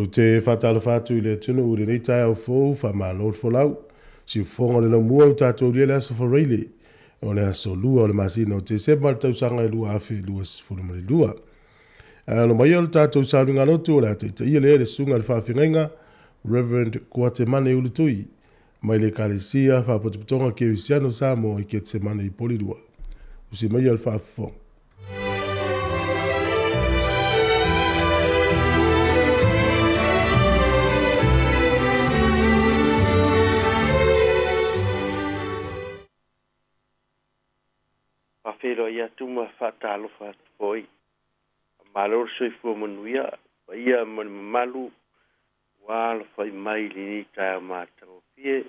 Ou te faatalofa atu i le atunuu i lenei taeao fou, faamalo le folau. Siufofoga o le laumua ua tatou aulia le aso Faraile, o le aso 2 o le masina o Tesema le tausaga e 2022. Ae alo mai o le tatou sauniga lotu o le a taitaia lea le susuga i le faafeagaiga Reverend Kuatemane Ulutui mai le Ekalesia Faapotopotoga Kerisiano Samoa i Ketsemane i Polilua. Usi maia le faafofoga. Faafeiloai atu ma faatalofa atu foi. Faamalo le soifua manuia, paia ma le mamalu ua alafai mai i lenei taeao matagofie.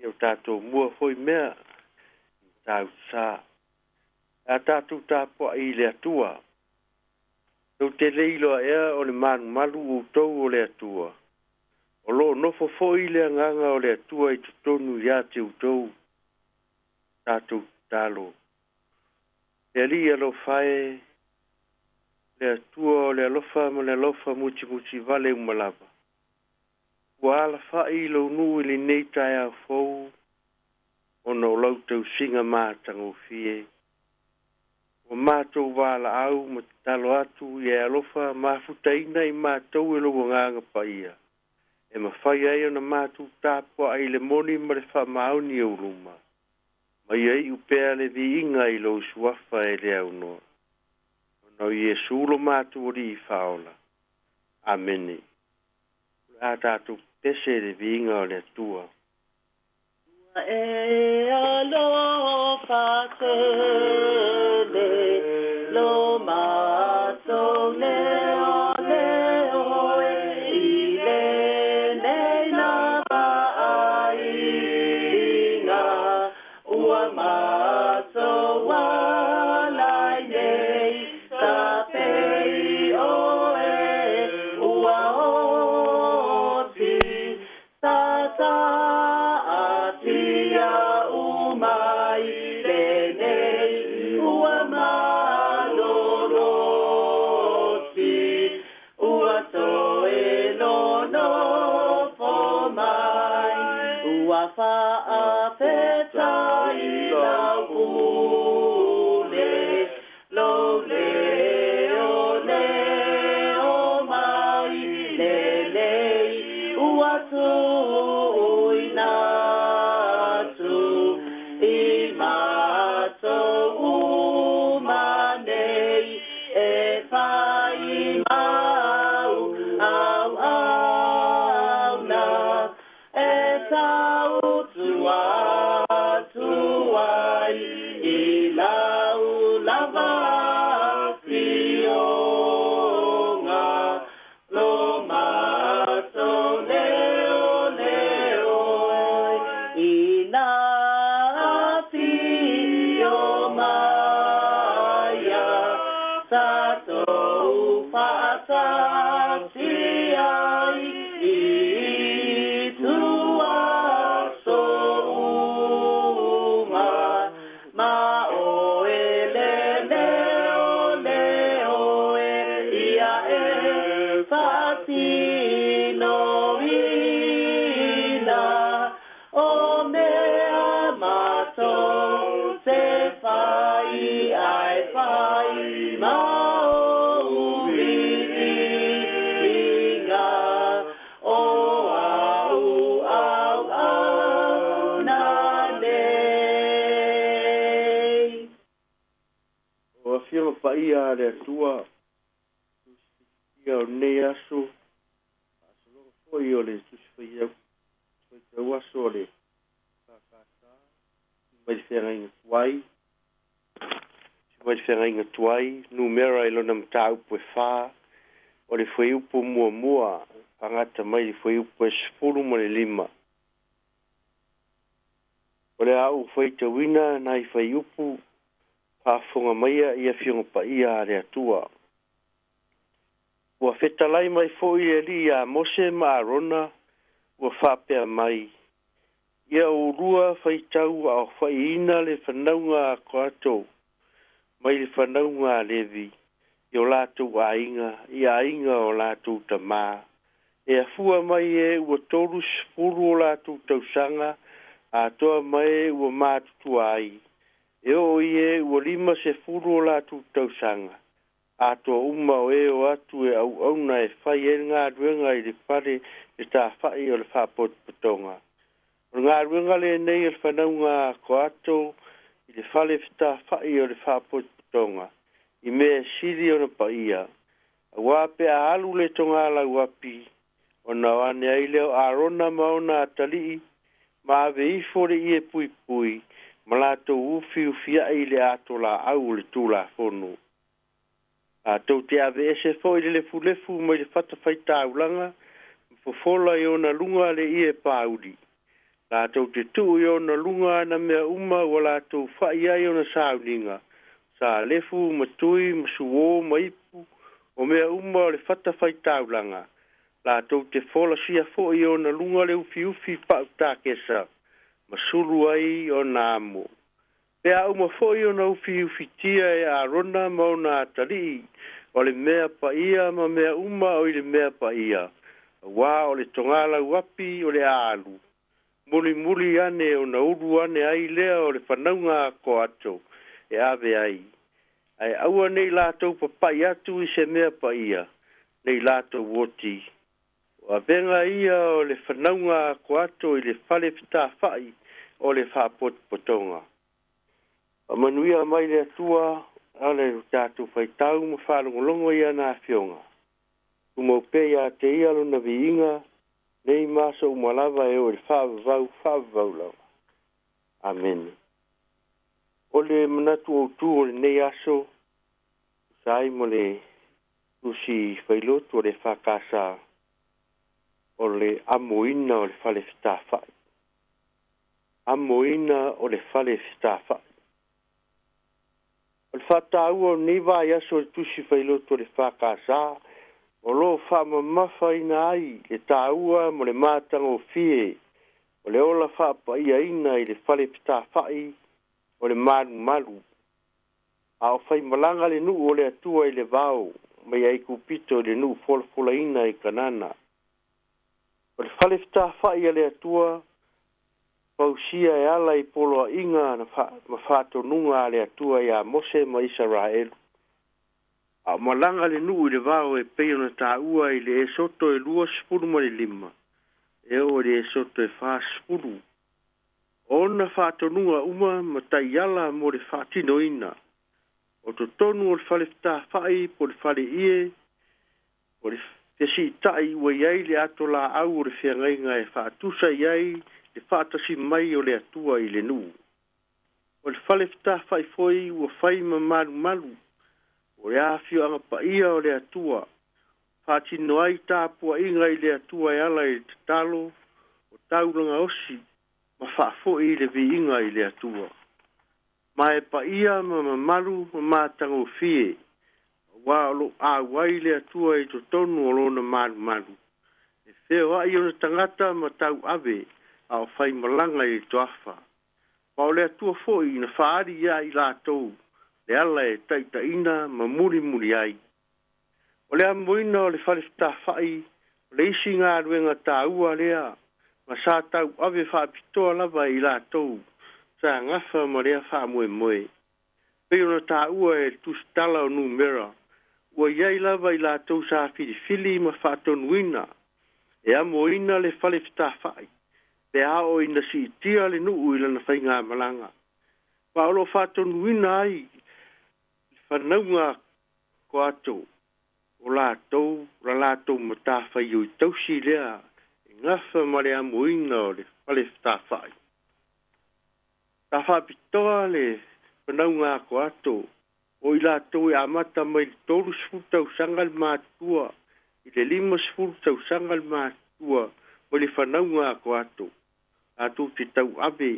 Ia o tatou mua foi mea tausa. A tatou tapuai i le Atua. Tou te le iloa ea o le malumalu outou o le Atua. O loo nofo foi le agaga o le Atua i totonu ia te outou. Tatou tatalo. Le Alii alofa e, le Atua o le alofa ma le alofa mutimuti vale uma lava. Ua alafai lou nuu i lenei taeao fou, ona o lau tausiga matagofie. Ua matou valaau ma tatalo atu ia e alofa mafutaina i matou e lou agaga paia. E mafai ai ona matou tapuai i le moni ma le faamaoni i ou luma. Ma ia iu pea le viiga i lou suafa e le aunoa. Ona o Iesu lo matou Alii Faaola. Amene. O le a tatou pese le viiga o le Atua. E alofa tele lo matou leo leo e i lenei lava aiga ua matou alai nei sa pei oe ua oti sa sa atia umai lenei ua maloloti ua toe nonofo mai ua faafetai lau pule lou leo leo mai lenei ua tuuina atu i matou uma nei e fai mau auauna e tautua atu ai i lau lava afioga lo matou leo leo ina afio mai tatou faatasi ai i tua aso uma ma oe le leo leo e ia e faatinoina o mea matou te fai ai fai ma ou viiga o au auauna nei. O afioga paia a le Atua, ia o lenei aso, faasologa foi o le Tusi Faitau Aso o le EFKS, mai le feagaiga tuai, mai le feagaiga tuai, numera i lona mataupu e 4, o le fuaiupu muamua, faagata mai le fuaiupu e 15. O le a ou faitauina nai fuaiupu faafofoga maia i afioga paia a le Atua. Ua fetalai mai foi le Alii ia Mose ma Arona, ua faapea mai, ia ulua faitau aofaiina le fanauga a Koato mai le fanauga a Levi i o latou aiga, i aiga o latou tamā, E afua mai e ua 30 o latou tausaga atoa ma e ua matutua ai. E oo i e ua 50 o latou tausaga atoa uma o e o atu e auauna e fai ai le galuega i le fale fetafa'i o le faapotopotoga. O le galuega lenei o le fanauga a Koato i le fale fetafa'i o le faapotopotoga i mea e sili ona paia, auā pe a alu le togalauapi ona o ane ai lea o Arona ma ona atalii ma ave ifo le ie puipui ma latou ufiufia'i i le atolaau o le Tulafono. Latou te aveese foi le lefulefu mai le fatafaitaulaga ma fofola i ona luga le ie pauli. Latou te tuu i ona luga ana mea uma ua latou fa'i ai ona sauniga, sa lefu ma tui ma suō ma ipu, o mea uma o le fatafaitaulaga. Latou te folasia foi i ona luga le ufiufi pa'utakesa ma sulu ai ona amo. Pe a uma foi ona ufiufitia e Arona ma ona atalii o le mea paia ma mea uma o i le mea paia, auā o le togalauapi o le a alu, mulimuli ane ona ulu ane ai lea o le fanauga a Koato e ave ai. Ae aua ne i latou papa'i atu i se mea paia, ne i latou oti. O avega ia o le fanauga a Koato i le fale fetafa'i o le faapotopotoga. Faamanuia mai le Atua ala i lo tatou faitau ma faalogologo i ana afioga. Tumau pea iā te ia lona viiga, nei ma aso uma lava e oo i le faavavau, faavavau lava. Amene. O le manatu autū o lenei aso, tusa ai ma le Tusi Failotu a le EFKS, o le amoina o le fale fetafa'i. Amoina o le fale fetafa'i. O le faataua o lenei vaiaso i le Tusi Failotu a le EFKS, o lo o faamamafaina ai le taua ma le matagofie o le ola faapaiaina i le fale fetafa'i o le malumalu, a o faimalaga le nuu o le Atua i le vao mai Aikupito i le nuu folafolaina i Kanana. O le fale fetafa'i a le Atua fausia e ala i poloaiga ma faatonuga a le Atua iā Mose ma Isaraelu. A o malaga le nuu i le vao e pei ona taua i le Esoto e 25 e oo i le Esoto e 40. O ona faatonuga uma ma taiala mo le faatinoina o totonu o le fale fetafa'i po o le fale ie o le fesiita'i ua i ai le atolaau o le feagaiga e faatusa i ai le faatasi mai o le Atua i le nuu. O le fale fetafa'i foi ua fai ma malumalu o le afioaga paia o le Atua, faatino ai tapua'iga i le Atua e ala i le tatalo o taulaga osi ma faafo'i le viiga i le Atua. Ma e paia ma mamalu ma matagofie, auā o lo o auai le Atua i totonu o lona malumalu, e feoa'i ona tagata ma tauave a o faimalaga i le toafa. Ma o le Atua foi na faaali iā i latou le ala e taitaiina ma mulimuli ai. O le amoina o le fale fetafa'i o le isi galuega taua lea ma sa tauave faapitoa lava e i latou sa gafa ma lea faamoemoe. Pei ona taua e le Tusitala o Numera, ua i ai lava i latou sa filifili ma faatonuina e amoina le fale fetafa'i pe a oo ina siitia le nuu i lana faigamalaga. Ma o lo o faatonuina ai le fanauga Koato o latou la latou matafaioi tausi lea e gafa ma le amoina o le fale fetafa'i. Sa faapitoa le fanauga a Koato o i latou e amata mai le 30 tausaga le matutua i le 50 tausaga le matutua mai le fanauga a Koato, latou te tauave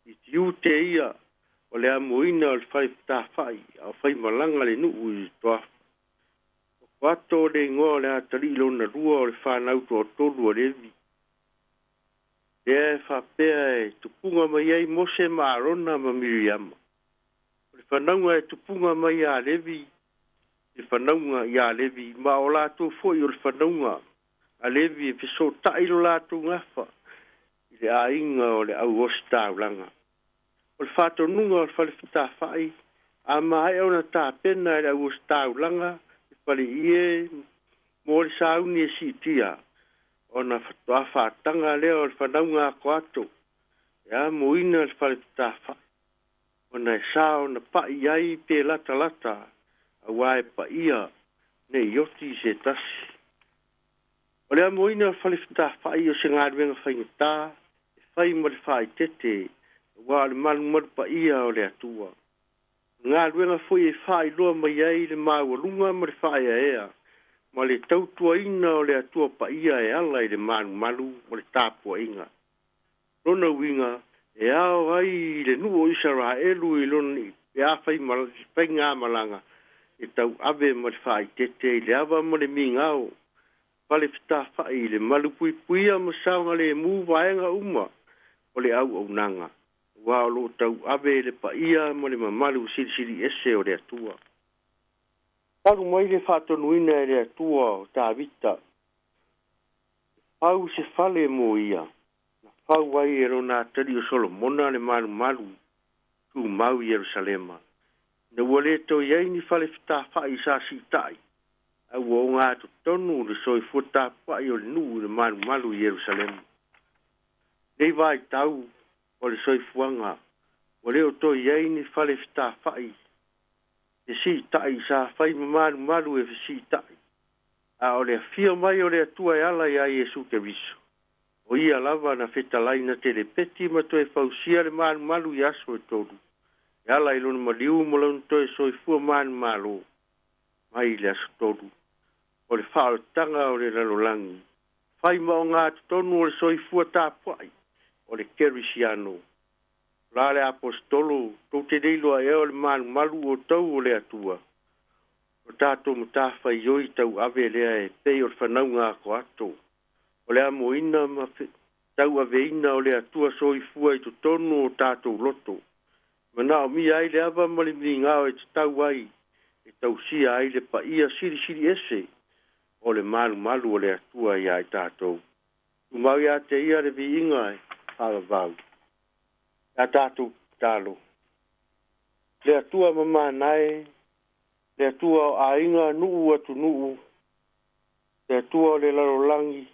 i tiute ia o le amoina o le fale fetafa'i a o faimalaga le nuu i le toafa. O Koato le igoa o le atalii lona lua o le fanau toatolu a Levi. Lea e faapea e tupuga mai ai Mose ma Arona ma Miriama. O le fanauga e tupuga mai iā Levi, le fanauga iā Levi, ma o latou foi o le fanauga a Levi e feso'ota'i lo latou gafa i le aiga o le au ositaulaga. O le faatonuga o le fale fetafa'i a maea ona tapena e le au ositaulaga le faleie mo le sauni e si'itia ona fatoā fa'ataga lea o le fanauga atoato e amoina le fale fetafa'i ona e sa ona pa'i ai pe latalata auā e paia nei oti i se tasi. O le amoina o le fale fetafa'i o se galuega faigatā e fai ma le faaitete auā o le malumalu paia o le Atua. O le galuega foi e faailoa mai ai le maualuga ma le faaeaea ma le tautuaina o le Atua paia e ala i le malumalu ma le tapuaiga. Lona uiga e ao ai i le nuu o Isaraelu i lona pe a faigamalaga e tauave ma le faaitete i le ava ma le migao fale fetafa'i i le malupuipuia ma saogalēmū vaega uma o le auaunaga auā o loo tauave le paia ma le mamalu silisili ese o le Atua. Talu mai le faatonuina e le Atua o Tavita fau se fale mo ia na fau ai e lona atalii o Solomona le malumalu tumau i Ierusalema. Ina ua lē toe i ai ni fale fetafa'i sa si'ita'i ae ua ogatotonu le soifua tapua'i o le nuu i le malumalu i Ierusalema. Nei vaitau o le soifuaga ua le o toe i ai ni fale fetafa'i e si'ita'i sa fai ma malumalu e fesi'ita'i a o le afio mai o le Atua e ala iā Iesu Keriso o ia lava na fetalai na telepeti ma toe fausia le malumalu i aso e tolu e ala i lona maliu ma lona toe soifua manumalo mai le aso tolu o le faaolataga o le lalolagi fai ma ogatotonu o le soifua tapua'i o le kerisiano. La le aposetolo tou te le iloa ea o le malumalu o tou o le Atua o tatou matafaioi tauave lea e pei o le fanauga atoato o le amoina ma tauaveina o le Atua soifua i totonu o tatou loto manaomia ai le ava ma le migao e tatau ai e tausia ai le paia silisili ese o le malumalu o le Atua iā i tatou. Tumau iā te ia le viiga e faavavau. Ia tatou tatalo. Le Atua mamana e, le Atua o aiga nuu atunuu, le Atua o le lalolagi,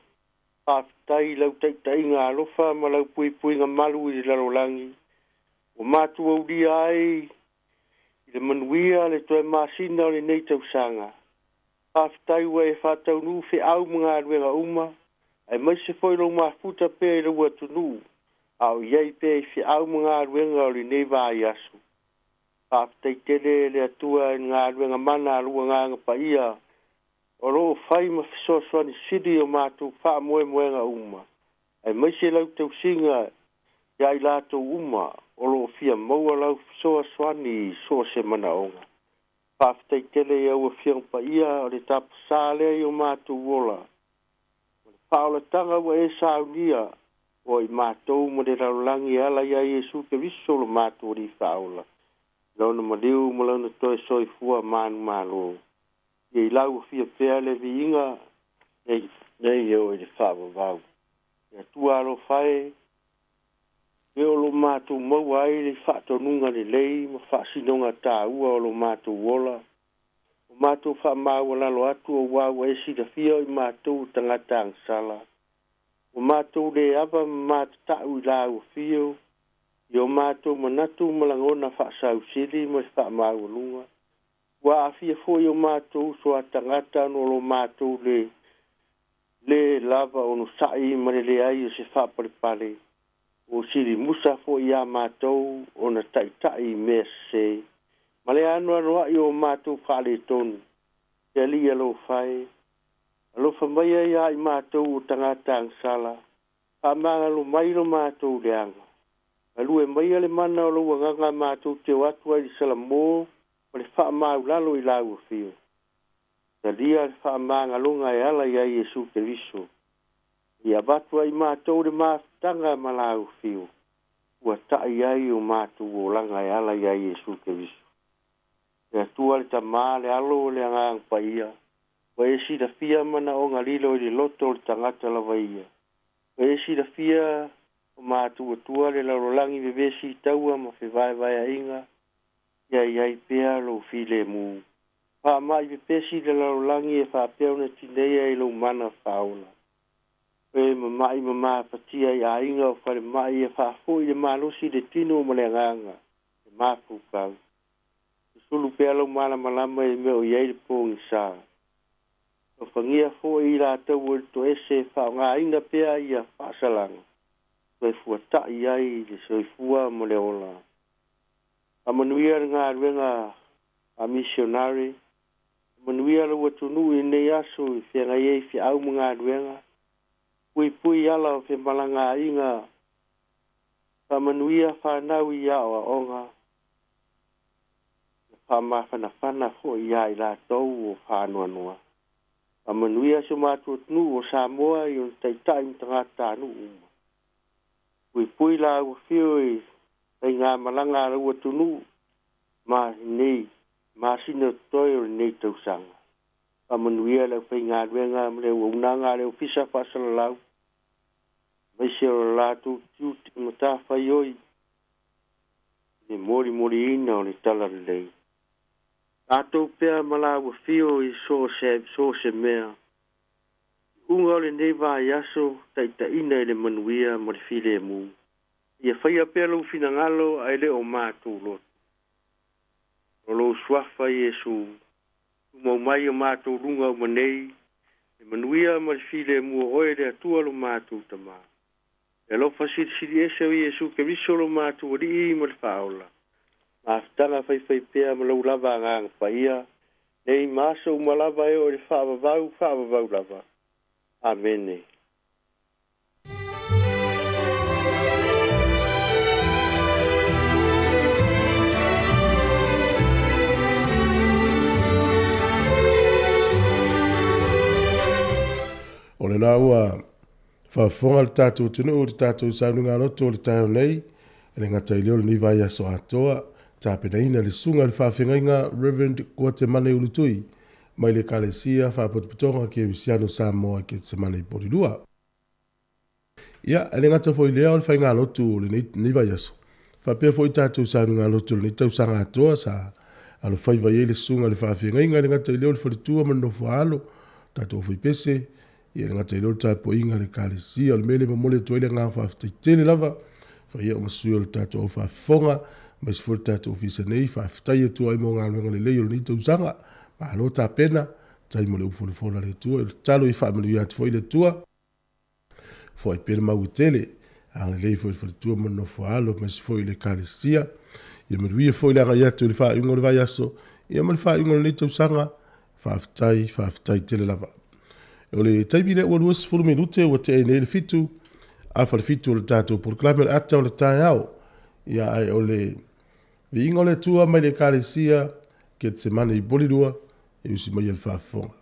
faafetai i lau taitaiga alofa ma lau puipuiga malu i le lalolagi. Ua matou aulia ai i le manuia le toe masina o lenei tausaga. Faafetai ua e faataunuu feau ma galuega uma, aemaise foi lou mafuta pea i lou atunuu, a o i ai pea i feau ma galuega o lenei vaiaso. Faafetai tele le Atua i le galuega mana a lou Agaga Paia o loo fai ma fesoasoani sili o matou faamoemoega uma, aemaise lau tausiga iā i latou uma o loo fia maua lau fesoasoani i so o se manaoga. Faafetai tele i au Afioga Paia o le tapasā lea i o matou ola ma le faaolataga ua e saunia o i matou ma le lalolagi e ala iā Iesu Keriso lo matou Alii Faaola, lona maliu ma lona toe soifua manumalo. Ia i lau afia pea le viiga nei nei e oo i le faavavau. Le Atua alofa e, e o lo matou maua ai le faatonuga lelei ma faasinoga tāua o lo matou ola. O matou faamaualalo atu auā ua e silafia o i matou o tagata agasala. Ua matou lē ava ma matata'u i lau afio i o matou manatu ma lagona faasausili ma le faamaualuga. Ua aafia foi o matou uso a tagata ona o lo matou lē lava onosa'i ma le leai o se faapalepale. Ua silimusa foi iā matou ona ta'ita'i i mea sesē ma le anoanoa'i o matou faaletonu. Le Alii alofa e, alofa mai ai iā i matou o tagata agasala, faamagalo mai lo matou leaga. Galue maia le mana o lou Agaga matou te o atu ai i le salamō ma le faamaulalo i lau afio. Talia le faamagaloga e ala iā Iesu Keriso. Ia avatu ai matou le mafutaga ma lau afio ua ta'i ai o matou olaga e ala iā Iesu Keriso. Le Atua le Tamā, le Alo, le Agaga Paia, Ua e silafia manaoga lilo i le loto o le tagata lava ia. Ua e silafia o matuatua le lalolagi vevesi i taua ma fevaevaeaiga, ia i ai pea lou filemu. Faama'i pepesi le lalolagi e faapea ona tineia i lou mana faaola. O e mama'i ma mafatia i aiga o falemai e faafoi le malosi i le tino ma le agaga e mafaufau. Susulu pea lou malamalama i mea o i ai le pogisa. Alofagia foi i latou o le toese e faaaogaina pea ia faasalaga, toe fuata'i ai i le soifua ma le ola. Faamanuia le galuega a misionare. Faamanuia lou atunuu i lenei aso i feagai ai feau ma galuega. Puipui ala o femalagaaiga. Faamanuia fanau i aoaoga. Ia faamafanafana foi iā i latou o faanoanoa. Faamanuia si o matou atunuu o Samoa i ona taitai ma tagatanuu uma. Puipui lāua afio i faigamalaga a lou atunuu ma lenei masina o totoe o lenei tausaga. Faamanuia le aufaigaluega ma le auaunaga a le Ofisa Faasalalau, aemaise o le latou tiute ma matafaioi i le molimoliina o le talalelei. Tatou pea ma lāua afio i so o se mea. Iuga o lenei vaiaso, taitaiina i le manuia ma le filemu. Ia faia pea lou finagalo ae le o matou loto. O lou suafa Iesu, tumau mai o matou luga uma nei, le manuia ma le filemu o oe le Atua lo matou Tama. Le alofa silisili ese o Iesu Keriso lo matou Alii ma le Faaola, mafutaga faifaipea ma lou lava Agaga Paia, nei ma aso uma lava e oo i le faavavau, faavavau lava. Amene. O lena ua faafofoga le tatou atunuu i le tatou saunoaga loto o le taeao nei, e le gata i lea o lenei vaiaso atoa, tapenaina le susuga i le faafeagaiga Reverend Kuatemane Ulutui mai le Ekalesia Faapotopotoga Kerisiano Samoa i Ketsemane i Porirua. Ia, e le gata foi i lea o le faigalotu o lenei, lenei vaiaso, faapea foi tatou saunugalotu o lenei tausaga atoa sa alofaiva i ai le susuga i le faafeagaiga, e le gata i lea o le faletua ma le nofoaalo, tatou aufaipese, ia e le gata i lea o le tapuaiga a le Ekalesia. O le mea lea e momoli atu ai le agaga faafetai tele lava, faia uma sui o le tatou au faafofoga, aemaise foi le tatou ofisa nei, faafetai atu ai mo galuega lelei o lenei tausaga. Malo tapena, tai mo le ufolafola a le Atua. O le tatalo ia faamanuia atu foi le Atua. Foai pea le mau e tele, agalelei foi i le faletua ma le nofo a alo, aemaise foi i le Ekalesia. Ia manuia foi le agai atu i le faaiuga o le vaiaso, ia ma le faaiuga o lenei tausaga. Faafetai, faafetai tele lava. O le taimi lea ua 20 minute ua tea ai nei le 7, afa le 7 o le tatou polokalame o le ata o le taeao. Ia ae o le viiga o le Atua mai le Ekalesia Ketsemane i Porirua e usi mai e le faafofoga.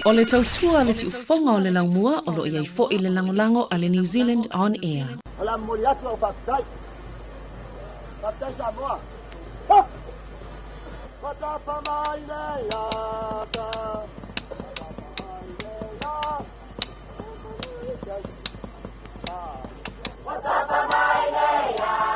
O le tautua le siufofoga o le laumua o lo o i ai foi le lagolago a le New Zealand On Air. O le a momoli atu lau faafetai. Faafetai Samoa. Ha! Ua tapa mai le ata. Tapa mai le ata. Ua tapa mai le ata.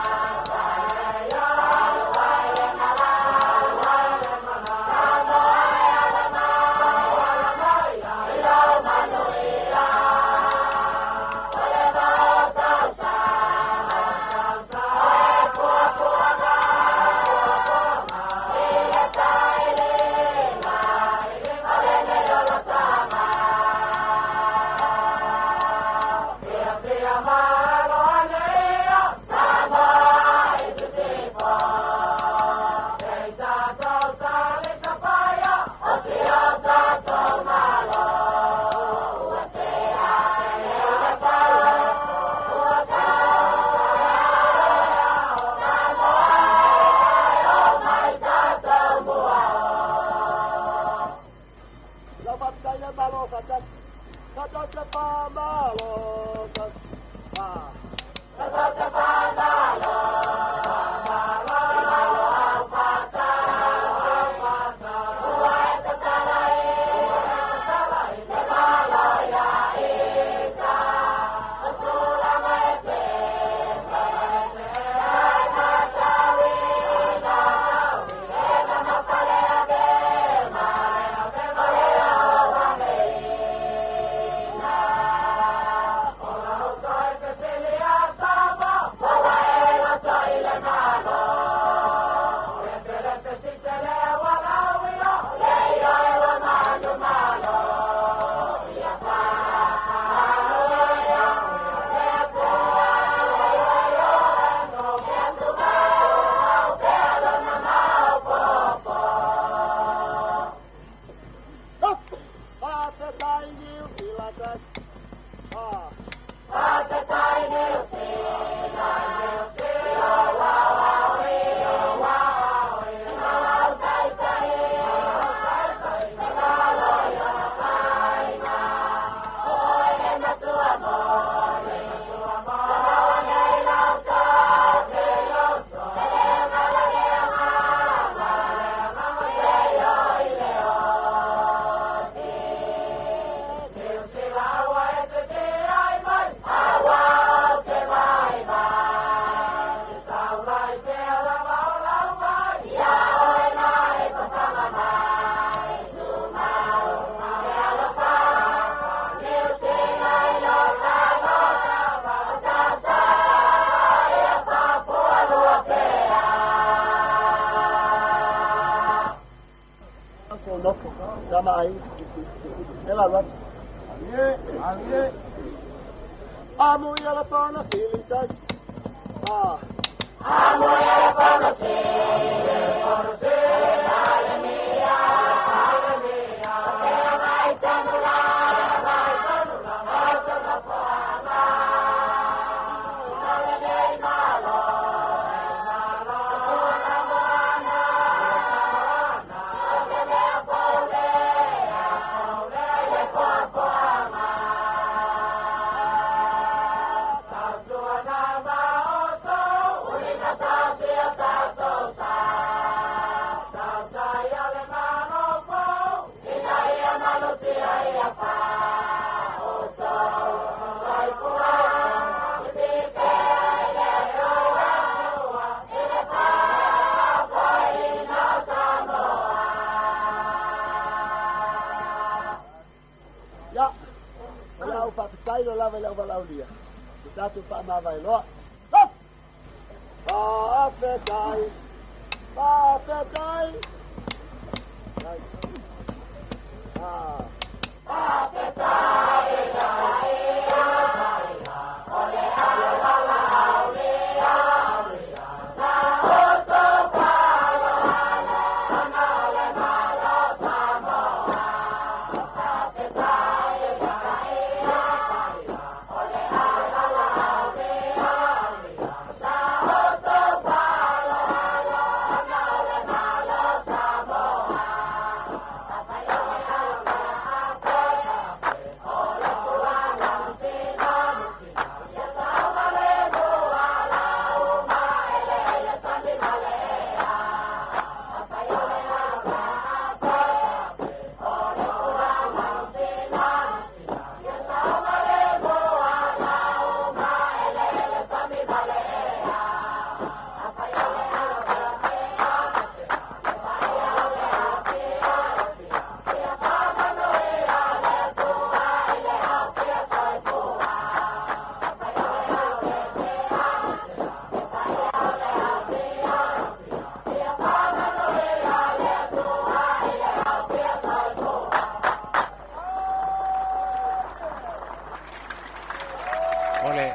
O le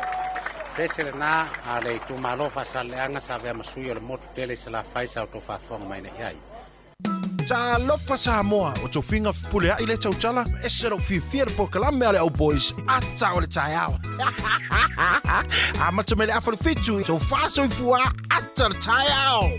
pese lena a le itumalo Faasaleleaga sa avea ma sui o le motu tele i Salafai sa outou faafofoga mai nei ai. Talofa Samoa, o tofiga fepuleai le tautala, ese lou fiafia le polokalame a le Au Boys, ata o le taeao. Amata mai le afa le fitu, tofa soifua, ata o le taeao.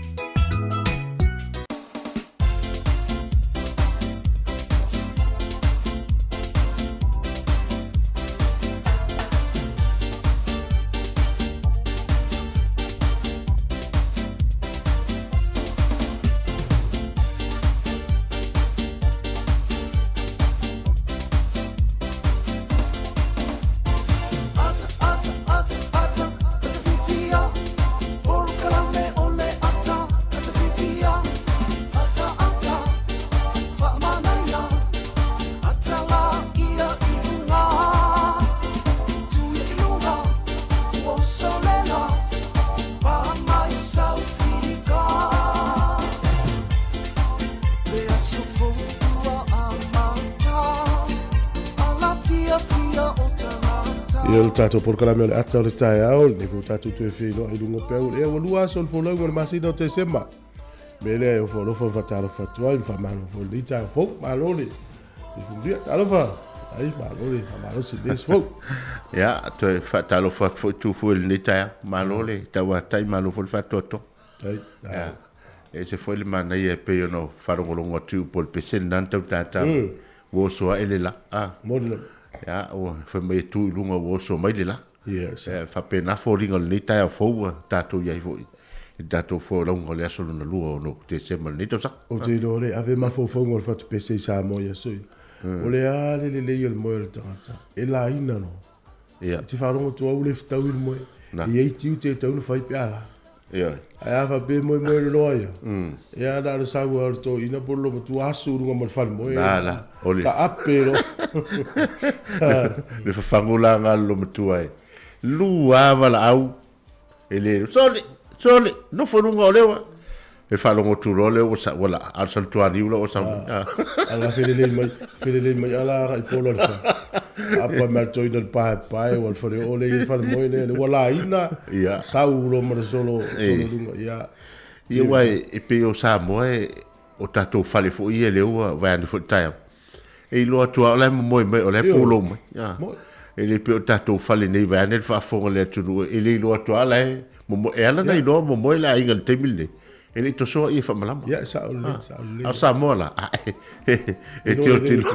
Ia o le tatou polokalame o le ata o le taeao, lenei foi ua tatou toe feiloai i luga o peau. Ea ua lua aso o le folauga o le masina o Tesema. Me lea e ofo alofa ma faatalofa atu ai ma faamalo foi i lenei taeao fou. Malo le fulia, talofa. Ai, malo le faamalosi i lenei aso fou. Ia, toe faatalofa atu foi tu foi i lenei taeao. Malo le tauatai, malo foi le faatoatoa. Tai, Ia, e ese foi le manaia e pei ona faalogologo atu i upu o le pese lena na tau tātā mai. Ua oso ae le la. A. Moni lava. Ia, ua fai mai e tu i luga ua oso mai le la. Yes. E faapena foliga o lenei taeao fou ua tatou i ai foi i le tatou folauga o le aso lona lua o Tesema o lenei tausaga. Ou te iloa le ave mafaufauga o le fatupese i Samoa i aso ia. O le a le lelei o le moe o le tagata, e laina loa. Ia. E te faalogo atu au le fetaui le moe. Na. E i ai tiute e tatau ona fai pe a la. Ioe. Ae a faapea e moemoe loloa ia. Ia na o le sau lava o le toeaina po o le lomatua asu i luga ma le falemoe. Na la, o le. Taape loa. Le fafagu la nga le lomatua e. Lua valaau e le sole, sole, nofo i luga o lewa. E faalogo atu loa lea ua sa, ua laa, a o le salutualiu la ua sau mai. Ala felelei mai, felelei mai ala agai polo le fale. Apa mai le toeaina le paepae ua le fale oo lea i le falemoe lea, ua laina, Ia. sau loa ma le solo, solo luga, ia. Ia aua e pei o Samoa e, o tatou fale foi ia lea ua vaeane foi le taeao. E iloa atu lava o la e momoe mai, o la e pulou mai. E le pei o tatou fale nei vaeane le faafofoga a le atunuu, e le iloa atu lava la e momoe. E ala ona iloa momoe le aiga i le taimi lenei, e le i tosoa ia faamalama. Ia, e sao lelei, sao lelei. A o Samoa la, e tilotilo.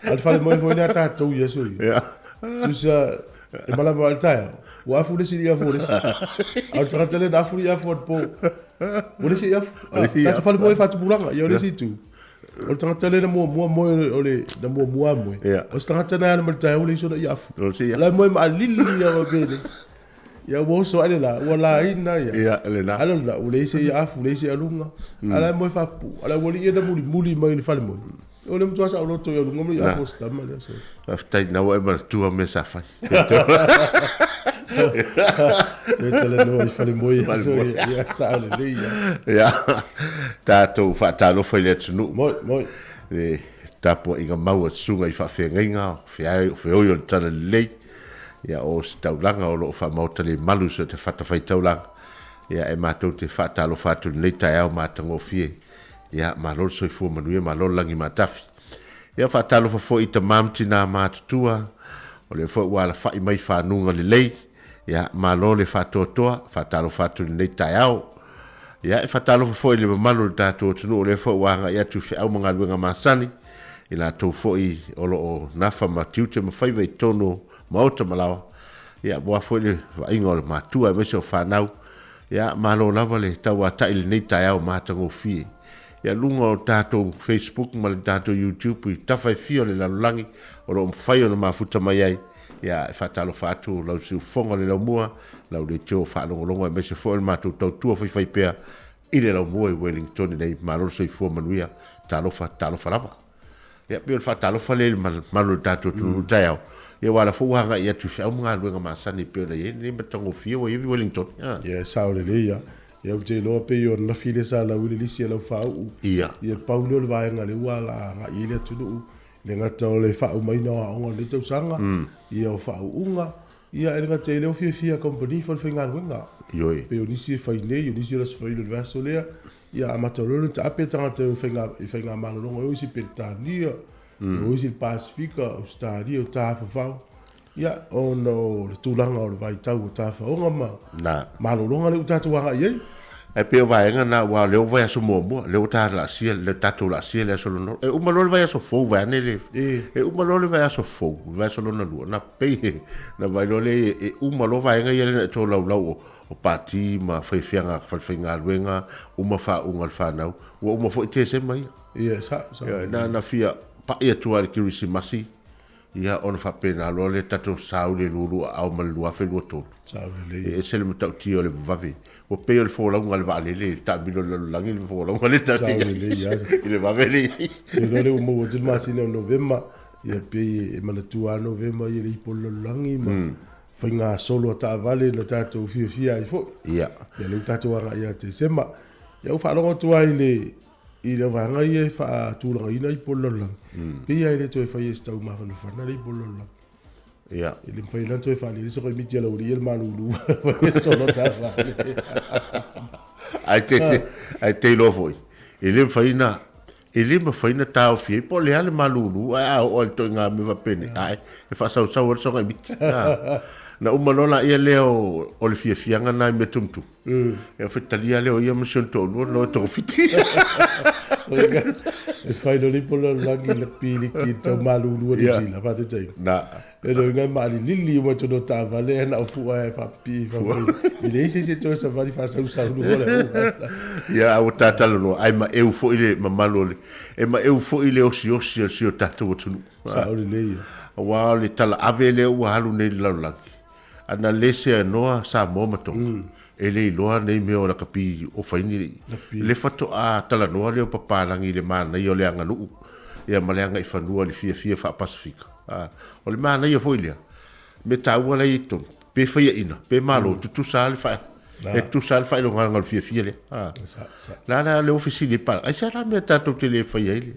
A o le falemoe foi lea a tatou i aso ia. Tusa, e malama ai le taeao, ua afu le isi i afu o le isi. A o le tagata lea na afu i afu anapo, ua le isi i afu. Tatou falemoe faatupulaga, ia o le isi itu. O le tagata lea na muamua moe o le na muamua moe. O se tagata na ala mai le taeao ua leai sona iafu. La e moe maalili ia faapea nei. Ia ua oso ae le la, ua laina ia. Ia, lena. Ala lena, ua leai se iafu, leai se aluga. Ala e moe faapupu. Ala ua alii ia na mulimuli mai le falemoe. O le matua saoloto i aluga ma le iafu o se tama lea. So. Faafetai na ua e manatua mea sa fai. Toe talanoa i falemoe ia so ia, ia sao lelei ia. Ia, tatou faatalofa i le atunuu. Moi, moi. Le tapuaiga mau a susuga i faafeagaiga, o feoi o le Talalelei, ia o se taulaga o lo o faamaota le malu so te fatafaitaulaga. Ia e matou te faatalofa atu i lenei taeao matagofie. Ia, malo le soifua manuia, malo le lagi matafi. Ia faatalofa foi i tama ma tinā matutua, o lea foi ua alafai mai fanuga lelei. Ia, malo le faatoatoa, faatalofa atu i lenei taeao. Ia, e faatalofa foi i le mamalu o le tatou atunuu, o lea foi ua agai atu i feau ma galuega masani, i latou foi o lo o nafa ma tiute ma faiva i totonu o maota ma laoa. Ia, aua foi le vaaiga o le matua aemaise o fanau. Ia, malo lava le tauatai i lenei taeao matagofie. Ia, luga o tatou Facebook ma le tatou YouTube i tafa e fia o le lalolagi o lo o mafai ona mafuta mai ai. Ia, e faatalofa atu lau siufofoga o le laumua, lau leitio faalogologo aemaise foi o le matou tautua faifaipea i le laumua i Wellington nei. Malo le soifua manuia, talofa, talofa lava. Ia, pei o le faatalofa lea i le mamalu o le tatou atunuu taeao. Ia, aua o la foi ua agai atu i feau ma galuega masani e pei ona i ai lenei matagofie ua i ai Wellington. Ia, e sao lelei lava. Ia, ou te iloa pei o ananafi lea sa lau i le lisi a lau faauu. Ia. Ia, pau lea o le vaega lea ua agai i ai le atunuu, e le gata o le faaumaina o aoga o lenei tausaga, ia o faauuga. Ia e le gata i lea ua fiafia kamupani falefaigaluega. Ioe. Pei o nisi e fai nei, o nisi o le Aso Faraile o le vaiaso lea, ia amata loa ona taape tagata e o i faigamalologa, e o isi i Peretania, e o isi i le Pasefika, Ausetalia, o tafafao. Ia, ona o le tulaga o le vaitau o tafaoga ma malologa lea ua tatou agai i ai. Ae pei o vaega na, aua o lea ua vaiaso muamua, lea ua ta laasia, lea tatou laasia le aso lona, e uma loa le vaiaso fou vaeane le, e uma loa le vaiaso fou, le vaiaso lona lua, na pei e, na vaai loa lea e uma loa vaega ia lea na e tolaulau o, o pati ma faifiaga falefaigaluega, uma faauuga a le fanau, ua uma foi Tesema ia. Ia, sa, sa. Ia, na, na fia pai atu lava i le Kerisimasi, Ia ona faapena loa lea tatou sau i le 22 aao ma le 2023. Sau lelei. E ese le matautia o le vavave. Ua pei o le folauga a le vaalele i le taamilo i le lalolagi le folauga lea tatou te Sau lelei lava. i le vave lea i ai. Te iloa lea ua maua atu le masina o Novema, ia pei e manatua lava Novema ia le ipu o le lalolagi ma faiga solo a taavale na tatou fiafia ai foi. Ia. Ia lea ua tatou agai ia Tesema. Ia ua faalogo atu lava i le i le vaega ia e faatulagaina ipu o le lalolagi, pei lava e le toe faia e se taumafanafana le ipu o le lalolagi. Ia. E le mafai la ona toe faalele se koemiti a laualii ia le malulu e solo taavale. Ae te, ae te iloa foi, e le mafai na, e le mafai na taofi ai po o le a le malulu, ae a oo lava i le ituaiga mea faapenei, ae e faasausau ai le soga miti. Na uma loa laia lea o, o le fiafiaga na i mea tumutumu. Ia faitalia lea o ia ma si ona toalua na o e togafiti. E fai loa le ipu o le lalolagi i le piliki i le tau malulu a Niu Sila, faataitaiga. Na. E loiga e maalilili uma i totonu o taavale ae na o fua e faapipii e leai se isi e toe savali faasausau luga o le auala. Ia, a ua ta talanoa, ae maeu foi le mamalu o le, e maeu foi le osiosi o si o tatou atunuu. Sao lelei ia. Aua o le talaave lea ua alu nei i le lalolagi, ana le seanoa Samoa ma Tonga, e le iloa nei mea o lakapi o faini le faatoa talanoa lea o papalagi i le manaia o le aganuu ia ma le agaifanua i le fiafia faa-Pasefika. O le manaia foi lea, mea taua la e i totonu, pe faiaina, pe malo, tutusa lava le faa, e tutusa lava le faailogaga o le fiafia lea. La la le ofisi le pala, aisea la mea tatou te le faia ai le,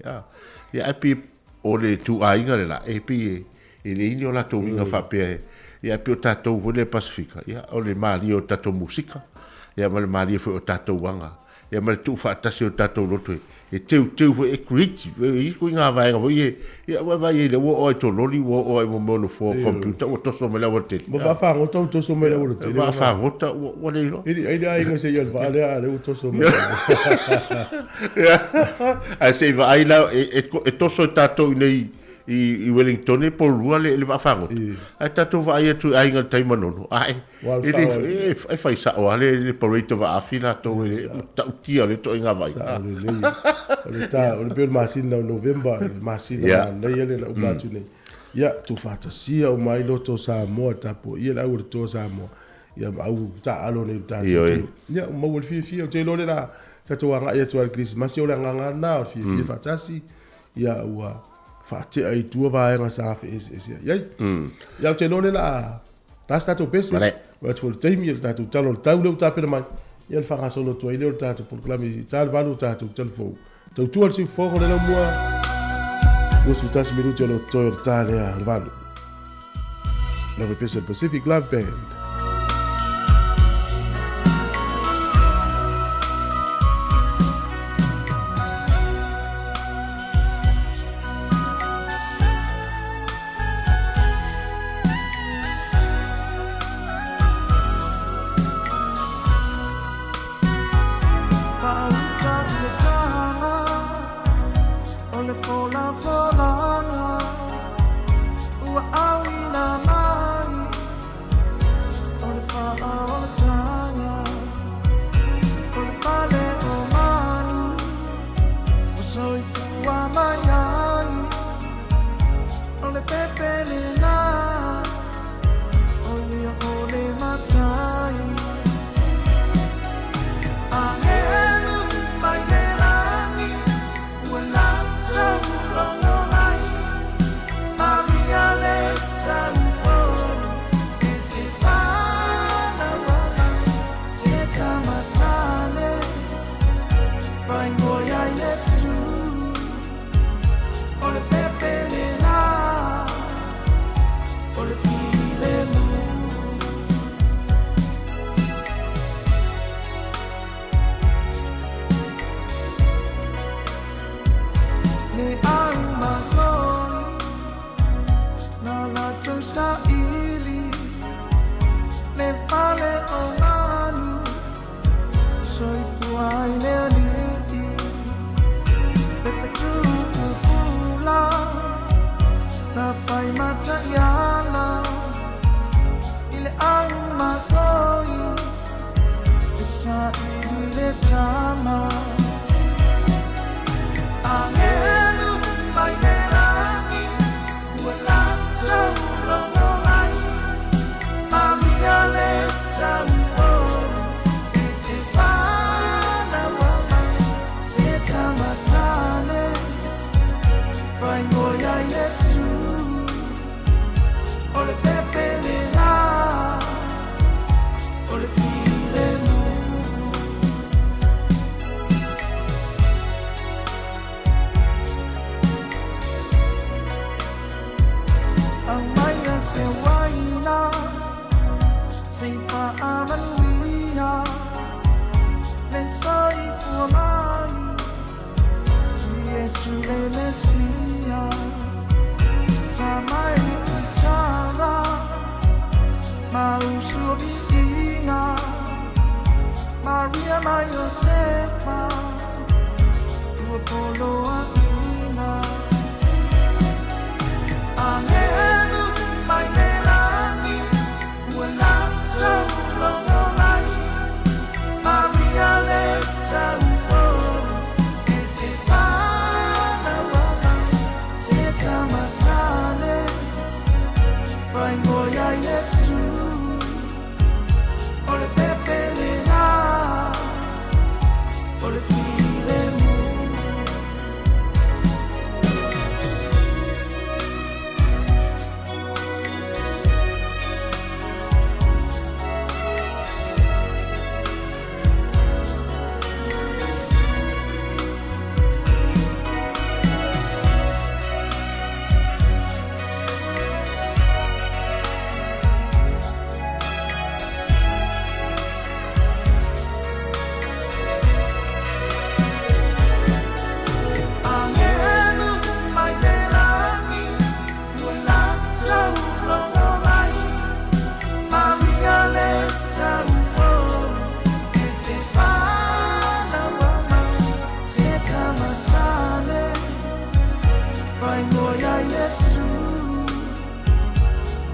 ia ae pei o le ituaiga le la, e pei e leai ni o latou uiga faapea e, ia pei o tatou foi lea Pasefika, ia o le malie o tatou musika, ia ma le malie foi o tatou aga, ia ma le tuufaatasi o tatou loto e, e teuteu foi, e creative, e i ai ngā vaega foi e, ia ua vaai ai lea ua oo ai to loli, ua oo ai mo mea o nofoa o computer, ua toso mai le aualatele. Ma vaafagota ua toso mai le aualatele. Vaafagota ua le iloa. E le aiga se i o le vaa lea, a o lea ua toso mai. Ae se i vaai la, e toso e tatou i nei i Wellington e polua le vaafagota. Ae tatou vaai atu i aiga i le tai Manono, ae e fai sao lava le parade o vaafi latou e matautia le ituaiga vaai. Sao lelei. O le ta, o le pei o le masina o November, le masina manaia lea na uma atu nei. Ia, tuufaatasia uma ai loto o Samoa, tapuaia le au o le toa Samoa. Ia ma au taaalo nei o le tatou atunuu. Ia, ua maua le fiafia, ou te iloa o lea o le a tatou agai atu lava i le Kerisimasi, o le agaga lena, o le fiafia faatasi, ia ua faatea i tua vaega sa feeseeseai ai. Ia, ou te iloa o lea o le a ta se tatou pese, ua atu foi le taimi o le tatou tala o le tau lea ua tapena mai, ia ona faagasolo atu ai lea o le tatou polokalame i ta le 8 o tatou talafou. Tautua le siufofoga o le laumua, 21 minute o lo o totoe o le ta lea o le 8. Love Pese Pacific Love Band. Ma usu o viiga Maria ma Iosefa Ua poloaiga Agelu mai le lagi Ua latou logo mai Maria le taupo E te whānaua mai Se tamatane Faingoia Iesu O le pepe lena O le filemu. Agelu mai le lagi Ua latou logo mai Maria le taupo E te whānaua mai Se tamatane Faingoia Iesu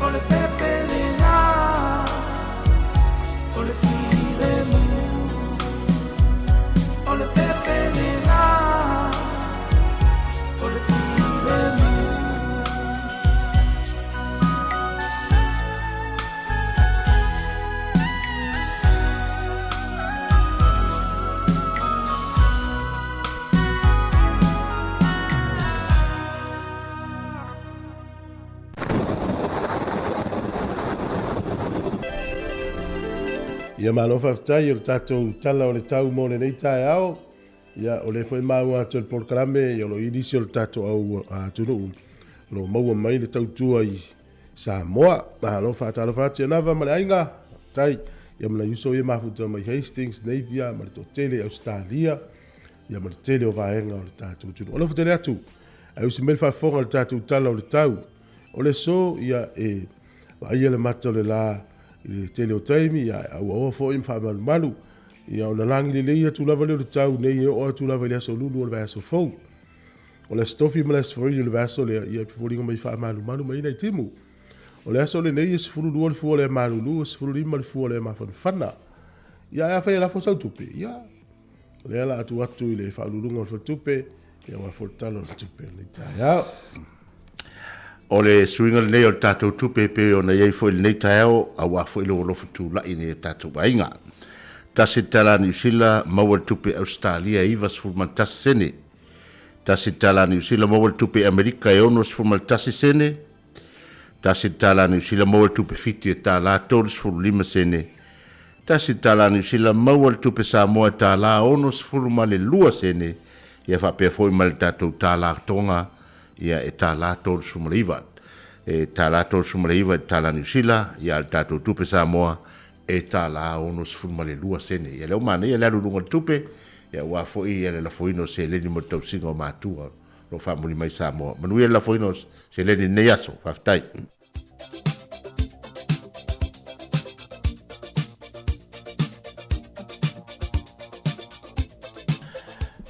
O le pepe lena O le filemu O le pepe lena O le filemu. Ia malo faafetai o le tatou tala o le tau mo lenei taeao. Ia o lea foi maua atu e le polokalame ia o lo o i nisi o le tatou au atunuu o lo o maua mai le tautua i Samoa. Malo faatalofa atu ia Nava ma le aiga. Faafetai. Ia ma nai uso ia mafuta mai Hastings, Napier ma le toatele i Ausetalia ia ma le tele o vaega o le tatou atunuu. Alofa tele atu ae usi mai le faafofoga o le tatou tala o le tau. O le aso ia e vaaia le mata o le la i le tele o taimi ia e auaoa foi ma faamalumalu ia ona lagi lelei atu lava lea o le tau nei e oo atu lava i le aso lulu o le vaiaso fou. O le Aso Tofi ma le Aso Faraile o le vaiaso lea ia e foliga mai faamalumalu mai ai nai timu. O le aso lenei e 12 le fua o le malulu, e 15 le fua o le mafanafana. Ia ae afai e lafo sau tupe, ia o lea la atu atu i le faauluuluga o le faletupe, ia aua foi le tala o le tupe o lenei taeao. O le suiga lenei o le tatou tupe e pei ona i ai foi i lenei taeao, aua foi lou alofa tulai i o tatou aiga. Tasi le tala a Niu Sila, maua le tupe Ausetalia e 91 sene. Tasi le tala a Niu Sila, maua le tupe Amerika e 61 sene. Tasi le tala a Niu Sila, maua le tupe Fiti e tala 35 sene. Tasi le tala a Niu Sila, maua le tupe Samoa e tala 62 sene. Ia faapea foi ma le tatou tala Tonga ia e tala 39. E tala 39 i le tala Niu Sila, ia a le tatou tupe Samoa e tala 62 sene. Ia lea ua manaia le alu i luga o le tupe, ia aua foi ia le lafoina o seleni mo le tausiga o matua o lo o faamuli mai Samoa. Manuia le lafoina o seleni i lenei aso. Faafetai.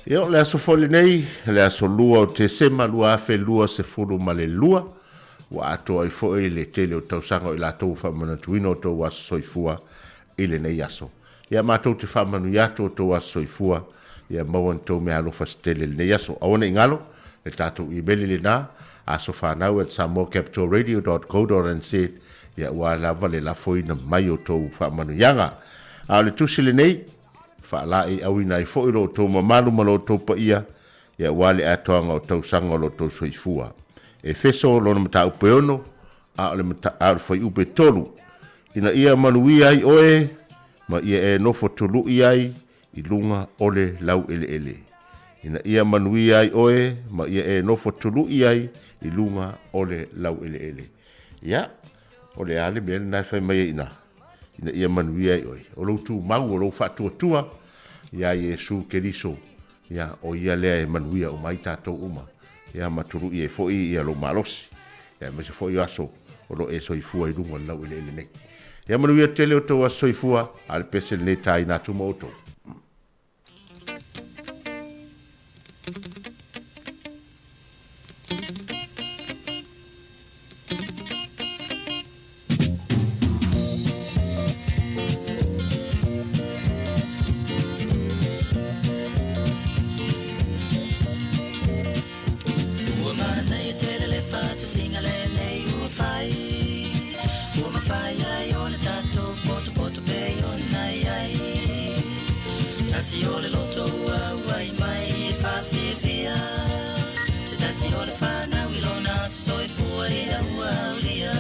Ia, o le aso foi lenei, le aso 2 o Tesema 2022, ua atoa ai foi le tele o tausaga o i latou ua faamanatuina o outou aso soifua i lenei aso. Ia, matou te faamanuia atu o outou aso soifua, ia maua ni tou meaalofa se tele i lenei aso. Aua ne i galo, le tatou imeli lena, asofanau@samoacapitalradio.co.nz, ia aua lava le lafoina mai o outou faamanuiaga. A o le tusi lenei, faalaeiauina ai foi lo outou mamalu ma lo outou paia, ia aua le atoaga o tausaga o lo outou soifua. Efeso lona mataupu e ono, a o le, a o le fuaiupu e tolu, ina ia manuia ai oe, ma ia e nofo tului ai i luga o le laueleele, ina ia manuia ai oe ma ia e nofo tului ai i luga o le laueleele. Ia, o le a le mea lena e fai mai ai i ina, ina ia manuia ai oe? O lou tumau, o lou faatuatua iā Iesu Keriso, ia, o ia lea e manuia uma ai tatou uma, ia, ma tului ai foi ia lou malosi, ia, aemaise foi o aso o lo o e soifua i luga o le laueleele nei. Ia manuia tele o outou aso soifua, a o le pese lenei e taina atu ma outou. Ua manaia tele le faatasiga lenei ua fai. Ua mafai ai ona tatou potopoto pei ona i ai. Tasi o le loto ua auai mai e faafiafia. Se tasi o le fanau i lona aso soifua ina ua aulia.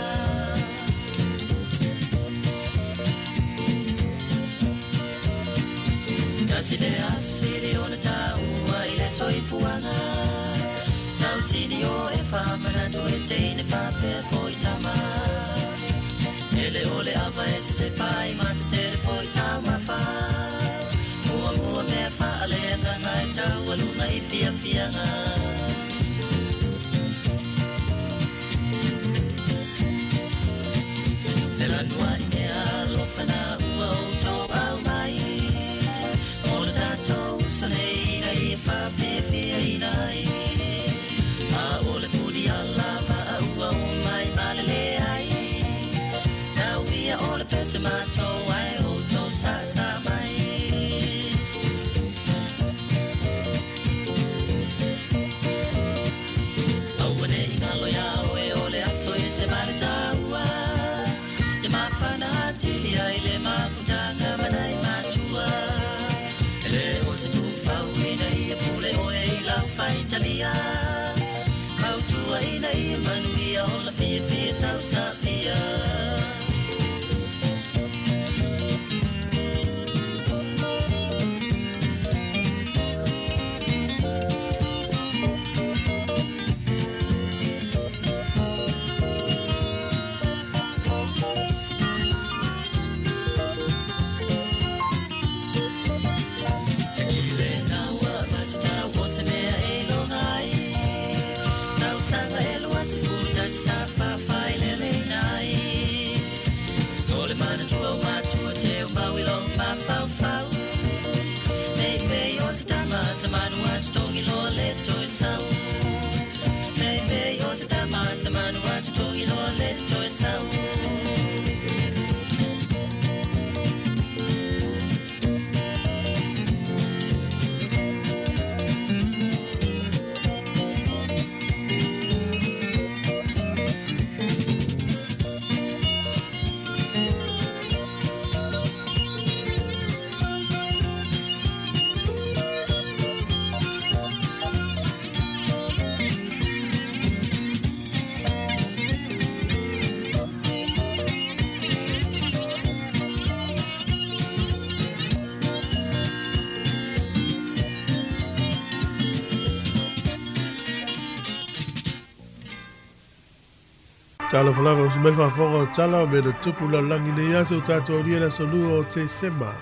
Tasi le aso sili ona taua i le soifuaga. Tau sili o e faamanatu e teine faapea foi tama. Tele o le ava e sesepa ai ma tetele foi taumafa. Muamua mea faaleagaga e taualuga i fiafiaga. Felanuai mea alofa na ua outou aumai. Mo le tatou uso nei ina ia faafiafiaina ai. A o le puni ala vaa ua omai malele ai. Tau ia o le pese matou ae outou saasaa mai. Aua ne i galo iā oe o le aso e se ma le taua. Ia mafana atili ai le mafutaga ma nai matua. E le o se tuufau ina ia pule oe i lau faitalia. Fautua ina ia manuia ola fiafia tausafia. E kile na ua avatu tau o se mea e iloga ai. Tausaga e 21 sa faafaileleina ai. So le manatua o matua teu mau i lou mafaufau. Nei pei o se tama sa manu atu togi loa le toe sau. Nei pei o se tama sa manu atu togi loa le toe sau. Talofa lava uso mai le faafofoga o Tala o mea na tupu lalolagi nei aso o tatou aulia le aso lua o Tesema.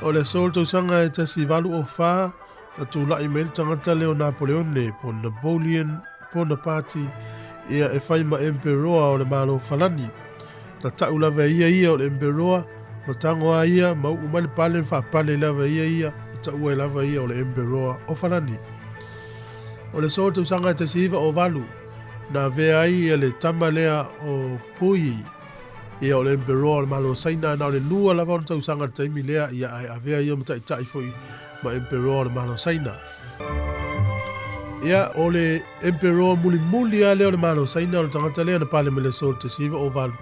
O le aso o le tausaga e 1804 na tulai mai le tagata lea o Napoleone po o Napoleon Bonaparte ia e fai ma Emperoa o le Malo Falani. Na ta'u lava e ia ia o le Emperoa, ma tago a ia ma u'u mai le pale ma faapale lava e ia ia, ma ta'u ai lava ia o le Emperoa o Falani. O le aso o le tausaga e 1908, na avea ai ia le tama lea o Puyi, ia o le Emperoa o le Malo o Saina, na o le lua lava ona tausaga i le taimi lea, ia ae avea ia ma ta'ita'i foi ma Emperoa o le Malo o Saina. Ia, o le Emperoa mulimuli lava lea o le Malo o Saina, o le tagata lea na pale mai le aso o le 1908,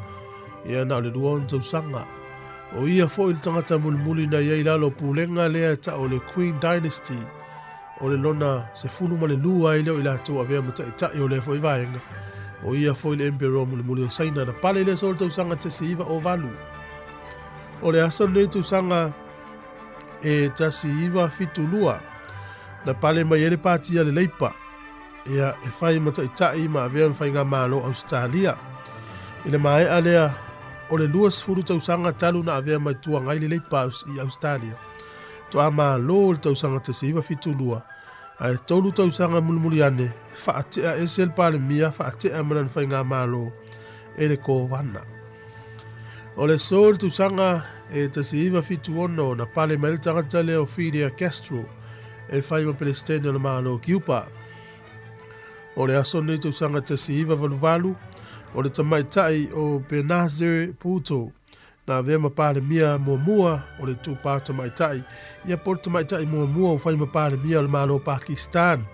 ia na o le lua ona tausaga. O ia foi le tagata mulimuli na i ai i lalo o pulega lea e ta'u o le Qing Dynasty, o le lona 12 ai lea o i latou avea ma ta'ita'i o lea foi vaega. O ia foi le Emperoa mulimuli o Saina na pale i le aso o le tausaga 1908. O le aso lenei tausaga e 1972 na pale mai ai le Pati a le Leipa ia e fai ma ta'ita'i ma avea ma faigamalo Ausetalia. I le maea lea o le 20 tausaga talu na avea mai tuagai le Leipa i Ausetalia, toa malo i le tausaga 1972, ae tolu tausaga mulimuli ane, faate'a ese le Palemia, faate'a ma lana faigamalo. e le Kovana. O le aso i le tausaga e 1976 na pale mai ai le tagata lea o Fidel Castro e fai ma Peresetene o le Malo o Kiupa. O le aso lenei tausaga 1988, o le tamaitai o Benazir Bhutto na avea ma Palemia muamua o le itupa o tamaitai, ia po o le tamaitai muamua ua fai ma Palemia o le Malo o Pakistan.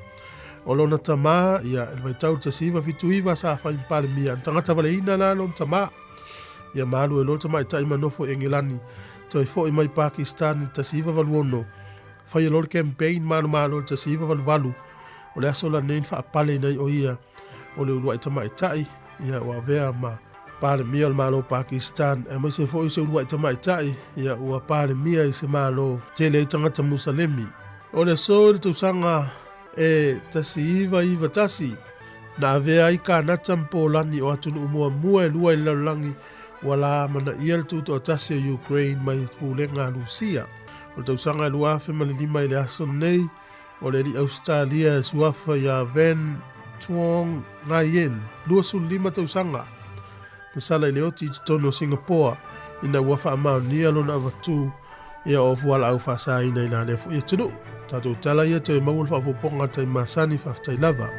O lona tama, ia, i le vaitau 1979 sa fai ma Palemia, na tagata valeina la lona tama. Ia ma alu ai loa le tamaitai ma nofo i Engelani, toe foi mai Pakistan i le 1986, faia loa le campaign manumalo i le 1988, o le aso lanei na faapaleina ai o ia o le uluai tamaitai, ia ua avea ma Palemia o le Malo o Pakistan, aemaise foi o se uluai tamaitai, ia ua Palemia i se Malo tele ai tagata Musalemi. O le aso i le tausaga e 1991, na avea ai Kanata ma Polani o atunuu muamua e lua i le lalolagi ua la amanaia le tutoatasi o Ukraine mai pulega a Lusia. O le tausaga e 2005 i le aso lenei, O le alii Ausetalia e suafa iā Van Tuong Nguyen, 25 tausaga, na sala i le oti i totonu o Singapoa ina ua faamaonia lona avatū ia o fualaau faasaina i la lea foi atunuu. Tatou tala ia toe maua le faaopoopoga a le taimi masani, faafetai lava.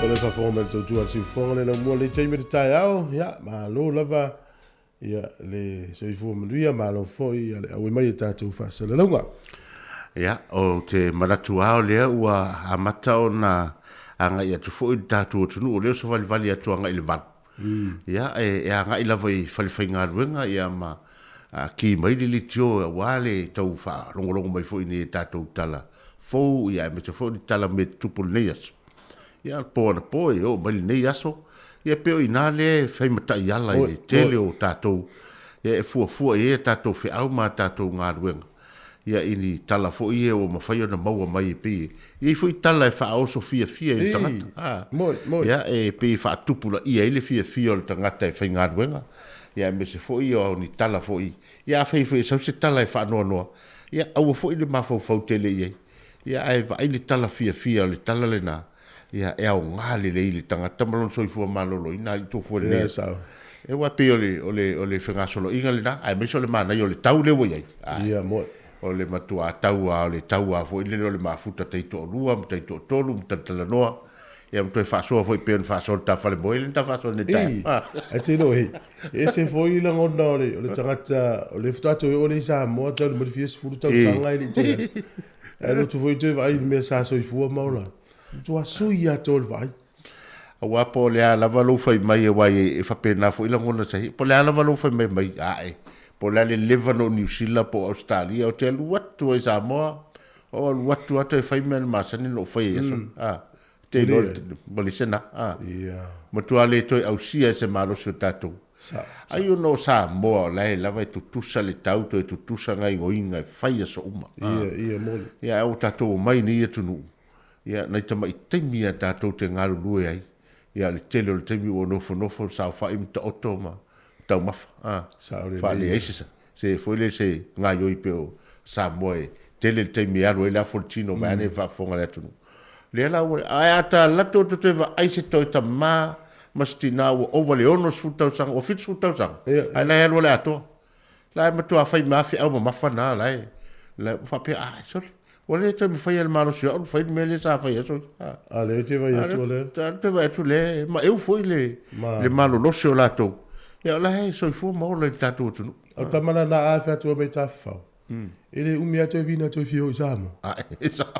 O le faafofoga mai le tautua a le siufofoga le laumua le taimi o le taeao, ia, malo lava ia le soifua manuia, malo foi ia le auai mai e tatou faasalalauga. Ia, ou te manatu lava o lea ua amata ona agai atu foi le tatou atunuu, o lea ua savalivali atu agai i le 8. Ia, e agai lava i falefaigaluega ia ma ki mai le leitio aua le tau faalogologo mai foi i ni tatou tala fou, ia aemaise foi o ni tala mea tutupu i lenei aso. Ia, o le po anapo e oo mai lenei aso, ia pei o i ina lea e fai ma taiala i le tele o tatou, ia e fuafua i ai a tatou feau ma a tatou galuega, ia i ni tala foi ia ua mafai ona maua mai e pei e i ai foi tala e faaoso fiafia i le tagata. A, ia e pei e faatupulaia ai le fiafia o le tagata e faigaluega, ia aemaise foi o ni tala foi, ia afai foi e sau se tala e faanoanoa, ia aua foi le mafaufau tele i ai. Ia ae vaai le tala fiafia o le tala lena, ia e aoga lelei i le tagata ma lona soifua maloloina alii tofu lenei. Ia sao. E aua pei o le o le o le fegasoloaiga lena, aemaise o le manaia o le tau lea ua i ai. Ia moe. O le matua tau lava o le tau lava foi lele o le mafuta taitoalua ma taitoatolu ma talatalanoa, ia ma toe faasoa foi pei ona faasoa le ta falemoe lea na ta faasoa nei i le taeao. Ei, ae te iloa e, e ese foi lagona o le, o le tagata, o le faatoa toe oo lea i Samoa talu mai le fia sefulu tausaga e le i toe alu. Ae lotu foi toe vaai i le mea sa soifua ma ola ai. Matua sui atoa le vaai. Aua po o le a lava lou fai mai aua e faapena foi lagona sa i ai, po o le a lava lou fai mai mai ae, po o le a le leva na o Niu Sila po o Ausetalia, ou te alu atu ai i Samoa, ou alu atu lava toe fai mea na masani ona ou faia i aso. A, te iloa ma le isi na, a. Matua le toe ausia e se malosi o tatou. Ai ona o Samoa o la e lava e tutusa le tau, toe tutusa gaoioiga e fai aso uma. Ia, ia, moni. Ia, ae ua tatou omai i nei atunuu, Ia, nai tamai taimi a tatou te galulue ai, ia, le tele o le taimi ua nofonofo, saofai ma taoto ma taumafa, a, faaleai se, se foi lea se gaioi pei o Samoa e tele le taimi e alu ai le afu o le tino vaeane le faafofoga a le atunuu. Lea la ua, ae a ta alu atu ta toe vaai se toe tama ma se tina ua ova le 60 tausaga, ua 70 tausaga, ae la e alu a le atoa. La e matua fai ma feau mamafa na, la e, la e faapea, ah, sole, ua le toe mafai e le malosi o au ona fai le mea lea sa fai aso ia. A lea te vai atu o lea. A lea te vai atu lea, ma eu foi le, le malolosi o latou. Ia, o la e soifua ma ola i le tatou atunuu. O tama la na a fea atu mai tafafao. E le umi a toe vina toe fia o i Samoa. A, e sao.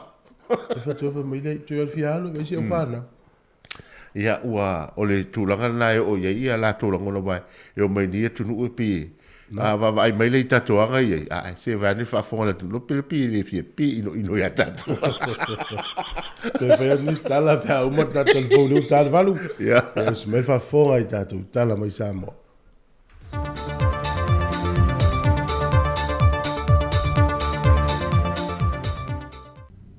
E fatu e mai le toe fia alu, mai si au whanau. Ia, ua, o le tulaga lena e oo i ai ia latou lagona aua e omai nei atunuu e pei e, a vaavaai mai lea i tatou aga i ai, ae se vaeane le faafofoga a le atunuu, pe pei e le fia piinoino ia tatou. Toe fai atu nisi tala pe a uma le tatou telefoni lea ua ta le 8. Ia. Ia usu mai le faafofoga i tatou tala mai Samoa.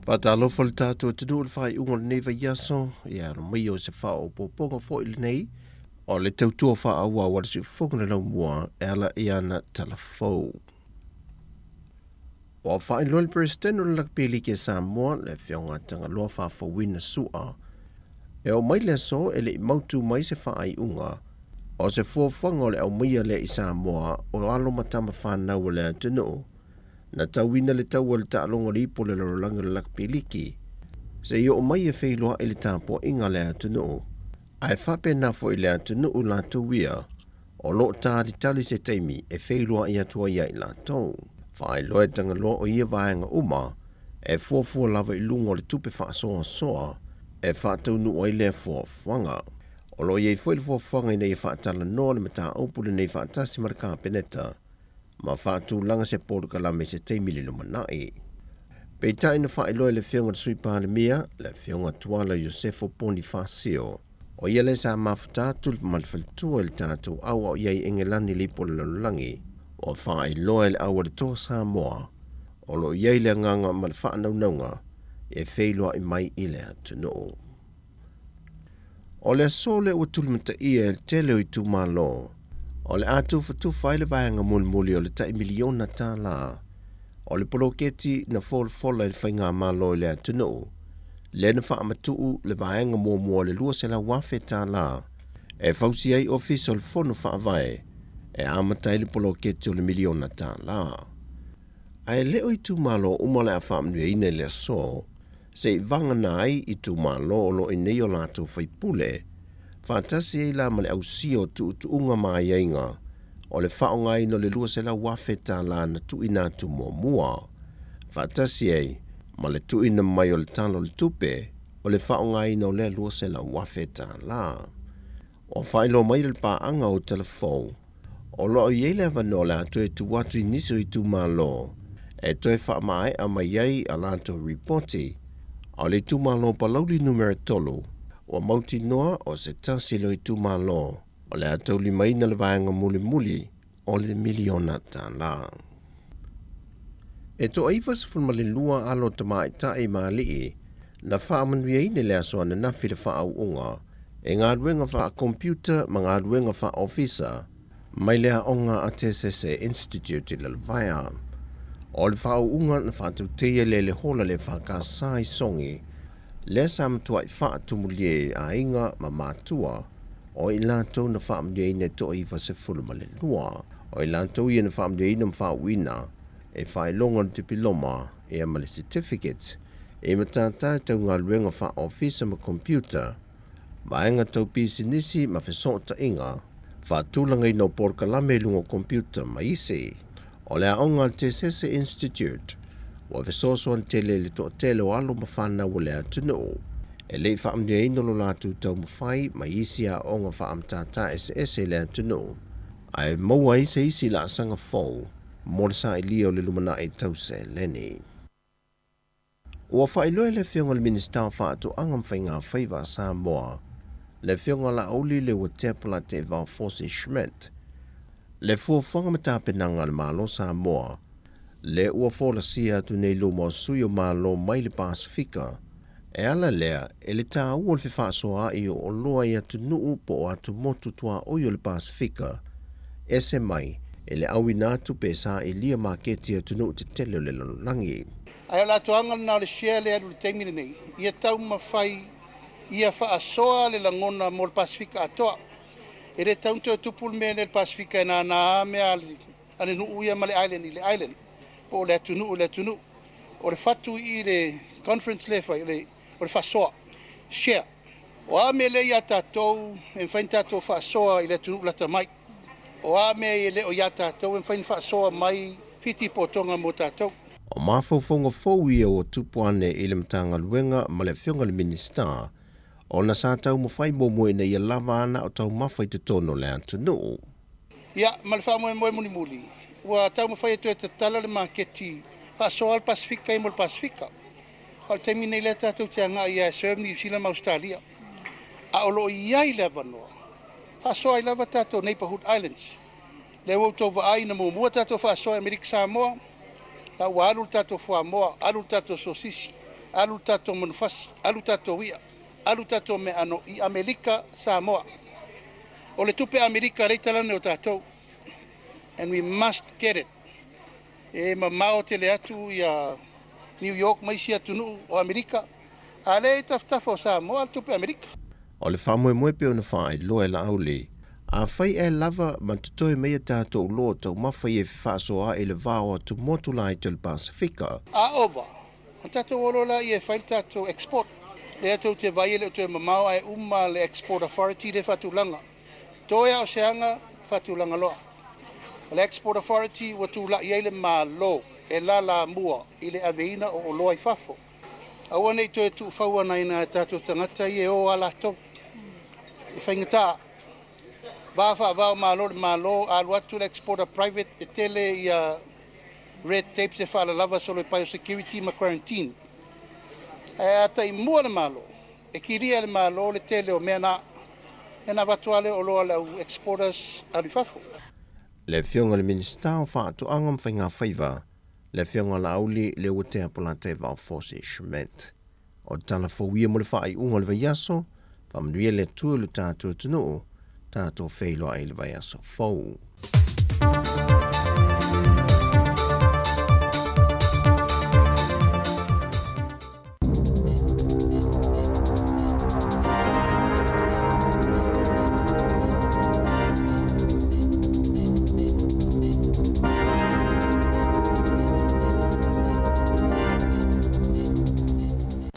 Faatalofa le tatou atunuu i le faaiuga o lenei vaiaso, ia alo mai o se faaopoopoga foi lenei o le tautua faaauau a le Siufofoga o le Laumua e ala i ana tala fou. Ua faailoa le Peresetene o le Lakapi Liki a Samoa, le Afioga a Tagaloa Faafouina Su'a, e oo mai le aso e le i mautu mai se faaiuga o se fuafuaga o le aumaia lea i Samoa o alo ma tama fanau o le atunuu na tauina le taua i le taaloga o le ipu o le lalolagi o le Lakapi Liki se i oo mai e feiloai le tapuaiga a le atunuu ae faapena foi le atunuu latou ia O lo o talitali se taimi e feiloai atu ai ia i latou. Faailoa e Tagaloa o ia vaega uma e fuafua lava i luga o le tupe faasoasoa e faataunuu ai lea fuafuaga. O lo o i ai foi le fuafuaga ina ia faatalanoa le mataupu lenei faatasi ma le Kapeneta ma faatulaga se polokalame i se taimi i le lumanai. Peitai na faailoa e le Afioga i le Sui Palemia, le Afioga Tuala Iosefo Ponifasio, O ia lea sa mafuta atu ma le faletua i le tatou au a o i ai i Engelani i le ipu o le lalolagi, ua faailoa e le au a le Toa Samoa o lo o i ai le agaga ma le faanaunauga e feiloai mai i le atunuu. O le aso lea ua tulimataia e le tele o itumalo, o le a tufatufa ai le vaega mulimuli o le tai miliona tala o le poloketi na folafola e le Faigamalo i le atunuu, lea na faamatuu le vaega muamua o le $200,000 e fausia ai Ofisa o le Fono Faavae e amata ai le poloketi o le miliona tala. Ae le o itumalo uma o le a faamanuiaina i le aso. Se i vagana ai itumalo o lo o i nei o latou faipule, faatasi ai la ma le ausia o tuutuuga ma aiaiga o le faaaogaina o le $200,000 na tuuina atu muamua, faatasi ai ma le tuuina mai o le Tala o le Tupe o le faaaogaina o lea $200,000. Ua faailoa mai le paaga o Talafou, o lo o i ai le avanoa o le a toe tuu atu i nisi o itumalo e toe faamaea mai ai a latou ripoti, a o le itumalo o Palauli Numera 3 ua mautinoa o se tasi lea o itumalo o le a taulimaina le vaega mulimuli o le miliona tala. E toa-92 alo tamaitai ma alii na faamanuiaina i le aso ananafi le faaauuga e galuega faa-computer ma galuega faa-ofisa mai le aoga a Tesese Institute i Lalovaea. O le faaauuga na faatauteia le le hola le FKS i Sogi, lea sa matuai faatumulia e aiga ma matua o i latou na faamanuiaina e toa-92. O i latou ia na faamanuiaina ma faauuina e faailoga o le dipiloma ia ma le certificate i matata tau galuega faa-ofisa ma computer, vaega tau pisinisi ma fesootaiga, faatulagaina o polokalame i luga o computer ma isi. O le aoga a le Tesese Institute ua fesoasoani tele i le toatele o alo ma fanau o le atunuu e le i faamanuiaina lo latou taumafai mai isi aoga faamatata eseese i le atunuu, ae maua ai se isi laasaga fou mo le sailia o le lumanai tau seleni. Ua faailoa e le Afioga i le Minisita o Faatoaga ma Faiga Faiva a Samoa, le Afioga Laauli Leuatea Polataivao Fosi Schmidt, le fuafuaga ma tapenaga a le Malo Samoa, le ua folasia atu nei luma o sui o Malo mai le Pasefika, e ala lea e le tāua o le fefaasoaai o oloa i atunuu po o atumotu tuaoi o le Pasefika, ese mai e le auina atu pe sailia maketi atunuu tetele o le lalolagi. Ae o le atoaga lena o le share lea e alu i le taimi lenei, ia taumafai ia faasoa le lagona mo le Pasefika atoa. E le tatau ona toe tupu le mea lea i le Pasefika e nānā mea a le nuu ia ma le island i le island, po o le atunuu i le atunuu. O le fatu i le conference lea e fai, o le faasoa, share. O a mea lea ia tatou e mafai ona tatou faasoa i le atunuu lata mai. O a mea e le o ia tatou e mafai ona faasoa mai Fiti po o Tonga mo tatou. O mafaufauga fou ia ua tupu ane i le Matagaluega ma le Afioga i le Minisita, ona sa taumafai muamua ina ia lava ana o taumafa i totonu o le atunuu. Ia, ma le faamoemoe mulimuli, ua taumafai e toe tatala le maketi faasoa le Pasefika ia mo le Pasefika. A o le taimi nei lea tatou te agai ia e serve Niu Sila ma Ausetalia. A o lo o i ai le avanoa, faasoa ai lava tatou Neighbourhood Islands. Lea ua outou vaai na muamua tatou faasoa i Amerika Samoa, la ua alu le tatou fuamoa, alu le tatou sosisi, alu le tatou manufasi, alu tatou i'a, alu tatou meaano i Amerika Samoa. O le tupe Amerika lea e talane o tatou. And we must get it. E mamao tele atu ia New York ma isi atunuu o Amerika, a lea e i tafatafa o Samoa le tupe Amerika. O le faamoemoe pei ona faailoa e Laauli, afai ae lava ma totoe mai a tatou loa taumafa ia e fefaasoaai i le va o atumotu laiti o le Pasefika. A ova, ona tatou o loa laia e fai le tatou export. Lea tou te vaai e le o toe mamao ae uma le Export Authority lea e faatulaga. Toe a o se aga, faatulaga loa. O le Export Authority ua tulai ai le Malo e lalamua i le aveina o oloa i fafo. Aua ne i toe tuufauanaina e tatou tagata ia e o a latou. E faigata. Va faavao malo le Malo, alu atu le exporter private e tele ia red tapes e faalalava solo i biosecurity ma quarantine. Ae a taimua le Malo, e kilia e le Malo le tele o mea na. Ia na avatu lava lea o oloa a le au exporters alu i fafo. Le Afioga i le Minisita o Faatoaga ma Faiga Faiva, le Afioga Laauli Leuatea Polataivao Fosi Schmidt. O tala fou ia mo le faaiuga o le vaiaso, faamanuia le Atua i lo tatou atunuu, tatou feiloai i le vaiaso fou.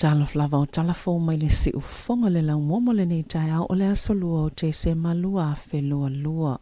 Talofa lava o talafou mai le siufofoga le laumua mo lenei taeao o le aso 2 o Tesema 2022.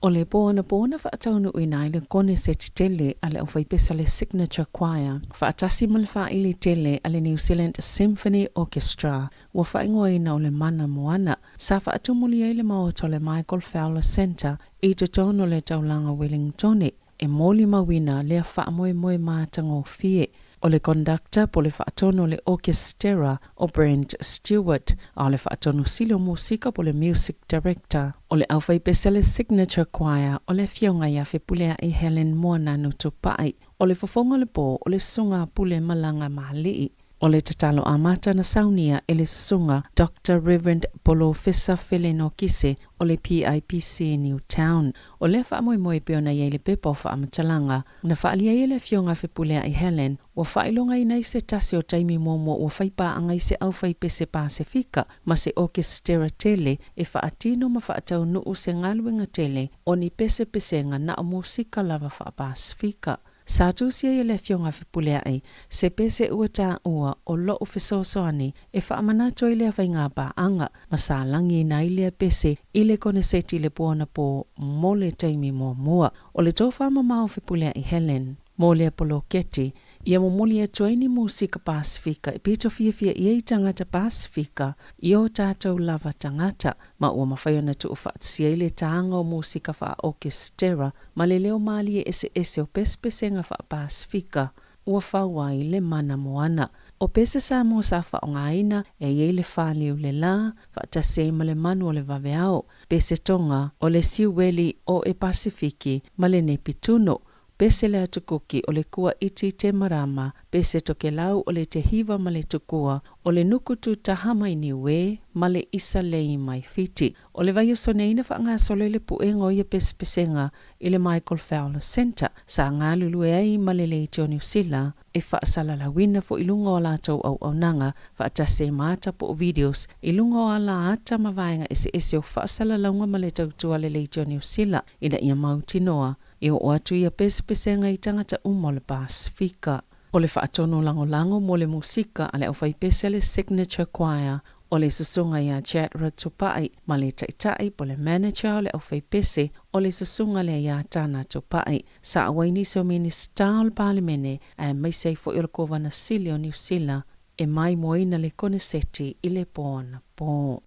O le po anapo na faataunuuina ai le koneseti tele a le aufaipese a le Signature Choir faatasi ma le faaili tele a le New Zealand Symphony Orchestra ua faaigoaina o le Mana Moana sa faatumulia ai le maota o le Michael Fowler Centre i totonu o le taulaga o Wellingtone E molimauina lea faamoemoe matagofie o le conductor po o le faatonu o le okesitera o Brent Stewart, a o le faatonu sili o musika po o le music director o le aufaipese le Signature Choir o le Afioga ia Fepuleai Helen Moananu Tupai. O le fofoga o le po o le Susuga Pule Malaga Maali'i. O le tatalo amata na saunia e le Susuga Doctor Reverend Polofesa Feleno Kise o le PIPC Newtown. O lea faamoemoe e pei ona i ai le pepa o faamatalaga na faaalia ai e le Afioga Fepuleai Helen, ua faailogaina ai se tasi o taimi muamua ua fai paaga i se aufaipese Pasefika ma se okesitera tele e faatino ma faataunuu se galuega tele o ni pesepesega na o musika lava faa-Pasefika. Sa tusi ai e le Afioga Fepulea'i se pese ua taua o lo'u fesoasoani e faamanatu ai lea faiga paaga ma sa lagiina ai lea pese i le koneseti i le po anapo mo le taimi muamua. O le tofa mamao Fepulea'i Helen mo lea poloketi, ia momoli atu ai ni musika Pasefika e pito fiafia i ai tagata Pasefika i o tatou lava tagata, ma ua mafai ona tuufaatasia ai le taga o musika faa-okesitera ma le leo malie eseese o pesepesega faa-Pasefika ua fau ai le mana moana. O pese Samoa sa faaaogaina e i ai le faliu le la, faatasi ai ma le manu o le vaveao, pese Tonga o le siueli o e Pasefiki ma le Nepituno, Pese le atukuki o le kua iti te marama, pese Tokelau o le te hiva ma le tukua, o le nuku tu taha mai Niue ma le isa lei mai Fiti. O le vaiaso nei na faagasolo ai le puega o ia pesepesega i le Michael Fowler Centre, sa galulue ai ma le Leitio Niu Sila e faasalalauina foi i luga o a latou auaunaga faatasi ai ma ata po o videos i luga o ala ata ma vaega eseese o faasalalauga ma le tautua a le Leitio Niu Sila ina ia mautinoa E oo atu ia pesepesega i tagata uma o le Pasefika. O le faatonu lagolago mo le musika a le aufaipese a le Signature Choir o le Susuga ia Chad Ratupa'i ma le Taitai po le Manager o le aufaipese o le Susuga lea ia Tana Tupa'i. Sa auai nisi o Minisita o le Palemene aemaise ai foi o le Kovana Sili o Niu Sila e maimoaina le koneseti i le po anapo.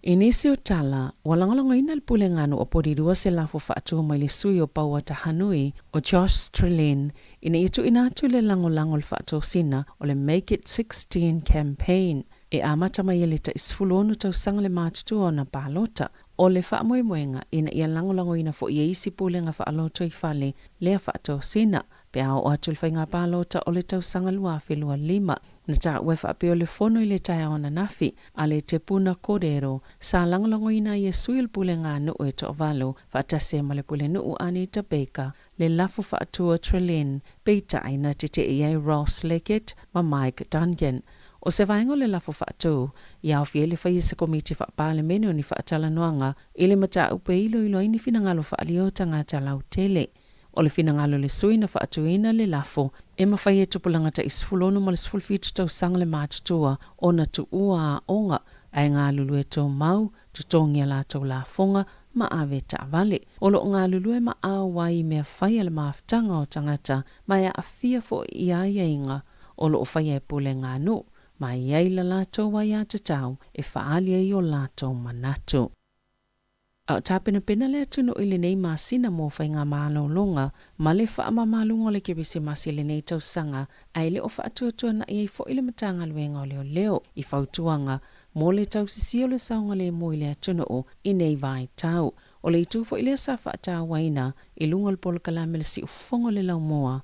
I nisi o tala, ua lagolagoina le Pulega Nuu o Porirua se lafo faatu mai le sui o Pauatahanui, o Josh Strelin, ina ia tuuina atu le lagolago i le faatosina o le Make It 16 Campaign e amata mai ai le tai 16 tausaga le matutua ona palota. O le faamoemoega ina ia lagolagoina foi e isi pulega faalotoifale lea faatosina pe a oo atu le faiga palota o le tausaga 2025. Na taua e faapea o le fono i le taeao ananafi a le Te Puna Kōrero, sa lagolagoina ai e sui o le Pulega Nuu e toavalu, faatasi ai ma le Pulenuu Anita Baker, le lafo faatua Trelin, peitai na teteʻi ai Ross Leggett ma Mike Duncan. O se vaega o le lafo faatu, i aofia ai le faia se Komiti Faa-Palemene o ni Faatalanoaga i le mataupu e iloilo ai ni finagalo faaalia o tagata lautele. O le finagalo o le sui na faatuina le lafo e mafai e tupulaga tai 16 ma le 17 tausaga le matutua ona tuua aoga ae galulue tumau, totogi a latou lafoga ma ave taavale. O lo o galulue ma auai i mea fai a le mafutaga o tagata ma e aafia foi i aiaiga o lo o faia e pulega nuu ma e i ai la latou aiatatau e faaali ai o latou manatu. A o tapenapena le atunuu i lenei masina mo faigamalologa ma le faamamaluga o le Kerisimasi i lenei tausaga, ae le o faatuatuana'i ai foi le Matagaluega o Leoleo i fautuaga mo le tausisia o le saogalemu i le atunuu i nei vaitau. O le itu foi lea sa faatauaina i luga o le polokalame le Siufofoga o le Laumua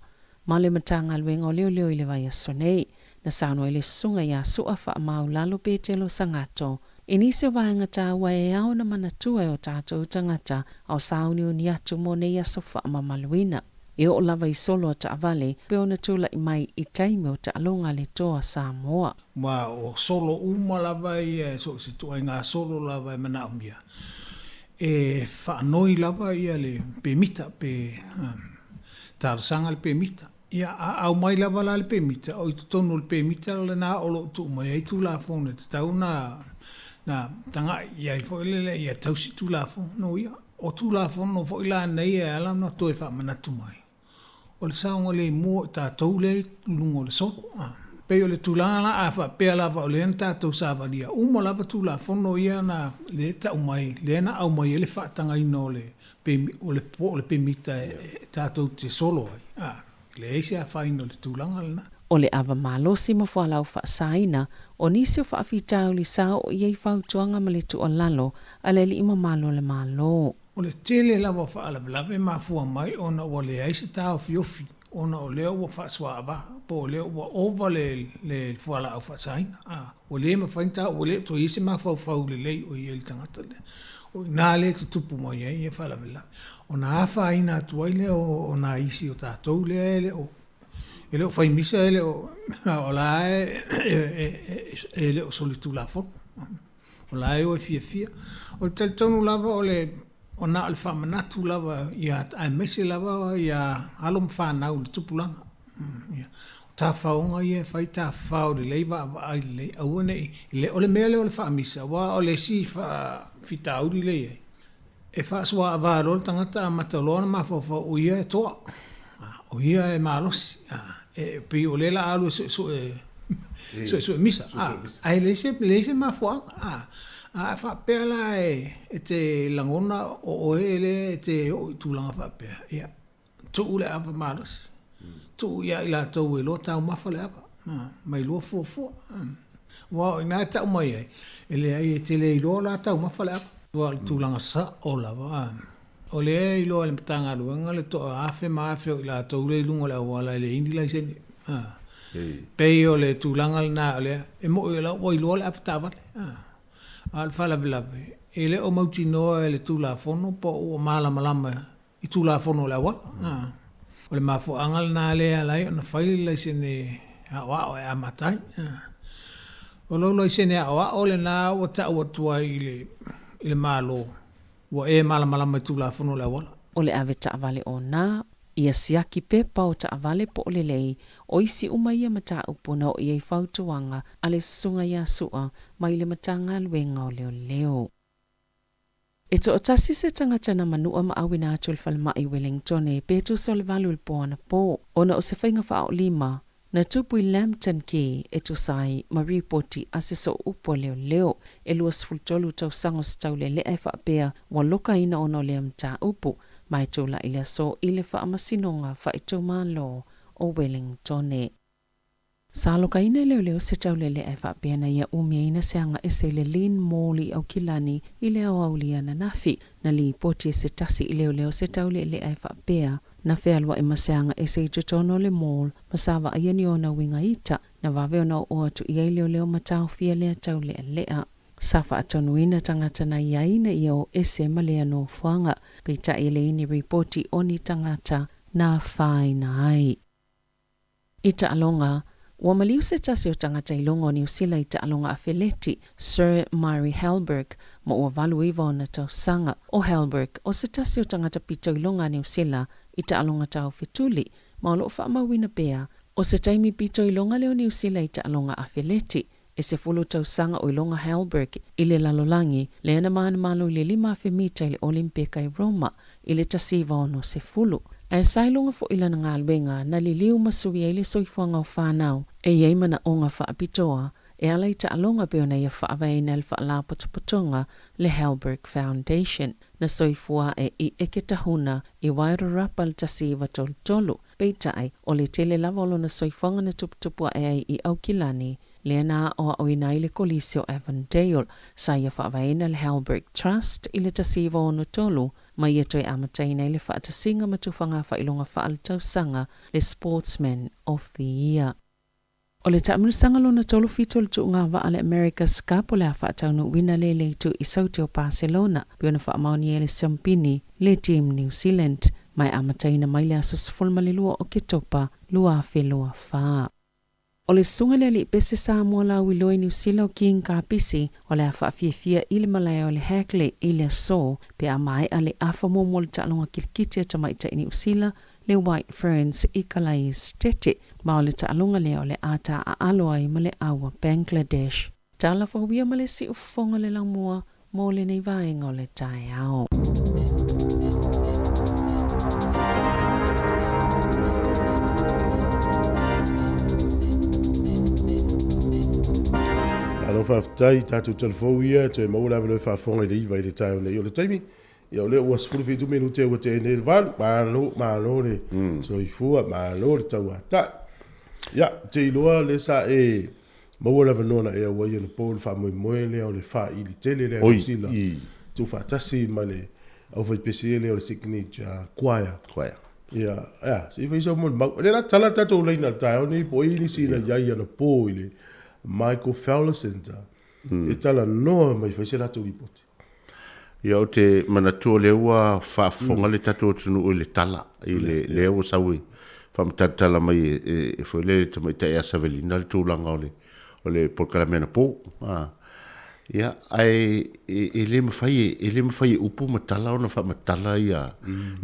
ma le Matagaluega o Leoleo i le vaiaso nei. Na saunoa ai le Susuga ia Su'a Faamaulalo Petelo Sagato i nisi o vaega taua e ao ona manatua e o tatou tagata a o sauniuni atu mo nei aso faamamaluina. E oo lava i solo a taavale pe ona tulai mai i taimi o taaloga a le Toa Samoa. Ma o solo uma lava ia e so o se ituaiga solo lava e manaomia, e faanoi lava ia le pemita pe talosaga le pemita. Ia, a aumai lava la le pemita, o i totonu o le pemita lena o lo o tuu mai ai Tulafono e tatau ona na taga'i i ai foi lele ia tausi Tulafono ia. O Tulafono foi la nei e ala ona toe faamanatu mai, o le saogalemu o i tatou lea i luga o le solo. E pei o le tulaga la a faapea lava o lea na tatou savalia uma lava Tulafono ia na lea e tau mai, lea na aumai ai le faatagaina o le o le po o le pemita e tatou te solo ai, a, e leai se afaina o le tulaga lena. O le ava malosi ma fualaau faasaina, o nisi o faafitauli sa oo i ai fautuaga ma le tuualalo a le alii mamalu o le Malo. O le tele lava o faalavelave e mafua mai ona ua leai se taofiofi ona o lea ua faasuaava po o lea ua ova le le fualaau faasaina, a, ua le mafai ona ta, ua le o toe i ai se mafaufau lelei o i ai i le tagata lea. O i ina lea e tutupu mai ai ia faalavelave. Ona afaina atu ai lea o nai isi o tatou lea e le o e le o fai misa, e le o, o la e le o solitulafono. O la e o e fiafia. O le talitonu lava o le, o na o le faamanatu lava ia, aemaise lava ia alo ma fanau i le tupulaga. Ia, o tafaoga ia e fai, tafafao lelei, vaavaai lelei, aua ne i, o le mea lea o le faamisa, aua o le isi faafitauli lea e i ai, E faasuaava loa le tagata amata loa ona mafaufau o ia e toa, o ia e malosi, e pei o lea la alu e suesue suesue misa, ae leai se leai se mafuaaga. A faapea la e te lagona o oe lea e te oo i tulaga faapea, ia Tuu le ava malosi. Tuu ia i latou e iloa taumafa le ava, ma iloa fuafua. Aua o i ina e tau mai ai, e leai e te le iloa la taumafa le ava. Aua o le tulaga sao lava, o lea e iloa e le Matagaluega le toa afe ma afe o i latou lea i luga o le auala e leai ni laisene. Pei o le tulaga lena o lea, e moni o la ua iloa le avetaavale, a o le faalavelave, e le o mautinoa e le Tulafono po o ua malamalama i Tulafono o le auala. O le mafuaaga lena lea e ala ai ona fai le laisene aoao e amata ai. O lou laisene aoao lena ua tau atu ai i le Malo, ua e malamalama i Tulafono o le auala. O le ave taavale ona, ia siaki pepa o taavale po o lelei, o isi uma ia mataupu na oo i ai fautuaga a le Susuga ia Su'a mai le Matagaluega o Leoleo. E toatasi se tagata na manua ma auina atu i le falemai i Wellingtone pe tusa o le valu i le po anapo, ona o se faiga faaolima na tupu i Lambton Quay e tusa ai ma ripoti a se sooupu a leoleo e 23 tausaga o se taulelea e faapea ua lokaina ona o lea mataupu ma e tulai le aso i le Faamasinoga Faaitumalo o Wellingtone. Sa alokaina e leoleo se taulelea e faapea na ia umiaina se aga ese i le Lynn Mall i Aukilani i le aoauli ananafi. Na lipoti e se tasi i leoleo se taulelea e faapea na fealuai ma se aga ese i totonu o le mall ma sa vaaia ni ona uiga ita na vave ona oo atu i ai leoleo ma taofia lea taulealea. Sa faatonuina tagata na i ai ina ia o ese ma lea nofoaga, peitai e leai ni ripoti o ni tagata na afaina ai. I taaloga, ua maliu se tasi o tagata i luga o Niu Sila i taaloga afeleti, Sir Murray Halberg, ma ua 89 ona tausaga. ʻO Halberg, o se tasi o tagata pito i luga a Niu Sila i taaloga taofetuli, ma o lo o faamauina pea, o se taimi pito i luga lea o Niu Sila i taaloga afeleti, E 10 tausaga o iloga Halberg i le lalolagi, lea na manumalo i le 5,000 mita i le Olimpeka i Roma i le 1960. Ae sa iloga foi lana galuega na liliu ma sui ai le soifuaga o fanau e i ai manaoga faapitoa e ala i taaloga pei ona ia faavaeina e le Faalapotopotoga le Halberg Foundation. Na soifua ae i Eketahuna i Wairarapa i le 1933. Peitai, o le tele lava o lona soifuaga na tuputupu ae ai i Aukilani, lea na aoaoina ai le Kolisi o Avondale. Sa ia faavaeina le Halberg Trust i le 1963, ma ia toe amataina ai le faatasiga ma tufaga faailoga faaletausaga le Sportsman of the Year. O le taamilosaga lona tolu fitu o le tuuga vaa le America's Cup o le a faataunuuina le le itu i Saute o Paselona pei ona faamaonia ai le siampini le Team New Zealand ma e amataina mai le aso 12 o Oketopa 2024. O le susuga i le alii pese Samoa lauiloa i Niu Sila o King Kapisi o le a faafiafia i le malae o le Hagley i le aso pe a maea le afa muamua o le taaloga kilikiti a tamaitai Niu Sila. le White Ferns i Kalai Setete, ma o le taaloga lea o le a taaalo ai ma le au a Bangladesh. Tala fou ia ma le siufofoga o le laumua mo lenei vaega o le taeao. Malo faafetai tatou talafou ia toe maua le avanoa e faafofoga i le 9 i le taeao nei. O le taimi, ia o lea ua 17 minute ua tea nei le 8. Malo, malo le soifua, malo le tauatai. Ia, ou te iloa lea sa e Maua le avanoa na e auai anapo i le faamoemoe lea o le faili tele lea a Niu Sila, tuufaatasi ma le aufaipese lea o le Signature Choir. Choir. Ia, ea, se i fai sau molimau. O lea la tala le tatou laina i le taeao nei po o i ai nisi na i ai anapo i le Michael Fowler Centre e talanoa mai fai se latou lipoti. Ia, ou te manatua o lea ua faafofoga le tatou atunuu i le tala, i le, lea ua sau e faamatalatala mai e, e, e foi lea le tamaitai ia Savelina le tulaga o le, o le polokalame anapo. A, ia, ae e, e le mafai e, e le mafai e upu ma tala ona faamatala ia,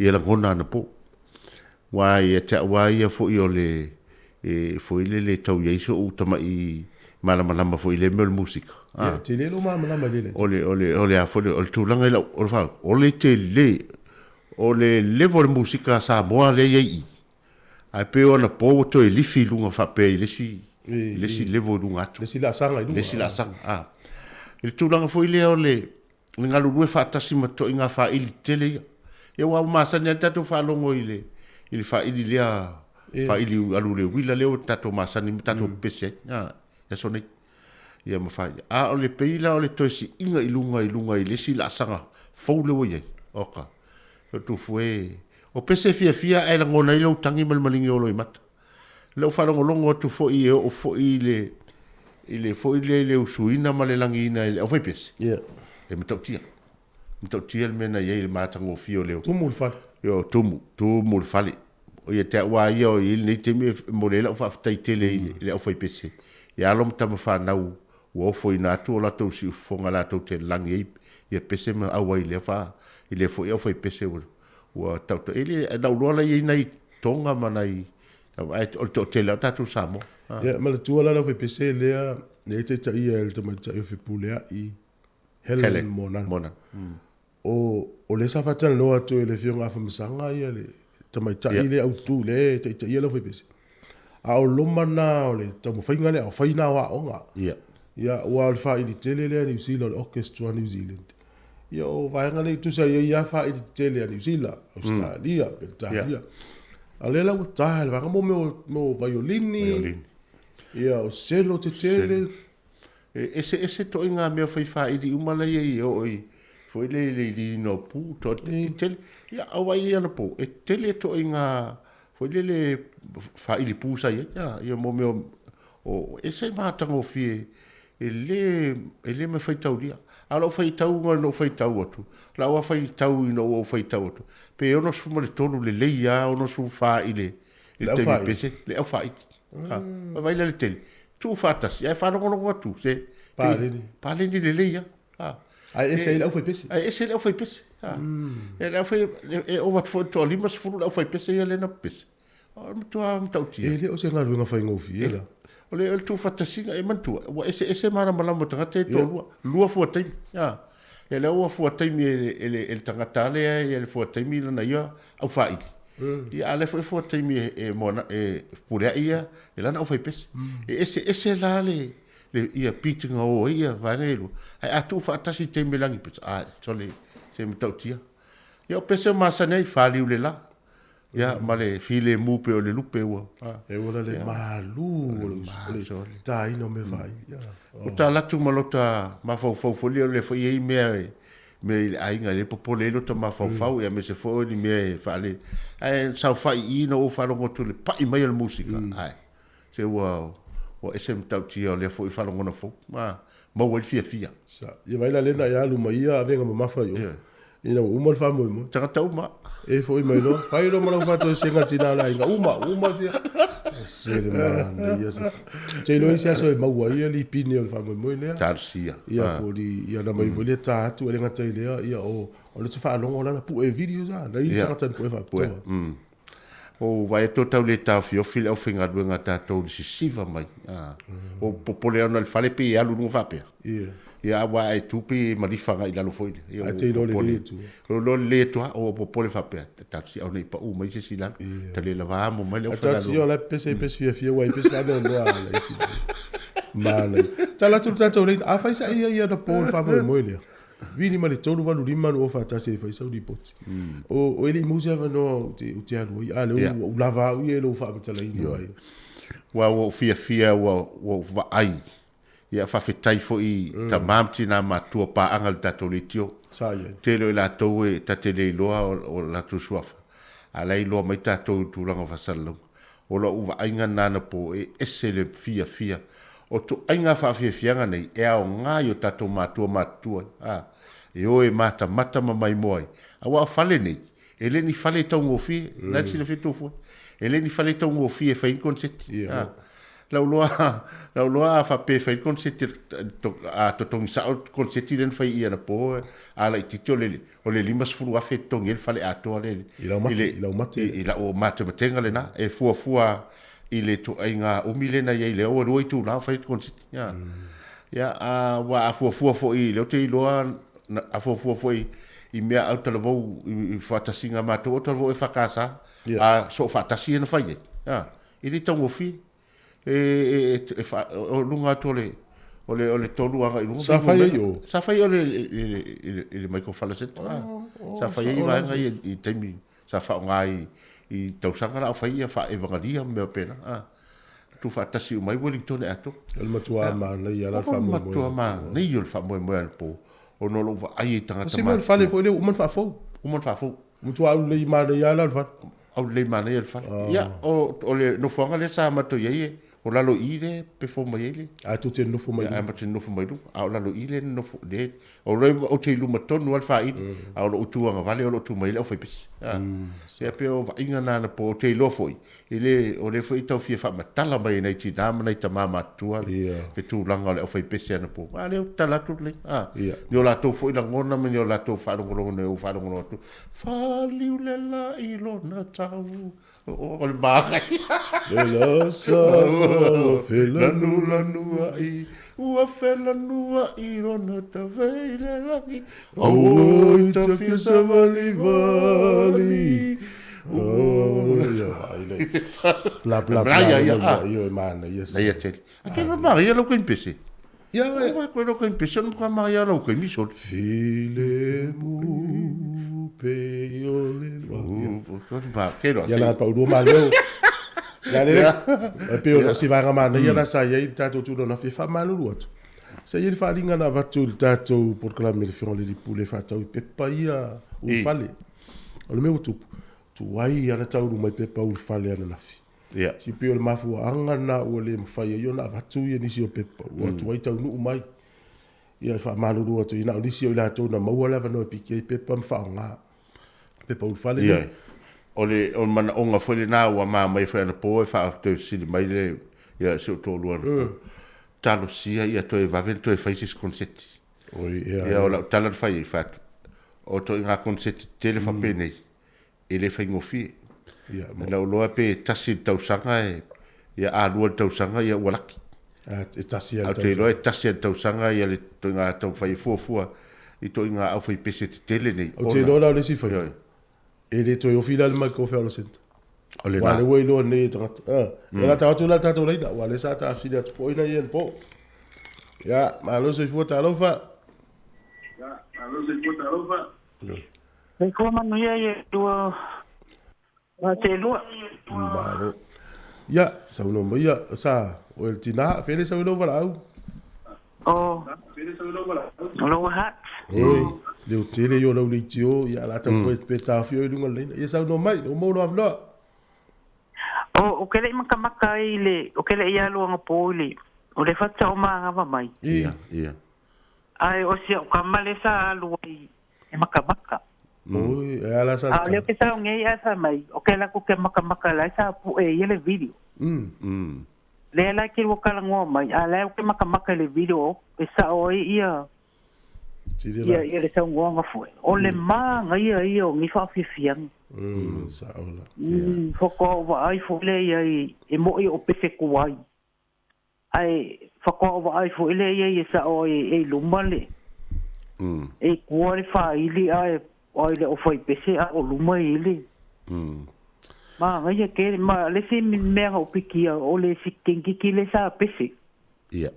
ia lagona anapo. Aua ia te au lava ia foi o le, e foi lele e tau i ai so'u tama'i malamalama foi i lea mea o le musika. Ia, e tele lou malamalama i lele. O le, o le, o le a foi le, o le tulaga i lau, o le faa, o le tele, o le level o le musika a Samoa lea e i ai i i, ae pei o anapo ua toe lifi i luga faapea i le isi, i le isi level i luga atu. Le isi laasaga i luga. Le isi laasaga, a. I le tulaga foi lea o le, le galulue faatasi ma toaiga faili tetele ia. Ia aua ua masani lava le tatou faalogo i le i le faili lea faili alu le uila lea ua tatou masani ma tatou pepesi ai a i aso nei. Ia ma faili. A o le pei la o le toe siiga i luga i luga i le isi laasaga fou lea ua i ai. Oka. Tofu e. O pese e fiafia ae lagona ai lou tagi ma le maligi o loimata. Lou faalogologo atu foi e oo foi i le i le foi lea i le usuina ma le lagiina e le aufaipese. Yeah. E matautia. Matautia le mea na i ai i le matagofie o leo. Tumu le fale. Io, tumu, tumu le fale. O ia te au lava ia i lenei taimi e momoli ai lau faafetai tele i le aufaipese i alo ma tama fanau ua ofoina atu o latou siufofoga latou te lagi ai ia pese ma auai i lea fa i lea foi aufaipese ua ua taoto e le na ou iloa la i ai nai Tonga ma nai ae o le toatele lava o tatou Samoa. Ia manatua la le aufaipese lea lea e taitaia e le tamaitai o Fepuleai Helen, Helen Monan. Monan. O o lea sa faatalanoa atu e le Afioga Afamasaga ia le tamaitai yeah. lea autu lea e taitaia le aufaipese. A o loma na o le taumafaiga lea, o fai na o aoga. Yeah. Ia, ua o le faili tele lea Niu Sila, o le Orchestra New Zealand. Ia, o vaega nei tusa i ai lava faili tetele a Niu Sila, Australia, mm. Peretania. Yeah. A o lea la ua tae le vaega mo mea o vaiolini, vaiolini. Ia, o selo tetele. E eseese toaiga mea fai faili uma la ia i oo i foi le le iliina o pu to e tele ia au ai ia na po e tele toaiga foi le le faili pu sa ia ia ia mo mea o ese matagofie e le e le mafai taulia. A o lau faitauga ina ou faitau atu, lau lava faitau ina ua ou faitau atu, pe 63 lelei lava, 64 i le i le taimi pese, le aufaiti. Ah, vaai la le tele, tuu faatasi, ae faalogologo atu, se Paleni. Paleni lelei lava. Ah. Ae ese ai le aufaipese. Ae ese le aufaipese. Ah. E le aufai, e ova atu foi le toalima sefulu le aufaipese ia lea na pepese. O le matua matautia. E le o se galuega faigofie la. O le, o le tuufaatasiga, e manatua, ua eseese malamalama o tagata e toalua, lua fua taimi. Ah. Ia lea ua fua taimi e le, e le, e le tagata lea, ia le fua taimi lana ia aufaili. Ia a o lea foi e fua taimi e, e, moana, e puleai ia, e lana aufaipese. E eseese la le, le ia pitiga o ai ia vaega ia e lua. Ae a tuufaatasi i taimi e lagi pese, a, sole, se matautia. Ia o pese o masani ai, faliu le la. Ia, ma le filemu pei o le lupe ua. E ua la le malu o le taina o mea faaili. O ta alu atu ma lota mafaufau foi lea, o lea foi e i ai mea mea i le aiga lea e popole ai lota mafaufau, ia aemaise foi o ni mea e faale. Ae saofai i i na ou faalogo atu i le pai mai o le musika, ae se ua ua ese matautia o lea foi faalogona fou, ma maua ai le fiafia. Sa, ia vaai la lea na e alu mai ia avega mamafa i o. Ina ua uma le faamoemoe. Tagata uma. E foi mai loa. Fai loa ma lau faatoesega le tina o le aiga. Uma, uma sia. Ese le manaia se. Te iloa i se aso e maua ai ia lipine o le faamoemoe lea. Talosia. Ia po o li, ia na mai foi lea ta atu e le gata i lea, ia o, o le te faalogo lana pue video sa. Na i tagata ni pue faapitoa. O vaai atu o tau le taofiofi le aufaigaluega a tatou i le sisiva mai. O popole ona le fale pei e alu i luga faapea. Ia aua a e tu pei e malifa agai i lalo foi lea. Ia Ae te iloa lelei atu. O iloa lelei atu lava, o popole faapea, talosia aua ne i pau mai se isi i lalo. Ta le lava amo mai le aufaigaluega. Ae talosia o la e pepese ai pesi fiafia ua ai pesi faanoanoa a le isi. Manaia. Tala atu le tatou laina, afai sa e i ai anapo i le faamoemoe lea. Vili ma le 385 o faatasi e fai sau lipoti. O e le i maua se avanoa ou te, ou te alu ai, a lea ua ou lava au ia i lou faamatalaina mai. Ua ou fiafia ua ou vaai, ia faafetai foi i tama ma tina matua paaga i le tatou leitio. Sa i ai. Tele o i latou e ta te le iloa o latou suafa, a la e iloa mai tatou i tulaga o faasalalauga. O lau vaaiga lena anapo e ese le fiafia. O ituaiga faafiafiaga nei e aoga i o tatou matua matutua a e o e matamata ma maimoa ai. Aua o fale nei, e le ni fale taugofie, na e silafia tou foi. E le ni fale taugofie e fai ai ni koneseti. A lau loa, lau loa a faapea e fai ni koneseti a totogi sao le koneseti lea na fai i anapo a laitiiti o le O le 50,000 e totogi ai le fale atoa lea i lau mate, i lau mate. I lau matematega lena, e fuafua i le ituaiga umi lea na i ai lea ua lua itula o fai le koneseti. Ia, ia aua a fuafua foi, lea ou te iloa, a fuafua foi i mea autalavou i faatasiga a matou autalavou EFKS, a soofaatasi ia na fai ai, e le taugofie. O luga atu o le o le o le tolu agai i luga. Sa fai ai o? Sa fai o le i le Michael Fala Center. Sa fai ai vaega ia i taimi sa faaaoga i tausaga la o fai ia faa-evagalia ma mea faapena. Tuufaatasi uma ai Wellington e atoa. O le matua manaia la le faamoemoe. O le matua manaia o le faamoemoe anapo ona o lou vaai i tagata matutua. O se mea o le fale foi lea ua uma ona faafou. Uma ona faafou. Matua aulelei manaia lava la le fale. Aulelei manaia le fale. Ia, o le nofoaga lea sa matou i ai, o lalo i i lea e perform mai ai le. A tou te nonofo mai luga. A matou te nonofo mai luga. A o lalo i i lea nonofo, lea, o lea ou te i luma tonu lava le faaili, a o lou tu agavale o lo o tu mai ai le aufaipese. Ia pei o vaaiga na anapo, ou te iloa foi, E le, o lea foi e tau fia faamatala mai e nai tinā ma nai tamā matutua le tulaga o le aufaipese anapo. A lea ou te tala atu lelei, a, ni o latou foi lagona ma ni o latou faalogologo nei ou faalogologo atu, Faliu le la i lona tau, o le manaia. Le la sa felanuanuai, ua felanuai lona tave i le lagi, Aua i ta fia savalivali. Bla bla bla. Ia ia. Ia manaia. Ia tele. A ke no manaia lau kaimi pese. Ia wa koe lau kaimi pese no ka manaia lau kaimi sol. File mu pe o le wa. Ke Ia la pa urua ma leo. Ia le. E pe o si vaega manaia la sa iai le tatou tulaga fia faamalulu atu. Sa i ai le faaaliga na avatu i le tatou polokalame i le Afioga i le Alii Pule e faatau i pepa ia ulufale. O le mea ua tupu, tuai lava le taulu mai pepa ulufale ananafi. Ia. Si pei o le mafuaaga lena ua le mafai ai ona avatu ia nisi o pepa, ua tuai taunuu mai. Ia e faamalulu atu ai, na o nisi o i latou na maua le avanoa e piki ai pepa ma faaaoga pepa ulufale nei. O le o le manaoga foi lena ua mamaia foi anapo e faatoe fesili mai le ia si ou toalua anapo. Talosia ia toe vave ona toe fai se isi koneseti. Oi, ea, Ia, o lau tala na fai ai, fai atu, o ituaiga koneseti tetele faapenei, e le faigofie. Ia, mo. Lau iloa pe tasi i le tausaga, e, ia a lua i le tausaga, ia ua laki. A, e tasi lava i le Ae ou te iloa e tasi lava i le tausaga ia le ituaiga taumafai e fuafua i ituaiga aufaipese tetele nei, Ou te iloa la o le isi faiga, E le toe ofi la le Michael Fowler Centre. O le Ua lea ua iloa nei e tagata. Ah, e la tau atu la tatou laina, ua lea sa taafili atu po ina ia po. Ya, malo soifua talofa. Ya, malo soifua talofa. Soifua manuia ia lua wa te lua. Malo. Ya, saunoa mai ia sa o el tina, fele sau lau valaau. O Lower Hutt. Oi, leo tele i o lau leitio, ia la tau foi pe tāwhio i runga leina. Ia saunoa mai, o mau loa avanoa. O, o ke lei makamaka ai le, o ke lei alu anga pō i le, o le fata o māngava mai. Ia, ia. Ae o si au kama le sa alu ai e makamaka. Oi, e ala sa A o lea ke sa ngei a sa mai, o ke la ko ke makamaka lai sa pu e ia le video. Lea la ke ua kalagoa mai, a la e ke makamaka i le video e sa'o ai ia. Ia ia le saunoaga foi. O le magaia ia o ni faafiafiaga. Sa'o la. Faatoa ou vaai foi lea i ai e mo'i o pese tuai. Ae faatoa ou vaai foi lea i ai e sa'o ai e i luma le e i tua le faili ae ai le o faipese a o luma i le. Magaia tele ma le isi mea na ou pikia o le sikengiki lea sa pese. Ia.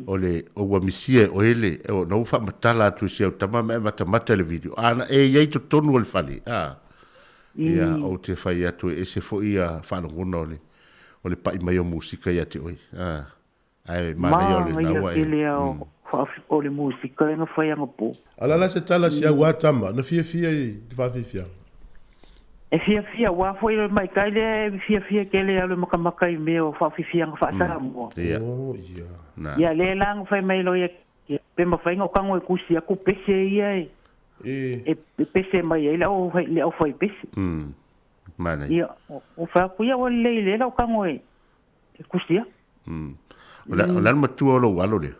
O le o ua misia e oe le o na ua faamatala atu i si au tama ma e matamata i le video a na e i ai totonu o le fale a ia ou te fai atu e ese foi ia faalogona o le o le pai mai o musika ia te oe a ae manaia o lena ua e tele o le musika lea na fai anapo. A o le a la se tala si au a tama na fiafia i le faafiafiaga? E fiafia, aua foi o le maitai lea e fiafia tele alu e matamata i mea o faafiafiaga faa-Samoa. Ia. Oh, ia. Na. Ia, lea la na fai mai loa ia, pe mafai ona ou tago e tusi atu pese ia e, e pese mai ai le au, le au fai pese. Manaia. Ia, o fai atu, ia ua lelei lea lau tago e, e tusi atu. O le, o le a le matua o lou alo lea?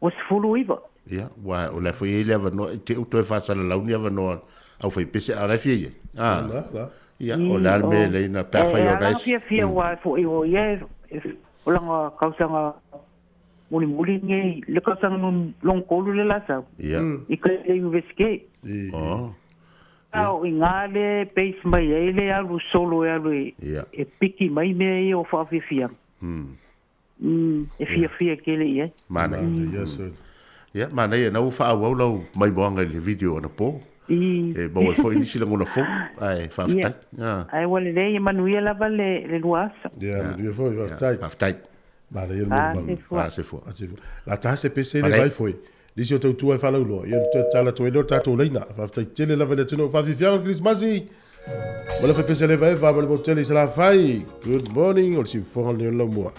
Ua 19. Ia, ua, o la foi e i ai le avanoa, i te i ua toe faasalalau ni avanoa au faipese, a o la e fia i ai. A, La, la. ia, o le a le mea e lei na, pe afai E o ala la e ona fiafia aua e foi o ia e, o lana tausaga mulimuli lenei, le tausaga lona tolu lea la sau. Ia. I ka i le Iunivesite. Oh. A o i ina le base mai ai le alu solo e alu e, e piki mai mea ia o faafiafiaga. E fiafia tele i ai. Manaia. Manaia, sir. Ia, manaia, na ua faaauau lau maimoaga i le video anapo. E maua ai foi nisi lagona fou, ae faafetai. Ia, ae ua lelei, e manuia lava le le lua aso. Ia, manuia foi, faafetai. Faafetai. Manaia le molimau. A, se fua. A, se fua. La taha se pese le vai foi. Nisi o tautua e faalauiloa, ia ona toe tatala atu ai lea o le tatou laina. Faafetai tele lava i le atunuu. Faafiafiaga o le Kerisimasi! Ma le faipese le Evaeva ma le motu tele i Salafai. Good morning, o le siufofoga lenei o le Laumua.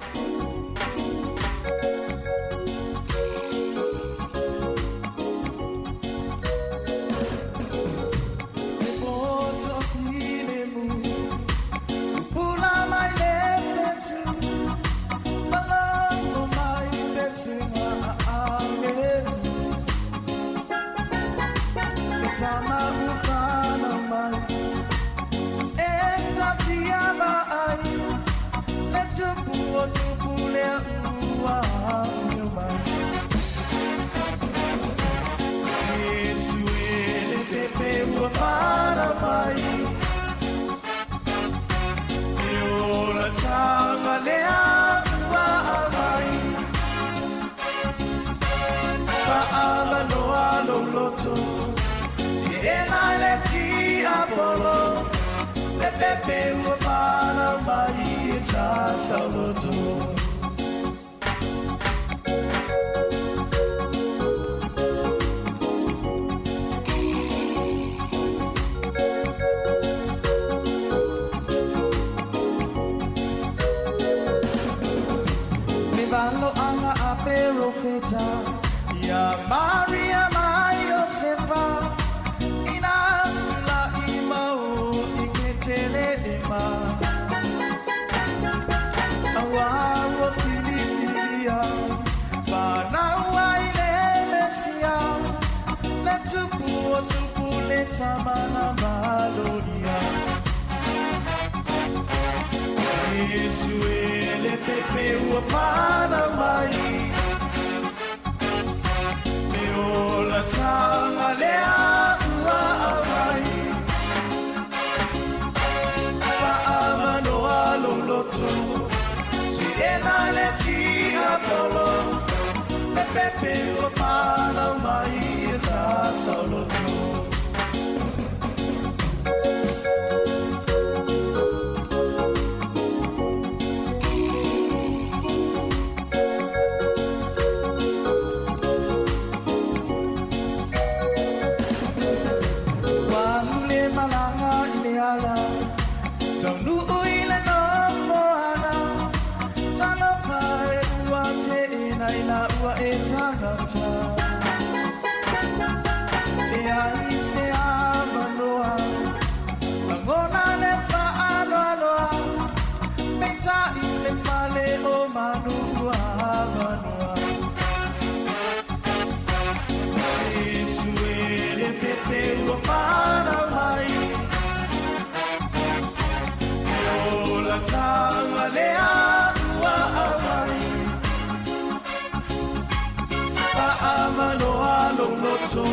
loto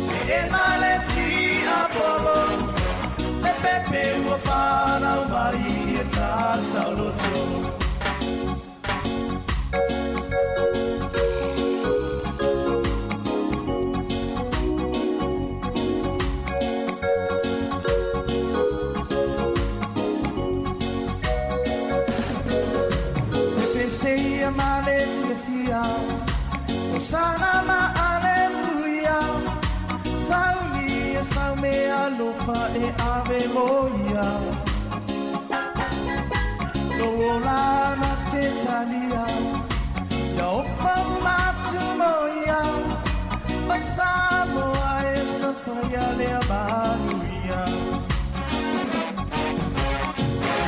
Te ena le tiapolo Le pepe ua whanau mai e tā sauloto E pese ia male fia O sana ma aleluia Sauni e sau me alofa e ave moia Lo ola na te talia Ia ofa matu moia Mai Samoa e sa whaia lea manuia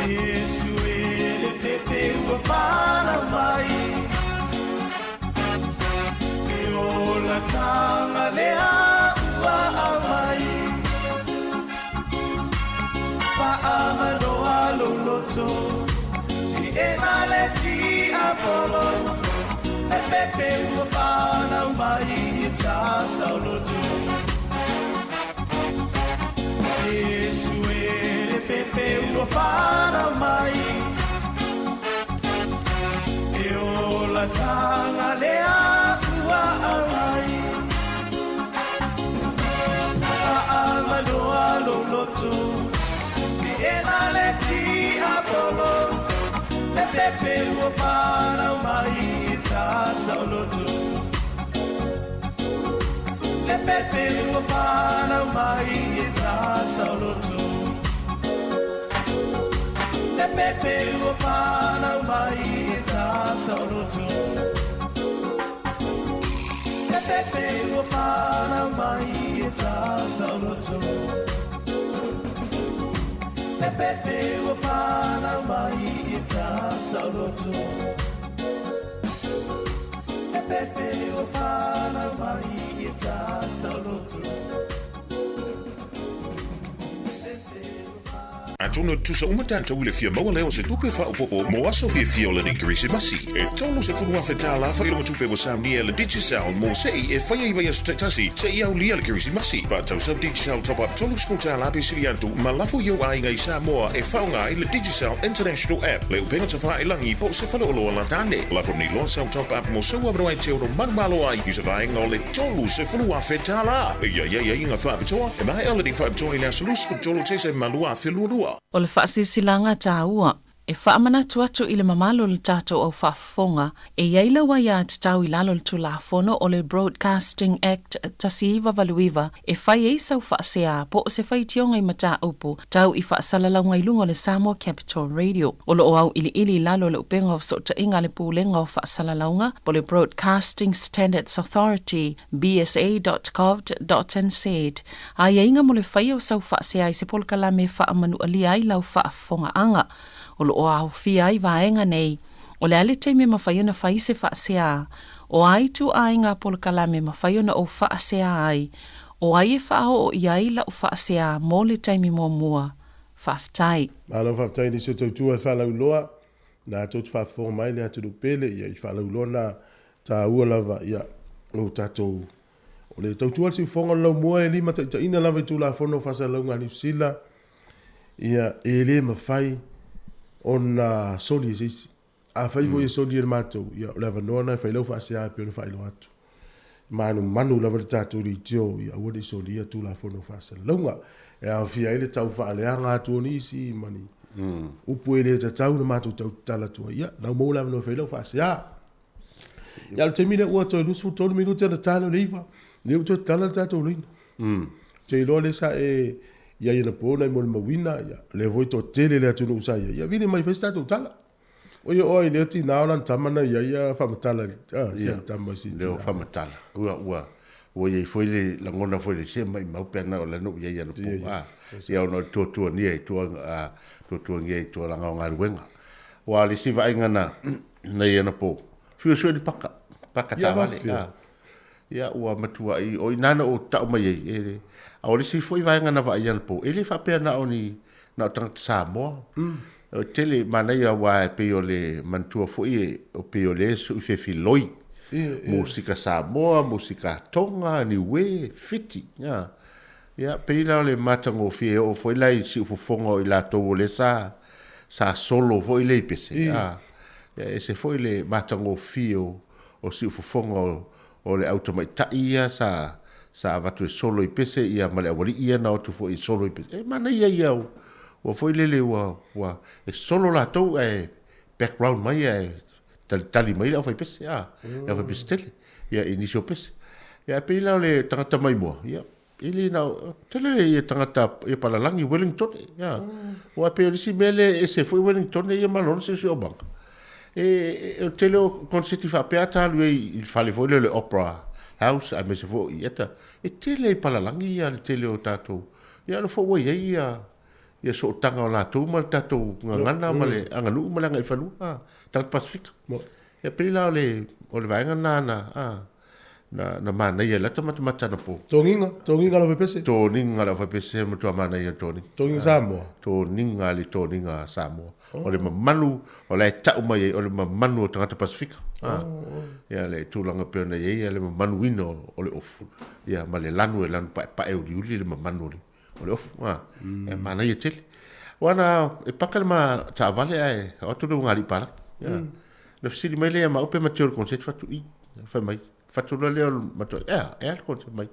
Yesu e le pepe ua whanau mai E ola tanga lea ua au mai Whaamanoa loloto Te ena le tiapolo Le pepe ua whanau mai e tā sauloto Yesu e le pepe ua whanau mai E ola tanga lea ua au mai Whaamanoa loloto Te ena le tiapolo Le pepe ua whanau mai e tā sauloto Le pepe ua whanau mai e tā sauloto Le pepe ua whanau mai e tā sauloto Le pepe ua whanau mai e tā sauloto Le pepe ua whanau mai e tā sauloto Le pepe ua whanau mai e tā sauloto Atonu tusa uma tātou i le fia maua lea o se tupe faaopoopo mo aso fiafia o lenei Kerisimasi. E $30,000 faailoga tupe ua saunia e le Digicel mo se'i e faia i vaiaso taitasi se'i aulia le Kerisimasi. Faatau sau Digicel Top Up $30 pe sili atu ma lafo i ou aiga i Samoa e faaaoga ai le Digicel International App, le upega tafāilagi po o se faleoloa latane. Lafo nei loa sau Top Up mo sou avanoa e te ono manumalo ai i se vaega o le $30,000. E i ai aiaiga faapitoa, e maea lenei faapitoa i le aso 23 Tesema 2022. O le faasilasilaga taua e faamanatu atu i le mamalu o le tatou au faafofoga, e i ai lau aiatatau i lalo o le Tulafono o le Broadcasting Act 1989 e fai ai sau faasea po o se faitioga i mataupu tau i faasalalauga i luga o le Samoa Capital Radio. O lo o auiliili i lalo o le upega o fesootaiga a le Pulega o Faasalalauga po o le Broadcasting Standards Authority, bsa.govt.nz, aiaiga mo le faia o sau faasea i se polokalame e faamanualia ai lau faafofogaaga. O lo o aofia ai vaega nei, o le a le taimi e mafai ona fai se faasea, o a ituaiga polokalame e mafai ona ou faasea ai, o ai e faaoo i ai lau faasea mo le taimi muamua. Faafetai. Malo faafetai i nisi o tautua e faalauiloa, na tou te faafofoga mai le atunuu pele, ia i faalauiloa na taua lava, ia, o tatou, o le tautua le siufofoga o le laumua e limataitaiina lava i Tulafono o Faasalalauga a Niu Sila, ia, e le mafai ona soli e se isi. Afai foi e soli e le matou, ia, o le avanoa lena e fai lau faasea e pei ona faailoa atu. E manumanu lava le tatou leitio, ia aua ne i solia Tulafono o Faasalalauga. E aofia ai le tau faaleaga atu o nisi ma ni upu e le tatau ona matou tau tatala atu ai. Ia, lau maua le avanoa e fai lau faasea. Ia, o le taimi lea ua toe 23 minute ona ta lea o le 9, lea ua toe tatala le tatou laina. Ou te iloa lea sa e i ai anapo na e molimauina, ia, lea foi toatele le atunuu sa i ai, ia vili mai fai se tatou tala. O ia oe i lea tinā o lana tama na i ai ia faamatala i le, ah, si ana tama i si Lea o tinā. faamatala. Ua, ua, ua i ai foi le lagona foi le se maimau pe ana o lana ua i ai anapo. Ah, ia ona o le tuatuania i tua, ah, tuatuagia i tualaga o galuega. Aua o le isi vaaiga na, na i anapo, fiu sue ni paka, paka Ia taavale. vafia. Ah, ia ua matuai, o i ina na ou tau mai ai, e le, a o le isi foi vaega na vaai anapo, e le faapea na o ni, na o tagata Samoa. O tele manaia aua e pei o le manatua foi e, o pei o le sui fefiloi. Musika Samoa, musika Tonga, Niue, Fiti, ia. Ia, pei la o le matagofie e oo foi la i siufofoga o i latou o lea sa, sa solo foi lea i pese, a. Ia, e ese foi le matagofie o, o siufofoga o, o le au tamaitai ia sa, sa avatu e solo i pese, ia ma le aualii ia na o atu foi e solo i pese. E manaia ia, ua foi lele ua, ua, e solo latou ae background mai ae talitali mai le aufaipese, a, le aufaipese tele, ia, i nisi o pese. Ia, ae pei la o le tagata maimoa, ia, e le na o, tele ia tagata, ia palalagi Wellington, ia. Aua e pei o le isi mea lea e ese foi Wellington ia ma lona siosiomaga. E, e, o le tele o konseti faapea a ta alu ai i le fale foi lea o le Opera House aemaise foi o ieta, e tele ai palalagi ia le tele o tatou, ia o lea foi ua i ai ia, ia sootaga o latou ma le tatou gagana ma le aganuu ma le agaifanua, tagata Pasefika. Ia pei la o le, o le vaega lena na, a, na, na manaia i lata matamata anapo. Togiga, togiga le aufaipese. Toniga le aufaipese e matua manaia le toniga. Togiga Samoa. Toniga le toniga Samoa. O le mamalu, o la e tau mai ai, o le mamalu o tagata Pasefika. Ia le tulaga pei ona i ai le mamaluina o le ofu, ia ma le lanu e lanu paepae uliuli le mamalu o le o le ofu, a, e manaia tele. Aua na, e paka le ma taavale ae o atu le ugalii palagi. Ia. Na fesili mai lea ia maau pe matua i le concert, fatu i, fai mai. Fatu loa lea o le matua, ea, ea le concert mai.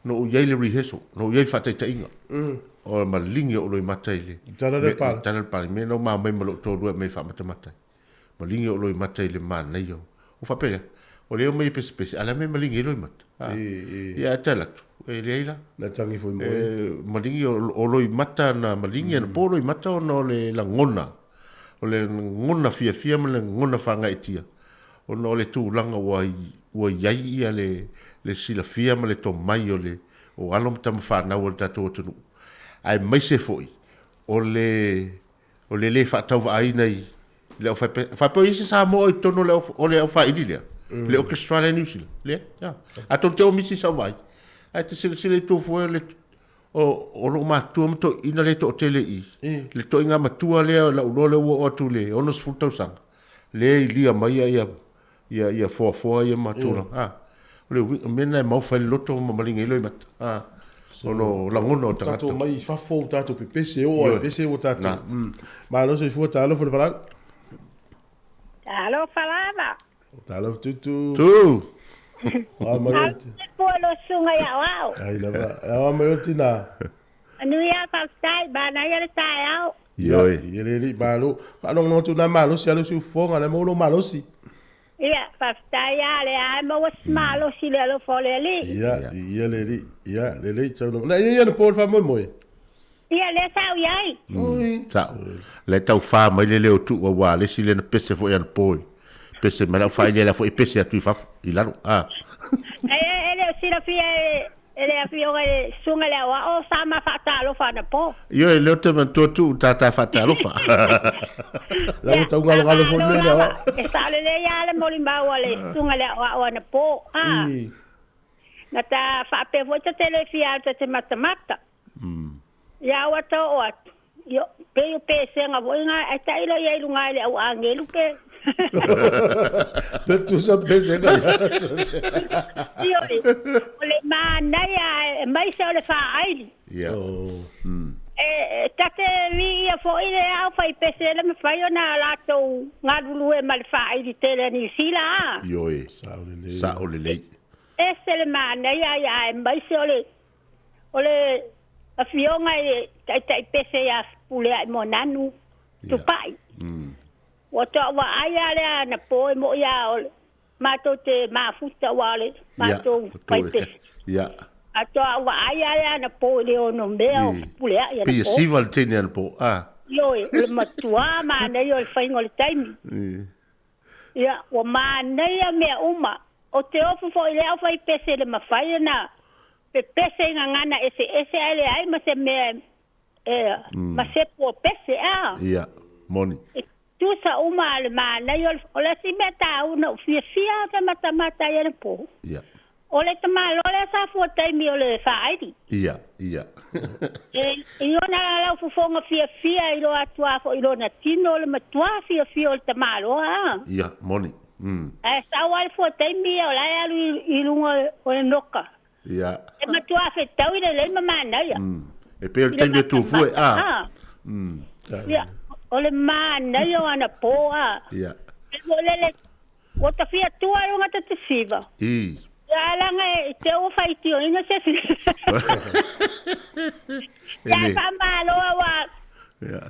Na ou i ai i le rehearsal, na ou i ai i le faataitaiga. O le maligi o ou loimata i le... Tala le palagi. Tala le palagi. Mea na ou maumai ma lou toalua e aumai e faamatamata ai. Maligi o loimata i le manaia o. Ua faapea lea, o lea e omai e pesepese, a o le a mea e maligi ai loimata? A, ia ae tala atu, e leai la. Na tangi foi moe. E maligi o loimata na maligi ana po loimata ona o le lagona, o le lagona fiafia ma le lagona faagaeetia, ona o le tulaga ua ua i ai ia le le silafia ma le tomai o le o alo ma tama fanau a le tatou atunuu, aemaise foi o le O le le faatauvaaina i le aufaipe faapea o i ai se Samoa i totonu o le au o le aufaaili lea, le orchestra lea i Niu Sila, leai. Atonu te o misi sau vaai, ae te silasila i tua fua le o o loo matua ma toeaiina lea e toatele i i, le toaiga matua lea lau iloa lea ua oo atu i le 60 tausaga, lea e ilia mai ia ia ia foafoa ia ma tulaga a o le uiga mea lena e maofa ai le loto ma maliga ai loimata a ona o lagona o tagata. Tatou mai i fafo ua tatou pepese oo ai pese ua tatou malo soifua talofa le valaau. Talofa lava. Talofa Tutu. Tu. Awa mai o te. Pua lo sunga ia o ao. Ai lava. Awa mai o tina. Manuia faafetai, manaia le taeao. Ioe. Ia le alii malo. Faalogologo atu na malosi a le usufofoga, la maua lou malosi. Ia, faafetai lava, lea lava e maua si malosi i le alofa o le Alii. Ia, ia le alii. Ia, lelei tau na. Na ia ia na po le faamoemoe. Ia, lea sa ou i ai. Oi. Sa, la e tau fa mai le leo tuu aua le isi lea na pese foi anapo i pese mai lau faaili la foi e pese atu i fafo, i lalo. Ah. E, e le o silafia e E le afioga i le Susuga i le Aoao sa ma faatalofa anapo. Ioe, lea ou te manatua tuu tātā faatalofa. La ua taugalogalo foi mea le Aoao. E sao lelei lava le molimau a le Susuga i le Aoao anapo. A. Na ta faapea foi ta te le fia alu ta te matamata. Ia ua ta oo atu, Io, pei o pesega foi nga ai tailo ia i luga i le au agelu pe. Pe tusa pesega ia. Io, o le manaia e maise o le faaili. Ia. E, ta te viia foi le au fai pese le mafai ona latou galulue ma le faaili tele a Niu Sila a. Ioe. Sao lelei. Sao lelei. Ese le manaia ia aemaise o le O le afioga i le taitai pese ia Fepuleai-Moananu, Tupai. Ua toa vaai lava lea anapo e moi lava o le matou te mafuta aua o le matou faipese. A toa vaai lava lea anapo i le onomea o Fepuleai anapo. Pei e siva le teine anapo, a. Ioe, o le matuā manaia o le faiga o le taimi. Ia, ua manaia mea uma. O te ofu foi i le aufaipese i le mafai ona pepese i gagana eseese ae leai ma se mea e ma se pua pese a. Ia, moni. E tusa uma le manaia o le isi mea taua na ou fiafia ou te matamata ai anapo. Ia. O le tamaloa lea sa fua taimi o le faaili. Ia, ia. E i ona lau fofoga fiafia i lo atu a foi i lona tino o le matua fiafia o le tamaloa a. Ia, moni. Ae sau lava le fua taimi ia o la e alu i luga o le noka. Ia. E matua fetaui lelei ma manaia. E pei o le taimi e tu fue, a. Ia, o le manaia o ana po, a. Ia. E mo lele, ua tafia tua i luga ta te siva. I. Ia, alaga e te ua faitioina se si. Ia, e faamalo ua. Ia.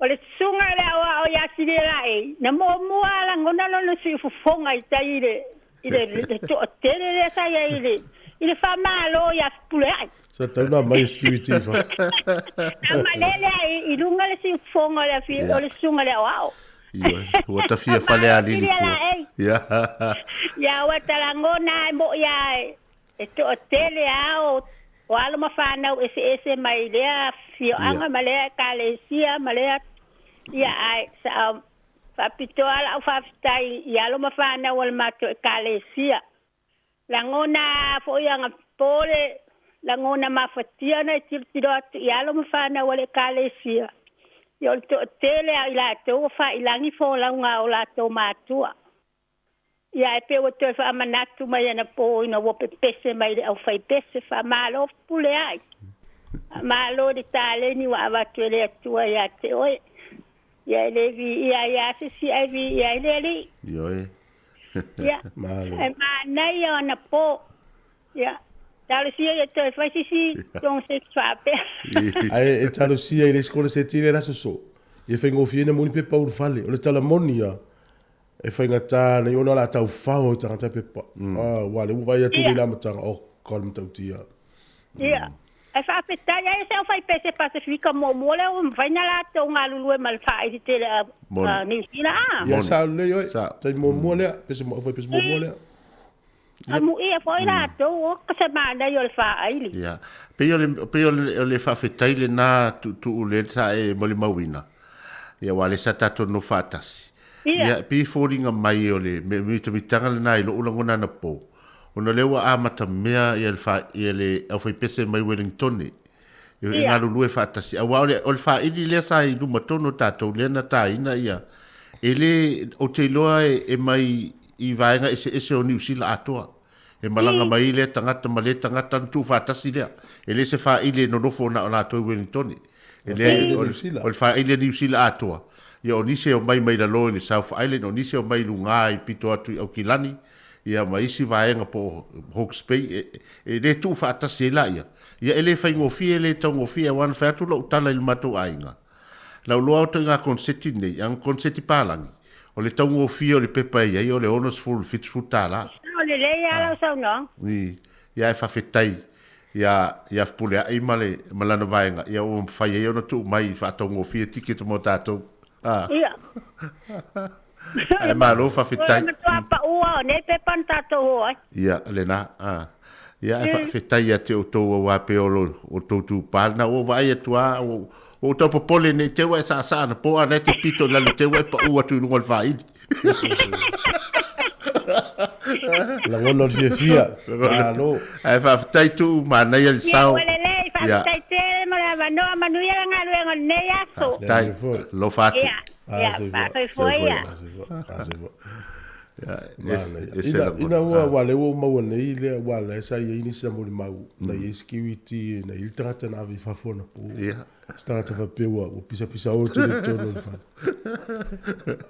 O le susuga i le aoao ia Silia-laei, na muamua lagona lona siufofoga i tai i le i le le toatele lea sa i ai i le i le faamalo ia Fepuleai. Sa tau na mai e security i fafo. Sa malele ai i luga le siufofoga o le afi o le susuga i le aoao. Ioe, ua tafia fale alili fua. Ia. Ia ua talagona ai moi a e toatele a o alo ma fanau eseese mai lea afioaga ma lea ekalesia ma lea ia ae sa faapitoa lau faafetai i alo ma fanau o le matou ekalesia. Lagona foi agapo le lagona mafatia na e tilotilo atu i alo ma fanau a le ekalesia. Ia o le toatele a i latou ua faailagi folauga a o latou matua. Ia e pei ua toe faamanatu mai anapo ina ua pepese mai le aufaipese, faamalo pule ai. Faamalo i le taleni ua avatu e le Atua ia te oe. Ia e le viia ai lava se isi ae viia ai le Alii. Ioe. Ia, Malo. e manaia o anapo. Ia, talosia ia toe fai se isi togiseti faapea. Ae e talosia i le isi koneseti lea le aso soo, ia faigofie na moni pepa ulu fale. O le tala moni ia, E faigata nei ona o le a taufao i tagata pepa. Ah, ua le ua vaai atu nei le amataga, oh, ka o le matautia. Ia. Ae faafetai ai se aufaipese Pasefika muamua lea ua mafai ona latou galulue ma le faaili tele a Moni. Niu Sila a. Ia sao lelei oe. Sao. Taimi muamua lea, pese mo aufaipese muamua lea. Amuia foi latou o ka se manaia o le faaili. Ia. Pei o le, pei o le, o le faafetai lena tuutuu lea sa e molimauina. Ia, aua o lea sa tatou nofo faatasi. Ia. Ia, pei e foliga mai o le mitamitaga lena i lou lagona anapo, ona o lea ua amatamea ia le fa, ia le aufaipese mai Wellingtone e Ia. galulue faatasi. Aua o le, o le faaili lea sa i luma tonu o tatou lea na taina ia, e le, ou te iloa e, e mai i vaega eseese o Niu Sila atoa. E malaga mai lea tagata ma lea tagata ona tuufaatasi lea. E le se faaili e nonofo na o latou i Wellingtone. E leai, o le faaili a Niu Sila atoa. Ia o nisi e omai mai lalo i le South Island, o nisi e omai i luga i pito atu i Aukilani, ia ma isi vaega po o Hawke's Bay, e, e le tuufaatasi ai laia. Ia e le faigofie, e le taugofie, aua na fai atu lau tala i le matou aiga. Lau loa o ituaiga konseti nei, ang konseti palagi, o le taugofie o le pepa e i ai o le 60 i le 70 tala. Sao lelei lava lau saunoaga. I, ia e faafetai ia, ia Fepuleai ma le, ma lana vaega, ia ua mafai ai ona tuu mai i faataugofie ticket mo tatou. A. Ia. Ae malo O le faafetai. matua paua o nei pepa na tatou o ai. Ia, lena, a. Ia, ae faafetai ia te outou auā pei o lo outou tupā lena. Ua ou vaai atu lava, ua ou tau popole ne i te ua e saasaa anapo a na e te pito i lalo te ua e paʻu atu i luga o le faaili. Lagona o le fiafia. Malo. Ae faafetai Tuu, manaia le Ia, sao. ua lelei, Ia. faafetai tele mo le avanoa, manuia le galuega o lenei aso. Faafetai, alofa atu. Ia, ia, faasoifua ia. Ina, ina ua, ua lea ua ou maua nei lea, ua lea sa i ai nisi sa molimau, na i ai security, na i ai le tagata na ave i fafo anapo. Ia. Se tagata faapea ua, ua pisapisa ote i totonu o le fale.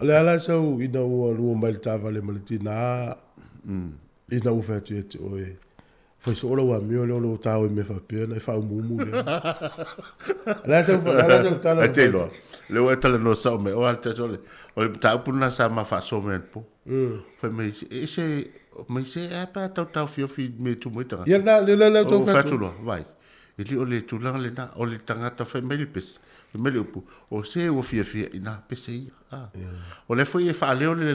O le ala sau ina ua lua mai le taavale ma le tinā, ina ua fai atu ia te oe, Fai soo lau amio lea o lo tao i mea faapea na e faaumuumu lea. O le a sau, o le a sau tala Ai te iloa. Le ua e talanoa sao mai, o a le tatou le, o le mataupu lena sa ma faasoa mai anapo. Fai mai, e se, mai se e a pe a tau taofiofi i mea e tumu ai tagata. Ia lena, lea lea tau O fai fai atu. atu loa, vai. E le o le tulaga lena, o le tagata fai mai le pese, fai mai le upu, o se ua fiafia ina pese ia. A. O lea foi e faaleo le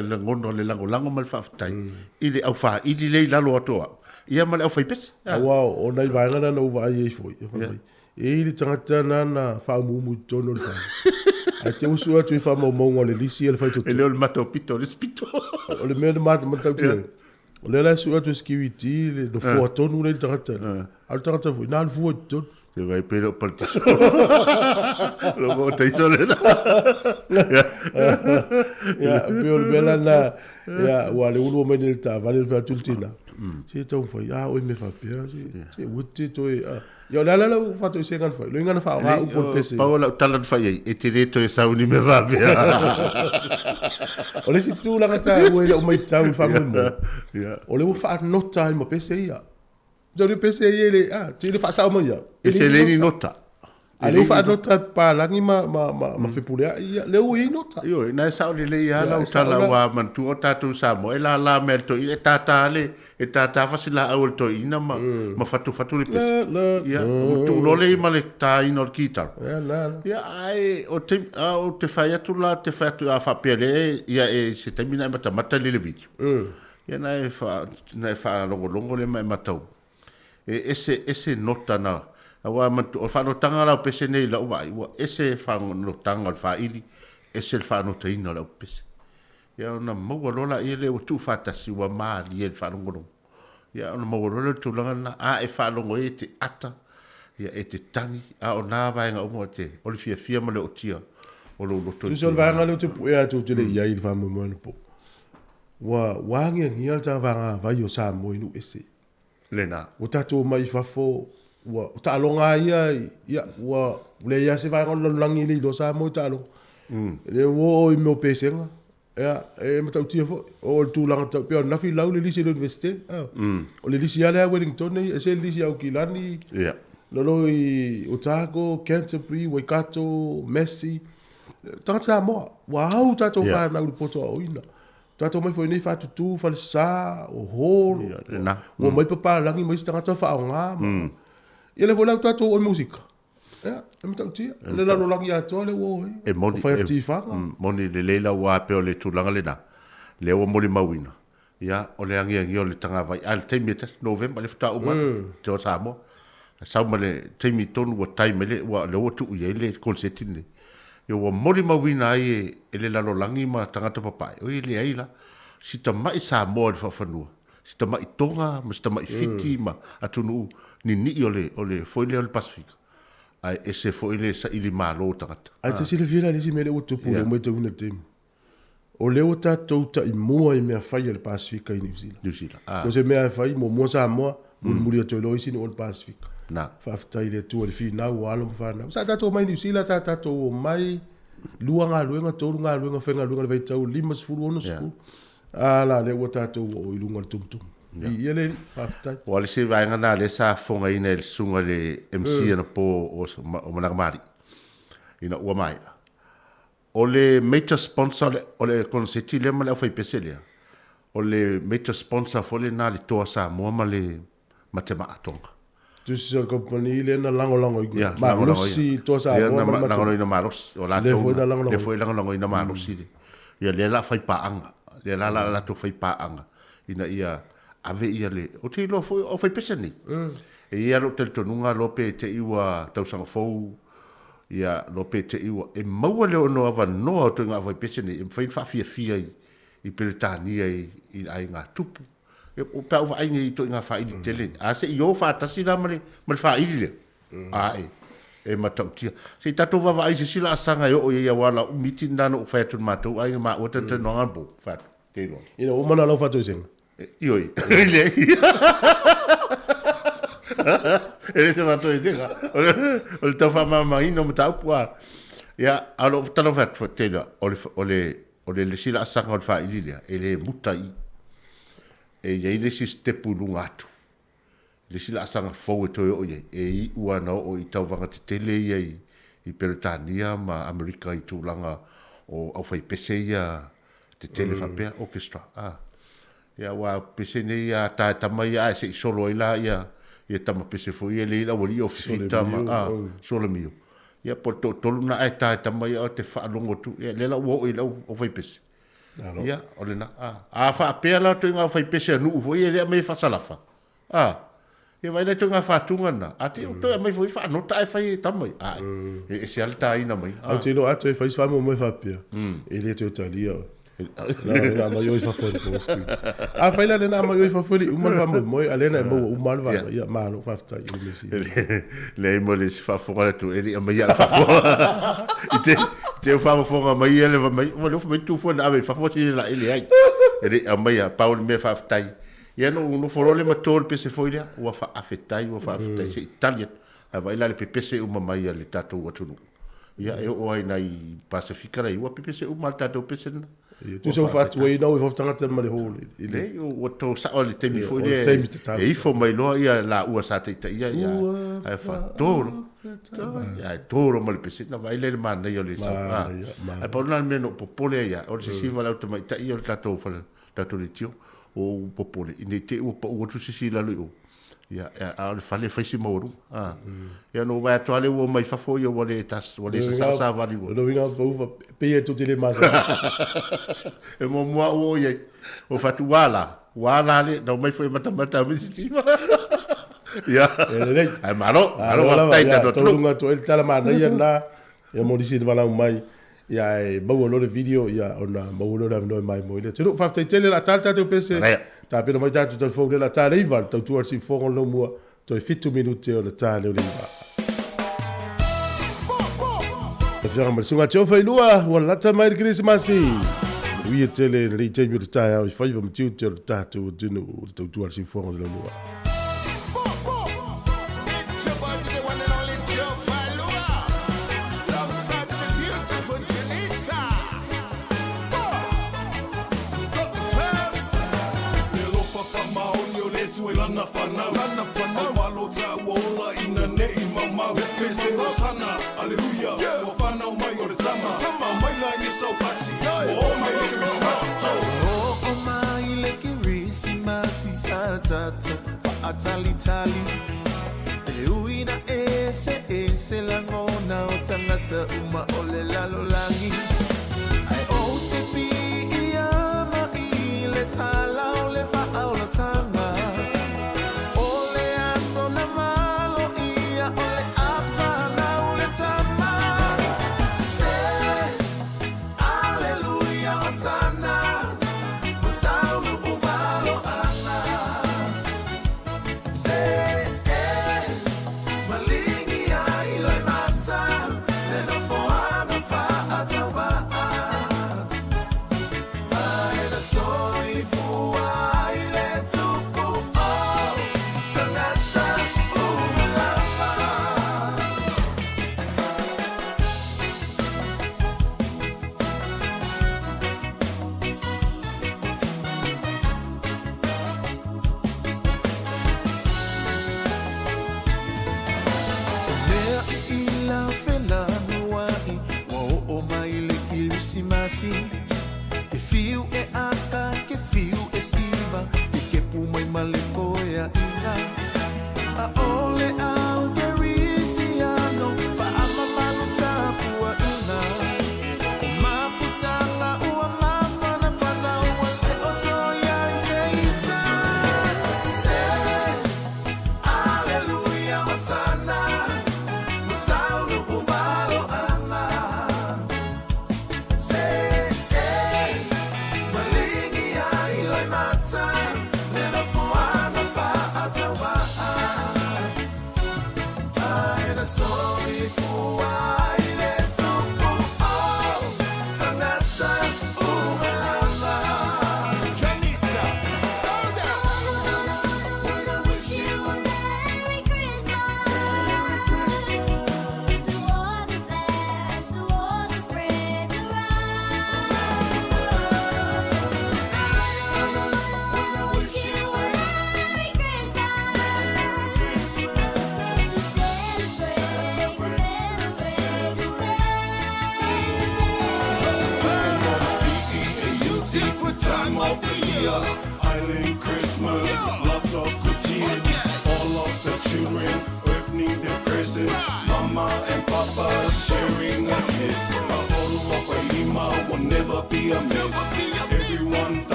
lagona o le lagolago ma le faafetai i le aufaili lea i lalo atu o au, ia ma le aufaipese. Aua o nai vaega na na ou vaai ai foi, e fai mai, e i ai le tagata na na faaumuumu i totonu o le fale, ae te usu atu i faamaumauga o le lisi a le faitotoa. E le o le matou pito, o le isi pito. O le mea na matautia ai, o lea la e sue atu e security le nofoa tonu lea i le tagata lea, a o le tagata foi, na alu fua i totonu. Se vai pe le o paletiso. Lo mo taiso le na. Ia, pe o le mea lana, ia, ua le ulu mai nei le taavale le fai atu le tina. Se taumafai, a oi mea faapea, se, se ua te toe, a. Ia, o le ala lau faatoesega na fai, loiga na faaaoga upu o le pese. Pau o lau tala na fai ai, e te le toe sau ni mea faapea. O le isi tulaga taua i lau matau i le faamoemoe, o lea ua faanota ai ma pese ia. Tau le pese ia le, a, te le faasao mai ia. E le ni nota. A lea ua faanota papalagi ma, ma, ma, ma fepuleai ia, lea ua i ai nota. Ioe, na e sao lelei lava lau tala ua manatua o tatou Samoa e lala mai le toeaina, e tātā le, e tātā fasilaau e le toeaina ma, ma fatufatu le pese. Ia, ma tuu loa lea ma le tāina o le kitara. Ia, la, la. Ia, ae o te, a, o te fai atu la, te fai atu, a faapea lea, ia, e, se taimi na e matamata lele video. Ia, na e wha, na e whaalongolongo le ma e matau. E ese, ese nota na, aua manatua, o le faanotaga la o pese nei i lau vaai, ua ese le faanotaga o le faili, ese le faanotaina o le aupese. Ia ona maua loa laia lea ua tuufaatasi, ua malie le faalogologo. Ia ona maua loa lea o le tulaga lena, a e faalogo ai e te ata, ia e te tagi, a o na vaega uma o te, o le fiafia ma le ootia o lou loto i Tusa o le vaega lea ou te puea atu ou te le i ai i le faamoemoe anapo. Ua, ua agiagia le tavagavai o Samoa i nuu ese. Lena. Ua tatou omai i fafo, ua taaloga lava ia, ia, ua leai lava se vaega o le lalolagi e le iloa Samoa i taaloga. Lea ua oo i mea o pesega, ia, e matautia foi. Oo i le tulaga tau, pei o ananafi lau le lisi a le Iunivesite, o le lisi lava lea a Wellington e ese le lisi a Aukilani, lolo i Otago, Canterbury, Waikato, Massey, tagata Samoa, ua au tatou fanau i le poto aoaoina. Tatou omai foi nei faatutu falesa o hall, ua omai papalagi ma isi tagata faaaoga ma ia lea foi la ua tatou oo i musika. Ia, e matautia le lalolagi atoa lea ua oo ai. E moni, O fai tifaga. Moni lelei la ua pei o le tulaga lena, lea ua molimauina, ia, o le agiagia o le tagavai. A o le taimi e tasi, Novema lea faatoa uma atu, te o Samoa. Sau ma le taimi tonu ua tai mai le, ua, lea ua tuu i ai le koneseti lenei. Ia ua molimauina ai e, e le lalolagi ma tagata papae, oi e leai la, si tamai Samoa i le faafanua, si tamai Tonga ma si tamai Fiti ma atunuu ninii o le, o le foi lea o le Pasefika, ae ese foi le saili malo o tagata. Ae te silafia la le isi mea lea ua tupu lea ua matauina i le taimi? O lea ua tatou taimua i mea fai a le Pasefika i Niu Sila. Niu Sila, ah. O se mea e fai, muamua Samoa, mulimuli atu ai loa isi nuu o le Pasefika. Na. Faafetai i le Atua i le finau o alo ma fanau. Sa tatou omai i Niu Sila, sa tatou omai lua galuega, tolu galuega, faigaluega i le vaitau 50, 60. Yeah. A la lea ua tatou oo i luga o le tumutumu. Yeah. Viia le Alii, faafetai. Ua le isi vaega lena lea sa fofogaina e le susuga i le MC anapo o, o Managamalii ina ua maea. O le major sponsor o le koneseti lea ma le aufaipese lea, o le major sponsor foi lena a le Toa Samoa ma le ma te Maa Tonga. Tusi o le company lea na lagolagoina yeah, malosi Toa Samoa ma le lagolagoina malosi. O latou na, lea foi lagolagoina malosi le. Ia lea la fai paaga, lea la la latou fai paaga ina ia ave ia le, ou te iloa foi o aufaipese nei. E i ai lou talitonuga loa pe te i ua tausaga fou Ia, loa pe te i ua e maua le ono avanoa o ituaiga aufaipese nei e mafai ona faafiafia i, i Peretania i, i aiga tupu. Ia, o pe a ou vaai nei i ituaiga faaili tele, a se i o faatasi la ma le, ma le faaili lea, a e, e matautia. Se i tatou vaavaai i se isi laasaga e oo i ai aua lau meeting lena na ou fai atu i le matou aiga maua talatalanoaga na po, fai atu, te iloa. Ina ua uma ona lau faatoesega. Ioe, e leai. E le se faatoesega. O le, o le tau faamalamalamaina o mataupu a. Ia, a o lou talanoa atu tele, o le, o le, o le isi laasaga o le faili lea, e le muta i i. E i ai le isi sitepu i luga atu. Le isi laasaga fou e toe oo i ai, e iu lava ina oo i tauvaga tetele ia i, i Peretania ma Amerika i tulaga o aufaipese ia tetele faapea, orchestra, a. Ia aua o pese nei a tae tama ia ae se i solo ai la ia, ia tama pese foi ia lea i le aualii o Fifita ma, a, Solamio. Ia po o le toatolu lena ae tae tama ia o te faalogo atu, ia lea la ua oo i le aufaipese. Ia, o lena, a. A faapea la ituaiga aufaipese a nuu foi ia lea aumai e faasalafa, a, ia vaai la ituaiga faatuga lena, a te i ua toe aumai foi faanota ae fai e tama ia, a, e ese lava le taina mai. Ae ou te iloa a toe fai se faamoemoe faapea, e le toe talia oe. Na aumai o i fafo e le prosecutor. Afai la lea na aumai o i fafo e le i uma le faamoemoe, a lea na e maua uma lava le vaega, ia malo faafetai i le mea sili. Leai mo le isi faafofoga le atu, e le i aumaia au i fafo. I te, te u faafofoga mai ia le mai, ua le mai tu fua na ave i fafo si la e leai. E le i aumaia, pau le mea faafetai. Ia no nofo loa le ma to le pese foi lea, ua faafetai, ua faafetai se i tali atu. Ae vaai la le pepese uma mai a le tatou atunuu. Ia e oo ai nai Pasefika la ua pepese uma le tatou pese lena. Ia tusa ua faatuaina ua ifo tagata ma le hole. Leai ua to sao le taimi foi lea. E ifo mai loa ia laua sa taitaia ia ae faatolo. Ia e tolo ma le pese na vaai lea le manaia o le sau. Ae pau lena le mea na ou popole ai ia o le sesiva a le au tamaitai ia o le tatou fale tatou leitio ua ou popole ina i te i ua pau atu se isi i lalo i o. Ia, a o le fale e fai si maualuga. A. Ia, na ou vaai atu lava lea ua omai fafo ia ua le tas, ua le sasao savali ua. O le uiga pau fa pei e tou te le masani. E muamua au o i ai. O fatu ua la, ua la le, na omai foi e matamata au isi sima. Ia. E lelei. Ae malo, malo faafetai i tatou atunuu. Taunuuga atu ai le tala manaia lena. Ia mo nisi na valaau mai, ia ae maua loa le video, ia ona maua loa le avanoa e maimoa ai le atunuu. Faafetai tele, o le a ta le tatou pese. Tapena mai tatou talifou lea o le a ta le 9, le tautua a le siufofoga o le laumua, toe 7 minute ona ta lea o le 9. Afioga ma le Susuga Tiofa i lua, ua lata mai le Kerisimasi. Manuia tele i lenei taimi o le taeao i faiva ma tiute o le tatou atunuu, le tautua a le siufofoga o le laumua.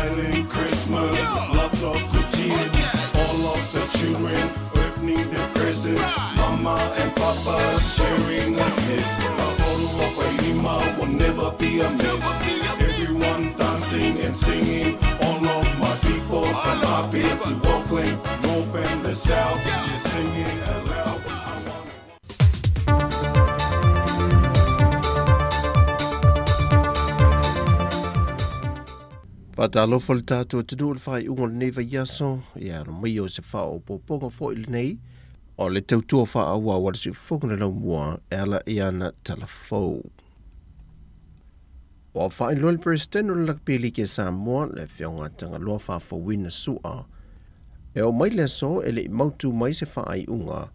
Island Christmas with lots of good cheer. All of the children opening their presents. Mama and Papa sharing a kiss. The bottle of Vailima will never be a miss. Everyone dancing and singing. All of my people from Apia to Auckland, north and the south, they're singing aloud. Faatalofa le tatou atunuu i le faaiuga o lenei vaiaso, ia alo mai o se faaopoopoga foi lenei o le tautua faaauau a le Siufofoga o le Laumua e ala i ana tala fou. Ua faailoa le Peresetene o le Lakapi Liki a Samoa, le Afioga a Tagaloa Faafouina Su'a, e oo mai le aso e le i mautu mai se faaiuga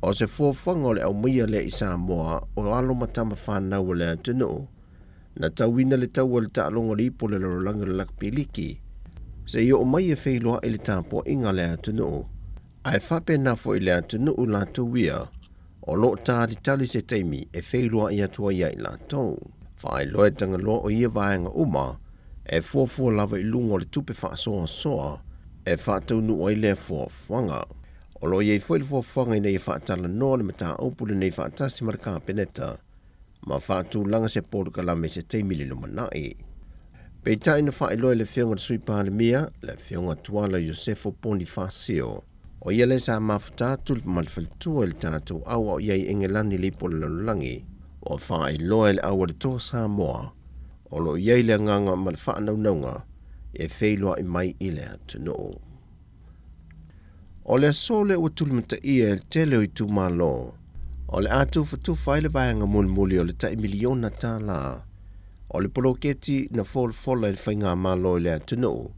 o se fuafuaga o le aumaia lea i Samoa o alo ma tama fanau o le atunuu na tauina le tau o le taaloga o le ipu o le lalolagi o le Lakapi Liki se i oo mai e feiloai le tapuaiga a le atunuu ae faapena foi le atunuu latou ia o lo o talitali se taimi e feiloai atu ai ia i latou. Faailoa e Tagaloa o ia vaega uma e fuafua lava i luga o le tupe faasoasoa e faataunuu ai lea fuafuaga. O lo o i ai foi le fuafuaga ina ia faatalanoa le mataupu lenei faatasi ma le Kapeneta ma faatulaga se polokalame i se taimi i le lumanai. Peitai na faailoa e le Afioga i le Sui Palemia, le Afioga Tuala Iosefo Ponifasio, O ia lea sa mafuta atu ma le faletua i le tatou au a o i ai i Engelani i le ipu o le lalolagi, ua faailoa e le au a le Toa Samoa o lo o i ai le agaga ma le faanaunauga e feiloai mai i le atunuu. O le aso lea ua tulimataia e le tele o itumalo, o le a tufatufa ai le vaega mulimuli o le tai miliona tālā o le poloketi na folafola e le Faigamalo i le atunuu,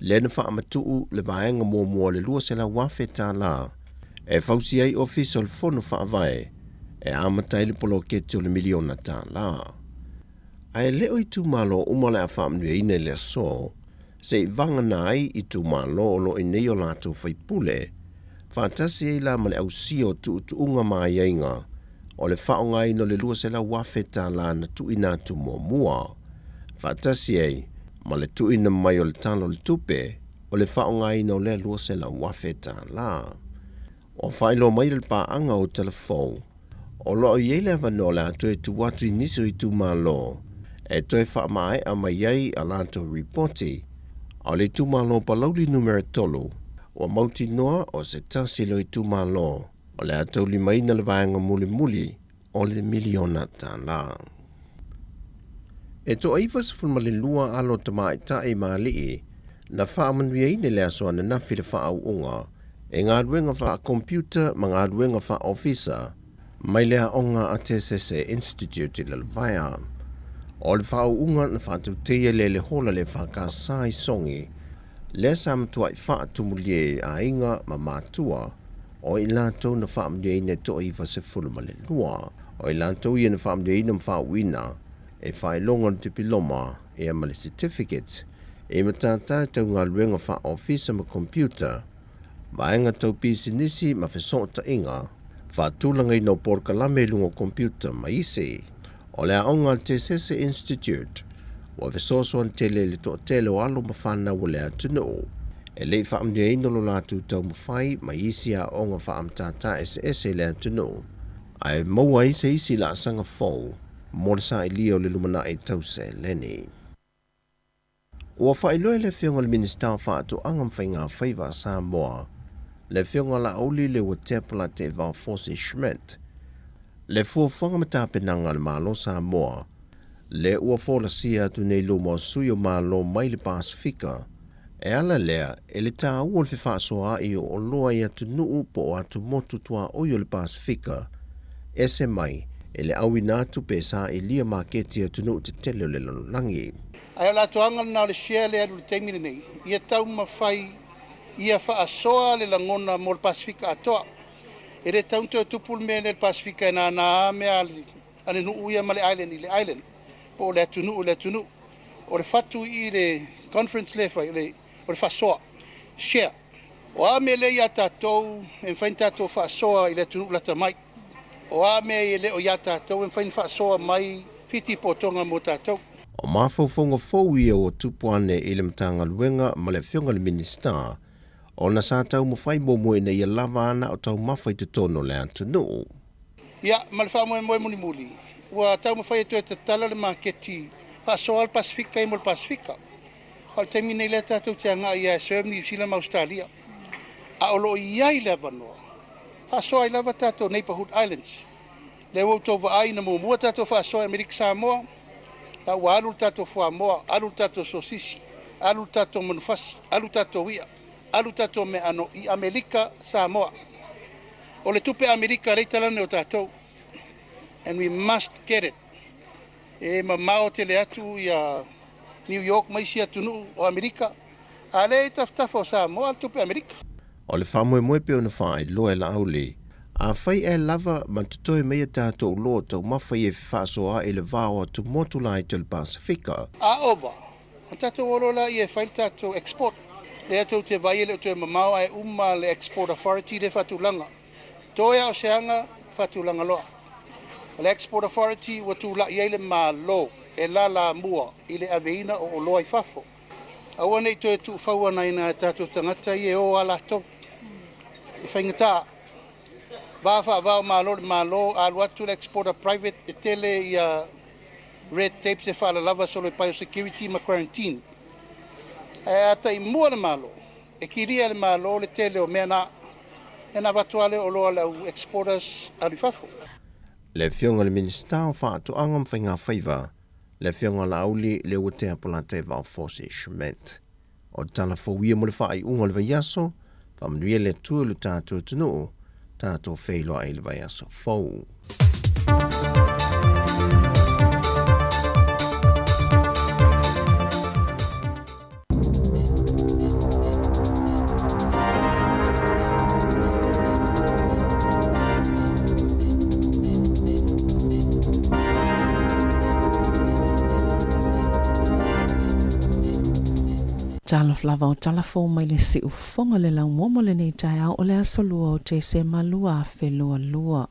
lea na faamatuu le vaega muamua o le $200,000 e fausia ai Ofisa o le Fono Faavae e amata ai le poloketi o le miliona tālā. Ae le o itumalo uma o le a faamanuiaina i le aso, se i vagana ai itumalo o lo o i nei o latou faipule, faatasi ai la ma le ausia o tuutuuga ma aiaiga o le faaaogaina o le $200,000 na tuuina atu muamua, faatasi ai ma le tuuina mai o le Tala o le Tupe o le faaaogaina o lea $200,000. Ua faailoa mai le paaga o Talafou, o lo o i ai le avanoa o le a toe tuu atu i nisi o itumalo e toe faamaea mai ai a latou ripoti, a o le itumalo o Palauli Numera 3, ua mautinoa o se tasi lea o itumalo o le a taulimaina le vaega mulimuli o le miliona tālā. E toa 92 alo tamaitai ma alii na faamanuiaina i le aso ananafi le faaauuga e galuega faa-computer ma galuega faa-ofisa mai le aoga a Tesese Institute i Lalovaea. O le faaauuga na faatauteia lea i le hola le FKS i Sogi, lea sa matuai faatumulia e aiga ma matua O i latou na faamanuiaina e toa 92. O i latou ia na faamanuiaina ma faauuina e faailoga o le dipiloma ea ma le certificate i matata tau galuega faa-ofisa ma computer, vaega tau pisinisi ma fesootaiga, faatulagaina o polokalame i luga o computer ma isi. O le aoga a le Tesese Institute ua fesoasoani tele i le toatele o alo ma fanau o le atunuu e le i faamanuiaina lo latou taumafai mai isi aoga faamatata eseese i le atunuu ae maua ai se isi laasaga fou mo le sailia o le lumanai tau seleni. Ua faailoa e le Afioga i le Minisita o Faatoaga ma Faiga Faiva a Samoa, le Afioga Laauli Leuatepa Teevao Fosi Schmidt, le fuafuaga ma tapenaga a le Malo Samoa, le ua folasia atu nei luma o sui o Malo mai le Pasefika, e ala lea e le tāua o le fefaasoaai o oloa i atunuu po o atumotu tuaoi o le Pasefika, ese mai e le auina atu pe sailia maketi atunuu tetele o le lalolagi. Ae o le atoaga lena o le share lea e alu i le taimi lenei, ia taumafai ia faasoa le lagona mo le Pasefika atoa. E le tatau ona toe tupu le mea lea i le Pasefika e nānā lava mea a le nuu ia ma le island i le island, po o le atunuu i le atunuu. O le fatu i i le conference lea e fai, o le faasoa, share. O a mea lea ia tatou e mafai ona tatou faasoa i le atunuu lata mai. O a mea e le o ia tatou e mafai ona faasoa mai Fiti po o Toga mo tatou. O mafaufauga fou ia ua tupu ane i le Matagaluega ma le Afioga i le Minisita, ona sa taumafai muamua ina ia lava ana o taumafa i totonu o le atunuu. Ia, ma le faamoemoe mulimuli, ua taumafai e toe tatala le maketi faasoa le Pasefika i mo le Pasefika. A o le taimi nei lea tatou te agai ia e serve Niu Sila ma Ausetalia. A o lo o i ai le avanoa, faasoa ai lava tatou Neighbourhood Islands. Lea ua outou vaai na muamua tatou faasoa i Amerika Samoa, la ua alu le tatou fuamoa, alu le tatou sosisi, alu le tatou manufasi, alu tatou i'a, alu tatou meaano i Amerika Samoa. O le tupe Amerika lea e talane o tatou. And we must get it. E mamao tele atu ia New York ma isi atunuu o Amerika, a lea e i tafatafa o Samoa le tupe Amerika. O le faamoemoe pei ona faailoa e Laauli, afai ae lava ma totoe mai a tatou loa taumafa ia e fefaasoaai i le va o atumotu laiti o le Pasefika. A ova, ona tatou o loa laia e fai le tatou export. Lea tou te vaai e le o toe mamao ae uma le Export Authority lea e faatulaga. Toe a o se aga faatulaga loa. O le Export Authority ua tula'i ai le Malo e lalamua i le aveina o oloa i fafo. Aua ne i toe tuufauanaina e tatou tagata ia e o a latou. E faigata. Va faavao malo le Malo, alu atu le exporter private e tele ia red tapes e faalalava solo i biosecurity ma quarantine. Ae a taimua le Malo, e kilia e le Malo le tele o mea na, ona avatu lava lea o oloa a le au exporters alu i fafo. Le Afioga i le Minisita o Faatoaga ma Faigafaiva, le Afioga Laauli Leuatea Polataivao Fosi Schmidt. O tala fou ia mo le faaiuga o le vaiaso, faamanuia le Atua i lo tatou atunuu, tatou feiloai i le vaiaso fou. Talofa lava o tala fou mai le siufofoga le laumua mo lenei taeao o le aso lua o Tesema 2022.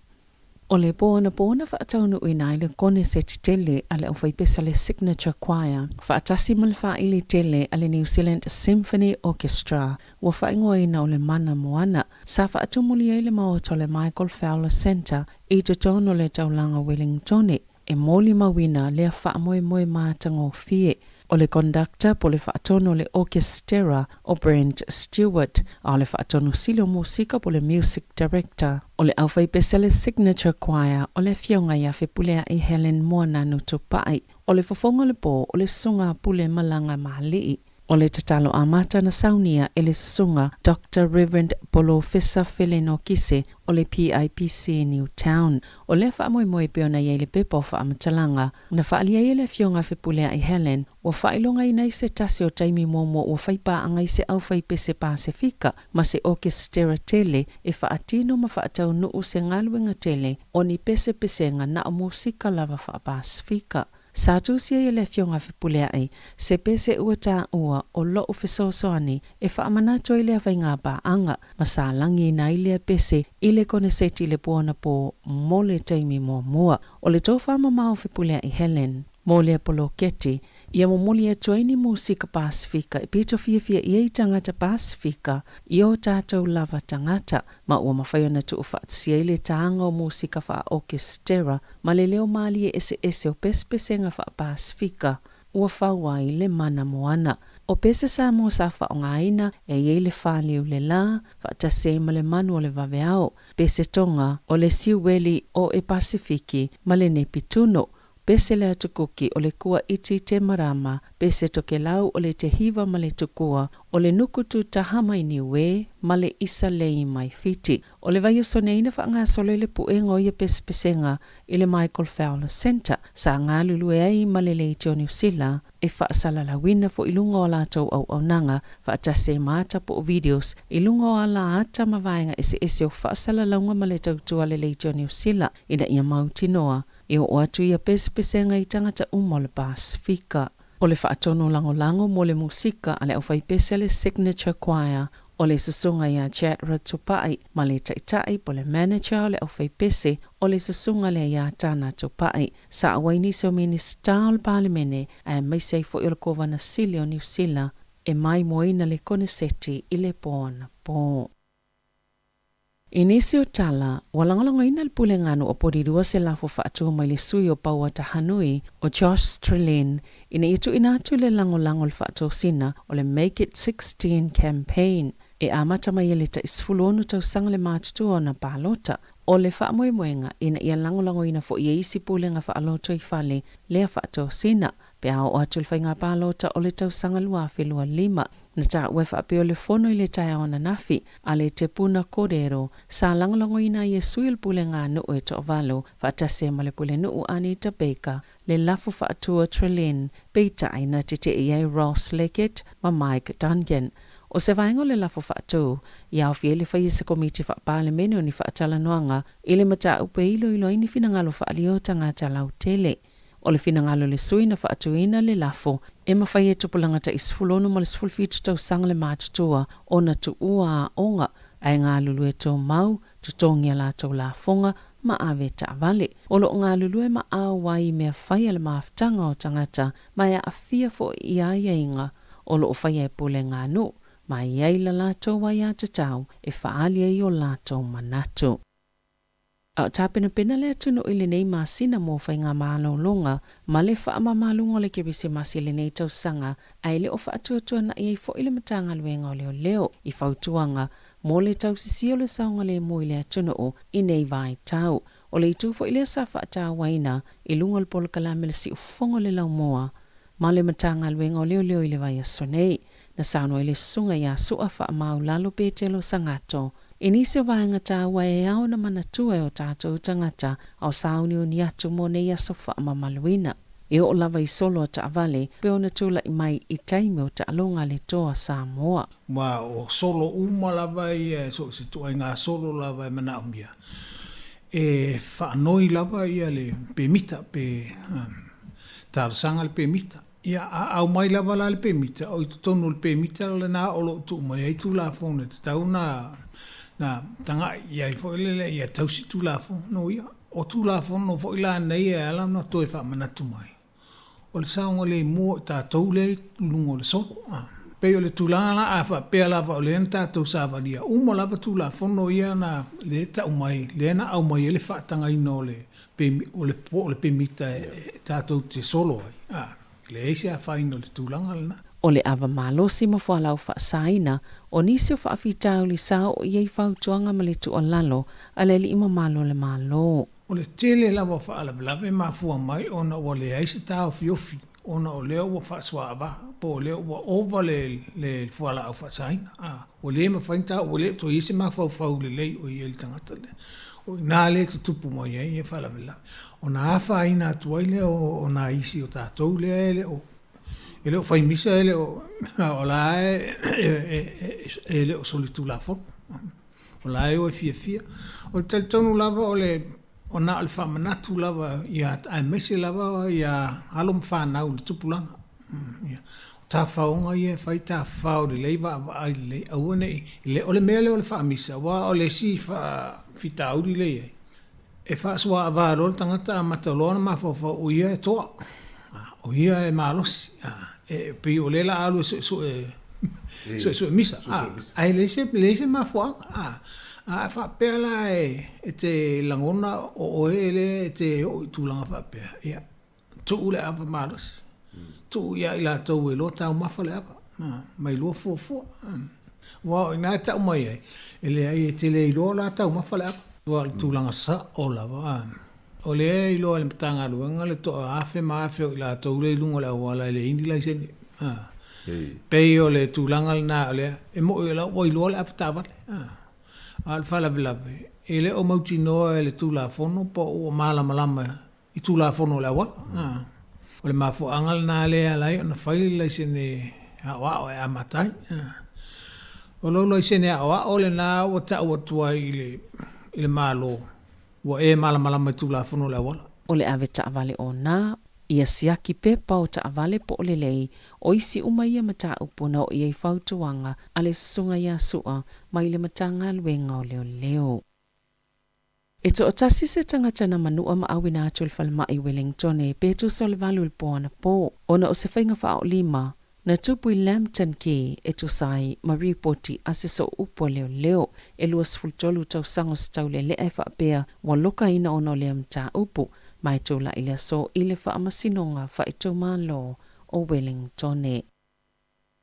O le po anapo na faataunuuina ai le koneseti tele a le aufaipese a le Signature Choir faatasi ma le faaili tele a le New Zealand Symphony Orchestra ua faaigoaina o le Mana Moana sa faatumuli ai le maota o le Michael Fowler Centre i totonu o le taulaga o Wellingtone e molimauina lea faamoemoe matagofie. O le conductor po o le faatonu o le okesitera o Brent Stewart, a o le faatonu sili o musika po o le music director o le aufaipese a le Signature Choir o le Afioga ia Fepuleai Helen Moananu Tupai. O le fofoga o le po o le Susuga a Pule Malaga Maali'i. O le tatalo amata na saunia e le Susuga Doctor Reverend Polofesa Feleno Kise o le PIPC Newtown. O lea faamoemoe pei ona i ai le pepa o faamatalaga na faaalia ai e le Afioga a Fepuleai Helen, ua faailogaina ai se tasi o taimi muamua ua fai paaga i se aufaipese Pasefika ma se okesitera tele e faatino ma faataunuu se galuega tele o ni pesepesega na o musika lava faa-Pasefika. Sa tusi ai e le Afioga a Fepuleai se pese ua taua o loʻu fesoasoani e faamanatu ai lea faiga paaga ma sa lagiina ai lea pese i le koneseti i le po anapo mo le taimi muamua. O le tofa mamao Fepuleai Helen mo lea poloketi ia momoli atu ai ni musika Pasefika e pito fiafia i ai tagata Pasefika i o tatou lava tagata ma ua mafai ona tuufaatasia ai le taga o musika faa-okesitera ma le leo malie eseese o pesepesega faa-Pasefika ua fau ai le mana moana. O pese Samoa sa faaaogaina e i ai le faliu le la, faatasi ai ma le manu o le vaveao, pese Tonga, o le siueli o e Pasefiki ma le Nepituno, pese le atukuki o le kua iti te marama, pese Tokelau o le te hiva ma le tukua, o le nuku tu taha mai Niue ma le isa lei mai Fiti. O le vaiaso nei na faagasolo ai le puega o ia pesepesega i le Michael Fowler Centre, sa galulue ai ma le Leitio o Niu Sila e faasalalauina foi i luga o a latou auaunaga faatasi ai ma ata po o videos i luga o ala ata ma vaega eseese o faasalalauga ma le tautua a le Leitio o Niu Sila ina ia mautinoa e oo atu ia pesepesega i tagata uma o le Pasefika. O le faatonu lagolago mo le musika a le aufaipese a le Signature Choir. O le susuga ia Chad Ratupa'i ma le taitai po le manager o le aufaipese o le susuga lea ia Tana Tupa'i. Sa auai nisi o Minisita o le Palemene aemaise ai foi o le Kovana Sili o Niu Sila e maimoaina le koneseti i le po anapo. I nisi o tala, ua lagolagoina le Pulega Nuu o Porirua se lafo faatu mai le sui o Pauatahanui o Josh Trelin ina ia tuuina atu le lagolago i le faatosina o le Make It 16 Campaign e amata mai ai le tai 16 tausaga le matutua ona palota. O le faamoemoega ina ia lagolagoina foi e isi pulega faalotoifale lea faatosina pe a oo atu le faiga palota o le tausaga 2025. Na taua e faapea o le fono i le taeao ananafi a le Te Puna Kōrero sa lagolagoina ai e sui o le pulega nuu e toavalu faatasi ai ma le pulenuu Anita Baker le lafo faatu a Trelin, peitai na teteʻi ai Ross Leggett ma Mike Duncan. O se vaega o le lafo faatu, i aofia ai le faia se komiti faa-Palemene o ni faatalanoaga i le mataupu e iloilo ai ni finagalo faaalia o tagata lautele. O le finagalo o le sui na faatuina le lafo e mafai e tupulaga tai 16 ma le 17 tausaga le matutua ona tuua aoga ae galulue tumau, totogi a latou lafoga ma ave taavale. O lo o galulue ma auai i mea fai a le mafutaga o tagata ma e aafia foi i aiaiga o lo o faia e pulega nuu ma e i ai la latou aiatatau e faaali ai o latou manatu. A o tapenapena le atunuu i lenei masina mo faigamalologa ma le faamamaluga o le Kerisimasi i lenei tausaga, ae le o faatuatuana'i ai foi le Matagaluega o Leoleo i fautuaga mo le tausisia o le saogalemu i le atunuu i nei vaitau. O le itu foi lea sa faatauaina i luga o le polokalame le Siufofoga o le Laumua ma le Matagaluega o Leoleo i le vaiaso nei. Na saunoa ai le Susuga ia Su'a Faamaulalo Petelo Sagato i nisi o vaega taua e ao ona manatua e o tatou tagata a o sauniuni atu mo nei aso faamamaluina. E oo lava i solo a taavale pe ona tulai mai i taimi o taaloga a le Toa Samoa. Aua o solo uma lava ia, so o se ituaiga solo lava e manaomia, e faanoi lava ia le pemita pe talosaga le pemita. Ia, a aumai lava la le pemita, o i totonu o le pemita lena o lo o tuu mai ai Tulafono e tatau ona na taga'i i ai foi lele ia tausi Tulafono ia. O Tulafono foi la nei e ala ona toe faamanatu mai, o le saogalemu o i tatou lea i luga o le solo. Pei o le tulaga la, a faapea lava o lea na tatou savalia uma lava Tulafono ia na lea e tau mai, lea na aumai ai le faatagaina o le o le po o le pemita e tatou te solo ai, a, e leai se afaina o le tulaga lena. O le ava malosi ma fualaau faasaina, o nisi o faafitauli sa oo i ai fautuaga ma le tuualalo a le alii mamalu o le Malo. O le tele lava o faalavelave e mafua mai ona ua leai se taofiofi ona o lea ua faasoaava po o lea ua ova le le fualaau faasaina, a, ua le mafai ona tau, ua le o toe i ai se mafaufau lelei o i ai i le tagata lea. O i ina lea e tutupu mai ai ia faalavelave. Ona afaina atu ai lea o nai isi o tatou lea e le o e le o fai misa, e le o, o la e le o solitulafono. O la e o e fiafia. O le talitonu lava o le, o na o le faamanatu lava ia, aemaise lava ia alo ma fanau i le tupulaga. Ia, o tafaoga ia e fai tafafao lelei, vaavaai lelei, aua ne i, o le mea lea o le faamisa, aua o le isi faafitauli lea e i ai, E faasoaava loa le tagata amata loa ona mafaufau o ia e toa, o ia e malosi, e pei o lea la a alu e suesue suesue misa, ae leai se leai se mafuaaga. A faapea la e te lagona o oe lea e te oo i tulaga faapea, ia Tuu le ava malosi. Tuu ia i latou e iloa taumafa le ava, ma iloa fuafua. Aua o i ina e tau mai ai, e leai e te le iloa la taumafa le ava. Aua o le tulaga sao lava, o lea e iloa e le Matagaluega le toa afe ma afe o i latou lea i luga o le auala e leai ni laisene. Pei o le tulaga lena o lea, e moni o la ua iloa le avetaavale. A o le faalavelave, e le o mautinoa e le Tulafono po o ua malamalama i Tulafono o le auala. O le mafuaaga lena lea e ala ai ona fai le laisene aoao e amata ai. O lou laisene aoao lena ua tau atu ai i le Malo ua e malamalama i Tulafono o le auala. O le ave taavale ona. Ia siaki pepa o taavale po o lelei, o isi uma ia mataupu na oo i ai fautuaga a le Susuga ia Su'a mai le Matagaluega o Leoleo. E toatasi se tagata na manua ma auina atu i le falemai i Wellingtone pe tusa o le 8 i le po anapo, ona o se faiga faaolima na tupu i Lambton Quay e tusa ai ma ripoti a se sooupu a leoleo. E 23 tausaga o se taulelea e faapea ua lokaina ona o lea mataupu, ma e tulai le aso i le Faamasinoga Faaitumalo o Wellingtone.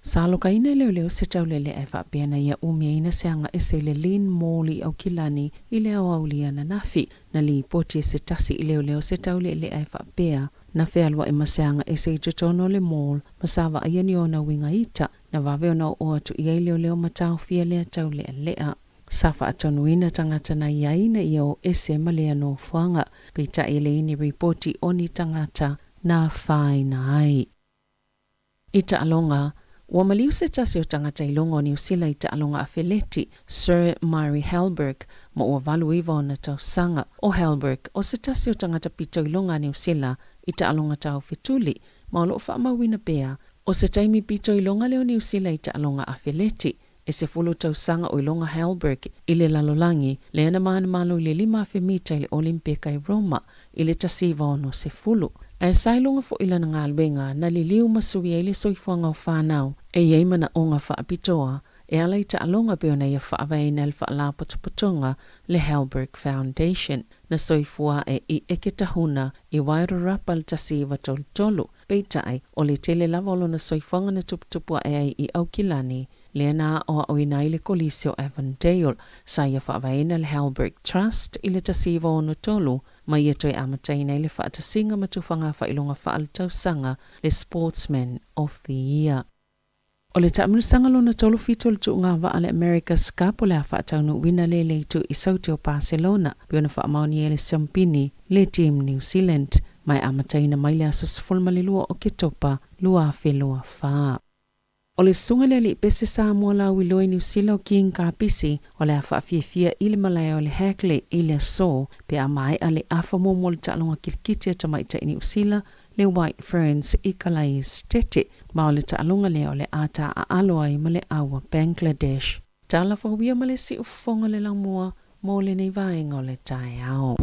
Sa alokaina e leoleo se taulelea e faapea na ia umiaina se aga ese i le Lynn Mall i Aukilani i le aoauli ananafi. Na lipoti e se tasi i leoleo se taulelea e faapea na fealuai ma se aga ese i totonu o le mall ma sa vaaia ni ona uiga ita na vave ona oo atu i ai leoleo ma taofia lea taulealea. Sa faatonuina tagata na i ai ina ia o ese ma lea nofoaga, peitai e leai ni ripoti o ni tagata na afaina ai. I taaloga, ua maliu se tasi o tagata i luga o Niu Sila i taaloga afeleti, Sir Murray Halberg, ma ua 89 ona tausaga. ʻO Halberg, o se tasi o tagata pito i luga a Niu Sila i taaloga taufetuli, ma o lo o faamauina pea, o se taimi pito i luga lea o Niu Sila i taaloga afeleti. E 10 tausaga o iloga Halberg i le lalolagi, lea na manumalo i le 5,000 mita i le Olimpeka i Roma i le 1960. Ae sa iloga foi lana galuega na liliu ma sui ai le soifuaga o fanau e i ai manaoga faapitoa e ala i taaloga pei ona ia faavaeina e le Faalapotopotoga le Halberg Foundation. Na soifua ae i Eketahuna i Wairarapa i le 1933, peitai, o le tele lava o lona soifuaga na tuputupu ae ai i Aukilani, lea na aoaoina ai le Kolisi o Avondale. Sa ia faavaeina le Halberg Trust i le 1963 ma ia toe amataina ai le faatasiga ma tufaga faailoga faaletausaga le Sportsman of the Year. O le taamilosaga lona 37 o le tuuga vaa le America's Cup o le a faataunuuina le le itu i Saute o Paselona pei ona faamaonia e le Siampini le Team New Zealand ma e amataina mai le aso 12 o Oketopa 2024. O le susuga i le alii pese Samoa lauiloa i Niu Sila o King Kapisi o le a faafiafia i le malae o le Hagley i le aso pe a maea le afa muamua o le taaloga kilikiti a tamaitai Niu Sila le White Ferns i Kalai Esitete ma o le taaloga lea o le a taaalo ai ma le aua Bangladesh. Tala fauia ma le siufofoga le laumua mo lenei vaega o le taeao.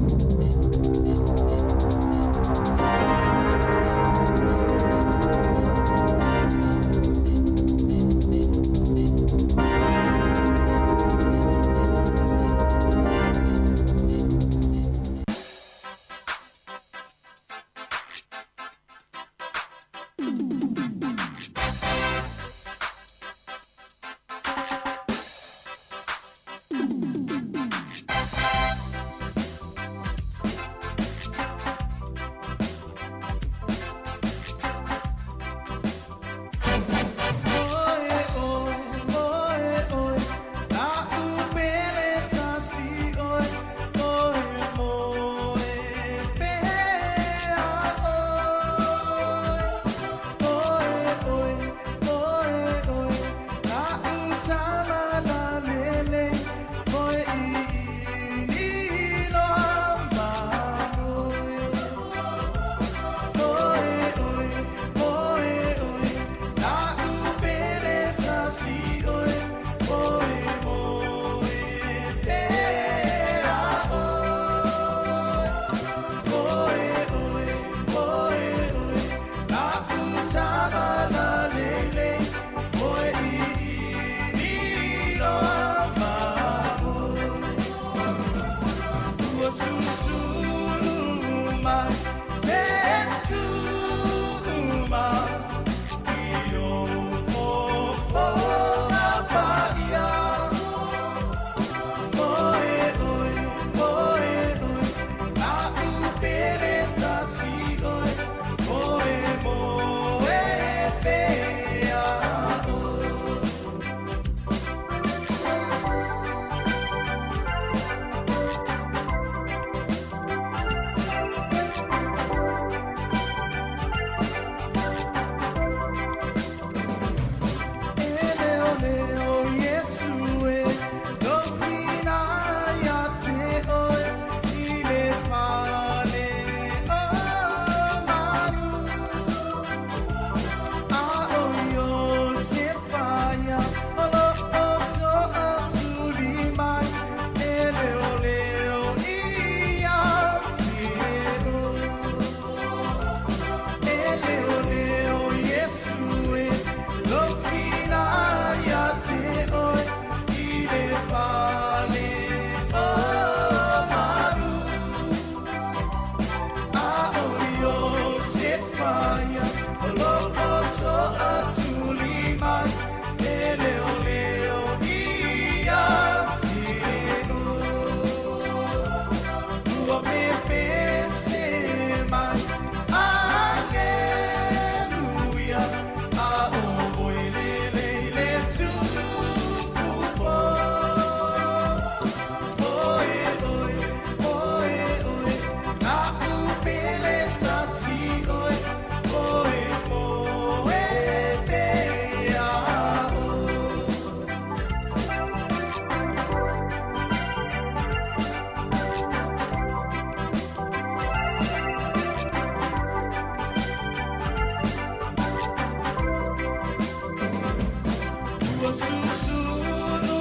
Ua susulu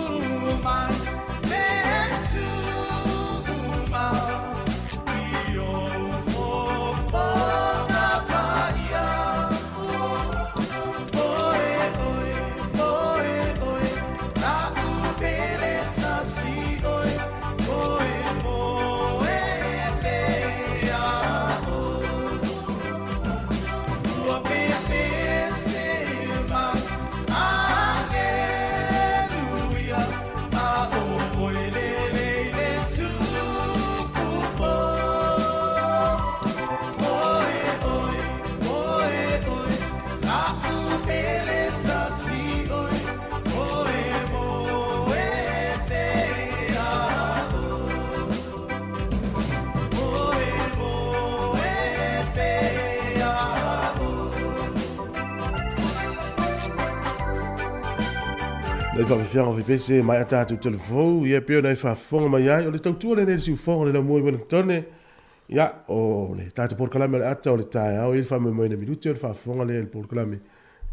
mai me tuma i ou fofoga paia. Oe, oe, oe, oe, la'u pele tasi oe, oe moe pea oe. Ua pepese mai, aleluia, a o oe lele i le tupu fou. Oe, oe, oe, oe, la'u pele tasi oe, oe moe pea oe. Oe moe pea oe. Nai faafiafiaga o faipese mai a tatou telefou, ia pei ona e faafofoga mai ai, o le tautua lenei i le siufofoga o le laumua i Wellingtone, ia, o le tatou polokalame o le ata o le taeao, e i ai le faamoemoe minute o le faafofoga lea i le polokalame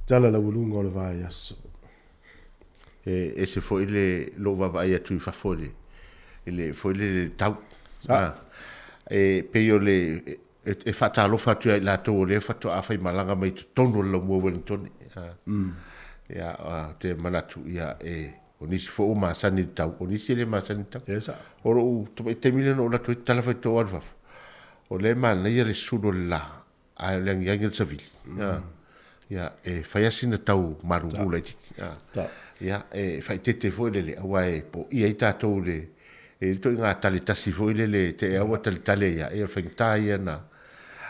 Tala Laualuga o le Vaiaso. E ese foi le lou vaavaai atu i fafo i le, i le foi le le tau. Sa. Ah, e pei o le e, e faatalofa atu ia i latou o lea faatoa faimalaga mai totonu o le laumua Wellington. Ah. Ia, ah, ou te manatu, ia, e, o nisi foi ua masani i le tau, o nisi e le masani i le tau. Yes, sa. O lou tamai taimi lea na ou alu atu ai tatala faitoa alu fafo, o lea e manaia le sulu o le la, ae o le agiagi o le savili. Ia, e fai lava sina tau malulu laitiiti. Ia, e faaeteete foi lele, aua e poia ai tatou i le, e i ai le ituaiga tale tasi foi lele e te ea ua taletale ia, ia o le faigata ia na,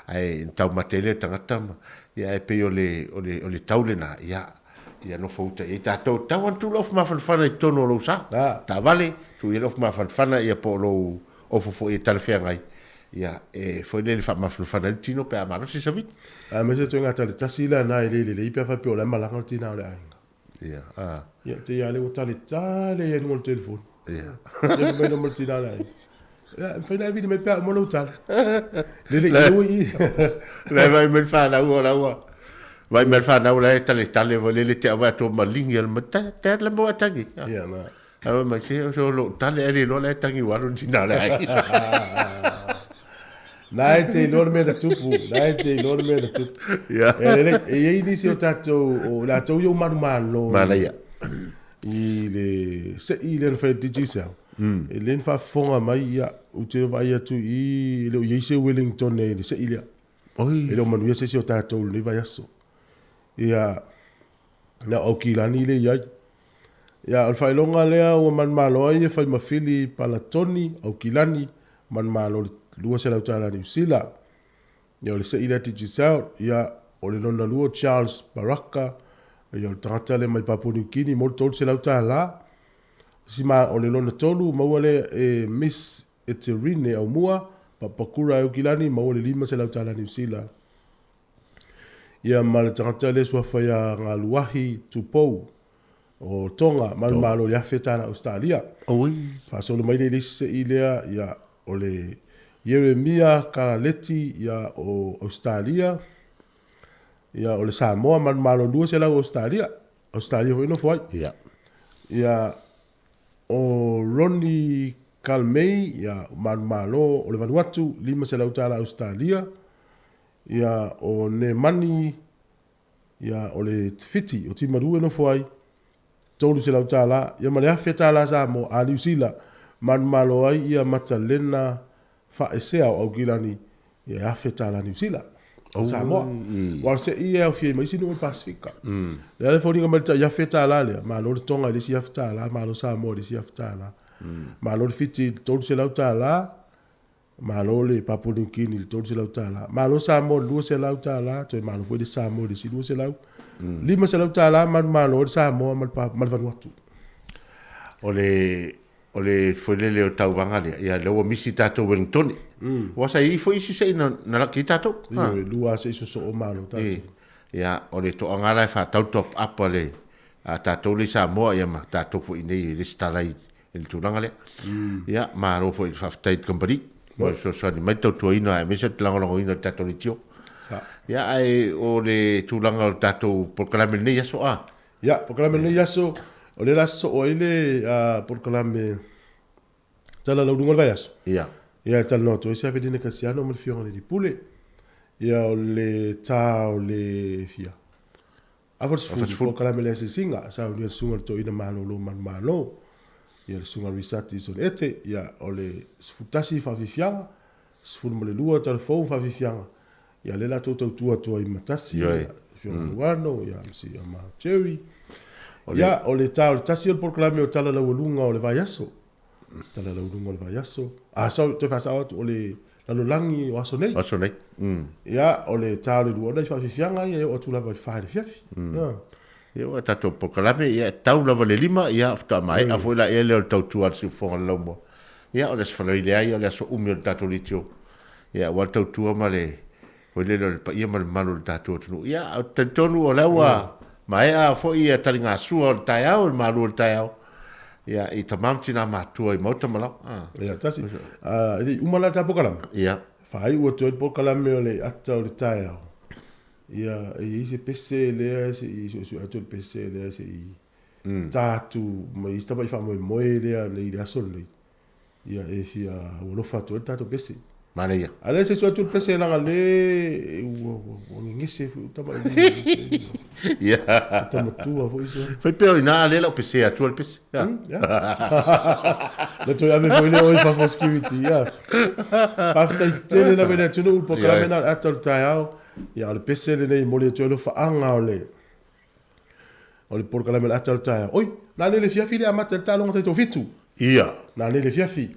ae taumate ai lea o le tagata ma, ia ae pei o le, o le, o le tau lena, ia, ia nofo uta i ai tatou. Tau atu le ofu mafanafana i totonu o lou sa, taavale, tuu i ai le ofu mafanafana ia po o lou ofo foi e talafeagai, ia, e foi lele faamafanafana ai le tino pe a malosi savili. Aemaise ituaiga tale tasi lena e le lelei pe a faapea o la e malaga le tina o le aiga. Ia, a. Ia, te ia le ua tale tale ia i luga o le telefoni. Ia. Ia, fai mai loa ma le tina o le aiga. Ia, e mafai ona e vili mai pe a uma lou tala. Lele i ua i. La e vai mai le fanau o la ua. Vai mai le fanau la e tale tale foi lele te awa atu malingi al ma te te le mo atangi. Ia, na. Awa mai se o so lo tale ele lo la e tangi waru ni na le ai. Na e te iloa le mea na tupu, na e te iloa le mea na tupu. Ia. E lelei, e i ai nisi o tatou, o latou ia ua manumalo. Manaia. I le se'i lea na fai e Digicel. E lelei ona faafofoga mai, ia, ou te vaai atu i i, e le o i ai se Wellington i le se'i lea. Oi. E le o manuia se isi o tatou i lenei vaiaso. Ia, na o Aukilani lea e i ai. Ia, o le faailoga lea ua manumalo ai e fai ma Fili Palatoni, Aukilani, manumalo i le $200 Niu Sila. Ia, o le se'i lea Digicel, ia, o le lona lua Charles Baraka, ia, o le tagata lea mai Papua Niu Kini, mo le $300. Isi ma, o le lona tolu, maua lea e Miss Eterine Aumua, Papakura Aukilani, maua le $500 Niu Sila. Ia ma le tagata lea suafa ia Galuahi Tupou o Tonga, manumalo i le $1,000 Ausetalia. Oi. Faasolo mai lea i le isi se'i lea, ia, o le Ieremia Kalaleti, ia, o Ausetalia, ia, o le Samoa, manumalo 200 Ausetalia, Ausetalia foi e nofo ai. Ia. Ia, o Ronnie Kalmei, ia, manumalo o le Vanuatu, $500 Ausetalia. Ia, o Nemani, ia, o le Fiti, o Timaru e nofo ai, $300, ia ma le $1,000 Samoa, a Niu Sila, manumalo ai ia Matalena Faaesea o Aukilani, ia e $1,000 Niu Sila, Samoa. Aua o le se'i e aofia ai ma isi nuu o le Pasefika. O le a le foliga mai le tai $1,000 lea, malo le Tonga i le isi $1,000, malo Samoa i le isi $1,000, malo le Fiti i le $300, Malo le Papua New Guinea i le $300. Malo Samoa i le $200, toe malo foi le Samoa i le isi $200. $500 manumalo ai le Samoa ma le ma le Vanuatu. O le o le foi lele o tauvaga lea, ia lea ua misi tatou Wellingtone. Aua sa i ai foi isi se'i na na laki ai tatou. Ioe, lua se'i sosoo malo tatou. E, ia o le toaga la e faatau top up a le a tatou lea i Samoa ia ma tatou foi i inei e resitala i i le tulaga lea. Ia, malo foi le faafetai i le kamupani mo le fesoasoani mai, tautuaina aemaise le lagolagoina o le tatou leitio. Ia, ae o le tulaga o le tatou polokalame i lenei aso, a? Ia, polokalame i lenei aso, O le la soo ai le polokalame tala lauluga o le vaiaso. Ia. Ia e talanoa atu ai se Avelina Kasiano ma le Afioga i le Alii Pule. Ia o le tā o le fia. Afa le 10 polokalame le asiasiga sa aulia le susuga i le Toeaina Malolo Manumalo. Ia le susuga Risati Sonete. Ia o le 11 faafiafiaga, 12 talafou faafiafiaga. Ia lea la tou tautua atu ai ma tasi. Ioe. Afioga Luano, ia ma Jerry. Ia o le tā o le tasi o le polokalame o tala laualuga o le vaiaso. Tala laualuga o le vaiaso. Ah, sorry, toe faasao atu, o le lalolagi o aso nei. Aso nei. Ia, o le tā o le lua, ona i faafiafiaga ia e oo atu lava i le fa i le afiafi. Ia. Ia, ua tatou polokalame, ia, e tau lava le lima, ia, faatoa maea foi la ea lea o le tautua a le siufofoga o le laumua. Ia, o le Aso Faraile lava ia, o le aso umi o le tatou leitio. Ia, aua le tautua ma le, foi lele o le paia ma le mamalu o le tatou atunuu. Ia, ou te talitonu o lea ua maea foi ia taligasua o le taeao, le malu o le taeao, ia, i tama ma tina matutua i maota ma laoa. Ah. Ia, tasi. Ah, e le i uma la le ta polokalame. Ia. Faaiu atu ai le polokalame o le ata o le taeao. Ia, e i ai se pese lea se i suesue atu le pese lea se i ta atu ma i ai se tamai faamoemoe lea i le aso lenei. Ia e fia ua alofa atu ai le tatou pese. Manaia. A lea se atu le pese leaga le ua gegese foi tama Ia. Tamatua foi so. Fai pea o ina lea lau pese atua le pese. Ya. Le toe ave foi lea o i fafo security. Ya. Faafetai tele lava i le atunuu le polokalame na o le ata o le taeao. Ia o le pese lenei e momoli atu ai alofaaga o le O le polokalame o le ata o le taeao. Oi, na nei le fiafi le amata i le taaloga taitoafitu. Ia. Na nei le fiafi.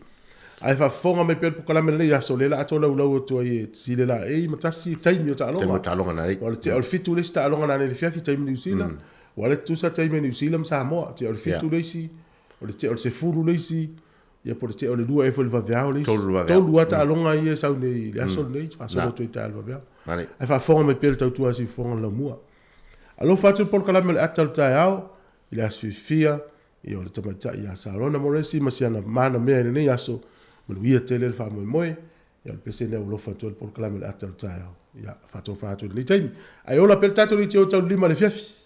Ae faafofoga mai pea le polokalame lenei aso, lea la a tolaulau atu ai e Sile la ei ma tasi taimi o taaloga. Taimi o taaloga na nei. O le tea o le fitu le isi taaloga na nei le fiafi taimi Niu Sila. Ua le tutusa taimi o Niu Sila ma Samoa. Tea o le fitu le isi, o le tea o le sefulu le isi, ia po o le tea o le lua ea foi le vaveao le isi. Tolu le vaveao. Tolu lava taaloga ia e sau nei i le aso lenei, faasolo atu ai taeao le vaveao. Ae faafofoga mai pea le tautua a Siufofoga o le Laumua. Alofa atu le polokalame o le ata o le taeao i le aso fiafia ia o le tamaitai ia Sarona Moresi ma si ana mana mea i lenei aso, manuia tele le faamoemoe, ia o le pese lea ua alofa atu ai le polokalame o le ata o le taeao. Ia faatofa atu i lenei taimi. Ae ola pea le tatou leitio taulima i le afiafi.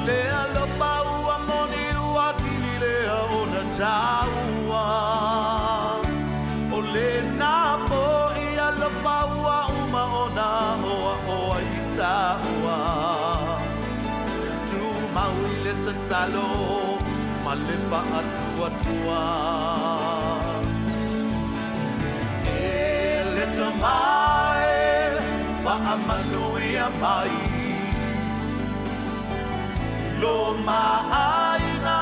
le alofa ua moni ua sili lea ona taua. O lena fo'i alofa ua uma ona oa'oa i taua. Tumau i le tatalo ma le fa'atuatua. E le Tama e, fa'amanuia mai lo ma'aiga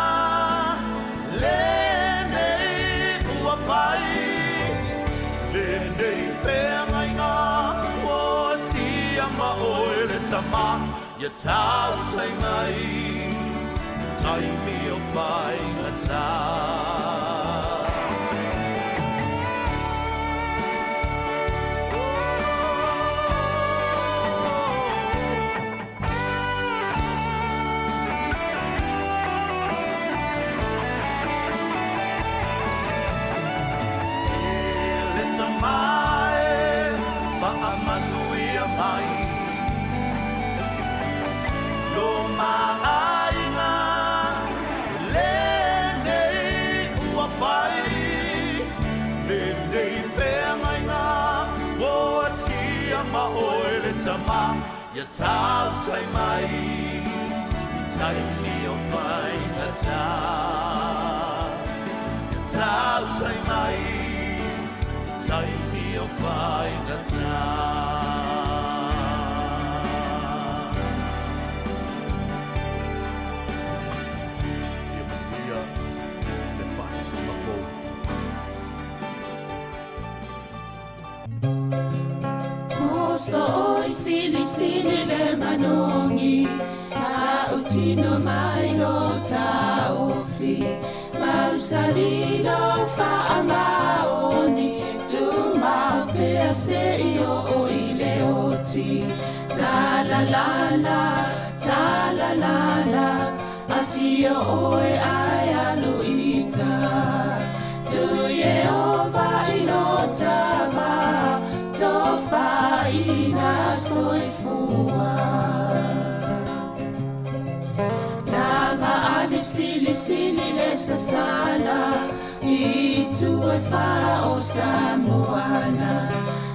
lenei ua fai, lenei feagaiga ua asia ma oe le Tama, ia tautai mai taimi o faigatā. E le Tama e, fa'amanuia mai lo ma'aiga lenei ua fai, lenei feagaiga ua asia ma oe le Tama, ia tautai mai taimi o faigatā. Ia tautai mai taimi o faigatā. Ia manuia le faatasiga fou. Moso oi sili sili le manogi Ta'utino mai lo ta'ofi Mausali lo fa'amaoni Tumau pea se'i o'o i le oti Talalala, talalala Afio oe ae alu ita Tu Ieova i lo tama Tofaina soifua Laga ali sili sili le sasala I itu e fa o Samoana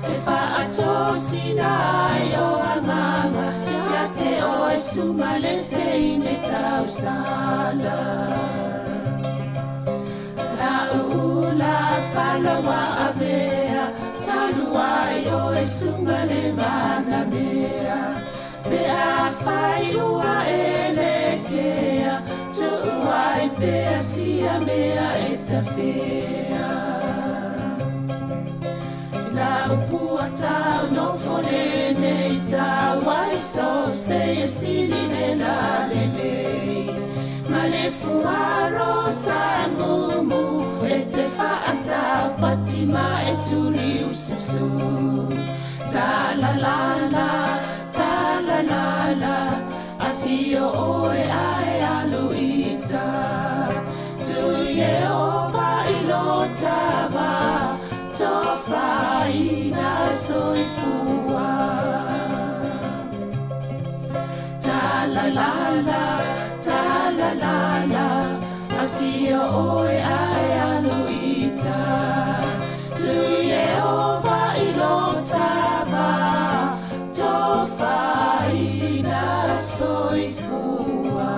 E fa'atosina ai o agaga Ia te oe suga le teine tausala La'u'ula fala ua avea Talu ai oe suga le manamea Pe afai ua e lekea Tu'u ai pea sia mea e tafea Lau pua tau nofo lenei tau ai so se e sili le la lelei Ma le fuaro sa mumu E te fa'atau pati ma e tuli ususu Ta la la la, ta la la la Afio oe ae alu ita Tu Ieova i lo tava Tofaina soifua Ta la la la, ta la la la Afio oe ae alu ita Tu Ieova i lo tava Tofaina soifua.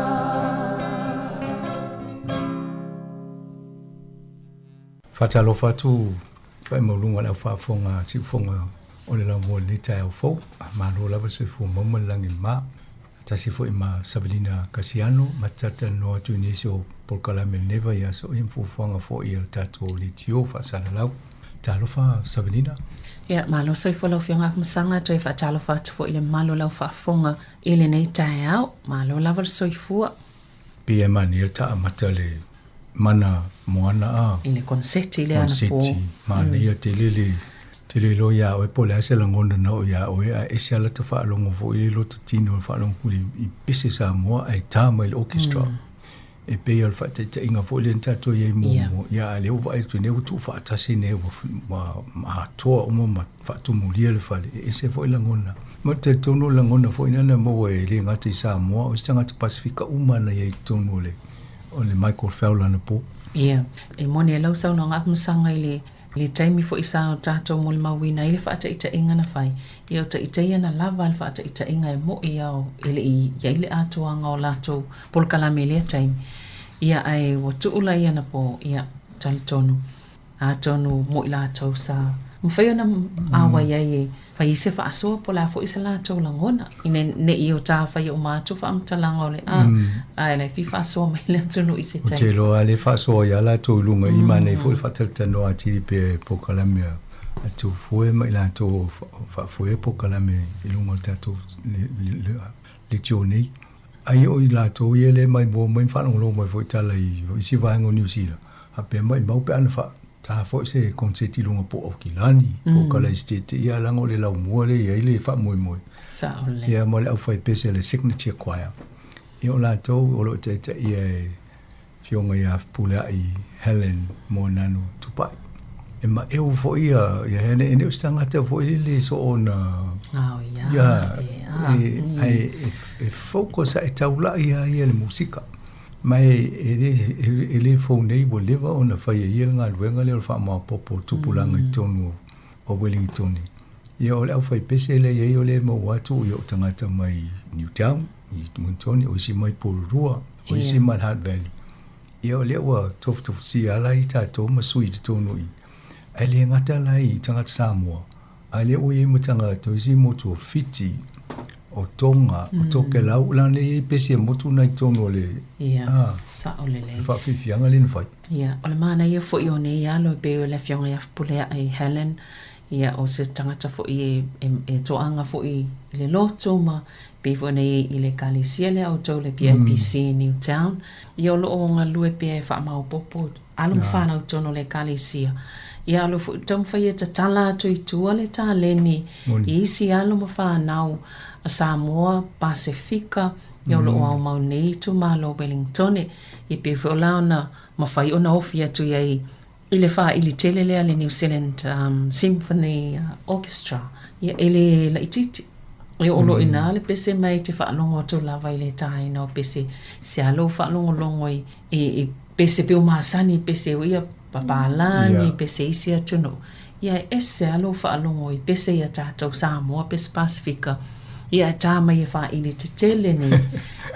Faatalofa atu i maualuga le au faafofoga siufofoga o le laumua i lenei taeao fou. Malo lava le soifua maua ma le lagi ma. Tasi foi ma Savelina Kasiano ma te talatalanoa atu i nisi o polokalame i lenei vaiaso ia ma fuafuaga foi a le tatou leitio faasalalau. Talofa Savelina. Ia, malo soifua lau Afioga Afamasaga, toe faatalofa atu foi i le mamalu o lau faafofoga i lenei taeao. Malo lava le soifua. Pei e manaia le taamata le mana moana a. I le konseti lea anapo. Konseti, manaia tele le tele iloa ia oe po o le a se lagona na oo ia oe ae ese lava lata faalogo foi le lota tino faalogo kuli i pese Samoa ae ta mai le orchestra. E pei o le faataitaiga foi lea na tatou i ai muamua, ia a o lea ua vaai atu nei ua tuufaatasi nei ua atoa uma ma faatumulia le fale, e ese foi lagona. Ma talitonu o le lagona foi lena na maua e le gata i Samoa, o isi tagata Pasefika uma na i ai i totonu o le, o le Michael Fowler anapo. Ia, e moni ai lau saunoaga Afamasaga i le, le taimi foi sa o tatou molimauina ai le faataitaiga na fai, ia o taitaia na lava le faataitaiga e mo'i a e le i i ai le atoaga o latou polokalame i lea taimi. Ia ae ua tuu la anapo, ia, talitonu. Atonu mo i latou sa mafai ona auai ai e fai ai se faasoa po o le a foi se latou lagona ina ne i o ta faia uma atu faamatalaga o le a, ae la e fia faasoa mai le atunuu i se taimi. Ou te iloa lava lea e faasoa ia latou i luga i manaia foi le faatalatalanoa atili pea i polokalame a Tufoe ma i latou o faafoea polokalame i luga o le tatou leitio nei. Ai o i latou ia lea e maimoa mai ma faalogologo mai foi i tala i isi vaega o Niu Sila, faapea maimau pe ana faata foi se konseti i luga po o Aukilani, po o Kalaesetete, ia leaga o le laumua lea e i ai le faamoemoe. Sao lelei. Ia ma le aufaipese a le Signature Choir. Ia o latou o lo o taitaia e Afioga ia Fepuleai Helen Moananu Tupai. E maeu foi ia ia Helen, e le o se tagata foi lele soona Oh, ia, ia, e, e, ae e, e focus e taulai ia ia le musika. Ma e, e, le, e, e le fou nei ua leva ona fai e ia le galuega lea o le faamaopoopo o tupulaga i totonu o Wellington. Ia o le aufaipese lea i ai o lea e maua atu ia o tagata mai Newtown, i Wellington, o isi mai Porirua, o isi mai Hutt Valley. Ia o lea ua tofutofusia la i tatou ma sui i totonu i. Ae le gata la i tagata Samoa, a lea ua i ai ma tagata o isi motu o Fiti, o Tonga, o Tokelau, la lea e i ai pese motu na i totonu o le Ia, sao lelei. Le faafiafiaga lea na fai. Ia, o le manaia foi o nei alo e pei o le Afioga ia Fepuleai Helen, ia o se tagata foi e, e, e toaga foi i le lotu ma pei foi ona i ai i le Ekalesia lea a outou le PIPC i Newtown. Ia o lo o galue pea e faamaopoopo alo ma fanau i totonu o le Ekalesia. Ia o lo o foi taumafai e tatala atu i tua le taleni i isi alo ma fanau a Samoa, Pasefika, ia o lo o aumau nei itumalo o Wellingtone. Ia pei foi o la ona mafai ona ofi atu i ai i le faaili tele lea le New Zealand Symphony Orchestra, ia e le laitiiti. E oo loa i ina le pese mai te faalogo atu lava i le taina o pese se a lou faalogologo i, i, i pese pei o masani pese o ia papalagi, pese isi atunuu. Ia e ese lava lou faalogo i pese ia tatou Samoa, pese Pasefika, ia e tā mai e faaili tetele nei.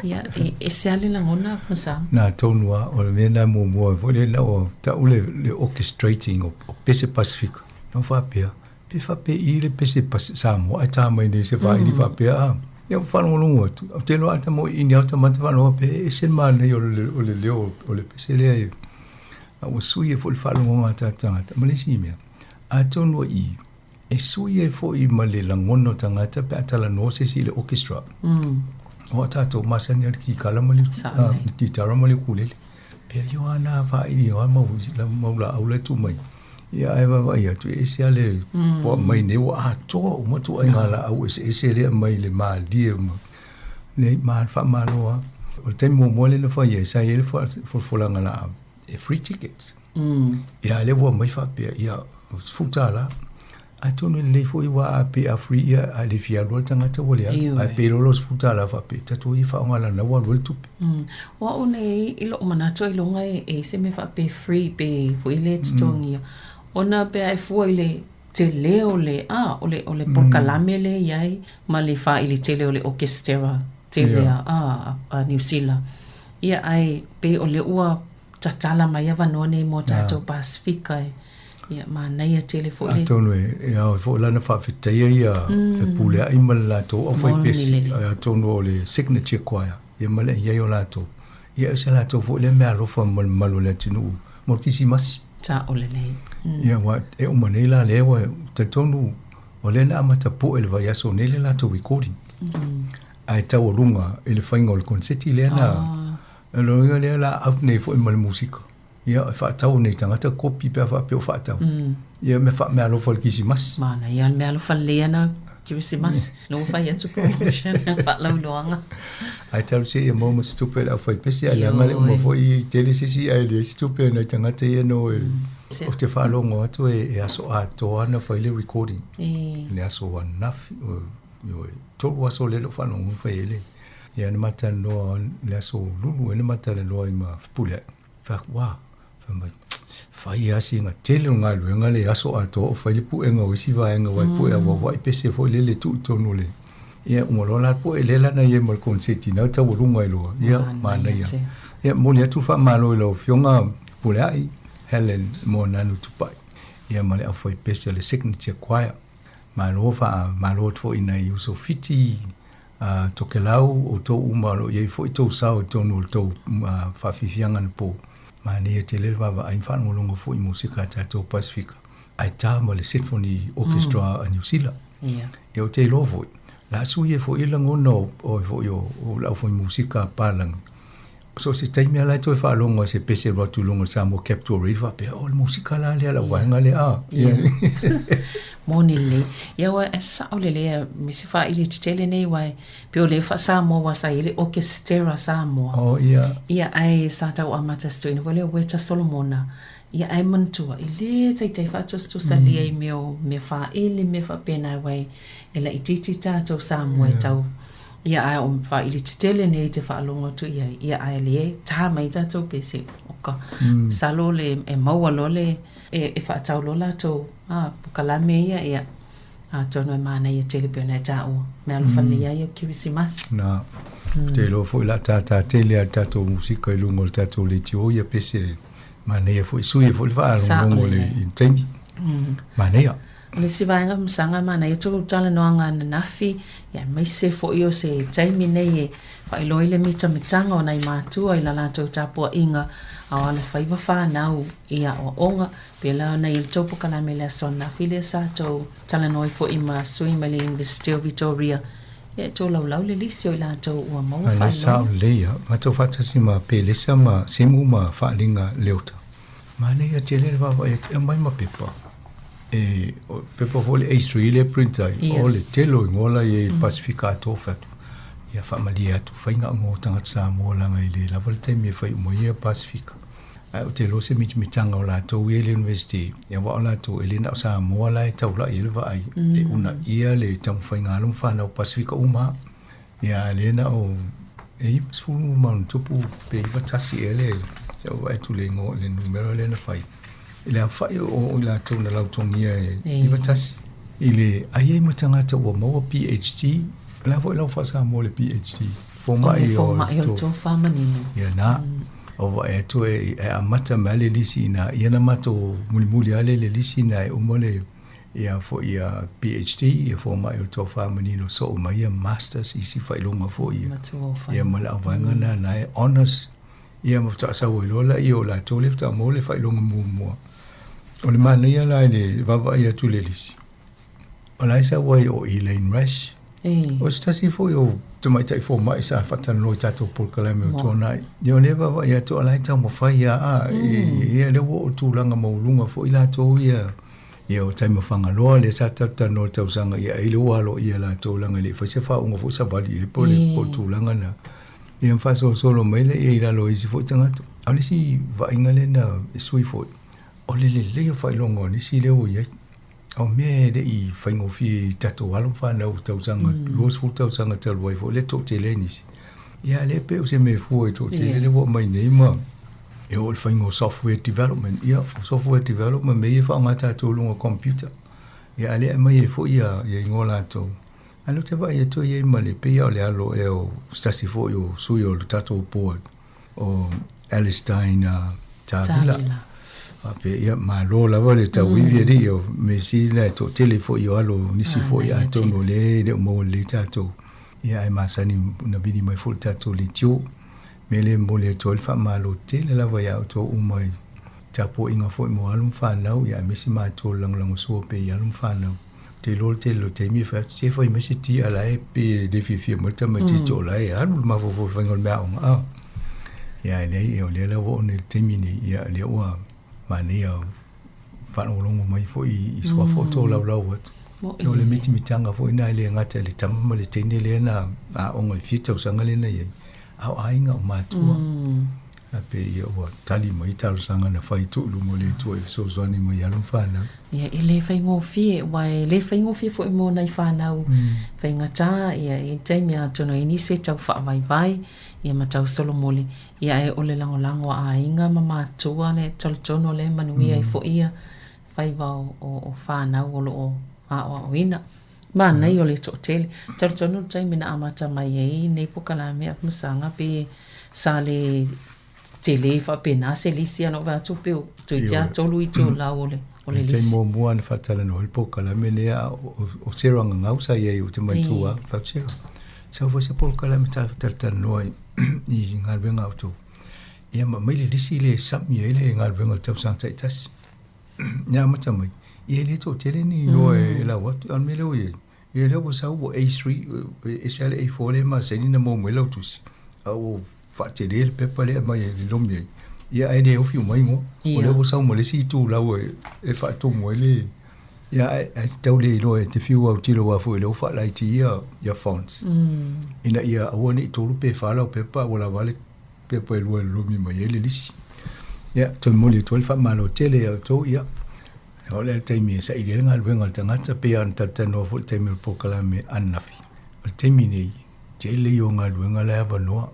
Ia e ese lava le lagona ma sa. Na tonu lava, o le mea lena e muamua ai foi lea ina ua tau le, le orchestrating o, o pese Pasefika. Na ou faapea, pe faapei le pese Samoa ae tā mai nei se faaili faapea a. Ia ou faalogologo atu, ou te iloa a ta moiini lava o tamata faalogo pe ese le manaia o le, o le leo o le pese lea e A ua sui ai foi le faalogoga a tatou tagata. Ma le isi mea, atonu i i, e sui ai foi ma le lagona o tagata pe a talanoa se isi i le orchestra. O a tatou masani a le kikala ma le, le kitara ma le ukulele. Pea io a nā whairi o a mau, la, mau la au le tu mai. Ia ae vaavaai atu, e ese a le poa mai nei ua atoa uma tuaiga laau eseese lea mai le malie ma le ma faamalo lava. O le taimi muamua lea na fai ai, sa i ai le folafolaga laau e free tickets. Ia a lea ua aumai faapea, ia, $10. Atonu e lelei foi aua a pei a free ia a le fia alu lava le tagata ua le alu. Ae pei loa lau $10 faapea, tatou ia faaaoga lana ua alu ai le tupe. O au nei i lou manatu ailoga e i ai se mea faapea free pe foi le totogia. Ona pe a e fua i le tele o le, a, o le, o le polokalame lea e i ai ma le faaili tele o le okesitera tele a, a, a Niu Sila. Ia, ae pei o lea ua tatala mai avanoa nei mo tatou Pasefika e, ia, manaia tele foi le. Atonu e, e ao ai foi la ona faafetaia ia Fepuleai ma le latou aufaipesi, atonu o le Signature Choir, ia ma le i ai o latou. Ia o se latou foi lea meaalofa ma le mamalu o le atunuu mo le Kirisimasi. Sao lelei. Ia aua e uma nei la lea ua talitonu o lea na amata poe i le vaiaso nei le latou recording. Ae taualuga i le faiga o le konseti lea na o le uiga lea la out nei foi ma le musika. Ia e faatau nei tagata kopi pe a faapea o faatau. Ia mea faameaalofa i le Kirisimasi. Manaia le meaalofa lelei ana Kirisimasi. Lea ua fai atu promotion faalauiloaga. Ae talosia ia maua ma se tupe a le aufaipese ae leaga le uma foi i tele se isi ae leai se tupe a nai tagata ia no e Ou te faalogo atu e aso atoa na fai le recording. Le aso ananafi. Ioe, 3 aso lea e le o faalogo na fai ai le. Ia na ma talanoa le aso Lulu ea na ma talanoa ai ma Fepuleai. Fai atu, ua, fai mai, fai lava sina tele o galuega le aso atoa o fai le puega o isi vaega aua e pue auauai pese foi lele tuu i totonu o le ia uma loa la pue lea la na i ai ma le koneseti na taualuga ai loa ia manaia. Ia momoli atu le faamalo i lau Afioga Puleai Helen Moananu Tupai ia ma le aufaipese o le Signature Choir. Malo faamalo atu foi i nai uso Fiti a Tokelau, outou uma o lo o i ai foi tou sao i totonu o le tou faafiafiaga anapo. Manaia tele le vaavaai ma faalogologo foi i musika a tatou Pasefika, ae ta ma le Symphony Orchestra a Niu Sila. Ia, ou te iloa foi, la sui ai foi lagona o foi o le aufai musika a palagi. So o se taimi lava la e toe faalogo ai se pese alu atu i luga o le Samoa Capital Radio faapea, oh le musika la lea a lau vaega lea, ah. Ia. Moni lelei. Ia ua e sao lelei a me se faaili tetele nei aua e pei o le faa-Samoa aua sa i ai le Orchestera Samoa. Oh, ia. Ia ae sa tau amata se toeaina foi lea o Weta Solomona. Ia ae manatua, e le taitai faatusatusalia i mea o mea faaili mea faapena aua e laitiiti tatou Samoa e tau Ia ae o faaili tetele nei te faalogo atu i ai, ia ae le tā mai tatou pese o ka masalo le e maua loa le e faatau loa latou polokalame ia, ia atonu e manaia tele pei ona e taua meaalofa lelei lava ia o Kerisimasi. Na, ou te iloa foi o le a tātā tele lava le tatou musika i luga o le tatou leitio ia pese manaia foi, sui ai foi le faalogologo i le taimi. Manaia. O le isi vaega masaga manaia tou talanoaga ananafi, aemaise foi o se taimi nei e faailoa ai le mitamitaga o nai matua i la latou tapuaiga a o alofaiva fanau i aoaoga. Pēlā ona i ai le tou polokalame i le aso ananafi lea sa tou talanoa ai foi ma sui mai le Iunivesite o Vitoria, ia e tolaulau le lisi o i latou ua maua A lea sa faailoga. o lelei a matou faatasi ma Pelesa ma Semu ma Faaliga Leota. Manaia tele le vaavaai atu, e aumai ma pepa. E, o pepa foi le A3 lea e print ai, yeah. o le tele o igoa la i ai i le Pasifika atoa fai atu. Ia faamalie atu, fai ga'o o tagata Samoa leaga e le lava le taimi e fai uma ai ia Pasifika. Ae ou te iloa se mitamitaga o latou ia i le University, ia aua o latou e le na o Samoa la e taulai ai le vaai, e uunaia le taumafaiga a alo ma fanau Pasifika uma. Ia a lea na o e 90 ma ona tupu pe 91 ea le sa ou vaai atu i le igoa le numera lea na fai. I le aofai o i latou na lautogia e 91 i le ai ai ma tagata ua maua PhD, o le a foi lau faa-Samoa le PhD? Fomai o le tofa manino. Ia na. O vaai atu e amata mai le lisi ina ia na matou mulimuli lava lea i le lisi ina e uma le ia foi ia PhD, ia fomai o le tofa manino soo mai ia masters isi faailoga foi ia. Ia ma le auvaega na na e honors ia ma faatoa sau ai loa laia o latou lea faatoa maua le faailoga muamua. O le manaia la i le vaavaai atu i le lisi, o la e sau ai o Elaine Rash. O se tasi foi o tamaitai fomai sa faatalanoa i tatou polokalame o tuanai. Ia o lea e vaavaai atu o la e taumafai lava, ia lea ua oo i tulaga maualuga foi latou ia. Ia o taimi o Fagaloa lea sa talatalanoa i le tausaga ia ai lea ua aloaia latou leaga e le i fai se faauuga foi savali ai po o le po o le tulaga na. Ia ma faasolosolo mai lea i lalo o isi foi tagata. A o le isi vaaiga lea na sui foi, o le lelei o faailoga o nisi lea ua i ai. A o mea e le i faigofie i tatou alo ma fanau i tausaga, 20 tausaga talu ai foi lea toatele ai nisi. Ia a o lea pei o se mea e fua i toatele lea ua aumai nei ma e oo i le faiga o software development. Ia, o software development mea ia e faaaoga tatou i luga o computer. Ia, a o lea e aumai ai foi ia, ia igoa latou. A o lea ou te vaai atu e i ai ma le, pei lava o le alo ea o se tasi foi o sui o le tatou board, o Alistine Tavila. Faapea, ia, malo lava le tauivi alii, o mea sili la e toatele foi o alo o nisi foi atonu o lea e le o maua lelei tatou. Ia, ae masani ona vili mai foi le tatou leitio. Mea lea e momoli atu ai le faamalo tele lava ia outou uma i tapuaiga foi mo alo ma fanau, ia aemaise matou o le lagolagosua pea i alo ma fanau. Ou te iloa le tele o taimi e fai atu, se fai mai se ti a la e pei e le fiafia mai le tamaitiiti o la e alu le mafaufau i le faiga o le meaaoga. A. Ia ae leai, o lea la ua oo nei i le taimi nei, ia lea ua manaia faalogologo mai foi i suafa o tolaulau atu. O le mitamitaga foi lena e le gata i le tama ma le teine lea na aoga i fia tausaga lea na i ai, a o aiga, o matua. A pe ia ua tali mai talosaga na fai tuu i luma o le Atua e fesoasoani mai i alo ma fanau. Ia, e le faigofie, aua e le faigofie foi mo nai fanau faigata, ia, e i ai taimi atonu e i ai nisi e tau faavaivai, ia ma tau solomuli, ia ae o le lagolago a aiga ma matua le talitonu o lea e manuia ai foi ia faiva o fanau o lo o aoaoina. Manaia o le toatele. Talitonu le taimi na amata mai ai nei polokalame a Masaga pe sa le tele faapena se lisi ana ou vaai atu pe toeitiiti lava 3 itulau o le o le lisi. Taimi muamua na faatalanoa ai le polokalame lea a o Sarah Gagau sa i ai ou te manatua mm. Fai atu Sarah, sau foi se polokalame talatalanoa i galuega a outou. Ia ma aumai le lisi lea e sami ai le galuega o le tausaga taitasi. Ia amata mai, ia e le toatele ni igoa e lau atu. A o le mea lea ua i ai, ia lea ua sau ua A3, e ese lava le A4 lea e masani ona maua mai lau tusi, a ua faatele le pepa lea e aumai e lolomi ai, ia ae le ofi uma igoa. O lea ua sau ma le isi itulau e faatumu ai le... Ia ae tau le iloa e te fiu autilo aua foi o lea ua faalaiti ia fonts, ina ia aua ne i tolu pe fa lau pepa a ua lava le pepa e lua e lolomi mai ai le lisi. Ia, toe momoli atu ai le faamalo tele ia outou, ia, o le taimi e saili ai le galuega a le tagata, pei lava ona talatalanoa foi i le taimi o le polokalame ananafi. O le taimi nei, tele ia o galuega la e avanoa,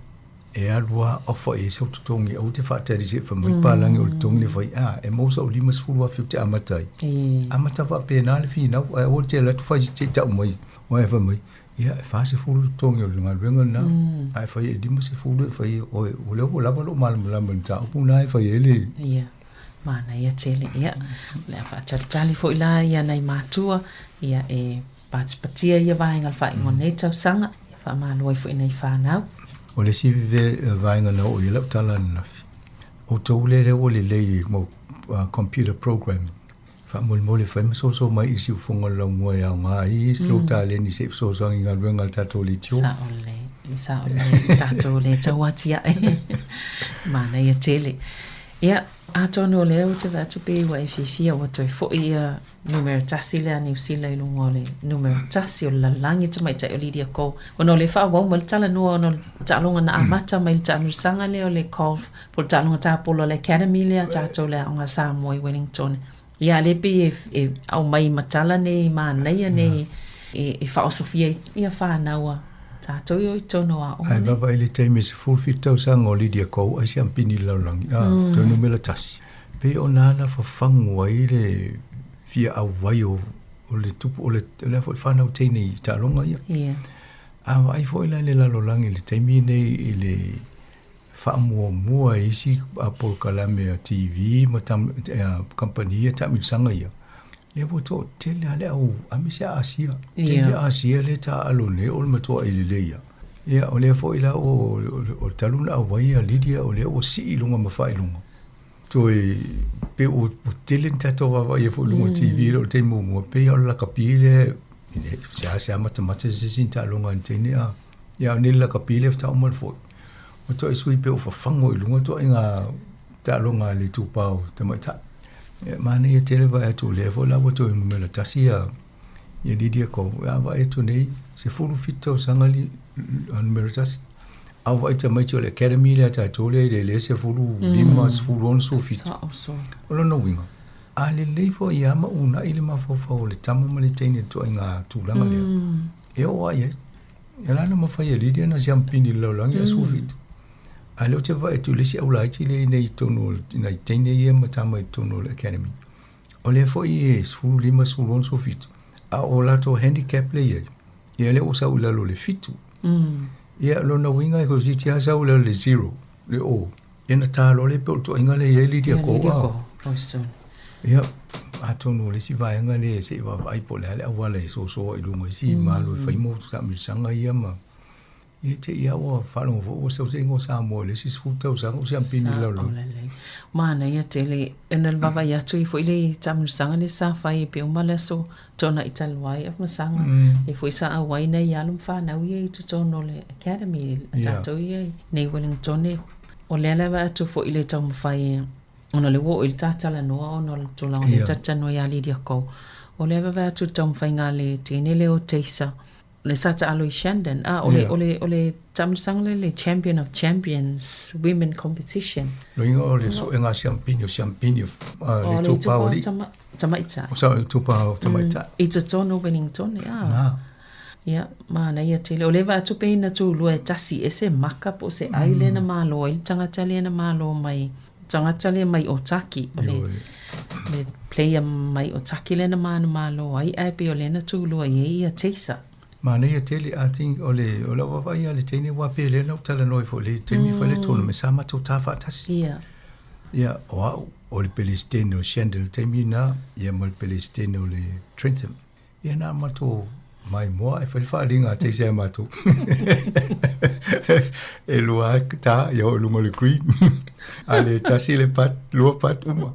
e alu lava ofa i ai sau totogi, aua te faatali se i fai mai le palagi o le totogi le fai, a, e maua sau 50,000 ou te amata ai. Amata faapena le finau, ae aua te alu atu fai se i tau mai, aua e fai mai, Ia, e 40 le totogi o le galuega lena, mm. ae fai e 50 e fai oe, o lea ua lava lou malamalama i le mataupu lena e fai ai le... Ia, manaia tele. Ia, o le a faatalitali foi la ia nai matua, ia e patipatia ia vaega o le faaiuga o lenei tausaga, ia faamalo ai foi nai fanau. O le isi vaega na oo i ai lau tala ananafi, outou lea ua lelei i mau computer programming, Faamolemole fai ma soso mai i siufofoga o le laumua e aoga ai se lou taleni se i fesoasoani i galuega a le tatou leitio. Sao lelei, sao lelei, tatou le tau atiae. Manaia tele. Ia, atonu o lea ou te vaai atu pei ua e fiafia ua toe foi ia numera tasi lea a Niu Sila i luga o le numera tasi o le lalolagi tamaitai o Lydia Ko. Ona o lea e faaauau mai le talanoa ona o le taaloga na amata mai i le taamilosaga lea o le golf Po o le taaloga tapolo a le Academy lea a tatou le Aoga Samoa i Wellington. Ia, lea pei e, e aumai ma tala nei manaia nei e, e faaosofia ai ia fanau a tatou i o i totonu o aoga Ae nei. vaavaai i le taimi e 17 tausaga o Lydia Kou ai siampini i le lalolagi, a, toe numera tasi. Pei o na na fafagu ai le fia auai o, o le tupu, o le, o le a foi le fanau teine i taaloga ia. Ia. A vaai foi la i le lalolagi i le taimi nei i le faamuamua e isi polokalame a TV ma kamupani ia taamilosaga ia, lea ua toatele lava le au aemaise a Asia. Tele Asia lea e taaalo nei o le matuai lelei lava. Ia o lea foi la o talu ona auai a Lydia o lea ua sii i luga ma faailoga. Toe pei ua tele ni tatou vaavaai ai foi i luga o TV i lou taimi muamua, pei lava o le lakapi lea, e seasea matamata se isi taaloga a ni teine a. Ia a o nei le lakapi lea faatoa uma le foi. Ua toai sui pei ua fafago i luga ituaiga taaloga a le itupa o tamaitai. Ia manaia tele vaai atu o lea foi la ua toe numera tasi ia ia Lydia Ko. A vaai atu nei, 17 tausaga li, numera tasi. A vaai tamaiti o le academy lea a tatou lea i le le 15, 16, 17. Sao so. O lona uiga, a lelei foi ia ma uunai le mafaufau o le tama ma le teine i le ituaiga tulaga lea, e oo lava i ai. E la na mafai e Lydia na siampini i le lalolagi a 17. A lea ou te vaai atu i le isi aulaiti lea i inei i totonu o nai teine ia ma tama i totonu o le academy. O lea foi e 15, 16, 17, a o latou handicap lea i ai, ia lea ua sau i lalo o le 7. Ia lona uiga e toeitiiti lava sau i lalo o le 0, le o. Ia na ta loa lea pei o le ituaiga lea e i ai Lydia Ko. Lydia Ko, oi Ia, atonu o le isi vaega lea se i vaavaai po o le a le auala e soso ai i luga i isi malo e fai mo taamilosaga ia ma ia te i lava ua faalogo foi ua sau se igoa Samoa i le isi 10 tausaga o siampini i le lalolagi. Sao lelei. Manaia tele ona le vaavaai atu i foi le taamilosaga lea sa fai e pei uma le aso Toonai talu ai a masaga e foi sa auai nei alo ma fanau ia i totonu o le academy a tatou ia i nei Wellington. O lea lava atu foi le taumafai ona o lea ua oo i le ta talanoa ona o le tulaga o lea ta te talanoa ia Lydia Ko. O lea vaavaai atu i le taumafaiga a le teine lea o Teisa. Le sa taalo i Shandon, a o le, o le, o le taamilosaga lea le Champion of Champions Women Competition. Loiga o le suega siampini o siampini o le itupa o alii. Tamaitai. O sa itupa o tamaitai. I totonu o Wellington, a. Na. Ia, manaia tele. O le vaatupeina tulua e tasi e se maka po o se ai lea na malo ai le tagata lea na malo mai, tagata lea mai Otaki. O le, le player mai Otaki lea na manumalo ai, ae pei o lea na tulua i ai ia Taser. Manaia tele, I think o le, o lau vaavaai lava i le teine aua pei o lea na ou talanoa ai foi i le taimi foi lea tournament sa matou ta faatasi. Ia. Ia, o au, o le Pelesitene o Shandon i le taimi lena, ia ma le Pelesitene o le Trentham. Ia na matou maimoa e fai le faaaliga a teisi a matou. E lua ta ia o lunga o le green. A le tasi le pat, lua pat uma.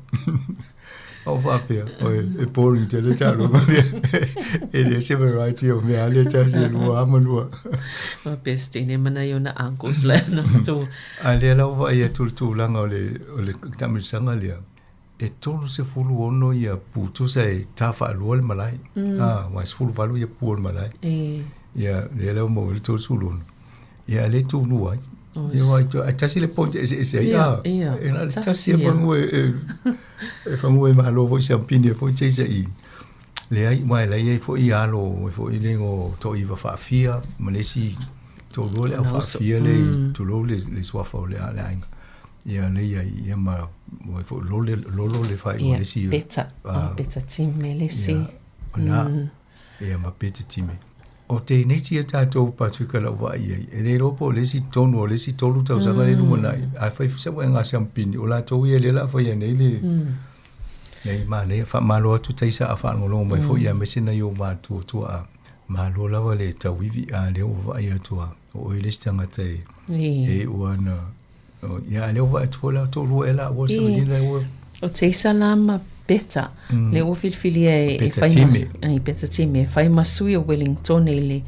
O faapea, o e boring tele taaloga lea. E le se variety o mea le tasi e lua a ma lua. O best ine mana i ona uncles le na tu. A lea lau vaai atu le tulaga o le, o le taamilosaga lea. E 36 ia pu tusa e ta faalua le malae. Ah, aua e 18 ia pu o le malae. E. Ia, lea la ua maua ai le 36. Ia, a lea e tulua ai. Ia, aua e tasi le point e eseese ai. Ia, ia. E na o le tasi e fagu e, e fagu e malo foi siampini e foi teisa i. Leai, aua e la e i ai foi alo e foi le o toaiva faafia ma le isi toalua le au faafia le, tulou le, le suafa o le, le aiga. Ia lea i ai, ia ma ua foi lole, lolo le faaiuga o le isi. Ia, Peta, o Peta Time le isi. Ia, o na, ia ma Peta Time. O tēnei tia tātou Pasifika lau vaai i ai, e le iloa po o le isi tonu o le isi tolu tausaga le lumanai, ae fai se uega siampini, o latou ia lea la faia nei le, nei manaia, faamalo atu taisa a faalogologo mai foi aemaise nai ou matua tuaa, malo lava le tauivi, a lea ua vaai atu a, o oe le isi tagata e, e ua na, Ia, a lea ua vaai atu foi la toalua ea la ua savalina ua. O Teisa la ma Peta, lea ua filifilia e fai ma, ai, Peta Time, e fai ma sui o Wellington i le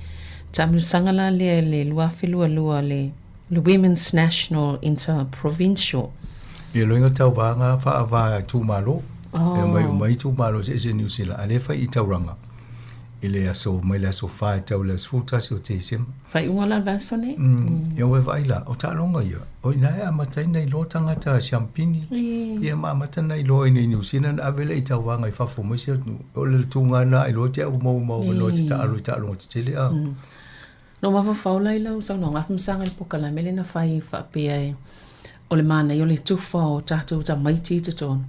taamilosaga la lea i le 2022 le le Women's National Interprovincial. Ia loiga tauvaga faava itumalo, e omai uma itumalo eseese Niu Sila, a lea fai i Tauranga i le aso mai le aso 4 e tau le aso 11 o Tesema. Faaiuga la le vaiaso nei. Ia ua e vaai la, o taaloga ia, o ina e amata ai na iloa tagata siampini, ia ma amata na iloa i nei Niu Sila na ave lea i tauvaga i fafo mai se atunuu. O le tuga na iloa te au maua mau avanoa e te taalo i taaloga tetele a. No mafaufau la i lau saunoaga afamasaga i le pokalame lea na fai faapea e o le manaia o le tufa o tatou tamaiti i totonu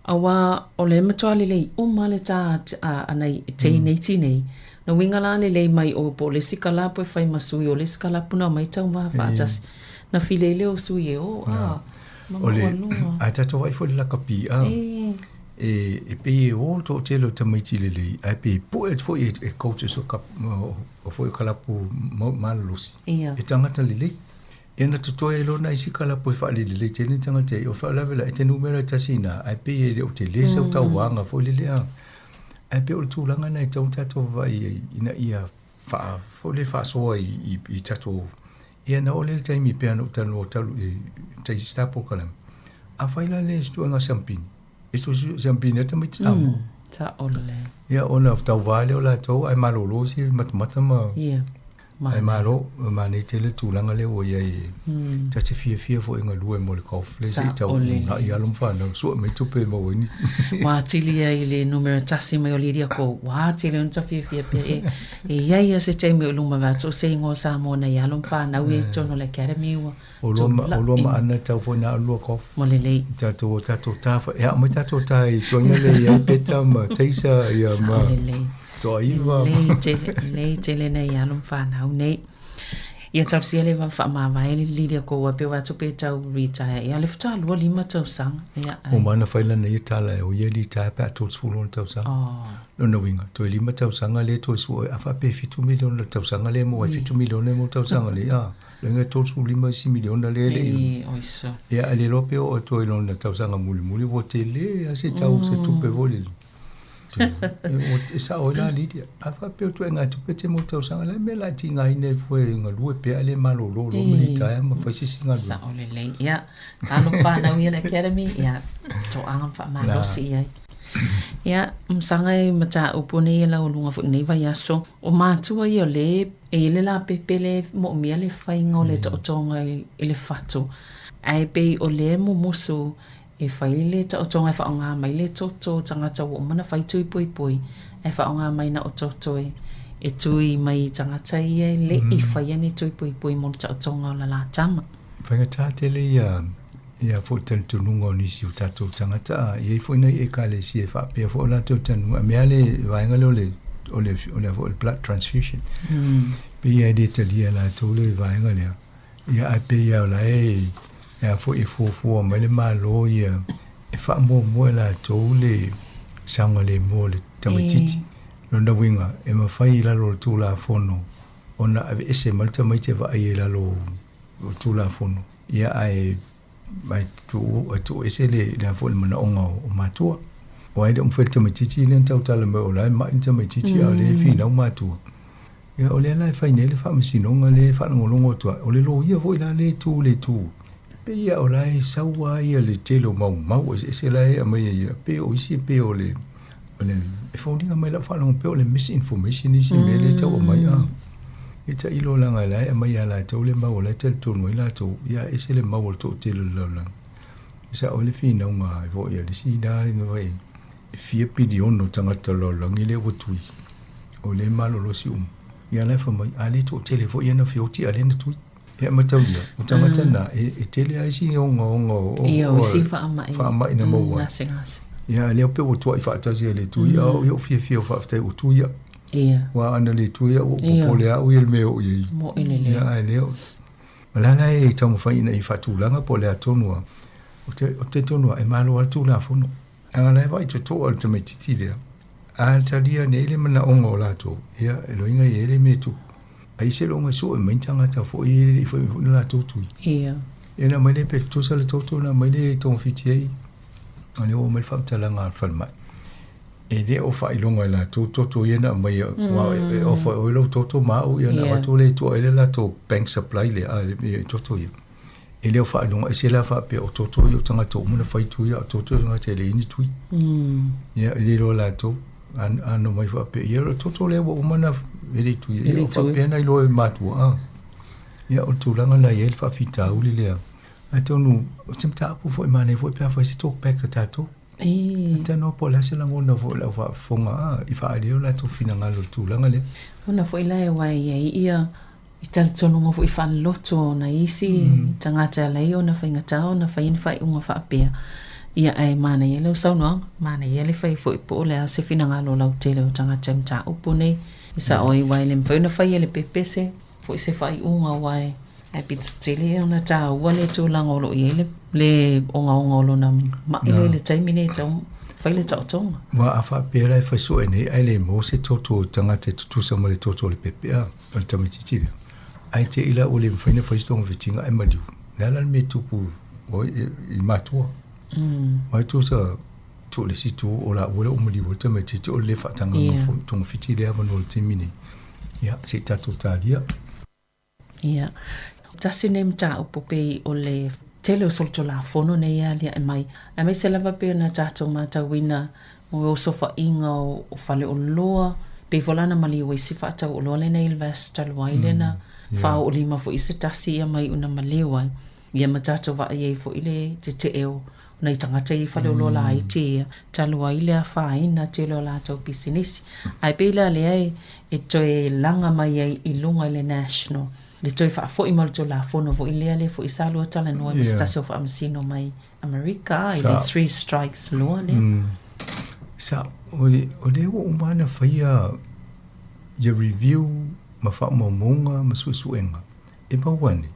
aua o le matua lelei uma le ta a nai teineiti nei na uiga la lelei mai o po o le isi kalapu e fai ma sui o le isi kalapu na omai taumaha faatasi na filei lea o sui e o a ma O le, ae tatou vaai foi i le lakapi a e pei e o le toatele o tamaiti lelei ae pei e pue atu foi e coaches o o foi o kalapu malolosi e tagata lelei. Ia na totoe ai loa nai isi kalapu e faalelelei tele ni tagata e o faalavelave la e te numera e tasi ina ae pei e le o tele sau tauvaga foi lele a. Ae pei o le tulaga na e tatau ona tatou vaavaai ai ina ia faa foi lele faasoa i i tatou ia na oo lea i le taimi pei ona ou talanoa talu i tai staff program. Afai la le ituaiga siampini e siampini ai tamaiti Samoa. Sao lelei. Ia ona tauva lea o latou ae malolo si matamata ma Ia. Ae malo, manaia tele le tulaga lea ua i ai e ta te fiafia foi e galue mo le golf lea se i tau uunai alo ma fanau, sue mai tupe e maua ai ni. Ua atili ai le numera tasi mai o Lydia ko ua atili ona ta fiafia pea e e i ai ia se taimi o luma vea atu o se ingoa Samoa nei alo ma fanau ia i totonu o le academy ua O lua ma, o lua ma Ana tau foi na lua golf. Mo lelei. Tatou, tatou ta foi, e ao mai tatou ta i tuaiga lea i ai Peta ma Taisa ia ma Toaiva. Lelei tele, lelei tele nei alo ma fanau nei. Ia tausia le va faamavae le lili ko ua pe atu pe tau retire ia le faatoa 25 tausaga. Ia. O mana fai lana ia tala e o ia retire pe a 36 tausaga. Oh. Lona uiga, toe lima tausaga lea toe sue a faapea e 7 miliona le tausaga lea maua ai 7 miliona mo le tausaga lea. Ah. Lona 35 isi miliona lea le i. Oiso. Ia, a le iloa pe oo atu ai lona tausaga mulimuli, ua tele lava se tau, se tupe foi lele. E sao ai la Lydia. A faapea o ituaiga tupe te mo tausaga, le a le mea o le a tigaina ai fua e galue pea ae le malolo loa ma litaea ma fai se isi galuega. Sao lelei. Ia, alo ma fanau ia le academy, ia, toaga ma faamalosi i ai. Ia, masaga e mataupu nei e laualuga foi lenei vaiaso, o matua ia o lē e i ai le lapepe lea e moomia le faiga o le taotoga i le fatu, ae pei o lea e mumusu e fai le taotoga e faaaoga mai le toto o tagata ua uma ona fai tui poipoi, ae faaaoga mai na o toto e tui mai i tagata ia e le i faia ni tui poipoi mo le taotoga o le la tama. Faigata tele ia ia foi talitonuga o nisi o tatou tagata a i ai foi nai ekalesia e faapea foi o latou talitonuga mea le vaega lea o le o le o le foi blood transfusion mm. pei e le talia latou le vaega lea ia ae pei lava o la e e a foi e fuafua mai le Malo ia e faamuamua e latou le saogalemu o le tamaitiiti. Lona uiga, e mafai i lalo o le Tulafono ona aveese mai le tamaiti e vaai i lalo o le Tulafono, ia ae ae tuu ae tuuese le le a foi le manaoga o matua. Aua e le o mafai e le tamaitiiti lea ona tautala mai o la e mai le tamaitiiti a o lea e finau matua. Ia o lea la e fai nei le faamasinoga lea e faalogologo atu ai, o le loia foi la lea e tu i le itu, e pei lava o la e sau lava ia le tele o mau mau eseese la e aumai ai ia, pei o isi e pei o le, o le, e foliga mai lau faalogo pei o le misinformation isi mea lea e tau aumai a. E tailo leaga la e aumai ia latou le mau o la e talitonu ai latou, ia e ese le mau o le toatele o le lalolagi. E sao ai le finauga foi a le isi la e fia piliona o tagata o le lalolagi lea ua tui, o lea e malolosi uma. Ia la e fai mai, a le toatele foi ia na feoti a lea na tui. Ia mataulia, o tagata na, e tele lava isi ogaoga o, Ia, o isi faamai. faamai na maua ai. Gasegase. Ia, lea pei ua tuai faatasi e le tui, a o ia fiafia o faafetai ua tui au. Ia. Aua ana le tui au, ua popole au ia i le mea o i ai. Mo'i lelei. Ia, ae lea, o le a la e taumafai ina ia faatulaga po o le a tonu lava. Ou te, ou te talitonu lava, e malo lava le Tulafono. Leaga la e vaai totoa le tamaitiiti lea, a talia nei le manaoga o latou, ia, e loiga i ai le mea e tupu. Ai seiloga e sue mai ni tagata foi e le i fai mai foi ni latou tui. Ia. Ia na aumai lea pe tutusa le toto na aumai lea e togafiti ai. O lea ua aumai le faamatalaga a le falemai. E le o faailoga e latou toto ia na aumaia, aua e offer e oe lou toto ma au ia ona avatu lea e tua i ai le latou bank supply lea, a, i toto ia. E le o faailoga ese la faapea o toto ia o tagata uma na fai tui, a o toto ia o tagata e leai ni tui. Ia, e le iloa latou, ano mai faapea, ia o le toto lea ua uma ona e le i tuia, ia o faapea na iloa e matua, a. Ia, o le tulaga la e i ai le faafitauli lea. Atonu, o se mataupu foi manaia foi pe a fai se talk back a tatou. E talanoa po o le a se lagona foi o le au faafofoga a, i faaalia ai o latou finagalo i le tulaga lea. Ona foi la e aua e i ai ia i talitonuga foi faalelotu o nai isi tagata e ala ai ona faigata ona fai ni faaiuga faapea. Ia ae manaia lau saunoaga, manaia le fai foi po o le a se finagalo lautele o tagata i mataupu nei. E sao ai aua e le mafai ona fai e le pepese foi se faaiuga aua e ae pito tele ona taua le tulaga o lo o i ai le, le ogaoga o lona ma'i lea i le taimi nei e tatau fai le taotoga. Aua a faapea la e fai sue nei ae le maua se toto o tagata e tutusa ma le toto o le pepea o le tamaitiiti lea, ae te i la ua le mafai ona fai se togafitiga ae maliu. O le a la le mea e tupu i matua? Aua e tusa tuu i le isi itu o laua lea ua maliu ai le tamaitiiti o le le faatagaga togafiti lea avanoa i le taimi nei. Ia, se i tatou talia. Ia. Tasi lenei mataupu pei o le tele o solitulafono nei e aliae mai, aemaise lava pei ona tatou matauina mo osofaiga o faleoloa, pei foi la ona maliu ai si faatauoloa lenei i le vaiaso talu ai lea na faaoolima foi i se tasi ia mai ona maliu ai. Ia ma tatou vaai ai foi le tetee o nai tagata ia i faleoloa laiti ia, talu ai le afaina tele o latou pisinisi. Ae pei la lea e toe laga mai ai i luga i le National, le toe faafoi mai o le Tulafono foi lea, lea foi sa lua talanoa ai ma se tasi o Faamasino mai Amerika i le Three Strikes Law lea. Sa, o lea ua uma ona faia ia review ma faamaumauga ma suesuega e maua nei.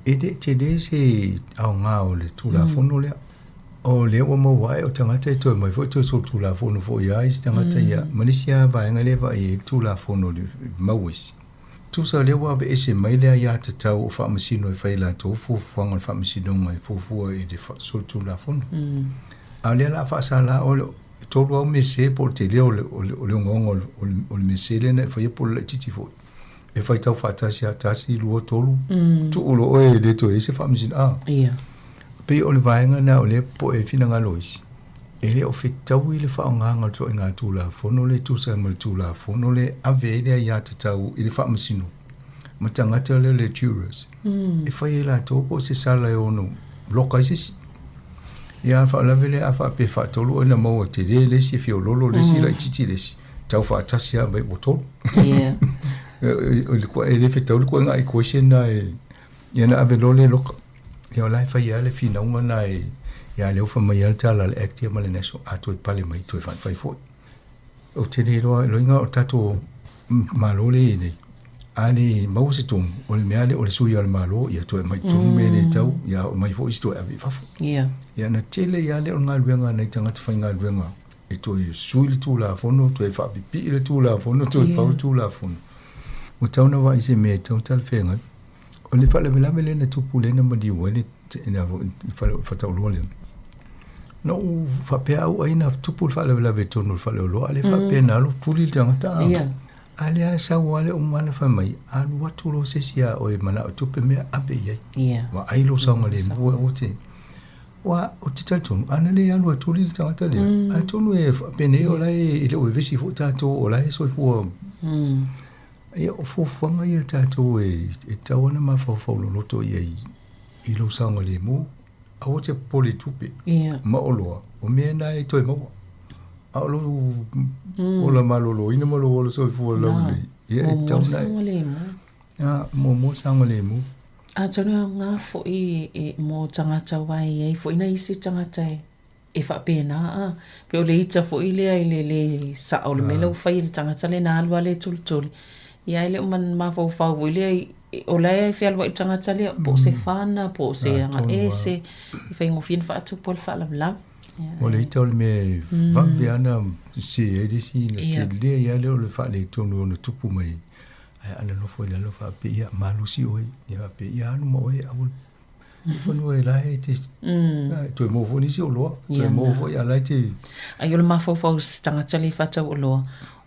E le tele se aoga o le Tulafono lea. O lea ua maua ae o tagata e toe mai foi toe solitulafono foi lava isi tagata ia, ma nisi lava vaega lea e vaai ai le Tulafono i le mau isi. Tusa o lea ua aveese mai le aiatatau o Faamasino e fai e latou fuafuaga o le Faamasinoga e fuafua i le solitulafono. A o lea o le a faasala o le e tolu lava mese po o le tele o le ogaoga o le mese lea na e faia po o le laitiiti foi. E faitau faatasi lava, tasi, lua, tolu, tuu loa oe e le toe i ai se faamasino. A. Ia. Pei o le vaega lena o lea e popoe ai finagalo o isi. E le o fetaui le faaaogaga o le ituaiga Tulafono lea e tusa ai ma le Tulafono lea e ave ai le aiatatau i le Faamasino ma tagata lea le jurors e fai e latou po o se sala e ono loka ai se isi. Ia, a o le faalavelave lea a faapea e faatolu oe na maua tele le isi e fiololo le isi laitiiti le isi, tau faatasi lava mai ua tolu. E le fetaui le ituaiga equation lena e ia ona ave loa lea e loka. Ia o la e fai lava le finauga lena e ia lea ua fai mai lava le tala a le Act ia ma le National a toe pale mai toe faifai foi. Ou te le iloa, loiga o le tatou Malo lea e i ai nei, a le maua se tonu, o le mea lea o le sui o le Malo, ia toe aumai i totonu mea le tau, ia aumai foi isi toe ave i fafo. Ia na tele lava lea o le galuega a nai tagata faigaluega e toe sui le Tulafono, toe faapipii le Tulafono, toe fau le Tulafono. Ua tatau ona vaai i se mea e tatau ona talafeagai. O le faalavelave lea na tupu lea na maliu ai le faleoloa lea. Na ou faapea au ai na tupu le faalavelave i totonu o le faleoloa, a le faapea na alu tuli le tagata. A lea sau lava le uma na fai mai, alu atu loa se isi ia oe e manao e tupe mea, ave i ai. Vaai lou saogalemu aua te... Aua ou te talitonu, ana le alu e tuli le tagata lea, atonu e faapenei o la e le o vevesi foi tatou, o la e soifua Ia, o fuafuaga ia a tatou e tatau ona mafaufau loloto i ai i lou saogalemu, aua te popole i tupe ma oloa, o mea na e toe maua. A o lou ola maloloina ma lou ola soifua laulelei, ia e tatau ona... Saogalemu. A, muamua saogalemu. Atonu e aoga foi e mo tagata aua e i ai foi nai isi tagata e e faapena a. Pei o le ita foi lea i le lē sa'o o le mea lea ua fai e le tagata lea na alu a le tulituli, ia ae le o mafaufau foi lea o la e fealuai le tagata lea po o se fana po o se agaese e faigofie ona faatupu ai le faalavelave. O le ita o le mea e vave lava ona sese ai le isi, na tele ai lava lea o le faaletonu e ono tupu mai ai, ae ana nofo i lalo faapea, ia malosi oe, ia faapea, ia alu ma oe aua le fanua e la e te toe maua foi nisi oloa, toe maua foi a la e te... Ai o le mafaufau o se tagata le faatau oloa,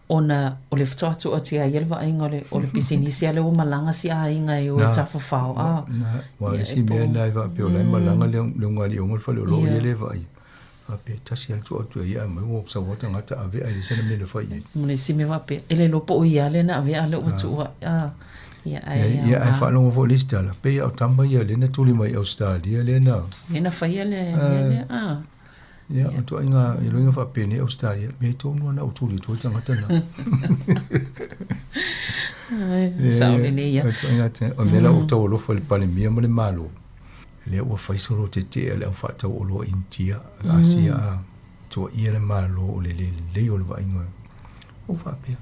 ona o le faatoa tuu atu ia ia le vaaiga o le, o le pisinisi a lea ua malaga si aiga e o e tafafao a. Na, ua le isi mea na e faapea o la e malaga le ugalii o le faleoloa ia le vaai. Faapea tasi lava le tuu atu ia ia mai ua sau lava tagata ave ae leai sana mea na fai i ai. Ma le isi mea faapea, e le iloa po o ia lea na avea a lea ua tuu ai. A, ia ae Ia ae faalogo foi i le isi tala, pei lava o tama ia lea na tuli mai Ausetalia lea na... Lea na faia le mea lea, a. Ia, o ituaiga iloiga faapenei Ausetalia, mea tonu lava na ou tuli atu ai tagata na. Ai, sao lelei ia. O ituaiga, o le mea la ua ou tau alofa i le Palemia ma le Malo, Lea ua fai solo tetee a le au faatau oloa Initia, Asia a tuaia le Malo o le le lelei o le vaaiga. Ua ou faapea,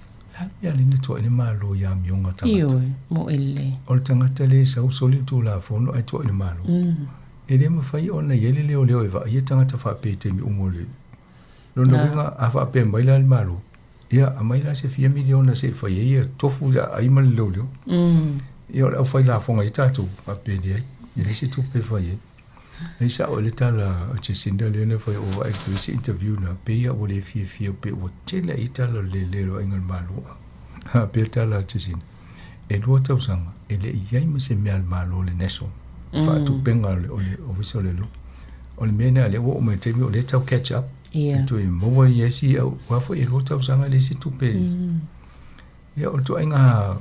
le a le mea lea na tuai le Malo i amioga a tagata? Ioe, moe lelei. O le tagata lea e sau soli le Tulafono ae tuai le Malo. E le mafai ona i ai le leoleo e vaaia tagata faapea i taimi uma o le Lona uiga, a faapea mai la le Malo, ia aumai la se fia miliona se i fai ai ia tofu i le aai ma le leoleo. Ia o le aufai lafoga ai tatou, faapea e leai, e leai se tupe e fai ai. Ai sao ai le tala a Jacinda lea na fai o vaai atu i se interview na, pei lava ua le fiafia pe ua tele ai tala o le lele o le vaaiga o le Malo. A pei le tala a Jacinda, e 2 tausaga e le i i ai ma se mea a le Malo le national faatupega o le Ofisa o Leoleo. O le mea lena lea ua oo mai i le taimi o lea e tau catch up. E toe maua ia isi au, aua foi e 2 tausaga e leai se tupe. Ia o le ituaiga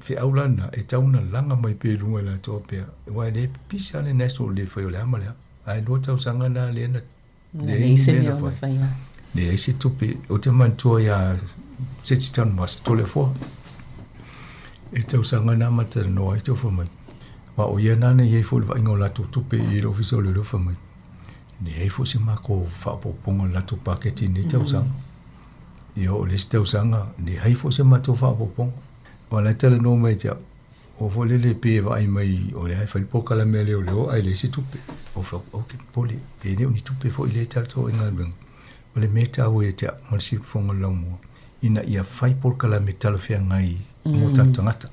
feau la lena e tatau ona laga mai pea i luga i latou faapea, aua e le pipisi lava le national i le fai o le a ma le a. Ae 2 tausaga na lea na leai ni mea na fai. Leai se tupe. Ou te manatua iā Seti Tanumasa, Toleafoa. I le tausaga na ma talanoa ai, tau fai mai, aua o ia na na i ai foi i le vaaiga o latou tupe i le Ofisa o Leoleo fai mai, leai foi se matou faaopoopoga o le latou paketi i lenei tausaga. Ia oo i le isi tausaga, leai foi se matou faaopoopoga. Aua o la e talanoa mai ia te au, o foi lele pei e vaai mai o lea e fai le polokalame a leoleo ae leai se tupe. Ou fai atu, ok, popole, e le o ni tupe foi lea e tatou ai galuega. O le mea e taua ia te au ma le siufofoga o le laumua, ina ia fai polokalame talafeagai mo tatou tagata.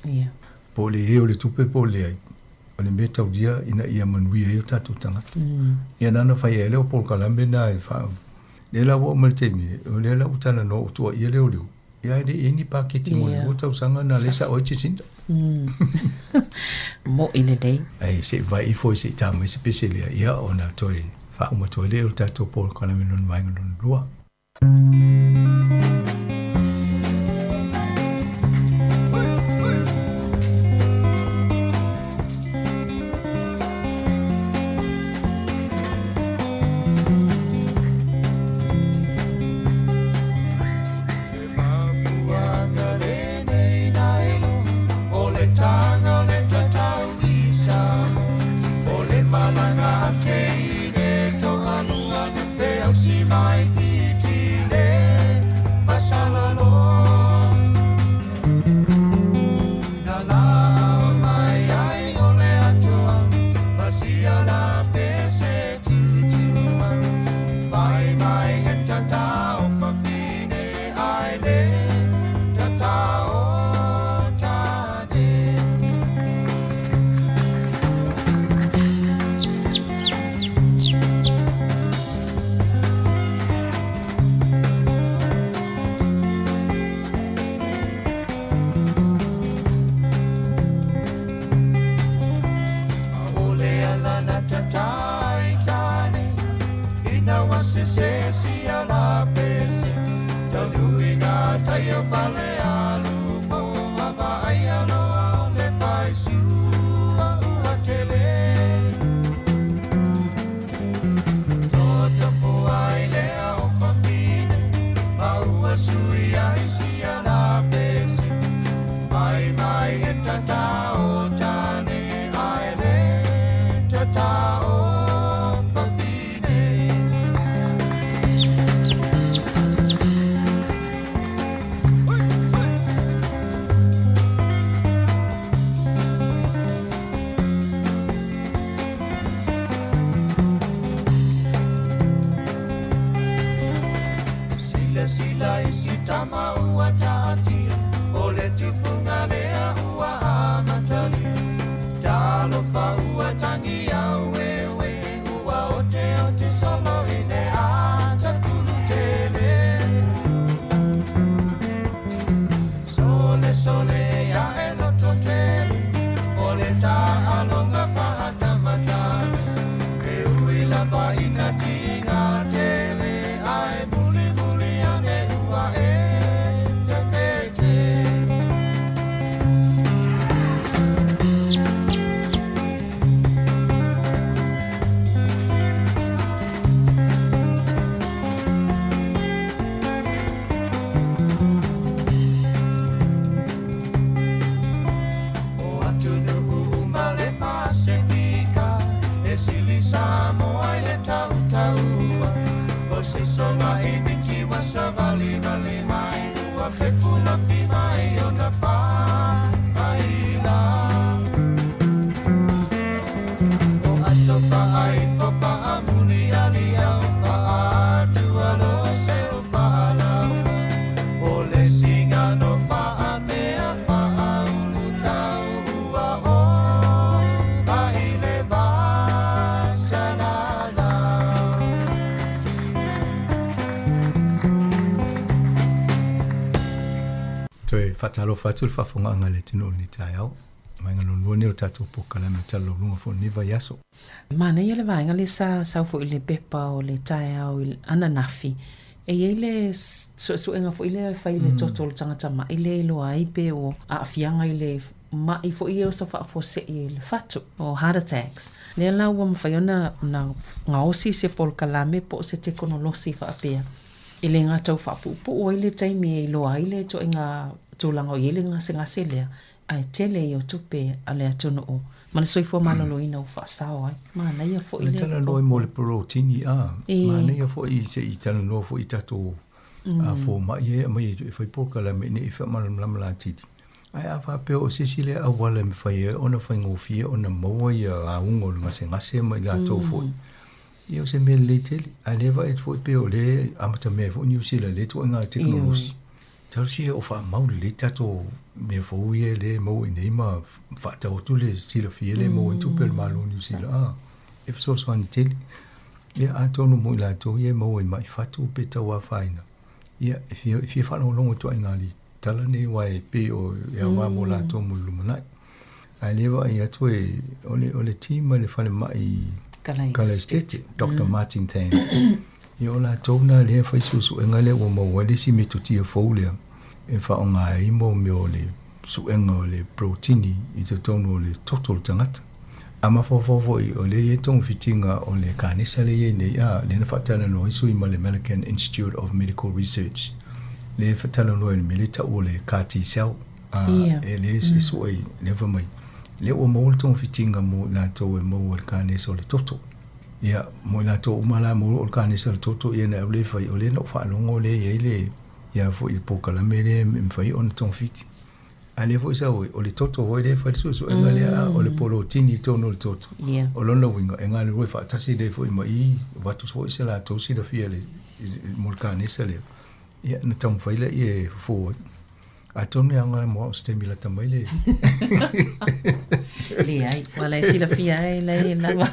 Po o le i ai o le tupe po o le leai, o le mea taulia ina ia manuia ai o tatou tagata. Ia na ona fai ai lea o polokalame na e faa... Lea la ua oo mai le taimi, o lea la ua talanoa ua tuuaia leoleo, ia ae le i ai ni paketi mo le 2 tausaga na lea e sao ai Jacinda. Mo'i lelei. Ae se i vaai ifo se i ta mai se pese lea, ia ona toe... faauma atu ai lea o le tatou polokalame lona vaega lona lua. Toe faatalofa atu le faafofogaaga a le atunuu i lenei taeao. Vaega lona lua lenei o le tatou polokalame o Tala Laualuga foi i lenei vaiaso. Manaia le vaega lea sa sau foi i le pepa o le taeao i ananafi, e i ai le suesuega foi lea e fai i le toto o le tagata ma'i lea e iloa ai pe o aafiaga i le ma'i foi ia oso faafuasei i le fatu, o heart attacks. Lea la ua mafai ona gaosi se polokalame po o se tekonolosi faapea E le gata ua faapuupuu ai le taimi e iloa ai le ituaiga tulaga o i ai le gasegase lea, ae tele ia o tupe a le atunuu ma le soifua maloloina ua faasao ai. Manaia foi le. Le talanoa mo le porotini, a. Manaia foi se i talanoa foi i tatou fomai e aumai e fai polokalame ina ia faamalamalama laitiiti. Ae a faapea o se isi lea auala e mafai ai ona faigofie ona maua ia auga o le gasegase ma i latou foi, Ia o se mea lelei tele, ae lea vaai atu foi pei o lea e amatamea ai foi Niu Sila i lea ituaiga tekonolosi. Talosia o faamau lelei tatou mea fou ia lea e maua i inei ma faatau atu le silafia lea e maua ai tupe a le Malo o Niu Sila, a, e fesoasoani tele. Ia atonu mo i latou ia e maua i mai fatu pe tau afaina, ia e fia, e fia faalogologo ituaiga tala nei aua e pei o e aoga mo latou mo le lumanai. Ae lea vaai atu e, o le, o le team mai le falemai Kalaesetete, Dr. Martin Than. Ia o latou na lea e fai suesuega lea ua maua ai le isi metotia fou lea e faaaoga ai mo mea o le suega o le protini i totonu o le toto o le tagata. A mafaufau foi o lea e i ai togafitiga o le kanesa lea e i ai nei, a, lea na faatalanoa ai sui ma le American Institute of Medical Research, lea e faatalanoa i le mea lea e tau o le CAR T-cell, a, e lea e sue, lea fai mai, lea ua maua le togafitiga mo i latou e maua i le kanesa o le toto. Ia, mo i latou uma la e maua o le kanesa o le toto, ia na le fai, o lea na ou faalogo lea e i ai le, ia foi le polokalame lea e mafai ona togafiti. A lea foi sau ai, o le toto foi lea e fai le suesuega lea, a o le polotini i totonu o le toto. O lona uiga, e galulue faatasi lelei foi ma i, avatu foi se latou silafia i le, mo le kanesa lea, ia ona taumafai lea e fofo ai. Atonu e aoga mo au se taimi lata mai le... Leai, ua la e silafia ai la e lava.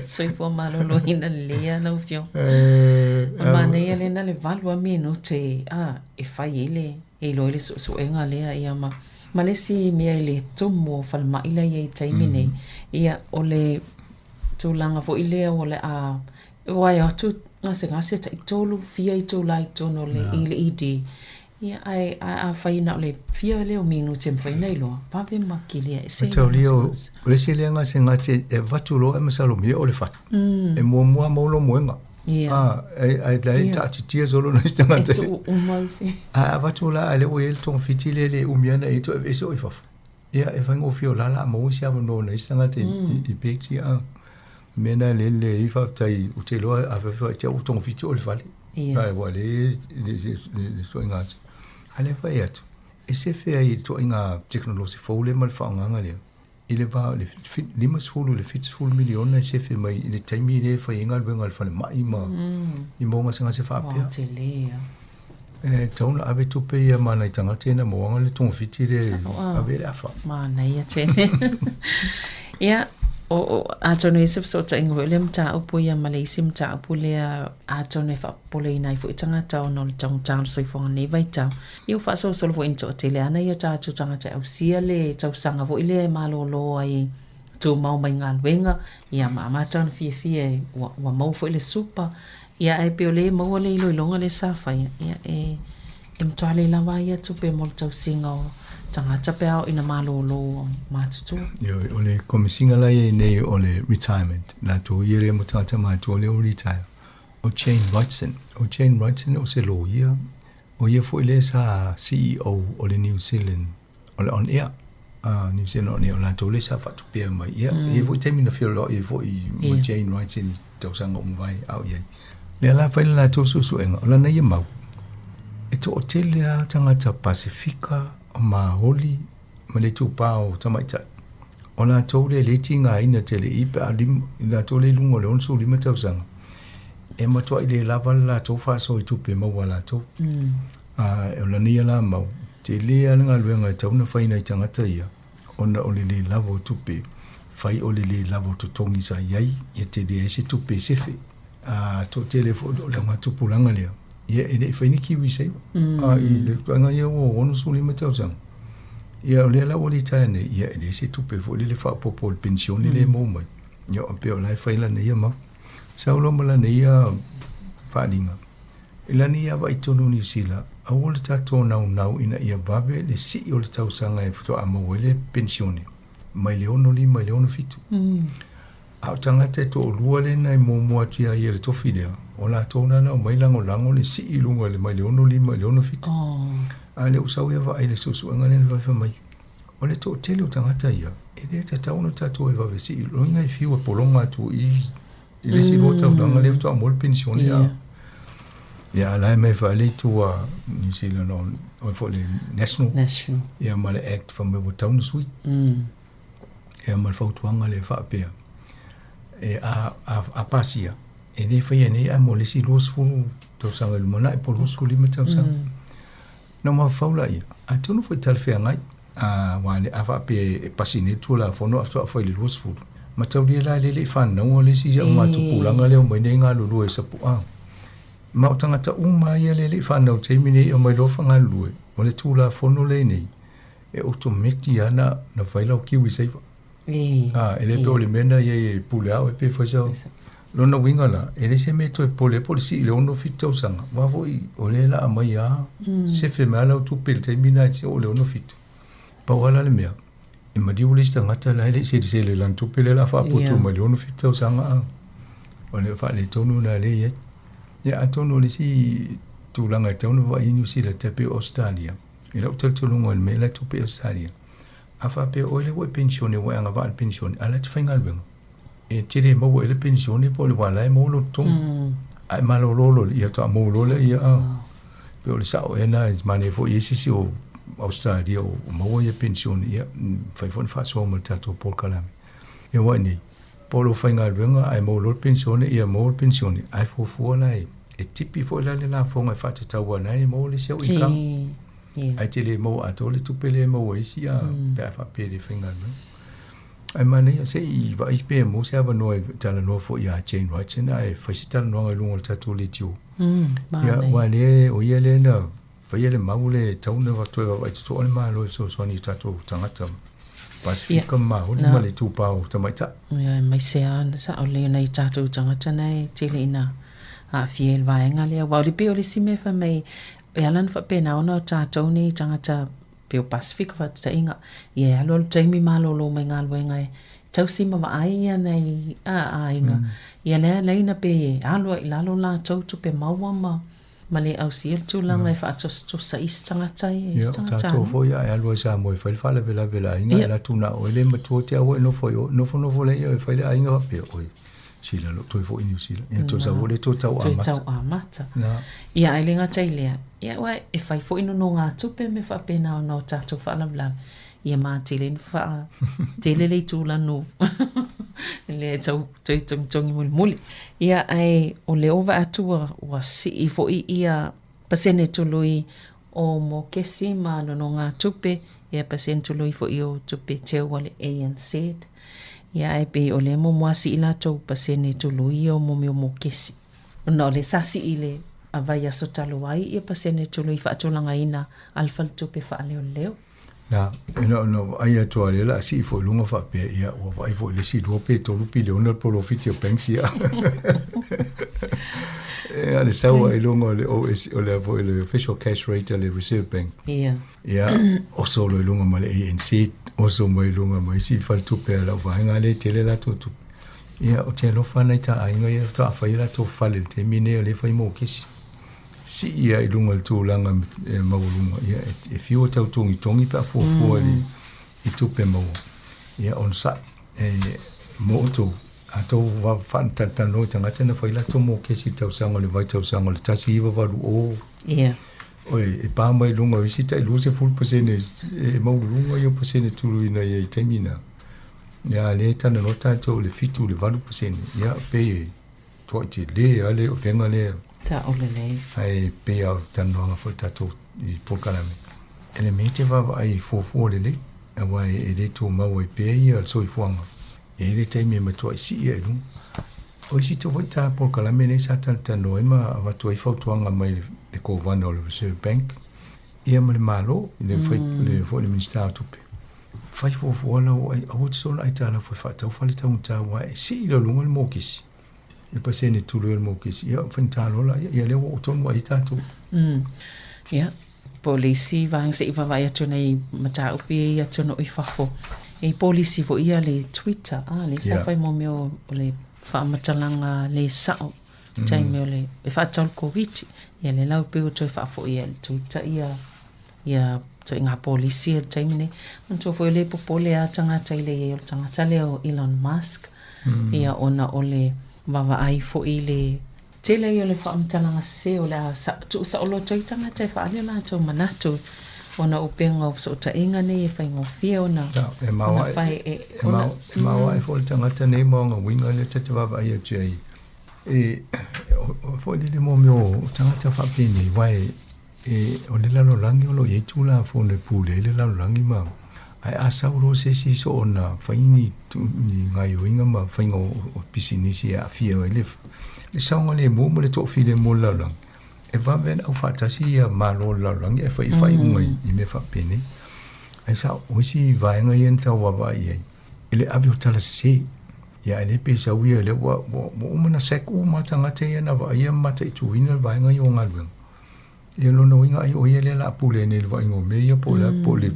Soifua maloloina lelei a lau Afioga. O le manaia lea na le 8 lava minute a e fai ai le e iloa ai le suesuega lea ia ma ma le isi mea i le tumu o falemai la e i ai i taimi nei, ia o le tulaga foi lea o le a ua e o atu gasegase tai tolu fia itula i totonu o le i le ED, ia ae afai na o le fia lea o minute e mafai ona iloa, vave ma kilia ese le Mataulia o le isi lea gasegase e avatu loa e masalomia o le fatu. E muamua maua lou moega. A, ai la e taatitia solo nai tagata. E tuu uma isi. A avatu la a lea ua i ai le togafiti lea e le umi ana e toe aveese oe i fafo. Ia, e faigofie o la la maua se avanoa o nai isi tagata i peti a. Mea na le le i faafetai ou te iloa a fai te au togafiti o le fale. Ia. Ua le le ituaiga atu. A lea fai atu, e sefe ai i le ituaiga tekonolosi fou lea ma le faaaogaga lea. I le va o le 50 i le 70 miliona e sefe mai i le taimi lea e fai ai galuega a le falemai ma i mau gasegase faapea. Ua tele ia. E tatau ona ave tupe ia ma nai tagata ia na mauaga le togafiti lea ave i le afa. Manaia tele. Ia, o, o, atonu e se fesootaiga foi lea mataupu ia ma le isi mataupu lea atonu e faapopoleina ai foi tagata ona o le taugata o le soifuaga i lenei vaitau. Ia ua faasolosolo foi ina toatele ana ia tatou tagata e ausia le tausaga foi lea e malolo ai tumau mai galuega, ia ma amata ona fiafia e ua, ua maua foi le supa, ia ae pei o lea e maua le iloiloga lea sa faia, ia e, e matua le lava ai ia tupe mo le tausiga o tagata pe a oo ina malolo matutua. Ioe, o le komisiga la i ai nei o le retirement, latou ia lea mo tagata matutua lea ua retire, o Jane Wrightson. O Jane Wrightson o se loia, O ia foi lea sa CEO o le New Zealand, o le On Air, New Zealand On Air, o latou lea sa faatupea mai. Ia, e i ai foi taimi na feiloai ai foi ma Jane Wrightson i tausaga o mavae a o i ai. Lea la fai le latou suesuega, o lana ia mau, e toatele lava tagata Pasefika, o Maoli ma le itupa o tamaitai. O latou lea e le tigaina tele i pe a lima, i latou lea i luga o le 65 tausaga, e matuai le lava le latou faasoa i tupe maua a latou. A, o lana ia la mau, tele lava le galuega e tatau ona fai i nai tagata ia, ona o le le lava o tupe, fai o le le lava o totogi sa i ai, ia tele ai se tupe e sefe. A, toatele foi o le augatupulaga lea, ia e le i fai ni kiwisave. A, i le tulaga ia ua 65 tausaga, ia o lea la ua litaea nei, ia e leai se tupe foi lele faaopoopo o le penisione lea e maua mai. Ia e pei o la e fai lana ia mau. Sau loa ma lana ia faaaliga, i lana ia vaai tonu o Niu Sila, aua le tatou naunau ina ia vave le sii o le tausaga e faatoa maua ai le penisione, mai le 65 i le 67. A o tagata e toalua lea na muamua atu ia ia i le tofi lea, o latou na na omai lagolago le sii i luga mai le 65 i le 67. A lea ua sau ia vaai i le suesuega lea na fai mai, o le toatele o tagata ia, e le tatau ona tatou e vave sii, loiga e fiu e pologa atu i i le isi lua tausaga lea faatoa maua le penisione. Ia, a la e mai fai le itu a New Zealand o foi le National, ia ma le Act fai mai ua tatau ona sui. Ia ma le fautuaga lea e faapea, e a, a, a pasia, e le faia nei ae mo le isi 20 tausaga i lumanai po o 25 tausaga. Na mafaufau laia, atonu foi talafeagai, a, aua a faapea e pasi nei le Tulafono ae faatoa fai i le 20, mataulia la lea e le i fanauina le isi augatupulaga lea e omai nei galulue i Sapu'a. Ma o tagata uma lava ia lea e le i fanau i le taimi nei e omai loa fagalulue, o le Tulafono lenei, e otomeki lava na fai lau kiwi saver. A, e le pei o le mea na iai e pule ao e pe fai sa lona uiga la, e leai se mea e toe popole ai po o le sii i le 67 tausaga, aua foi o lea la aumai lava sefe mai lava lau tupe i le taimi lena e te oo i le 67. Pau lava la le mea, e maliu le isi tagata la e le i selesele i lana tupe lea o le a faaputu mai i le 67 tausaga a. O le faaletonu lena lea e i ai. Ia atonu o le isi tulaga e tatau ona vaai i ai Niu Sila tai pei o Ausetalia, i lou talitonuga i le mea la e tupe i Ausetalia, A faapea oe lea ua e penisione ua e agavaa i le penisione, a o la e te faigaluega, e te le maua ai le penisione po o le wā la e maua lou totogi. A e malolo loa, ia faatoa maua loa lea, ia, pei o le sao ea lena, e manaia foi i ai se isi o Ausetalia o maua ia penisione, ia, mafai foi ona faasoa ma le tatou polokalame. Ia aua nei, po o lou faigaluega ae maua loa le penisione, ia maua le penisione, ae fuafua la e tipi foi la le lafoga e faatatau aua o lena e maua le isi au income. Ae te le maua atoa le tupe lea e maua e isi a pe a faapea e le faigaluega. Ae manaia se i vaai pe maua se avanoa e talanoa foi ia Jane Wrightson ae fai se talanoaga i luga o le tatou leitio. Ia, aua lea, o ia lea na faia le mau lea e tatau ona toe vaavaai totoa le Malo e fesoasoani i tatou tagata Pasifika ma Māori ma le itupa o tamaitai. Ia, aemaise lava sao lelei o nai tatou tagata na e tele ina aafia i le vaega lea. Aua o le pei o le isi mea fai mai E ala ona faapena ona o tatou nei tagata pei o Pasifika faataitaiga, ia e alu alu taimi malolo mai galuega e tausi ma vaai ia nai aiga, ia lea laina pei e alu ai i lalo latou tupe maua ma ma le ausia le tulaga e faatosatosa isi tagata ia isi Ia, o tagata tatou ane. foi a e alu ai i Samoa e fai le faalavelave i le aiga, e alu atu na o oe le matua te au e nofo i o, nofonofo lea ia e fai le aiga faapea, oi, Sila lou toe foi i Niu Sila. Ia, toe sau foi lea toe tau Toe amata. tau amata. Na. Ia, ae le gata i lea, ia aua e fai foi nonogatupe me faapena ona o tatou faalavelave, ia ma tele ina faa tele le itula no lea e tau toe togitogi mulimuli. Ia, ae o lea ua vaai atu ua, ua sii foi ia pasene tului o mokesi ma nonogatupe, ia pasene tului foi o tupe teu a le ANZ. Ia ae pei o lea muamua sii latou pasene tului ia o mea o mokesi. Ona o lea sa sii i le vaiaso talu ai ia pasene tului faatulagaina a le faletupe faaleoleo. Na, na, na vaai atu a lea o le a sii foi i luga faapea, ia, ua vaai foi i le isi 2 pe 3 piliona le polofiti o banks ia. E, a le sau ai i luga o le OS, o le, foi le official cash rate a le Reserve Bank. Ia. Ia, oso loa i luga ma le ANZ, oso mai i luga ma isi faletupe a lau vaega lea e tele latou tupe. Ia, ou te alofa nai ta aiga ia faatoa fai o latou fale i le taimi nei o lea e fai mokesi. Sii lava i luga i le tulaga e maualuga, ia, e fiu e tau togitogi pe a fuafua i, i tupe maua. Ia, onosai, e mo outou, a tou faatalatalanoa i tagata na fai latou mokesi i le tausaga o le vaitausaga o le 1980, Ia. Oi, e pā mai luga o isi tai 20% e maualuluga ia o pasene tuluina ia i taimi na. Ia, lea e talanoa tatou i le 7 i le 8%. Ia, pei e toai tele lava le avega lea. Sao lelei. Ae pei lava o le talanoaga foi tatou i polokalame. E le mea e te vaavaai i fuafua lelei, aua e le tumau ai pea ia le soifuaga. E i ai le taimi e matuai sii ai i luga. O isi foi ta polokalame nei sa talatalanoa ai ma avatu ai fautuaga mai le Kovana o le Reserve Bank ia ma le Malo, le fai le foi le Minisita o Tupe. Fai fuafua lau ai, aua te soona aitalafu e faatau fale taugata aua e sii i luga le mokesi. Le pasene tului o le mokesi, ia faigata loa laia, ia lea ua oo tonu ai tatou. Ia, po o le isi vaega se i vaavaai atu nei mataupu ia i atunuu i fafo. E i polisi foi ia le Twitter, a lea sa fai mo mea o le faamatalaga le sao, taimi o le, e faatatau i le Koviti. Ia lea la ua pei ua toe faafoi e le Twitter ia ia ituaiga polisi i le taimi nei. Manatua foi o lea e popole lava tagata i le i ai o le tagata lea o Elon Musk, ia ona o le vaavaai foi i le tele ia o le faamatalaga sese o le a tuusaoloto ai tagata e faaali o latou manatu ona o upega o fesootaiga nei e faigofie ona E maoae, ona fai e, e, mao, e maoae foi le tagata nei ma ona uiga lea ta te vaavaai atu i ai. E, o, foi lele mo mea o tagata faapenei, aua e, E, o le lalolagi o lo o i ai Tulafono e pule ai le lalolagi ma, ae a sau loa se isi soona fai ni, ni gaioiga ma faiga o, o pisinisi e aafia ai le, le saogalemu ma le toafilemu o le lalolagi, e vave ona aufaatasi ia Malo o le lalolagi ae fai faaiuga i, i mea faapenei. Ae sa, o isi vaega ia na tau vaavaai i ai. I le ave o tala sesē. Ia ae le pe sau ia lea ua ua ua uma ona sack uma tagata ia na vaaia ma mataituina le vaega ia o galuega. Ia lona uiga ai o ia lea o le a pule ai nei i le vaaiga o mea ia po o le a po o le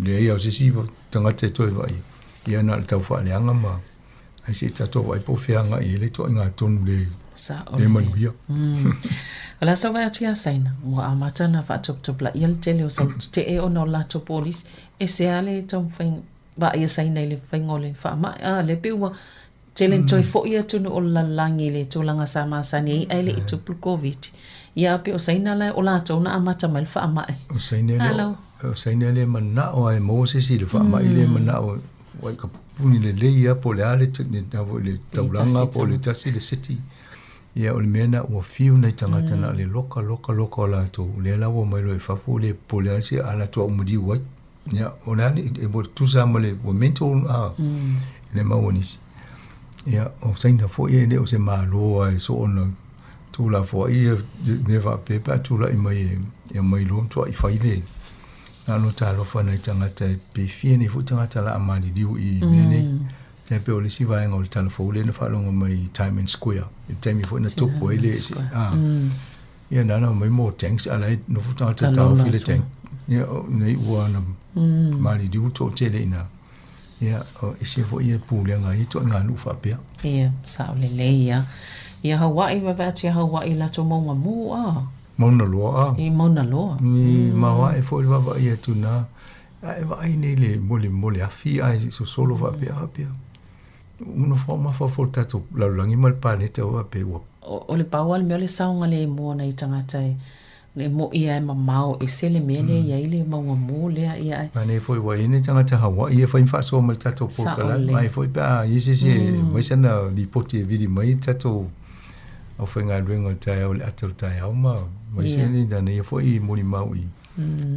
leai lava o se isi tagata e toe vaaia. Ia na o le tau faaleaga ma ae se i tatou vaai po o fea agai i ai le ituaiga tonu le Sao le lelei. manuia. O le a sau vaai atu ia Saina, ua amata ona faatoputopulaia le tele o solo tetee ona o le latou polisi. E se a le taumafaiga vaaia Saina i le faiga o le faamai? A, lea pei ua tele ina toe foi atunuu o le lalolagi i le tulaga sa masani ai ae le i tupu le Koviti. Ia a pei o Saina la o latou na amata mai le faamai. O Saina le, o Saina le manao lava e maua se isi i le faamai le manao ua i ka puni lelei lava po o le a le le taulaga po o le tasi le city. Ia o le mea lena ua fiu nai tagata na o le loka loka loka o latou lea la ua omai loa i fafo ua le popole lava se a latou aumaliu ai. Ia o le a le ua tutusa lava ma le ua mental a le mau a nisi. Ia o Saina foi e le o se Malo lava e soona tuulafoai ia mea faapea pe a tulai mai e aumai loa matuai fai le na ona talofa nai tagata pe fia nei foi tagata o le a maliliu i mea nei. Tai pei o le isi vaega o le tala fou lea na faalogo mai i Times Square i le taimi foi na tupu ai le a ia na ona mai mo tanks a la e nofo tagata taofi le tank ia nei ua na maliliu toatele i ina. Ia o ese foi ia pulega i ituaiga nuu faapea. Ia, sao lelei ia. Ia Hawaii, vaavaai atu ia Hawaii i latou mauga mū a. Mauna Loa a. I Mauna Loa. I maoae foi le vaavaai atu na. A e vaai nei le mo le mo le afi ae sosolo faapea faapea. Ua nofo mafaufau le tatou lalolagi ma le paneta ua faapea ua. O le pau lava le mea o le saogalemu o nai tagata e Le moʻi a e mamao ese le mea lea e i ai le mauga mū lea, ia e. Manaia foi ua i ai nai tagata Hawaii e fai ma faasoa ma le tatou polokalame. Manaia foi pe a i ai se isi e aumai sana lipoti e vili mai le tatou aufaigaluega o le taeao i le ata o le taeao ma aumai se lana ia foi molimau i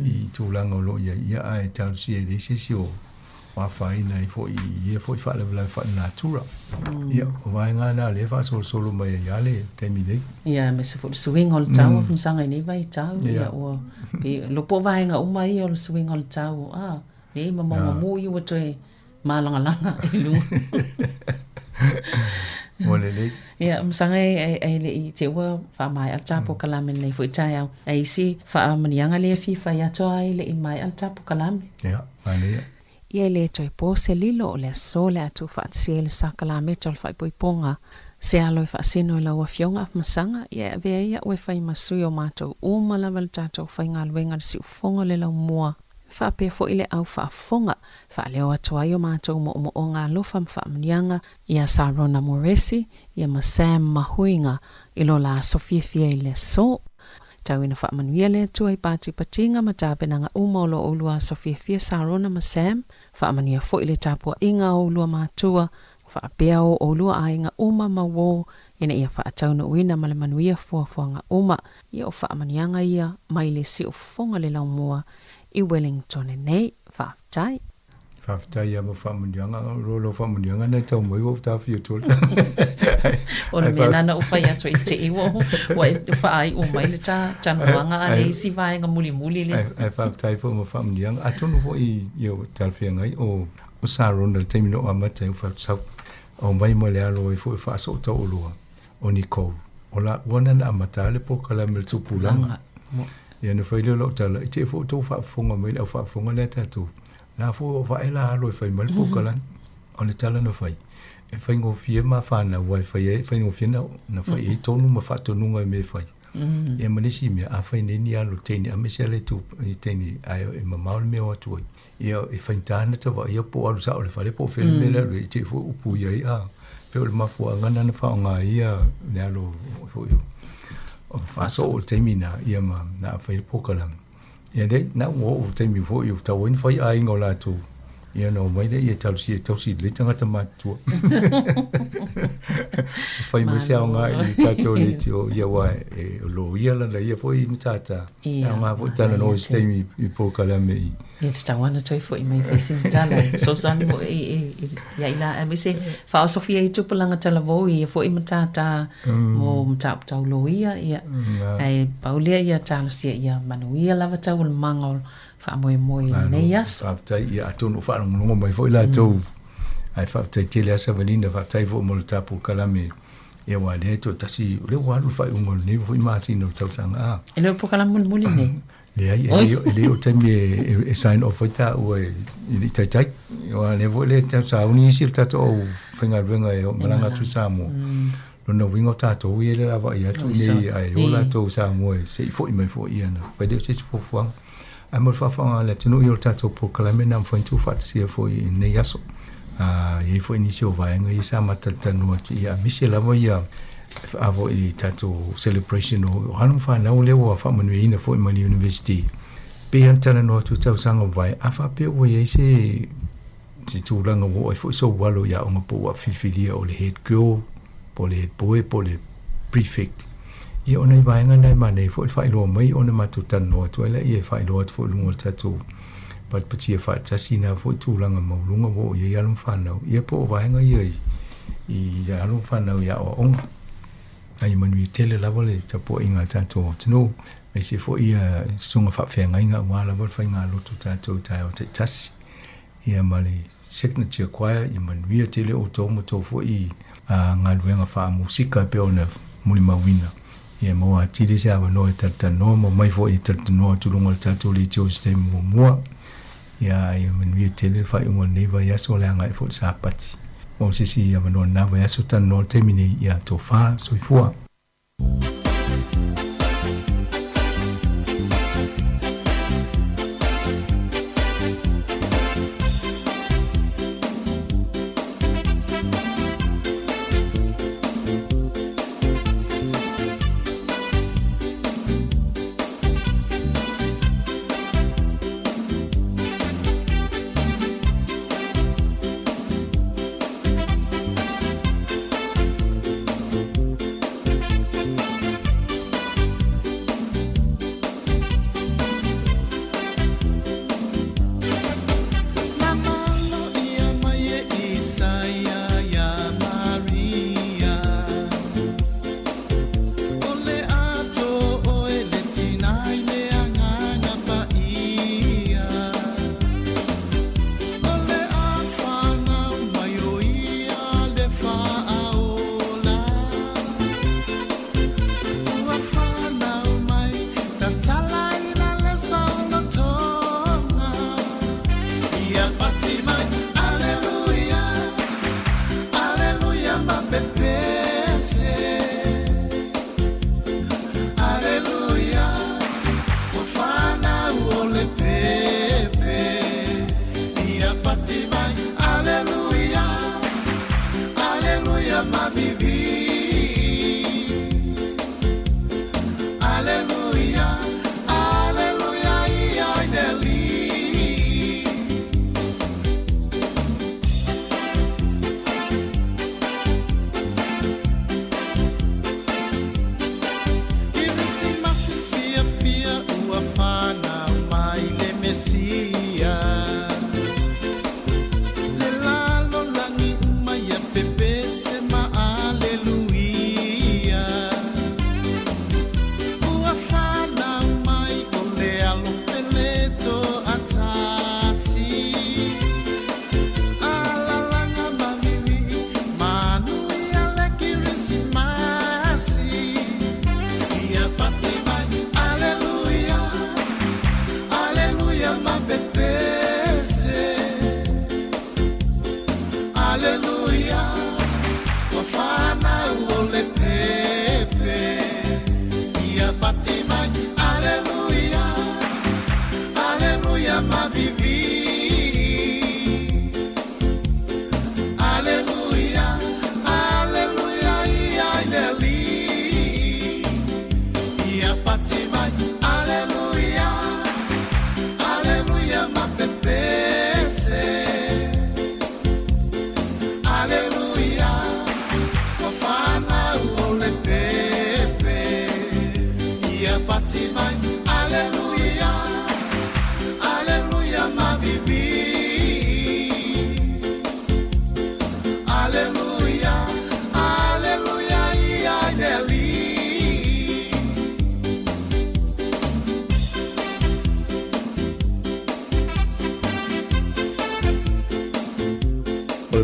i tulaga o lo o i ai. Ia ae talosia e leai se isi o afaina ai foi i ia foi faalavelave faalenatura. Ia, o vaega na lea e faasolosolo mai ai lava le taimi nei. Ia, aemaise foi le suiga o le tau, mm. masaga i nei vaitau, yeah. ia ua, pe, lopo vaega uma ia o le suiga o le tau, ah, nei ma maunga mu ia ua toe malagalaga i luga. Ua lelei. Ia, masaga e, e, e le i te ua faamaea le tapolokalaame lenei foi taeao. Ai isi faamaniaga lea e fia fai atu ai le i maea le tapolokalaame. Ia. Manaia. Ia e le toe po se lilo o le aso le a tuufaatasia ai le sakalameta o le faaipoipoga. Se alo e faasino i lau Afioga Afamasaga, ia e avea ai a'u e fai ma sui o matou uma lava le tatou faigaluega le siufofoga o le laumua, faapea foi le au faafofoga, faaleo atu ai o matou moomooga alofa ma faamanuiaga ia Sarona Moresi, ia ma Sam Mahuiga i lo la aso fiafia i le aso. Tau ina faamanuia le Atua i patipatiga ma tapenaga uma o lo oulua aso fiafia Sarona ma Sam, faamanuia foi le tapuaiga a oulua matua, faapea o oulua aiga uma ma uō ina ia faataunuuina ma le manuia fuafuaga uma. Ia o faamanuiaga ia mai le siufofoga le laumua i Wellingtone nei. Faafetai. Faafetai ia mo faamanuiaga, o lau faamanuiaga na e tau mai ua ou taofia atu le tala. O le mea lena na ou fai atu ai te i ua ua e faaiu mai le talanoaga a le isi vaega mulimuli lea. Ae faafetai foi mo faamanuiaga. Atonu foi ia ua talafeagai o o Sarona i le taimi na ou amata ai ou fai atu sau aumai ma le alo ai foi e faasootauoloa o Nicole. O laua na na amata le polokalame o le tupulaga. Ia na fai lea o lau tala, i te i foi o outou faafofoga mai le au faafofoga lea a tatou, la foi ua vae la alo e fai mai le polokalame. O le tala na fai, e faigofie ma fanau aua e fai ai, e faigofie na, na fai ai tonu ma faatonuga i mea e fai. Ia ma le isi mea, a fai nei ni alo teine, aemaise lava le itu i teine, ae e mamao le mea o atu ai. Ia e faigata na ta vaaia po o alu sao i le fale po o fea le mea le alu ai, i te i foi upu i ai, a, pei o le mafuaaga lena na faaaoga ai ia le alo foi o faasoo o le taimi na, ia ma na fai le polokalame. Ia lea, na ua oo i le taimi foi ua tatau ai ona fai aiga o latou, ia ona omai lea ia talosia e tausi lelei tagata matutua. Fai mai se aoga i le tatou leitio, ia aua e loia lana ia foi matata. E aoga foi talanoa i se taimi i polokalame i. Ia tatau lava ona toe foi mai e fai sina tala e fesoasoani foi ia i la aemaise faaosofia ai tupulaga talavou i ia foi matata mo mataupu tau loia ia ae pau lea ia talosia ia manuia lava taualumaga o le faamoemoe i lenei aso. Faafetai ia atonu o faalogologo mai foi latou. Ae faafetai tele lava Savalina, faafetai foi mo le ta polokalame, ia aua o lea e toatasi, o lea ua alu le faaiuga o lenei foi masina o le tausaga a. E le o le polokalame mulimuli lenei? Leai, e le, e le o le taimi e, e sign off ai taua e, e le i taitai. Aua o lea foi le tau sauni isi o le tatou au faigaluega e malaga atu i Samoa. Lona uiga o tatou ia lea o le a vaai atu i inei ae o latou i Samoa se i foi mai foi ia ona fai lea o se isi fuafuaga. Ae mo le faafofoga a le atunuu ia o le tatou polokalame na mafai ona tuufaatasia foi i lenei aso. E i ai foi nisi o vaega ia sa matalatalanoa atu ia aemaise lava ia a foi i tatou celebration o alo ma fanau lea ua faamanuiaina foi mai le University. Pei lava ona talanoa atu i tausaga ua mavae, a faapea ua i ai se se tulaga ua oo ai foi sou alo i aoga po ua filifilia o le head girl po o le head boy po o le prefect. Ia o nai vaega na e manaia foi le faailoa mai ona matou talanoa atu ai laia e faailoa atu foi i luga o le tatou patipatia faatasi na foi tulaga maualuga ua oo i ai alo ma fanau. Ia po o vaega ia i, i alo ma fanau i aoaoga. Ai manuia tele lava le tapuaiga a tatou atunuu, aemaise foi ia susuga faafeagaiga aua lava le faigalotu tatou i taeao taitasi. Ia ma le Signature Choir, ia manuia tele outou ma tou foi galuega faamusika e pei ona molimauina. Ia maua atili se avanoa e talatalanoa ma omai foi e talatalanoa atu i luga o le tatou leitio i se taimi muamua. Ia, ia manuia tele le faaiuga o lenei vaiaso o le agai foi i le Sapati. Maua se isi avanoa i lena vaiaso, talanoa le taimi nei, ia tofa, soifua.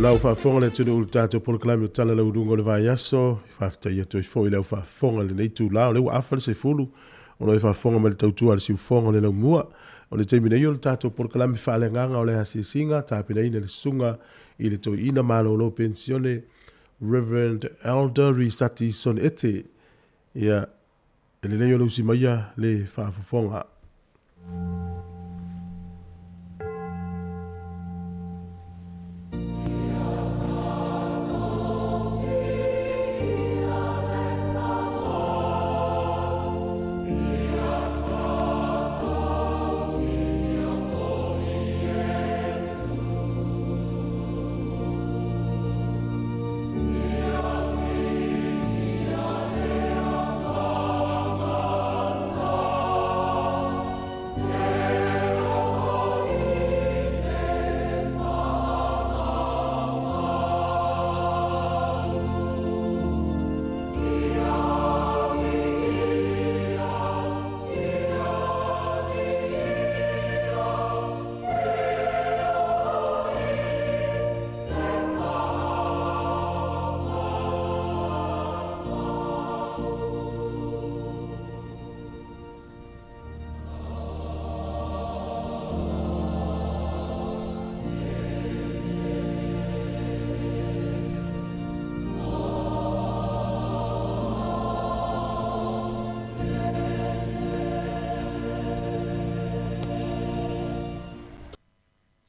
la faafofoga le atunuu i le tatou polokalame o Tala Lauuluga o le Vaiaso. E faafetai atu ai foi i le aufaafofoga i lenei itula, o lea ua afa le 10 o lo o e faafofoga mai le tautua a le siufofoga o le laumua. O le taimi nei o le tatou polokalame faaleagaga o le asiasiga, tapenaina e le Susuga i le Toeaina Malolo Penisione Rev. Elder Risati Sonete. Ia, e lelei ona usi maia le faafofoga.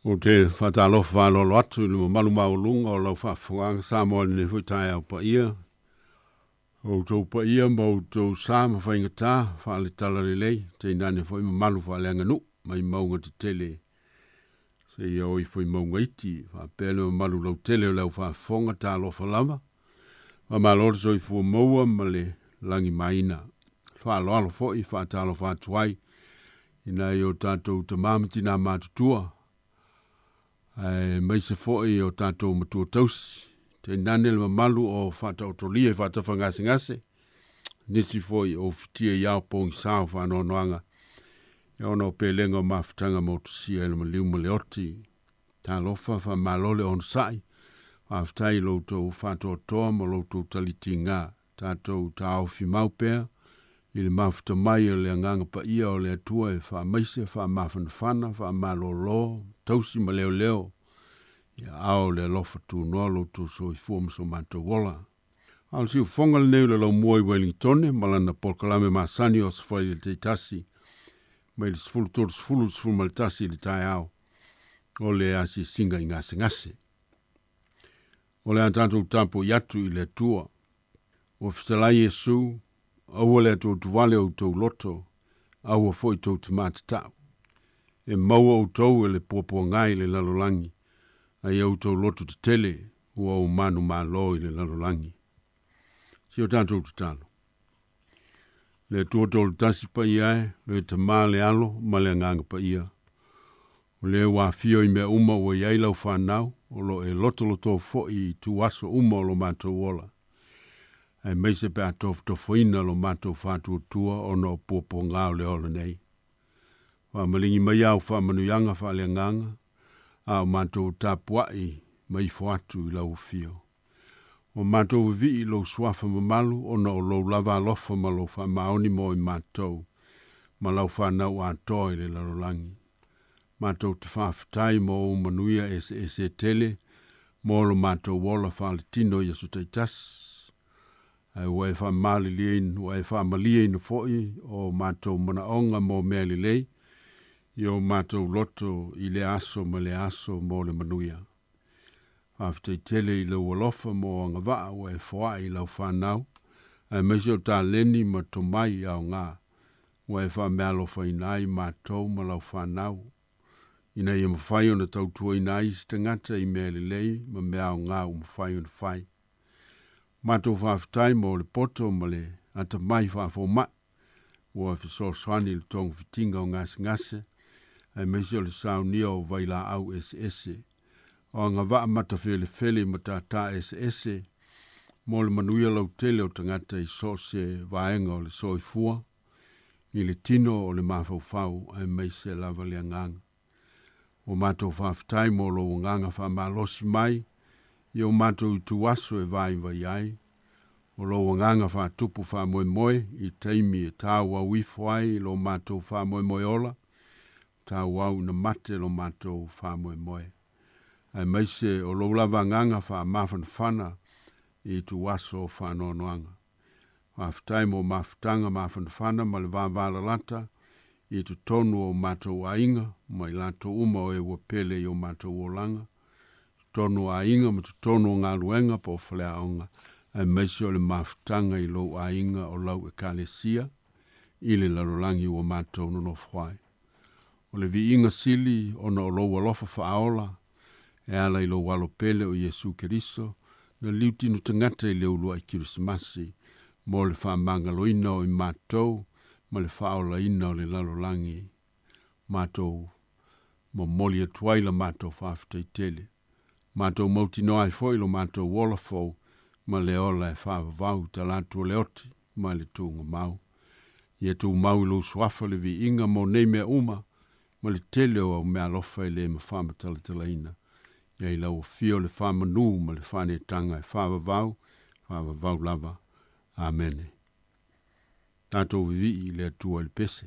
Ou te faatalofa faaaloalo atu i le mamalu maualuga o lau faafofogaaga Samoa i lenei foi taeao paia. O outou paia ma outou sa ma faigata faale-talalelei, tainane foi mamalu faaleaganuu mai mauga tetele seia oo ifo i mauga iti, faapea le mamalu lautele o le aufaafofoga, talofa lava. Faamalo le soifua maua ma le lagimaina. Faaaloalo foi faatalofa atu ai i nai o tatou tama ma tina matutua, aemaise foi o tatou matua tausi, tainane le mamalu o faataotolia i faatafagasegase, nisi foi o ufitia i ao pogisa o faanoanoaga, ona o pelega o mafutaga motusia i le maliu ma le oti. Talofa, faamalo le onosai, faafetai i lo outou faatoatoa ma lo outou talitiga, tatou taofi mau pea i le mafuta mai o le Agaga Paia o le Atua e faamaise, faamafanafana, faamalolo, tausi ma leoleo i aao o le alofa tunoa lo outou soifua ma so matou ola. A o le siufofoga lenei o le laumua i Wellingtone ma lana polokalame masani o Aso Faraile taitasi mai le 13:30 i le 11 i le taeao o le asiasiga i gasegase. O le a tatou tapuai atu i le Atua. Ua fetalai Iesu, aua le atuatuvale o outou loto, aua foi tou te matatau. E maua outou e le puapuaga i le lalolagi, a ia outou loto tetele, ua ou manumalo i le lalolagi. Si o tatou tatalo. Le Atua Tolotasi paia e, le Tama le Alo ma le Agaga Paia. O lea ua afio i mea uma ua i ai lau fanau, o lo o e lotoloto foi i ituaso uma o lo matou ola, aemaise pe a tofotofoina lo matou faatuatua ona o puapuaga o le ola nei. Faamaligi mai au faamanuiaga faaleagaga, a o matou tapuai ma ifo atu i lau afio. Ua matou vivii i lou suafa mamalu ona o lou lava alofa ma lou faamaoni mo i matou ma lau fanau atoa i le lalolagi. Matou te faafetai mo ou manuia eseese tele mo lo matou ola faaletino i aso taitasi. Ae ua e faamalilieina, ua e faamalieina foi o matou manaoga mo mea lelei i o matou loto i lea aso ma lea aso mo le manuia. Faafetai tele i lou alofa mo agavaa ua e foai i lau fanau, aemaise o taleni ma tomai aoga ua e faameaalofaina ai matou ma lau fanau, ina ia mafai ona tautuaina ai isi tagata i mea lelei ma mea aoga ua mafai ona fai. Matou faafetai mo le poto ma le atamai faafomai ua fesoasoani i le togafitiga o gasegase, aemaise o le saunia o vailaau eseese, o agavaa matafelefele i matata eseese, mo le manuia lautele o tagata i so o se vaega o le soifua, i le tino o le mafaufau aemaise lava le agaga. Ua matou faafetai mo lou agaga faamalosi mai I o matou ituaso e vaivai ai, o lou agaga faatupu faamoemoe i taimi e tauau ifo ai lo matou faamoemoe ola, tauau ina mate lo matou faamoemoe. Aemaise o lou lava agaga faamafanafana i ituaso o faanoanoaga. Faafetai mo mafutaga mafanafana ma le vavalalata i totonu o matou aiga ma i latou uma o e ua pele i o matou olaga, totonu o aiga ma totonu o galuega po o faleaoga, aemaise o le mafutaga i lou aiga o lau Ekalesia i le lalolagi ua matou nonofo ai. O le viiga sili ona o lou alofa faaola e ala i lou alo pele o Iesu Keriso, na liutino tagata i le uluai Kerisimasi mo le faamagaloina o i matou ma le faaolaina o le lalolagi. Matou momoli atu ai la matou faafetai tele. Matou mautinoa ai foi lo matou ola fou ma le ola e faavavau i talatu o le oti ma le tuugamau. Ia tumau i lou suafa le viiga mo nei mea uma ma le tele o au meaalofa e lē mafamatalatalaina. Ia i lau afio le faamanū ma le faanetaga e faavavau, faavavau lava. Amene. Tatou vivii i le Atua i le pese.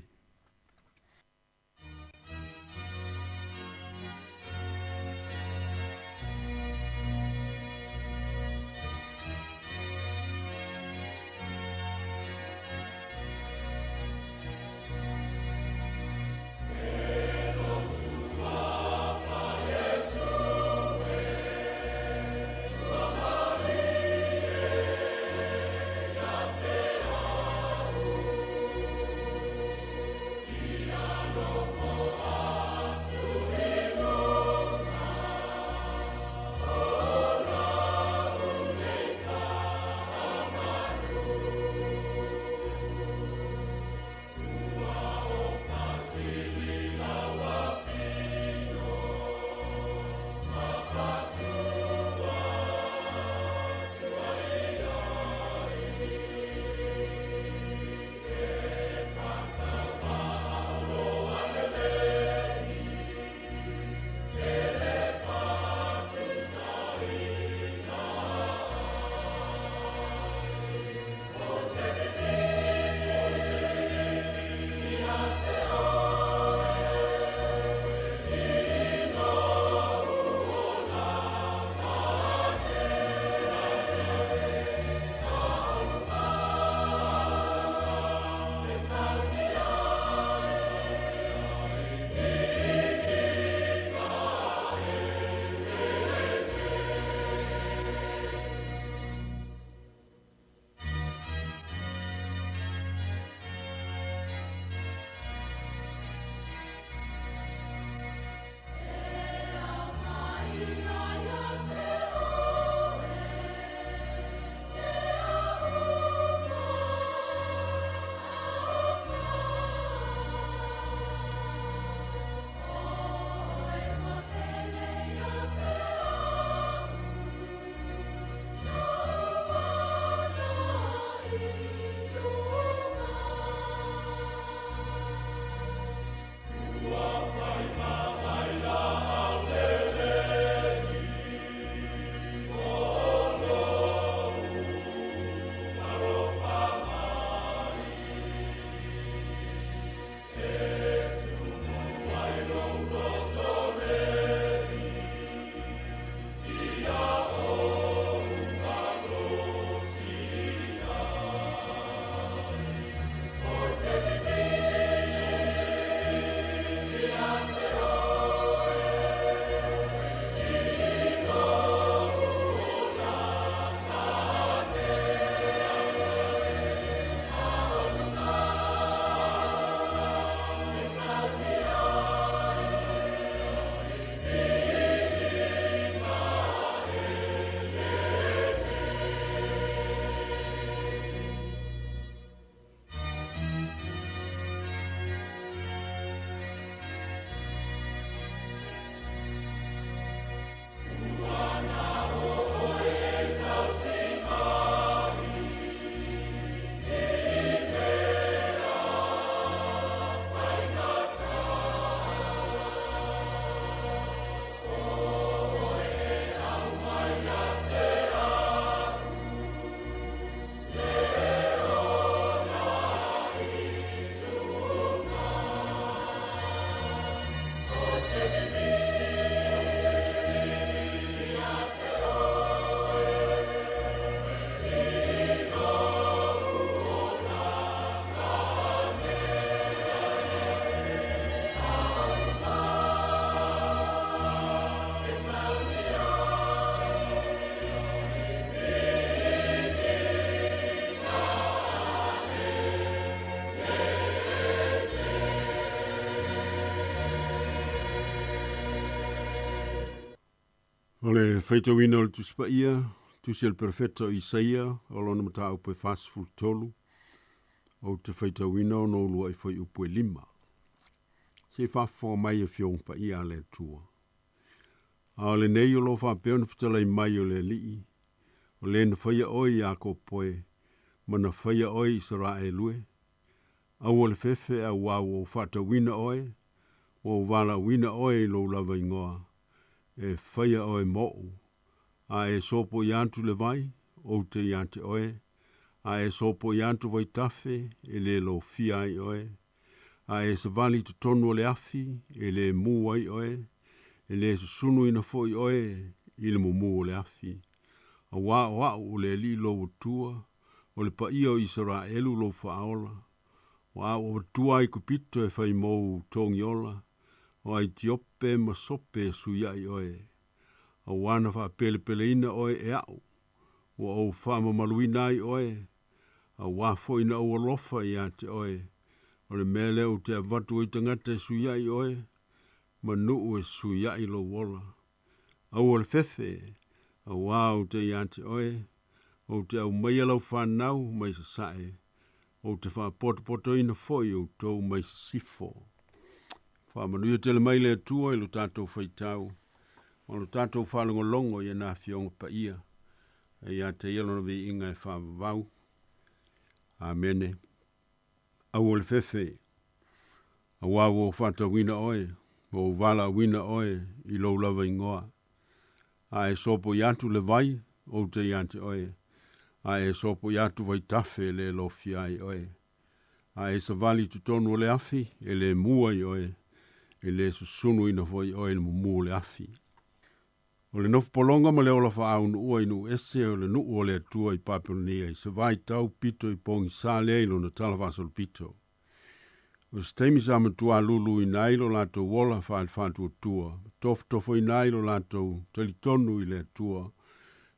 O le faitauina o le Tusi Paia, Tusi a le Perofeta o Isaia, o lona mataupu e 43, ou te faitauina ona o uluai fuaiupu e 5. Se i faafofoga mai Afioga Paia a le Atua. A o lenei o lo o faapea ona fetalai mai o le Alii, o le na faia oe Iakopo e, ma na faia oe Isaraelu e, Aua le fefe auā ua ou faatauina oe, ua ou valaauina oe i lou lava igoa, e faia oe moʻu. A e sopoia atu le vai, ou te ia te oe, a e sopoia atu vaitafe, e le lofia ai oe. A e savali i totonu o le afi, e le mū ai oe, e le susunuina foi oe i le mumu o le afi. Auā o au o le Alii lou Atua, o le paia o Isaraelu lou Faaola, ua au avatua ai Kupito e fai mou togiola, o Aitiope ma Sope e suiaʻi oe. Auā na faapelepeleina oe e aʻu, ua ou faamamaluina ai oe, auā foi na ou alofa iā te oe, o le mea lea ou te avatu ai tagata e suiaʻi oe, ma nuu e suiaʻi lou ola. Aua le fefe, auā ou te iā te oe, ou te aumaia lau fanau mai sasae, ou te faapotopotoina foi outou mai sisifo. Faamanuia tele mai le Atua i lo tatou faitau, ma lo tatou faalogologo i ana afioga paia, e ia te ia lona viiga e faavavau. Amene. Aua le fefe, auā ua ou faatauina oe, ua ou valaauina oe i lou lava igoa. A e sopoia atu le vai, ou te ia te oe, a e sopoia atu vaitafe e le lofia ai oe. A e savali i totonu o le afi, e le mu ai oe, e le susunuina foi oe i le mumu o le afi. O le nofopologa ma le ola faaunuua i nuu ese o le nuu o le Atua i Papelonia i se vaitau pito i pogisa lea i lona tala faasolopito. O se taimi sa matuā luluina ai lo latou ola faale-faatuatua ma tofotofoina ai lo latou talitonu i le Atua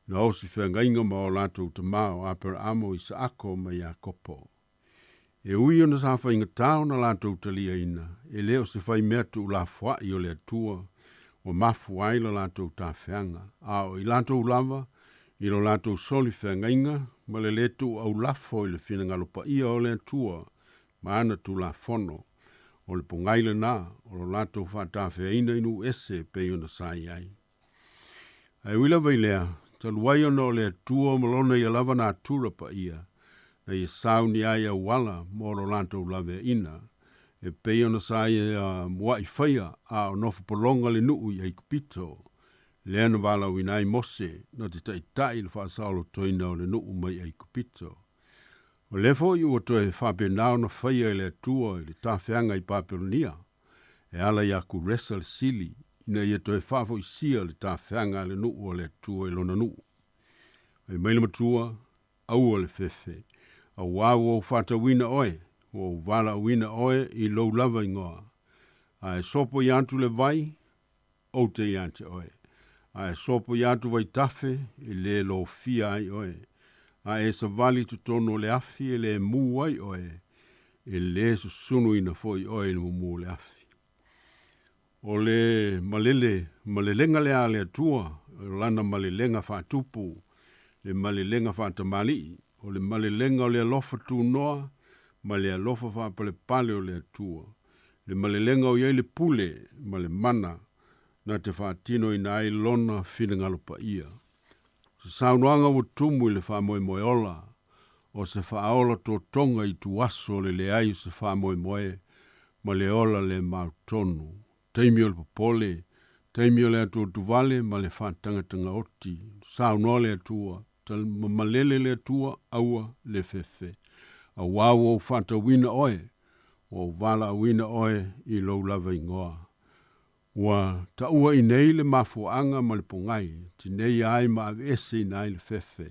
na osi feagaiga ma o latou tamā o Aperaamo, Isaako ma Iakopo. E ui ona sa faigata ona latou taliaina, e le o se faimea tuulafoaʻi o le Atua ua mafua ai lo latou tafeaga, a o i latou lava i lo latou soli feagaiga ma le lē tuuaulafo i le finagalo paia o le Atua ma ana Tulafono, o le pogai lenā o lo latou faatafeaina i nuu ese e pei ona sa i ai. Ae ui lava i lea, talu ai ona o le Atua ma lona ia lava natura paia, na ia sauni ai auala mo lo latou laveaina, e pei ona sa ia muaʻi faia a o nofo pologa le nuu i Aikupito, lea na valaauina ai Mose na te taʻitaʻi le faasaolotoina o le nuu mai Aikupito. O lea foi ua toe faapena ona faia e le Atua i le tafeaga i Papelonia, e ala iā Kuresa le Sili, ina ia toe faafoisia le tafeaga a le nuu a le Atua i lona nuu. Fai mai le matua, Aua le fefe, auā ua ou faatauina oe, ua ou valaauina oe i lou lava igoa. A e sopoia atu le vai, ou te ia te oe. A e sopoia atu vaitafe, e le lofia ai oe. A e savali i totonu o le afi, e le mū ai oe, e le susunuina foi oe i le mumu o le afi. O le malele, malelega lea a le Atua, o lana malelega faatupu, le malelega faatamalii, o le malelega o le alofa tunoa ma le alofa faapalepale o le Atua, le malelega o i ai le pule ma le mana na te faatinoina ai lona finagalo paia. O se saunoaga ua tumu i le faamoemoe ola, o se faaola totoga i tuaso o le leai o se faamoemoe ma le ola le mautonu. Taimi o le popole, taimi o le atuatuvale ma le faatagatagaoti, saunoa le Atua, malele le Atua, aua le fefe. Auā ua ou faatauina oe, ua ou valaauina oe i lou lava igoa. Ua taua i nei le mafuaaga ma le pogai, tineia ai ma aveeseina ai le fefe,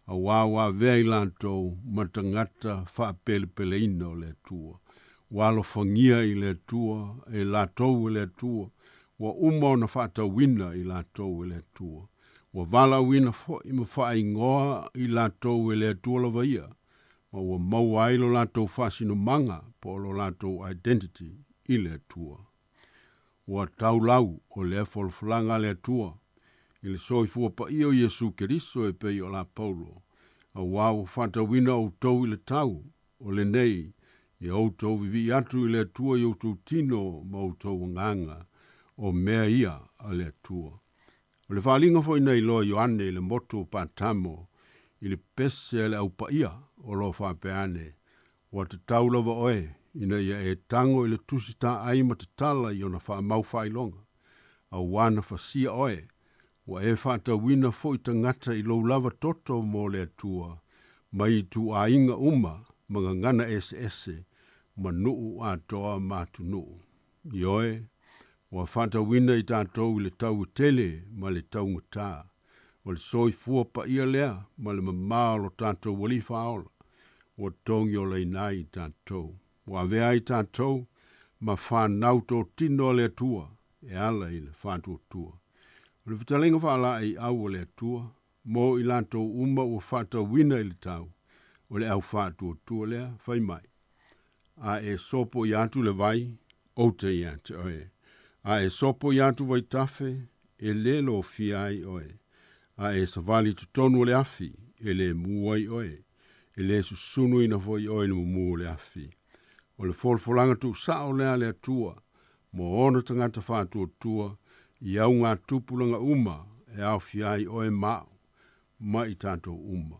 auā ua avea i latou ma tagata faapelepeleina o le Atua. Ua alofagia i le Atua, e latou e le Atua, ua uma ona faatauina i latou e le Atua. Ua valaauina foi ma faaigoa i latou e le Atua lava ia, ma ua maua ai lo latou faasinomaga po o lo latou identity i le Atua. Ua tau lau o lea folafolaga a le Atua, i le soifua paia o Iesu Keriso e pei o la Paulo, auā ua faatauina outou i le tau o lenei, ia outou vivii atu i le Atua i outou tino ma outou agaga, o mea ia a le Atua. O le faaaliga foi na iloa Ioane i le motu o Patamo i le pese a le au paia o lo o faapea ane, Ua tatau lava oe ina ia e tago i le tusi taai ma tatala i ona faamau faailoga, auā na fasia oe, ua e faatauina foi tagata i lou lava toto mo le Atua mai ituaiga uma ma gagana eseese ma nuu atoa ma atunuu. Ioe, ua faatauina i tatou i le tau e tele ma le taugata. O le soifua paia lea ma le mamā o lo tatou Alii Faaola ua togiolaina ai i tatou. Ua avea ai tatou ma fanau totino a le Atua e ala i le faatuatua. O le fetalaiga faalaeiau a le Atua mo i latou uma ua faatauina i le tau o le au faatuatua lea, fai mai, A e sopoia atu le vai, ou te ia te oe. A e sopoia atu vaitafe, e lē lofia ai oe. A e savali i totonu o le afi, e lē mū ai oe, e lē susunuina foi oe i le mumū o le afi. O le folafolaga tuusao lea a le Atua mo ona tagata faatuatua i augatupulaga uma e aofia ai oe ma au ma i tatou uma.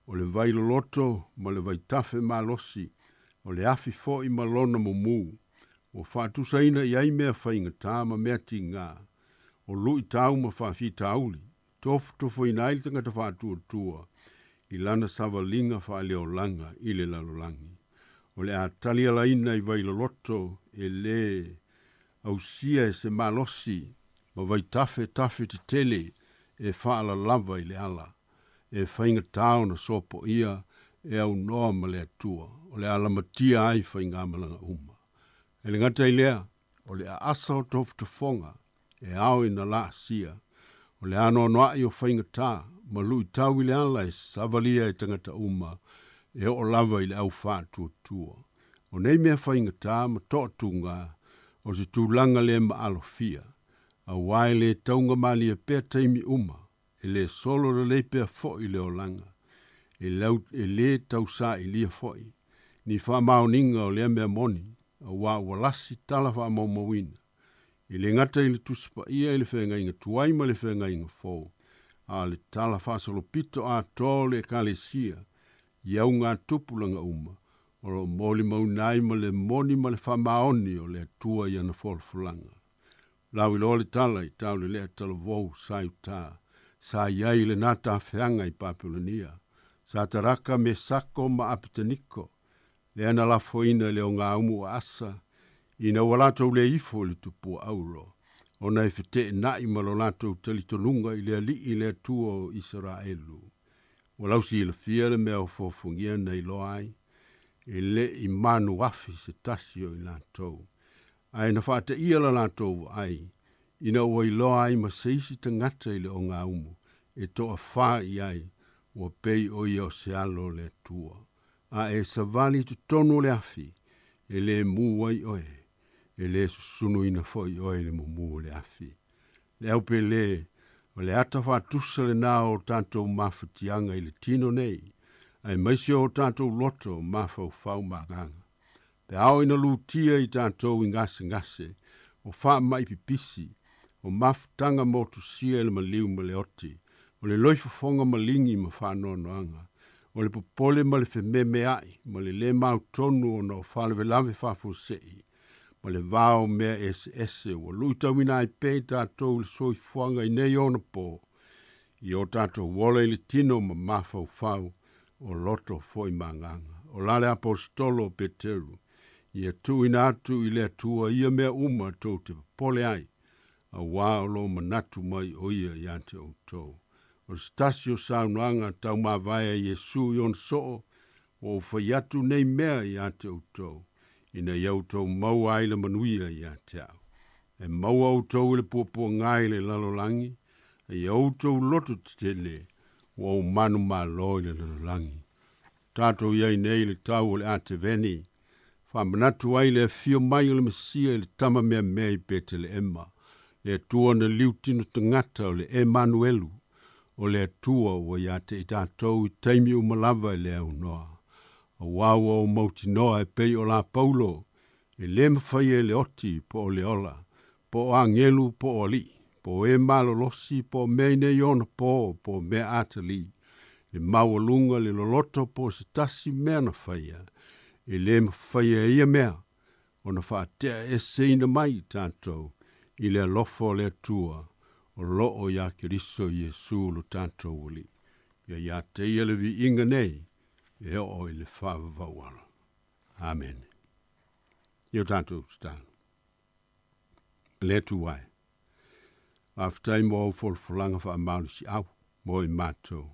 O le vai loloto ma le vaitafe malosi, o le afi foi ma lona mumu, ua faatusaina i ai mea faigata ma mea tigā, o luitau ma faafitauli, tofotofoina ai le tagata faatuatua i lana savaliga faaleolaga i le lalolagi. O le a talialaina i vai loloto e lē ausia e se malosi ma vaitafe tafe tetele e faalalava i le ala e faigata ona sopoia e aunoa ma le Atua, o le a lamatia ai faigamalaga uma. E le gata i lea, o le aasa o tofotofoga e ao ina laasia, o le anoanoai o faigata ma luitau i le ala e savalia e tagata uma e oo lava i le au faatuatua. O nei mea faigata ma toatuga, o se tulaga le maalofia, auā e le taugamalie pea taimi uma, e lē solo lelei pea foʻi le olaga, e lau, e lē tausailia foʻi ni faamaoniga o lea mea moni, auā ua lasi tala faamaumauina, e lē gata i le Tusi Paia i le Feagaiga Tuai ma le Feagaiga Fou, a o le tala faasolopito atoa o le Ekalesia i augatupulaga uma, o lo o molimauina ai ma le moni ma le faamaoni o le Atua i ana folafolaga. Lauiloa le tala i taulelea talavou sa i uta, sa i ai i lenā tafeaga i Papelonia, Sataraka, Mesako ma Apeteniko, lea na lafoina i le ogaumu o Asa, ina ua latou le ifo i le tupua auro, ona e feteenai ma lo latou talitonuga i le Alii le Atua o Isaraelu. Ua lausilafia le mea ofoofogia na iloa ai, e le i manuafi se tasi o i latou. Ae na faateia la latou vaai, ina ua iloa ai ma se isi tagata i le ogaumu e toafā i ai, ua pei o ia o se alo o le Atua. A e savali i totonu o le afi, e lē mū ai oe, e lē susunuina foi oe i le mumū o le afi. Le au pelē, o le ata faatusa lenā o tatou mafatiaga i le tino nei, aemaise o tatou loto, mafaufau ma agaga. Pe a oo ina lutia i tatou i gasegase, o faamai pipisi, o mafutaga motusia i le maliu ma le oti, o le loifofoga maligi ma faanoanoaga, o le popole ma le fememeai ma le lē mautonu ona o faalavelave faafuasei, ma le va o mea eseese ua luitauina ai pea i tatou i le soifuaga i nei ona pō, i o tatou ola i le tino ma mafaufau, o loto foi ma agaga. O la le Aposetolo o Peteru, ia tuuina atu i le Atua ia mea uma tou te popole ai, auā o lo o manatu mai o ia ia te outou. O se tasi o saunoaga taumavae a Iesu i ona soo, ua ou fai atu nei mea ia te outou, ina ia outou maua ai le manuia ia te au. E maua outou i le puapuaga i le lalolagi, a ia outou loto tetele, ua ou manumalo i le lalolagi. Tatou i ai nei i le tau o le Ateveni, faamanatu ai le afio mai o le Mesia i le tama meamea i Peteleema, Le Atua na liutino tagata o le Emanuelu, o le Atua ua iā te i tatou i taimi uma lava e le aunoa. Auā ua ou mautinoa e pei o la Paulo, e lē mafai e le oti po o le ola, po o agelu po o alii, po o e malolosi po o mea i nei ona pō po o mea atalī, le maualuga le loloto po o se tasi mea na faia, e lē mafai e ia mea ona faateaeseina mai i tatou i le alofa o le Atua o loo iā Keriso Iesu lo tatou Alii. Ia iā te ia le viiga nei e oo i le faavavau alo. Amene. Ia o tatou tatalo. Le Atua e, faafetai mo au folafolaga faamalosiau mo i matou,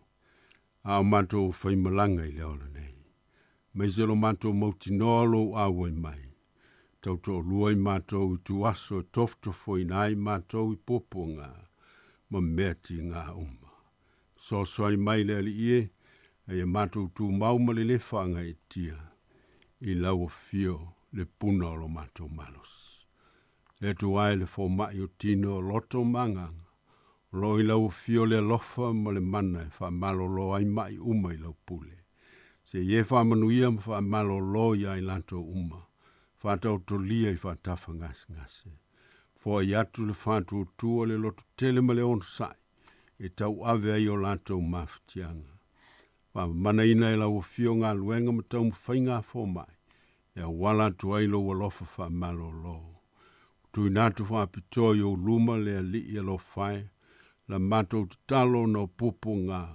a o matou faimalaga i le ola nei. Aemaise lo matou mautinoa lou auai mai. Tautoalua i matou i tuaso e tofotofoina ai matou i puapuaga ma mea tiga uma. Fesoasoani mai le Alii e, a ia matou tumau ma le lē faagaeetia i lau afio le puna o lo matou malosi. Le Atua e le fomai o tino o loto ma agaga, o loo i lau afio le alofa ma le mana e faamalolo ai mai uma i lau pule. Se i e faamanuia ma faamalolo iā i latou uma, faataotolia i faatafa gasegase. Foai atu le faatuatua le lototele ma le onosai e tauave ai o latou mafatiaga. Faamamanaina e lau afio galuega ma taumafaiga a fomai e auala atu ai lou alofa faamalolo. Tuuina atu faapitoa i ou luma le Alii alofa e, la matou tatalo ona o puapuaga,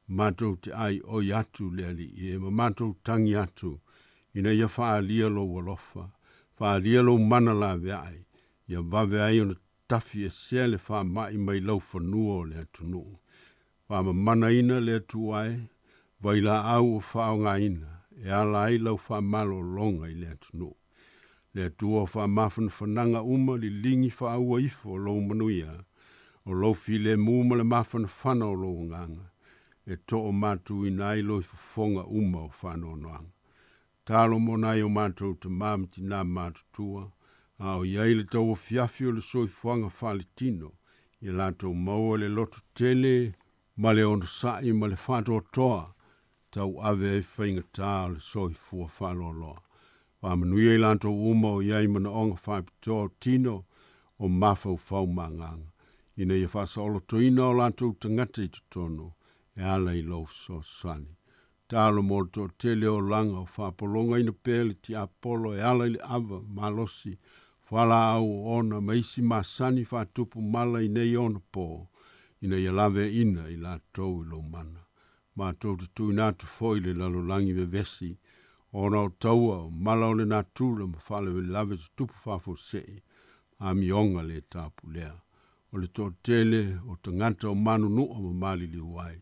matou te aioi atu le Alii e, ma matou tagi atu ina ia faaalia lou alofa, faaalia lou mana laveai, ia vave ai ona tafi esea le faamai mai laufanua o le atunuu. Faamamanaina le Atua e, vailaau ua faaaogaina e ala ai lau faamalologa i le atunuu. Le Atua o faamafanafanaga uma liligi faaua ifo lou manuia, o lou filemu ma le mafanafana o lou agaga, e toomatuina ai loi fofoga uma o faanoanoaga. Talo mo nai o matou tamā ma tinā matutua, a o i ai le tauafiafi o le soifuaga faaletino, ia latou maua le loto tele ma le onosai ma le faatoatoa tauave ai faigatā o le soifua faaloaloa. Faamanuia i latou uma o i ai manaoga faapitoa o tino o mafaufau ma agaga, ina ia faasaolotoina o latou tagata i totonu e ala i lou fesoasoani. Talo mo le toatele o olaga o faapologaina pea le tiapolo e ala i le ava malosi, fualaau oona ma isi masani faatupu mala i nei ona pō, ina ia laveaina i latou i lou mana. Matou te tuuina atu foi le lalolagi vevesi, ona o taua o mala o le natura ma faalavelave tutupu faafuasei, amioga le tapule'a. O le toatele o tagata o manunua ma maliliu ai,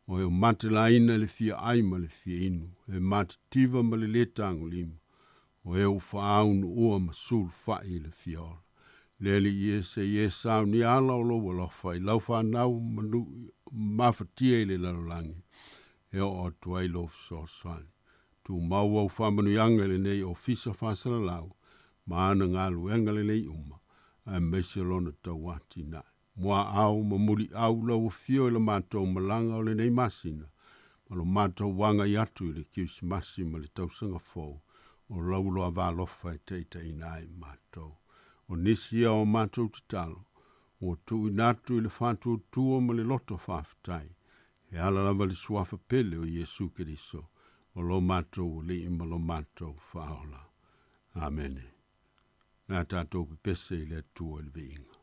o e matelaina le fia ai ma le fia inu, e matitiva ma le lē tagolima, o e ua faaunuua ma sulufai i le fia ola. Le Alii e, se i e saunia ala o lou alofa i lau fanau mafatia i le lalolagi, e oo atu ai lou fesoasoani. Tumau au faamanuiaga i lenei ofisa faasalalau ma ana galuega lelei uma, aemaise lona tauatinae. Muaau ma muliau lau afio i le matou malaga o lenei masina, ma lo matou agai atu i le Kerisimasi ma le tausaga fou, o lau loa alofa e taitaiina ai matou. O nisi ia o matou tatalo, ua tuuina atu i le faatuatua ma le loto faafetai, e ala lava i le suafa pele o Iesu Keriso, o lo matou Alii ma lo matou Faaola. Amene. O le a tatou pepese i le Atua i le viiga.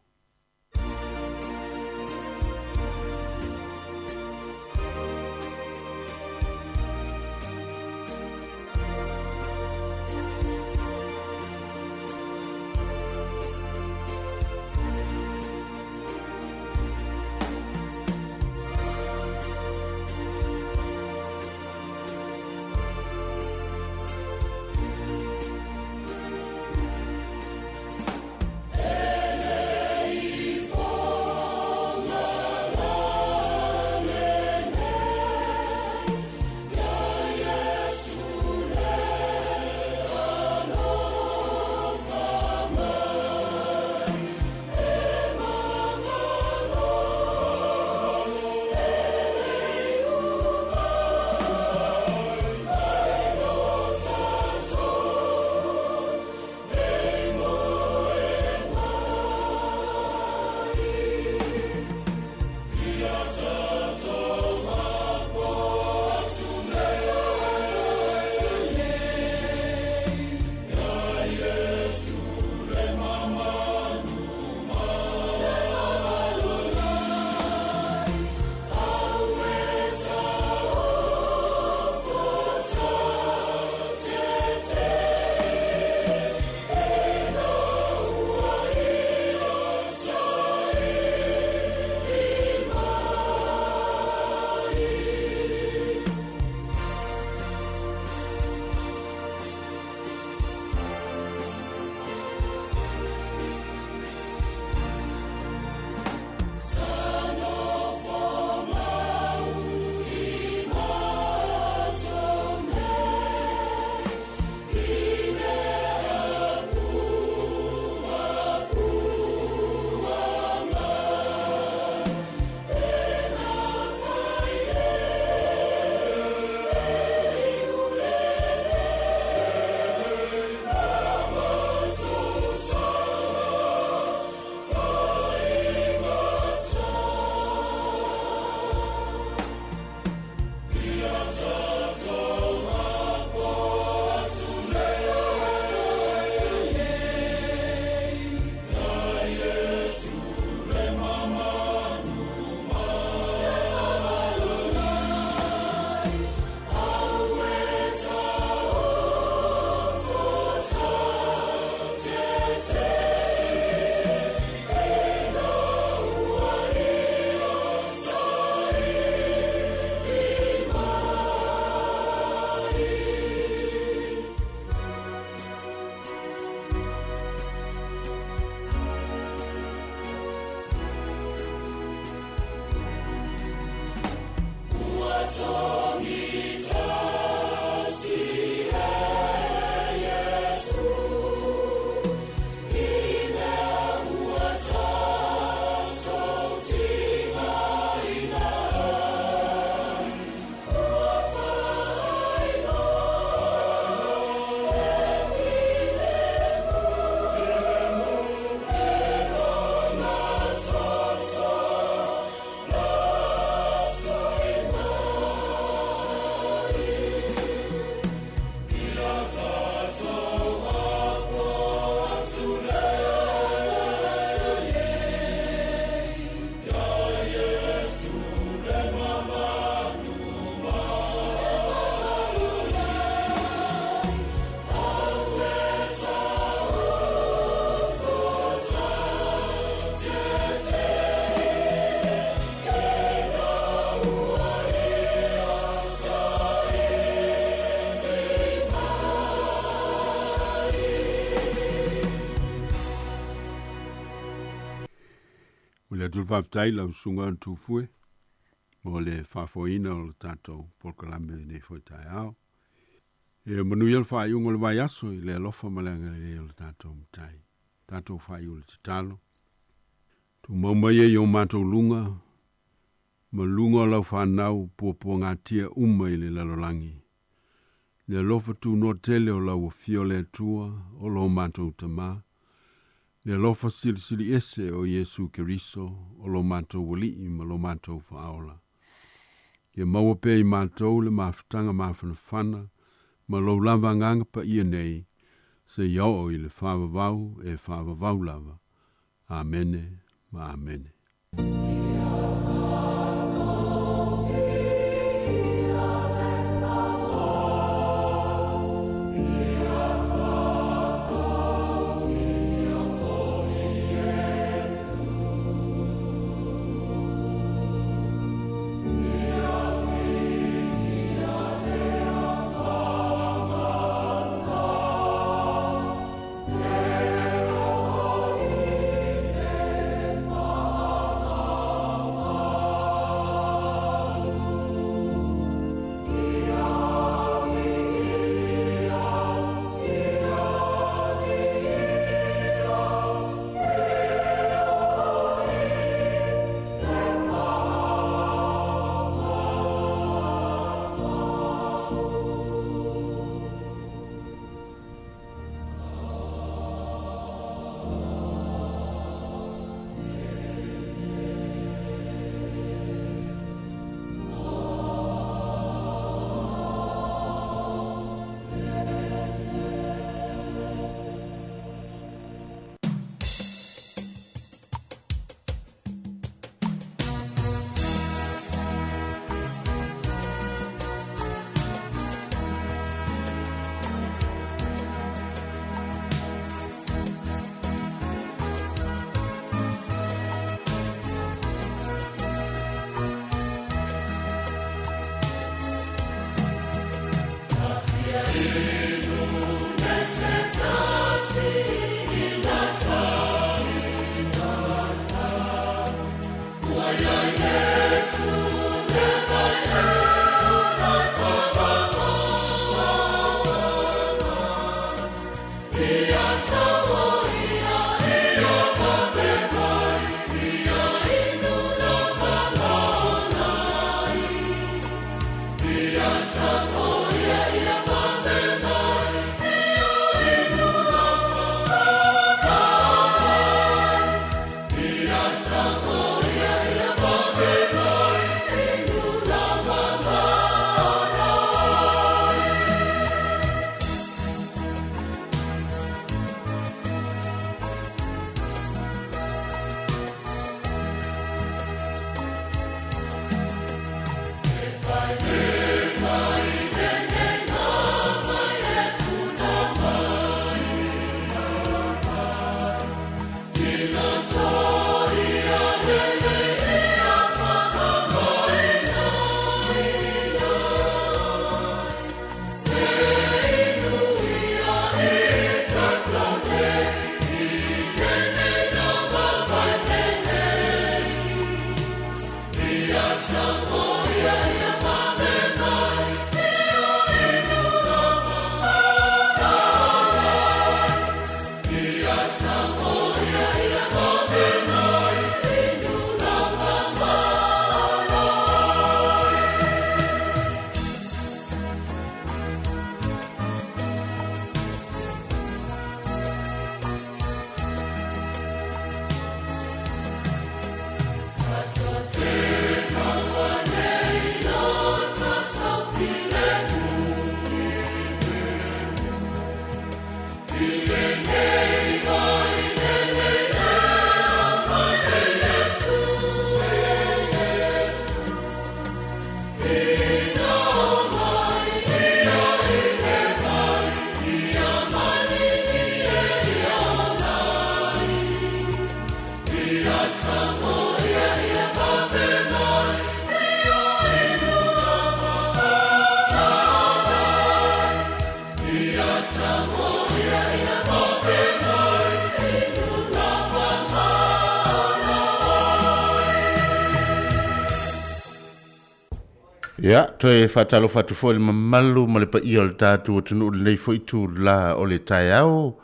atu le faafetai i lau susuga o le Tufue mo le faafoeina o le tatou polokalame i lenei foi taeao. Ia manuia le faaiuga o le vaiaso i le alofa ma le agalelei o le tatou Matai. Tatou faaiu i le tatalo. Tumau mai e i o matou luga ma luga o lau fanau puapuagatia uma i le lalolagi. Le alofa tunoa tele o lau Afio le Atua o lo matou Tama, le alofa silisili ese o Iesu Keriso o lo matou Alii ma lo matou Faaola. Ia maua pea i matou le mafutaga mafanafana ma lou lava Agaga Paia nei seia oo i le faavavau e faavavau lava. Amene ma Amene. Ia, toe faatalofa atu foi i le mamalu ma le paia o le tatou atunuu i lenei foi itula o le taeao.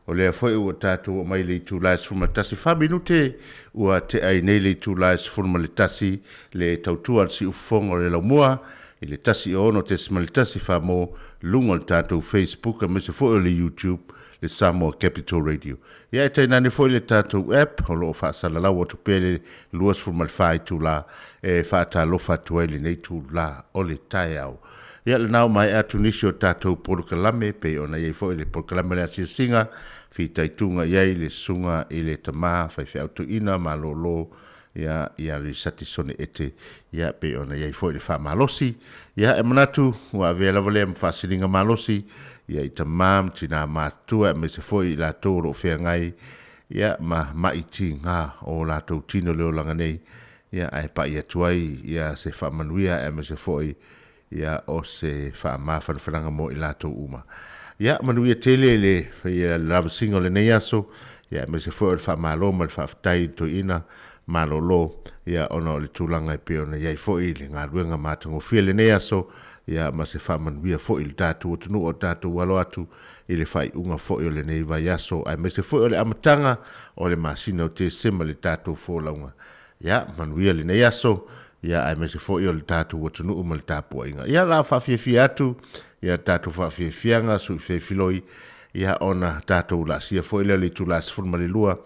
O lea foi ua tatou oo mai i le itula e 11 fa minute ua tea ai nei le itula e 11 le tautua a le siufofoga o le laumua i le 106.1 fa mo luga o le tatou Facebook aemaise foi o le YouTube le Samoa Capital Radio. Ia e tainane foi le tatou app o lo o faasalalau atu pea le 24 itula e faatalofa atu ai lenei itula o le taeao. Ia lena ua maea atu nisi o tatou polokalame pei ona i ai foi le polokalame o le asiasiga, fitaituga i ai le susuga i le tama faifeau toeaina malolo ia ia Lisati Sone Ete, ia pei ona i ai foi le faamalosi. Ia e manatu ua avea lava lea ma faasiliga malosi ia i tama ma tinā matutua aemaise foi i latou o lo o feagai ia ma ma'i tigā o latou tino i le olaga nei, ia ae pa'i atu ai ia se faamanuia aemaise foi ia o se faamafanafanaga mo i latou uma. Ia manuia tele le ia lavasiga o lenei aso, ia aemaise foi o le faamalo ma le faafetai i le toeaina malolo, ia ona o le tulaga e pei ona i ai foi le galuega matagofie i lenei aso, ia ma se faamanuia foi i le tatou atunuu a o tatou alo atu i le faaiuga foi o lenei vaiaso, aemaise foi o le amataga o le masina o Tesema i le tatou folauga. Ia, manuia lenei aso, ia aemaise foi o le tatou atunuu ma le tapuaiga. Ia, la faafiafia atu, ia tatou faafiafiaga, sui feifiloi, ia ona tatou laasia foi lea o le itula 12,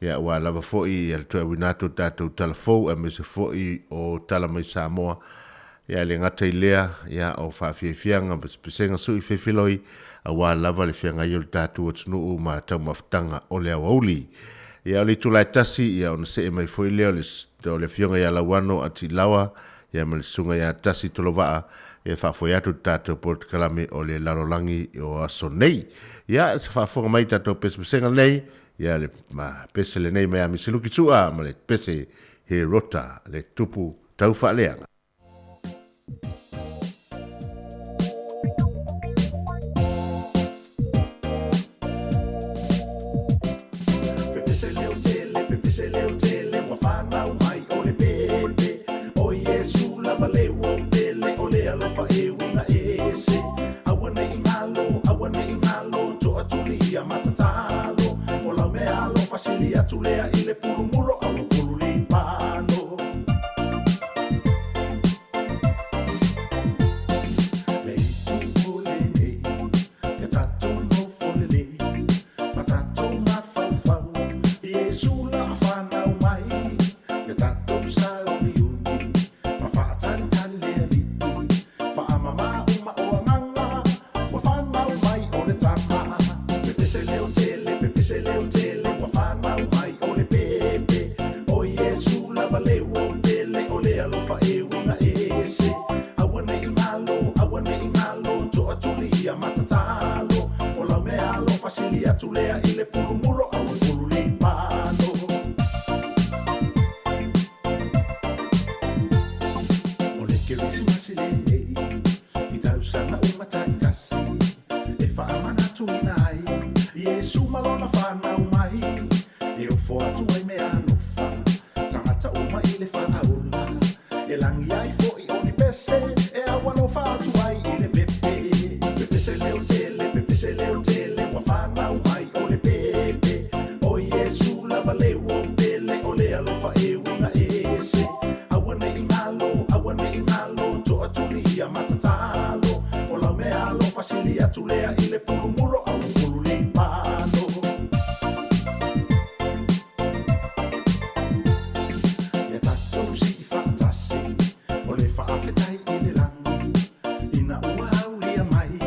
ia aua lava foi ia le toe auina atu o tatou tala fou aemaise foi o tala mai Samoa. Ia e le gata i lea, ia o faafiafiaga ma pesepesega sui feifiloi, aua lava le feagai o le tatou atunuu ma taumafataga o le aoauli. Ia o le itula e tasi, ia ona see mai foi lea o le, o le Afioga ia Lauano Atilawa, ia ma le Susuga ia Tasi Tolovaa, e faafoe atu le tatou polokalame o le lalolagi o aso nei. Ia, se faafofoga mai i tatou pesepesega nei, ia le ma pese lenei mai a Miseluki Su'a ma le pese He Rota le tupu tau faaleaga. Pepese leo tele, pepese leo tele, ua whanau mai o le pepe. O Iesu lava le ua pele, o le alofa e uiga ese. Aua nei ngalo, aua nei ngalo, toa tuli ia matatalo. O lau mea alofa sili atu lea i le pulumulo, aua pulu lipano. Le itu o lenei, ia tatou nofo lelei, ma tatou mafaufau, Iesu la whanau mai, ia tatou sauniuni, ma whaatalitali le alii, whaamama uma o anganga, ua whanau mai o le tama. Pepese leo tele, pepese leo tele, ua whanau mai o le pepe. O Iesu lava le ua pele, o le alofa e uiga ese. Aua nei ngalo, aua nei ngalo, toa tuli ia matatalo. O lau mea alofa sili atu lea i le pulumulo, aua pulu lipano. O le Kerisimasi lenei, i tausaga uma taitasi, e faamanatuina ai Iesu ma lona whanau mai. E ofo atu ai mea alofa, tagata uma i le faaola. E lagi ai foi o ni pese, e au alofa atu ai i le pepe. Pepese leo tele, pepese leo tele, ua whanau mai o le pepe. O Iesu lava le ua pele, o le alofa e uiga ese. Aua nei ngalo, aua nei ngalo, toa tuli ia matatalo. O lau mea alofa sili atu lea i le pulumulo, aua pulu lipano. Ia tatou sii faatasi, o le faafetai i le lagi, ina ua aulia mai,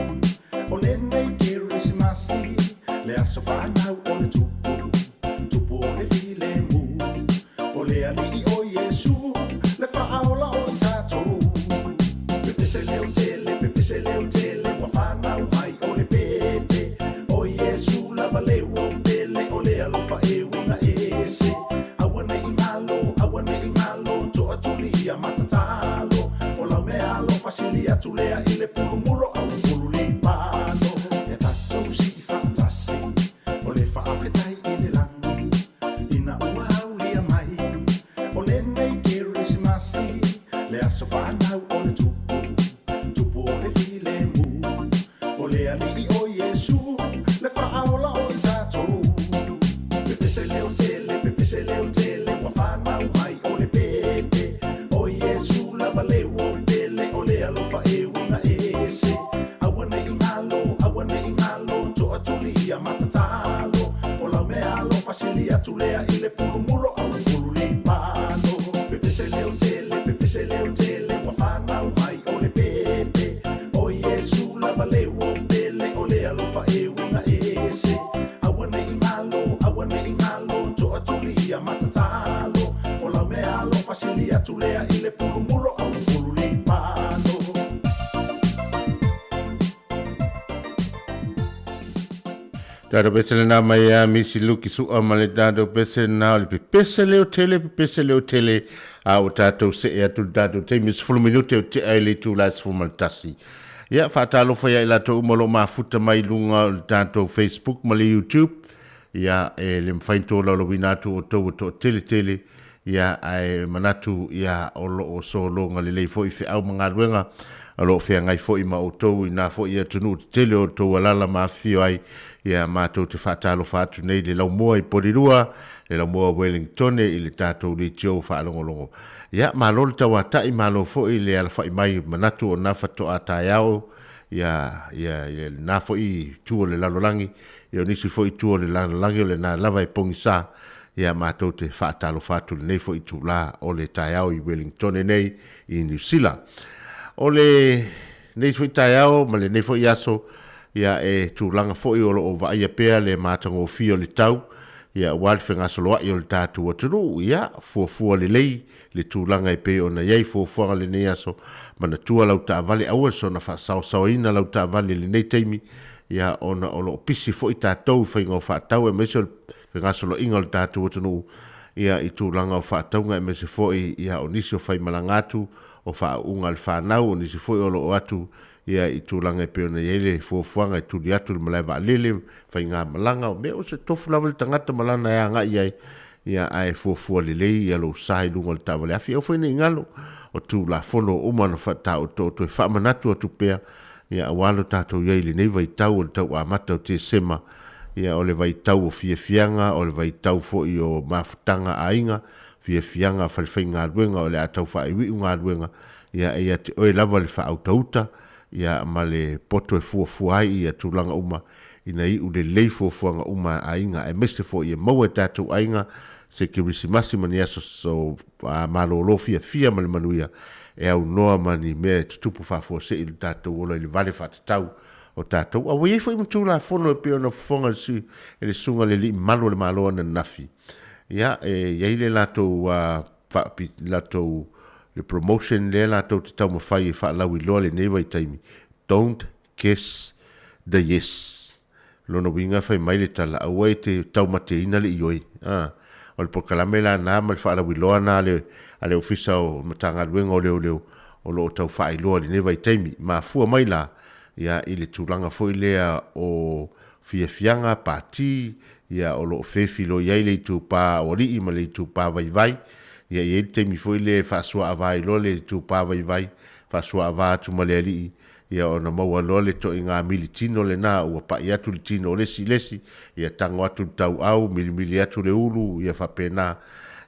o lenei Kerisimasi, le aso whanau o le tupu, tupu o le filemu, o le alii o Iesu, le faaola o i tatou. Pepese leo tele, pepese leo tele, ua whanau mai o le pepe. Alii o Iesu, le faaola o i tatou. Pepese leo tele, pepese leo tele, ua fanau mai o le pepe. O Iesu lava le ua pele, o le alofa e uiga ese. Aua ne i galo, aua ne i galo, toatulia matatalo. O lau mea alofa sili atu lea i le pulumulo au pulu lipano. Pepese leo tele, pepese leo tele, ua fanau mai o le pepe. O Iesu lava le ua pele, o le alofa e uiga ese. Aua ne i galo, aua ne i galo, toatulia matatalo. O lau mea alofa sili atu lea i le pulumulo au pulu lipano. Tatou pese lena mai a Misi Luki Su'a ma le tatou pese lena o le pepese leo tele, pepese leo tele, a ua tatou see atu le tatou taimi 10 minute o tea i le itula e 11. Ia, faatalofa ia i latou uma o lo o mafuta mai i luga o le tatou Facebook ma le YouTube. Ia, e le mafai ona tolaulauina atu outou ua toatele tele, ia, ae manatu, ia, o lo o sologa lelei foi feau ma galuega o lo o feagai foi ma outou i na foi atunuu tetele o outou alala ma afifio ai. Ia, matou te faatalofa atu nei i le laumua i Polilua, le laumua o Wellingtone i le tatou leitio faalogologo. Ia, malo le tauatai, malo foi le alafai mai, manatu o na faatoa taeao, ia, ia, i lena foi itu o le lalolagi, ia o nisi foi itu o le lalolagi o lena lava e pogisa. Ia, matou te faatalofa atu i lenei foi itula o le taeao i Wellingtone nei i Niu Sila. O lenei foi taeao ma lenei foi aso, ia, e tulaga foi o lo o vaaia pea le matagofie o le tau, ia, aua le fegasoloai o le tatou atunuu. Ia, fuafua lelei le tulaga e pei ona i ai fuafuaga lenei aso, manatua lau taavale, aua le soona faasaosaoina lau taavale i lenei taimi, ia, ona o lo o pisi foi tatou i faiga o faatau aemaise o le fegasoloaiga o le tatou atunuu, ia, i tulaga o faatauga aemaise foi, ia, o nisi o faimalaga atu, o faauuga a le fanau, o nisi foi o lo o atu, ia, i tulaga e pei ona i ai le fuafuaga e tuli atu i le malae vaalele, faigamalaga, o mea o se tofu lava le tagata ma lana e agai i ai, ia, ae fuafua lelei ia lou sa i luga o le taavale afi. Aua foi ne i galo, o Tulafono uma na faataotooto e faamanatu atu pea, ia, aua lo tatou i ai i lenei vaitau o le tau amata o Tesema, ia, o le vaitau o fiafiaga, o le vaitau foi o mafutaga aiga, fiafiaga falefaigaluega o le a tau faaiuiu galuega, ia, e ia te oe lava le faautauta, ia, ma le poto e fuafua ai ia tulaga uma, ina iu lelei fuafuaga uma a aiga, aemaise foi ia maua e tatou aiga se Kerisimasi ma ni aso malolo fiafia ma le manuia e aunoa ma ni mea e tutupu faafuasei i lo tatou ola i le vale faatatau o tatou. A ua i ai foi ma Tulafono e pei ona fofoga e le Susuga i le Alii Malu o le Malo ananafi, ia, e i ai le latou latou le promotion lea latou te taumafai e faalauiloa lenei vaitaimi, Don't Guess the Yes. Lona uiga fai mai le tala, aua e te taumateina le ioe. A, o le polokalame la na ma le faalauiloa na a le, a le Ofisa o Matagaluega o Leoleo o lo o tau faailoa i lenei vaitaimi. Mafua mai la, ia, i le tulaga foi lea o fiafiaga, pati, ia, o lo o fefiloi ai le itupa aualii ma le itupa vaivai. Ia, e i ai le taimi foi lea e faasuaava ai loa le itupa vaivai, faasuaava atu ma le alii, ia ona maua loa le toiga mili tino lena, ua pai atu le tino o le isi i le isi, ia tago atu le tauau, milimili atu le ulu, ia faapena.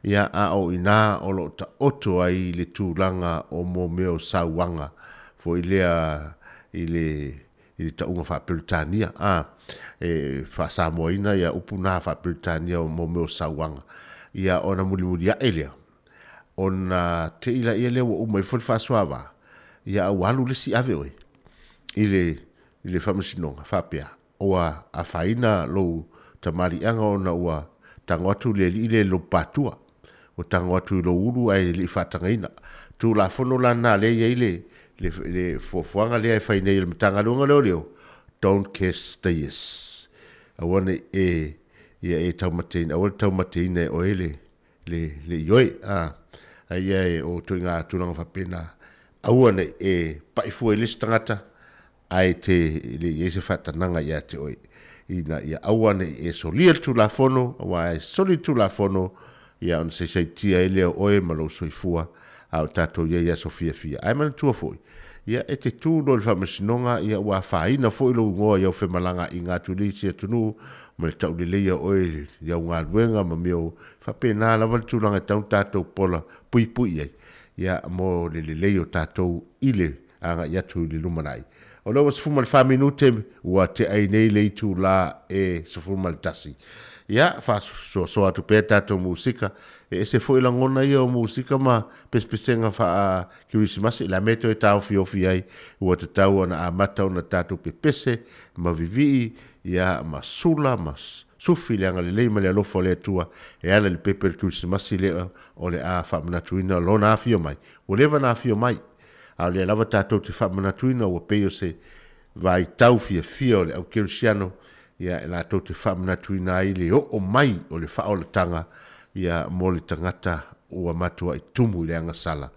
Ia, a o i ina o lo o taoto ai le tulaga o mo mea o sauaga foi lea i le i le tauga faa-Peretania, a, e faa-Samoaina ia upu na faa-Peretania o mo mea o sauaga, ia ona mulimuliaʻe lea, ona te i laia lea ua uma ifo le faasoava, ia a ua alu le isi ave oe i le, i le faamasinoga, faapea, ua afaina lou tamaliiaga ona ua tago atu le alii lea i lou patua, ua tago atu i lou ulu ae le i faatagaina. Tulafono la lena lea e i ai le, le, le fuafuaga lea e fai nei e le Matagaluega o Leoleo, don't cast the yes. Aua ne i e, ia e taumateina, aua le taumateina e oe le, le, le ioe, a, a ia e o toiga tulaga faapena, aua ne i e paʻi fua i le isi tagata, ae te le i ai se faatanaga ia te oe, ina ia aua ne i e solia le Tulafono, aua e soli le Tulafono, ia ona saisaitia ai lea o oe ma lou soifua, a o tatou i ai i aso fiafia. Ae manatua foi, Ia, e te tu loa i le faamasinoga, ia ua afaina foi lou igoa i au femalagaaiga atu i le isi atunuu ma le tauleleia o oe i au galuega ma mea o faapena lava le tulaga e tatau ona tatou pola puipui ai, ia, mo le lelei o tatou i le agai atu i le lumanai. O lea ua 14 minute ua tea ai nei le itulā e 11. Ia, faasoasoa atu pea tatou musika. E ese foi lagona ia o musika ma pesepesega faa Kerisimasi, o le a mea e toe taofiofi ai, ua tatau ona amata ona tatou pepese ma vivii, ia, ma sula ma sufi le agalelei ma le alofa o le Atua e ala i le pepe o le Kerisimasi lea o le a faamanatuina Lona afio mai. Ua leva ona afio mai, a o lea lava tatou te faamanatuina ua pei o se vaitau fiafia o le au kerisiano, ia, e latou te faamanatuina ai le oo mai o le faaolataga, ia, mo le tagata ua matuai tumu i le agasala.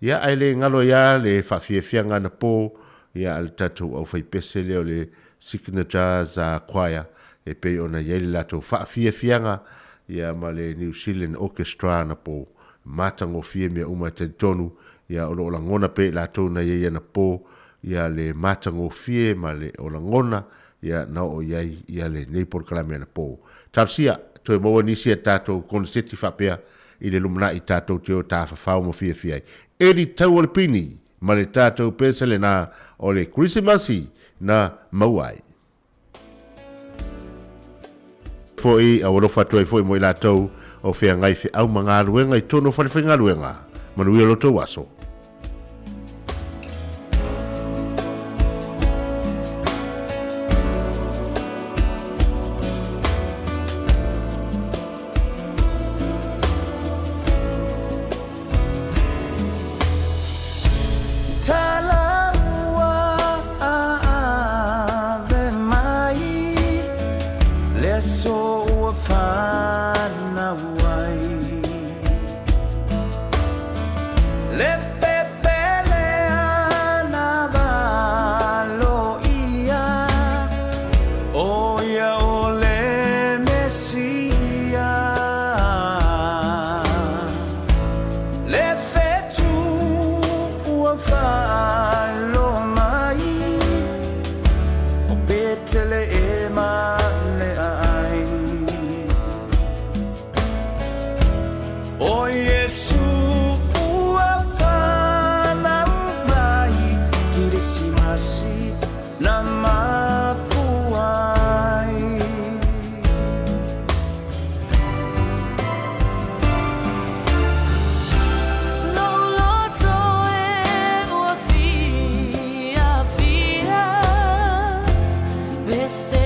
Ia, ae le galo ai lava le faafiafiaga anapo, ia, a le tatou aufaipese lea o le Signatures Choir, e pei ona i ai le latou faafiafiaga, ia, ma le New Zealand Orchestra anapo. Matagofie mea uma e talitonu, ia, o lo o lagona pea i latou na i ai anapo, ia le matagofie ma le o lagona ia na oo i ai ia lenei polokalame anapo. Talosia, toe maua nisi a tatou koneseti faapea i le lumanai tatou te o tafafao ma fiafia ai. Eli tau o le pini ma le tatou pese lena o le Kerisimasi na maua ai. Foi, a ua alofa atu ai foi mo i latou o feagai feau ma galuega i totonu o falefaigaluega. Manuia lo outou aso. Le fetu ua faaloa mai, o Peteleema le ai. O Iesu ua fanau mai, Kerisimasi na mafua ai. Lou loto e ua fiafia, pe se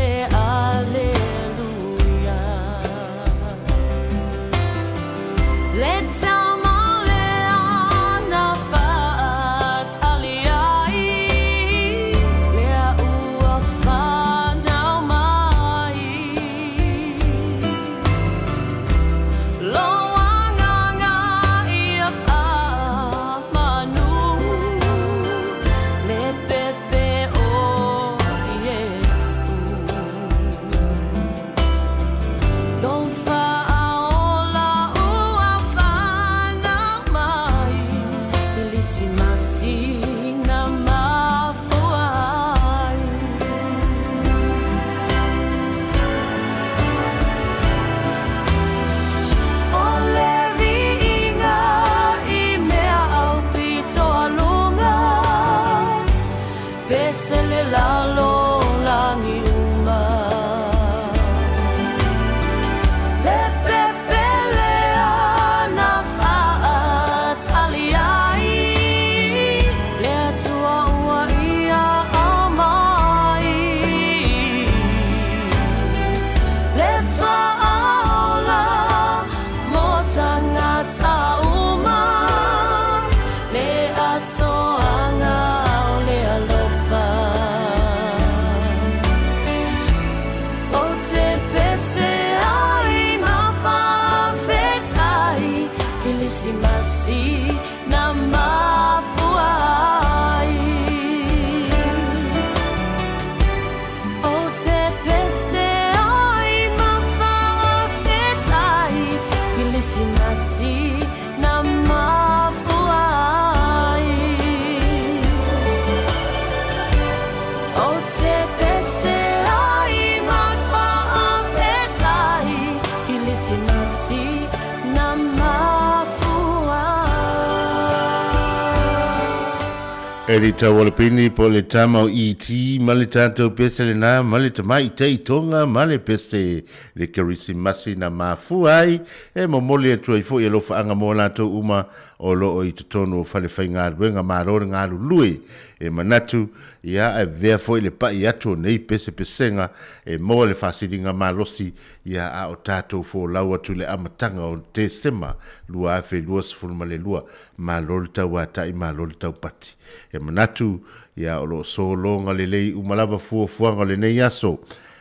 Elita Walapini po le tama o E.T. ma le tatou pese lena ma le tamaitai Tonga ma le pese le Kerisimasi na mafua ai e momoli atu ai foi alofaaga mo latou uma o loo i totonu o fale faigaluega malo le galulue e manatu ia e avea foi le pai atu o nei pesepesega e maua le faasiliga malosi ia a o tatou folau atu i le amataga o Tesema 2022. Malo le tauatai, malo le taupati. E manatu, ia, o lo o sologa lelei uma lava fuafuaga o lenei aso.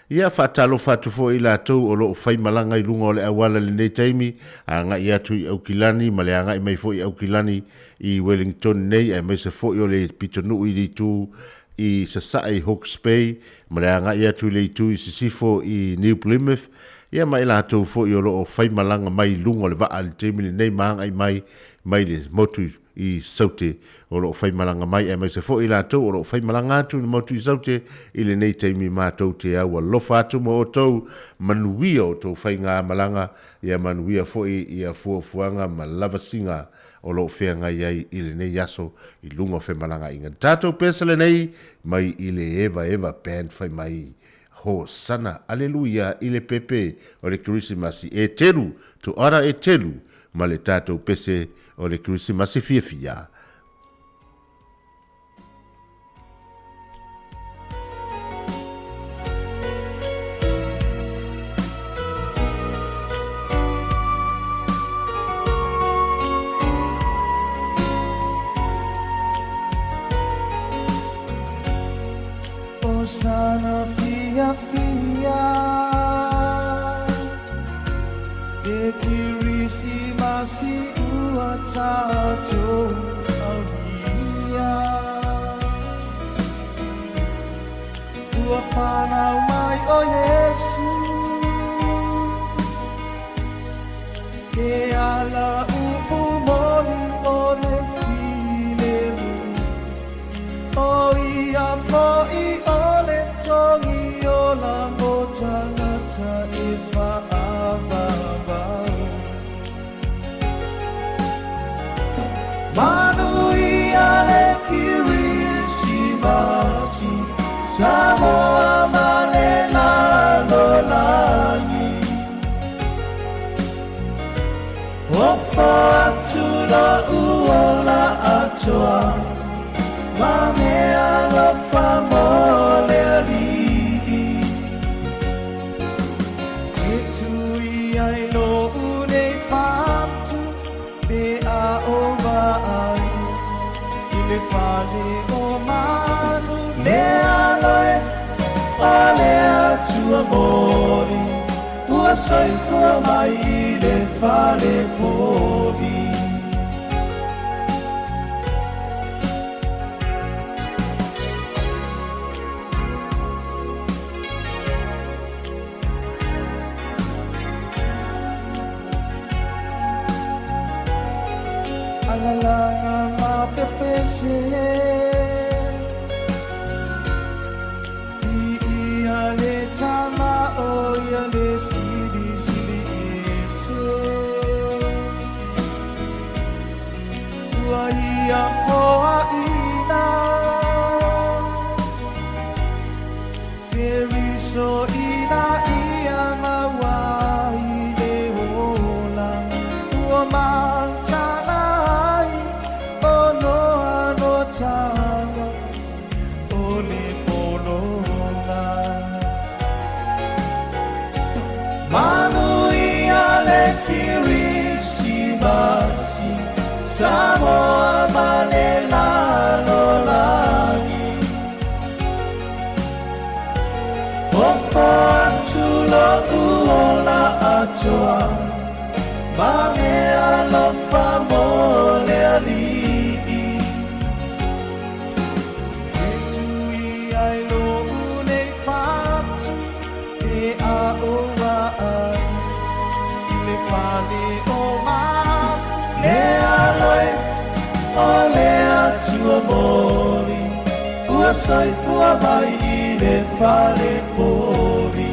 Ia, faatalofa atu foi i latou o lo o faimalaga i luga o le auala i lenei taimi, agai atu i Aukilani ma le agai mai foi i Aukilani i Wellington nei, aemaise foi o le pitonuu i le itu i Sasae i Hawke's Bay, ma le agai atu i le itu i Sisifo i New Plymouth, ia ma i latou foi o lo o faimalaga mai i luga o le vaa i le taimi lenei ma agai mai mai le motu i Saute o lo o faimalaga mai, aemaise foi i latou o lo o faimalaga atu i le motu i Saute i lenei taimi matou te aualofa atu ma outou, manuia outou faigamalaga, ia manuia foi ia fuafuaga ma lavasiga o lo o feagai ai i lenei aso i luga o femalagaaiga. Tatou pesa lenei mai i le Eva Eva Band fai mai Hosana Aleluia i le pepe o le Kerisimasi e telu to ara e telu ma le tatou pese o le Kerisimasi fiafia. Hosana fia fia E Kirisimasi ua tatou aulia Ua whanau mai o Iesu E ala upu moni o le filemu O ia fo'i o le togi ola mo tagata e fa'avavau. Manuia le Kirisimasi, Samoa ma le lalolagi. Ofo atu lo'u ola atoa, ma mea alofa mo le Alii. E tui ai lo'u nei fatu, pe a o vaai i le fale o manu. Le aloe o le Atua moni, ua soifua mai i le fale povi. Alalaga ma pepese I ia le tama o ia le sili sili ese Ua ia foaina Keriso ina ia maua i le ola Ua matala ai o noa no tama o le pologa Manuia le Kirisimasi Samoa ma le lalolagi Ofo atu lo'u ola atoa Ma mea alofa mo le Alii E tui ai lo'u nei fatu Pe a o vaai i le fale o manu Le aloe o le Atua moni Ua soifua mai i le fale povi.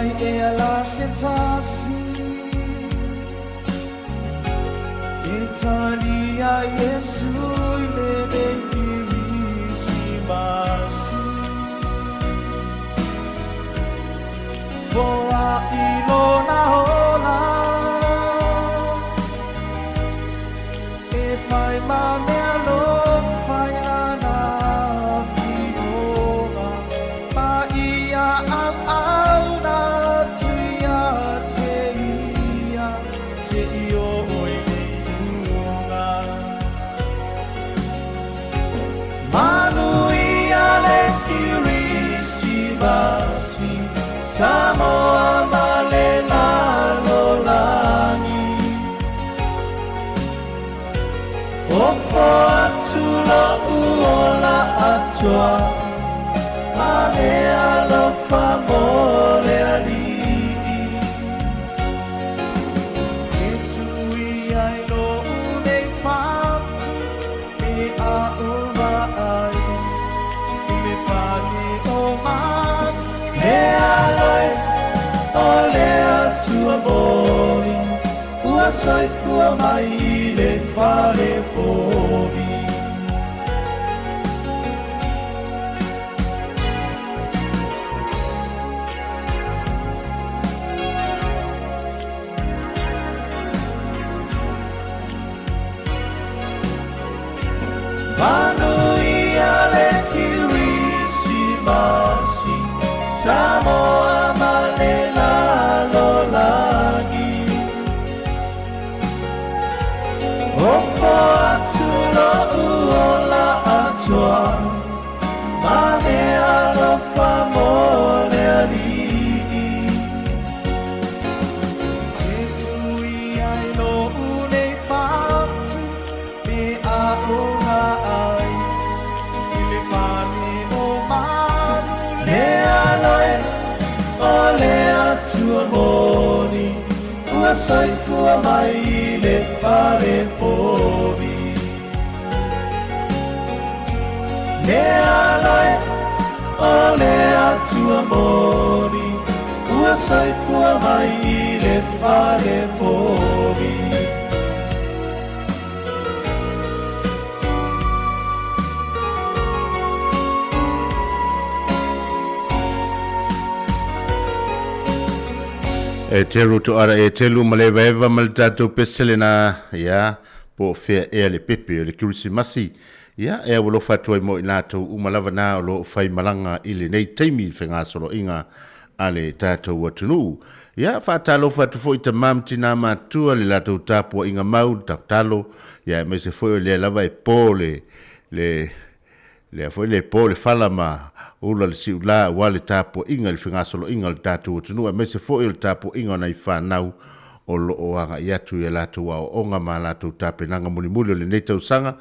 mai ea la se tasi E talia Iesu i lenei Kirisimasi Foaʻi lona ola E fai ma meaalofa i lana afioga Ma ia auauna atu ia te ia Seia oo i le iuga Manuia le Kirisimasi Samoa ma le lalolagi Ofo atu loʻu ola atoa Ma meaalofa mo le Alii E tui ai loʻu nei fatu E aʻoga ai i le fale o manu Le aloe o le Atua moni Ua soifua mai i le fale povi. Manuia le Kirisimasi, Samoa ma le lalolagi. Ofo atu loʻu ola atoa, Ma meaalofa mo le Alii. E tui ai loʻu nei fatu, E aʻoga ai i le fale o manu Le aloe o le Atua moni Ua soifua mai i le fale povi Le aloe o le Atua moni Ua soifua mai i le fale povi. E telu to ara e telu ma le vaeva ma le tatou pese lena ia po o fea ea le pepe o le Kirisimasi ia e au alofa atu ai mo i latou uma lava na o lo o fai malaga i lenei taimi i fegasoloaiga a le tatou atunuu. Ia, faatalofa atu foi i tama ma tinā matua le latou tapuaiga mau, le tatalo, ia aemaise foi o lea lava e po le, le, lea foi le po le fala ma ula le siulā aua le tapuaiga i le fegasoloaiga o le tatou atunuu, aemaise foi o le tapuaiga o nai fanau o lo o agai atu i a latou aoaoga ma a latou tapenaga mulimuli o lenei tausaga.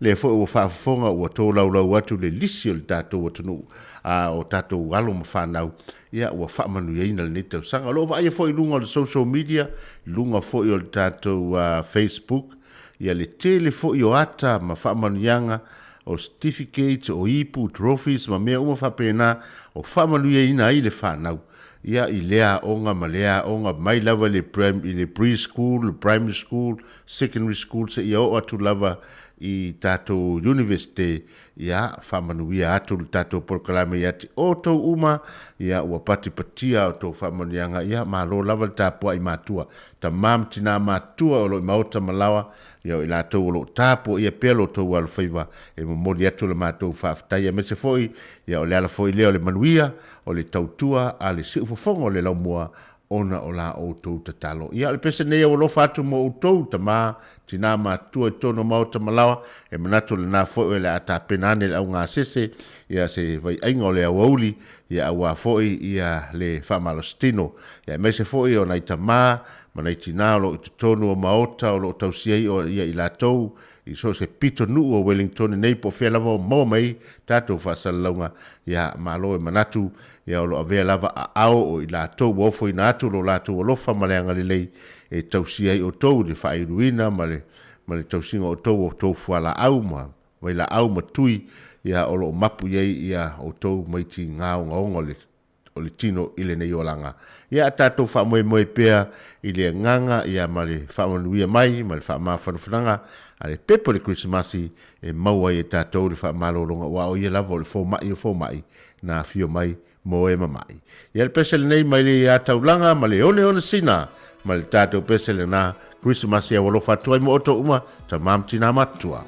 Lea foi ua faafofoga ua tolaulau atu le lisi o le tatou atunuu a o tatou alo ma fanau, ia ua faamanuiaina lenei tausaga. O lo o vaaia foi i luga o le social media, luga foi o le tatou Facebook, ia le tele foi o ata ma faamanuiaga o certificates, o ipu, trophies ma mea uma faapena o faamanuiaina ai le fanau ia i lea aoga ma lea aoga, mai lava i le i le pre-school, le primary school, secondary school seia oo atu lava i tatou Universite Ia, faamanuia atu le tatou polokalame ia te outou uma, ia, ua patipatia a outou faamanuiaga, ia, malo lava le tapuai matua, tama ma tina matua o lo i maota ma laoa, ia, o i latou o lo o tapuaia pea lo outou alofaiva, e momoli atu le matou faafetai, aemaise foi, ia, o le ala foi lea o le manuia, o le tautua a le siufofoga o le laumua ona o la outou tatalo. Ia, o le pese nei au alofa atu mo outou, tama, tina matua i totonu o maota ma laoa, e manatu lena foi o le a tapena ane le augasese, ia se vaiaiga o le aoauli, ia auā foi ia le faamalositino. Ia aemaise foi o nai tama ma nai tina o lo o i totonu o maota o lo o tausia ai o ia i latou i so o se pito nuu o Wellingtone nei po o fea lava o maua mai tatou faasalalauga, ia malo e manatu Ia o lo o avea lava aao o i latou ua ofoina atu lo latou alofa ma le agalelei e tausia ai outou i le faailuina ma le ma le tausiga o outou o outou fualaau ma vailaau ma tui ia o lo o mapu i ai ia outou mai tiga ogaoga o le o le tino i lenei olaga. Ia a tatou faamoemoe pea i le agaga ia ma le faamanuia mai ma le faamafanafanaga a le pepa o le Kerisimasi e maua ai e tatou le faamalologa aua o ia lava o le fomai o fomai na afio mai mo e mamai. Ia le pese lenei mai le ia taulaga ma le oneone sina ma le tatou pese lena Kerisimasi e alofa atu ai mo outou uma tamā ma tinā matutua.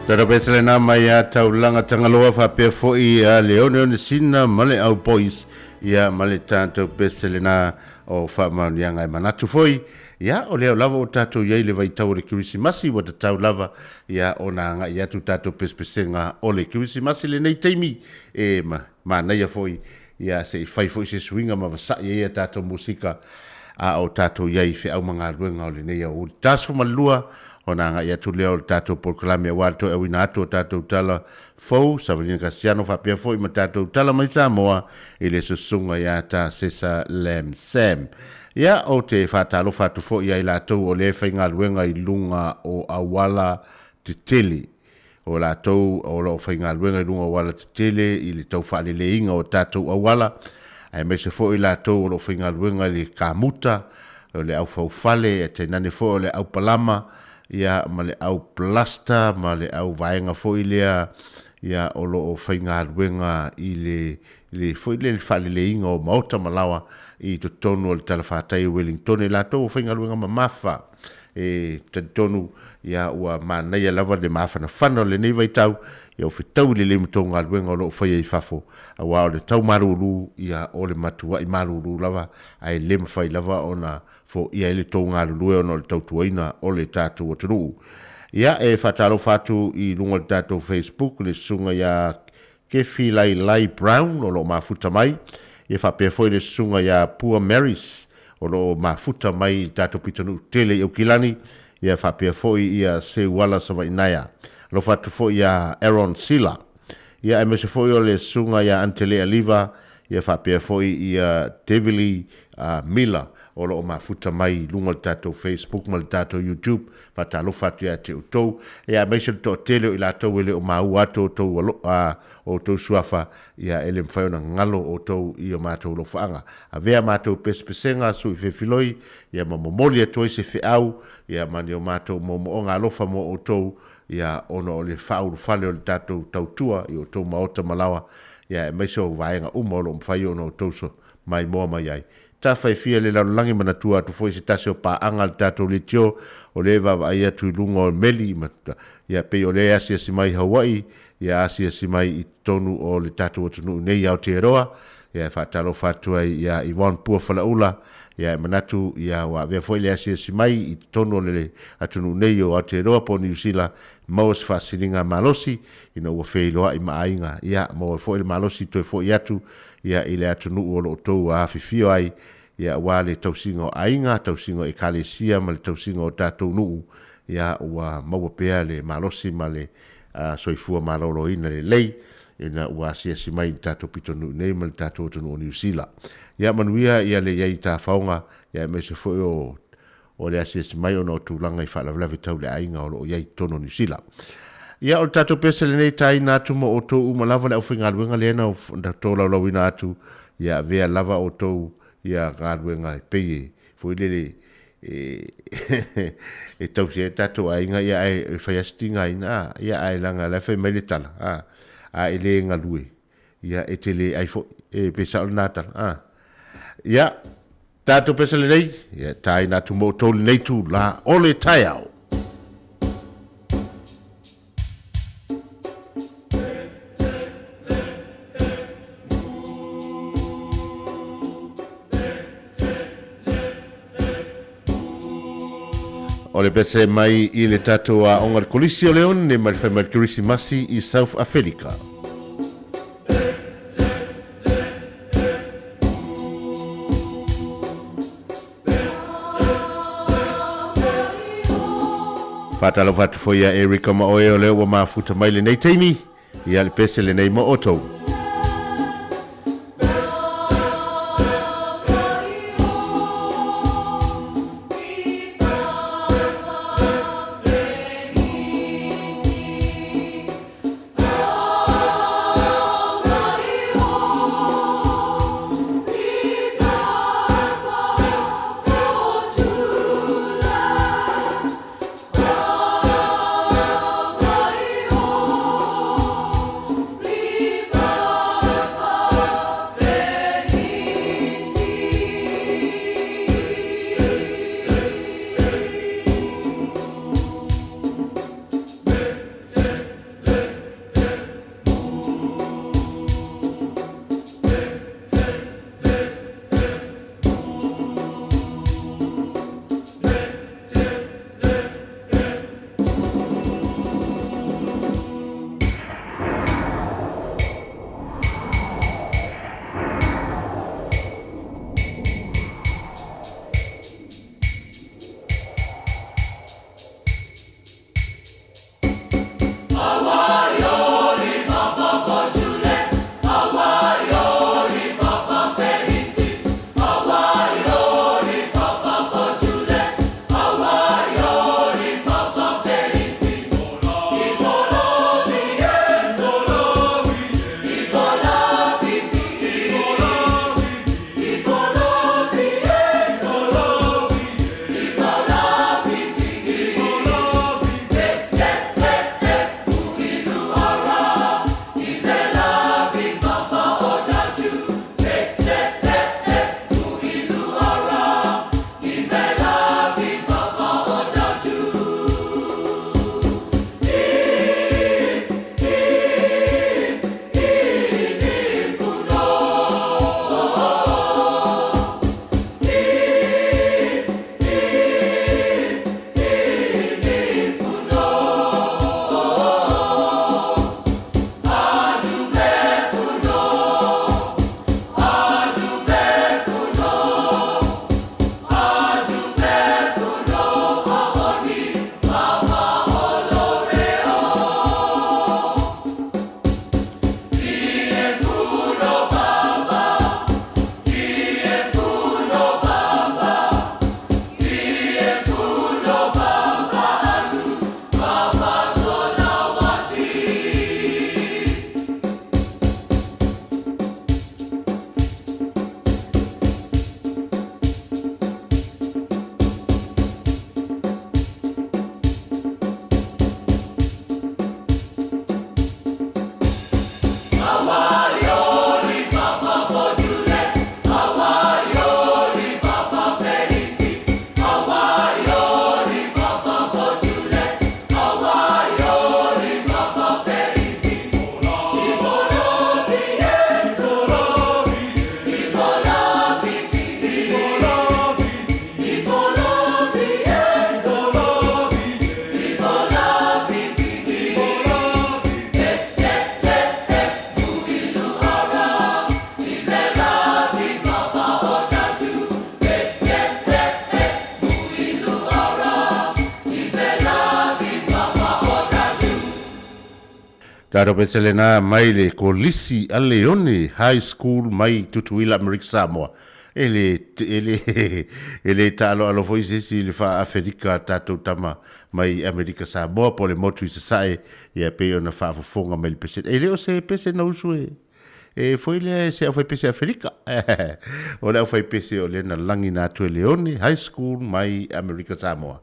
Tata pese lena mai ia Taulaga Tagaloa faapea foi ia Leone Onesina ma le Au Boys ia ma le tatou pese lena o faamaoniaga e manatu foi ia o lea lava o tatou iai le vaitau o le Kerisimasi ua tatau lava ia ona agai atu tatou pesepesega o le Kerisimasi lenei taimi e manaia foi ia se i fai foi se suiga ma vasa'i ai a tatou musika a o tatou i ai i feau ma galuega o lenei aoauli 12 ona agai atu lea o le tatou polokalame aua le toe auina atu o tatou tala fou Savalina Kasiano faapea foi ma tatou tala mai Samoa i le susuga ia Tasesa Lam Sam. Ia, ou te faatalofa atu foi ia i latou o lea e faigaluega i luga o auala tetele. O latou o lo o faigaluega i luga o auala tetele i le tau faaleleiina o tatou auala, aemaise foi latou o lo o faigaluega i le kamuta, o le au faufale, ae tainane foi o le au palama, ia, ma le au plaster, ma le au vaega foi lea, ia, o lo o faigaluega i le, le foi lea le faaleleiina o maota ma laoa i totonu o le talafatai o Wellingtone, latou o faigaluega mamafa. E talitonu ia ua manaia lava le mafanafana o lenei vaitau, ia ua fetaui lelei ma tou galuega o lo o faia i fafo, aua o le tau malulu, ia o le matuai malulu lava, ae le mafai lava ona foia ai le tou galulue ona o le tautuaina o le tatou atunuu. Ia, e faatalofa atu i luga o le tatou Facebook le susuga ia Kefi Lailai Brown o lo o mafuta mai, ia faapea foi le susuga ia Pua Marys o lo o mafuta mai i le tatou pitonuu tele i Aukilani, ia faapea foi ia Seuala Savainaea. Alofa atu foi ia Aaron Sila. Ia aemaise foi o le susuga ia Antelea Liva, ia faapea foi ia Devili Miller o lo o mafuta mai i luga o le tatou Facebook ma le tatou YouTube. Faatalofa atu ia te outou, ia aemaise le toatele o i latou e le o maua atu outou alo, a, outou suafa, ia e le mafai ona galo outou i o matou alofaaga. Avea matou pesepesega, sui fefiloi, ia ma momoli atu ai se feau, ia ma ni o matou moomooga alofa mo outou, ia ona o le faaulufale o le tatou tautua i outou maota ma laoa, ia aemaise o vaega uma o lo o mafai ona outou maimoa mai ai. Tafaifia le lalolagi manatua atu foi se tasi o paaga a le tatou leitio o lea e vaavaai atu i luga o meli ma ia pei o lea e asiasi mai i Hawaii ia asiasi mai i totonu o le tatou atunuu nei i Aotearoa ia e faatalofa atu ai ia Yvonne Pua Falaula ia e manatu ia ua avea foi le asiasi mai i totonu o le atunuu nei o Aotearoa po o Niu Sila maua se faasiliga malosi ina ua feiloai ma aiga ia maua foi le malosi toe foi atu ia i le atunuu o lo o outou afifio ai, ia aua le tausiga o aiga, tausiga o ekalesia ma le tausiga o tatou nuu, ia ua maua pea le malosi ma le soifua maloloina lelei ina ua asiasi mai i le tatou pitonuu nei ma le tatou atunuu o Niu Sila. Ia manuia ia le i ai i tafaoga, ia aemaise foi o o le asiasi mai ona o tulaga i faalavelave tau le aiga o lo o i ai i totonu o Niu Sila. Ia, o le tatou pese lenei taina atu mo outou uma lava le aufaigaluega lea na tolaulauina atu, ia avea lava outou ia galuega e pei e foi lele e e tausi ai tatou aiga, ia ae e fai lava si tigaina, a, ia ae leaga o la e fai mai le tala, a, a e le galue, ia e te le ai foi, e pe sao lena tala, a. Ia, tatou pese lenei, ia taina atu mo outou lenei tula o le taeao. O le pese mai i le tatou aoga le Kolisi o Leone mai le fai mai le Kerisimasi i South Afelika. Faatalofa atu foi ia Erika ma oe o lea ua mafuta mai lenei taimi, ia le pese lenei mo outou. Tatou pese lena mai le Kolisi a Leone High School mai Tutuila Amerika Samoa. E le, e le, e le taaloalo foi se isi i le faa-Aferika a tatou tama mai Amerika Samoa po o le motu i Sasae, ia pei ona faafofoga mai le pese. E le o se pese na usu e, e foi lea e se aufaipese Aferika. O le aufaipese o lea na lagina atu e Leone High School mai Amerika Samoa.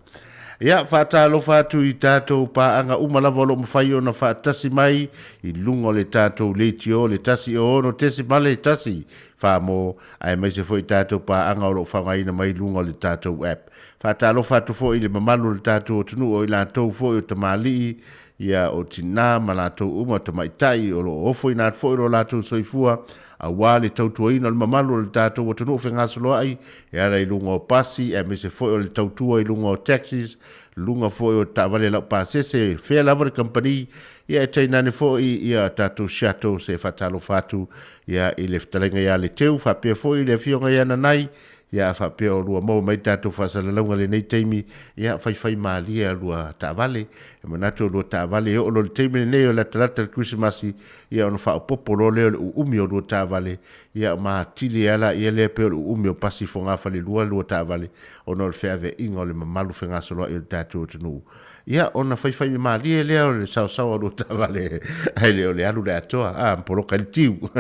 Ia, faatalofa atu i tatou paaga uma lava o lo o mafai ona faatasi mai i luga o le tatou leitio le 106.1 Samoa, aemaise foi tatou paaga o lo o faaaogaina mai luga o le tatou app. Faatalofa atu foi i le mamalu o le tatou atunuu o i latou foi o tamalii, ia, o tinā ma latou uma, o tamaitai o lo o ofoina atu foi lo latou soifua aua le tautuaina o le mamalu o le tatou atunuu fegasoloai e ala i luga o pasi aemaise foi o le tautua i luga o taxis, luga foi o taavale laupasese, fea lava le kamupani, ia e tainane foi ia tatou shuttles. E faatalofa atu ia i le fetalaiga ia Leteu faapea foi le afioga ia Nanai, ia a faapea o lua maua mai tatou faasalalauga lenei taimi, ia faifai malie a lua taavale. E manatu o lua taavale e oo loa le taimi lenei o le latalata le Kerisimasi, ia ona faaopoopo loa lea o le uumi o lua taavale, ia ma atili ai laia lea pei o le uumi o pasi fogafalelua lua taavale, ona o le feaveaiga o le mamalu fegasoloai o le tatou atunuu. Ia, ona faifai malie lea o le saosaoa o lua taavale, ae le o le alu le atoa, a, poloka ai le tiu.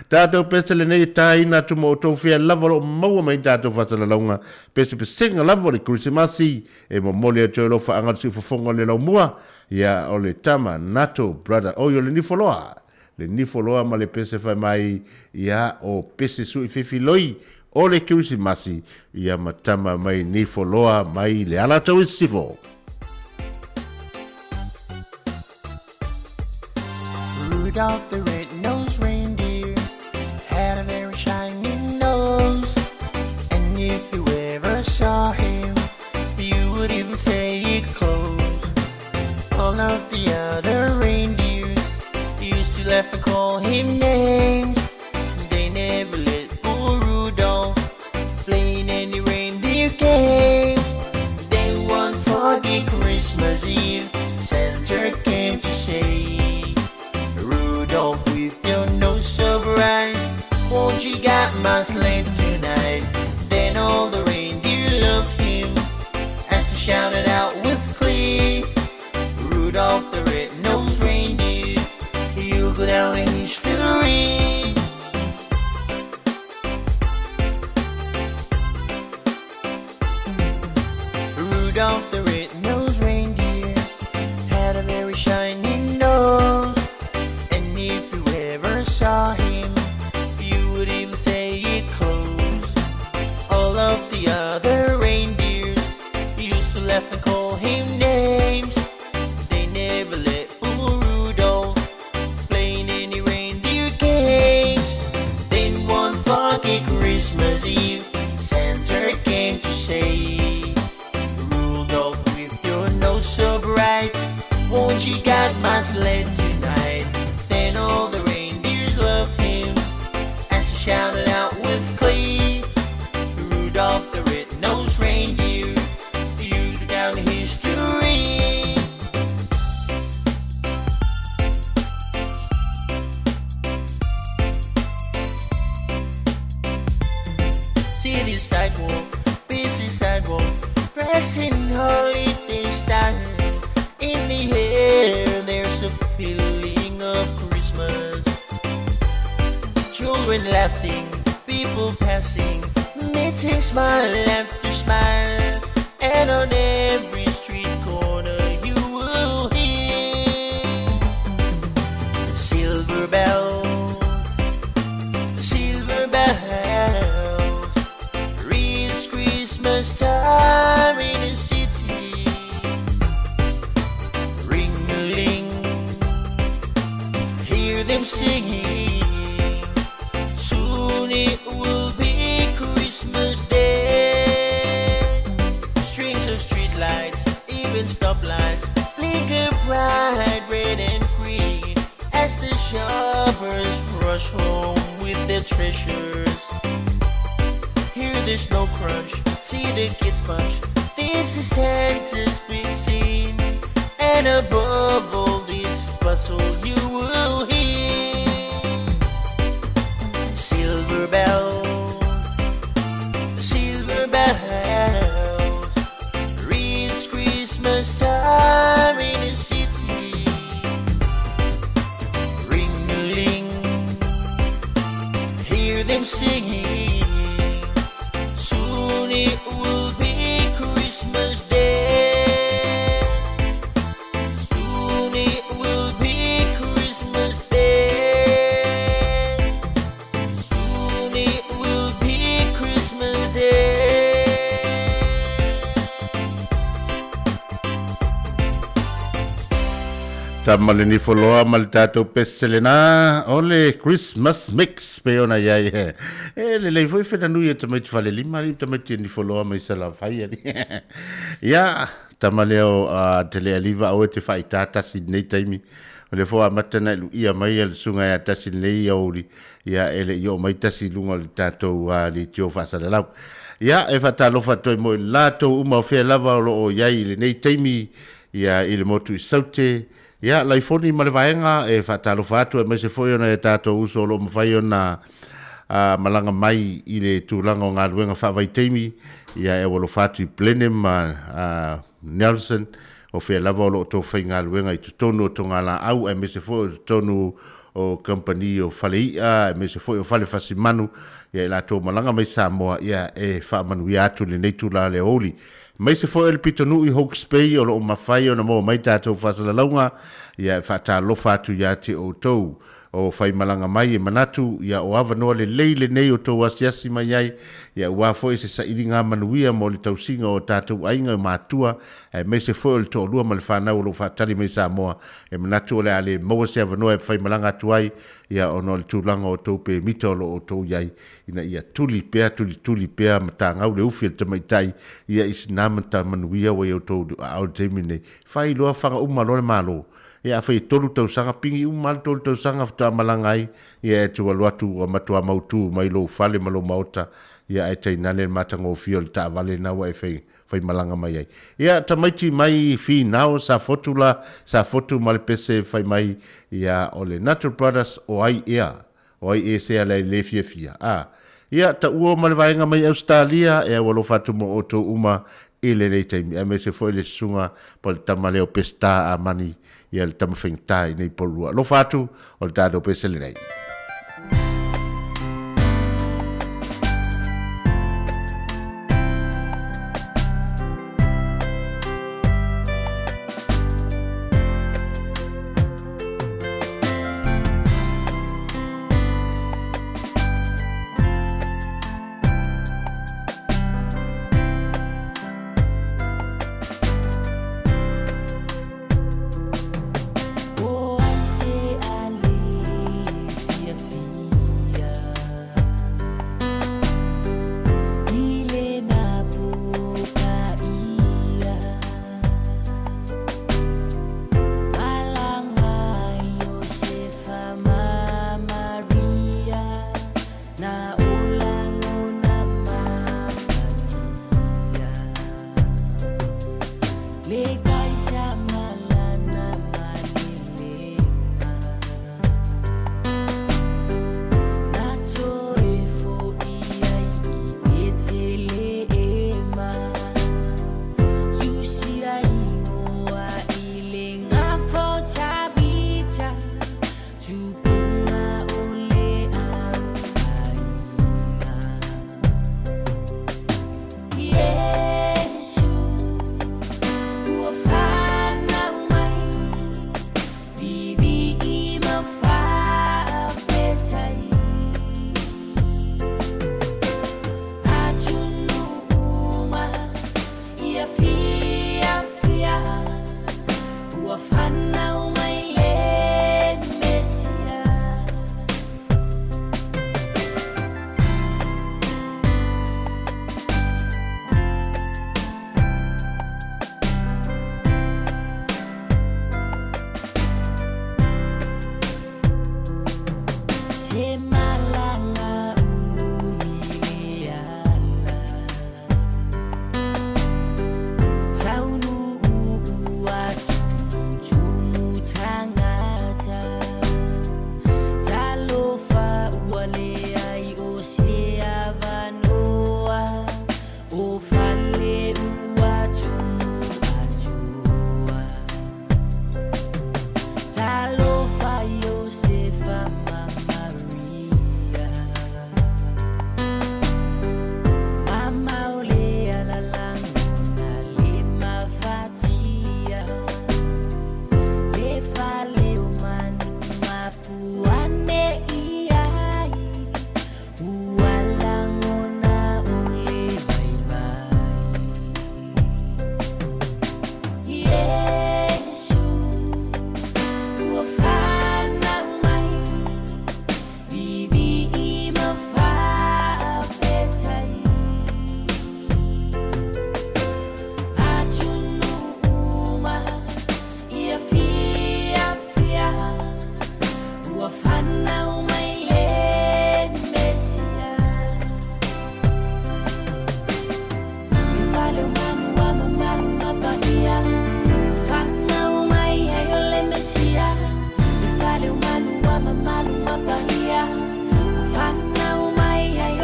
Tatou pese lenei e tāina atu ma outou fea lava o lo o maua mai tatou faasalalauga, pesepesega lava o le Kerisimasi, e momoli atu ai alofaaga o le siufofoga o le laumua, ia, o le tama, Nato, brother, oi, o le Nifoloa, le Nifoloa ma le pese fai mai, ia, o pese sui fefiloi o le Kerisimasi, ia ma tama mai Nifoloa mai le Alataua i Sisifo. Rudolph the red-nosed reindeer had a very shiny nose, and if you ever saw him, you would even say it close. All of the other reindeers used to laugh and call him names. They never let poor Rudolph play in any reindeer games. Then one foggy Christmas Eve, Santa came to say, Rudolph, with your nose so bright, won't you guide my sleigh tonight? Then all the reindeer loved him as they shouted out with glee, Rudolph the red-nosed reindeer, you'll go down in history. Rudolph the red-nosed reindeer had a very shiny nose, and if you ever saw him, you would even say it close. All of the other reindeers used to laugh and call him names. They never let poor Rudolph play in any reindeer games. Then one foggy Christmas Eve, Santa came to say, Rudolph, with your nose so bright, won't you guide my sleigh tonight? Then all the reindeers loved him as he shouted out with glee, Rudolph the red-nosed reindeer, you go down in history. City sidewalk, busy sidewalk, dressing holiday style. In the air, there's a feeling of Christmas. Children laughing, people passing, meeting smile after smile. And on every street corner you will hear silver bells, silver bells. It's Christmas time in the city. Ring-a-ling, hear them singing. Soon it will be Christmas Day. Strings of streetlights, even stoplights, blinker bright red and green as the shoppers rush home with their treasures. Hear the snow crunch, see the kids punch. This is Santa's big scene, and above all this, bustle you will hear. Silver bells, silver bells, it's Christmas time in the city. Ring-a-ling, hear them singing. Soon it will be Christmas Day. Soon it will be Christmas Day. Soon it will be Christmas Day. Tama le nifoloa ma le tatou pese lena o le Christmas mix pe ona iai he. E lelei foi whenanui e tamaiti falelima ali tamaiti e nifoloa mai Salafai ali. Ia, tama lea o te le aliva au e te whaita tasi nei taimi. O le fo amata na ilu ia mai le sunga ia tasi nei ia uri. Ia ele i o mai tasi lunga o le tatou li tio whaasalalau. Ia, e whatalofa toi mo i latou uma o whea lava o loo iai i lenei taimi ia i le motu i Saute. Ia, laifoni ma le vaega e faatalofa atu aemaise foi ona e tatou uso o lo o mafai ona malaga mai i le tulaga o galuega faavaitaimi. Ia, e aualofa atu i Blenheim ma Nelson, o fea lava o lo o tou faigaluega i totonu o togalaau aemaise foi o totonu o kamupani o fale i'a aemaise foi o fale fasimanu, ia i latou malaga mai Samoa, ia e faamanuia atu i lenei tula le aoauli. Aemaise foi o le pitonuu i Hawke's Bay o lo o mafai ona maua mai tatou faasalalauga, ia e faatalofa atu ia te outou o faimalaga mai e manatu, ia o avanoa lelei lenei o tou asiasi mai ai, ia aua foi se sailiga manuia mo le tausiga o tatou aiga o matua, aemaise foi o le toalua ma le fanau o lo o faatali mai Samoa, e manatu o le a le maua se avanoa e faimalaga atu ai, ia ona o le tulaga o tou pemita o lo o outou i ai, ina ia tuli pea, tulituli pea matagau le ufi a le tamaitai, ia i sina matamanuia ua i outou aao i le taimi lenei. Fai loa faga uma loa le Malo. Ia afai e tolu tausaga, pigi uma lava le tolu tausaga faatoa malaga ai, ia e te alu atu ua matua mautu mai lou fale ma lou maota, ia ae tainane le matagofie o le taavale lena ua e fai, faimalaga mai ai. Ia tamaiti mai Finao Safotu la, Safotu ma le pese fai mai, ia o le Nuttall Brothers o ai ea? O ai e sea le le fiafia? A. Ia, taua ma le vaega mai Ausetalia, e au alofa atu mo outou uma i lenei taimi, aemaise foi le susuga po o le tama lea o Peseta Amani, ia le tama faigata i nei polua. Alofa atu, o le tatou pese lenei.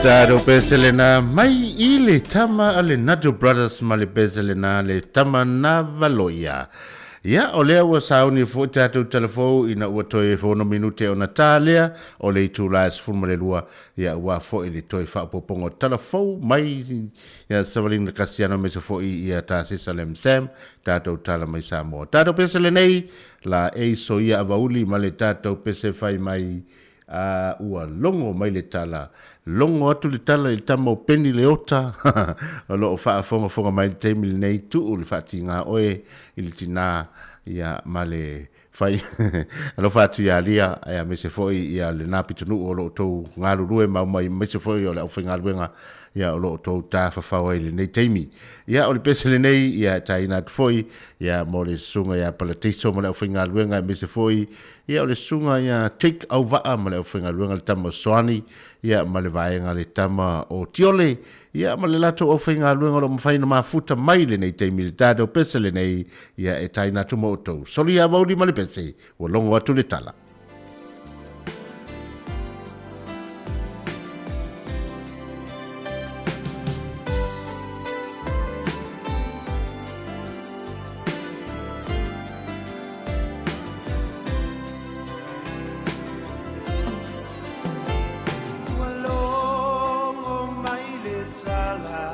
Tatou pese lena mai i le tama a le Nato Brothers ma le pese lena le tama na valoia. Ia, o lea ua sauni fo'i tatou talafou ina ua toe 6 minute ona ta lea o le itula e 12, ia aua fo'i le toe faaopoopoga o tala fou mai ia Savalina Kasiano aemaise fo'i ia Tasesa Lem Sam, tatou tala mai Samoa. Tatou pese lenei la e soia avauli ma le tatou pese fai mai a ua logo mai le tala, logo atu le tala i le tama o Peni Leota o lo o faafogafoga mai i le taimi lenei, tuu le faatiga oe i le tina ia ma le fai alofa atu ia Lia aemaise foi ia lena pitonuu o lo o outou galulue ma aumai aemaise foi o le aufaigaluega ia o lo o outou tafafao ai i lenei taimi. Ia o le pese lenei ia e taina atu foi ia mo le susuga ia Palateiso ma le aufaigaluega aemaise foi ia o le susuga ia Jake Auvaa ma le aufaigaluega le tama o Soani ia ma le vaega le tama o Tiole ia ma le latou aufaigaluega o lo o mafai ona mafuta mai lenei taimi i le tatou pese lenei ia e taina atu ma outou. Solia Avauli ma le pese ua logo atu le tala. Ua logo mai le tala,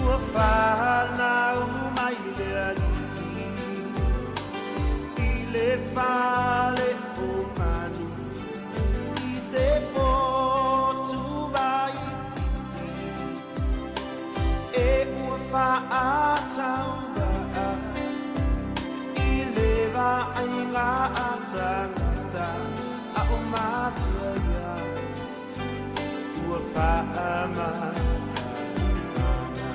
ua fanau mai le alii i le fale o manu i se potu waititi e ua faatauvaa i le vaaiga a tagata a o matua ia ua faamafanafana.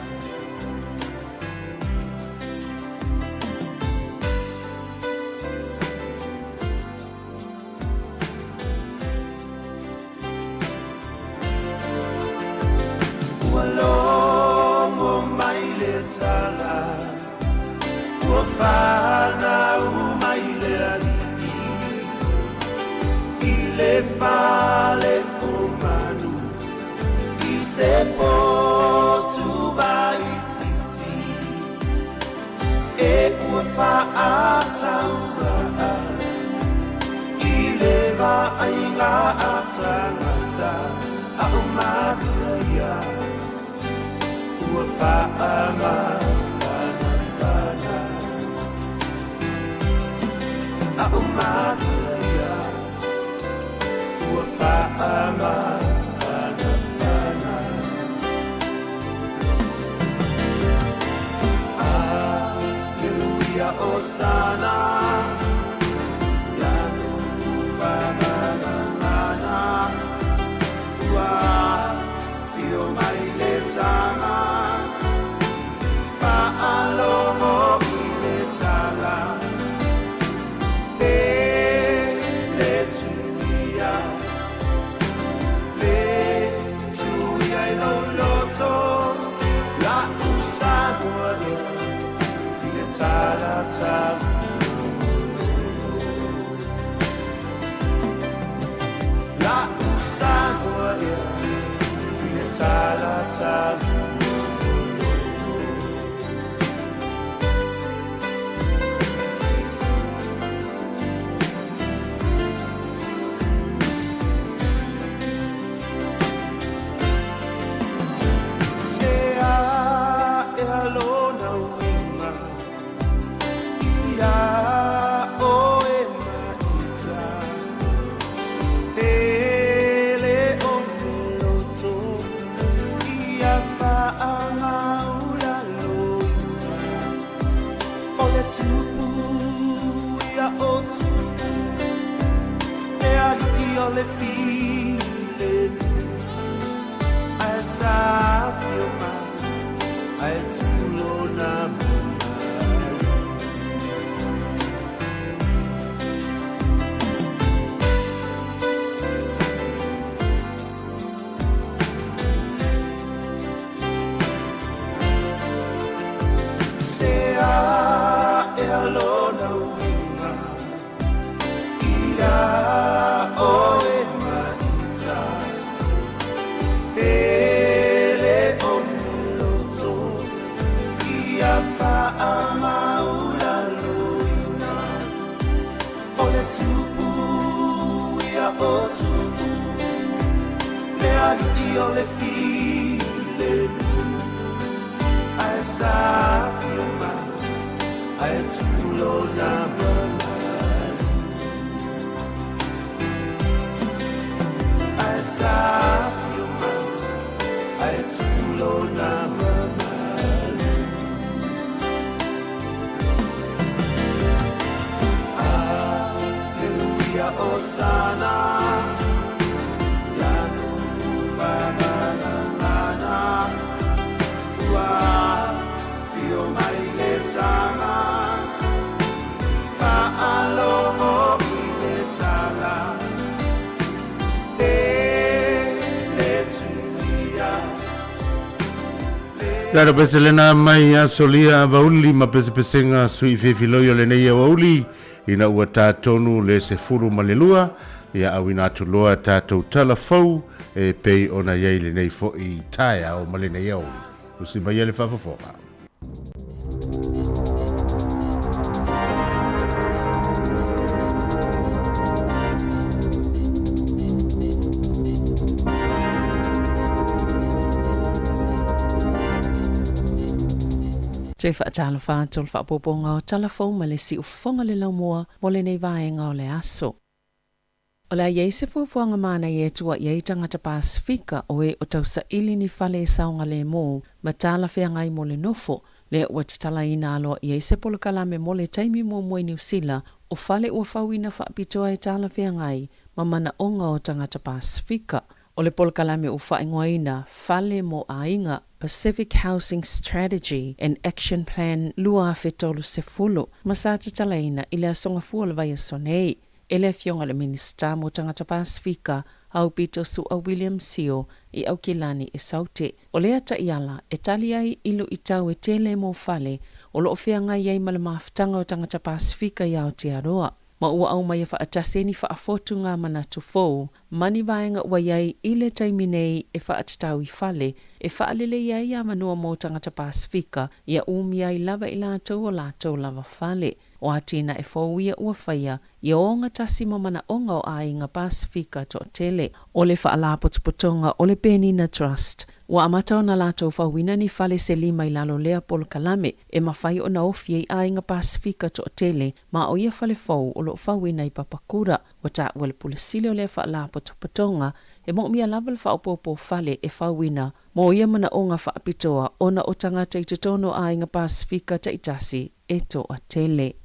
Ua logo mai le tala, ua fanau mai le alii i le fale o manu i se potu waititi e ua faatauvaa i le vaaiga a tagata a o matua ia ua faamafanafana a o matua ia ua faamafanafana. Aleluia, Osana, ia tupu mamana ua afio mai le tama faalogo i le tala le le tuia le tuia i lou loto la usamoa ia i le tala la usamoa ia i le tala Se a e lona uiga ia oe maita pele o le loto ia faamaulaloina o le tupu ia o tupu le alii o le filemu ae sa afio mai ae tupu lona mamalu. Se a e lona uiga ia oe. tupu Le alii o le filemu Ae sa afio mai Ae tupu lona mamalu Ae sa afio mai Ae tupu lona mamalu Aleluia, Osana Lanu Ua afio mai le tama Faalogo i le tala Le le tuia Lalo pese lena mai aso lia vauli ma pesepesega sui fefiloi o lenei auauli ina ua tatonu le 12 ia auina atu loa tatou tala fou e pei ona iai lenei fo'i taeao ma lenei aoauli. Usi mai le faafofoga. Toe faatalofa atu o le faaopoopoga o tala fou ma le siufofoga le laumua mo lenei vaega o le aso. O le a i ai se fuafuaga manaia e tuua'i ai tagata Pasefika o e o tausaili ni fale e saogalemu ma talafeagai mo le nofo, lea ua tatalaina aloaia ai se polokalame mo le taimi muamua i Niu Sila o fale ua fauina faapitoa e talafeagai ma manaoga o tagata Pasefika. O le polokalame ua faaigoaina Fale mo Aiga, Pacific Housing Strategy and Action Plan 2030, ma sa tatalaina i le Aso Gafua o le vaiaso nei e le Afioga i le Minisita mo Tagata Pasefika, Aupito Su'a William Sio i Aukilani i Saute. O lea taiala e tali ai i luitau e tele mo fale o lo o feagai ai ma le mafutaga o tagata Pasefika i Aotearoa, ma ua aumaia faatasi ai ni faafotuga manatu fou ma ni vaega ua i ai i le taimi nei e faatatau i fale e faaleleia ai avanoa mo tagata Pasefika ia umia ai lava i latou o latou lava fale. O atinae fou ia ua faia ia ogatasi ma manaoga o aiga Pasefika toatele. O le Faalapotopotoga o le Penina Trust ua amata ona latou fauina ni fale se lima i lalo lea polokalame e mafai ona ofi ai aiga Pasefika toatele ma o ia fale fou o lo o fauina i Papakura. Ua taua le Pule Sili o lea Faalapotopotoga e moomia lava le faaopoopo fale e fauina mo ia manaoga faapitoa ona o tagata i totonu o aiga Pasefika taitasi e toatele.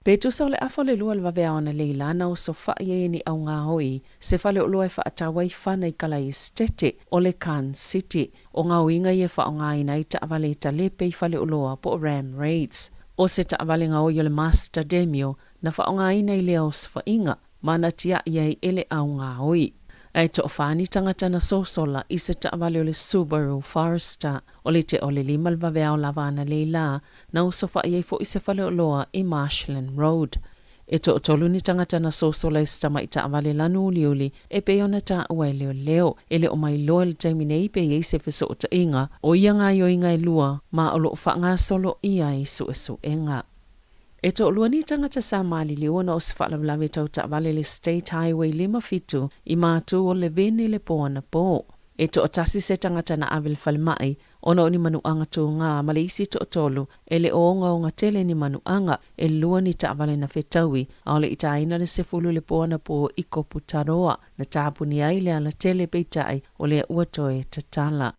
Pe tusa o le afa o le lua o le vaveao analeila na osofa'i ai e ni augaoi se faleoloa e faatau ai fana i Kalai Esetete o le Khan City. O gaoiga ia e faaaogaina ai taavale e talepe i faleoloa po o ram raids. O se taavale gaoi o le Mazda Demio na faaaogaina i lea osofa'iga ma na tia'i ai e le augaoi. Ae toafa ni tagata na sosola i se taavale o le Subaru Forester. O le tea o le 5 le vaveao lava analeila na osofa'i ai fo'i se faleoloa i Marshland Road. E toatolu ni tagata na sosola i se tama'i taavale lanu uliuli e pei ona taua e leoleo. E le o mailoa i le taimi nei pe i ai se fesoota'iga o ia gaoioiga e lua ma o lo o faagasolo i ai su'esu'ega. E toalua ni tagata sa maliliu ona o se faalavelave tau taavale i le State Highway 57 i Matu o Levin i le po anapo. E toatasi se tagata na ave i le falemai ona o ni manuaga tugā ma le isi toatolu e le o ogaoga tele ni manuaga. E lua ni taavale na fetaui a o le i tāina le 10 i le po anapo i Koputaroa na tapuni ai le alatele peitai o lea ua toe tatala.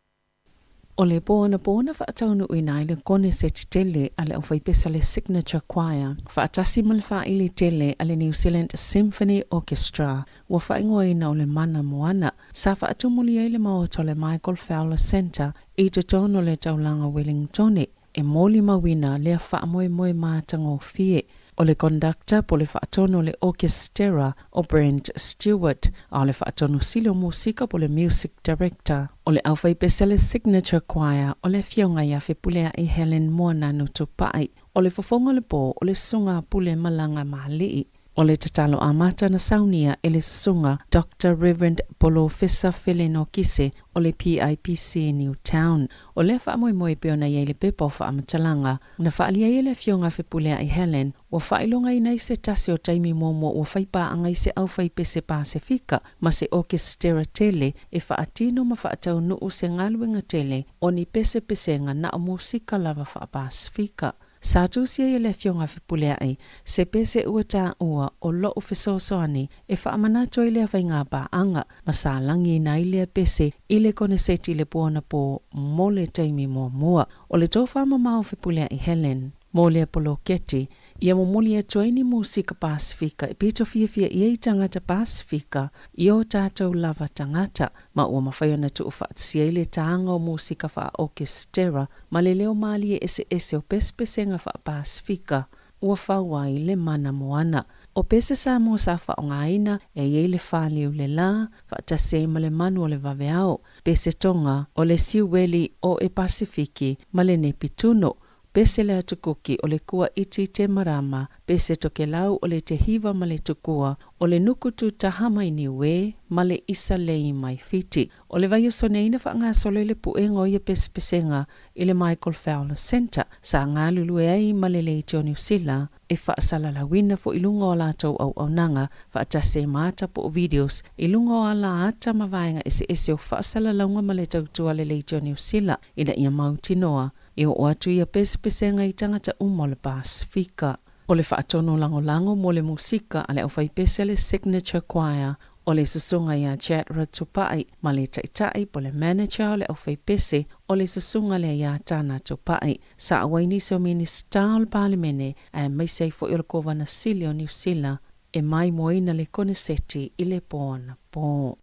O le po anapo na faataunuuina ai le koneseti tele a le aufaipese le Signature Choir faatasi ma le faaili tele a le New Zealand Symphony Orchestra ua faaigoaina o le Mana Moana sa faatumuli ai le maota o le Michael Fowler Centre i totonu o le taulaga o Wellingtone e molimauina lea faamoemoe matagofie. O le conductor po o le faatonu o le okesitera o Brent Stewart, a o le faatonu sili o musika po o le music director o le aufaipese le Signature Choir o le Afioga ia Fepulea'i Helen Moananu Tupai. O le fofoga o le po o le Susuga Pule Malaga Maali'i. O le tatalo amata na saunia e le Susuga Doctor Reverend Polofesa Feleno Kise o le PIPC Newtown. O lea faamoemoe e pei ona i ai le pepa o faamatalaga na faaalia ai e le Afioga Fepuleai Helen, ua faailogaina ai se tasi o taimi muamua ua fai paaga i se aufaipese Pasefika ma se okesitera tele e faatino ma faataunuu se galuega tele o ni pesepesega na o musika lava faa-Pasefika. Sa tusi ai e le Afioga Fepuleai se pese ua taua o lo'u fesoasoani e faamanatu ai lea faiga paaga ma sa lagiina ai lea pese i le koneseti i le po mo le taimi muamua. O le tofamamao o Fepuleai Helen mo lea poloketi, ia momoli atu ai ni musika Pasefika e pito fiafia i ai tagata Pasefika i o tatou lava tagata, ma ua mafai ona tuufaatasia ai le taga o musika faa-okesitera ma le leo malie eseese o pesepesega faa-Pasefika ua fau ai le mana moana. O pese Samoa sa faaaogaina e i ai le faliu le la, faatasi ai ma le manu o le vaveao, pese Tonga, o le siueli o e Pasefiki ma le Nepituno, pese le atukuki o le kua iti te marama, pese Tokelau o le te hiva ma le tukua, o le nuku tūtaha mai Niue ma le isa lei mai Fiti. O le vaiaso nei na faagasolo ai le puega o ia pesepesega i le Michael Fowler Centre, sa galulue ai ma le Leitio o Niu Sila e faasalalauina foi i luga o a latou auaunaga faatasi ai ma ata po o videos i luga o ala ata ma vaega eseese o faasalalauga ma le tautua a le Leitio o Niu Sila ina ia mautinoa e oo atu ia pesepesega i tagata uma o le Pasefika. O le faatonu lagolago mo le musika a le aufaipese a le Signature Choir o le susuga iā Chad Ratupa'i ma le taitai po le manager o le aufaipese o le susuga lea iā Tana Tupa'i. Sa auai nisi o Minisita o le Palemene aemaise ai foi o le Kovana Sili o Niu Sila e maimoaina le koneseti i le po anapo.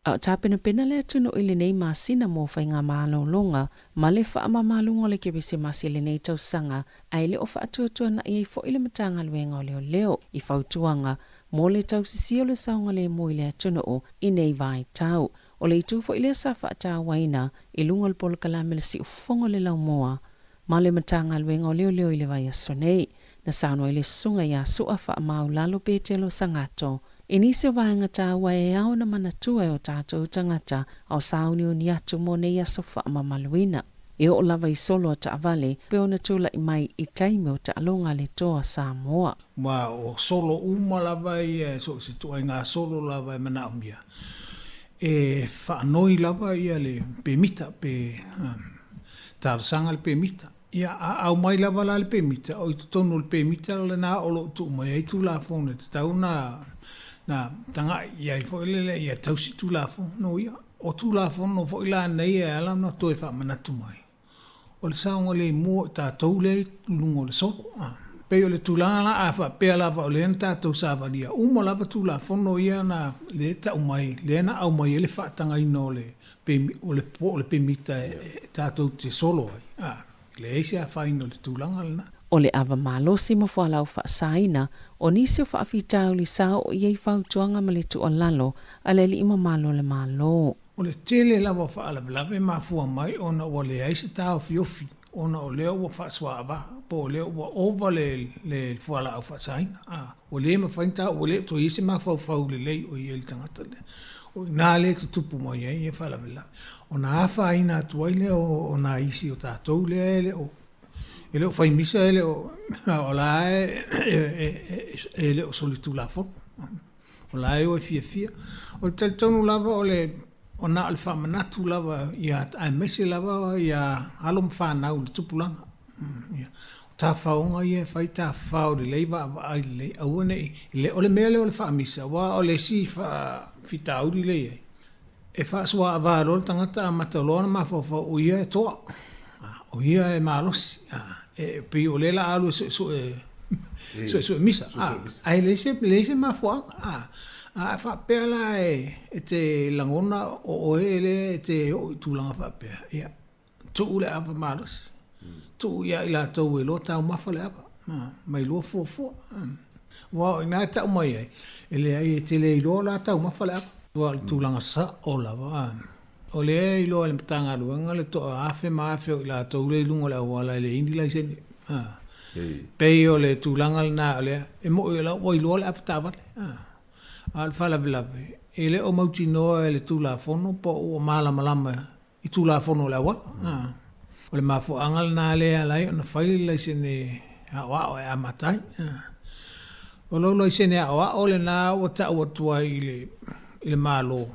A o tapenapena le atunuu i lenei masina mo faigamalologa ma le faamamaluga o le Kerisimasi i lenei tausaga, ae le o faatuatuana'i ai foi le Matagaluega o Leoleo i fautuaga mo le tausisia o le saogalemu i le atunuu i nei vaitau. O le itu foi lea sa faatauaina i luga o le polokalame le Siufofoga o le Laumua ma le Matagaluega o Leoleo i le vaiaso nei. Na saunoa ai le Susuga ia Su'a Faamaulalo Petelo Sagato i nisi o vaega taua e ao ona manatua e o tatou tagata a o sauniuni atu mo nei aso faamamaluina. E oo lava i solo a taavale pe ona tulai mai i taimi o taaloga a le Toa Samoa. Aua o solo uma lava ia so o se ituaiga solo lava e manaomia, e faanoi lava ia le pemita pe talosaga le pemita. Ia, a aumai lava la le pemita, o i totonu o le pemita lena o lo o tuu mai ai Tulafono e tatau ona na taga'i i ai foi lele ia tausi Tulafono ia. O Tulafono foi la nei e ala ona toe faamanatu mai, o le saogalemu o i tatou lea i luga o le solo. Pei o le tulaga la a faapea lava o lea na tatou savalia uma lava Tulafono ia na lea e tau mai, lea na aumai ai le faatagaina o le o le po o le pemita e tatou te solo ai, a, e leai se afaina o le tulaga lena. O le ava malosi ma fualaau faasaina, o nisi o faafitauli sa oo i ai fautuaga ma le tuualalo a le alii mamalu o le Malo. O le tele lava o faalavelave e mafua mai ona ua leai se taofiofi ona o lea ua faasoaavaha po o lea ua ova le le fualaau faasaina, a, ua le mafai ona tau, ua le o toe i ai se mafaufau lelei o i ai i le tagata lea. O i ina lea e tutupu mai ai ia faalavelave. Ona afaina atu ai lea o nai isi o tatou lea e le o e le o fai misa, e le o, o la e le o solitulafono. O la e o e fiafia. O le talitonu lava o le, o na o le faamanatu lava ia, aemaise lava ia alo ma fanau i le tupulaga. Ia, o tafaoga ia e fai tafafao lelei, vaavaai lelei, aua ne i, o le mea lea o le faamisa, aua o le isi faafitauli lea e i ai, e faasoaava loa le tagata amata loa ona mafaufau o ia e toa, o ia e malosi, e pei o lea o le a alu e suesue, suesue misa, ae leai se, leai se mafuaaga. A faapea la e te lagona o oe lea e te oo i tulaga faapea, ia, tuu le ava malosi, tuu ia i latou e iloa taumafa le ava, ma iloa fuafua. Aua o i ina e tau mai ai, e leai e te le iloa la taumafa le ava. Aua o le tulaga sao lava, o lea e iloa e le Matagaluega le toa afe ma afe o i latou lea i luga o le auala e leai ni laisene. Pei o le tulaga lena o lea, e mo'i o la ua iloa le avetaavale. A o le faalavelave, e le o mautinoa e le Tulafono po o ua malamalama i Tulafono o le auala. O le mafuaaga lena lea e ala ai ona fai le laisene aoao e amata ai. O lou laisene aoao lena ua tau atu ai i le Malo,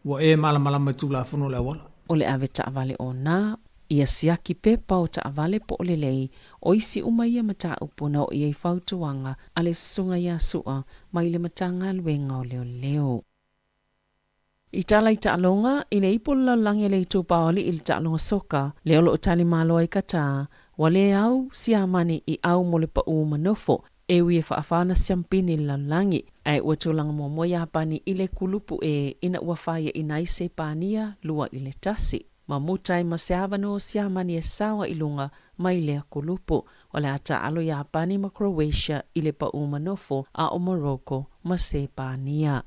ua e malamalama i Tulafono o le auala. O le ave taavale ona, ia siaki pepa o taavale po o lelei, o isi uma ia mataupu na oo i ai fautuaga a le Susuga ia Su'a mai le Matagaluega o Leoleo. I tala i taaloga, i le ipu o le lalolagi a le Itupa o Alii i le taaloga soka, lea o lo o tali malo ai Qatar, ua le au Siamani i au mo le paʻū ma nofo, e ui e faafa ona siampini i le lalolagi, ae ua tulaga muamua Iapani i le kulupu e ina ua faiaʻina ai Sepania 2-1. Ma muta ai ma se avanoa o Siamani e sao ai i luga mai lea kulupu. O le a taalo Iapani ma Croatia i le paʻū ma nofo, a o Morocco ma Sepania.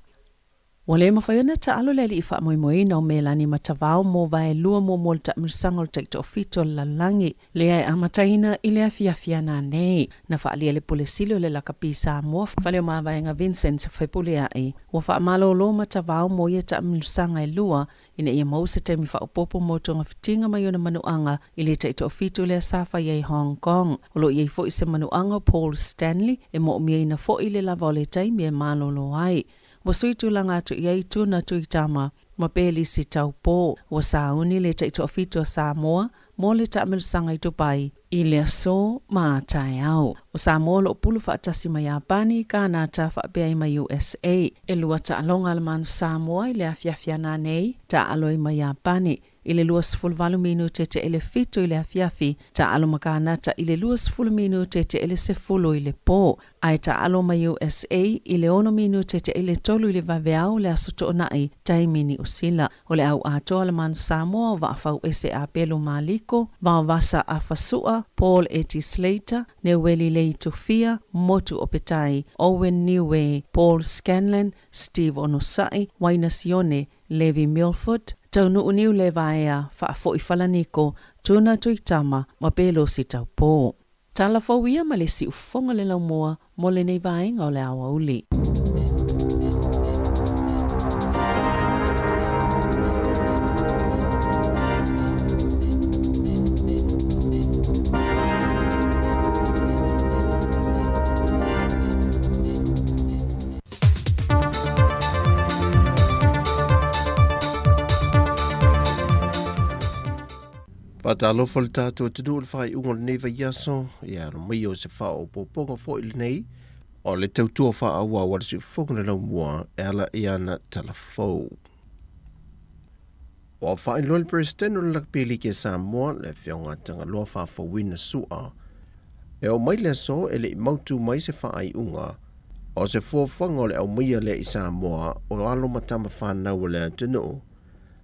Ua le mafai ona taalo le alii faamoemoeina o Melani Matavao mo vaelua muamua o le taamilosaga o le taitoafitu o le lalolagi, lea e amataina i le afiafi ana nei. Na faaalia le Pule Sili o le Lakapi Samoa, Faleomavaega Vincent Fepuleai, ua faamalolo Matavao mo ia taamilosaga e lua ina ia maua se taimi faaopoopo mo togafitiga mai ona manuaga i le taitoafitu lea sa fai ai Hong Kong. O lo o i ai foi se manuaga o Paul Stanley e moomiaina foi le lava o le taimi e malolo ai. Ua sui tulaga atu i ai Tuna Tuitama ma Pelisi Taupo. Ua sauni le taitoafitu a Samoa mo le taamilosaga i Dubai i le aso ma taeao. O Samoa o lo o pulu faatasi ma Iapani, Kanata faapea ai ma USA. E lua taaloga a le Manu Samoa i le afiafi ana nei, taalo ai ma Iapani i le 28 minute te i le 7 i le afiafi, taalo ma Kanata i le 20 minute te i le 10 i le po, ae taalo ma USA i le 6 minute te i le 3 i le vaveao o le Aso Toonai, taimi Niu Sila. O le au atoa le Manu Samoa o Vaafau Ese Apelu Maliko, Vaovasa Afa Su'a, Paul Eti Slater, Neueli Leitufia, Motu Opetai, Owen Niue, Paul Scanlan, Steve Onosai, Waina Sione, Levi Milford, Taunuu Niu Levaea, Faafoi Falaniko, Tuna Tuitama ma Pelosi Taupo. Tala fou ia ma le siufofoga le laumua mo lenei vaega o le aoauli. Faatalofa le tatou atunuu i le faaiuga o lenei vaiaso, ia alo mai o se faaopoopoga foi lenei o le tautua faaauau a le siufofoga le laumua e ala i ana tala fou. Ua faailoa le Peresetene o le Lakapi Liki a Samoa, le Afioga a Tagaloa Faafouina Su'a, e oo mai le aso e le i mautu mai se faaiuga o se fuafuaga o le aumaia lea i Samoa o alo ma tama fanau o le atunuu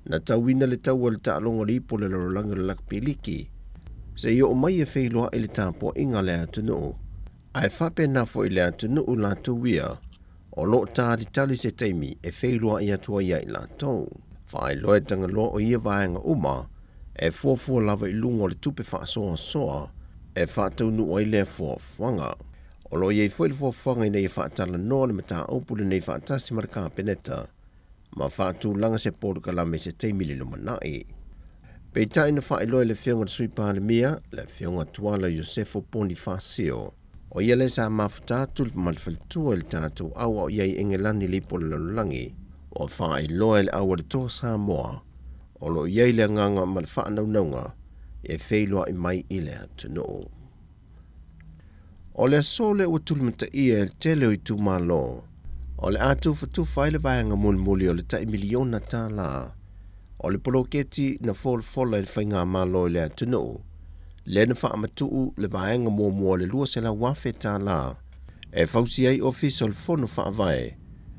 na tauina le taua i le taaloga o le ipu o le lalolagi o le Lakapi Liki se i oo mai e feiloai le tapuaiga a le atunuu ae faapena foi le atunuu latou ia o lo o talitali se taimi e feiloai atu ai ia i latou. Faailoa e Tagaloa o ia vaega uma e fuafua lava i luga o le tupe faasoasoa e faataunuu ai lea fuafuaga. O lo o i ai foi le fuafuaga ina ia faatalanoa le mataupu lenei faatasi ma le Kapeneta ma faatulaga se polokalame i se taimi i le lumanai. Peitai na faailoa e le Afioga i le Sui Palemia, le Afioga Tuala Iosefo Ponifasio, O ia lea sa mafuta atu ma le faletua i le tatou au a o i ai i Engelani i le ipu o le lalolagi, ua faailoa e le au a le Toa Samoa o lo o i ai le agaga ma le faanaunauga e feiloai mai i le atunuu. O le aso lea ua tulimataia e le tele o itumalo, o le a tufatufa ai le vaega mulimuli o le tai miliona tālā o le poloketi na folafola e le Faigamalo i le atunuu, lea na faamatuu le vaega muamua o le $200,000 e fausia ai Ofisa o le Fono Faavae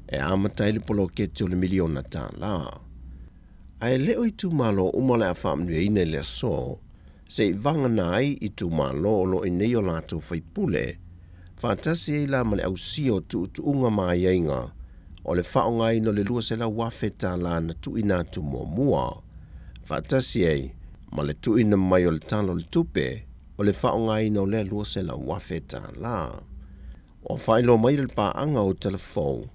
e amata ai le poloketi o le miliona tālā. Ae le o itumalo uma o le a faamanuiaina i le aso, se i vagana ai itumalo o lo o i nei o latou faipule, faatasi ai la ma le ausia o tuutuuga ma aiaiga o le faaaogaina o le $200,000 na tuuina atu muamua, faatasi ai ma le tuuina mai o le Tala o le Tupe o le faaaogaina o lea $200,000. Ua faailoa mai le paaga o Talafou,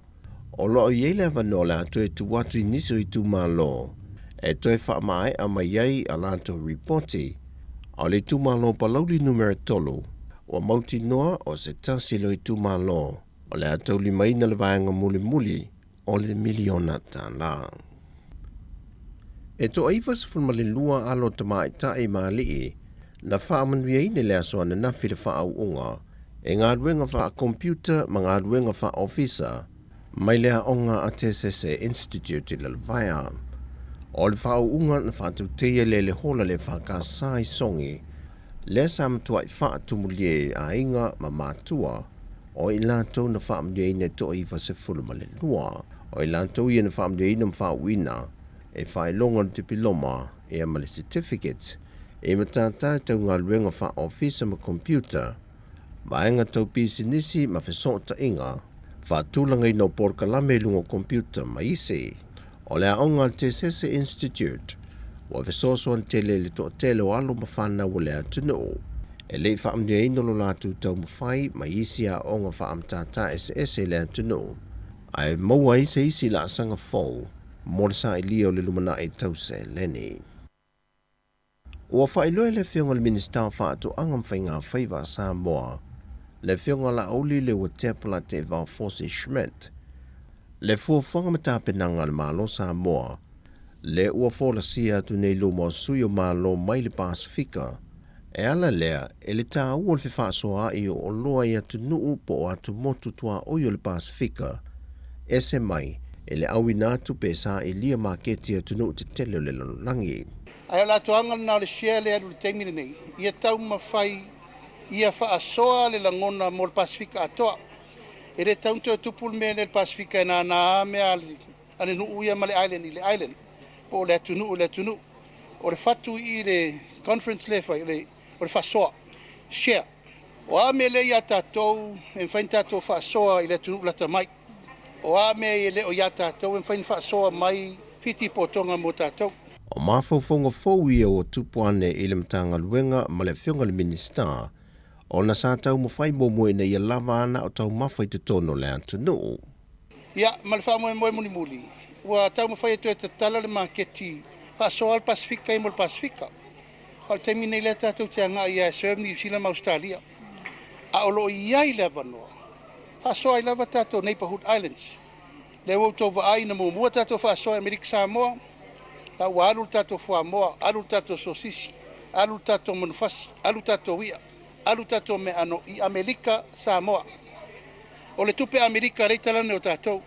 o lo o i ai le avanoa o le a toe tuu atu i nisi o itumalo e toe faamaea mai ai a latou ripoti, a o le itumalo o Palauli Numera 3 ua mautinoa o se tasi lea o itumalo o le a taulimaina le vaega mulimuli o le miliona tala. E toa 92 alo tamaitai ma alii na faamanuiaina i le aso ananafi le faaauuga e galuega faa-computer ma galuega faa-ofisa mai le aoga a Tesese Institute i Lalovaea. O le faaauuga na faatauteia lea i le hola le FKS i Sogi, lea sa matuai faatumulia e aiga ma matua o i latou na faamanuiaina e toa 92. O i latou ia na faamanuiaina ma faauuina e faailoga o le dipiloma ia ma le certificate i matata tau galuega faa-ofisa ma computer, vaega tau pisinisi ma fesootaiga, faatulagaina o polokalame i luga o computer ma isi. O le aoga a le Tesese Institute ua fesoasoani tele i le toatele o alo ma fanau o le atunuu e le i faamanuiaina lo latou taumafai mai isi aoga faamatata eseese i le atunuu ae maua ai se isi laasaga fou mo le sailia o le lumanai tau seleni. Ua faailoa e le Afioga i le Minisita o Faatoaga ma Faiga Faiva a Samoa, le Afioga Laauli Leuatea Polataivao Fosi Schmidt, le fuafuaga ma tapenaga a le Malo Samoa, le ua folasia atu nei i luma o sui o Malo mai le Pasefika, e ala lea e le taua o le fefaasoaai o oloa i atunuu po o atumotu tuaoi o le Pasefika, ese mai e le auina atu pe sailia maketi i atunuu tetele o le lalolagi. Ae o le atoaga lena o le share lea e alu i le taimi lenei, ia taumafai ia faasoa le lagona mo le Pasefika atoa. E le tatau ona toe tupu le mea lea i le Pasefika e nānā lava mea a le nuu ia ma le island i le island, po o le atunuu i le atunuu. O le fatu i i le conference lea e fai, o le faasoa, share. O a mea lea ia tatou e mafai ona tatou faasoa i le atunuu lata mai. O a mea e le o ia tatou e mafai ona faasoa mai Fiti po o Tonga mo tatou. O mafaufauga fou ia ua tupu ane i le Matagaluega ma le Afioga i le Minisita ona sa taumafai muamua ina ia lava ana o taumafa i totonu o le atunuu. Ia, ma le faamoemoe mulimuli, ua taumafai e toe tatala le maketi faasoa le Pasefika ia mo le Pasefika. A o le taimi nei lea tatou te agai ia e serve Niu Sila ma Ausetalia. A o lo o i ai le avanoa, faasoa ai lava tatou Neighbourhood Islands. Lea ua outou vaai na muamua tatou faasoa i Amerika Samoa, la ua alu le tatou fuamoa, alu le tatou sosisi, alu le tatou manufasi, alu tatou i'a, alu tatou meaano i Amerika Samoa. O le tupe Amerika lea i talane o tatou.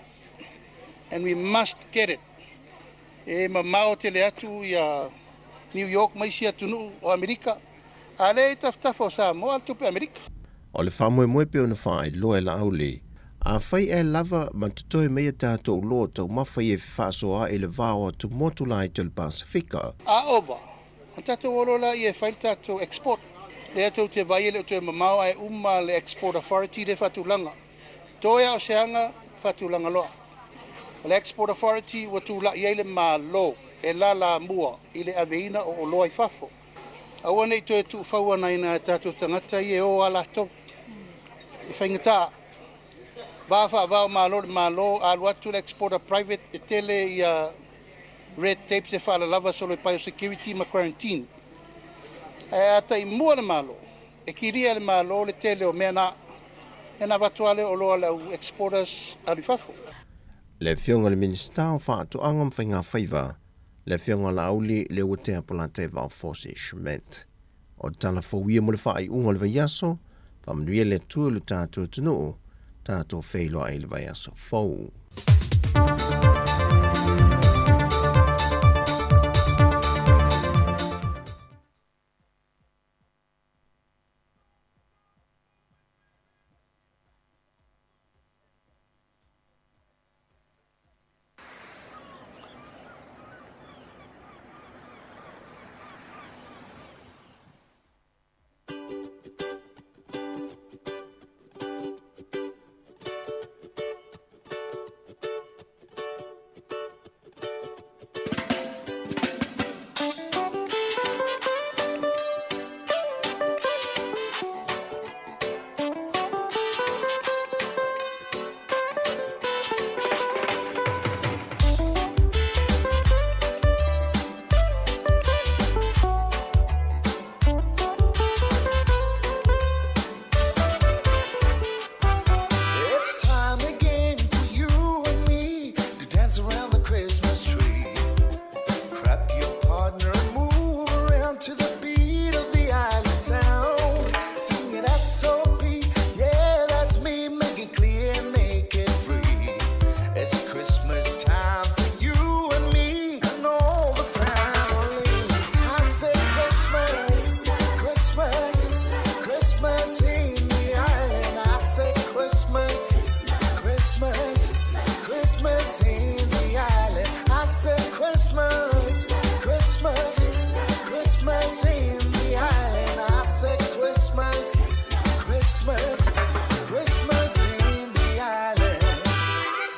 And we must get it. E mamao tele atu ia New York ma isi atunuu o Amerika, a lea i tafatafa o Samoa le tupe Amerika. O le faamoemoe pei ona faailoa e Laauli, afai ae lava ma totoe mai a tatou loa taumafa ia e fefaasoaai i le va o atumotu laiti o le Pasefika. A ova, ona tatou o loa laia e fai le tatou export. Lea tou te vaai e le o toe mamao ae uma le Export Authority lea e faatulaga. Toe a o se aga faatulaga loa. O le Export Authority ua tulai ai le Malo e lalamua i le aveina o oloa i fafo. Aua ne i toe tuufauanaina e tatou tagata ia e o a latou. E faigata. Va faava o Malo le Malo, a alu atu le exporter private e tele ia red tapes e faalalava solo i biosecurity ma quarantine. Ae a taimua le Malo, e kilia e le Malo le tele o mea na, ia na avatu lava lea o oloa a le au exporters alu i fafo. Le Afioga i le Minisita o Faatoaga ma Faigafaiva, le Afioga Laauli Leuatea Polataivao Fosi Schmidt. O tala fou ia mo le faaiuga o le vaiaso, faamanuia le Atua i lo tatou atunuu, tatou feiloai i le vaiaso fou. Dance around the Christmas tree. Grab your partner and move around to the beat of the island sound. Sing it S.O.P. Yeah, that's me. Make it clear, make it free. It's Christmas time for you and me and all the family. I said Christmas, Christmas, Christmas in the island. I said Christmas, Christmas, Christmas in the island. I said Christmas, Christmas, Christmas in the island. I said Christmas, Christmas, Christmas in the island.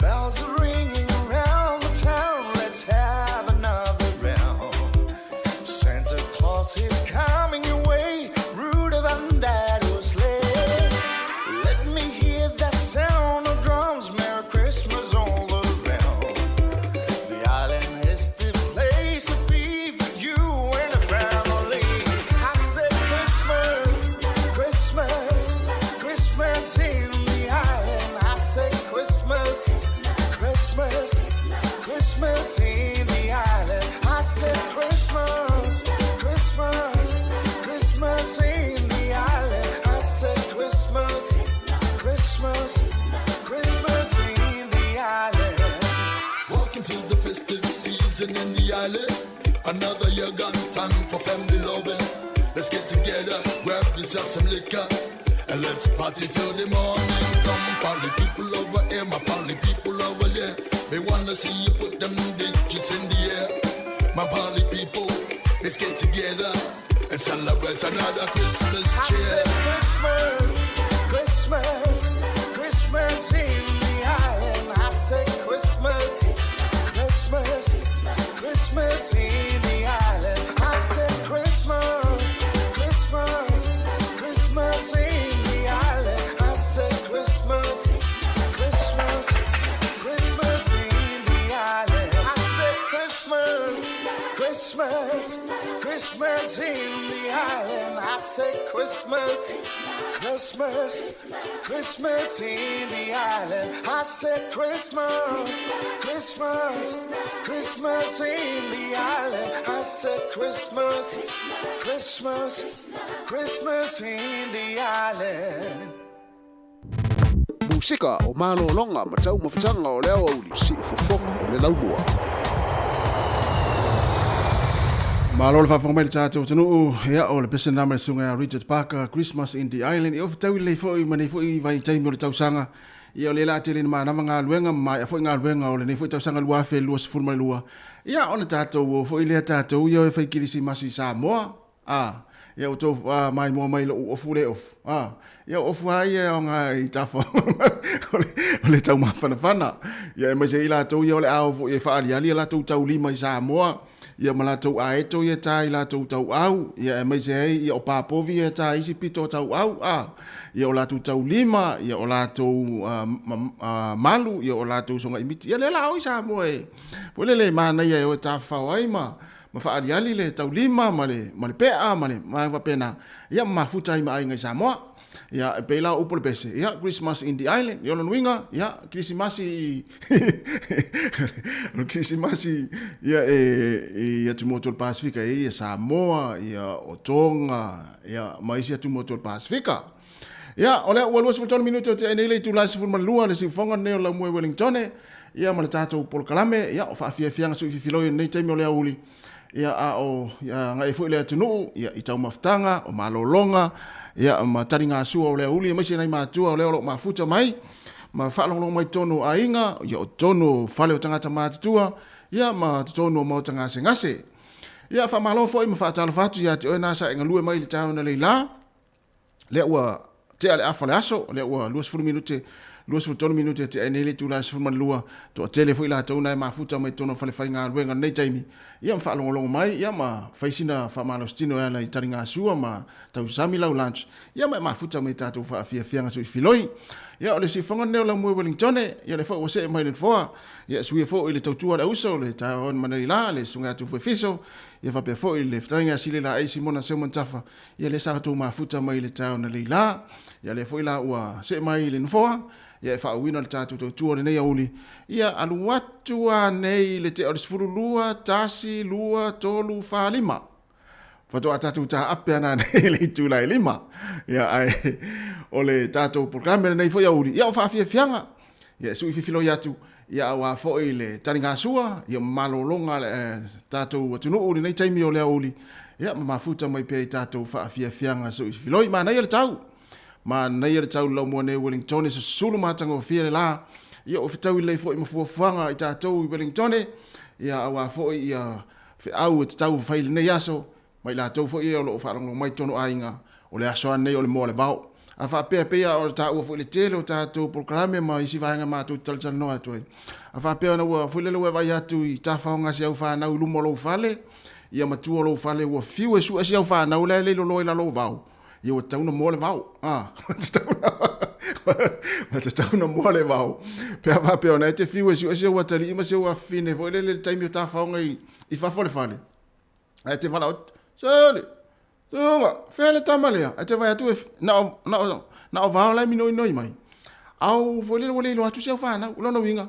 Bells are ringing around the town. Let's have another round. Santa Claus is coming your way, ruder than that old sleigh. Let me hear that sound of drums. Merry Christmas all around. The island is the place to be for you and the family. I said Christmas, Christmas, Christmas in the island. I said Christmas, Christmas, Christmas in the island. I said Christmas, Christmas, Christmas in the island. I said Christmas, Christmas, Christmas in the island. Welcome to the festive season in the island. Another year gone, time for family loving. Let's get together, grab yourself some liquor, and let's party till the morning. Come, party people over here, my party people over there. They wanna see you put them digits in the air. My party people, let's get together and celebrate another Christmas I cheer. said Christmas, Christmas, Christmas in the island. I said Christmas, Christmas, Christmas in the island. I said Christmas, Christmas, Christmas in the island. I said Christmas, Christmas, Christmas in the island. I said Christmas, Christmas, Christmas in the island. I said Christmas, Christmas, Christmas in the island. I said Christmas, Christmas, Christmas in the island. I said Christmas, Christmas, Christmas in the island. Musika o malōloga ma taumafataga o le aoauli siufofoga o le laumua. Malo le faafofoga mai le tatou atunuu, ia o le pese lena ma le susuga ia Richard Parker, Christmas in the Island, ia o fetaui lelei foi ma nei foi vaitaimi o le tausaga, ia o lea la a tele ina manava galuega ma maea foi galuega o lenei foi tausaga 2022, ia ona tatou o foi lea tatou ia o e fai kerisimasi i Samoa. A, ia ua tou maimoa mai i loʻu ofu le ofu. A, ia o ofu lava ia e aoga i tafa o le, o le taumafanafana. Ia aemaise ai latou ia o le a o foi e faaaliali a latou taulima i Samoa, ia ma latou aeto ia e ta i latou tauau, ia aemaise ai ia o papovi ia e ta i isi pito o tauau, a, ia o latou taulima, ia o latou malu, ia o latou sogaimiti. Ia lea la o i Samoa e, foi lele e manaia e o e tafafao ai ma, ma faaaliali le taulima ma le, ma le pea ma le vaega faapena, ia ma mafuta ai ma aiga i Samoa. Ia, e pei la o upu o le pese, ia, Christmas in the island, ia o lona uiga, ia, Kerisimasi i, o le Kerisimasi, ia, e, i atumotu o le Pasifika, e ia Samoa, ia, o Tonga, ia, ma isi atumotu o le Pasifika. Ia, o lea ua 23 minute o tea nei le itula e 12 le siufoga lenei o Laumua i Wellingtone, ia ma le tatou polokalame, ia o faafiafiaga sui fifiloi o lenei taimi o le aoauli, ia a o ia agai foi le atunuu, ia i taumafataga, o malologa, ia ma taligasua o le aoauli, aemaise nai matua o lea o lo o mafuta mai, ma faalogologo mai totonu o aiga, ia o totonu o fale o tagata matutua, ia ma totonu o maota gasegase. Ia faamalo foi ma faatalofa atu ia te oe na sa e galue mai i le taeao nei la, lea ua tea le afa o le aso, lea ua 20 minute, 23 minute e tea ai nei le itula e 12, toatele foi latou na e mafuta mai totonu o falefaigaluega i lenei taimi, ia ma faalogologo mai, ia ma fai sina faamalositino e ala i taligasua ma tausami lau lunch, ia ma e mafuta mai tatou faafiafiaga soifiloi. Ia, o le siufofoga lenei o Laumua i Wellingtone, ia lea foi ua see mai le nofoa, ia suia foi le tautua a le auso, le taeao manalila, le susuga ia Tufu Efiso, ia faapea foi le fetalaiga ia Sile Laei Simona Seuman Tafa, ia lea sa outou mafuta mai le taeao analeila. Ia lea foi la ua see mai le nofoa, ia e faauuina le tatou tautua o lenei aoauli, ia alu atu a nei i le tea o le 12, 1, 2, 3, 4, 5. Faatoa tatou taape ana nei i le itula e 5. Ia ae o le tatou polokalame lenei foi aoauli, ia o faafiafiaga. Ia e sui fifiloi atu, ia aua foi le taligasua, ia ma malologa a le tatou atunuu i lenei taimi o le aoauli, ia ma mafuta mai pea i tatou faafiafiaga sui fifiloi. Manaia le tau! Manaia le tau i le laumua nei o Wellingtone, susulu matagofie le la. Ia ua fetaui lelei foi ma fuafuaga i tatou i Wellingtone, ia aua foi ia feau e tatau ona fai i lenei aso, ma i latou foi ia o lo o faalogologo mai i totonu o aiga, o le aso lava lenei o le moa o le vao. A faapea, pei lava ona taua foi i le tele o tatou polokalame ma isi vaega matou te talatalanoa atu ai, a faapea ona ua, foi lele ua e vaai atu i tafaoga a si au fanau i luma o lou fale, ia ma tua o lou fale ua fiu e sue si au fanau la e le loloa i lalo o vao, ia ua tatau ona moa le vao. A, ua tatau ona moa le vao. Pe a faapea ona e te fiu e sue si ou atalii ma si ou afafine foi lele i le taimi o tafaoga i fafo o le fale, ae te valaau atu, Sole! Tuga! Fea le tama lea? Ae te vaai atu e, na o, na o, na o vao la e minoinoi mai. Au foi lele ua le iloa atu si au fanau. O lona uiga,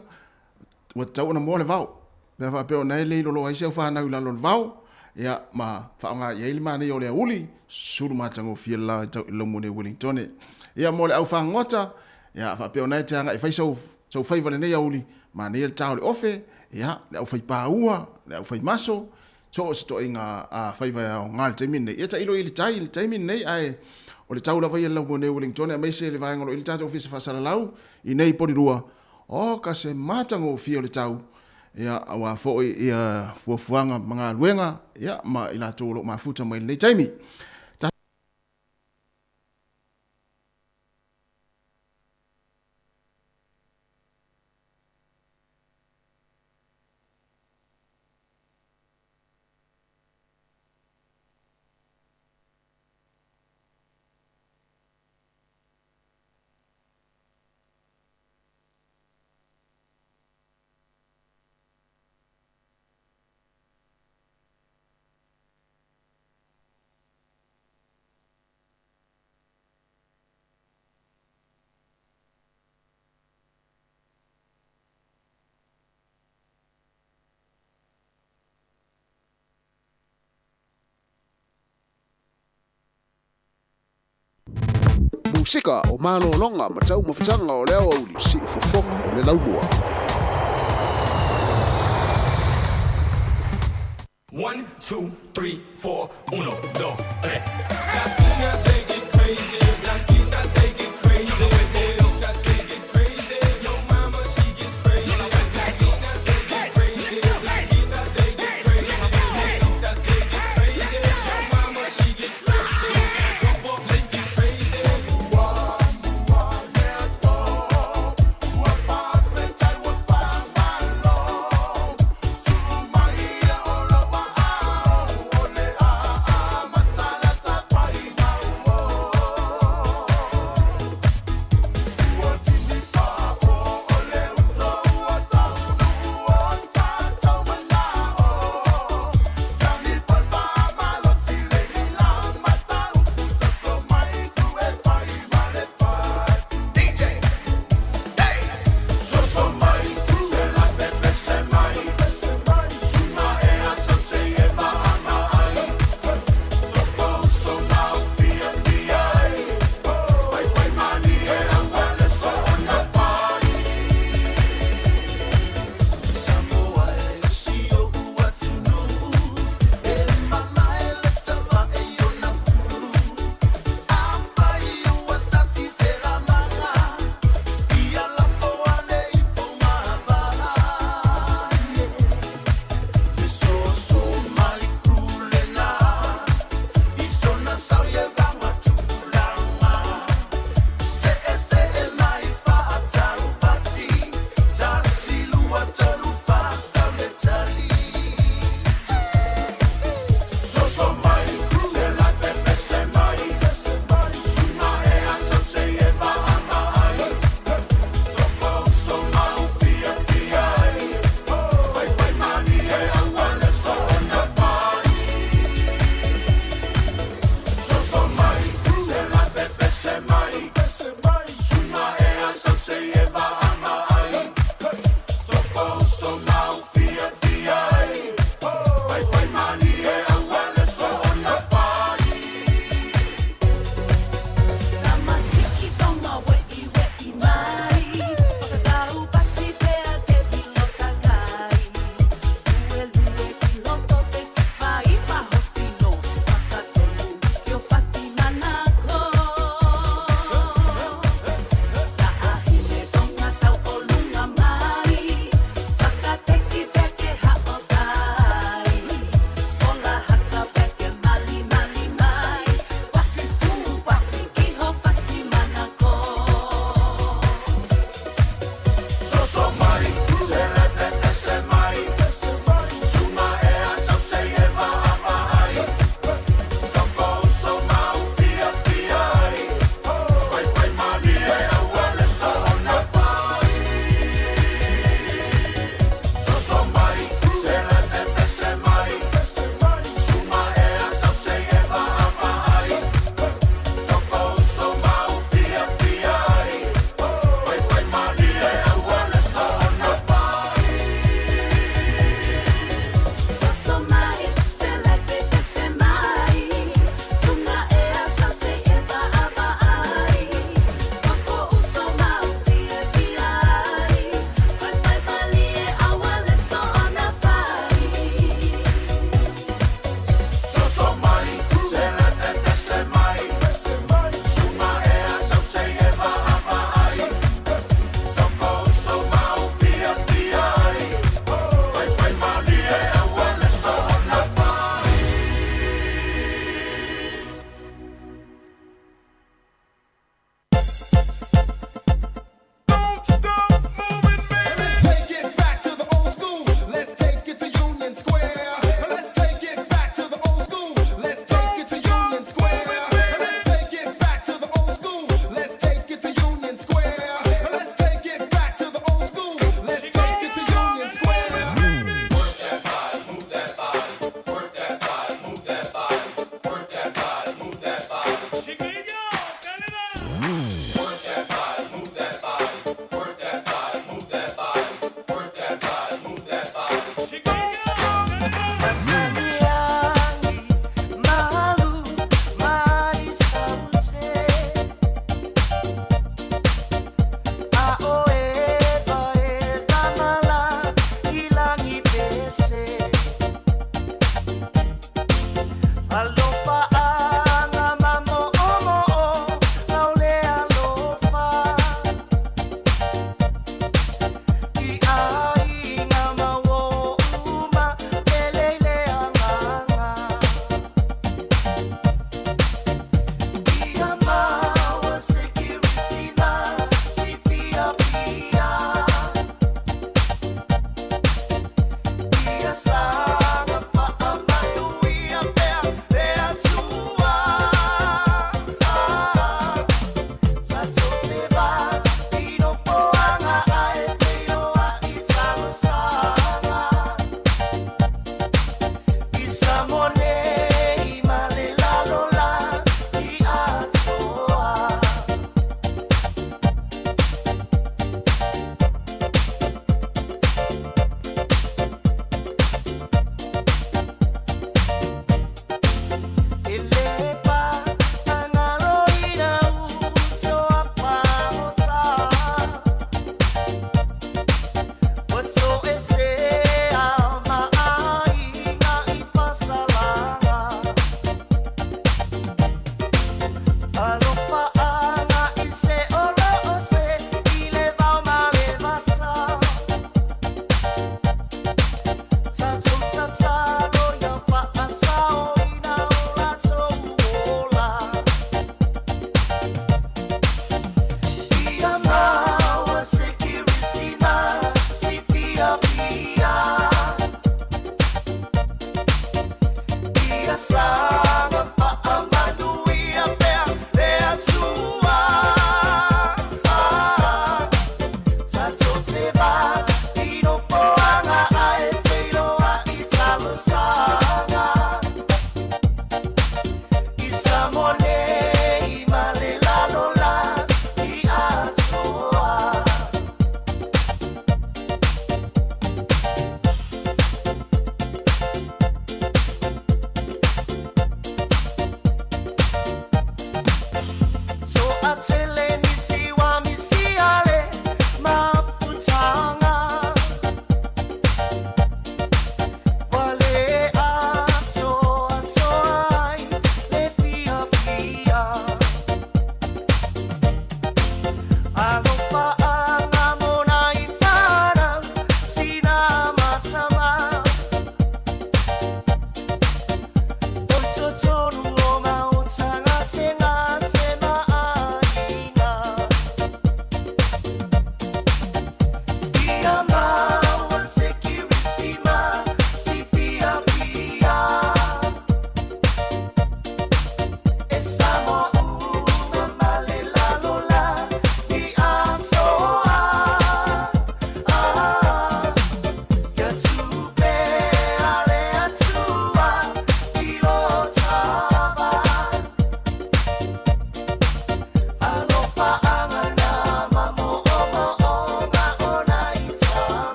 ua tatau ona moa le vao. Pe a faapea o na e le loloa ai si au fanau i lalo o le vao, ia, ma faaaoga i ai le manaia o le aoauli, sulu matagofie le la i tau i le laumua nei o Wellingtone. Ia, mo le au fagota, ia, a faapea o na e te agai e fai sou, sou faiva i lenei aoauli, manaia le ta o le ofe, ia, le au fai paua, le au fai maso, so o se toaiga a faiva e aoga i le taimi lenei. Ia tailo i le tai i le taimi lenei, ae o le tau lava ia i le laumua nei o Wellingtone, aemaise le vaega o lo o i ai le tatou Ofisa Faasalalau i nei i Polirua, O ka se matagofie o le tau, ia, aua foi ia fuafuaga ma galuega, ia, ma i latou o lo o mafuta mai i lenei taimi. Musika o malologa ma taumafataga o le aoauli, siufofoga o le laumua. One, two, three, four, uno, dos, tres. Latina, they get crazy. Blanquita, they get crazy. Negrita, they get crazy. Yo mama, she gets crazy. Latina, they get crazy. Blanquita, they get crazy. Negrita, they get crazy. Yo mama, she gets crazy. Jump up, let's get crazy.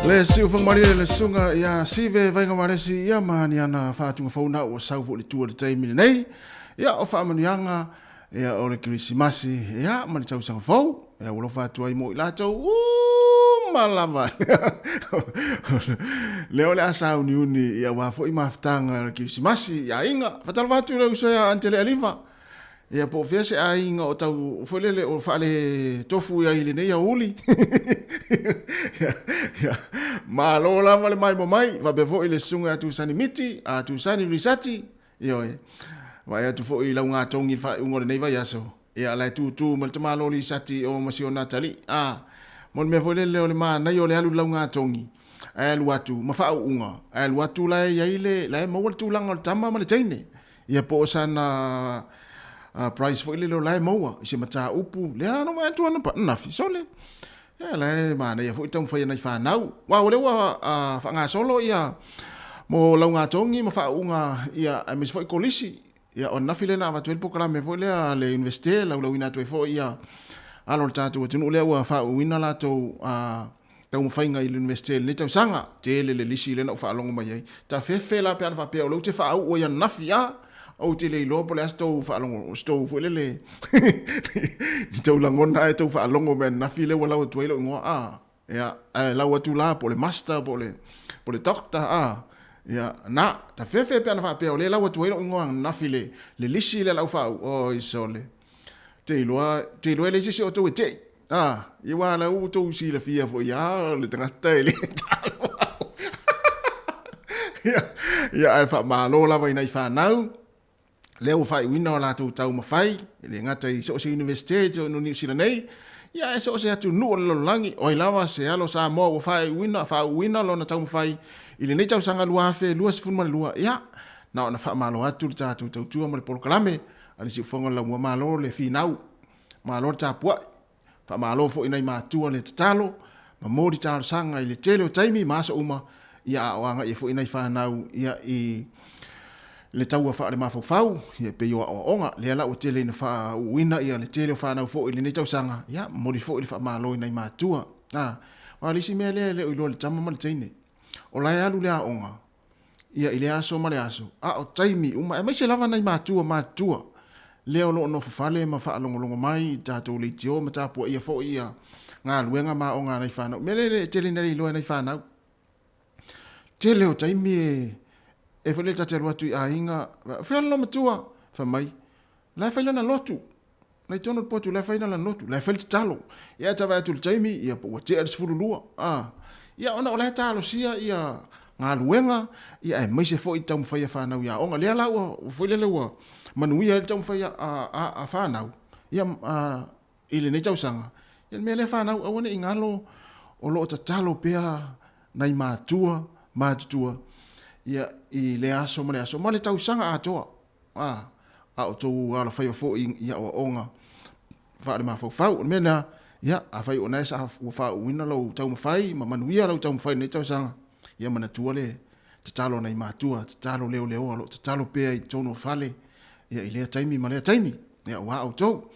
Le siufaga malie le susuga ia Sive Vaiga Valesi ia ma ni ana faatuga fou na ua sau foi i le tua i le taimi lenei. Ia o faamanuiaga ia o le Kerisimasi ia ma le tausaga fou ia ua alofa atu ai mo i latou uma lava. Lea o le a sauniuni ia aua foi mafutaga o le Kerisimasi i aiga. Faatalofa atu i le uso ia Antele Aliva. Ia po o fea se aiga o tau foi lele o faale tofu ai i lenei aoauli. Ia, malo lava le maimoa mai, faapea foi le susuga ia Tusani Miti, a Tusani Risati, ioe. Vaai atu foi i lau gatogi i le faaiuga o lenei vaiaso, ia la e tutu ma le tamalo Lisati o ma si ona atalii. A, mo le mea foi lele o le manaia o le alu i lau gatogi, ae alu atu ma faauuga, ae alu atu la e i ai le, la e maua le tulaga o le tama ma le teine. Ia po o sana price foi lele o la e maua i se mataupu lea na vaai atu ana nafi sole. Ia la e manaia foi taumafai a nai fanau. Aua o lea ua faagasolo ia mo laugatogi ma faauuga ia aemaise foi kolisi. Ia o ananafi lea na avatu ai le polokalame foi lea a le Iunivesite e laulauina atu ai foi ia alo o le tatou atunuu lea ua faauuina latou taumafaiga i le Iunivesite i lenei tausaga. Tele le lisi lea na ou faalogo mai ai. Tafefe la pe ana faapea o lea ou te faauu ai ananafi a ou te le iloa po o le a se tou faalogo, se tou foi lele ni tou lagona ae tou faalogo mai ananafi lea ua lau atu ai lou igoa a. Ia, ae lau atu la po o le master po o le, po o le doctor a. Ia, na, tafefe pe ana faapea o lea e lau atu ai lou igoa ananafi i le, le lisi lea la ua faauu, oi sole. Te iloa, te iloa e leai se isi o outou e tei. A, ia aua o la ua outou silafia foi lava o le tagata e le talo au. Ia, ia ae faamalo lava i nai fanau, lea ua faaiuina o latou taumafai, e le gata i so o se Iunivesite i totonu o Niu Sila nei, ia ae so o se atunuu o le lalolagi, o ai lava se alo Samoa ua faaiuina, faauuina lona taumafai i lenei tausaga 2022, ia, na ona faamalo atu le tatou tautua ma le polokalame a le Siufofoga o le Laumua. Malo le finau. Malo le tapuai. Faamalo foi i nai matua le tatalo ma moli talosaga i le tele o taimi ma aso uma, ia a o agai ai foi nai fanau ia i le taua faalemafaufau, ia e pei o aoaoga. Lea la ua tele ina faauuina ia le tele o fanau foi i lenei tausaga, ia momoli foi le faamalo i nai matua. A, aua o le isi mea lea e le o iloa e le tama ma le teine, o la e alu le aoga, ia i lea aso ma le aso, a o taimi uma, aemaise lava nai matua matutua lea o lo o nofo fale ma faalogologo mai i tatou leitio ma tapuaia foi ia galuega ma aoga a nai fanau. O le mea lea e tele ina le iloa e nai fanau. Tele o taimi e e foi lea ta te alu atu i aiga, fea le loomatua? Fai mai, la e fai lana lotu. La i totonu o le potu, la e fai lana lotu, la e fai le tatalo. Ia ae ta vaai atu i le taimi, ia po ua tea le 12, a. Ia ona o la e talosia ia galuega, ia aemaise foi taumafai a fanau i aoga. Lea la ua foi lele ua manuia ai le taumafai a fanau, ia a, i lenei tausaga. Ia le mea lea fanau, aua ne i galo o lo o tatalo pea nai matua matutua, ia i lea aso ma le aso, ma le tausaga atoa. A, a o outou alofaiva foi i aoaoga faalemafaufau. O le mea lea, ia, afai o lena sa ua faauuina lou taumafai ma manuia lou taumafai i lenei tausaga, ia manatua le tatalo a nai matua, tatalo leoleoa o lo o tatalo pea i totonu o fale, ia, i lea taimi ma lea taimi, ia, aua outou.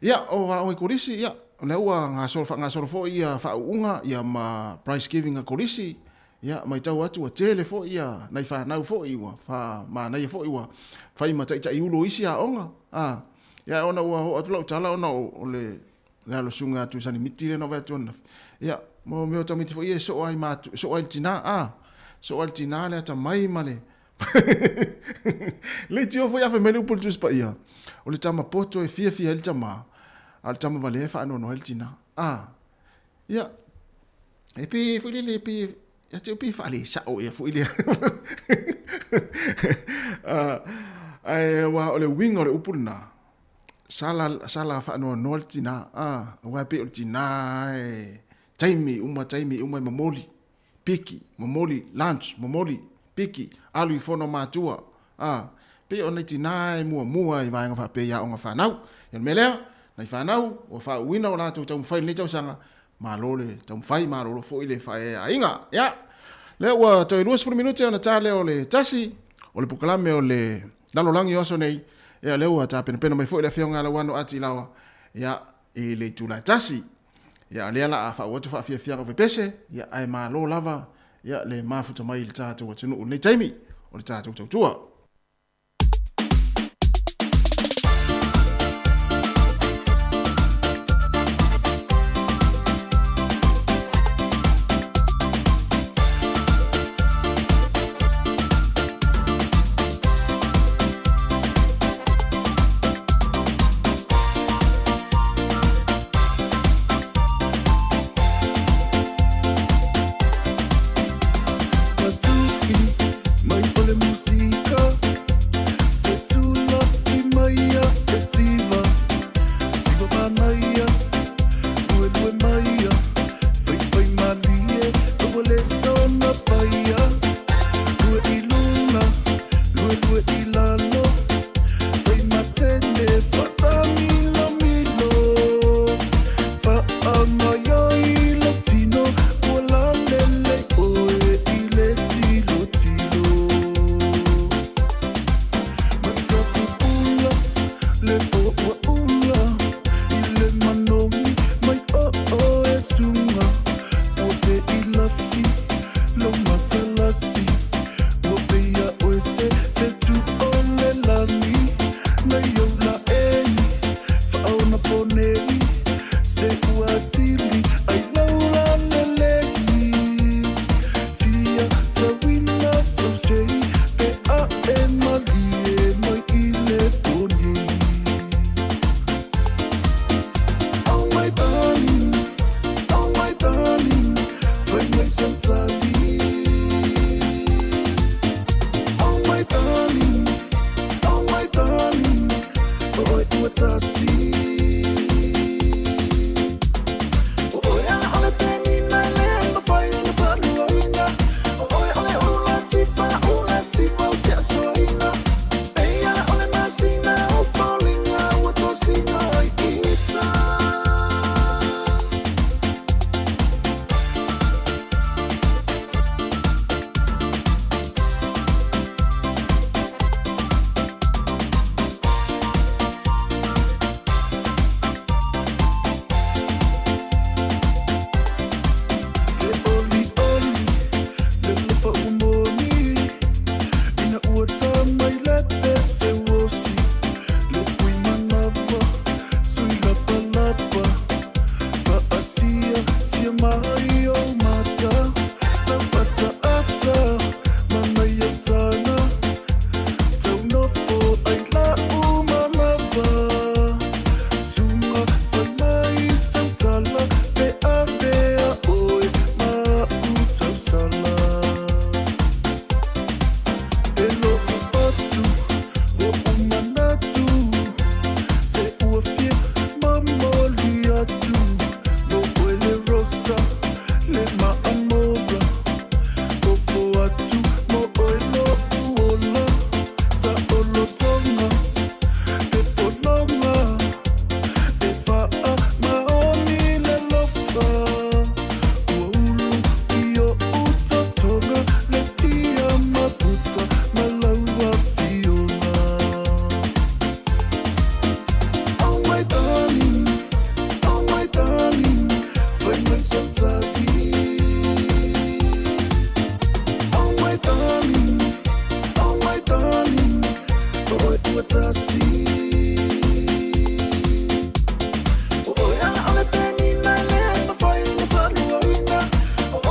Ia, o aoga i kolisi, ia, o lea ua gasolo, faagasolo foi ia faauuga, ia, ma prize giving a kolisi, Ia, matau atu ua tele foi ia nai fanau foi ua faamanaia foi ua fai ma taitaiulu o isi aoga. A, ia ona ua oo atu lau tala ona o le le alo susuga atu Sani Miti lea na ou vaai atu ananafi. Ia, mo mea o tamaiti foi ia e soo ai ma soo ai le tina, a, soo ai le tina le atamai ma le leitio foi a fai mai le upu o le Tusi Paia, o le tama poto e fiafia ai le tama, a o le tama valea e faanoanoa ai le tina. A, ia, E pei foi lele, pei, ia te au pei e faalesao ea foi lea. Ae aua o le uiga o le upu lena, sala, sala faanoanoa le tina, aua e pei o le tina e taimi uma, taimi uma e momoli, piki, momoli lunch, momoli, piki, alu i fono a matua, pei o nai tina e muamua i vaega faapea i aoga fanau. Ia o le mea lea, nai fanau ua faauuina o latou taumafai i lenei tausaga, Malo le taumafai, malolo foi le faaeaina. Ia, lea ua toe 20 minute ona ta lea o le tasi o le polokalame o le lalolagi o aso nei. Ia, lea ua tapenapena mai foi le Afioga ia Lauano Ati Laoa, ia, i le itula e tasi. Ia, lea la a faauu atu faafiafiaga o pepese, ia, ae malo lava, ia, le mafuta mai i le tatou atunuu i lenei taimi o le tatou tautua. tali. Oh my darling, oh my darling, oi ua tasi. Oi ala ole penina le mawhai na whaluaina. Oi ole ula tifa ula siwa o te asoaina. Ei ala ole masina o fallinga ua tosina ai ita. Le oli oli, le lefa umoni. Ina ua tamai le pese wosi. Le pui manawa, sui lapa lapa. Faasia, sia mai o mata. Taupata ata, mana ia tana. Taunofo ai la umanawa. Sunga whanai sautala, pe a pea oi ma utausala. E lo'u fatu, o umanatu, se ua fia mamoli atu. Mo oe le rosa, le maamora. Ofo atu, mo oe lo'u ola. Sa olotoga, te pologa. E faa maoni le lofa. Ua ulu i o utotoga, le fia maputa ma laua fioga. Oh my darling, oh my darling, fai mai sau tali. Oh my darling, oh my darling, oi ua tasi. Oi ala ole penina le mawhai na whaluaina.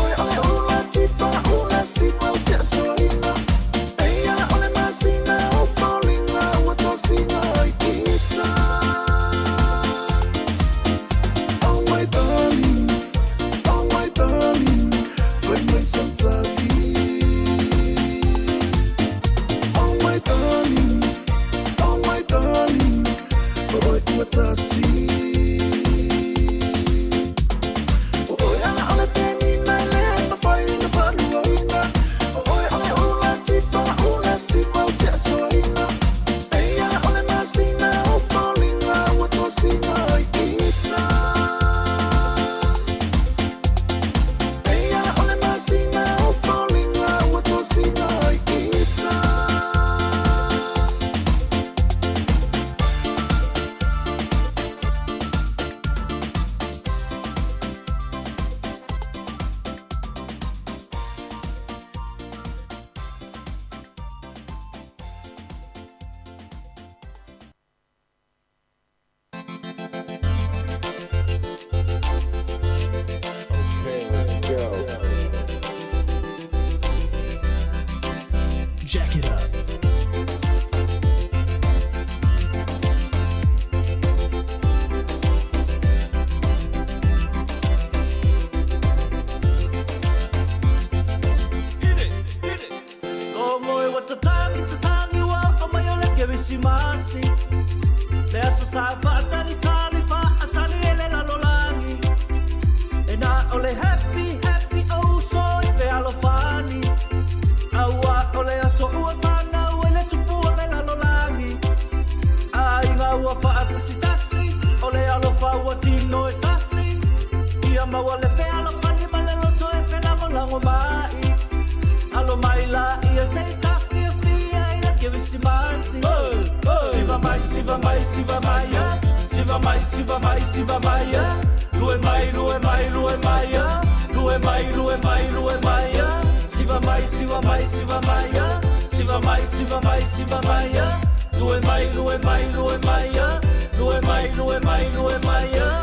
Oi ole ula tifa ula siwa o te asoaina. Ei ala ole masina o fallinga ua tosina ai ita. Oh my darling, oh my darling, fai mai sau tali. Oh my darling, oh my darling, oi ua tasi. Oi ala ole penina le mawhai na whaluaina. Oi ole ula tifa ula siwa o te asoaina. Ei ala ole masina o fallinga ua tosina ai ita. Ei ala ole masina o fallinga ua tosina ai ita. Jack it up. Logo e wa tatangi tatangi wa o mai o le kerisimasi. Le aso sa faatali tali faatali ele lalolagi. E na o le happy happy o so i fe alofani. Aua o le aso ua whanau e le tupu o le lalolagi. A inga ua faatasi tasi, o le alofa ua tino e tasi. Ia maua le fe alofani ma le loto e felagolago mai. Alo mai la ia se ta fia fia i le kerisimasi. Siva mai, siva mai, siva mai, eh. Siva mai, siva mai, siva mai, eh. Lue mai, lue mai, lue mai, eh. Lue mai, lue mai, lue mai, eh. Siva mai, siva mai, siva mai, eh. Siva mai, siva mai, siva mai, eh. Lue mai, lue mai, lue mai, eh. Lue mai, lue mai, lue mai, eh.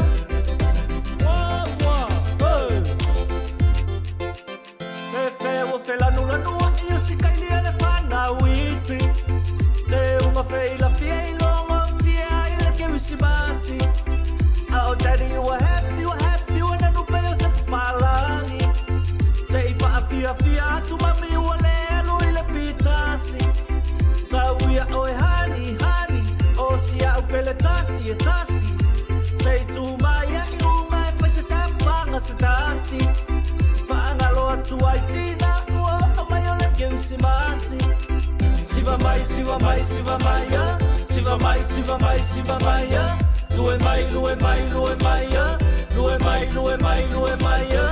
Wa, wa, hey. Fefe ua felanulanu ai o sikailia le fanau iti. Te unga feilafia i logo fia ai le kerisimasi. A o daddy ua happy, ua happy, ua nanu pe o se papalagi. Se i siva mai, siva mai, ya. Siva mai, siva mai, siva mai, ya. Lue mai, lue mai, lue mai, ya. Lue mai, lue mai, lue mai, ya.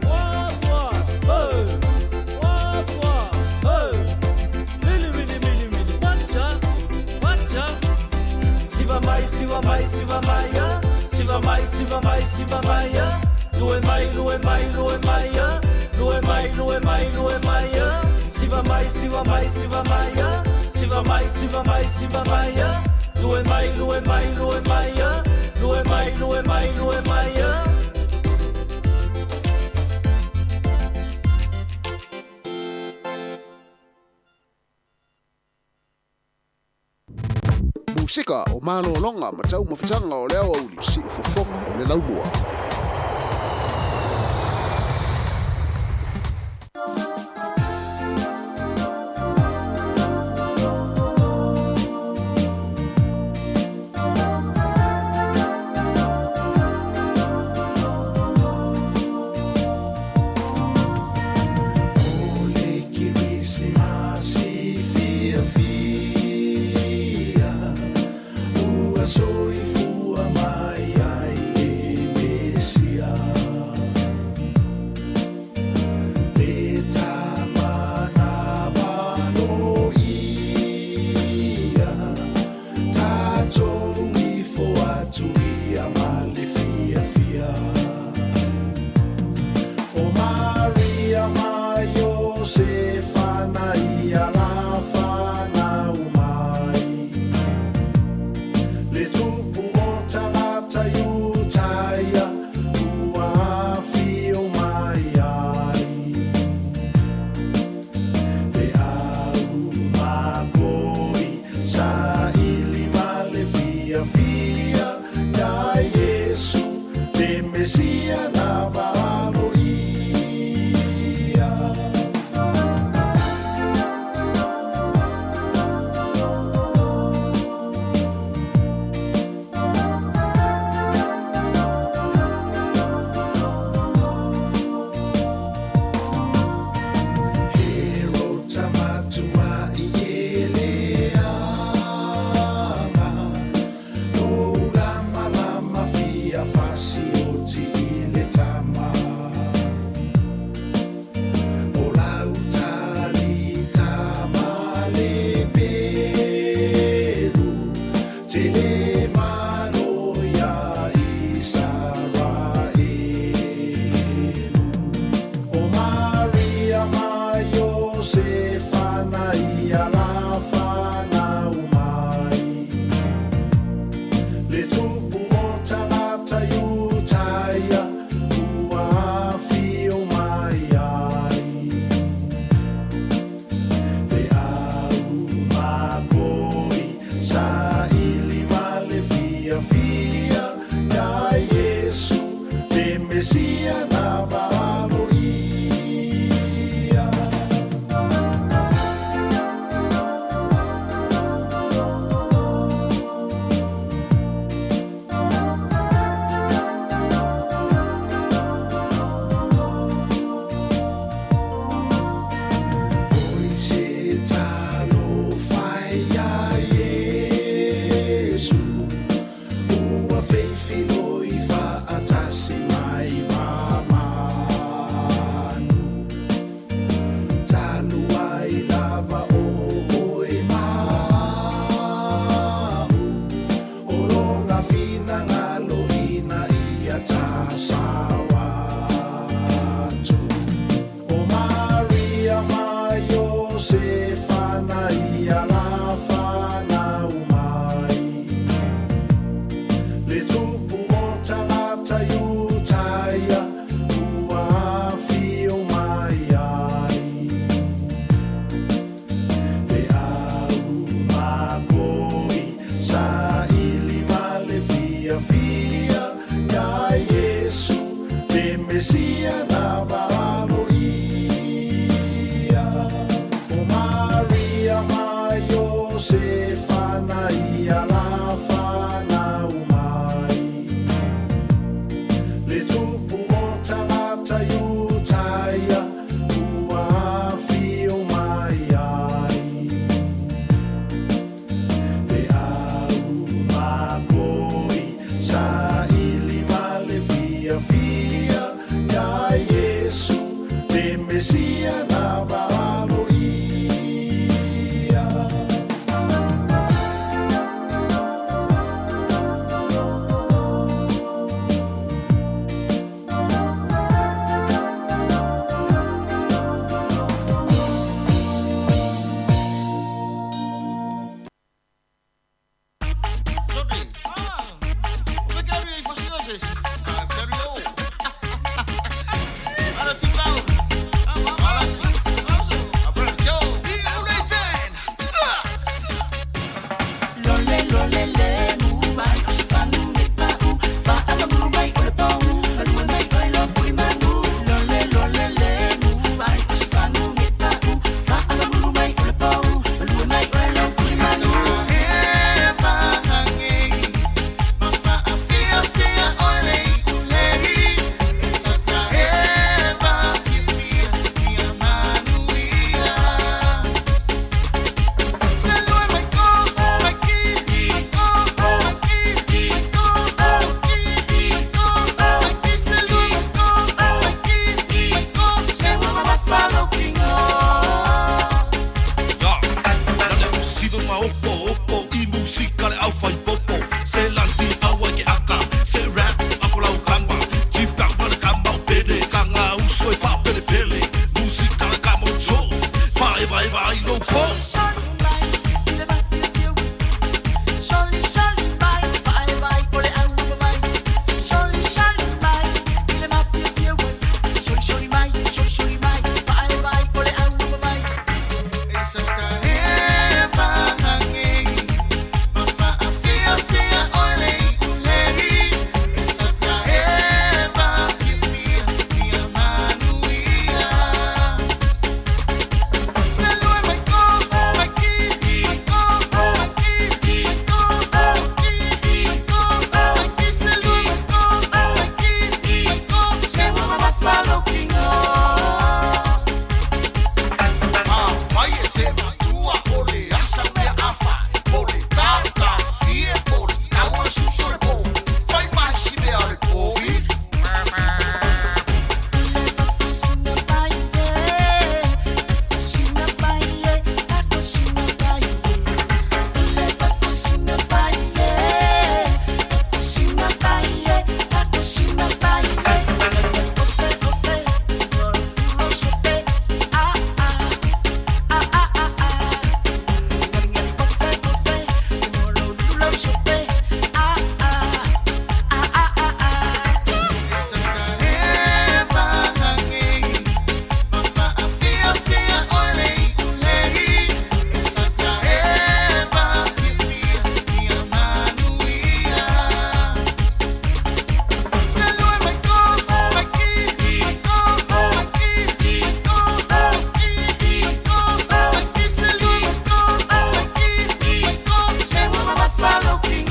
Wa, wa, ho. Wa, wa, ho. Mili, mili, mili, mili. Wacha, wacha. Siva mai, siva mai, siva mai, ya. Siva mai, siva mai, siva mai, ya. Lue mai, lue mai, lue mai, ya. Lue mai, lue mai, lue mai, ya. Siva mai, siva mai, siva mai, ya. Siva mai, siva mai, siva mai, ya. Lue mai, lue mai, lue mai, ya. Lue mai, lue mai, lue mai, ya. Musika o malologa ma taumafataga o le aoauli siufofoga o le laumua. O le Kerisimasi fiafia, ua soifua mai ai le Mesia. Le tama na valoia, tatou ifo atu ia ma le fiafia. O Maria ma Iosefa na ia la fanau mai. Le tupu o tagata Iutaia ua afio mai ai. Le au makoi saili ma le fiafia ia Iesu le Mesia na valoia. Herota matua i eleaga, no lamalama fia fasioti i le tama. O lau talita ma le pelu, tele malo ia Isaraelu. O Maria ma Iosefa na ia la fanau mai. Le tupu o tagata Iutaia ua afio mai ai. Le au makoi saili ma le fiafia ia Iesu le Mesia na valoia. Ekelesia lava alo ia.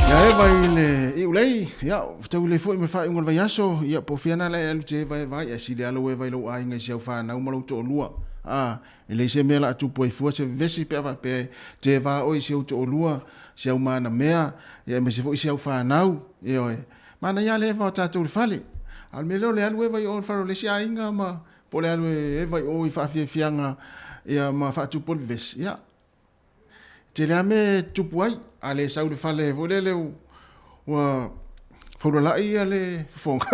Ia eva i le iulei, ia, fetaui lelei foi ma le faaiuga o le vaiaso, ia, po o fea na la e alu te eva eva ai, ae sili lava lou eva i lou aiga i si au fanau ma lou toalua. A, e leai se mea o le a tupu ai fua se vevesi pe a faapea e te eva oe i si ou toalua, si au manamea, ia aemaise foi si au fanau, ioe. Manaia lava le eva o tatou i le fale. A o le mea lea o le alu eva i o i le fale o le isi aiga ma, po o le alu e eva i o i faafiafiaga, ia ma faatupu ai le vevesi, ia, Tele lava mea e tupu ai, a le sau i le fale foi lele ua faulalai ia le fofoga.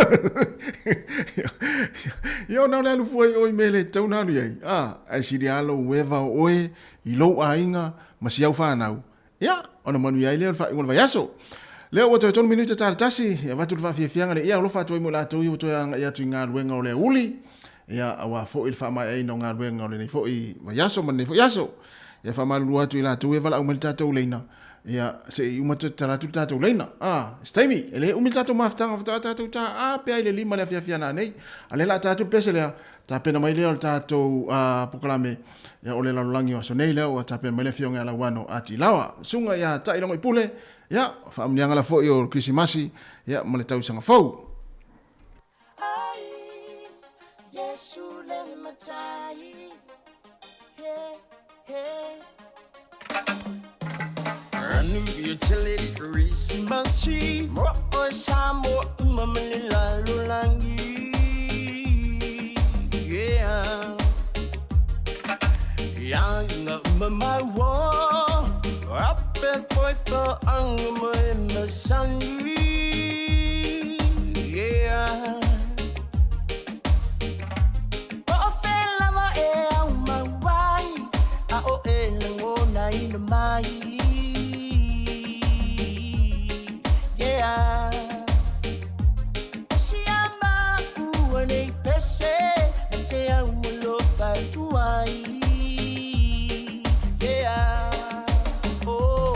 Ia ona o le alu fua i o i mea e le tatau ona alu i ai, a, ae sili lava lou eva o oe i lou aiga ma si au fanau, ia, ona manuia ai lea o le faaiuga o le vaiaso. Lea ua toe tolu minute ta le tasi, e avatu le faafiafiaga le ia alofa atu ai mo i latou ia ua toe agai atu i galuega o le aouli, ia, aua foi le faamaeaina o galuega o lenei foi vaiaso ma lenei foi aso. Ia faamalulu atu i latou e valaau mai le tatou leina, ia se i uma tatala atu le tatou leina. A, se taimi, e le umi le tatou mafutaga faatoa tatou ta a pea i le 5 le afiafi a nanei. A lea la ta atu le pese lea, tapena mai lea o le tatou polokalame ia o le lalolagi o aso nei lea ua tapena mai le afioga ia Lauano Atilawa. Susuga ia Ta'ilogo Pule, ia faamanuiaga la foi o le Kerisimasi ia ma le tausaga fou. anga mamaua Ape foi pa anga mai masani. Yeah. O fela va e au mawai A o e langona ina mai. Yeah. Siama ua nei pese Te au malofa tuai. Yeah. Oh.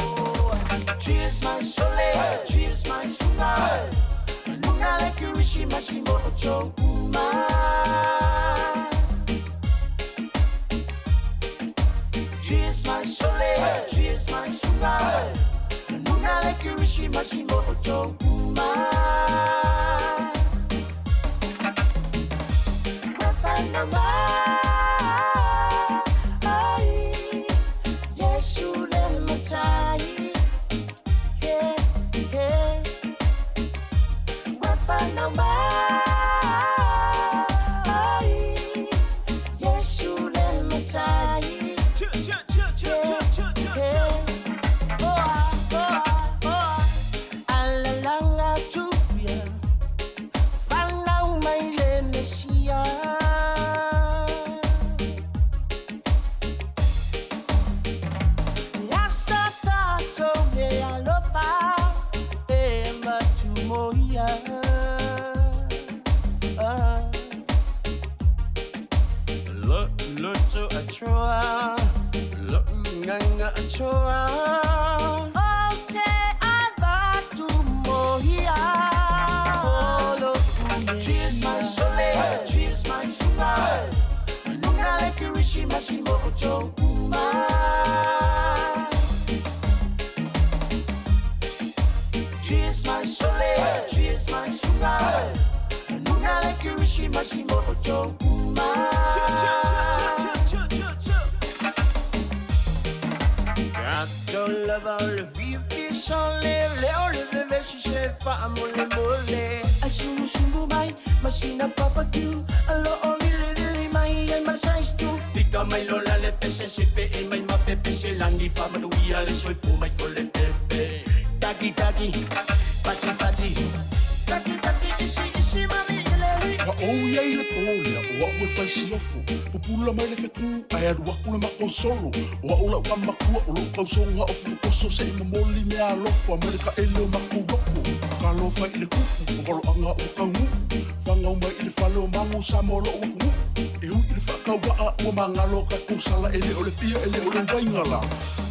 Cheers my sole, cheers my sugar. Luna le kirishima shimo ocho uma. Cheers my sole, cheers my sugar. Luna le kirishima shimo ocho uma. Wafana mai, Yesu le matai. Yeah, yeah. Wafana mai, Yesu le matai. Yeah, yeah. Oh, ah, oh, ah, oh, ah. Alalanga tuya, fanau mai le Mesia. Asa tato me alofa, e matumoia. Ah. Lo lo to atroa, lo nganga atroa. O te avatu mohia. Olo Cheers my sole, cheers my sugar. Luna le kirishima shimo ocho uma. Cheers my sole, cheers my sugar. Luna le kirishima shimo ocho uma. Gato lava le vivi son le le o le le si se fa mole mole. Ai sungu sungu mai masina papa tu. Alo o li li li mai ai ma size tu. Pika mai lola le pese se fe e mai ma pepe se langi fa manuia le soi fu mai kole pepe. Taki taki, pati pati. Taki taki isi isi mami leli. Ma o ia i le pōlea, o au e whai siofo. Pupula mai le whetū, ai alu aku le mako solo. O au lau kamakua, o lou kausonga o fukoso. Se i momoli mea alofa, mo le ka ele o mako roko. Ka lofa i le kupu, o valoanga o kaungu. Whangau mai i le fale o mangu, sa mo lou akungu. E hui i le whakauaa, ua mangalo ka kusala. E le o le pia, e le o le waingala.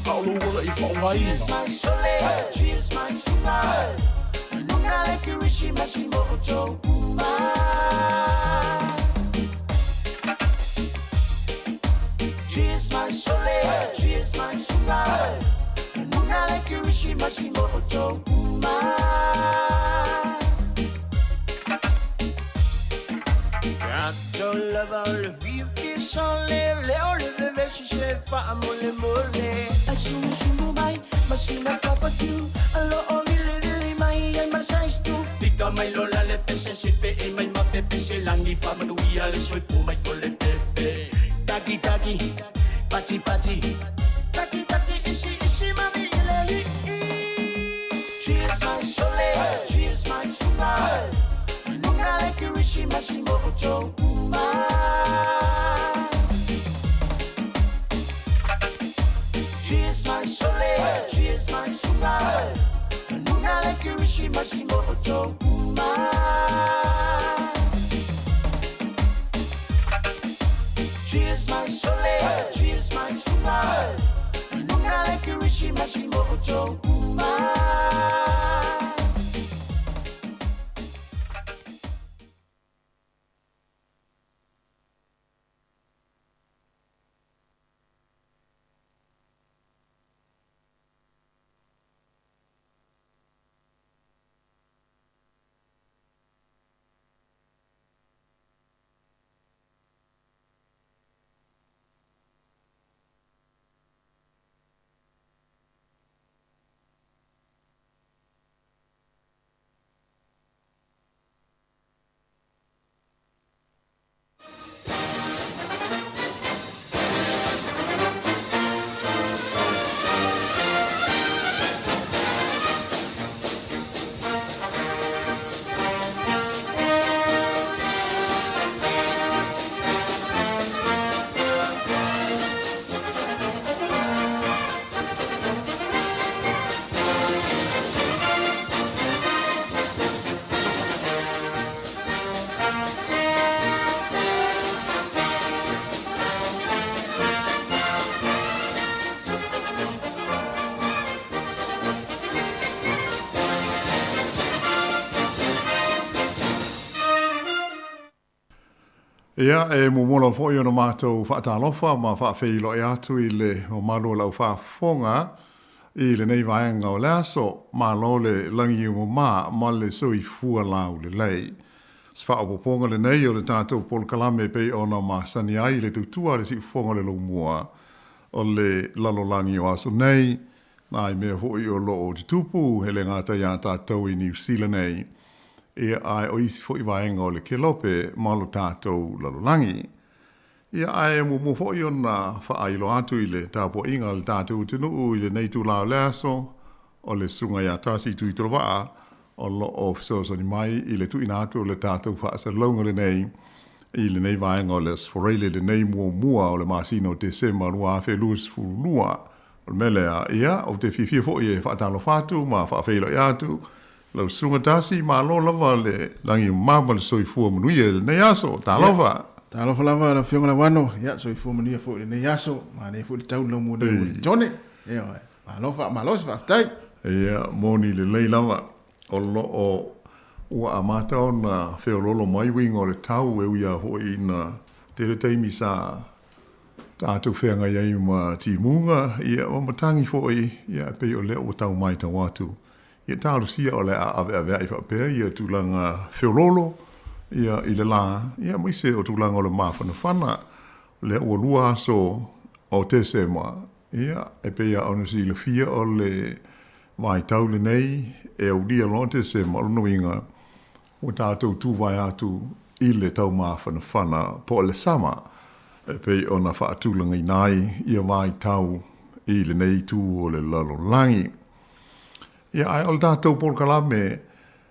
A o lou ola i whaongaina. Cheers my sole, cheers my sugar. Luna le kirishima shimo ocho uma. Cheers my sole, cheers my sugar. Luna le kirishima shimo ocho uma. Gato lava le vivi son le le o le le si se fa mole mole. Ai sungu sungu mai masina papa tu. Alo o li li li mai ai ma size tu. Pika mai lola le pese se fe e mai ma pepe se langi fa manuia le soi fu mai kole pepe. Taki taki, pati pati. Taki taki isi isi mami leli. Cheers my sole, cheers my sugar. Luna le kirishima shimo ocho uma. Cheers my sole, cheers my sugar. Luna le kirishima shimo ocho uma. Cheers my sole, cheers my sugar. Luna le kirishima shimo ocho uma. Ia, e muamua lava foi ona matou faatalofa ma faafeiloai atu i le mamalu o lau faafofoga i lenei vaega o le aso. Malo le lagiumamā ma le soifua laulelei. Se faaopoopoga lenei o le tatou polokalame e pei ona masani ai le tautua a le siufofoga o le laumua o le lalolagi o aso nei, nai mea foi o lo o tutupu e le gata iā tatou i Niu Sila nei, ia ae o isi foi vaega o le kelope ma lo tatou lalolagi. Ia ae muamua foi ona faailoa atu i le tapuaiga a le tatou atunuu i lenei itula o le aso, o le Susuga ia Tasi Tuitolovaa o lo o fesoasoani mai i le tuuina atu o le tatou faasalalauga lenei i lenei vaega o le Aso Faraile lenei muamua o le masina o Tesema 2022. O le mea lea, ia, ou te fiafia foi e faatalofa atu ma faafeiloai atu lau Susuga Tasi, malo lava le lagi mama ma le soifua manuia i lenei aso. Talofa! Talofa lava lau Afioga Lauano, ia, soifua manuia foi i lenei aso, manaia foi le tau i lau mua nei Uelintone. Ioe. Malo faamalosi, faafetai. Ia, moni lelei lava, o lo o ua amata ona feoloolo mai uiga o le tau e ui lava foi ina tele taimi sa tatou feagai ai ma timuga, ia, ma matagi foi, ia, e pei o lea ua tau matau atu. Ia, talosia o le a aveaveai faapea ia tulaga feoloolo, ia, i le la, ia, aemaise o tulaga o le mafanafana. O lea ua lua aso o Tesema, Ia, e pei lava ona silafia o le vaitau lenei e aulia loa Tesema, o lona uiga ua tatou tuvae atu i le taumafanafana po o le sama e pei ona faatulagaina ai ia vaitau i lenei itu o le lalolagi. Ia, ae o le tatou polokalame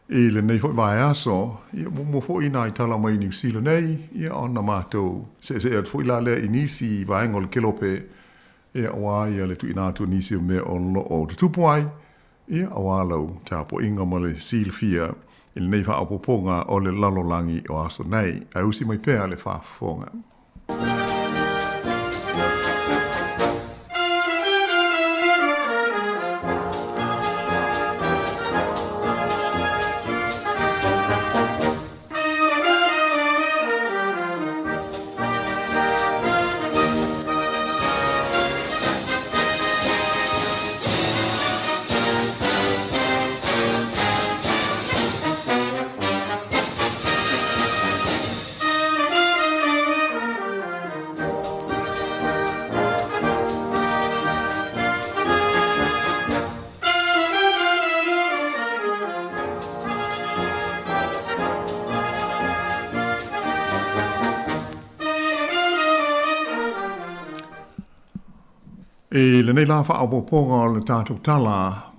I lenei foi vaiaso, ia muamua foi nai tala mai Niu Sila nei, ia ona matou seesee atu foi la lea i nisi vaega o le kelope, ia aua ia le tuuina atu o nisi o mea o lo o tutupu ai, ia aua lau tapuaiga ma le silafia i lenei faaopoopoga o le lalolagi o aso nei. Ae usi mai pea le faafofoga. I lenei lā faaopoopoga o le tatou tala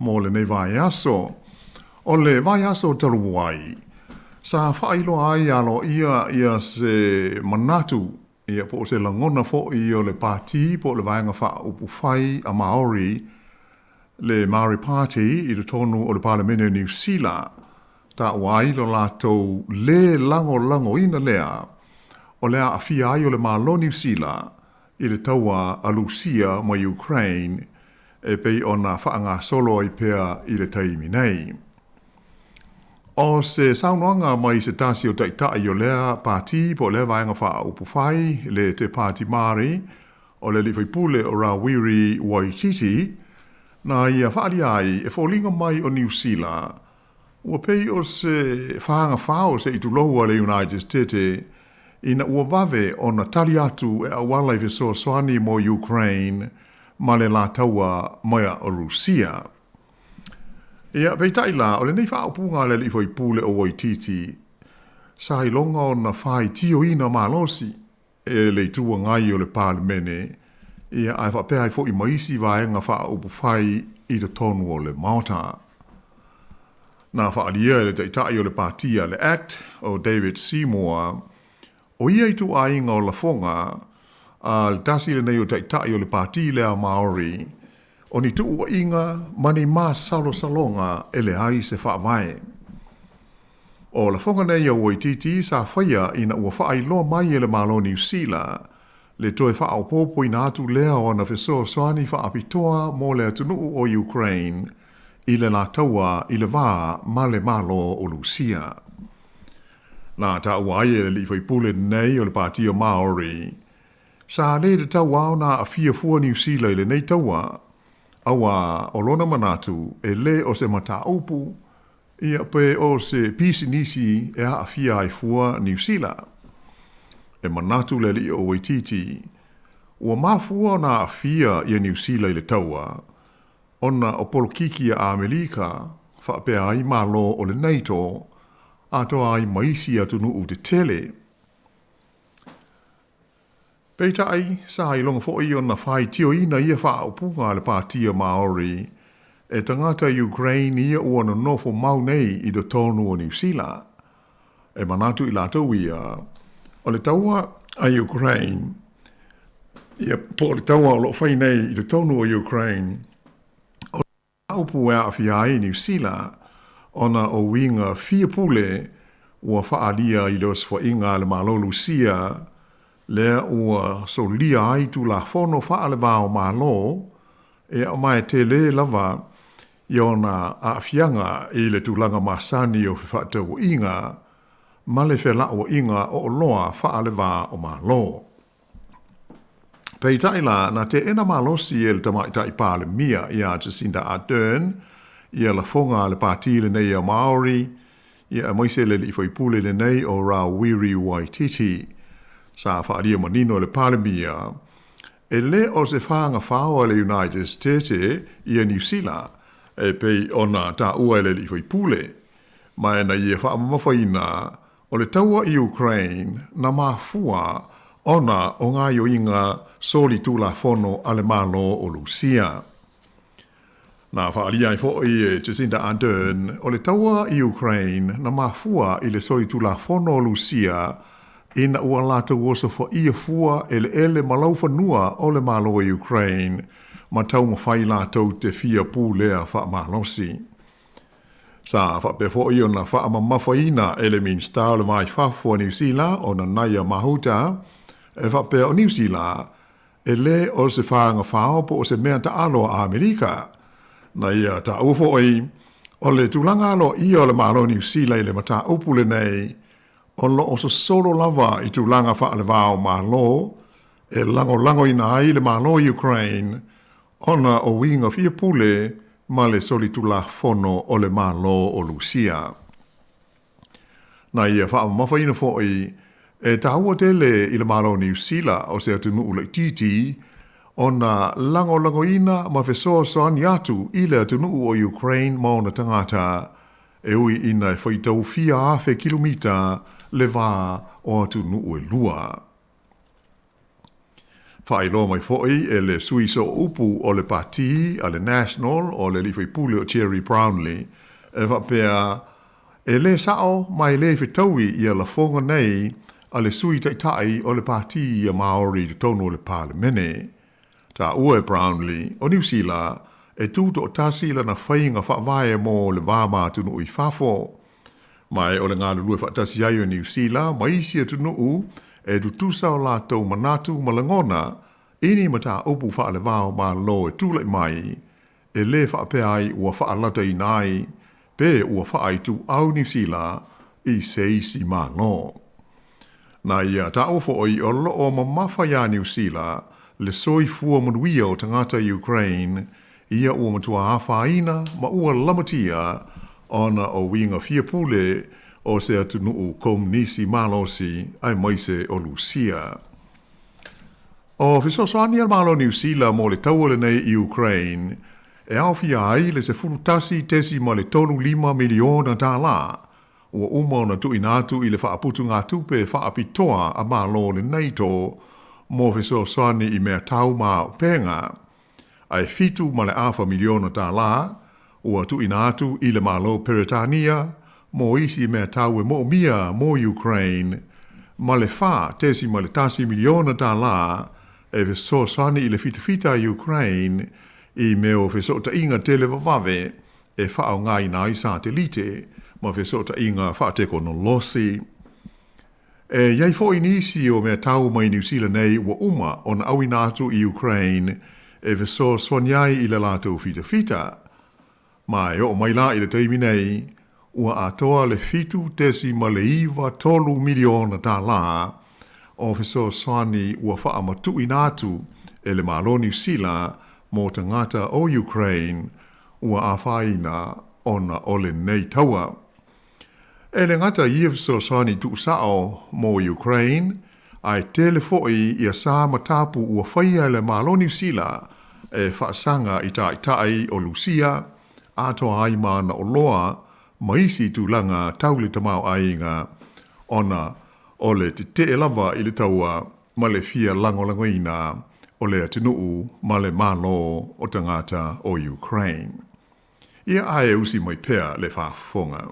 mo lenei vaiaso, o le vaiaso talu ai, Sa faailoa ai aloaia ia se manatu ia po o se lagona foi o le Pati po o le Vaega Faaupufai a Maori, le Maori Party i totonu o le Palemene o Niu Sila, taua ai lo latou lē lagolagoina lea o le aafia ai o le Malo Niu Sila i le taua a Lusia ma Ukraine e pei ona faagasolo ai pea i le taimi nei. O se saunoaga mai se tasi o taitai o lea pati po o lea vaega faaupufai, le Te Pāti Māori, o le alii faipule o Rawiri Waititi, na ia faaalia ai e foliga mai o Niu Sila, ua pei o se fagafao se i tulou a le United Stete ina ua vave ona tali atu e auala i fesoasoani mo Ukraine ma le la taua mai o Rusia. Ia, peitai la, o lenei faaupuga a le alii faipule o Waititi, sa iloga ona faitioina malosi e le Itu Agai o le Palemene, ia, ae faapea ai foi ma isi vaega faaupufai i totonu o le Maota. Na faaalia e le Taitai o le Pati a le act, o David Seymour, o ia ituaiga o lafoga a le tasi lenei o Taitai o le Pati lea Maori, o ni tuuaiga ma ni masalosaloga e leai se faavae. O lafoga nei a Waititi sa faia ina ua faailoa mai e le Malo Niu Sila le toe faaopoopoina atu lea o ana fesoasoani faapitoa mo le atunuu o Ukraine i le la taua i le va ma le Malo o Lusia. Na taua ai e le alii faipule lenei o le Pātia Māori, sa le tatau lava ona aafia fua Niu Sila i lenei taua, auā o lona manatu e le o se mataupu ia pe o se pisinisi e aafia ai fua Niu Sila. E manatu le alii o Waititi, ua mafua ona aafia ia Niu Sila i le taua, ona o polokiki a Amerika faapea ai Malo o le NATO atoa ai ma isi atunuu tetele. Peitai, sa iloga foi ona faitioina ia faaupuga a le Pātia Māori e tagata Ukraine ia ua nonofo mau nei i totonu o Niu Sila. E manatu i latou ia, o le taua a Ukraine, ia po o le taua o lo o fai nei i totonu o Ukraine, o le upu e aafia ai Niu Sila ona o uiga fia pule ua faaalia i le osofaiga a le Malo Lusia lea ua solia ai Tulafono faale-va-o-Malo e aumai tele lava i ona aafiaga i le tulaga masani o fefaatauaiga ma le felauaiga o oloa faale-va o Malo. Peitai la, na teena malosi e le Tamaitai Palemia ia Jacinda Ardern ia lafoga a le pāti lenei a Māori, ia aemaise le alii faipule lenei o Rawiri Waititi. Sa faaalia manino e le Palemia, E le o se fagafao a le United Stete ia Niu Sila, e pei ona taua e le alii faipule. Ma na ia faamamafaina, o le taua i Ukraine na mafua ona o gaioiga soli tulafono a le Malo o Lusia. Na faaalia ai foi e Jacinda Ardern o le taua i Ukraine na mafua i le solitulafono o Lusia ina ua latou osofaia fua eleele ma laufanua o le Malo o Ukraine ma taumafai latou te fia pulea faamalosi. Sa faapea foi ona faamamafaina e le Minisita o le Va i Fafo a Niu Sila o Nanaia Mahuta e faapea o Niu Sila E le o se fagafao po o se mea taalo a Amerika. Na ia taua foi, o le tulaga aloaia o le Malo o Niu Sila i le mataupu lenei, o lo o sosolo lava i tulaga faale-va o Malo e lagolagoina ai le Malo o Ukraine ona o uiga fia pule ma le solitulafono o le Malo o Lusia. Na ia faamamafaina foi, e taua tele i le Malo o Niu Sila o se atunuu laitiiti ona lagolagoina ma fesoasoani atu i le atunuu o Ukraine ma ona tagata, e ui ina e faitau fia afe kilomita le va o atunuu e lua. Faailoa mai foi e le sui sooupu o le Pati a le National o le alii faipule o Gerry Brownlee, e faapea, e le sao ma e le fetaui ia lafoga nei a le Sui Taitai o le Pati ia Maori i totonu o le Palemene. Taua e Brownlee, o Niu Sila, e tu toatasi lana faiga faavae mo le va ma atunuu i fafo. Ma e o le galulue faatasi ai o Niu Sila ma isi atunuu e tutusa o latou manatu ma lagona i ni mataupu faalevao Malo e tulai mai, e le faapea ai ua faalataina ai pe ua faaituau Niu Sila i se isi Malo. Na ia taua foi o lo o mamafa iā Niu Sila le soifua manuia o tagata Ukraine ia ua matua afaina ma ua lamatia ona o uiga fia pule o se atunuu komunisi malosi aemaise o Lusia. O fesoasoani a le Malo o Niu Sila mo le taua lenei i Ukraine e aofia ai le $11.35 miliona tālā ua uma ona tuuina atu i le faaputugatupe faapitoa a Malo o le NATO mo fesoasoani i mea tau ma auupega, ae $7.5 miliona tālā ua tuuina atu i le Malo Peretania mo isi mea tau e moomia mo Ukraine, ma le $4.1 miliona tālā e fesoasoani i le fitafita a Ukraine i mea o fesootaiga televavave e faaaogaina ai satelite ma fesootaiga faatekonolosi. E i ai foi nisi o mea tau mai Niu Sila nei ua uma ona auina atu i Ukraine e fesoasoani ai i le latou fitafita. Ma e oo mai la i le taimi nei, ua atoa le $7.93 miliona tālā o fesoasoani ua faamatuuina atu e le Malo Niu Sila mo tagata o Ukraine ua afaina ona o lenei taua. E le gata i ia fesoasoani tuusao mo Ukraine, ae tele foi ia sa ma tapu ua faia e le Malo Niu Sila e faasaga i taitai o Lusia, atoa ai ma ana oloa ma isi tulaga tau le tamaoaiga, ona o le tetee lava i le taua ma le fia lagolagoina o le atunuu ma le Malo o tagata o Ukraine. Ia ae usi mai pea le faafofoga.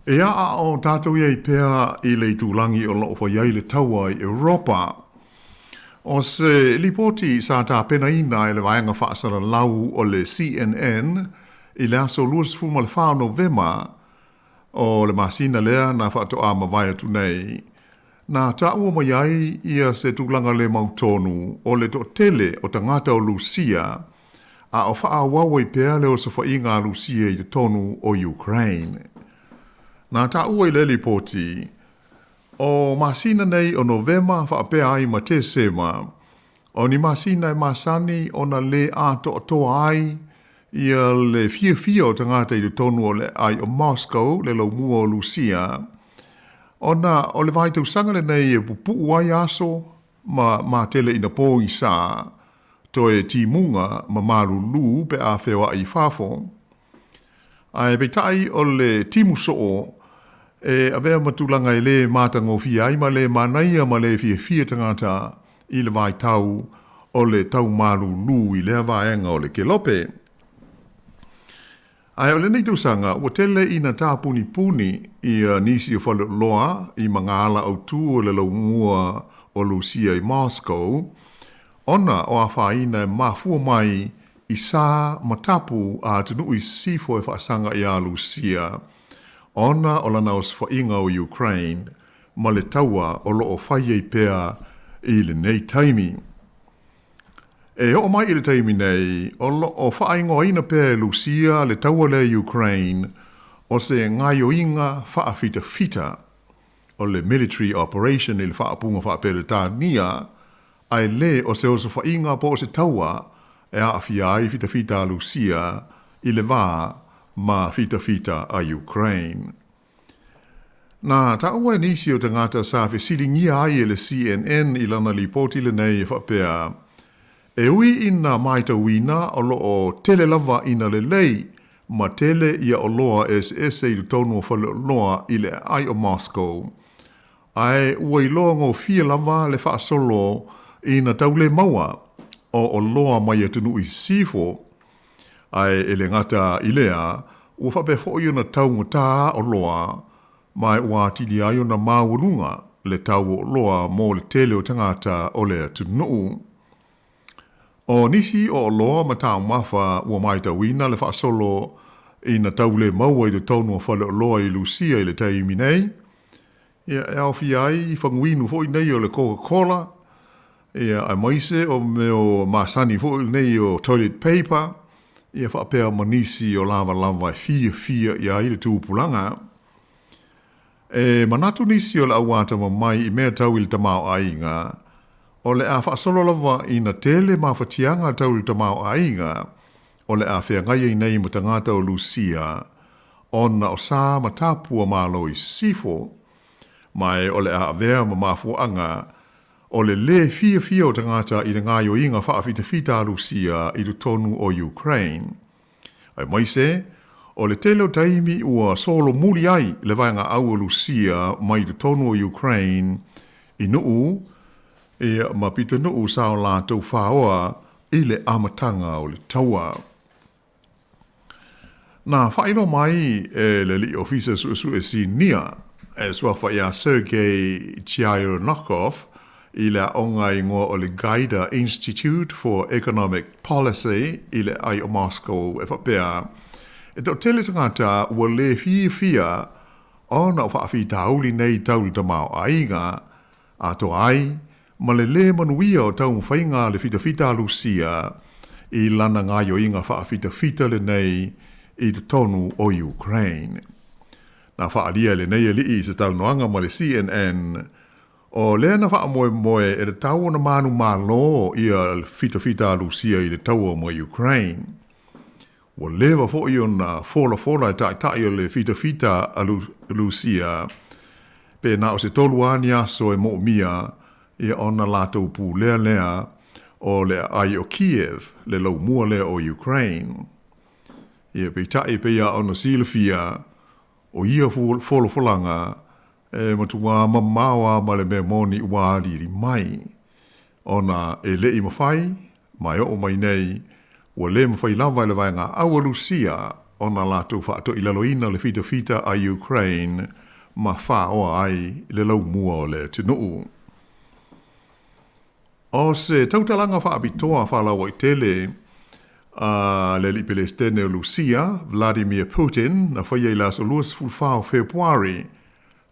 Ea a o tātou i ai pea i le itulagi o loo fai ai le taua i Europa. O se lipoti sa tapenaina e le vaega faasalalau o le CNN i le aso 24 o Novema o le masina lea na faatoa mavae atu nei, na taua mai ai ia se tulaga le mautonu o le toatele o tagata o Lusia a o faaauau ai pea le osofaiga a Lusia i totonu o Ukraine. Na taua i le lipoti, O masina nei o Novema faapea ai ma Tesema, o ni masina e masani ona lē atoatoa ai ia le fiafia o tagata i totonu o le aai o Moscow, le laumua o Lusia, ona o le vaitausaga lenei e pupuu ai aso ma matele ina pogisa, toe timuga ma malulu pe a feoai i fafo. Ae peitai o le timu soo e avea ma tulaga e lē matagofie ai ma lē manaia ma lē fiafia tagata i le vaitau o le tau malulu i lea vaega o le kelope. Ae o lenei tausaga ua tele ina tapunipuni ia nisi o faleoloa i magaala autū o le laumua o Lusia i Moscow ona o afaina e mafua mai i sa ma tapu a atunuu i sisifo e faasaga iā Lusia ona o lana osofaiga o Ukraine ma le taua o loo fai ai pea i lenei taimi. E oo mai i le taimi nei, o loo faaigoaina pea e Lusia le taua lea i Ukraine o se gaioiga faafitafita o le military operation i le faaupuga faa-Peretania, ae lē o se osofaiga po o se taua e aafia ai fitafita a Lusia i le va ma fitafita a Ukraine. Na taua e nisi o tagata sa fesiligia ai e le CNN i lana lipoti lenei e faapea, E ui ina maitauina o loo tele lava ina lelei ma tele ia oloa eseese i totonu o faleoloa i le aai o Moscow, Ae ua iloa gofie lava le faasolo ina tau le maua o oloa mai atunuu i sisifo. Ae e le gata i lea, ua faapea foi ona taugata oloa, ma ua atili ai ona maualuga le tau o oloa mo le tele o tagata o le atunuu. O nisi o oloa ma taumafa ua maitauina le faasolo ina tau le maua i totonu o faleoloa i Lusia i le taimi nei, Ia, e aofia ai faguinu foi nei o le Coca-Cola, ia, aemaise o mea o masani foi nei o toilet paper, ia faapea ma nisi o lavalava e fiafia i ai le tupulaga. E manatu nisi o le auatamamai i mea tau i le tamaoaiga, o le a faasolo lava ina tele mafatiaga tau i le tamaoaiga o le a feagai ai nei ma tagata o Lusia, ona o sa ma tapua Malo i sisifo, ma e o le a avea ma mafuaaga o le lē fiafia o tagata i le gaioiga faafitafita a Lusia i totonu o Ukraine. Aemaise, o le tele o taimi ua solomuli ai le vaega au o Lusia mai totonu o Ukraine i Nuʻu, ia, ma pitonuu sa o latou faoa i le amataga o le taua. Na faailoa mai e le alii ofisa suesue sinia e suafa iā Sergei Chionokov i le aoga igoa o le Gaida Institute for Economic Policy i le ai o Moscow e faapea, e toatele tagata ua lē fiafia ona o faafitauli nei tau le tamaoaiga atoa ai ma le lē manuia o taumafaiga a le fitafita a Lusia i lana gaoioiga faafitafita lenei i totonu o Ukraine. Na faaalia e lenei alii i se talanoaga ma le CNN, o lea na faamoemoe e tatau ona manumalo ia le fitafita a Lusia i le taua ma Ukraine. Ua leva foi ona folafola e taitai o le fitafita a Lusia pe na o se tolu a ni aso e moomia ia ona latou pulea lea o le aai o Kiev, le laumua lea o Ukraine. Ia peitai e pei a ona silafia o ia folafolaga e matuā mamao a ma le mea moni ua aliali mai, ona e le i mafai, ma e oo mai nei, ua lē mafai lava e le vaega au a Lusia ona latou faatoilaloina le fitafita a Ukraine ma faaoa ai le laumua o le atunuu. O se tautalaga faapitoa faalauaitele a le alii Pelesitene o Lusia, Vladimir Putin, na faia i le aso 24 o Fepuari,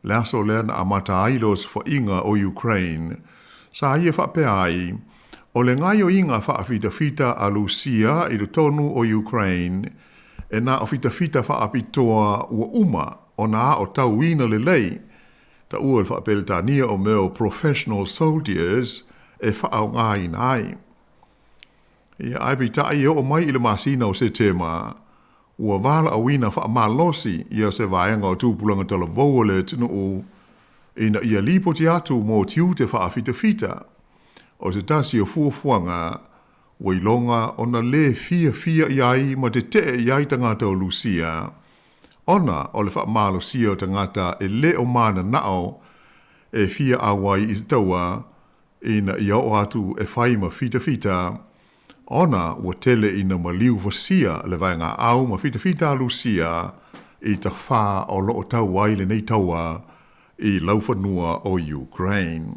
le aso lea na amata ai le osofaiga o Ukraine, sa ia faapea ai, o le gaoioiga faafitafita a Lusia i totonu o Ukraine e na o fitafita faapitoa ua uma ona aotauina lelei, taua i le faa-Peretania o mea o professional soldiers e faaaogaina ai. Ia, ae peitai e oo mai i le masina o Setema, ua valaauina faamalosi ia se vaega o tupulaga talavou o le atunuu ina ia lipoti atu mo tiute faafitafita o se tasi o fuafuaga ua iloga ona lē fiafia i ai ma tetee i ai tagata o Lusia ona o le faamalosia o tagata e lē o mananao e fia auai i se taua ina ia oo atu e fai ma fitafita, ona ua tele ina maliu fasia le vaegaau ma fitafita a Lusia i tafā o lo o tau ai lenei taua i laufanua o Ukraine.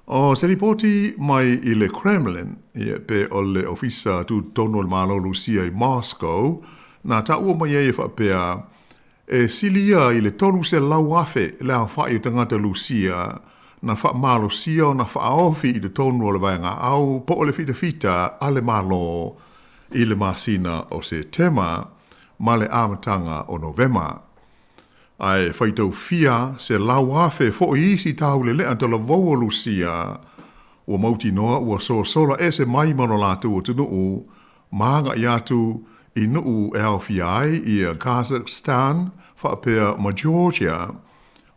O se lipoti mai i le Kremlin, ia, pe o le Ofisa Tutotonu o le Malo o Lusia i Moscow, na taua mai ai e faapea, E sili ia i le 300,000 le aofai o tagata Lusia na faamalosia ona faaofi i totonu o le vaegaau po o le fitafita a le Malo i le masina o Setema ma le amataga o Novema. Ae faitau fia 100,000 foi isi taulelea talavou o Lusia ua mautinoa ua sosola ese mai ma lo latou atunuu ma agai atu i nuu e aofia ai ia Kazakhstan faapea ma Georgia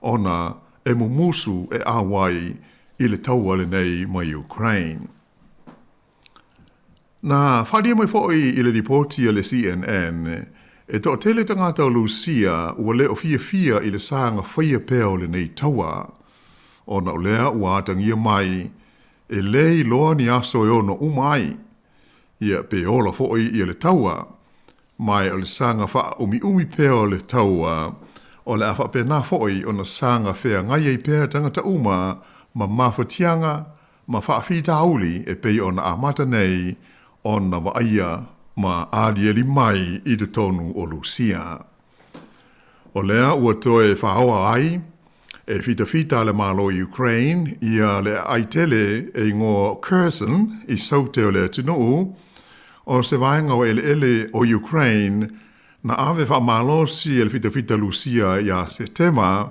ona e mumusu e auai i le taua lenei ma Ukraine. Na faaalia mai foi i le lipoti a le CNN, e toatele tagata o Lusia ua le o fiafia i le saga faia pea o lenei taua, ona o lea ua atagia mai e le iloa ni aso e ono uma ai, ia pe ola foi ia le taua, ma o le saga faaumiumi pea o le taua, o le a faapena foi ona saga feagai ai pea tagata uma ma mafatiaga ma faafitauli e pei ona amata nei ona vaaia ma aliali mai i totonu o Lusia. O lea ua toe faaoa ai e fitafita a le Malo o Ukraine ia le aai tele e igoa Kherson i saute o le atunuu, o se vaega o eleele o Ukraine na ave faamalosi e le fitafita Lusia ia Setema,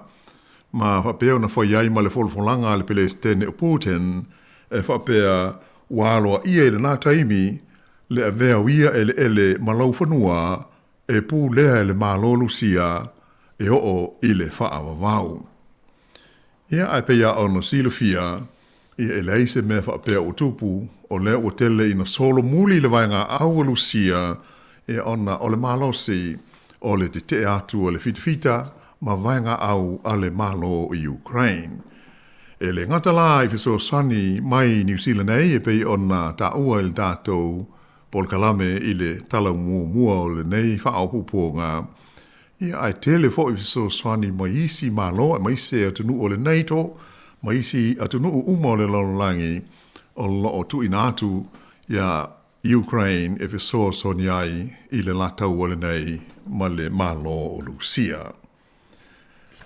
ma faapea ona fai ai ma le folafolaga a le Pelesitene o Putin e faapea ua aloaia i lena taimi le avea o ia eleele ma laufanua e pulea e le Malo Lusia e oo i le faavavau. Ia, ae pei lava ona silafia, ia e leai se mea faapea ua tupu, o lea ua tele ina solomuli le vaegaau a Lusia ia ona o le malosi o le tetee atu a le fitafita ma vaegaau a le Malo i Ukraine. E le gata la i fesoasoani mai Niu Sila nei e pei ona taua i le tatou polokalame i le tala muamua o lenei faaopoopoga, ia ae tele foi fesoasoani mai isi Malo aemaise atunuu o le NATO ma isi atunuu uma o le lalolagi o lo o tuuina atu iā Ukraine e fesoasoani ai i le la taua lenei ma le Malo o Lusia.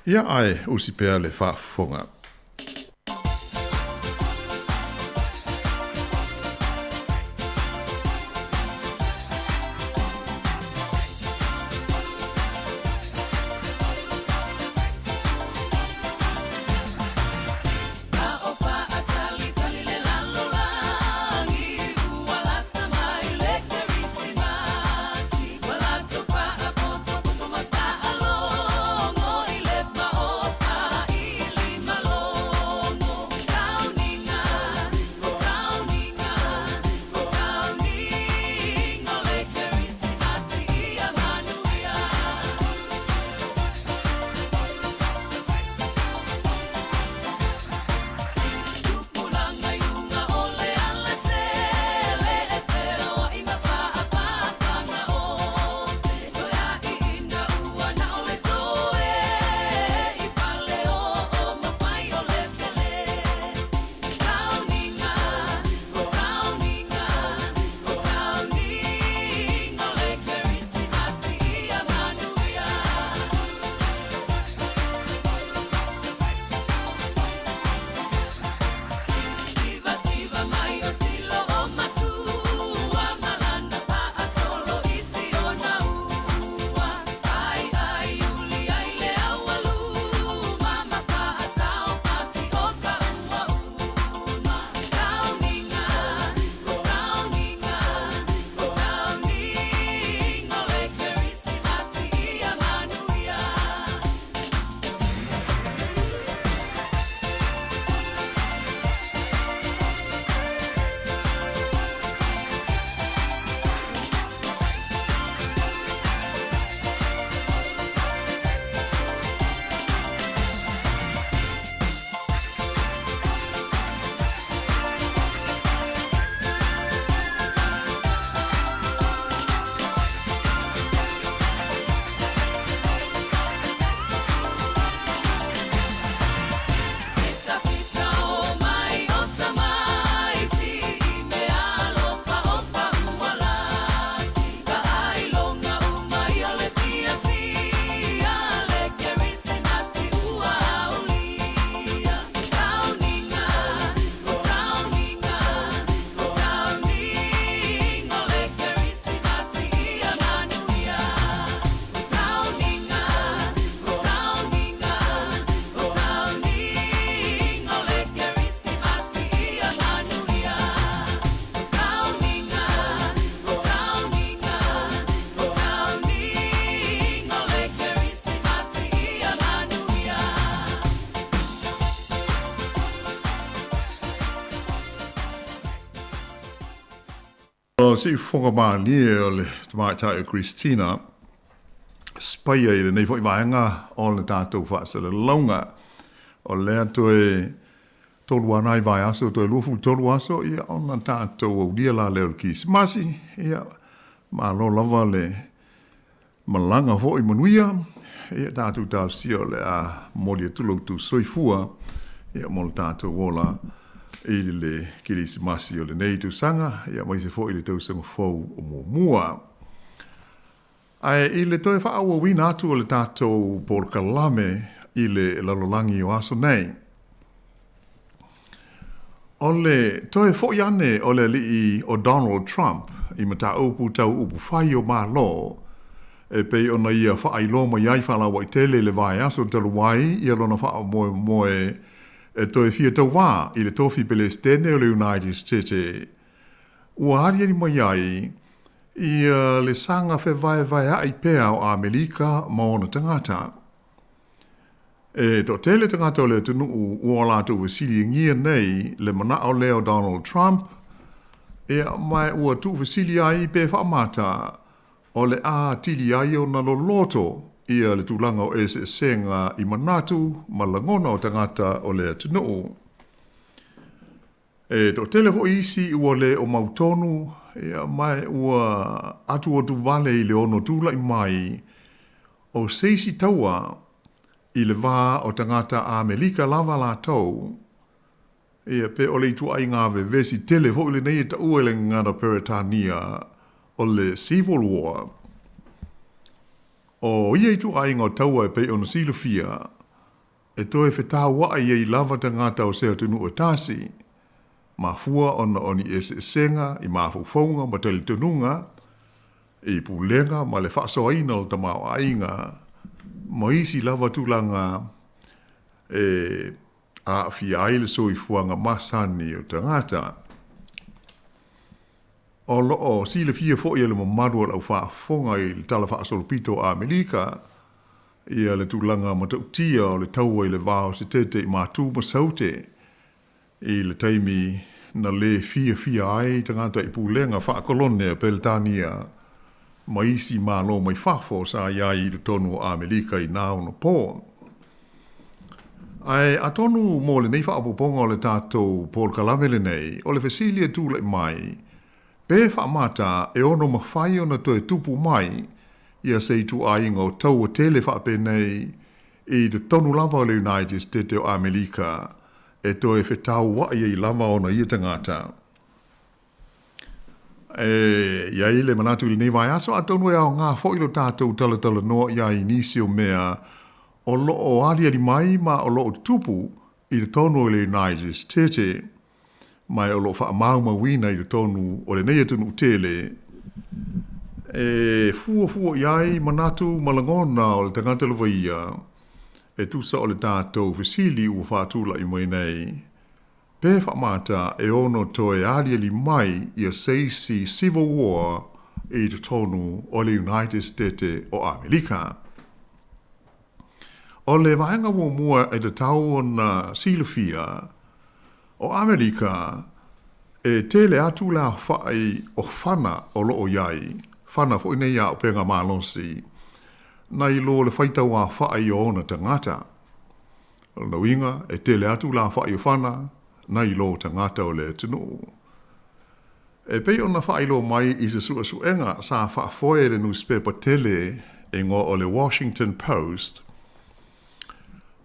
Ia ae usi pea le faafofoga. O siufofoga malie o le tamaitai o Christina Spaia i lenei foi vaega o le tatou faasalalauga. O lea toe tolu a nai vaiaso, toe 23 aso, ia ona tatou aulia la lea o le Kirisimasi. Ia, malo lava le malaga foi manuia. Ia tatou talosia o le a momoli atu lo outou soifua ia mo le tatou ola i le Kerisimasi o lenei tausaga, ia aemaise foi le tausaga fou o muamua. Ae i le toe faaauauina atu o le tatou polokalame i le lalolagi o aso nei, O le toe foi ane o le alii o Donald Trump i mataupu tau upu fai o Malo, e pei ona ia faailoa mai ai faalauaitele i le vaiaso talu ai ia lona faamoemoe e toe fia tauā i le tofi Pelesitene o le United State, ua aliali mai ai ia le saga fevaevaeaʻi pea o Amelika ma ona tagata. E toatele tagata o le atunuu ua latou fesiligia nei le manao lea o Donald Trump, ia, ma ua tuufesili ai pe faamata o le a atili ai ona loloto ia le tulaga o eseesega i manatu ma lagona o tagata o le atunuu. E toatele foi isi ua le o mautonu, ia, ma ua atuatuvale i le ono tulai mai o se isi taua i le va o tagata Amerika lava latou, ia, pe o le ituaiga vevesi tele foi lenei e taua i le gagana Peretania o le Civil War. O ia ituaiga o taua e pei ona silafia, e toe fetauaʻi ai lava tagata o se atunuu e tasi, mafua ona o ni eseesega i mafaufauga ma talitonuga, i pulega ma le faasoaina o le tamaoaiga, ma isi lava tulaga e aafia ai le soifuaga masani o tagata. O lo o silafia foi e le mamalu o le au faafofoga i le Tala Faasolopito o Amerika ia le tulaga matautia o le taua i le va o Setete i Matu ma Saute i le taimi na lē fiafia ai tagata i pulega faakolone a Peretania ma isi Malo mai fafo sa i ai i totonu o Amerika i na ona pō. Ae atonu mo lenei faaopoopoga o le tatou polokalame lenei, o le fesili e tulai mai, pe faamata e ono mafai ona toe tupu mai ia se ituaiga o taua tele faapenei i totonu lava o le United Stete o Amerika e toe fetauaʻi ai lava ona ia tagata. E i ai le manatu i lenei vaiaso, atonu e aoga foi lo tatou talatalanoa i ai i nisi o mea o lo o aliali mai ma o lo o tutupu i totonu o le United Stete, ma o lo o faamaumauina i totonu o lenei atunuu tele, e fuafua i ai manatu ma lagona o le tagata lava ia, e tusa o le tatou fesili ua faatulai mai nei, Pe faamata e ono toe aliali mai ia se isi Civil War i totonu o le United Stete o Amerika. O le vaega muamua e tatau ona silafia, o Amerika e tele atu le aofaʻi o fana o lo o i ai, fana foi nei auupega malosi, nai lo le faitau aofaʻi o ona tagata. O lona uiga, e tele atu le aofaʻi o fana nai lo tagata o le atunuu. E pei ona faailoa mai i se suesuega sa faafoe e le nusipepa tele e igoa o le Washington Post,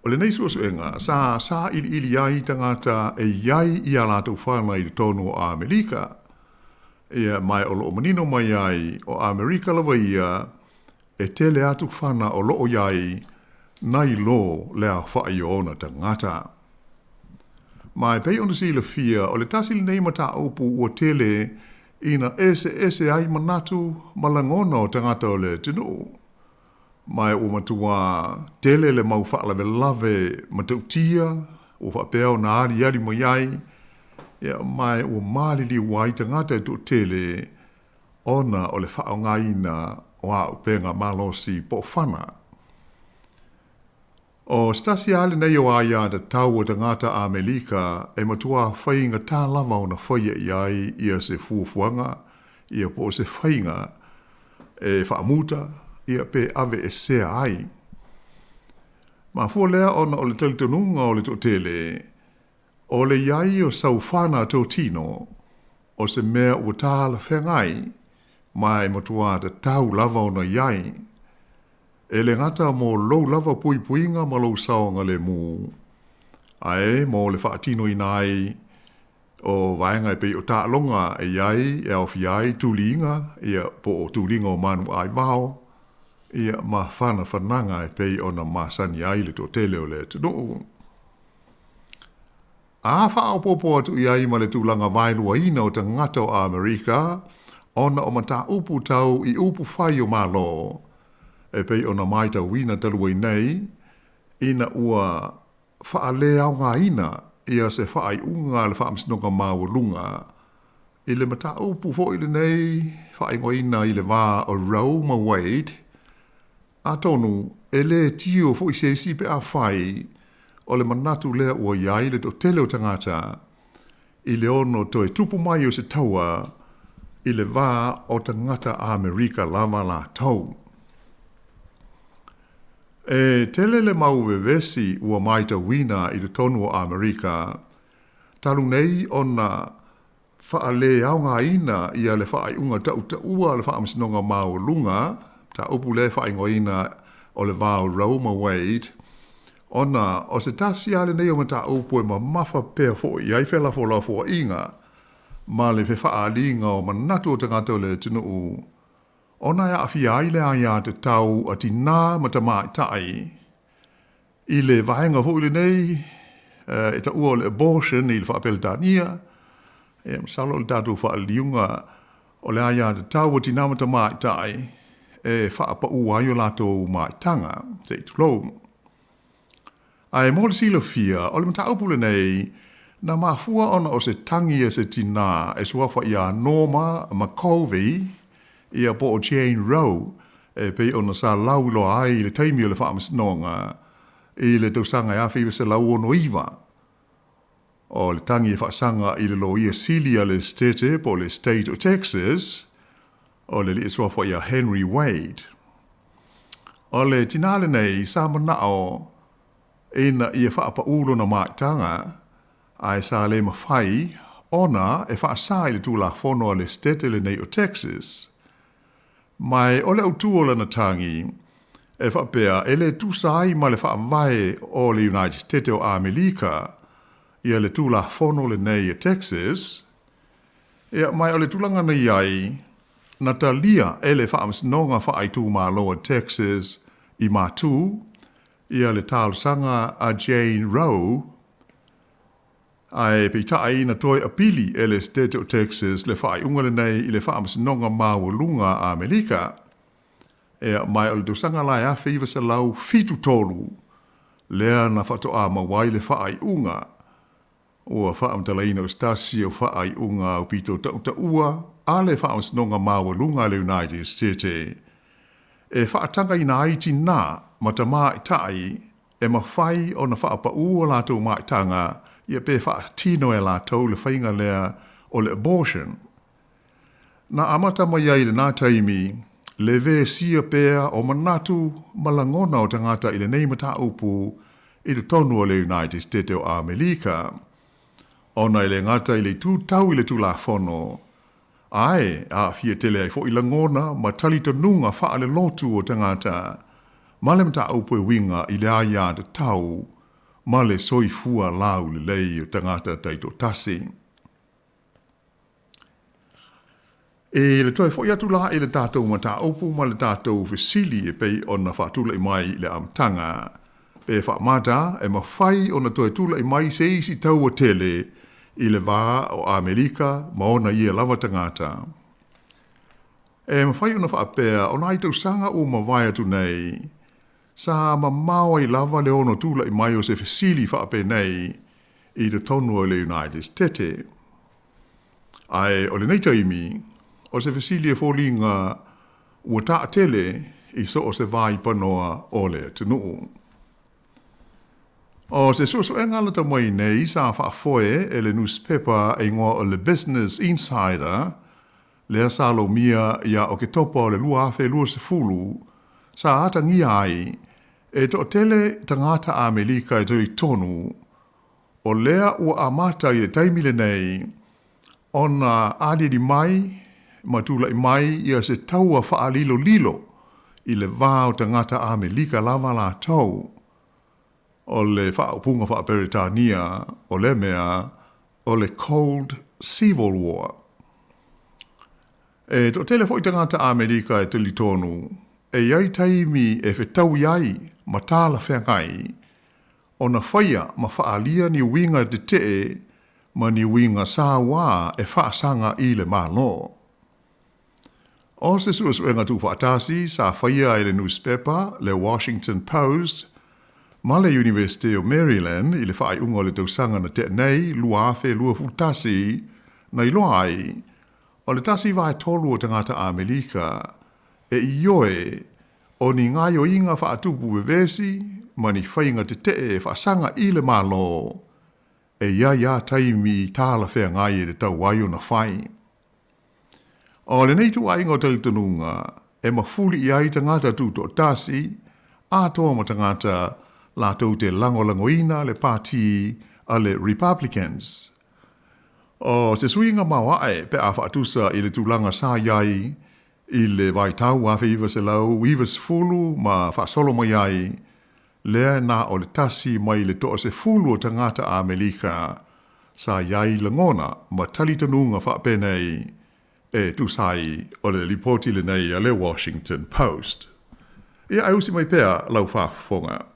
o lenei suesuega sa sailiili ai tagata e i ai i a latou fana i totonu o Amerika, ia, ma o lo o manino mai ai o Amerika lava ia E tele atu fana o lo o i ai nai lo le aofaʻi o ona tagata. Ma e pei ona silafia, o le tasi lenei mataupu ua tele ina eseese ai manatu ma lagona o tagata o le atunuu. Ma e ua matuā tele le mau faalavelave matautia ua faapea ona aliali mai ai, ia, ma e ua maliliu ai tagata e toatele ona o le faaaogaina o auupega malosi po o fana. O se tasi lava lenei o aia tatau a tagata Amelika e matuā faigata lava ona faia i ai ia se fuafuaga ia po o se faiga e faamuta ia pe aveesea ai. Mafua lea ona o le talitonuga o le toatele O le i ai o sau fana totino, o se mea ua talafeagai, ma e matuā tatau lava ona i ai. E le gata mo lou lava puipuiga ma lou saogalemu, ae mo le faatinoina ai o vaega e pei o taaloga e i ai e aofia ai tuliga, ia, po o tuliga o manu aivao, ia, ma fanafanaga e pei ona masani ai le toatele o le atunuu. A faaopoopo atu i ai ma le tulaga vaeluaina o tagata o Amerika ona o mataupu tau i upu fai o Malo, e pei ona matauina talu ai nei, ina ua faaleaogaina ia se faaiuga a le Faamasinoga Maualuga i le mataupu foi lenei faaigoaina i le va o Roe ma Wade, Atonu, e lē tio foi se isi pe afai o le manatu lea ua i ai le toatele o tagata i le ono toe tupu mai o se taua i le va o tagata Amerika lava latou. E tele le mau vevesi ua maitauina i totonu o Amerika talu nei ona faaleaogaina ia le faaiuga tautaua a le Faamasinoga Maualuga, mataupu lea e faaigoaina o le va o Roe ma Wade, ona o se tasi lava lenei o mataupu e mamafa pea foi i ai felafolafoaiga ma le fefaaaliga o manatu o tagata o le atunuu ona e aafia ai le aiatatau a tinā ma tamaitai i le vaega foi lenei e taua o le abortion i le Faa-Peretania. Ia, masalo o le tatou faaliliuga o le aiatatau a tinā ma tamaitai e faapaū ai o latou maitaga, se i tulou. Ae mo le silafia, o le mataupu lenei, na mafua ona o se tagi a se tinā e suafa iā Norma McCorvey, ia po o Jane Roe, e pei ona sa lauiloa ai i le taimi o le faamasinoga i le tausaga e 1969. O le tagi e faasaga i le loia sili a le Setete po o le State o Texas, o le alii suafa iā Henry Wade. O le tinā lenei sa manao ina ia faapaū lona maitaga, ae sa le mafai ona e faasā i le Tulafono a le Setete lenei o Texas. Ma o le autū o lana tagi, e faapea e le tusa ai ma le faavae o le United Setete o Amelika ia le Tulafono lenei a Texas, Ia, ma o le tulaga na i ai, na talia e le Faamasinoga Faaitumalo a Texas i Matū ia le talosaga a Jane Roe, ae peitai na toe apili e le Setete o Texas le faaiuga lenei i le Faamasinoga Maualuga a Amerika. Ia, ma o le tausaga la e 1973 lea na faatoa maua ai le faaiuga. Ua faamatalaina o se tasi o faaiuga aupito tautaua a le Faamasinoga Maualuga a le United Setete e faatagaina ai tinā ma tamaitai e mafai ona faapaū o latou maitaga ia pe faatino e latou le faiga lea o le abortion. Na amata mai ai i lenā taimi le vesia pea o manatu ma lagona o tagata i lenei mataupu i totonu o le United Setete o Amelika, ona e le gata i le itu tau i le Tulafono, ae aafia tele ai foi lagona ma talitonuga faalelotu o tagata ma le mataupu e uiga i le aiatatau ma le soifua laulelei o tagata taitoatasi. I le toe foi atu la i le tatou mataupu ma le tatou fesili e pei ona faatulai mai i le amataga, pe faamata e mafai ona toe tulai mai se isi taua tele i le va o Amerika ma ona ia lava tagata. E mafai ona faapea o nai tausaga ua mavae atu nei, sa mamao ai lava le ono tulai mai o se fesili faapenei i totonu o le United Setete. Ae o lenei taimi, o se fesili e foliga ua taatele i so o se vaipanoa o le atunuu. O se suesuega lata mai nei sa faafoe e le nusipepa e igoa o le Business Insider, lea sa lomia ia Oketopa o le 2020, sa atagia ai e toatele tagata Amelika e talitonu O lea ua amata i le taimi lenei ona aliali mai ma tulai mai ia se taua faalilolilo i le va o tagata Amelika lava latou. O le faaupuga faa-Peretania o lea mea o le Cold Civil War. E toatele foi tagata Amelika e talitonu e i ai taimi e fetaui ai ma talafeagai ona faia ma faaalia ni uiga tetee ma ni uiga sauā e faasaga i le Malo. O se suesuega tuufaatasi sa faia e le nusipepa le Washington Post ma le Iunivesite o Maryland i le faaiuga o le tausaga na tea nei 2021 na iloa ai o le tasi vaetolu o tagata Amelika e ioe o ni gaioiga faatupu vevesi ma ni faiga tetee e faasaga i le Malo e i ai a taimi talafeagai e tatau ai ona fai. O lenei ituaiga o talitonuga e mafuli i ai tagata tutoatasi, atoa ma tagata latou te lagolagoina le pati a le Republicans. O se suiga maoae pe a faatusa i le tulaga sa i ai i le vaitau 1990 ma faasolo mai ai, lea na o le tasi mai le toasefulu o tagata Amelika sa i ai lagona ma talitonuga faapenei e tusa ai o le lipoti lenei a le Washington Post. Ia ae usi mai pea lau faafofoga.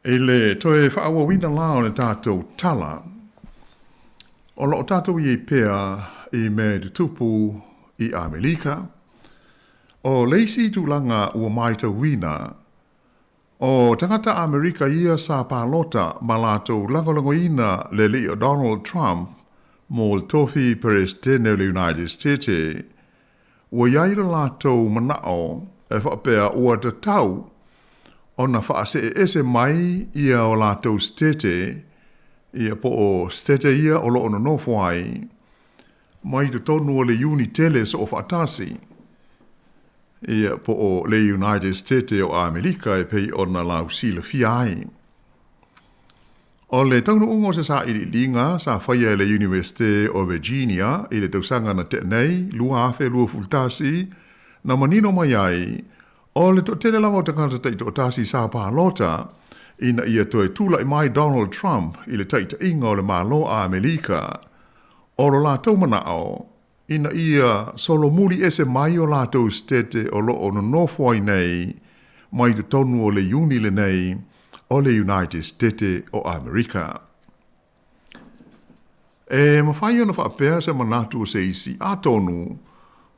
I le toe faaauauina la o le tatou tala, o lo o tatou i ai pea i mea e tutupu i Amelika. O le isi tulaga ua matauina, o tagata Amerika ia sa palota ma latou lagolagoina le alii o Donald Trump mo le tofi Peresetene o le United States, ua i ai lo latou manao e faapea ua tatau ona faaseeese mai ia o latou setete, ia po o setete ia o lo o nonofo ai, mai totonu o le iuni tele soofaatasi, ia po o le United States o Amerika e pei ona lausilafia ai. O le taunuuga o se sailiiliga sa faia e le Iunivesite o Virginia i le tausaga na tea nei, 2021, na manino mai ai, o le toatele lava o tagata taitoatasi sa palota ina ia toe tulai mai Donald Trump i le taitaiga o le Malo a Amerika, o lo latou manao ina ia solomuli ese mai o latou setete o lo o nonofo ai nei mai totonu o le iuni lenei o le United Setete o Amerika. E mafai ona faapea se manatu o se isi, atonu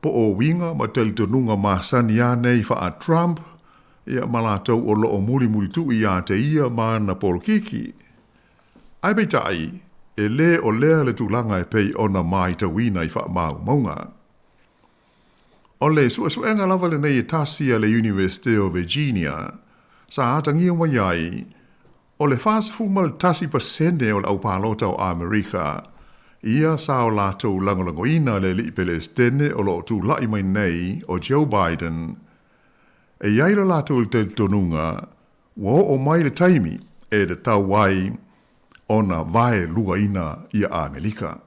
po o uiga ma talitonuga masani a nei faa-Trump ia ma latou o lo o mulimulituʻi ia te ia ma ana polokiki. Ae peitai, e lē o lea le tulaga e pei ona matauina i faamaumauga. O le suesuega lava lenei e tasi a le Iunivesite o Virginia sa atagia mai ai, o le 41% o le aupalota o Amerika ia sa o latou lagolagoina le alii Pelesitene o lo o tulai mai nei o Joe Biden. E i ai lo latou talitonuga ua oo mai le taimi e tatau ai ona vaeluaina ia Amerika.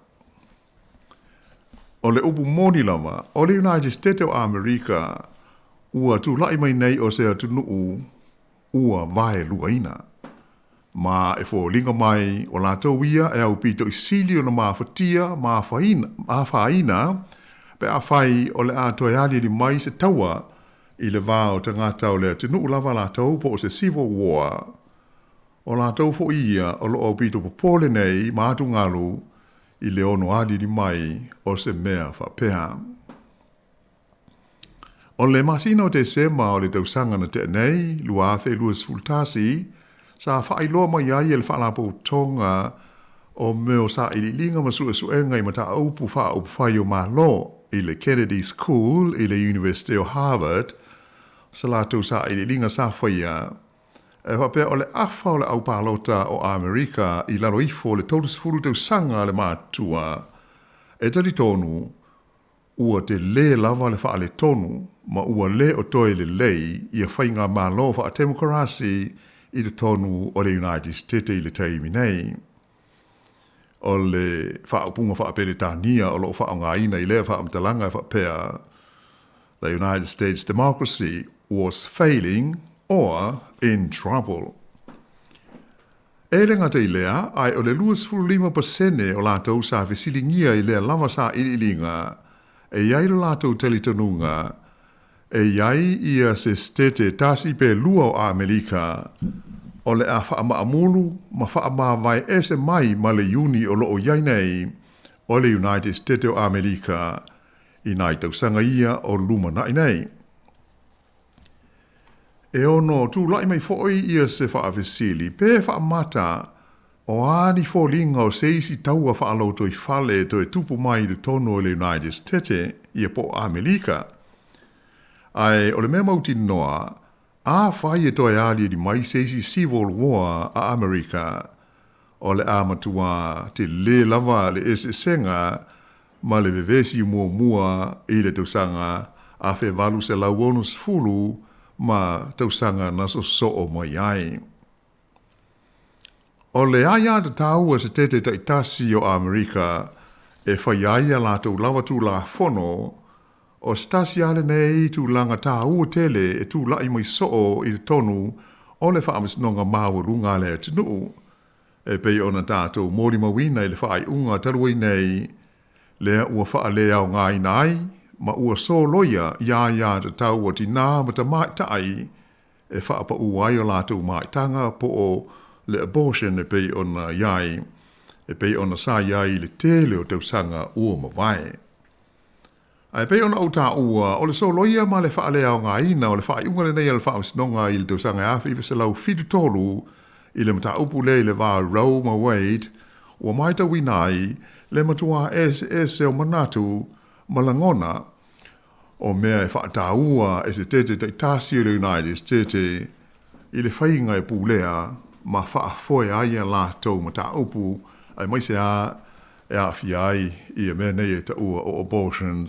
O le upu moni lava, o le United States o Amerika ua tulai mai nei o se atunuu ua vaeluaina. Ma e foliga mai o latou ia e aupito i sili ona mafatia ma afaina pe afai o le a toe aliali mai se taua i le va o tagata o le atunuu lava latou po o se civil war. O latou foi ia o lo o aupito popole nei ma atugalu i le ono aliali mai o se mea faapea. O le masina o Tesema o le tausaga na tea nei, 2021, sa faailoa mai ai e le Faalapotopotoga o mea o sailiiliga ma suesuega i mataupu faaupufai o Malo i le Kennedy School i le Iunivesite o Harvard sa latou sailiiliga sa faia e faapea o le afa o le aupalota o Amerika i lalo ifo o le 30 tausaga a le matua e talitonu ua telē lava le faaletonu ma ua lē o toe lelei ia faigamalo faatemokarasi i totonu o le United States i le taimi nei. O le faaupuga faa-Peretania o lo o faaaogaina i lea faamatalaga e faapea, The United States democracy was failing or in trouble. E le gata i lea, ae o le 25% o latou sa fesiligia i lea lava sailiiliga, e i ai lo latou talitonuga, e i ai ia se setete tasi pe lua o Amerika o le a faamaamulu ma faamavae ese mai ma le Iuni o loo i ai nei o le United State o Amelika i nai tausaga ia o lumanaʻi nei. E ono tulaʻi mai foʻi ia se faafesili, pe faamata o a ni foliga o se isi taua faalotoifale e toe tupu mai i totonu o le United State ia po o Amelika. Ae o le mea mautinoa, afai e toe aliali mai se isi Civil War a Amerika, o le a matuā telē lava le eseesega ma le vevesi muamua i le tausaga 1860 ma tausaga na sosoo mai ai. O le aiatatau a se tete taitasi o Amerika e fai ai a latou lava Tulafono, o se tasi lava lenei tulaga taua tele e tulaʻi mai soo i totonu o le faamasinoga maualuga a le atunuu, e pei ona tatou molimauina i le faaiuga talu ai nei, lea ua faaleaogaina ai ma ua soloia ia aiatatau a tinā ma tamaitai e faapaū ai o latou maitaga po o le abortion e pei ona i ai, e pei ona sa i ai i le tele o tausaga ua mavae. Ae pei ona ou taua, o le soloia ma le faaleaogaina o le faaiuga lenei a le Faamasinoga i le tausaga e 1973 i le mataupu lea i le va o Roe ma Wade, ua matauina ai le matuā eseese o manatu ma lagona o mea e faataua e se tete taitasi o le United States i le faiga e pulea ma faafoe ai a latou mataupu aemaise a e aafia ai ia mea nei e taua o abortion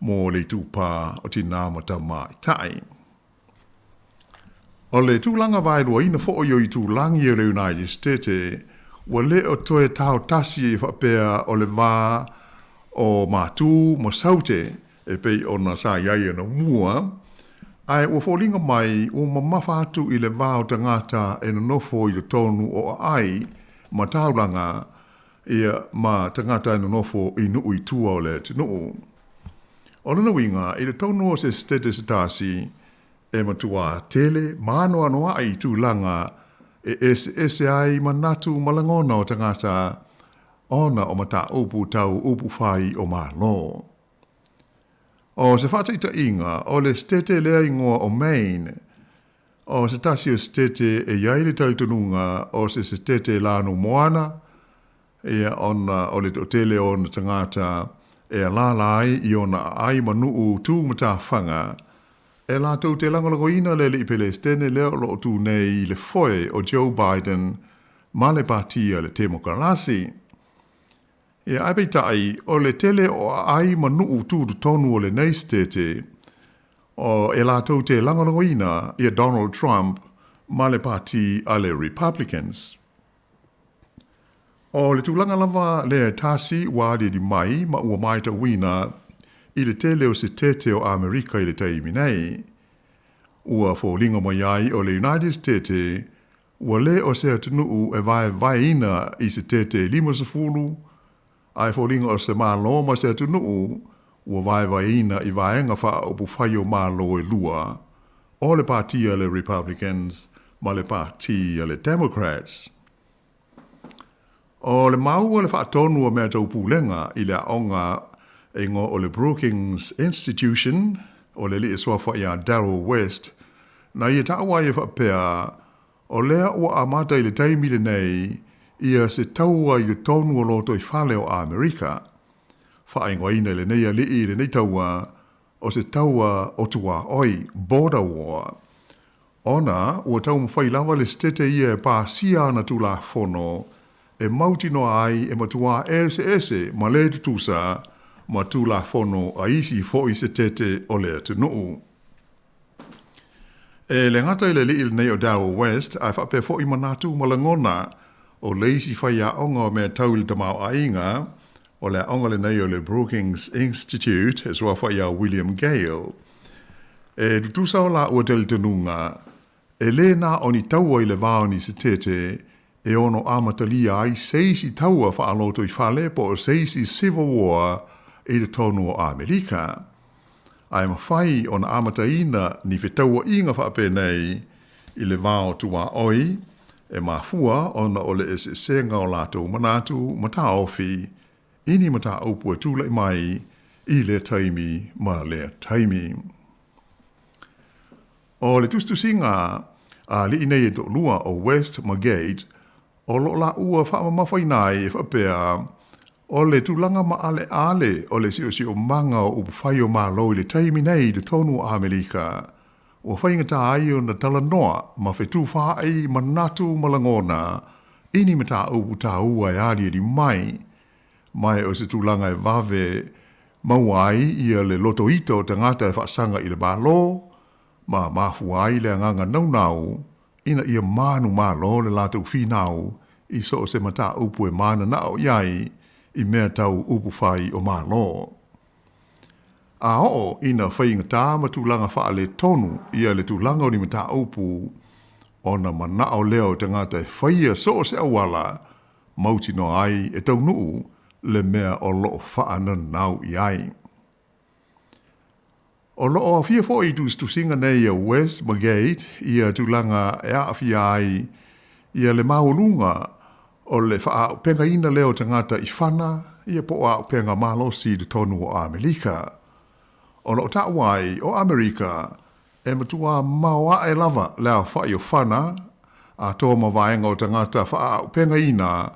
mo le itupa o tinā ma tamaitai. O le tulaga vaeluaina foʻi o itulagi o le United States, ua le o toe taotasi e faapea o le va o Matū ma Saute e pei ona sa i ai anamua, ae ua foliga mai ua mamafa atu i le va o tagata e nonofo i totonu o aai ma taulaga ia ma tagata e nonofo i nuu i tua o le atunuu. O lona uiga, i totonu o se setete se tasi, e matuā tele mānoanoaʻi i tulaga e eseese ai manatu ma lagona o tagata ona o mataupu tau upu fai o Malo. O se faataitaiga, o le setete lea igoa o Maine, o se tasi o setete e i ai le talitonuga o se setete lanu moana, ia ona o le toatele o ona tagata e alaala ai i ona aai ma nuu tu matafaga, e latou te lagolagoina le alii Pelesitene lea o loo tu nei i le foe o Joe Biden ma le Pati a le Temokarasi. Ia, ae peitai, o le tele o aai ma nuu tu totonu o lenei setete, o e latou te lagolagoina ia Donald Trump ma le Pati a le Republicans. O le tulaga lava lea e tasi ua aliali mai ma ua matauina i le tele o setete o Amerika i le taimi nei. Ua foliga mai ai o le United States ua le o se atunuu e vaevaeina i setete 50, ae foliga o se Malo ma se atunuu ua vaevaeina i vaega faaupufai o Malo e lua, o le Pati a le Republicans ma le Pati a le Democrats. O le maua le faatonu o mea tau pulega i le aoga e igoa o le Brookings Institution o le alii e suafa iā Darrell West, na ia taua ai e faapea, o lea ua amata i le taimi lenei ia se taua i totonu o lotoifale o Amerika. Faaigoaina e lenei alii i lenei taua o se taua o tuaoi, border war, ona ua taumafai lava le setete ia e pasia ana Tulafono e mautinoa ai e matuā eseese ma le tutusa ma Tulafono a isi foʻi setete o le atunuu. E le gata i le alii lenei o Darryl West, ae faapea foʻi manatu ma lagona o le isi faiaoga o mea tau i le tamaoaiga, o le aoga lenei o le Brookings Institute e suafa iā William Gale. E tutusa o laua talitonuga, e lē na o ni taua i le va o ni setete e ono amatalia ai se isi taua faalotoifale po o se isi civil war i totonu o Amerika. Ae mafai ona amataina ni fetauaiga faapenei i le va o tuaoi, E mafua ona o le eseesega o latou manatu ma taofi i ni mataupu e tulai mai i lea taimi ma lea taimi. O le tusitusiga a alii nei e toalua o West ma Gate, o lo o laua faamamafaina ai e faapea, o le tulaga maaleale o le siosiomaga o upufai o Malo i le taimi nei i totonu o Amerika, ua faigata ai ona talanoa ma fetufaai manatu ma lagona i ni mataupu taua e aliali mai, ma o se tulaga e vave maua ai ia le lotoita o tagata e faasaga i le Malo, ma mafua ai le agaga naunau ina ia manumalo le latou finau i so o se mataupu e mananao i ai i mea tau upufai o Malo. A oo ina faigata ma tulaga faaletonu ia le tulaga o ni mataupu, ona manao lea o tagata e faia so o se auala mautinoa ai e taunuu le mea o lo o faananau i ai. O lo o aofia foi i tusitusiga nei a West ma Gate ia tulaga e aafia ai ia le maualuga o le faaaupegaina lea o tagata i fana ia po o auupega malosi i totonu o Amerika. O lo o taua ai o Amerika e matuā maoae lava le aofai o fana atoa ma vaega o tagata faaaupegaina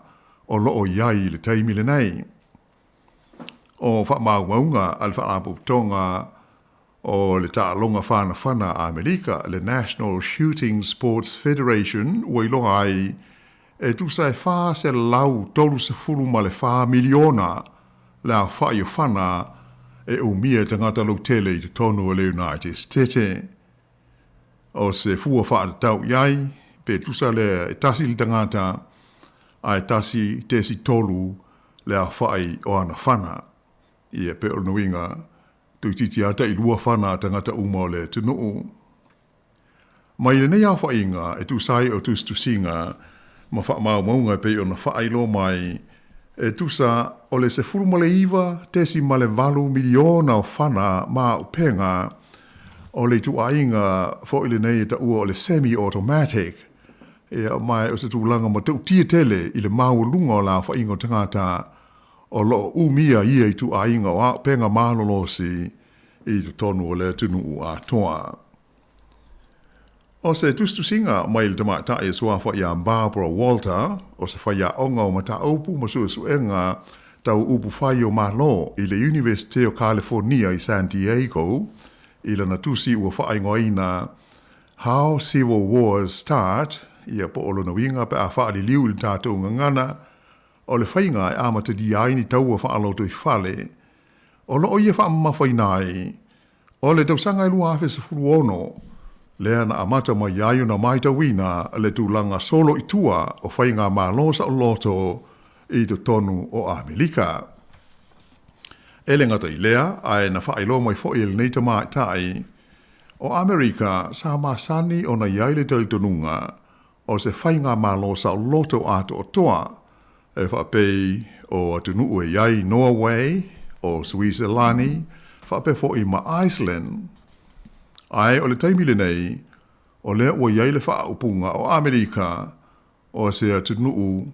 o lo o i ai i le taimi lenei. O faamaumauga a le Faalapotopotoga o le Taaloga Fanafana a Amerika, le National Shooting Sports Federation, ua iloa ai e tusa e 434 miliona le aofai o fana e umia e tagata lautele i totonu o le United States. O se fua faatatau i ai, pe tusa lea e tasi le tagata ae 1.3 le aofai o ana fana. Ia, pe o lona uiga, toeitiiti lava tailua fana a tagata uma o le atunuu. Mai lenei aofaiga e tusa ai o tusitusiga ma faamaumauga e pei ona faailoa mai, e tusa o le 19.8 miliona o fana ma auupega o le ituaiga foi lenei e taua o le semi-automatic, ia, ma o se tulaga matautia tele i le maualuga o le aofaiga o tagata o lo o umia ia ituaiga o auupega malolosi i totonu o le atunuu atoa. O se tusitusiga mai le tamaitai e suafa ia Barbara Walter, o se faiaoga o mataupu ma suesuega tau upu fai o Malo i le Iunivesite o Kalefonia i San Diego, i lana tusi ua faaigoaina How Civil Wars Start, ia po o lona uiga pe a faaliliu i le tatou gagana, o le faiga e amatalia ai ni taua faalotoifale, o lo o ia faamamafaina ai O le tausaga e 2016, lea na amata mai ai ona matauina le tulaga solo i tua o faigamalo saoloto i totonu o Amerika. E le gata i lea, ae na faailoa mai foi e lenei tamaitai o Amerika sa masani ona i ai le talitonuga o se faigamalo saoloto atoatoa e faapei o atunuu e i ai Norway, o Suiselani, faapea foi ma Iceland. Ae o le taimi lenei, o lea ua i ai le faaupuga o Amerika o se atunuu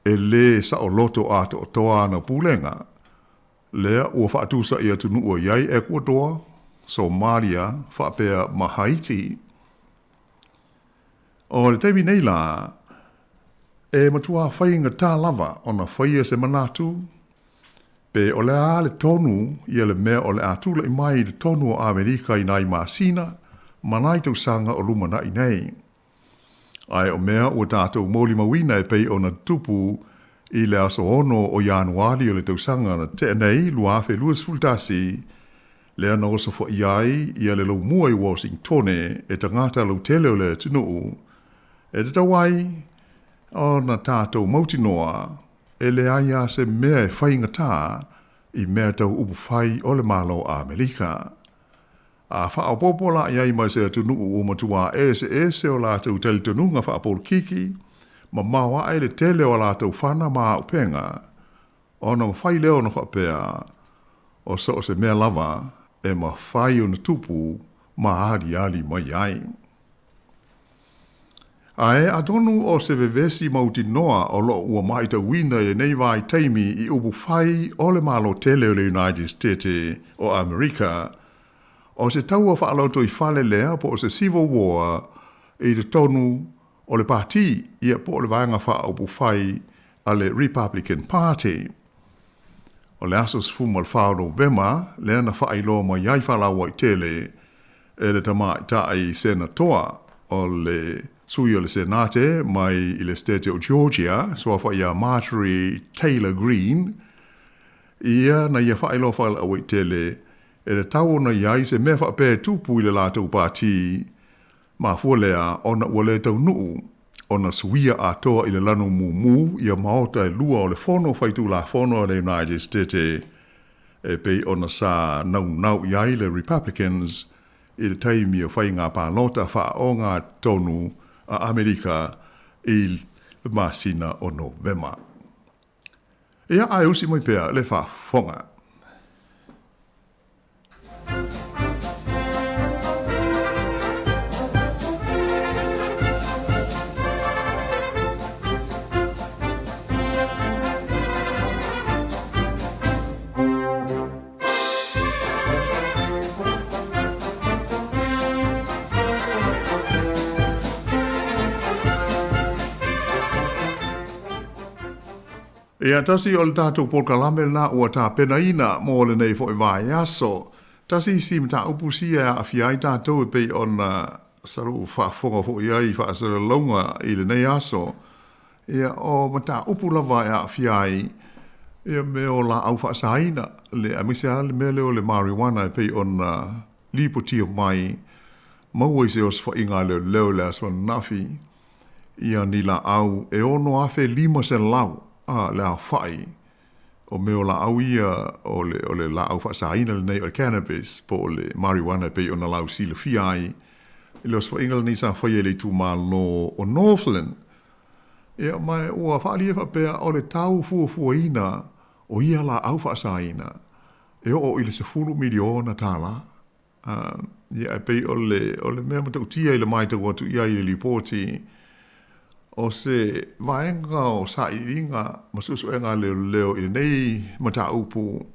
e lē saoloto atoatoa ana pulega, lea ua faatusa i atunuu e i ai Ekuatoa, Somalia faapea ma Haiti. O le taimi nei la, e matuā faigata lava ona faia se manatu, pe o le a le tonu ia le mea o le a tulai mai i totonu o Amerika i nai masina ma nai tausaga o lumanai nei. Ae o mea ua tatou molimauina e pei ona tutupu i le aso 6 o Ianuari o le tausaga na tea nei, 2021, lea na osofaia ai ia le laumua i Washingtone e tagata lautele o le atunuu, e tatau ai ona tatou mautinoa e leai lava se mea e faigata i mea tau upufai o le Malo o Amerika. A faaopoopo la i ai ma se atunuu ua matuā eseese o latou talitonuga faapolokiki, mamao ae le tele o a latou fana ma auupega, Ona mafai lea ona faapea, o so o se mea lava e mafai ona tupu ma aliali mai ai. Ae atonu o se vevesi mautinoa o loo ua maitauina i lenei vaitaimi i upufai o le Malo tele o le United States o Amerika, o se taua faalotoifale lea po o se civil war i totonu o le pati, ia po o le vaega faaupufai a le Republican Party. O le aso 14 o Novema lea na faailoa mai ai faalauaitele e le tamaitai Senatoa o le sui o le Senate mai i le State o Georgia, suafa ia Marjorie Taylor Greene, ia na ia faailoa faalauaitele e tatau ona i ai se mea faapea e tupu i le latou pati, mafua lea ona ua le taunuu ona suia atoa i le lanu mumu ia maota e lua o le Fono Faitulafono a le United States e pei ona sa naunau i ai le Republicans i le taimi o faiga palota faaogatotonu a Amerika i le masina o Novema. Ia, ae usi mai pea le faafofoga. Ia, tasi o le tatou polokalame lena ua tapenaina mo lenei foi vaiaso. Tasi isi mataupu sia e aafia ai tatou e pei ona sa lou faafofoga foi ai i faasalalauga i lenei aso. Ia, o mataupu lava e aafia ai ia mea o laau faasaina, le aemaise lava le mea lea o le marijuana e pei ona lipotia mai, maua i se osofaiga a leoleo i le aso ananafi, ia ni laau e 6,500 a le aofai o mea o laau ia o le, o le laau faasaina lenei o le cannabis po o le marijuana e pei ona lausilafia ai i le osofaiga lenei sa faia i le itumalo o Northland. Ia, ma ua faaalia faapea o le tau fuafuaina o ia laau faasaina e oo i le $10 miliona. Ia, e pei o le, o le mea matautia i le matau atu i ai i le lipoti, o se vaega o sailiiliga ma suesuega a leoleo i lenei mataupu,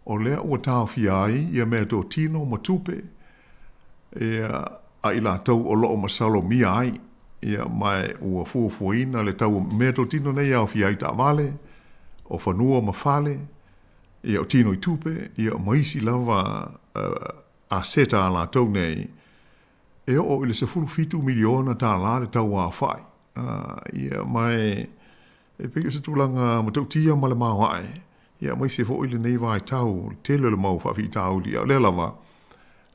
o lea ua taofia ai ia meatotino ma tupe, ia, a i latou o lo o masalomia ai, ia, ma ua fuafuaina le tau o meatotino nei e aofia ai taavale, o fanua ma fale, ia o tino i tupe, ia ma isi lava aseta a latou nei, e oo i le $17 miliona le tau aofai. Ia, ma e pei o se tulaga matautia ma le maoae, ia aemaise foi lenei vaitau, le tele o le mau faafitauli, a o lea lava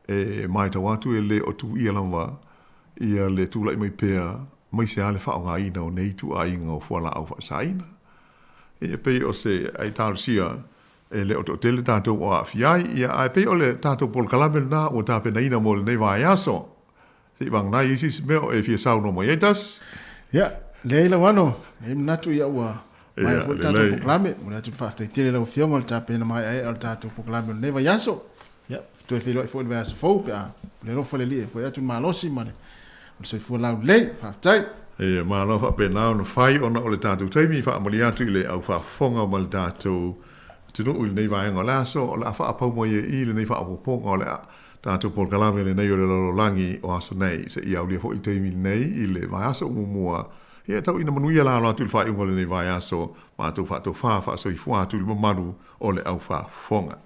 e matau atu e le o tuia lava ia le tulai mai pea, aemaise lava le faaaogaina o nei ituaiga o fualaau faasaina. Ia pei o se ai talosia e le o toatele tatou o aafia ai. Ia ae pei o le tatou polokalame lena ua tapenaina mo lenei vaiaso. Se i vagana ai isi mea o e fia saunoa mai ai tasi. Ia, leai lau ano, e manatu ia ua maea foi le tatou polokalame. Momoli atu le faafetai tele i lau Afioga o le tapena maeaea o le tatou polokalame o lenei vaiaso. Ia, toe feiloai foi i le vaiaso fou pe a le alofa le Alii e foi atu le malosi ma le soifua laulelei. Faafetai. Ia, malo faapena ona fai ona o le tatou taimi. Faamalie atu i le au faafofoga ma le tatou atunuu i lenei vaega o le aso, o le a faapau mai ai i lenei faaopoopoga o le tatou polokalame lenei o le lalolagi o aso nei, seia aulia foi le taimi lenei i le vaiaso muamua. Ia, tau ina manuia la alo atu i le faaiuga o lenei vaiaso, matou faatofa faasoifua atu i le mamalu o le au faafofoga.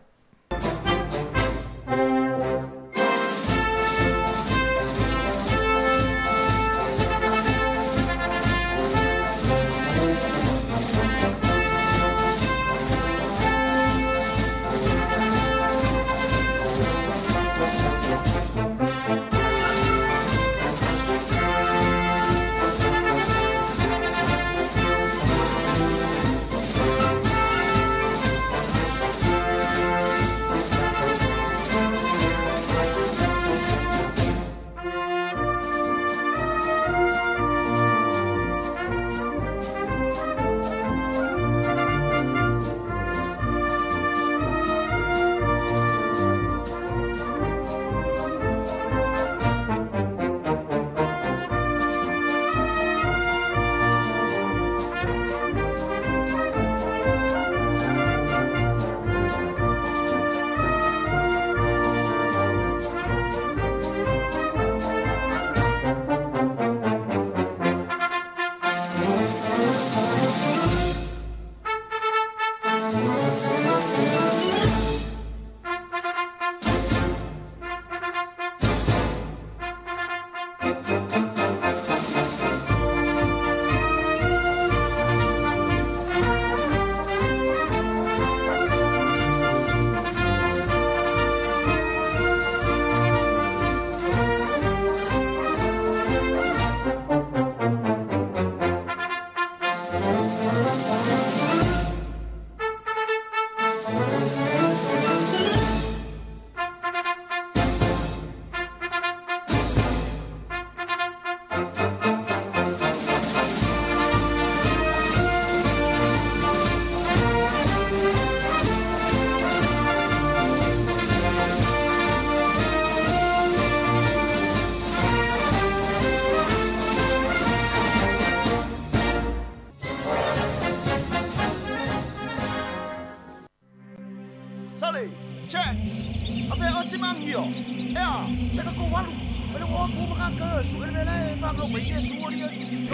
Sale, check. Afe o timangio. Ea, se ka ko walu. Ele o ku maka ka su ele le fa ko mai e su ori.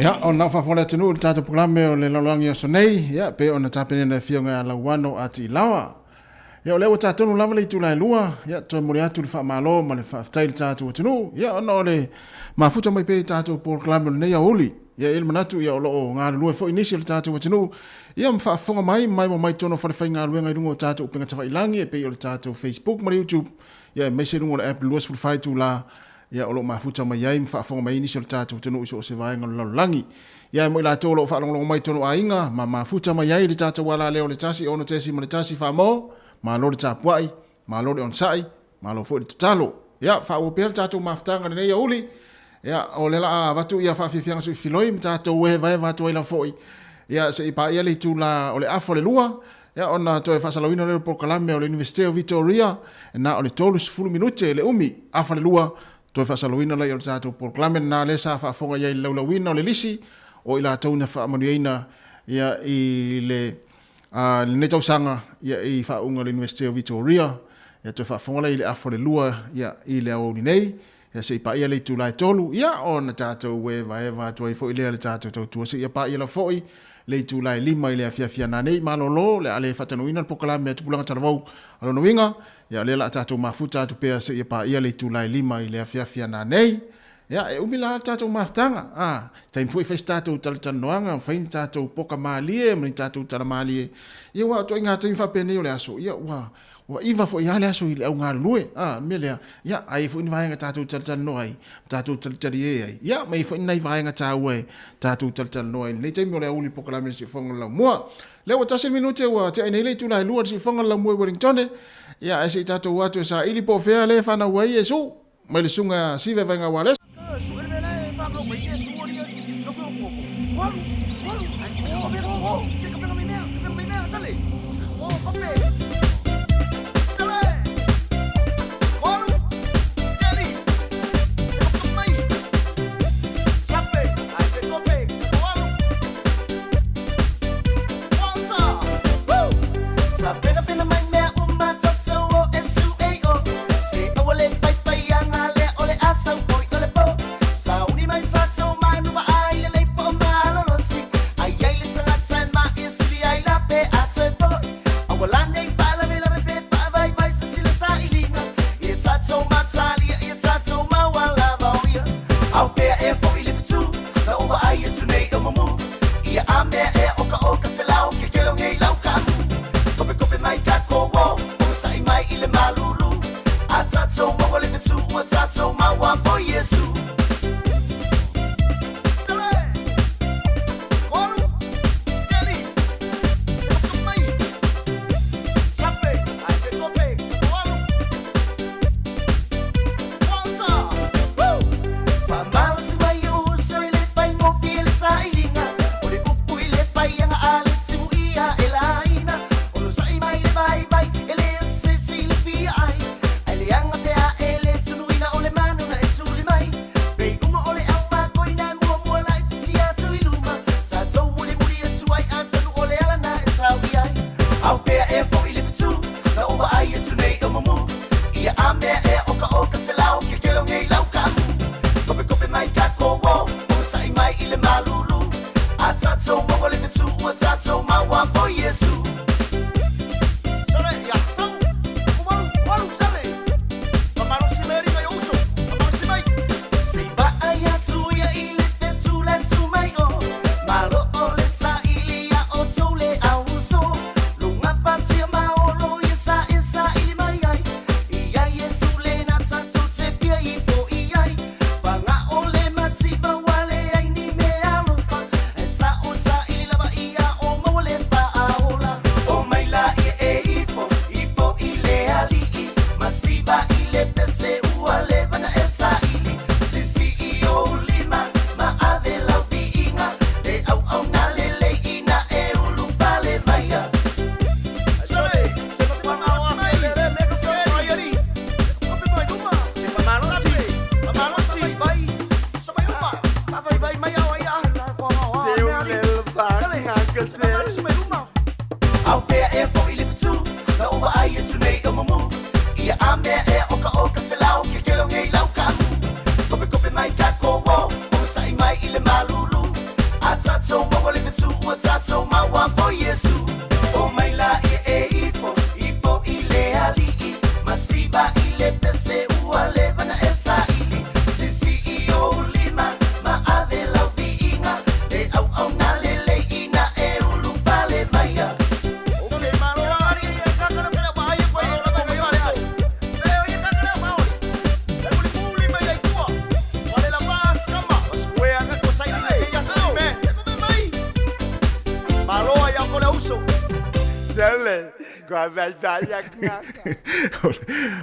Ia, o nau faafofoga le atunuu i le tatou polokalame o le lalolagi aso nei, ia, pe ona tapenena e Afioga ia Lauano a Tiilawa. Ia, o lea ua tatonu lava le itula e lua, ia, toe momoli atu le faamalo ma le faafetai i le tatou atunuu, ia, ona o le mafuta mai pea i tatou polokalame o lenei aoauli. Ia, e i ai le manatu, ia, o lo o galulue foi nisi o le tatou atunuu, ia, ma faafofoga mai, ma maimoa mai totonu o falefaigaluega i luga o tatou upega tafailagi e pei o le tatou Facebook ma le YouTube, ia, aemaise luga o le app 24 itula, ia, o lo o mafuta mai ai ma faafofoga mai ai nisi o le tatou atunuu i so o se vaega o le lalolagi. Ia, e mo i latou o lo o faalogologo mai i totonu o aiga, ma mafuta mai ai i le tatou alaleo o le 1 6.1 Faamo, malo le tapuai, malo le onosai, malo foi le tatalo. Ia, faaauau pea le tatou mafutaga i lenei aoauli. Ia, o lea la a avatu ia faafiafiaga suifiloi ma tatou evaeva atu ai lava foi. Ia, se i paia le itula o le afa o le lua, ia, ona toe faasalauina lea o le polokalame o le Iunivesite o Vitoria, na o le 30 minute le umi, afa le lua, toe faasalauina lea o le tatou polokalame lena lea sa faafofoga i ai i le laulauina o le lisi o i latou na faamanuiaina ia i le lenei tausaga ia i faauuga o le Iunivesite o Vitoria. Ia toe faafofoga lea i le afa o le lua ia i le aoauli nei. Ia se i paia le itula e tolu, ia ona tatou evaeva atu ai foi lea le tatou tautua seia paia lava foi le itula e lima i le afiafi a nanei. Malolo, o le a le faatanuuina le polokalame a Tupulaga Talavou a lona uiga, ia o lea o le a tatou mafuta atu pea seia paia le itula e lima i le afiafi a nanei. Ia, e umi la le tatou mafutaga, a, taimi foi e fai se tatou talatalanoaga, fai ni tatou poka malie ma ni tatou tala malie. Ia, aua o ituaiga taimi faapenei o le aso, ia ua Ua iva foi lava le aso i le au galulue, a, o le mea lea, ia, a i ai foi ni vaega tatou te talatalanoa ai, ma tatou talitalie ai, ia, ma i ai foi ni nai vaega taua e tatou talatalanoa ai i lenei taimi o le aoauli polokalame i le Siufofoga o le Laumua. O lea ua tasi le minute ua tea ai nei le itula e lua i le Siufofoga o le Laumua i Wellingtone, ia, ae se i tatou o atu e saili po o fea lea e fanau ai Iesu. Mai le susuga a Sive Vainga Wallace.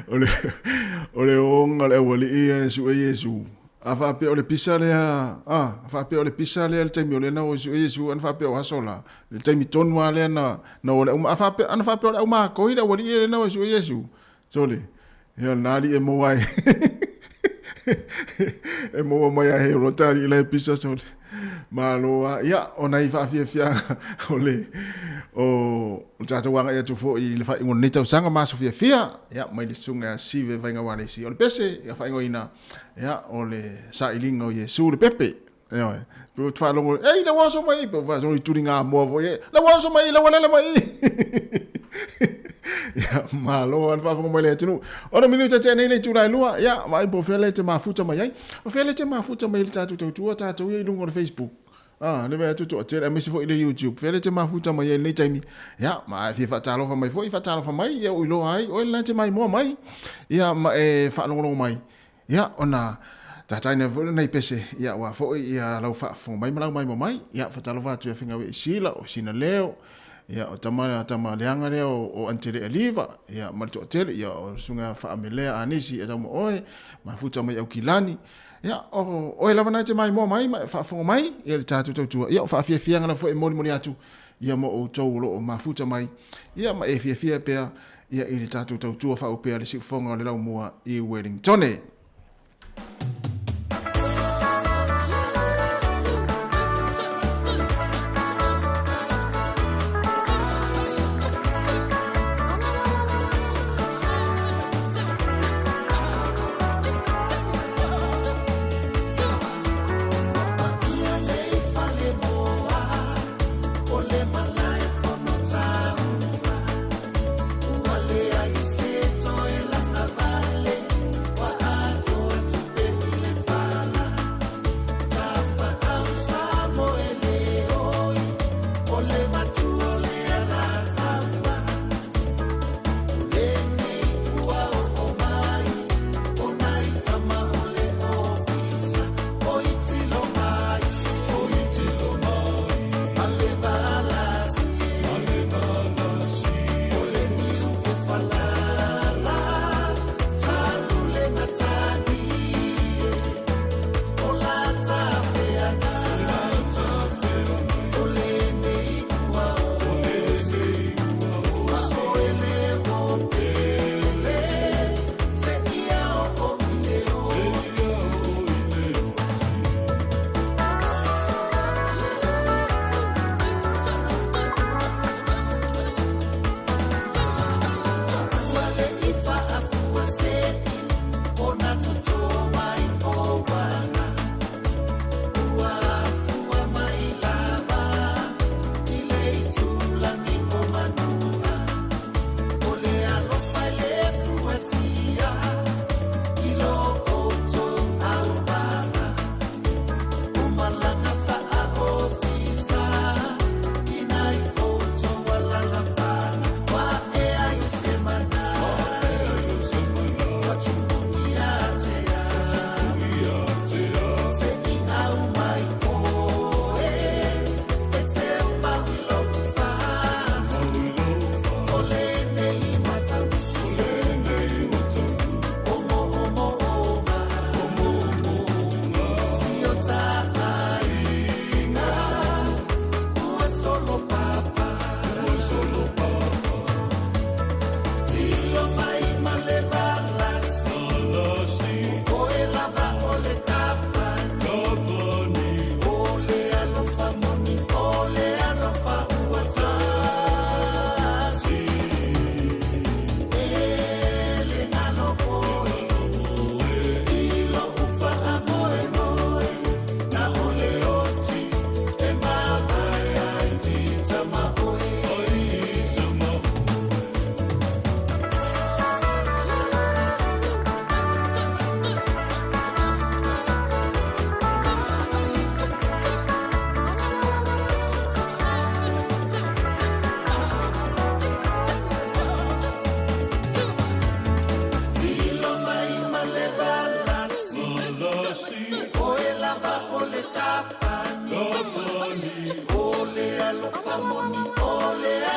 O le o le oga o le aualii ia e suʻe Iesu, a faapea o le pisa lea, a faapea o le pisa lea le taimi o lea na o e suʻe Iesu, ana faapea o aso la, le taimi tonu lava lea na na o le au, a faapea, ana faapea o le aumakoi le aualii lea na o e suʻe Iesu. Sole, ia lena alii e maua ai e maua mai a Herota alii la e pisa sole. Malo a, ia, o nai faafiafiaga o le, o le tatou agai atu foi i le faaiuga o lenei tausaga ma aso fiafia, ia, mai le susuga ia Sive Vaiga Walesi. O le pese, ia faaigoaina, ia, o le sailiga o Iesu le pepe. Ioe. Pe ou te faalogo, ei, le ua oso mai, pe ou faalogo i tuliga moa foi, le ua oso mai, le ua lele mai. Ia, malo lava le faafofoga mai le atunuu. Ono minuta tea nei le itula e lua, ia, vaai po o fea le te mafuta mai ai. O fea le te mafuta mai i le tatou tautua, tatou ia i luga o le Facebook. Ah, le vaai atu toatele, aemaise foi le YouTube. Fea le te mafuta mai ai i lenei taimi. Ia, ma e fia faatalofa mai foi, faatalofa mai, ia ua iloa ai, oe lena e te maimoa mai. Ia, ma e faalogologo mai. Ia, ona tataina foi lenei pese, ia, aua foi ia lau faafofoga mai ma lau maimoa mai. Ia, faatalofa atu ia Fingaue Sila, o Sina Leo, ia, o tama, tama leaga lea o, o Antelea Liva, ia, ma le toatele, ia, o Susuga Faamelea Anisi e tau ma oe, mafuta mai Aukilani. Ia, o oe lava na e te maimoa mai ma e faafofoga mai, ia, le tatou tautua. Ia, o faafiafiaga lava foi e molimoli atu, ia, mo outou o lo o mafuta mai, ia, ma e fiafia pea, ia i le tatou tautua faaupea le siufofoga o le laumua i Wellingtone.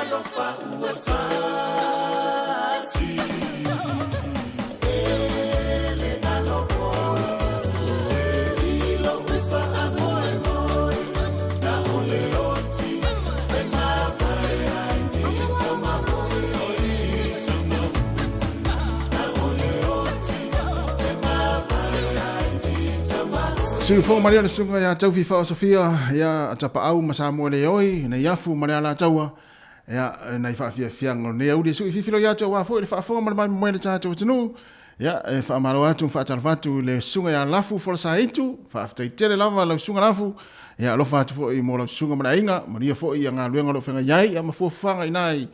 alofa ua tasi. E le alofa i lou faamoemoe, na o le oti e mavae ai i tamaoi. Na o le oti e mavae ai i tamaoi. Siufoga malia le susuga ia Taufi Faaosofia, ia Tapaau ma Samoa le Oi, nei afu ma le Alataua, ia nai faafiafiaga o lenei auli e sui fifilo ia atu aua foi le faafofoga ma le maimoamoe le tatou atunuu. Ia e faamalo atu ma faatalofa atu i le susuga ia Lafu Folasaitu, faafetai tele lava lau susuga Lafu, ia alofa atu foi mo lau susuga ma le aiga, manuia foi ia galuega o lo o feagai ai, ia ma fuafuaga i ina i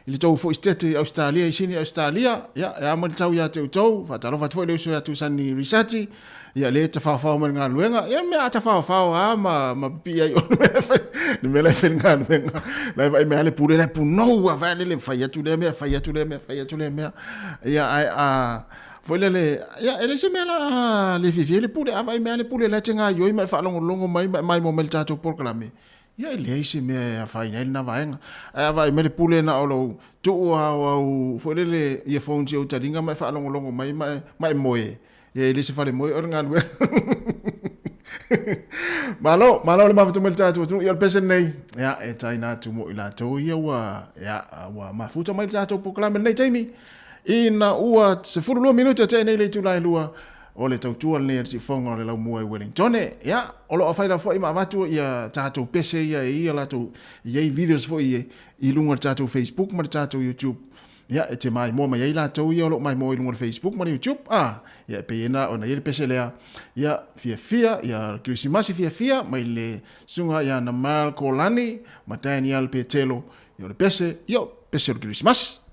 i le tou foi sitete i Ausetalia, i Sini Ausetalia, ia, e a mai le tau ia te outou, faatalofa atu foi le uso ia Tusani Risati, ia le tafaofao mai le galuega, ia mea a tafaofao a ma, ma pipii ai o le mea fai, le mea la e fai le galuega, la e vaai mai le pule la e punou a vai lele fai atu lea mea, fai atu lea mea, fai atu lea mea, ia ae a, foi lele, ia e leai se mea la le fiafia ai le pule, a vaai mai le pule la e te gaioi ma e faalogologo mai ma e maimoa mai le tatou polokalame, Ia e leai se mea e afaina ai lena vaega. Ae a vaai mai le pule na o lou tuu lava o au foi lele earphones i ou taliga ma e faalogologo mai ma e, ma e moe, ia e le se fale moe o le galuega. Malo, malo le mafuta mai le tatou atunuu. Ia o le pese lenei, ia e taina atu mo i latou ia ua, ia, ua mafuta mai le tatou polokalame lenei taimi. Ina ua 12 minute tea nei le itula e 2, O le tautua lenei a le siufofoga o le laumua i Wellingtone. Ia, o lo o fai lava foi ma avatu ia tatou pese ia e ia latou, e i ai videos foi i, i luga o le tatou Facebook ma le tatou YouTube. Ia, e te maimoa mai ai latou ia o lo o maimoa i luga o le Facebook ma le YouTube. Ah, ia e pei ena ona i ai le pese lea. Ia, fiafia, ia Kerisimasi fiafia mai le susuga ia Namal Kolani ma Daniel Petelo. Ia o le pese, ia o pese o le Kerisimasi.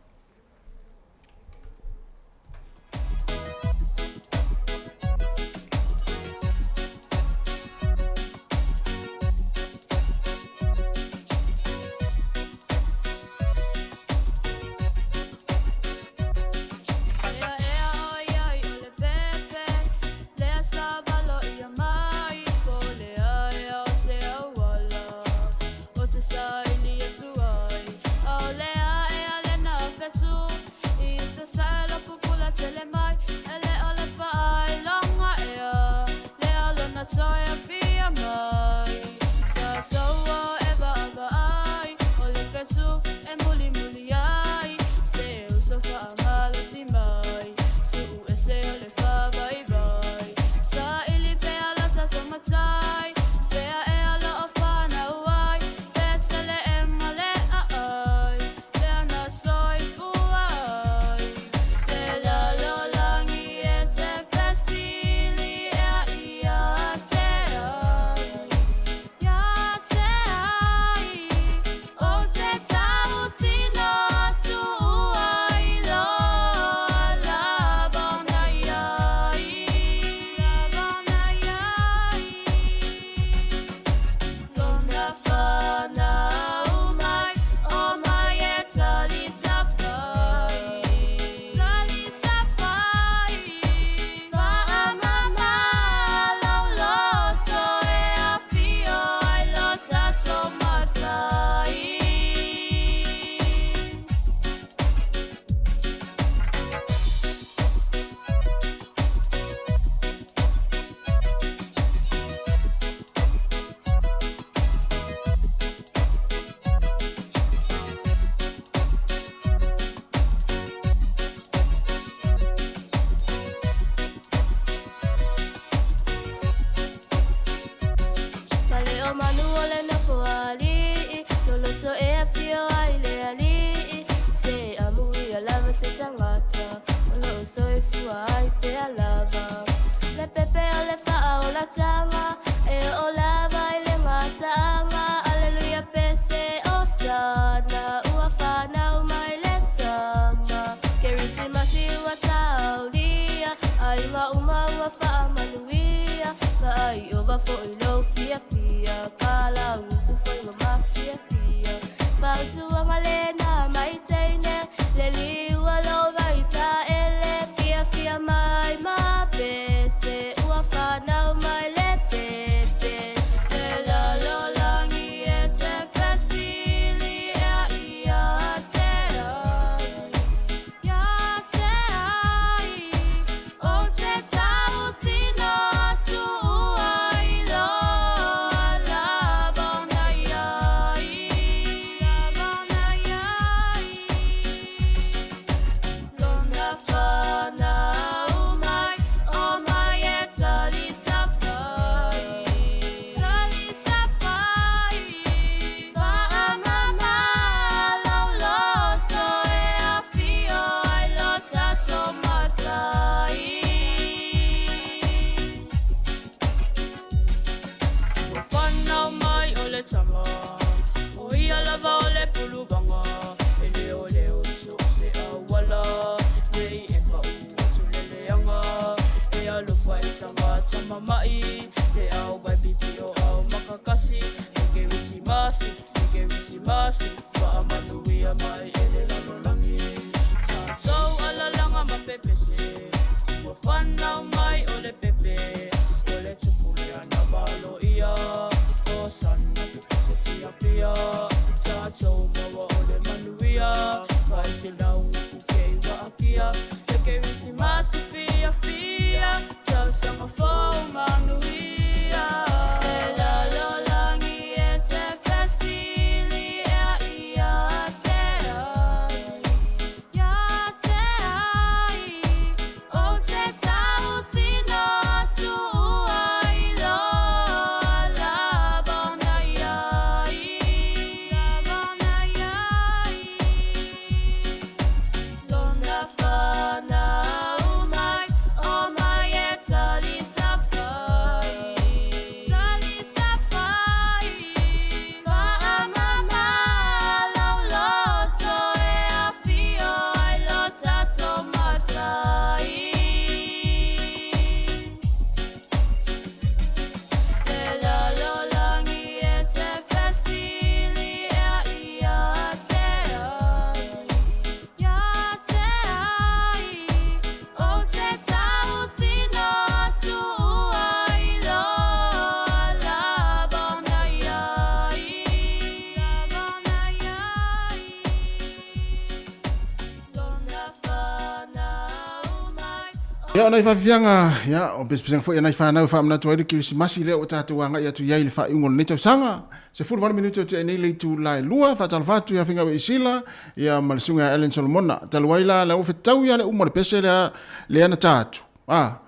Ia, o nai faafiafiaga, ia, o pesepesega foi a nai fanau e faamanatu ai le Kerisimasi lea ua tatou agai atu i ai i le faaiuga o lenei tausaga. 18 minute o tea nei le itula e 2, faatalofa atu ia Finau Isila, ia ma le susuga ia Allen Solomona. Talu ai la, la ua fetaui lava le uma o le pese lea, lea na ta atu. A,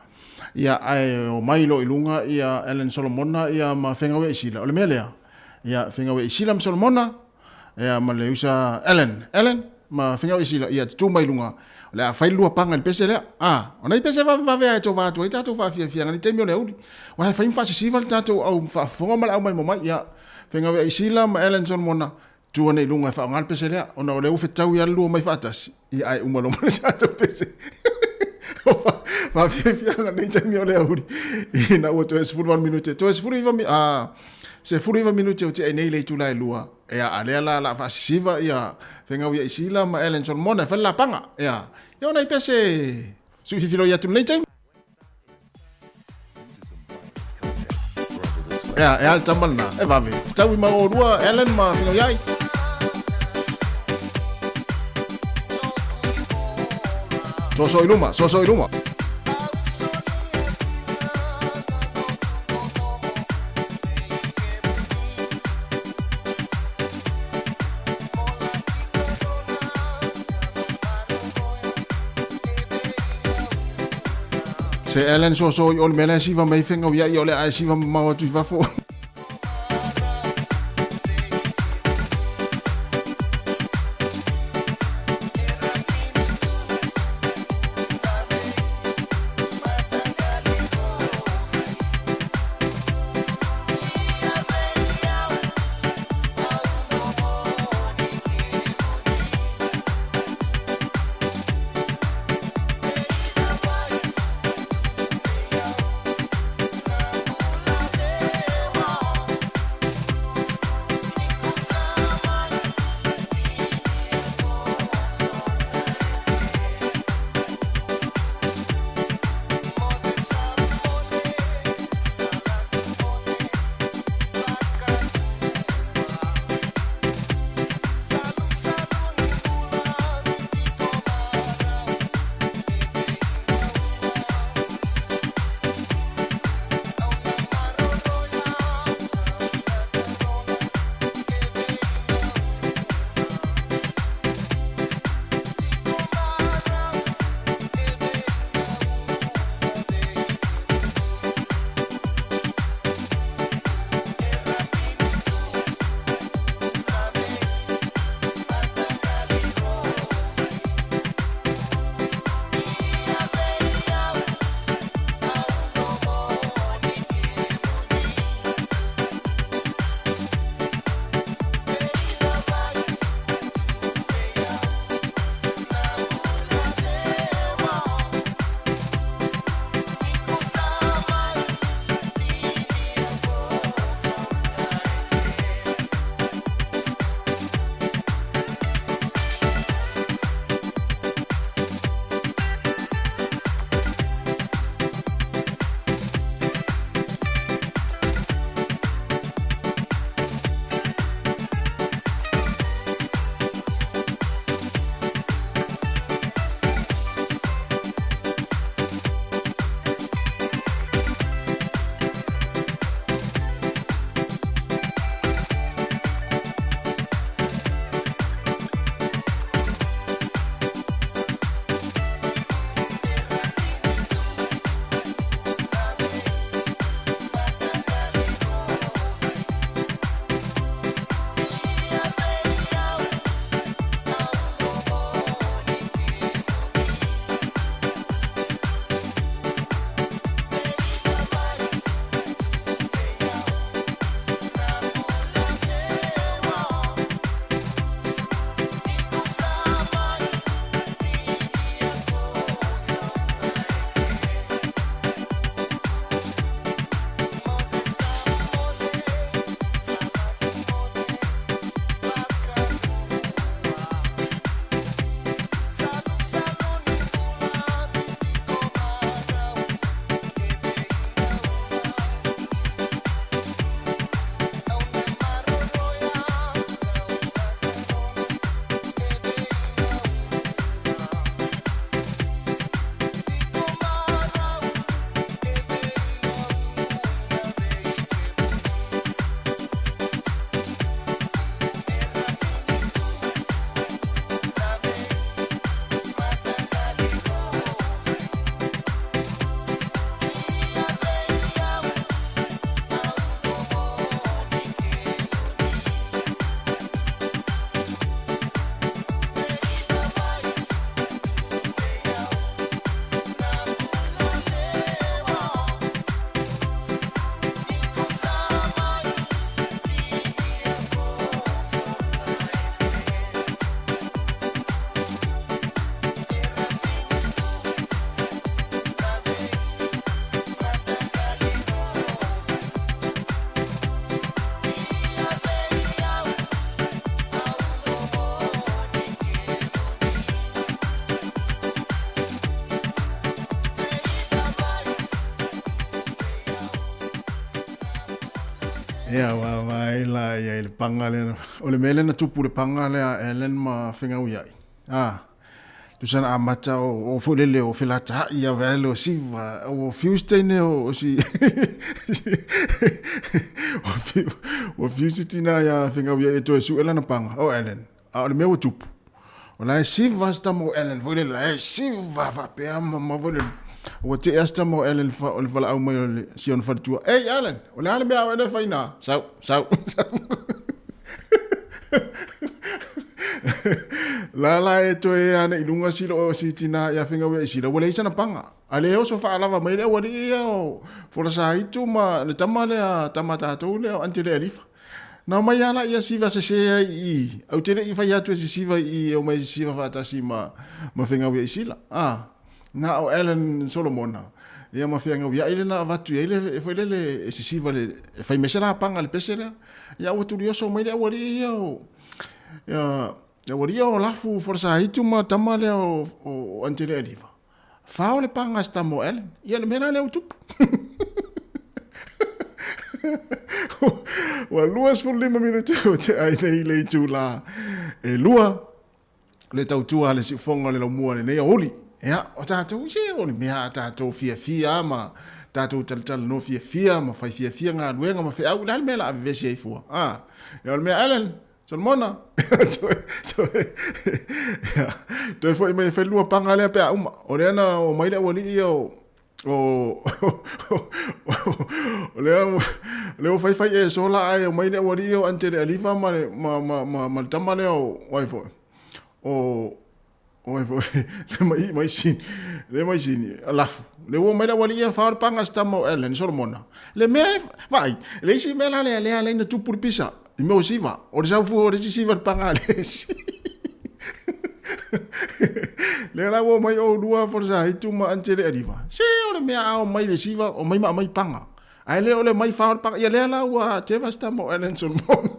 ia, ae omai loa i luga ia Allen Solomona ia ma Finau Isila. O le mea lea, ia, Finau Isila ma Solomona, ia ma le usa Allen, Allen ma Finau Isila, ia tutu mai luga, o le a fai le lua paga i le pese lea. A, o nai pese vavevave lava e tova atu ai tatou faafiafiaga i le taimi o le aoauli. Aua e fai ma faasisiva le tatou au faafofoga ma le au maimoa mai. Ia, Finau Isila ma Allen Solomona, tu ane i luga e faaaoga le pese lea, ona o lea ua fetaui lava le lua mai faatasi, ia ae uma loa ma le tatou pese. Faafiafiaga nei taimi o le aoauli, ina ua toe 18 minute, toe 19, a, 19 minute o tea nei le itula e 2, ia, a lea la la faasisiva ia Fegau ia Isila ma Ellen Solomona e fai le lapaga, ia, ia ona i pese sui fifiloi atu lenei taimi. Ia, e a le tama lena, e vave. Fetaui ma oulua, Ellen ma Fegauiai. Soso i luma, soso i luma. Se Ellen soso i o le mea lea siva mai Fegauiai o le a e siva mamao atu i fafo. Ia vaavaai la ia i le paga lea. O le mea lea na tupu i le paga lea a Allan ma Fegauiai, a, tusa na amata o, o foi lele o felataai a vea le o siva, o fiu se teine o, o si, o fiu si tina ia Fegauiai e toe sue lana paga, o Allan, a o le mea ua tupu, o la e siva si tama o Allan foi lele, la e siva faapea ma, ma foi lele, ua tea si tama o Allan fa, o le valaau mai o le, si ona faletua, Ei Allan, o le a le mea a oe lea e fai na? Sau, sau, sau. La la e toe ana i luga silo o si tina ia finga i sila ua leai sana paga. A le oso faalava mai le aualii ia o Folasaitu ma le tama lea tama tatou lea o Antele Alifa. Na omai lava la ia siva sese ai i i. Au te le i fai atu e sisiva i i e omai sisiva faatasi ma ma Fegauiaisila. A, na o Allan Solomona ia ma Feagauiai lea na avatu i ai le foi lele e sisiva le e fai mai se lapaga i le pese lea. Ia ua tulioso mai le aualii ia o ia le aualii ia o Lafu Folasaitu ma tama lea o o Antele Aliva. Fao le paga a si tama o Allan. Ia le mea la lea ua tupu. Ua 25 minute ua tea ai nei le itulā e lua le tautua a le siufoga o le laumua i lenei aoauli. Ia, o tatou, se o le mea a tatou fiafia ma tatou talatalanoa fiafia ma fai fiafia galuega ma feau, o le a le mea o le a vevesi ai fua? A, ia o le mea Allan, Solomona, toe, toe, ia, toe foi mai e fai lua paga lea pe a uma. O lea na omai le aualii ia o, o, o lea, lea ua faifai e sola ae omai le aualii ia o Antele Alifa ma le, ma, ma, ma, ma le tama lea o, o ai foi, o, o ai foi, le mai, mai sini, le mai sini, lafu. Le ua omai le aualii ia fao le paga a si tama o Allan, Solomona. Le mea, vaai, le isi mea la lea, lea ala ai na tupu le pisa. I mea o siva, o le sau fua o le isi siva le paga a le isi. Lea la ua omai oulua Folasaitu ma Antele Aliva, se o le mea a omai le siva, omai ma aumai paga. Ae le o le omai fao le paga. Ia lea la ua teva si tama o Allan Solomona.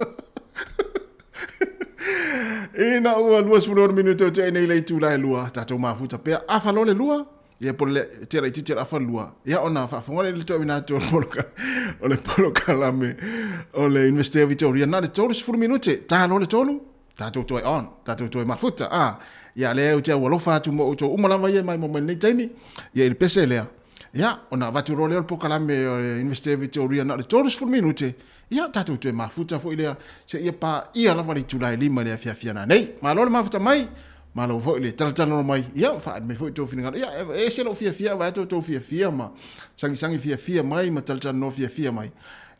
Ina ua 26 minute o tea nei le itula e lua, tatou mafuta pea, afa loa le lua, Ia po le tia laitiiti o le afa lua, ia ona faafofoga lea i le toeaina atu o le poloka, o le polokalame o le Universite o Vitoria. Na o le 30 minute, ta loa le tolu, tatou toe on, tatou toe mafuta. Ah, ia lea ou te aualofa atu mo outou uma lava ia mai mo mai lenei taimi, ia i le pese lea. Ia, ona avatu loa lea o le polokalame o le Universite o Vitoria na o le 30 minute, ia tatou toe mafuta foi lea seia paia lava le itula e 5 i le afiafi a nanei. Malo le mafuta mai, Malo foi le talatalanoa mai, ia, faaali mai foi outou finagalo. Ia, e ese lou fiafia, vaai atu outou fiafia ma sagisagi fiafia mai ma talatalanoa fiafia mai.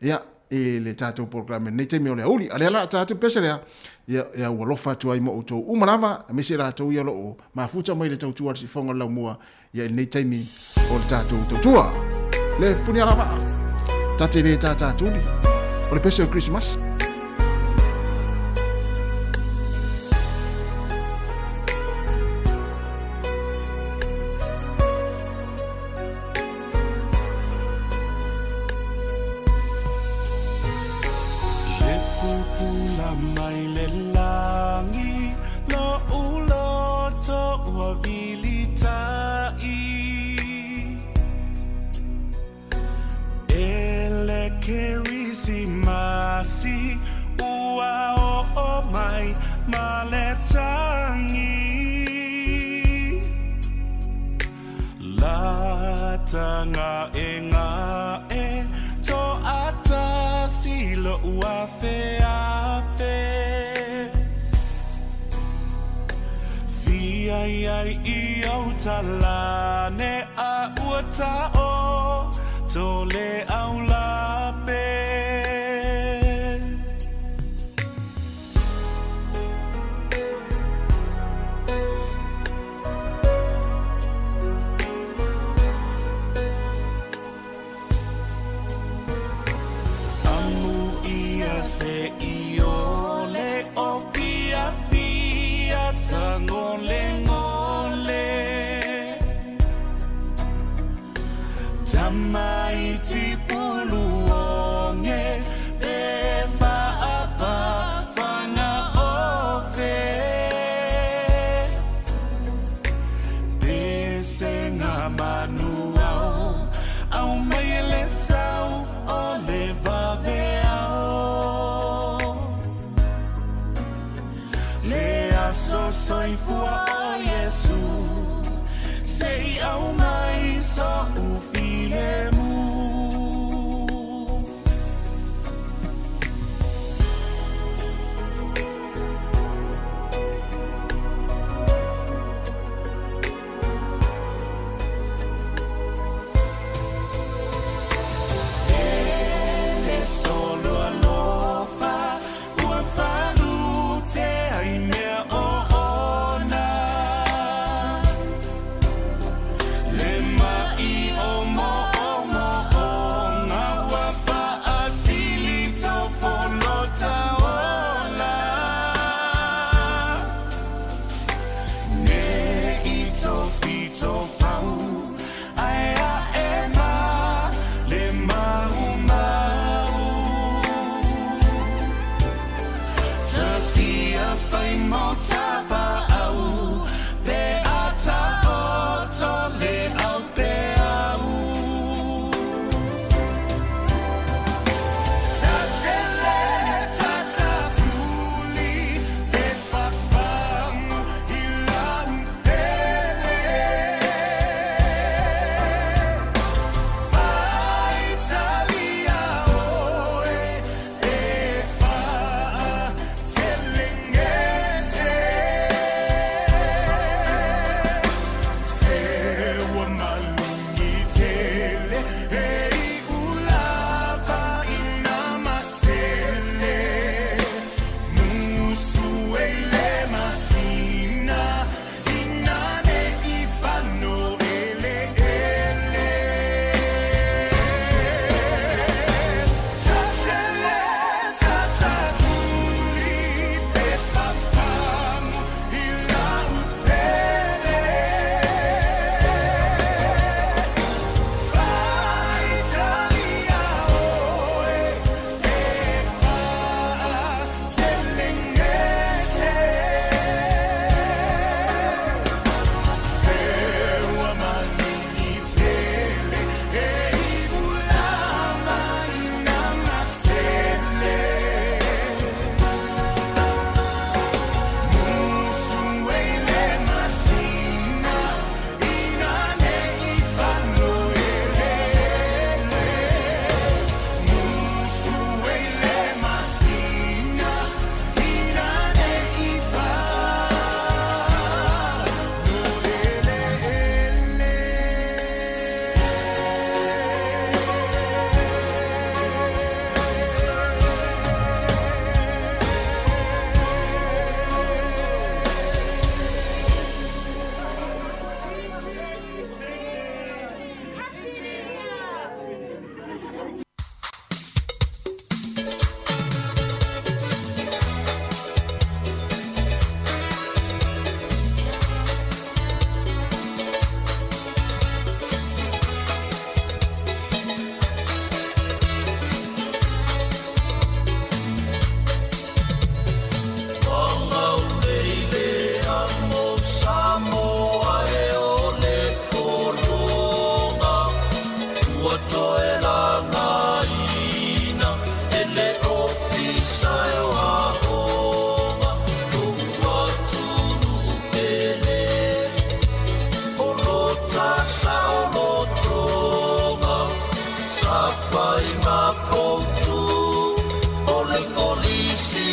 Ia, i le tatou polokalame lenei taimi o le aoauli. A lea la a ta atu le pese lea, ia, ia ua alofa atu ai ma outou uma lava, aemaise i latou ia o lo o mafuta mai le tautua a le siufofoga o le laumua, ia i lenei taimi o le tatou tautua. Le puni alavaa, ta te le tātātuli, o le pese o Kerisimasi. Le pupula mai le lagi, lo'u loto ua vilita'i. E le Kerisimasi ua oo mai ma le tagi. Lata nga'enga'e to'atasi lo'u afeafe. Fia iai i ou talane a ua ta'o to le au lape. Amu ia se iole o fiafia sagolegole. Tamaiti pulu onge pe faapa fagaofe. Pesenga manu au, au mai e le sau o le vave au.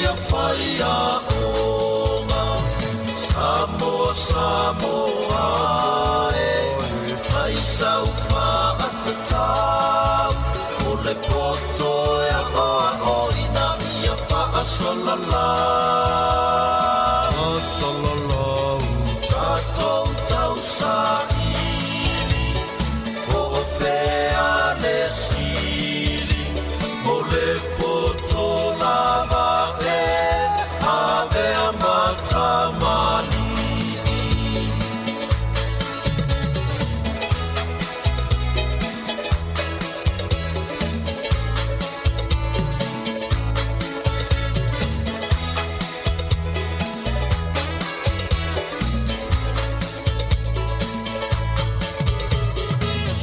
ia faiaoga. Samoa, Samoa e, mai sau faatatau, o le poto e aoaoina ia faasalalau. Tatou tausaili, po o fea le sili, o le poto lava e avea ma tamalii.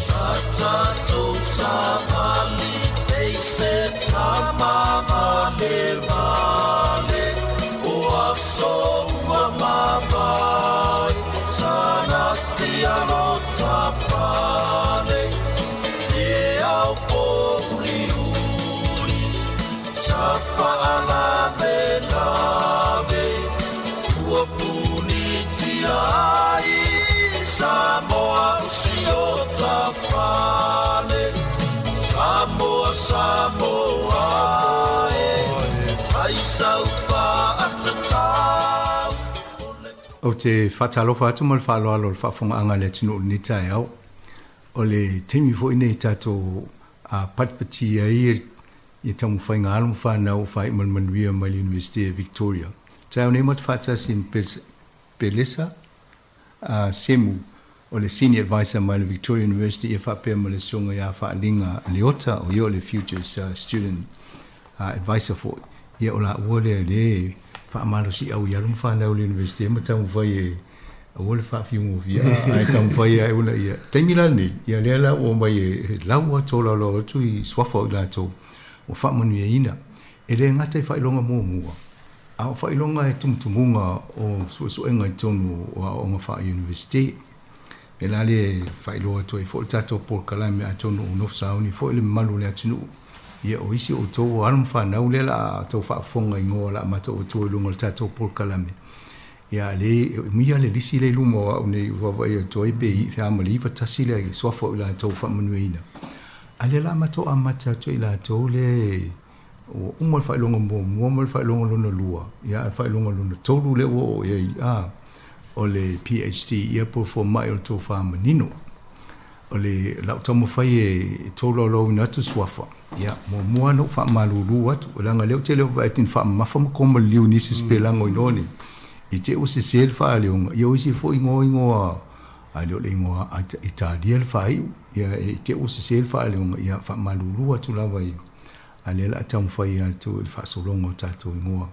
Sa tatou savali pei se tama valevale, o aso ua mavae, sa natia lo tapale. E ao pouliuli, sa faalavelave, ua punitia ai Samoa o si o tafale. Samoa, Samoa e, ai sau faatatau. Ou te faatalofa atu ma le faaaloalo i le faafofogaaga a le atunuu i lenei taeao. O le taimi foi lenei e tatou patipatia ai ia taumafaiga a alo ma fanau o faaiu ma le manuia mai le Iunivesite o Victoria. Taeao nei matou faatasi ma Pelesa Semu o le Senior Advisor mai le Victoria University ia faapea ma le Susuga ia Faaliga Leota o ia o le Futures Student Advisor foi. Ia o laua lea le faamalosiau i alo ma fanau i le University ma taumafai e aua le faafiugofie ae taumafai ai ona ia taimi la lenei ia lea la ua omai e lau atu tolaulau atu i suafa o i latou ua faamanuiaina. E le gata i faailoga muamua, a o faailoga e tumutumuga o suesuega i totonu o aoaoga faa-Iunivesite. O le mea la lea e faailoa atu ai foi le tatou polokalame atonu o nofo sauni foi le mamalu o le atunuu. Ia o isi o outou o alo ma fanau lea la a outou faafofoga i igoa o le a matou atua i luga o le tatou polokalame. Ia le e umi lava le lisi lea i luma o au nei ua vaavaai atu ai pe i a ma le 91 lea i suafa o i latou faamanuiaina. A lea la a matou amata atu ai i latou lea e Ua uma le faailoga muamua ma le faailoga lona lua, ia a o le faailoga lona tolu lea ua oo i ai, a, o le PHD, ia po o le fomai o le tofa manino. O le lau taumafai e tolaulauina atu suafa, ia, muamua ona ou faamalulu atu, leaga o lea ou te le o vaai atu i ni faamamafa ma koma liliu i nisi o sipelaga o igoa nei, i te i ua sese le faaleoga, ia o isi foi igoa igoa, a le o le igoa Italia le faaiu, ia i te i ua sese le faaleoga, ia faamalulu atu lava i A lea la taumafai atu i le faasologa o tatou igoa.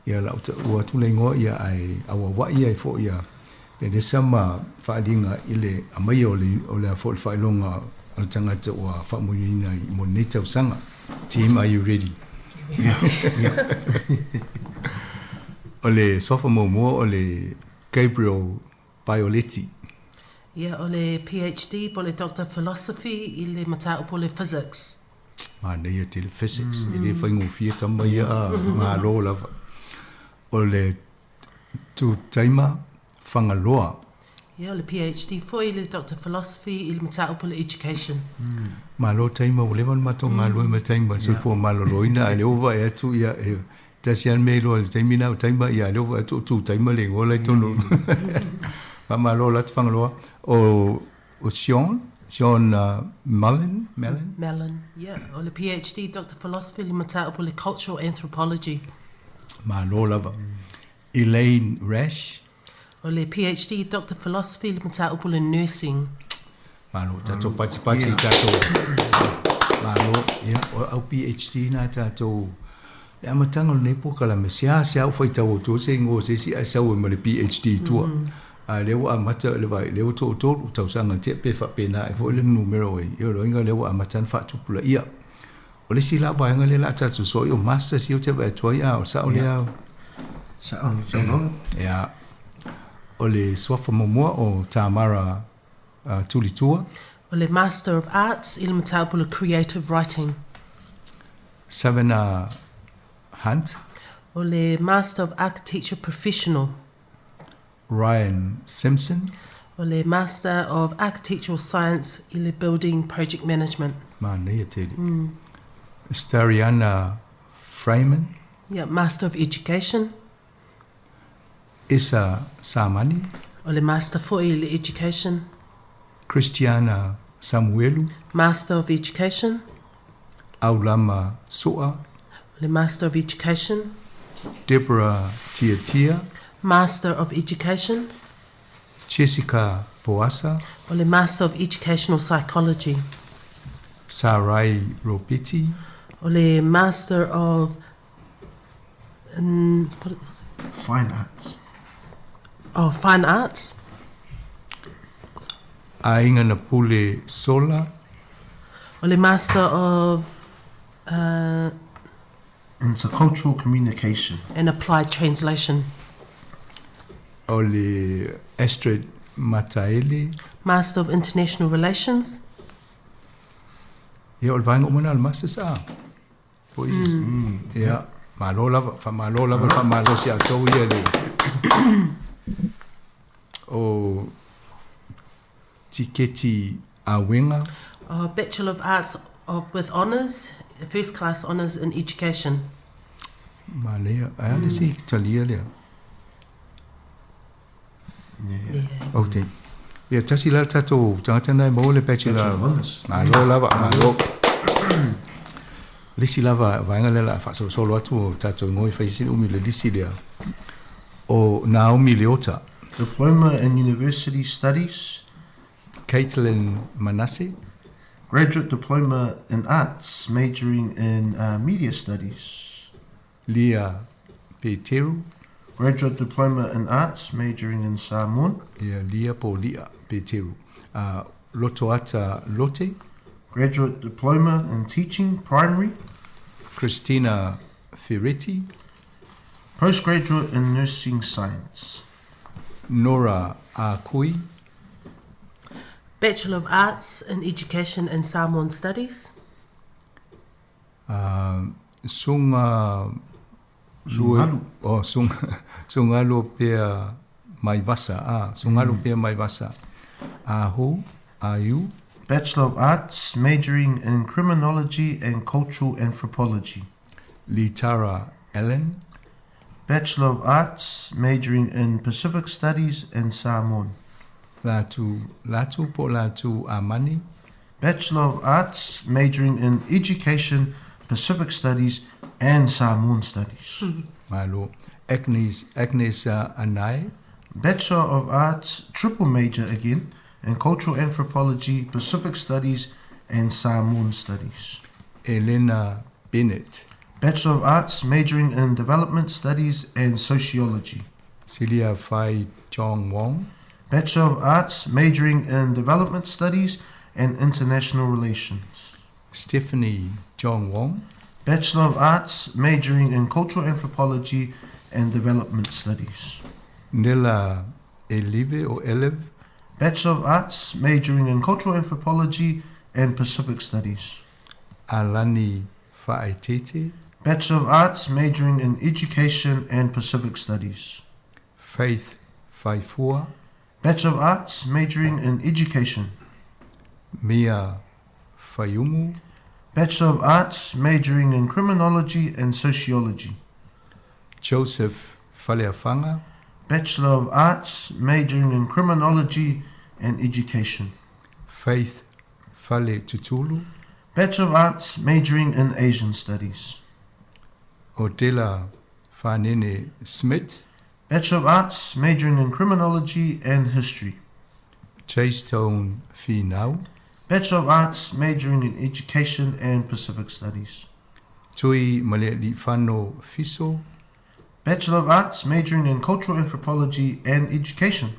Ia la ua atu le igoa ia ae auauai ai foi ia Pelesa ma Faaliga i le aumaia o le o le a foi le faailoga o le tagata ua faamoemoeina i mo lenei tausaga. Team are you ready? Yeah. Yeah. O le suafa muamua o le Gabriel Bioletti. Ia, o le PhD po o le Doctor of Philosophy i le mataupu o le Physics. Manaia tele Physics, e le faigofie tama ia a malo lava. O le Tutaima Fagaloa. Ia, o le PhD foi i le Doctor of Philosophy i le mataupu o le Education. Malo Taima, ua leva ona matou galulue ma Taima i le soifua maloloina, ae lea ua vaai atu ia e Tasi lava le mea iloa i le taimi na o Taima, ia lea ua vaai atu o tu Taima le igoa la i totonu. Faamalo la atu Fagaloa. O, o Sean, Sean Mullen, Mallon? Mallon, yeah. O le PhD, Doctor of Philosophy, le mataupu o le Cultural Anthropology. Malo lava. Elaine Rash. O le PhD, Doctor of Philosophy, le mataupu o le Nursing. Malo, tatou patipati tatou. Malo, ia, o au PhD na tatou. Le amataga o lenei polokalame, seasea ou faitau atu se igoa o se isi ae sau ai ma le PhD i tua. A lea ua amata le vaai, lea ua toatolu tausaga tea pe faapena ai foi le numera o ai. Ia o le uiga lea ua amata ona faatupulaia. O le isi la vaega lea o le a tatou soa i o masters ia ou te vaai atu ai, a o le sao lea? Sao le saunoaga. Ia. O le suafa muamua o Tamara Tulitua. O le Master of Arts i le mataupu o le Creative Writing. Savannah Hunt. O le Master of Architecture Professional. Ryan Simpson. O le Master of Architectural Science i le Building Project Management. Manaia tele. Stariana Freeman. Ia, Master of Education. Esa Samani. O le Master foi i le Education. Christiana Samuelu. Master of Education. Aulama Soa. O le Master of Education. Deborah Tiatia. Master of Education. Jessica Boasa. O le Master of Educational Psychology. Sarai Robiti. O le Master of what was it? Fine Arts. Oh, Fine Arts. Aiga Napule Sola. O le Master of Intercultural Communication. And Applied Translation. O le Astrid Mataele. Master of International Relations. Ia, o le vaega uma lena o le Masters a. Po o isi. Ia, malo lava, faamalo lava le faamalosi ia outou ia le o Tiketi Awega. Bachelor of Arts of, with Honours, First Class Honours in Education. Manaia, ae a le isi talia lea? Ok. Ia, tasi la le tatou tagata lena e maua le Bachelor. Bachelor of Honours. Malo lava, malo. Le isi lava vaega lea o le a faasolosolo atu o tatou igoa e fai sili umi le lisi lea o Naomi Leota. Diploma in University Studies. Caitlin Manase. Graduate Diploma in Arts, majoring in uh, Media Studies. Lia Peteru. Graduate Diploma in Arts, majoring in Samoan. Ia, Lia po o Lia Peteru. Lotoata Lote. Graduate Diploma in Teaching, Primary. Christina Ferretti. Postgraduate in Nursing Science. Nora Akui. Bachelor of Arts in Education and Samoan Studies. Sunga Sungalu. Oh, sunga, Sungalu Pea Maivasa. Ah, Sungalu Pea Maivasa. Ahu, Ayu. Bachelor of Arts, majoring in Criminology and Cultural Anthropology. Litara Ellen. Bachelor of Arts, majoring in Pacific Studies and Samoan. Latu, Latu po Latu Amani. Bachelor of Arts, majoring in Education, Pacific Studies and Samoan Studies. Malo. Agnes, Agnes Anai. Bachelor of Arts, triple major again, in Cultural Anthropology, Pacific Studies and Samoan Studies. Elena Bennett. Bachelor of Arts, majoring in Development Studies and Sociology. Celia Fai Chong Wong. Bachelor of Arts, majoring in Development Studies and International Relations. Stephanie Chong Wong. Bachelor of Arts, majoring in Cultural Anthropology and Development Studies. Nella Elive or Elev. Bachelor of Arts, majoring in Cultural Anthropology and Pacific Studies. Alani Faaitete. Bachelor of Arts, majoring in Education and Pacific Studies. Faith Faifua. Bachelor of Arts, majoring in Education. Mia Fayumu. Bachelor of Arts, majoring in Criminology and Sociology. Joseph Faleafanga. Bachelor of Arts, majoring in Criminology and Education. Faith Fale Tutulu. Bachelor of Arts, majoring in Asian Studies. Odela Fanene Smith. Bachelor of Arts, majoring in Criminology and History. Chasestone Finau. Bachelor of Arts, majoring in Education and Pacific Studies. Tui Malealifano Fiso. Bachelor of Arts, majoring in Cultural Anthropology and Education.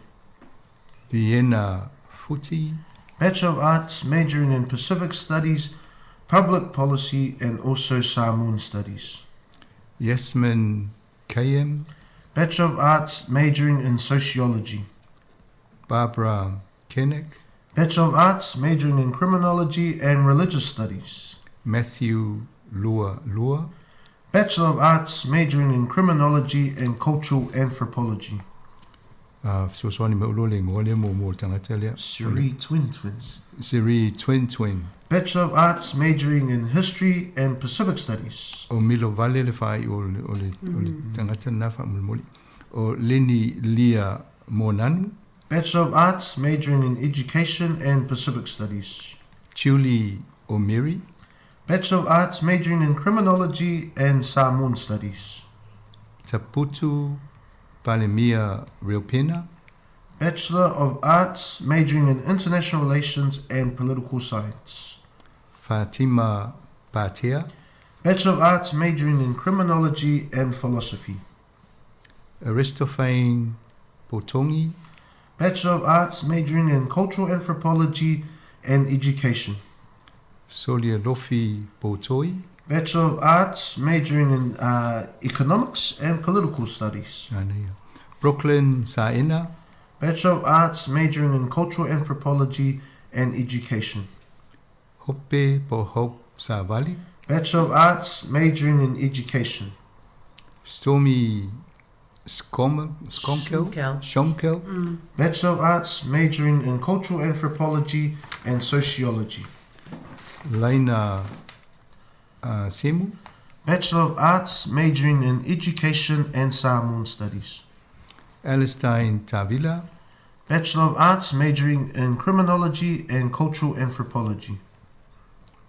Vienna Futi. Bachelor of Arts, majoring in Pacific Studies, Public Policy, and also Samoan Studies. Yasmin Kayem. Bachelor of Arts, majoring in Sociology. Barbara Koenig. Bachelor of Arts, majoring in Criminology and Religious Studies. Matthew Lua Lua. Bachelor of Arts majoring in Criminology and Cultural Anthropology. A fesoasoani mai oloa le igoa lea muamua o le tagata lea. Siri Twin Twin. Siri Twin Twin. Bachelor of Arts majoring in History and Pacific Studies. O Milo Vale le faaiu o le, o le, o le tagata lena faamolemole. O Lenny Lia Monanu. Bachelor of Arts majoring in Education and Pacific Studies. Julie O'Meary. Bachelor of Arts majoring in Criminology and Samoan Studies. Taputu Palemia Reupena. Bachelor of Arts majoring in International Relations and Political Science. Fatima Patea. Bachelor of Arts majoring in Criminology and Philosophy. Aristophane Botongi. Bachelor of Arts majoring in Cultural Anthropology and Education. Solia Lofi Botoi. Bachelor of Arts majoring in uh, Economics and Political Studies. Brooklyn Saena. Bachelor of Arts majoring in Cultural Anthropology and Education. Hope po Hope Savali. Bachelor of Arts majoring in Education. Stormy Skomkel. Shomkel. Mm. Bachelor of Arts majoring in Cultural Anthropology and Sociology. Laina uh, Semu. Bachelor of Arts majoring in Education and Samoan Studies. Alistair Tavila. Bachelor of Arts majoring in Criminology and Cultural Anthropology.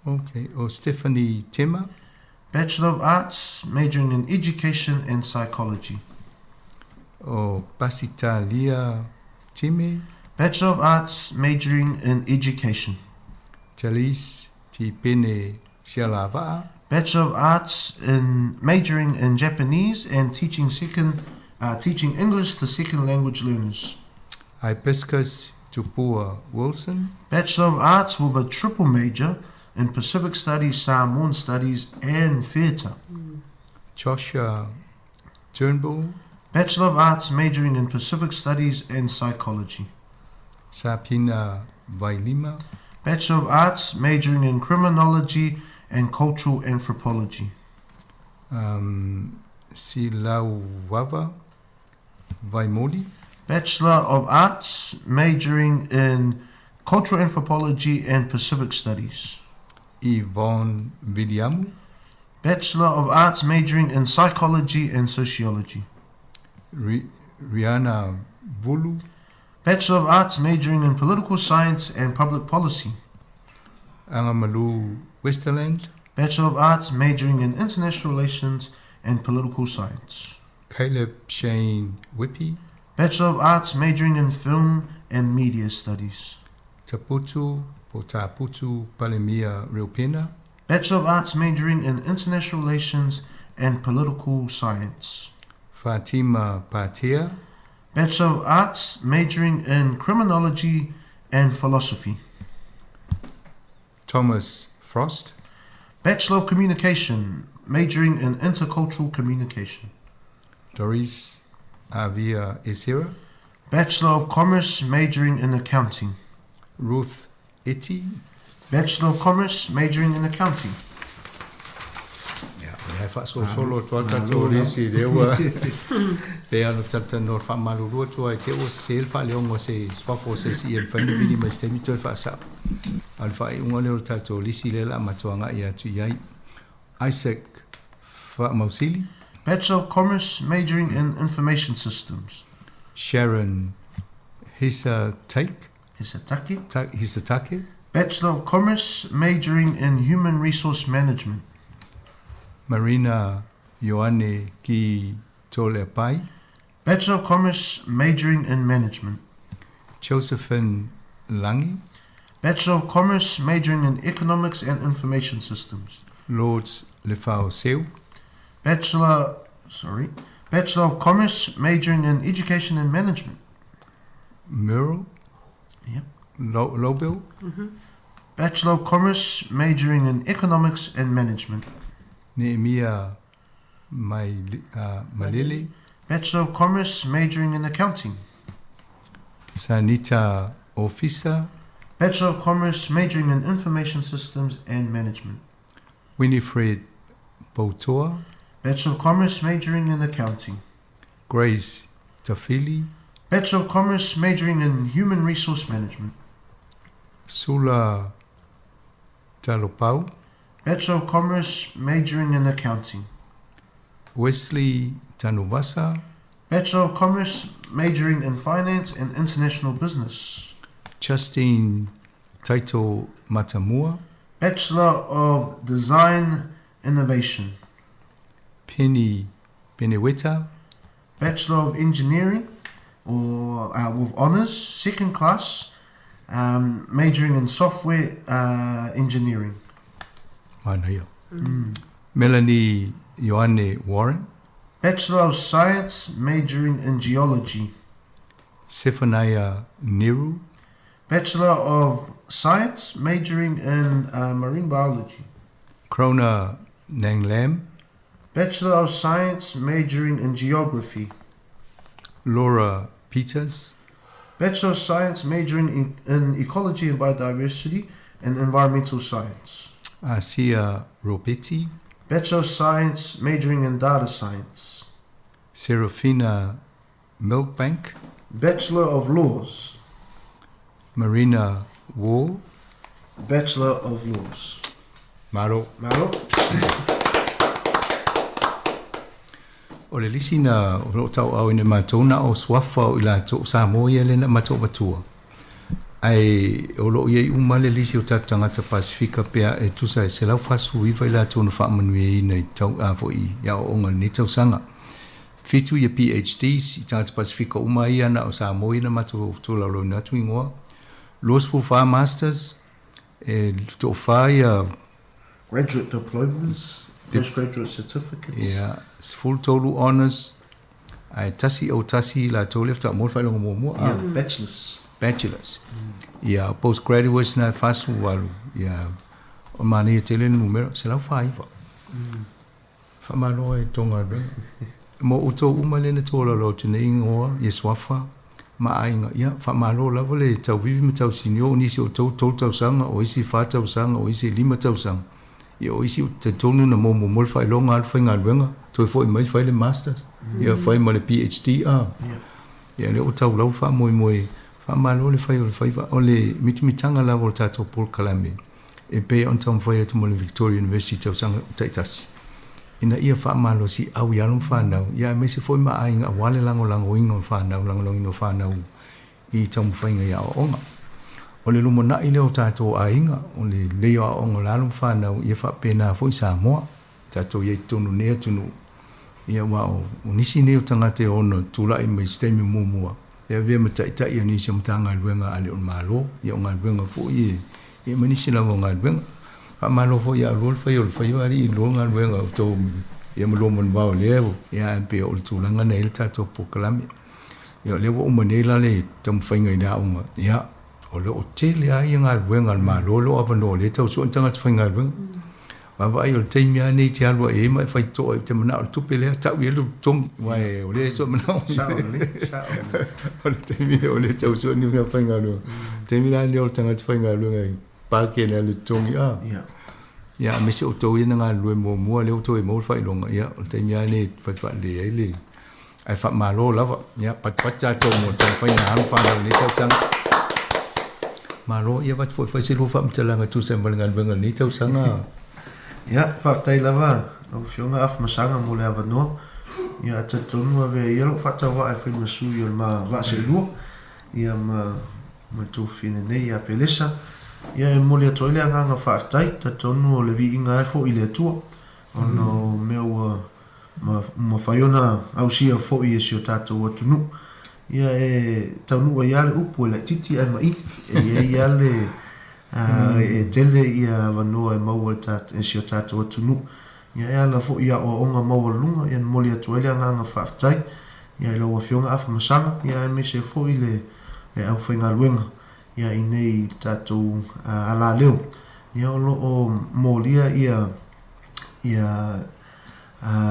Okay. O Stephanie Tema. Bachelor of Arts majoring in Education and Psychology. O Pasita Lia Time. Bachelor of Arts majoring in Education. Talise Tipene Sialava'a. Bachelor of Arts in majoring in Japanese and teaching second uh, teaching English to second language learners. Hibiscus Tupua Wilson. Bachelor of Arts with a triple major in Pacific Studies, Samoan Studies and Theatre. Joshua Turnbull. Bachelor of Arts majoring in Pacific Studies and Psychology. Sapina Vailima. Bachelor of Arts majoring in Criminology and Cultural Anthropology. Um, Silauava Vaimoli. Bachelor of Arts majoring in Cultural Anthropology and Pacific Studies. Yvonne Viliamu. Bachelor of Arts majoring in Psychology and Sociology. Rihanna Vulu. Bachelor of Arts majoring in Political Science and Public Policy. Angamalu Westerland. Bachelor of Arts majoring in International Relations and Political Science. Caleb Shane Whippy. Bachelor of Arts majoring in Film and Media Studies. Taputu Potaputu Palemia Reupena. Bachelor of Arts majoring in International Relations and Political Science. Fatima Patea. Bachelor of Arts majoring in Criminology and Philosophy. Thomas Frost. Bachelor of Communication, majoring in Intercultural Communication. Doris Avia Esera. Bachelor of Commerce, majoring in Accounting. Ruth Iti. Bachelor of Commerce, majoring in Accounting. Ia, o lea e faasolosolo atu lava le tatou lisi lea ua pei lava ona talatalanoa faamalulu atu ai te ua sese le faaleoga o se suafa o se isi ia mafai ona vili mai se taimi toe faasao. A o le faaiuga lea o le tatou lisi lea o le a matou agai atu i ai. Isaac Faamausili. Bachelor of Commerce majoring in Information Systems. Sharon Hisatake. Hisatake. Hisatake. Bachelor of Commerce majoring in Human Resource Management. Marina Ioane Ki Toleapai. Bachelor of Commerce majoring in Management. Josephine Langi. Bachelor of Commerce majoring in Economics and Information Systems. Lords Lefau Seu. Bachelor, sorry, Bachelor of Commerce majoring in Education and Management. Merle. Yep. Lobel. Bachelor of Commerce majoring in Economics and Management. Nehemia Mai, uh, Malele. Bachelor of Commerce majoring in Accounting. Sanita Ofisa. Bachelor of Commerce majoring in Information Systems and Management. Winifred Botoa. Bachelor of Commerce majoring in Accounting. Grace Tafili. Bachelor of Commerce majoring in Human Resource Management. Sula Talopau. Bachelor of Commerce majoring in Accounting. Wesley Tanuvasa. Bachelor of Commerce majoring in Finance and International Business. Justine Taito Matamua. Bachelor of Design Innovation. Penny Beneweta. Bachelor of Engineering or uh, with honours, second class, um, majoring in software uh, engineering. Manaia. Melanie Ioane Warren. Bachelor of Science, majoring in Geology. Sephaniah Neru. Bachelor of Science, majoring in uh, Marine Biology. Krona Nanglam. Bachelor of Science, majoring in Geography. Laura Peters. Bachelor of Science, majoring in, in Ecology and Biodiversity and Environmental Science. Asia Ropetti. Bachelor of Science, majoring in Data Science. Serafina Milkbank. Bachelor of Laws. Marina Wall. Bachelor of Laws. Malo. Malo. O le lisi na o loo tauaaoina e matou na o suafa o i latou o Samoa ia lea na matou avatua. Ae o loo iai uma le lisi o tatou tagata Pasefika pea e tusa e 149 i latou na faamanuiaina i tau a foi i aoaoga i lenei tausaga. Fitu ia PhDs i tagata Pasefika uma ia na o Samoa ia na matou tolaulauina atu igoa. 24 Masters, e toafa ia Graduate diplomas, postgraduate certificates. Ia, 13 honours, ae tasi au tasi i latou lea faatoa maua le faailoga muamua. Ia, bachelors. Bachelors. Ia, postgraduates na e 48, ia, o le manaia tele le numera, 149. Faamalo e Tonga Luega. Mo outou uma lea na tolaulau atu nei igoa, ia suafa ma aiga, ia faamalo lava le tauivi ma tausinio o nisi o outou tolu tausaga, o isi fa tausaga, o isi lima tausaga. Ia o isi ou te talitonu na muamua le faailoga alu faigaluega, toe foi mai fai le Masters, ia fai ma le PhD a. Ia lea ua taulau le faamoemoe, faamalo le fai o le faiva, o le mitamitaga lava o le tatou polokalame. e pei ona taumafai atu mo le Victoria University i tausaga taitasi, ina ia faamalosiau i alo ma fanau, ia aemaise foi ma aiga aua le lagolagoina o fanau, lagolagoina o fanau i taumafaiga i aoaoga. O le lumanai lea o tatou aiga, o le lelei o aoaoga o alo ma fanau, ia faapena foi Samoa, tatou i ai i totonu o lenei atunuu, ia aua o nisi nei o tagata e ono tulai mai i se taimi muamua, e avea ma taitai o nisi o Matagaluega a le o le Malo, ia o galuega foi e Ia ma nisi lava o galuega. Faamalo foi ia oulua le fai o le faiva alii lua galuega o outou ia ma lua manuvao lea ia ae pei o le tulaga na i ai le tatou polokalame. Ia o lea ua uma nei la le taumafaiga i le aoga, ia o lo o tele lava ia galuega a le Malo o lo o avanoa o lea e tau sue ni tagata faigaluega. Vaavaai o le taimi lava nei e te alu ai ma e fai toa ou te manao i le tupe lea, tau i ai lou totogi, aua o lea e sue manao. Sao lelei, sao lelei. O le taimi lea o lea e tau sue ni mea faigaluega. Taimi la lenei o le tagata faigaluega e pake le totogi a. Ia. Ia, aemaise o outou ia na galulue muamua lea ua toe maua le faailoga, ia, o le taimi lava lenei e fai faalelei ai le Ae faamalo lava. Ia, patipati tatou mo le taumafaiga a alo ma fanau i lenei tausaga. Malo, ia avatu foi fai se lua faamatalaga e tusa ai ma le galuega i lenei tausaga. Ia, faafetai lava lau Afioga Afamasaga mo le avanoa. Ia, e talitonu avea ia lou faatauvaa e fai ma sui o le ma vaa seelua, ia ma ma le tuafafine nei ia Pelesa. Ia, e momoli atu ai le agaga faafetai, talitonu o le viiga lava e foi i le Atua, ona o mea ua ma mafai ona ausia foi e si o tatou atunuu. Ia e taunuu ai lava le upu e laitiiti ae maʻi. E i ai lava le e tele ia avanoa e maua e si o tatou atunuu. Ia e ala foi i aoaoga maualuluga, ia momoli atu ai le agaga faafetai ia i lau Afioga Afamasaga, ia aemaise foi le aufaigaluega ia i nei i le tatou alaleo. Ia o lo o molia ia ia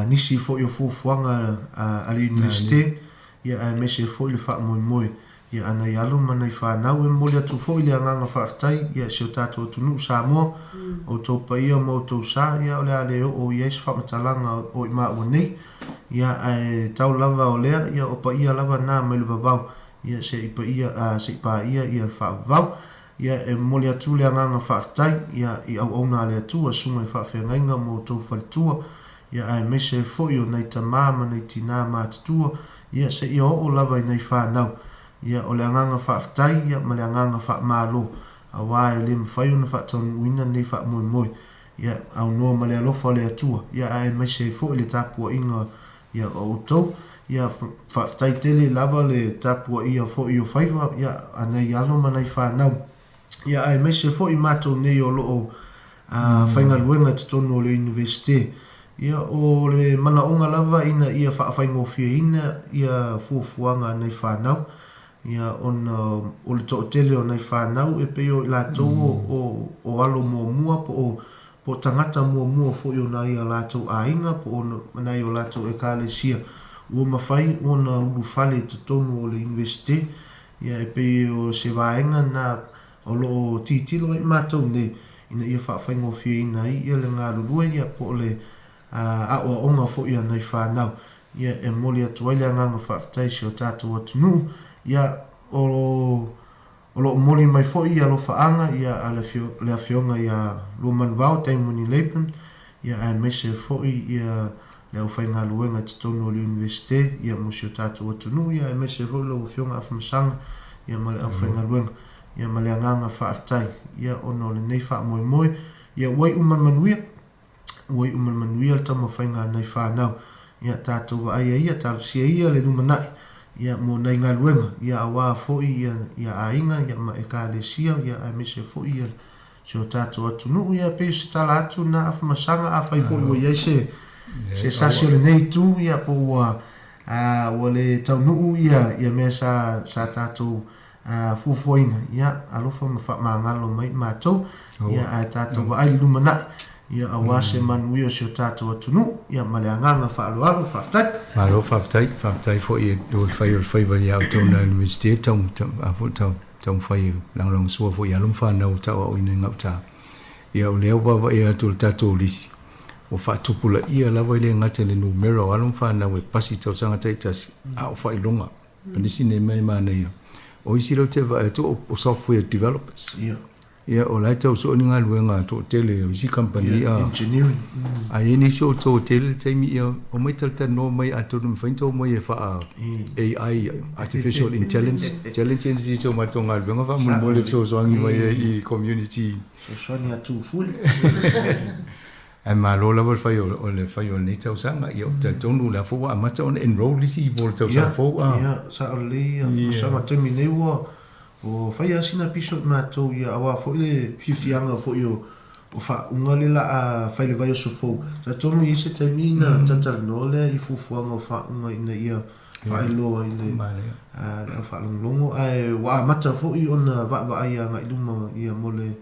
nisi foi o fuafuaga a le Iunivesite, ia aemaise foi le faamoemoe Ia, a nai alo ma nai fanau, e momoli atu foi le agaga faafetai, ia, i si o tatou atunuu Samoa, outou paia ma outou sa, ia, o le a le oo i ai se faamatalaga o i maua nei, ia, ae tau lava o lea, ia, o paia lava na mai le vavau, ia, se i paia, a, se i paia, ia, le faavavau. Ia, e momoli atu le agaga faafetai, ia, i auauna a le Atua, susuga i faafeagaiga ma outou faletua, ia, aemaise ai foi o nai tamā ma nai tinā matutua, ia, seia oo lava i nai fanau. Ia, o le agaga faafetai, ia, ma le agaga faamalo, auā e le mafai ona faataunuuina lenei faamoemoe, ia, aunoa ma le alofa o le Atua, ia, aemaise ai foi le tapuaiga, ia, o outou. Ia, faafetai tele lava le tapuaia foi o faiva, ia, a nai alo ma nai fanau. Ia, aemaise foi matou nei o lo o faigaluega i totonu o le Iunivesite. Ia, o le manaoga lava ina ia faafaigofieina ia fuafuaga a nai fanau, ia, ona o le toatele o nai fanau e pei o i latou o, o alo muamua po o, po o tagata muamua foi o nai a latou aiga po o nai o latou Ekalesia ua mafai ona ulufale i totonu o le Iunivesite. Ia, e pei o se vaega lena o lo o tilotilo ai matou nei ina ia faafaigofieina ai ia le galulue ia po o le aoaoga foi a nai fanau. Ia, e momoli atu ai le agaga faafetai i si o tatou atunuu. Ia, o o lo o momoli mai foi ia alofaaga ia a le le Afioga ia Luamanuvao Damoni Laban, ia aemaise foi ia le aufaigaluega i totonu o le Iunivesite, ia mo si o tatou atunuu, ia aemaise foi lau Afioga Afamasaga, ia ma le aufaigaluega, ia ma le agaga faafetai, ia ona o lenei faamoemoe, ia ua iu ma le manuia, ua iu ma le manuia le taumafaiga a nai fanau, ia tatou vaaia ia, talosia ia le lumanai, ia mo nai galuega, ia aua foi ia, ia aiga, ia ma Ekalesia, ia aemaise foi ia si o tatou atunuu. Ia pei o se tala atu lena Afamasaga, afai foi ua i ai se, se sasi o lenei itu, ia po ua, a, ua le taunuu ia, ia mea sa, sa tatou a, fuafuaina, ia alofa ma faamagalo mai matou, ia ae tatou vaai i le lumanai, ia aua se manuia o si o tatou atunuu, ia ma le agaga faaaloalo. Faafetai. Malo faafetai, faafetai foi i le fai o le faiva ia outou na Iunivesite tau, tau, a foi tau, taumafai e lagolagosua foi i alo ma fanau o tauaoina i gauta. Ia o lea ua vaavaai atu i le tatou lisi, ua faatupulaia lava e le gata i le numera o alo ma fanau e pasi i tausaga taitasi, a o faailoga. O nisi nei mea e manaia, o isi lea ou te vaai atu o software developers. Ia. Ia, o la e tau sue ni galuega toatele o isi kamupani. Ia, engineering. A i ai nisi o outou e tele le taimi, ia omai talatalanoa mai atonu e mafai ona outou omai e faa AI, Artificial Intelligence, intelligence i so matou galuega faamolemole e fesoasoani mai ai i community. Fesoasoani atu fuli. Ae malo lava le fai o le fai o lenei tausaga. Ia, ou te talitonu o lea foi ua amata ona enroll isi mo le tausaga fou. Ia, ia, sao lelei Afamasaga. O le taimi nei ua Ua fai lava sina piso i matou ia aua foi le fiafiaga foi o o faauuga le la a fai le vaiaso fou. Talitonu e i ai se taimi ona talatalanoa lea i fuafuaga o faauuga ina ia faailoa i le le au faalogologo ae ua amata foi ona vaavaai agai i luma ia mo le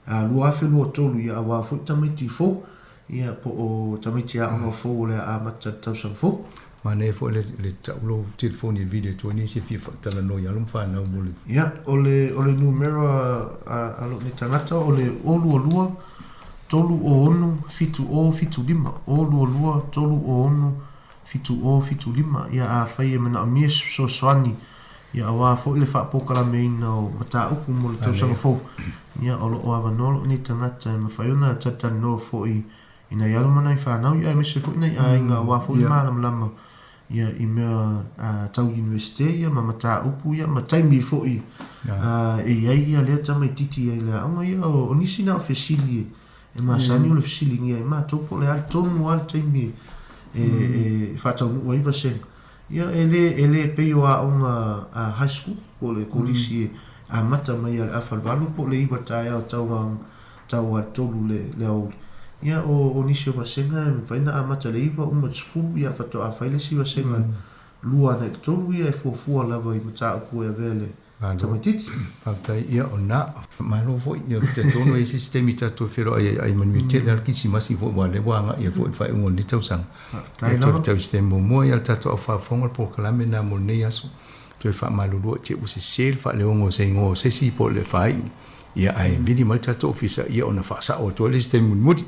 2023 ia aua foi tamaiti fou ia po o tamaiti aoga fou o le a amata i le tausaga fou. Manaia foi le le tau lou telefoni e vili atu ai nisi e fia faatalanoa i alo ma fanau mo le. Ia, o le o le numera a a lou nei tagata o le 022 306 7075, 022 306 7075. Ia, afai e manaomia se fesoasoani, ia aua foi le faapokalameina o mataupu mo le tausaga fou, ia o lo o avanoa lou nei tagata e mafai ona talatalanoa foi i nai alo ma nai fanau, ia aemaise foi nai aiga aua foi le malamalama ia i mea tau Iunivesite ia ma mataupu ia ma taimi foi e i ai ia lea tamaititi i le aoga. Ia o nisi na o fesili e masani ona fesiligia ai matou po o le a le tonu lava le taimi e faataunuu ai vasega. Ia e le e le pei o aoga a high school po o le kolisi e amata mai ia le afa le 8 po o le 9 taeao tau tau a le 3 le le aoauli. Ia o o nisi o vasega e mafai ona amata i le 9 uma i le 10 ia faatoa fai le isi vasega 2 agai i le 3 ia e fuafua lava i mataupu e avea le Malo. Tamaitiiti. Faafetai. Ia, o lena. Malo foi. Ia, ou te talitonu e i ai se isi taimi tatou te feiloai ai ai manuia tele lava le Kirisimasi foi aua o lea ua agai ai foi i le faaiuga o lenei tausaga. Faafetai lava. Ia, toe fetau i se taimi muamua, ia le tatou au faafofoga le polokalame lena mo lenei aso. Toe faamalulu i te i ua sese le faaleoga o se igoa o se isi po o le faaiu, ia ae vili mai le tatou ofisa ia ona faasao atu ai le isi taimi mulimuli.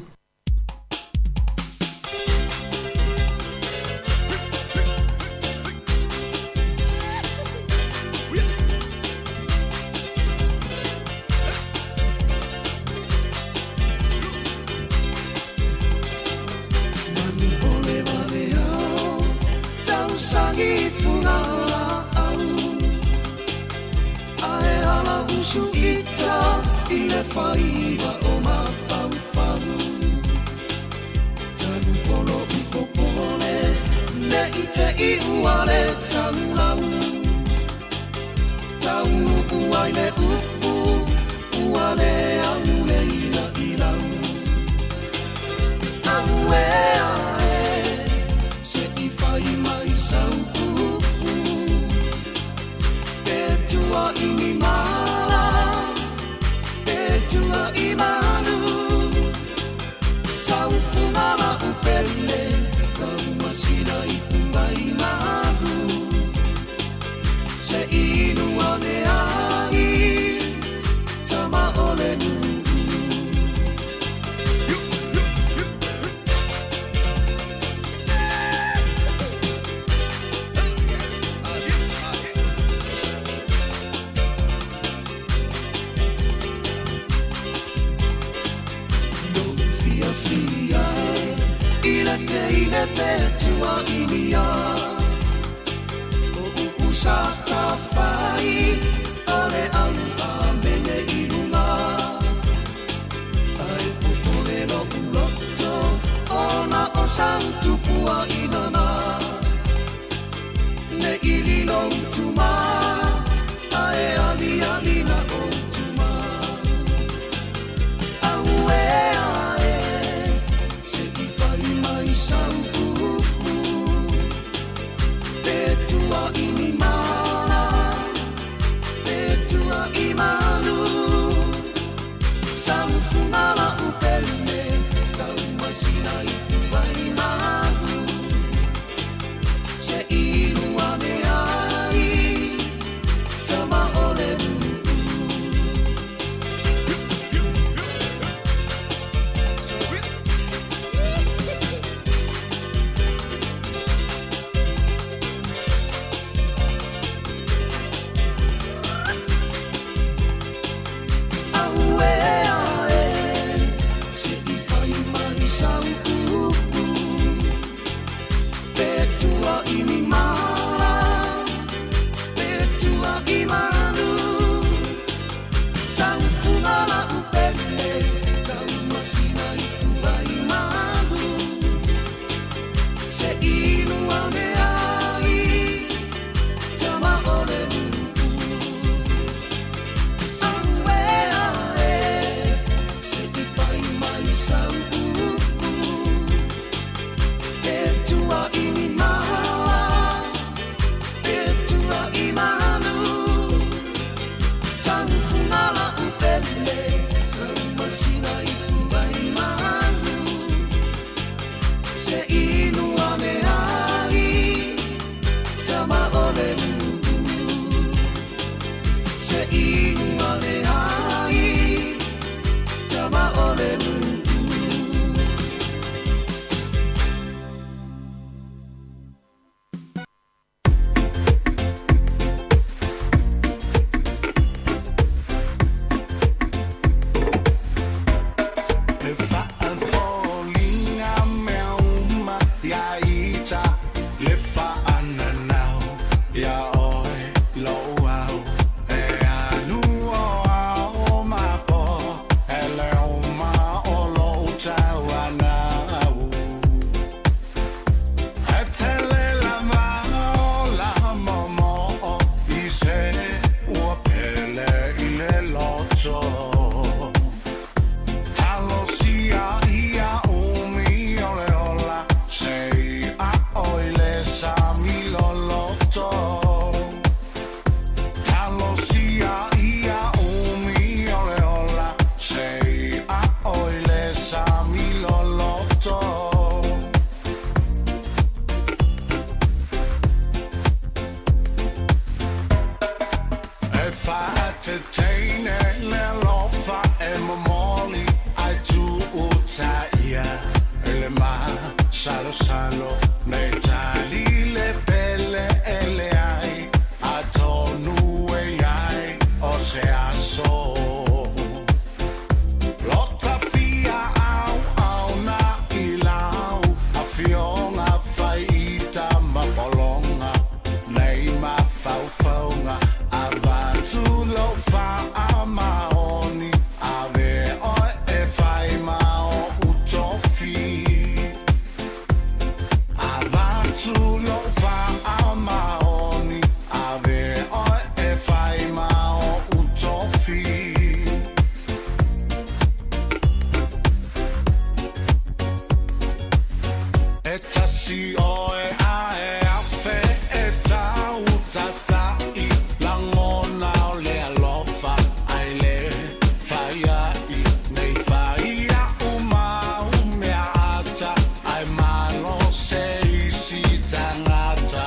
tatalo Nei tali le pele e le ai Atonu e iai o se aso Lota fia au au na i lau Afioga fai ita ma polonga Nei mafaufauga Avatu lou faamaoni Ave oe e fai ma o'u tofi Avatu lou faamaoni Ave oe e fai ma o'u tofi E tasi oe ae afe e tau tatai Lagona o le alofa ai le fai ai Nei fai a'u mau mea ata Ae malo se isi tagata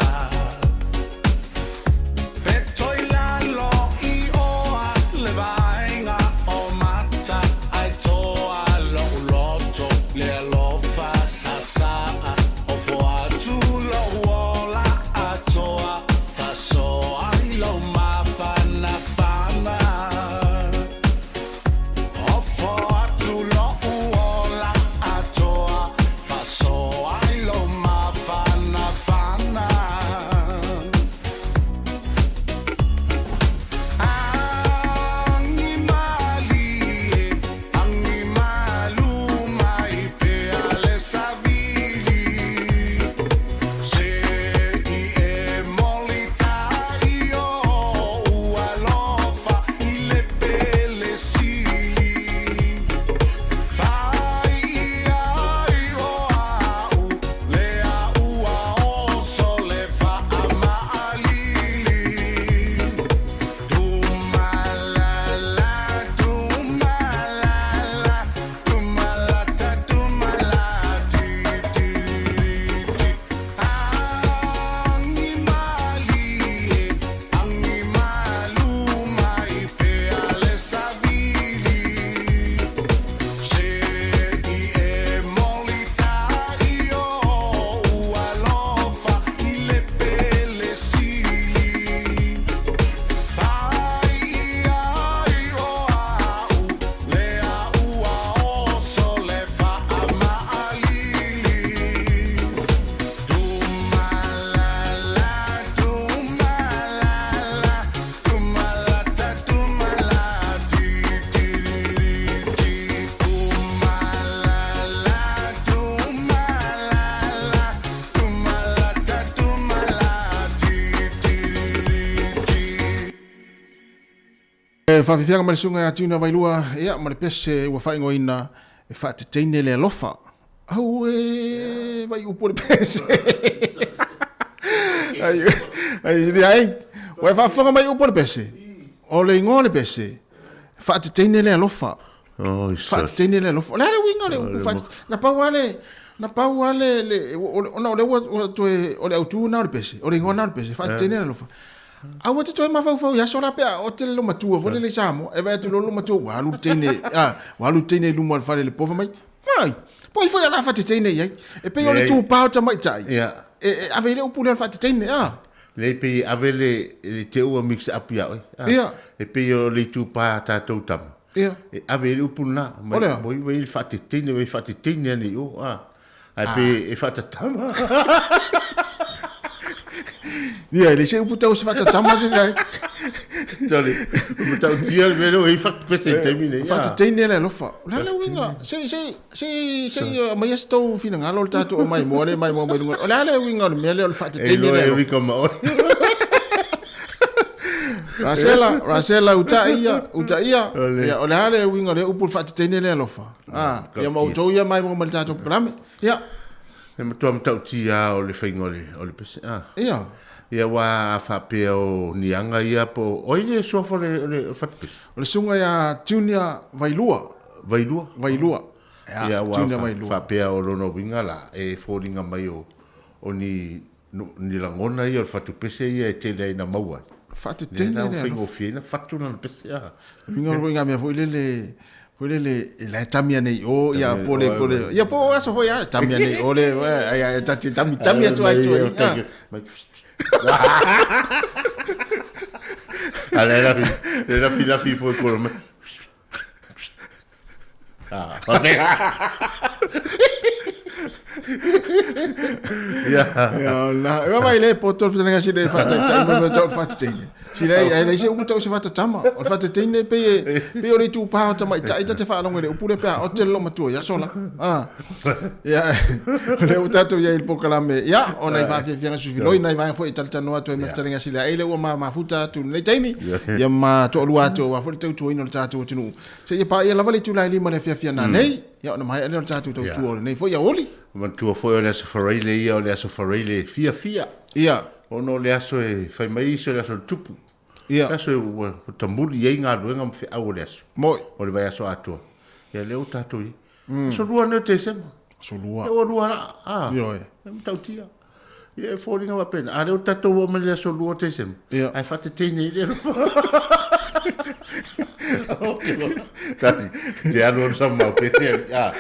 Peto i lalo i oa le vaaiga o mata Ae toa lou loto le alofa sasaa Ofo atu lou ola atoa Faasoa i lou mafanafana Ofo atu lou ola atoa Faasoa i lou mafanafana Agi malie, agi malu mai pea le savili Se i e molitai o'u alofa i le pele sili Fai ai o a'u le a'u oso le faama'alili Tumalala, tumalala, tumalata, tumalati, ti, ti. Agi malie, agi malu mai pea le savili Se i e molitai o'u alofa i le pele sili Fai ai o a'u le a'u oso le faama'alili Tumalala, tumalala, tumalata, tumalati, ti, ti. Tumalala, tumalala, tumalata, tumalati, ti, ti. E faafiafiaga mai le susuga ia Junior Vailua, ia ma le pese ua faaigoaina e faateteine le alofa. Auē, vai upu o le pese. Ai, ai, ai, ua e faafofoga mai upu o le pese. O le igoa o le pese, faateteine le alofa. Oh, Faateteine le alofa. O le a le uiga o le upu faate... Na pau lava le, na pau lava le, le, ona o lea ua toe, o le autu lena o le pese, o le igoa lena o le pese, faateteine le alofa. Aua te toe mafaufau i aso la pe a oo tele lou matua foi lele i Samoa. E vaai atu loa lou matua ua alu le teine, a, ua alu le teine i luma o le fale i le po fai mai, Ai, po ai foi a la faateteine i ai. E pei o le itupa o tamaitai, e, e ave i le upu lea o le faateteine, a. Leai pei e ave le, le te ua mix up ia oe. A, Ia. E pei o le itupa a tatou tama. Ia. E ave i le upu lena. O le a? Mai, mai le faateteine, mai faateteine ane i o, a. Ae pe e faatatama. Ia, e leai se upu tau se faatatama se kai. Sorry, matautia le mea lea ua i fatupese i taimi nei. Faateteine le alofa. O le a le uiga? Se se se se aumaia se tou finagalo le tatou aumai moa le mai moa mai luga. O le a le uiga o le mea lea o le faateteine le alofa? E iloa e ma oe. Rasela, Rasela utaia, utaia. Ia, o le a le uiga o le upu o le faateteine le alofa? Ah, ia ma outou ia mai ma le tatou polokalame. Ia. E matua matautia lava o le faiga o le, o le pese. Ah. Ia. Ia aua a faapea o ni aga ia po o ai le suafa o le, o le fatupese? O le susuga ia Junior Vailua. Vailua? Vailua. Ia, aua Junior Vailua. faapea o lona uiga la, e foliga mai o, o ni, ni lagona ia o le fatupese ia e tele ai ina maua ai. Faatetene le alofa. Faigofie ai na fatu lana pese, ah. Uiga o le ituaiga mea foi lele. Foi lele, e la e tami ane i o, ia, po le, po le, ia, po o aso foi, a, tami ane i o le, ai, ai, tati, tami, tami atu ai tua i, a. A le lafi, le lafi lafi foi kolo mai. Ah, okay. Ia. Ia, na, e vai le poto le fetanga sile fa tai tai mo tau fa tai. Sile ai le se upu tau se fata tama. O le fata teine pe e pe o le tu pa o tama i tai te fa longo le upu le pe o te lo matua ia sola. Ah. Ia, le u tatou ia i le pokalame. Ia, o nai faafiafiaga suifiloi, nai vaega foi e talatalanoa atu ai ma fetalaiga sili ai le ua ma mafuta atu i lenei taimi. Ia ma toalua atu aua foi le tautuaina o le tatou atunuu. Seia paia lava le itula e 5 le afiafi a nanei. Ia, ona maea lea o le tatou tautua o lenei foi aoauli. Manatua foi o le aso Faraile ia o le aso Faraile fiafia. Ia. Ona o le aso e fai mai isi o le aso o le tupu. Ia. Le aso ua tamuli ai galuega ma feau o le aso. Moi. O le vaiaso atoa. Ia lea ua tatou i ai. Aso lua nei o Tesema. Aso lua. Lea ua lua la. Ah. Ioe. E matautia. Ia e foliga faapena. A lea ua tatou oo mai le aso lua o Tesema. Ia. Ae faatetei nei le alofa. Tati, te alu alu sa mau pe te ali. Ah.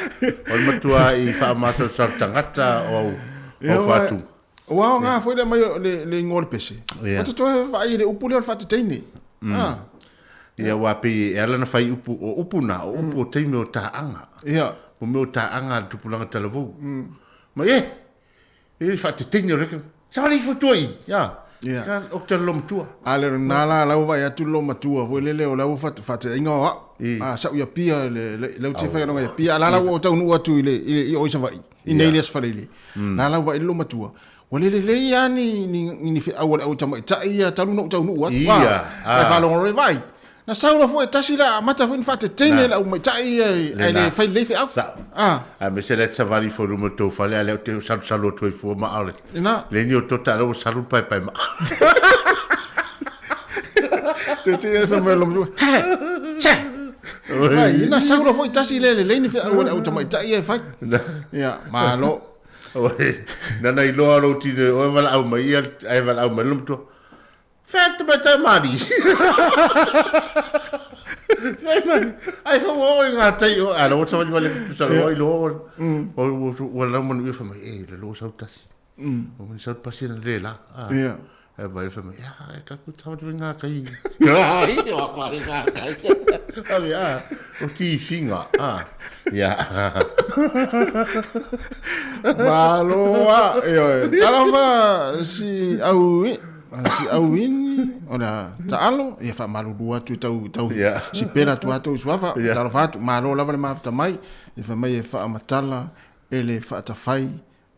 O le matua i faamasalosalo tagata o au, au faatuga. Ua aoga foi le aumai o le, le igoa o le pese. Ia. O te toe vaai i le upu lea o le faateteine. Ah. Ia aua pei e ala ona fai upu, o upu na, o upu o taimi o taaga. Ia. O mea o taaga a le tupulaga talavou. Ma e, e le faateteine o le Sa le ifo tua i, ia. Ia. Ka o te lo matua. A le na la lau vai atu lo matua foi lele o lau fat fat inga o au. A sau ia pia le le lau te whai ia pia. La la ua taunu atu i le i le i o i Savaii. I nei le asfalele. La la vai lo matua. Ua lele lelei lava ni ni ni feau a le au tamaitai ia talu ona ou taunuu atu. Ia, a. Ae faalogologo le vai. Na sau loa foi e tasi la amata foi ona faatetene le au maitai ia ae le fai lelei feau. Sao. A. Ae me se le savali fo luma tou fale a le o te salu salu atu ai fua ma ale. Ina. Le ni o tota le o salu pae pae ma. Te te e fai mai lo matua. He! Che! Ai, ina sau loa foi tasi le lelei ni feau a le au tamaitai ia e fai. Ia, malo. Oi, nana iloa lou tino e oe valaau mai ia, ae valaau mai le matua. Fea te mai tai mari. Fea mai. Ai fa o i ngā tai o, a ua sawali wale kutu sa loa i loa. O ua lau manu ia fa mai, e, le loa sau tasi. O mani sau pasi na le la. Ia. E vai fa mai, ia, e kaku sawali wale ngā kai. Ai, o ako are ngā kai. Ave, a, o ti finga, a. Ia. Malo a, ioe. Talofa si au i, si au ini, o le taalo, ia faamalulu atu i tau, tau yeah. si pela atu atou i suafa, Yeah. talofa atu, malo lava le mafuta mai, ia fai mai e faamatala e le faatafai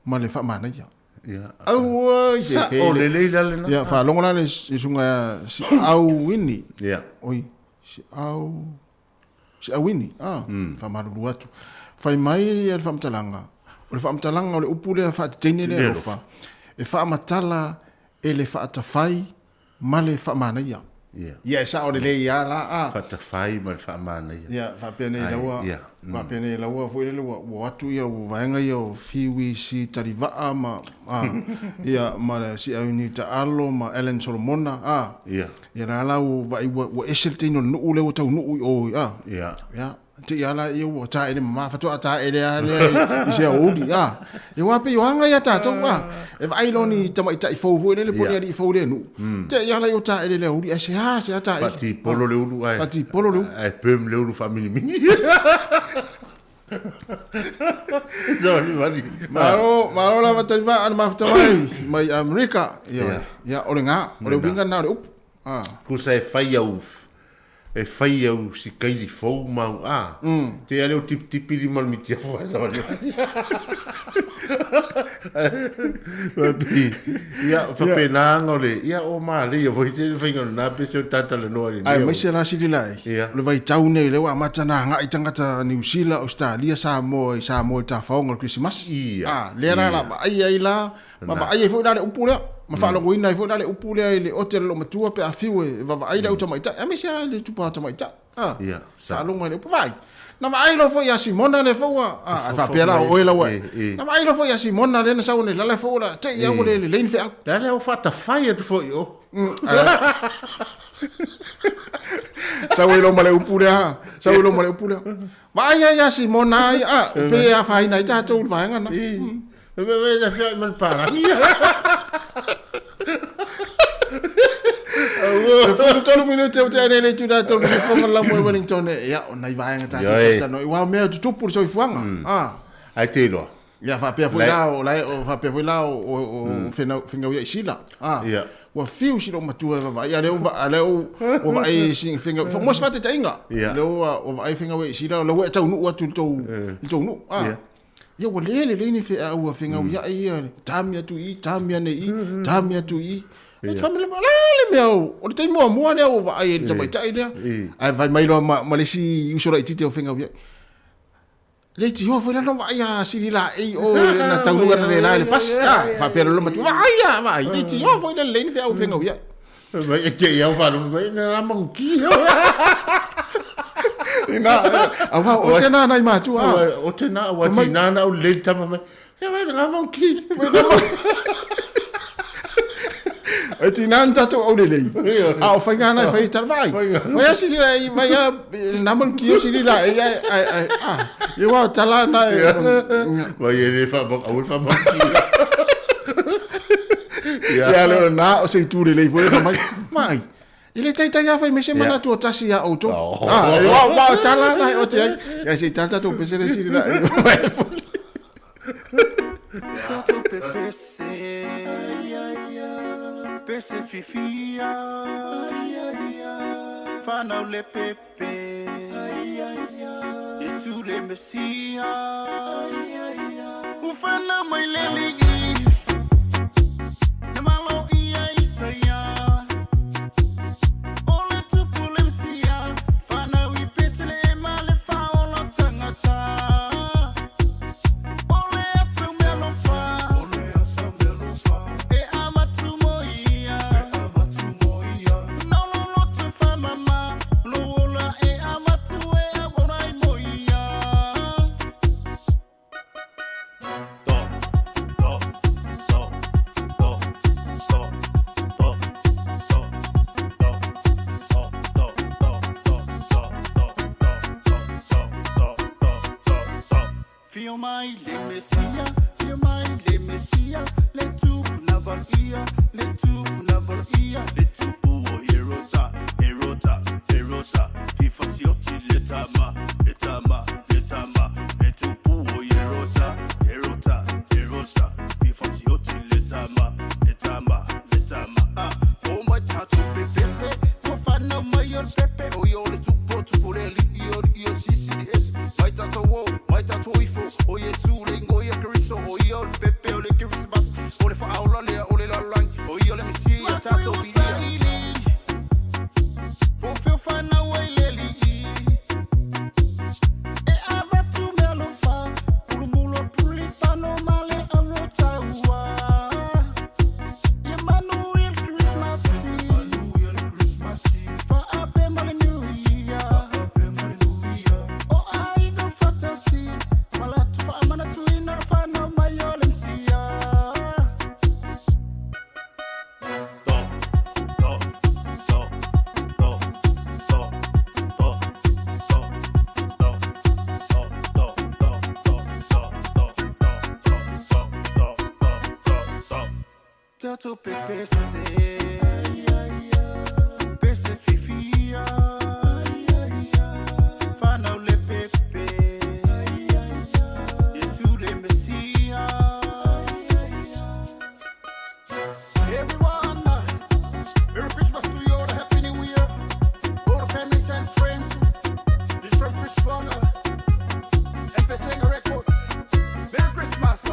ma le faamanaia. Ia. Auai, se Sa o lelei la lena. Ia, faalogo la le susuga si au ini. Ia. Oi, si au si auini, ah, faamalulu atu. Fai mai le faamatalaga, o le faamatalaga o le upu lea faateteine lea alofa, e faamatala e le faatafai ma le faamanaia. Ia. Ia, e sao lelei lava la, ah. Faatafai ma le faamanaia. Ia, faapea nei Ai, laua, ia. faapea nei laua foi lele ua, ua atu ia ua vaega ia o Fiwi si Talivaa ma, ah, ia, ma le si Auini Taalo ma Allan Solomona, ah. Ia. Ia la la ua vaai ua, ua ese le teine o le nuu lea ua taunuu i o, ah. Ia. Ia, te i ala ia ua taele mama faatoa taele lava lea i se aoauli, ah. Ia aua pei o aga ia tatou, ah. E vaai loa ni tamaitai fou foi lele po o ni alii fou i le nuu. Te i ala ia ua taele i le aoauli, ae se a, se a taele. Faatipolo le ulu ae. Faatipolo le ulu. Ae perm le ulu faaminimini. Sorry, buddy. Malo, malo lava Talivaa le mafuta mai, mai Amerika. Ia, Ia. ia, o le gā, o le uiga lena o le upu. Ah. Kusa e fai au e fai au sikaili fou ma au a. Te ale o tipitipi lima o le mitiafu ai sa wale. Ia, faapena o le, ia o mālei foi te faiga o lena pese o tatalanoa lenei. Aemaise la sili lai, Ia. o le vaitau nei lea ua amata ona agai tagata Niu Sila, Ausetalia, Samoa i Samoa i le tafaoga o le Kerisimasi. Ia. A, lea la la vaai ai la, ma vaai ai foi la le upu lea, ma faalogoina ai foi la le upu lea i le ote a le loomatua pe a fiu e vaavaai le au tamaitai, aemaise lava i le tupa tamaitai. A, Ia, sa. faalogo ai le upu, vaai. Na vaai loa foi ia Simona lea foi ua, a, a faapea la o oe la ua, na vaai loa foi ia Simona lea na sau nei la la foi ua te i au ua le lelei ni feau. La lea ua faatafai atu foi i o. Sau ai loa ma le upu lea, sau ai loa ma le upu lea. Vaai ai ia Simona ai, a, pe afaina ai tatou i le vaega na. Me me na fia man parangi. 13 minute o te ai le tuna tolu se fonga la mo Wellington ia o nai vaega tatou talanoa i wao mea tutupu le soifuaga. Ah. Ai te iloa. Ia faapea foi la o la o faapea foi la o o whenau whenau ia i sila. Ah. Ua fiu si lou matua e vaavaai a lea ua a lea ua vaai si faiga mo se faataitaiga lea ua vaai faiga i sila lea ua e taunuu atu i le tou i le tou nuu a ia ua le lelei ni feau a fegauiaʻi ia tami atu i tami ane i tami atu i E te whamele, la le mea o, o le taimi muamua lea ua vaai ai i le tamaitai lea. Ae fai mai loa ma, ma le isi uso laitiiti o fegauiaʻi. Le tio foi la no vaai a sili la ei o na taunuu ana le la i le pasi. Ah, faapea loa le matua, vaai a, vaai, le tio foi le lelei ni feau fegauiaʻi. Mai e te iau wharu mai na rā manguki. Ina, awa, o tēnā nai mātua. O tēnā, o tēnā na o le tama mai. Ia mai ngā manguki. E tina ni tātou au lelei. A o whainga ana e whai tara whai. Wai a siri lai, wai a nā manguki o siri la, e ai, ai, ai, a. I wā tala na e. Wai e le wha, au e wha manguki. Ia le na o se itu lelei foi e mai. Mai. I le taitai a fai me se manatu o tasi ia outou. Ah, e wā wā tala na o te ai. Ia se tala tatou pese le siri la. Tatou pepese Pese fifia Whanau le pepe Yesu le Mesia Ufana mai le ligi Na malo ia Isaia O le tupu le Mesia Whanau i Petelema le whaola tangata O le aso mea lofa O le aso mea lofa E avatu mo ia E avatu mo ia No lo loto whamama Lo ola e avatu e auaurai mo ia Fio mai le Mesia, fio mai le Mesia, le tupu na valia, le tupu na valia, le tupu o Herota, Herota, Herota, fifa sioti le tama, le tama, le tama, le tupu o Herota, Herota, Herota, fifa sioti le tama, le tama, le tama, ah, o mai tatu pepese, ko whanau mai o le pepe, o i o le tupu o tupu le li i o li i o sisi li es, mai tātou o, mai tātou ifo, o Iesu le ingoa ia Keriso, o ia o le pepe o le Kerisimasi, o le whaaola lea o le lalolagi, o ia o le Mesia, tātou viia. Po feo whanau ai le lii. E avatu mea lofa, pulumulo pulipano ma le auro taua. Emmanuel Christmas, Emmanuel Christmas, faape ma le New Year, faape ma le New Year. O aiga fatasi, malatu faamanatuina le whanau mai o le Mesia. Tatou pepese, pese fifia, whanau le pepe, Yesu le Mesia. Everyone, Merry Christmas to you all, Happy New Year, all the families and friends. This from Chris Fowler, MP Singer Records. Merry Christmas.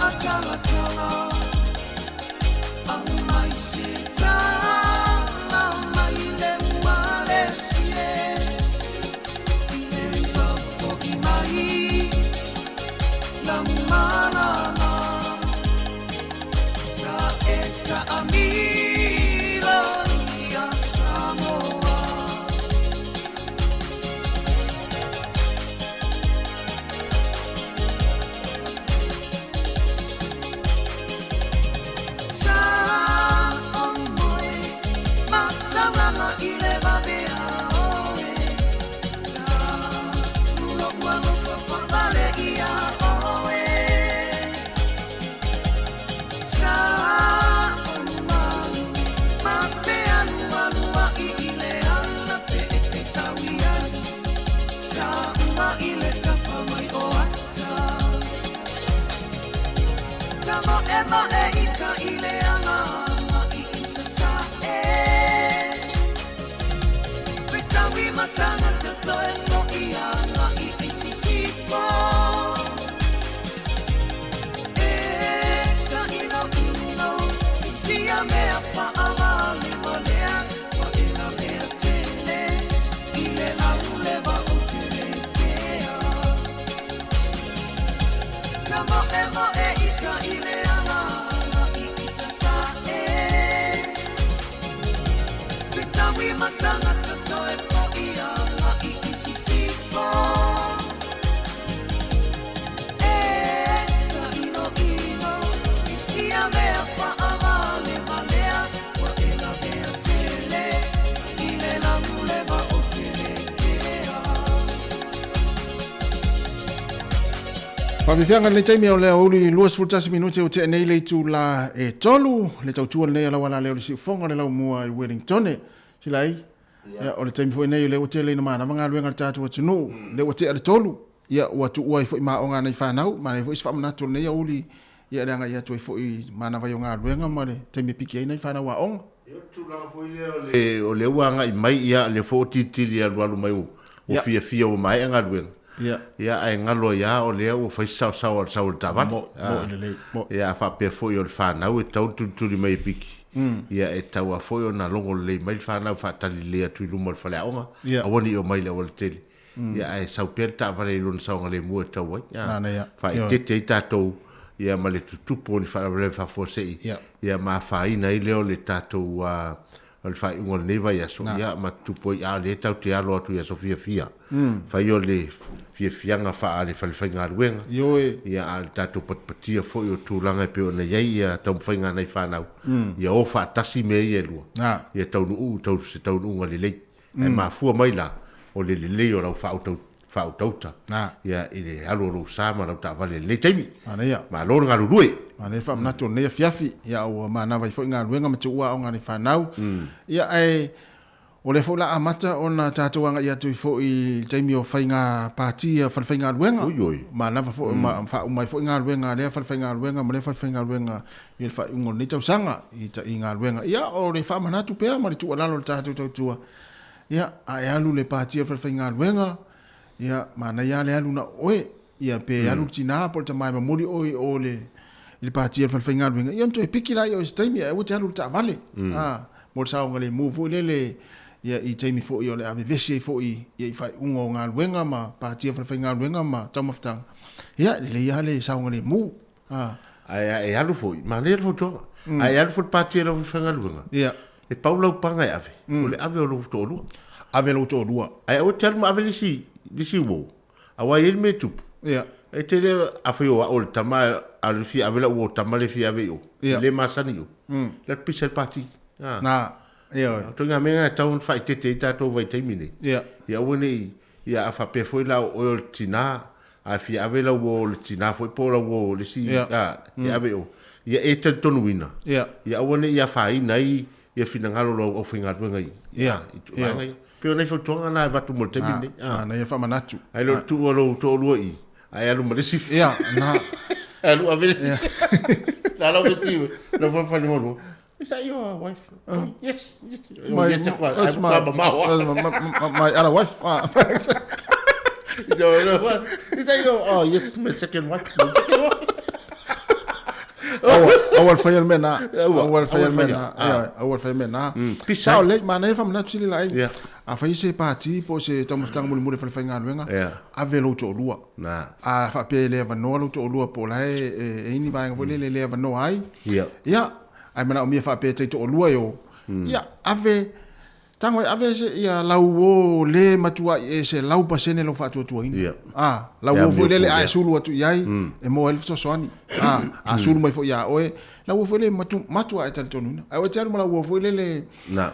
Faatalatala Aumai se tala mai le ualesi e I le fafo'i mai lau malala Sa e taamilo ia Samoa. Sa o moe mataulala i le vavea oe Ta lulo ua lofa faavale ia oe Sa o malu ma fealualuai i le ala pe e fetaui ai Taua i le tafa mai o ata Tamoemae i ta i le ala i i sasae Fetaui ma tagata toe fo'i agai i sisifo E tainoino i sia mea faavalewalea Ua e lavea tele i le laulewa o Telekea Tamoemae i ta i le ala i i sasae Fetaui ma tagata toe fo'i agai i sisifo E tainoino i sia mea faavalewalea Ua e lavea tele i le laulewa o Telekea. Faafiafiaga lenei taimi o le aoauli 21 minute ua tea nei le itula e tolu le tautua lenei a lau alaleo i le siufofoga o le laumua i Wellingtone. Silai, ia, o le taimi foi nei o lea ua tele ina manava galuega a le tatou atunuu, lea ua tea le tolu, ia, ua tuua ai foi maoga a nai fanau, manaia foi se faamanatu o lenei aoauli, ia, e le agai atu ai foi i manava ai o galuega ma le taimi e piki ai nai fanau aoga. Ia, o le tulaga foi lea o le, o lea ua agai mai, ia, lea foi ua tilitili alualu mai ua fiafia ua maea galuega. Ia. Ia, ae galo ai lava o lea ua fai se saosao a le sau o le taavale. Mo, mo lelei, mo. Ia, a faapea foi o le fanau e tatau ona tulituli mai e piki. Ia, e tatau lava foi ona logo lelei mai le fanau faatali lelei atu i luma o le faleaoga, aua ne i omai i le aualatele. Ia, ae sau pea le taavale i lona saogalemu e tatau ai. Ia, Manaia. faaeteete ai tatou, ia, ma le tutupu o ni faalavelave faafuasei, ia, ma afaina ai lea o le tatou, O le faaiuga o lenei vaiaso, ia, ma tutupu ai, a o lea tatou te alo atu i aso fiafia, fai o le fiafiaga faa-le falefaigaluega, Ioe. ia, a o le tatou patipatia foi o tulaga e pei ona i ai ia taumafaiga a nai fanau, ia o faatasi mea ia e lua, ia taunuu tau se taunuuga lelei. Ae mafua mai la, o le lelei o lau faautauta, ia, i le alu o lou sa ma lau taavale i lenei taimi. Manaia. Malo le galulue. Manaia le faamanatu o lenei afiafi, ia ua manava ai foi galuega ma tuua aoga a le fanau. Ia ae o lea foi o le a amata ona tatou agai atu ai foi i le taimi o faiga pati a falefaigaluega. Oi oi. Manava foi ma faauma ai foi galuega a lea falefaigaluega ma lea falefaigaluega i le faaiuga o lenei tausaga i galuega. Ia o le faamanatu pea ma le tuualalo i le tatou tautua, ia a e alu i le pati a le falefaigaluega, Ia, manaia lava le alu na o oe. Ia, pe alu le tina po o le tama e momoli oe i o i le pati a le falefaigaluega, ia ona toe piki laia i se taimi, ae aua e te alu i le taavale. A, mo le saogalemu foi lele, ia, i taimi foi o le a vevesi ai foi ia i faaiuga o galuega ma pati a falefaigaluega ma taumafataga, ia, e lelei lava le saogalemu. A. Ae a e alu foi, manaia le fautuaga. A e alu foi i le pati a le falefaigaluega, e pau lau paga e ave, o le ave o lou toalua. Ave lou toalua. Ae aua e te alu ma ave le isi, le isi uo, aua e i ai le mea e tupu. E te le, afai o au o le tama, a o le fia ave lau uo tama lea e fia ave i o, e le masani i o. Le atu pisa i le pati. Na, ioe. O ituaiga mea na e tatau ona faaeteete ai tatou i vaitaimi nei. Ia aua ne i, ia a faapea foi la o oe o le tina, A fia ave lau uo o le tina foi po o lau uo o le isi a, e ave i o, ia e talitonuina, ia aua ne i afaina ai ia finagalo o lau aufaigaluega i, i tulaga ia. Pei o nai fautuaga na e avatu mo le taimi lenei. A, nai faamanatu. Ae le o le tuua o lou toalua i i, ae alu ma le isi. Ia, na. Alu ave le isi. Na lau le isi, lau falemalua. Is that your wife? Yes. My, that's my, my, my other wife. Ah. Is that your, oh yes, my second wife. My second wife. Aua le faia le mea na. Aua le faia le mea na. Aua le faia le mea na. Sao lelei, manaia le faamanatu sili laei. Afai se pati po o se taumafataga mulimuli a le falefaigaluega, ave lou toalua. A faapea e le avanoa lou toalua po o la e i ai ni vaega foi lele e le avanoa ai, ia, ae manaomia faapea e taitoalua e o, ia, ave, tago e ave se, ia, lau uo le matuai e 100% lou faatuatuaina. A, lau uo foi lele a e sulu atu i ai, e maua ai le fesoasoani. A, a sulu mai foi ia oe, lau uo foi lele matuai e talitonuina. Ae ua te alu ma lau uo foi lele Na.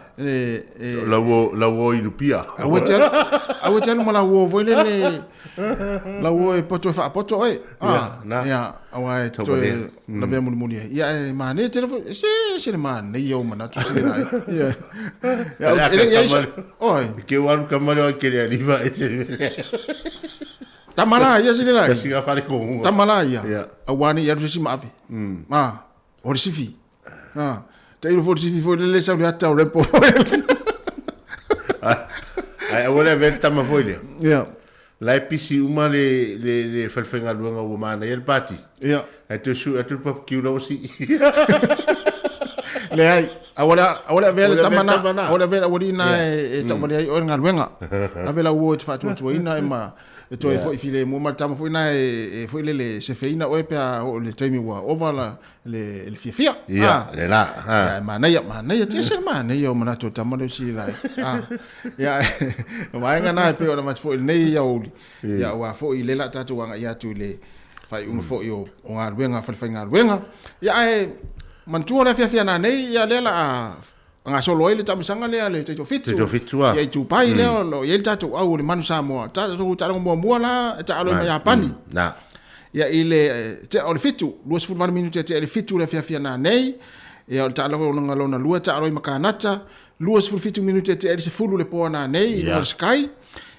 Lau uo inupia. Aua te alu, aua te alu ma lau uo foi lele, lau uo e poto e faapoto oe. Ia, na. Ia, aua e toe lavea mulimuli ai. Ia, e manaia tele foi, se, se le manaia o manatu sili la ai. Ia. Ia, e le i ai se, oi. Ke ua alu tama lea o kele aliva e se. Tama la ia sili la ai. Kasi nga fale kongunga. Tama la ia. Aua ne i alu se isi ma ave. Ah, o le sifi. Ah, tailo foi le sifi foi lele sau le ata o Rempo foi. Ai aua le avea le tama foi lea. Ia. La e pisi uma le le le falefaigaluega ua manaia le pati. Ia. Ae toe sue atu le papakiu la ua sii. Leai, aua le aua le avea le tama na, aua le avea le aualii na e tauvalea ai oe le galuega. Ave lau uo e te faatuatuaina e ma E toe foi filemu ma le tama foi na e foi lele e sefeina oe pe a oo i le taimi ua ova la le le fiafia. Ia, le la. Ia, e manaia, manaia, te ese le manaia o manatu o le tama lea o Sili Lai. Ia, o vaega na e pei ona avatu foi i lenei aoauli. Ia, aua foi lea o le a tatou agai atu i le faaiuga foi o galuega a falefaigaluega. Ia, ae manatua le afiafi a nanei, ia lea o le a gasolo ai le taamisaga lea le taitoafitu. Taitoafitu a. Ia itupai lea o lo o i ai le tatou au o le Manu Samoa. Tatou taaloga muamua la e taalo ai ma Iapani. Na. Ia i le tea o le 7, 28 minute e tea i le 7 le afiafi a nanei. Ia o le taaloga lona lua e taalo ai ma Kanata, 27 minute e tea i le 10 le po a nanei i luga o le Sky.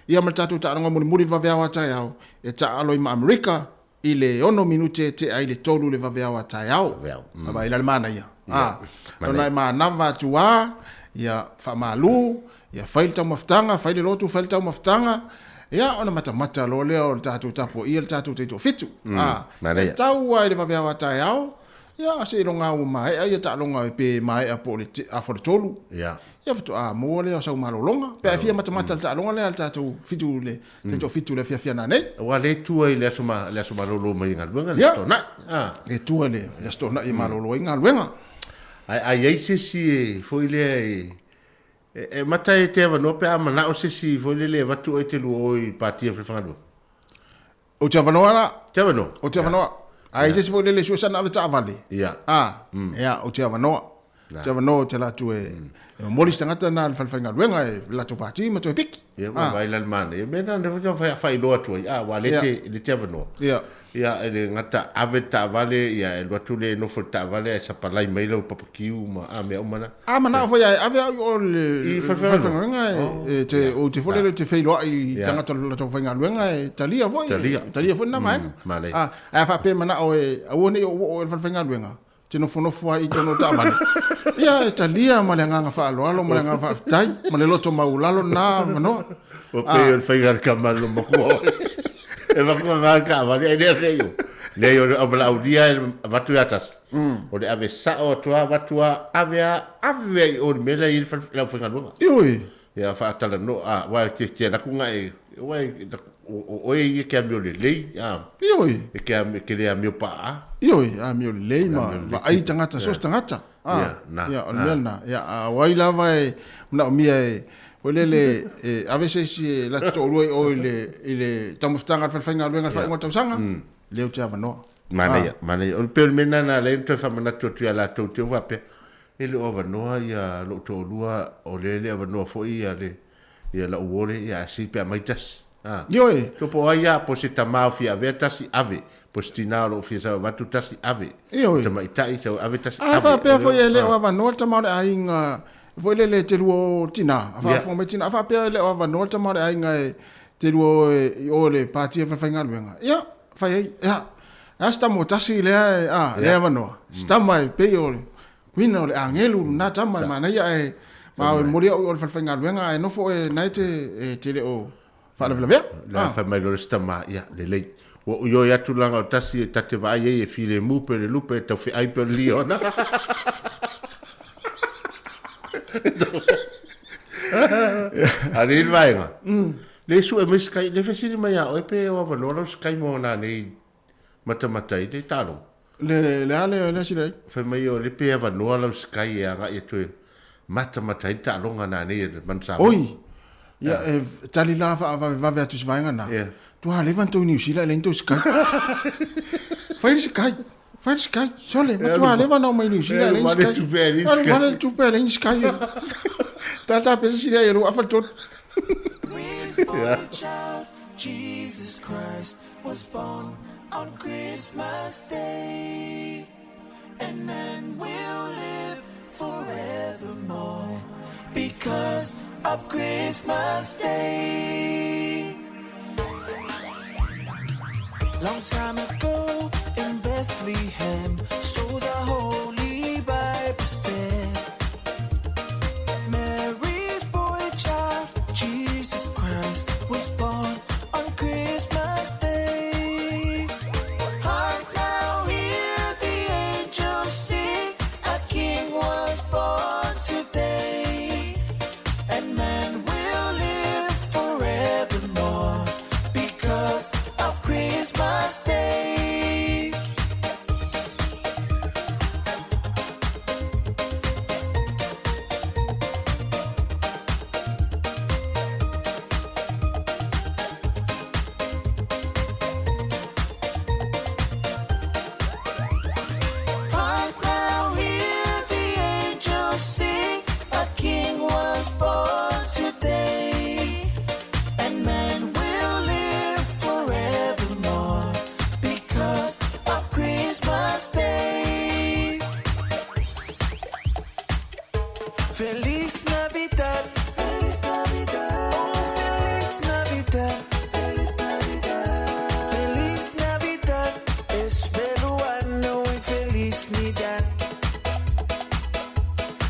Ia ma le tatou taaloga mulimuli i le vaveao a taeao e taalo ai ma Amerika i le 6 minute e tea i le 3 le vaveao a taeao. Vaai la le manaia. A, lona e manava atu a, ia faamalu, ia fai le taumafataga, fai le lotu, fai le taumafataga, ia ona matamata loa lea o le tatou tapuaia le tatou taitoafitu. A, e tau lava i le vaveao a taeao, ia seiloga ua maea ia taaloga pe maea po o le afa o le 3. Ia faatoa maua lea o sau malologa. Pe a e fia matamata i le taaloga lea a le tatou fitu le taitoafitu i le afiafi ana nei. Aua lea e tua i le aso ma, le aso malolo mai i galuega, le Aso Toonai. Ah. E tua i le Aso Toonai e malolo ai galuega. Ae a i ai se isi e foi lea e, e, e mata e te avanoa pe a manao se isi foi lele e avatu oe e te lua o i pati a falefaigaluega. Ou te avanoa la. Te avanoa. Ou te avanoa. A i se isi foi lele sue sana ave taavale. Ia. Ah. Ia, ou te avanoa. Te avanoa ou te alu atu e momoli se tagata na le falefaigaluega e latou pati ma toe piki. Ia, ua vaai la le manaia. Mea na lea foi e faailoa atu ai, aua lea e te avanoa. Ia. Ia, e le gata ave le taavale, ia e alu atu lea e nofo i le taavale ae sapalai mai lau papakiu ma a mea uma na. A manao foi ae ave au i o le falefaigaluega e te, ou te foi lele te feiloai i tagata o le latou faigaluega e talia foi. Talia. Talia foi lena vaega. Manaia. A, ae a faapea e manao e aua ne i ou oo i le falefaigaluega, te nofonofo ai i totonu o taavale. Ia, e talia ma le agaga faaaloalo ma le agaga faafetai ma le loto maualalo lena avanoa. Ua pei o le faiga a le tama le matua. E matua ngā le taavale, ai lea fei o. Leai o le auvalaaulia e avatu ia tasi. O le ave sao atu a, avatu a, ave a, ave a i o le mea lea i le aufaigaluega. Ioe. Ia faatalanoa, a, aua e te te alu atu gae, aua e, o oe ia e te amio lelei, a. Ioe. E te amio, e te le amio paa. Ioe, amio lelei ma vaai tagata, so o se tagata. A, Ia, na. Ia, o le mea lena. Ia, a o ai lava e manaomia e, foi lele, e ave se isi e lata toalua i o i le, i le taumafataga a le falefaigaluega i le faaiuga o le tausaga, lea ou te avanoa. Manaia, manaia. O le pei o le mea lena na ala ai ona toe faamanatu atu ia latou te faapea, E le o avanoa ia lou toalua, o lea e le avanoa foi ia le ia lau uo lea, ia ae pe aumai tasi. A. Ioe. To po o ai a, po o se tama o fia avea tasi, ave. Po o se tina o lo o fia sau avatu tasi, ave. Ioe. O tamaitai sau ave tasi, A ave. faapea foi e le o avanoa le tama o le aiga, foi lele e te lua o tina, a faafofoga mai tina, a faapea e le o avanoa le tama o le aiga e te lua o i o i le pati a le falefaigaluega, ia, fai ai, ia, e a se tama o tasi lea e, a, lea avanoa. Se tama e pei o le uiga o le agelu lena tama e manaia ae ma e momoli au i o le falefaigaluega ae nofo oe na e te, e te le o faalavelavea. La fai mai loa le isi tama, ia, lelei. Ua ou ioe atu leaga o le tasi e ta te vaai ai e filemu pe le lupe e taufeai pe o le liona. A o le vaega, le sue mai se kai, le fesili mai ia oe pe o avanoa lau Sky mo nanei matamata ai le taaloga. Le le a le le sila ai. Fai mai o le pe avanoa lau Sky e agai atu e matamata ai le taaloga nanei e le Manu Samoa. Oi! Ia, e tali la faavavevave atu i se vaega lena. Ia. Tua leva na tou Niu Sila e leai ni tou Sky. Fai le Sky. Fai le Sky. Sole, matua leva na omai Niu Sila e leai ni Sky. Alu vale le tupe e leai ni Sky. Tata pesa sila i alu afa le tolu. Yeah. Child, Jesus Christ was born on Christmas Day, and men will live forevermore because of Christmas Day. Long time ago in Bethlehem, so the Holy Bible said, Mary's boy child, Jesus Christ, was born on Christmas Day. Hark now, hear the angels sing, a king was born today, and man will live forevermore because of Christmas Day. Hark now, hear the angels sing, a king was born today, and man will live forevermore because of Christmas Day. Feliz Navidad, Feliz Navidad, oh Feliz Navidad, Feliz Navidad, Feliz Navidad, espero año y felicidad.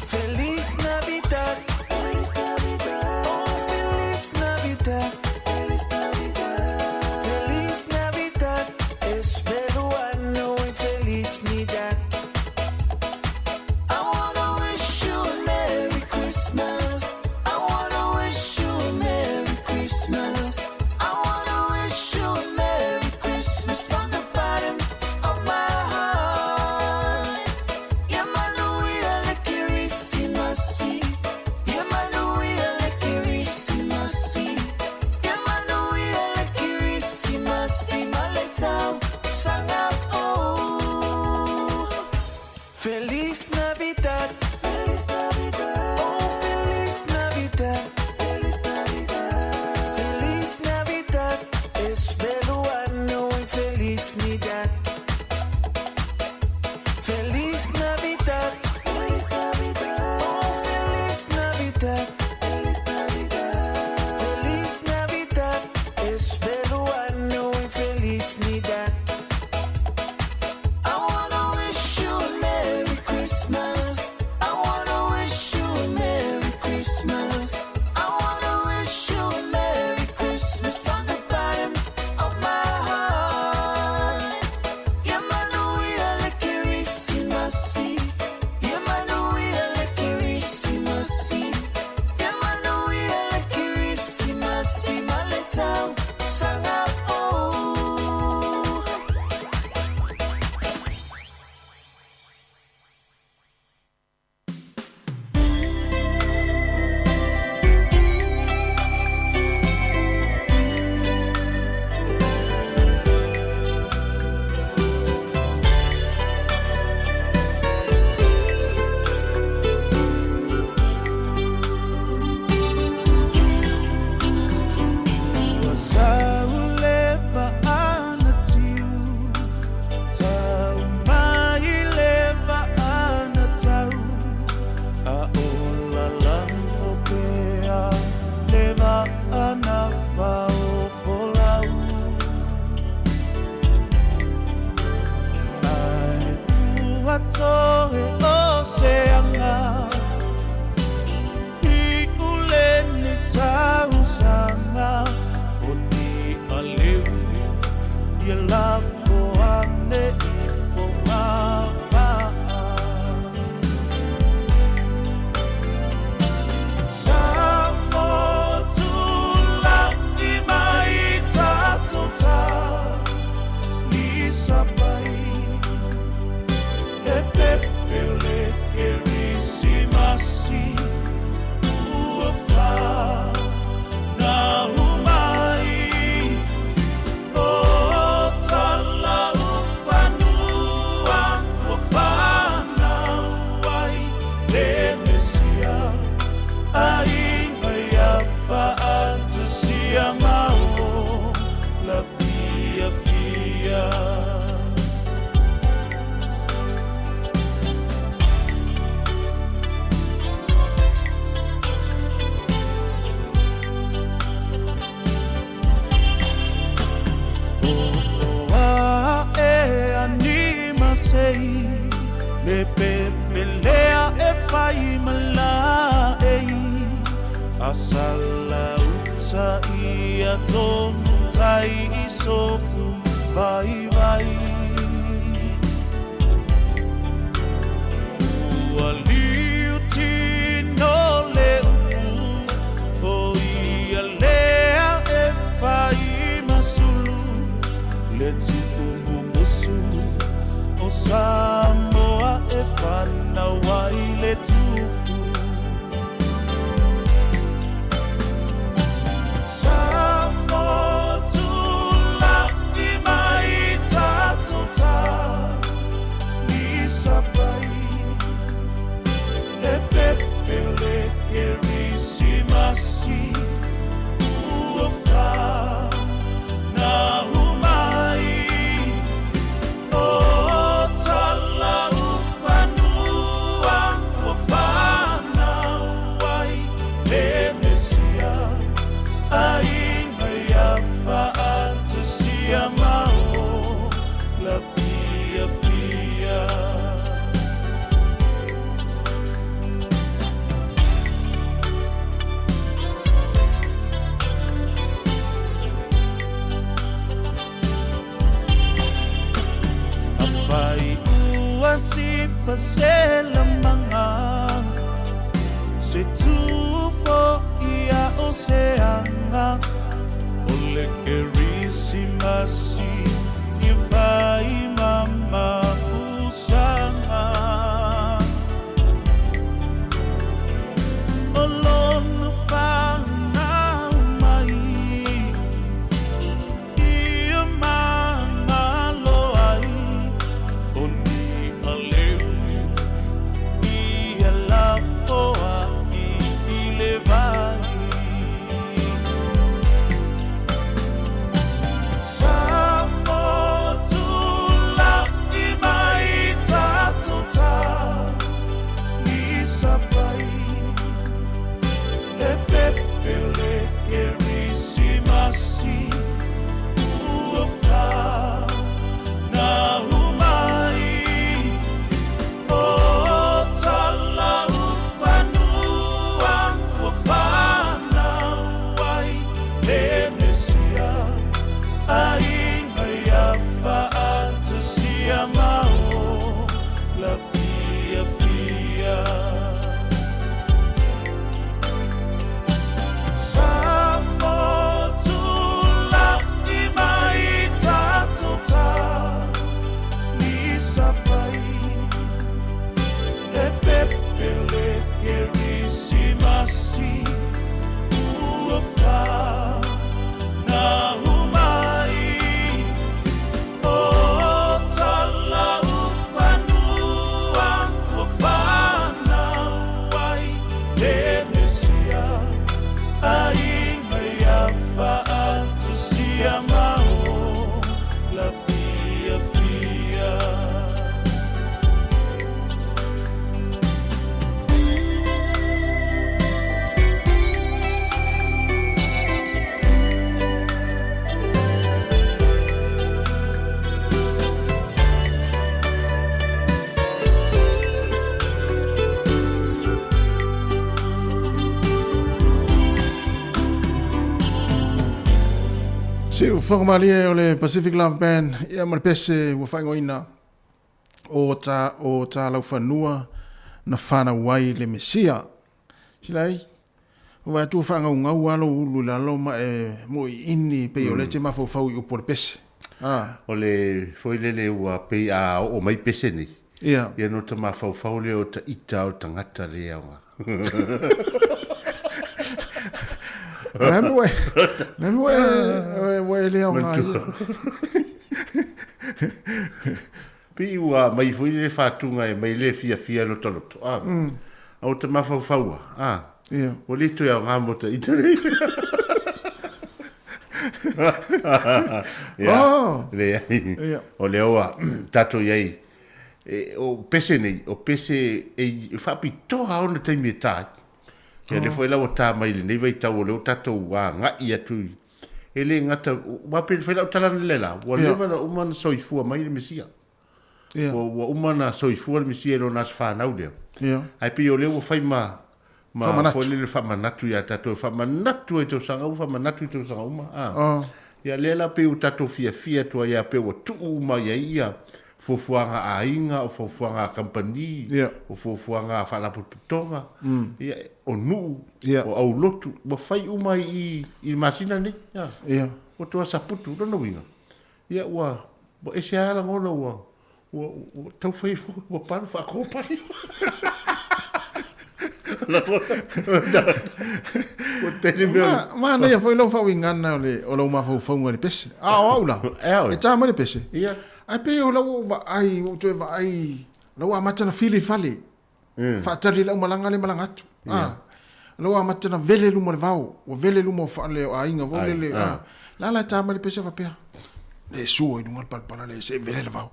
Feliz Navidad, Feliz Navidad, oh Feliz Navidad, Feliz Navidad, Feliz Navidad, espero año y felicidad. I wanna wish you a Merry Christmas. I wanna wish you a Merry Christmas. I wanna wish you a Merry Christmas from the bottom of my heart. Yamanuia le Kirisimasi. Yamanuia le Kirisimasi. Yamanuia le Kirisimasi. Maletau sangafo. Feliz Navidad. Feliz Navidad. Oh, Feliz Navidad. Feliz Navidad. Feliz Navidad. Espero año y felicidad. Feliz Navidad. Feliz Navidad. Oh, Feliz Navidad. Feliz Navidad. Feliz Navidad. Espero año y felicidad. I wanna wish you a Merry Christmas. I wanna wish you a Merry Christmas. I wanna wish you a Merry Christmas from the bottom of my heart. Yamanuia le Kirisimasi. Yamanuia le Kirisimasi. Yamanuia le Kirisimasi. Maletau sangafo. Ua sauleva ana tiu, tau mai leva ana tau, a ola lango pea, leva ana faofolau. Ai ua toe o seanga, i uleni tausanga, o ni aleu, ia Le pepelea e fai malae Asala uta ia tonu tai i sofu vai vai Ua liu tino le upu O ia lea e fai masulu Le tupu mumusu o Samoa e whanau ai le tupu Samoa tūlaki mai tātou tā Ni sapai Le pepe o le kerisimasi Ua whanau mai O talau whanua Ua whanau ai Le Mesia Aiga ia faatasia mao La fia fia Apai ua si fasela manga Se tufo ia o se anga O le kerisimasi I fai mama usanga O lona whanau mai Ia mangalo ai O ni aleu Ia lafoa i i le vai Samoa tūlaki mai tātou tā Ni sapai Le pepe o le kerisimasi Ua whanau mai O talau whanua Ua whanau ai Le Mesia Aiga ia faatasia mao La fia fia Samoa tūlaki mai tātou tā Ni sapai Le pepe o le kerisimasi Ua whanau mai O talau whanua Ua whanau ai Le Mesia Aiga ia faatasia mao La fia fia Siu whakamalie o le Pacific Love Band ia ma le pese ua whaingoina o ta o ta laufanua na whanau ai le Mesia. Sila ai, o vai atu whaangaungau alo ulu lalo ma e mo i ini pe o le te mafaufau i upu o le pese. Ah. O le foi lele ua pei a o mai pese nei. Ia. Ia no ta mafaufau le o ta ita o tangata le aoga. Le mea le mea ua e le aoga ia. Pei ua mai foi le whātunga e mai le fia fia lo taloto. Ah. A o te mawhauwhaua. Ah. Ia. O le toe au ngā mota i te rei. Ia. Oh. Le ai. Ia. O le oa, tātou iai. E, o pese nei, o pese e whaapitoa ona taimi e tā. Ia le foi lau tā mai le nei vai tau o leo tātou wā ngai atu i. E le ngata, wā pere whai lau talana le la, ua Ia. leva na uma na soifua mai le Mesia. Ia. Ua uma ona soifua le Mesia i lona aso fanau lea. Ia. Ae pei o lea ua fai ma ma Faamanatu. foi lele faamanatu ia tatou, e faamanatu ai i tausaga uma, faamanatu i tausaga uma. A. Ah. Ia lea la pei ua tatou fiafia atu ai lava pei ua tuu uma i ai ia fuafuaga a aiga, o fuafuaga a kamupani, Ia. o fuafuaga a faalapotopotoga, ia, o nuu, Ia. o aulotu, ua fai uma i i i le masina lenei. A. Ia. Ua toa saputu, lona uiga, ia ua ua ese lava lagona ua ua ua taufai ua palu faakopai. Ua tele mea o le- Manaia foi lau faauigaga o le o lau mafaufauga i le pese. A o au la, e ta mai le pese. Ia. Ae pei o lau ua ou vaai, ua ou toe vaai, la ua amata ona fili fale. Faatali i lau malaga lea e malaga atu. Ia. La ua amata ona vele luma o le vao, ua vele luma o fale o aiga foi Ai, lele. ah. La la e ta mai le pese faapea, le sua i luga o le palapala le se i vele le vao.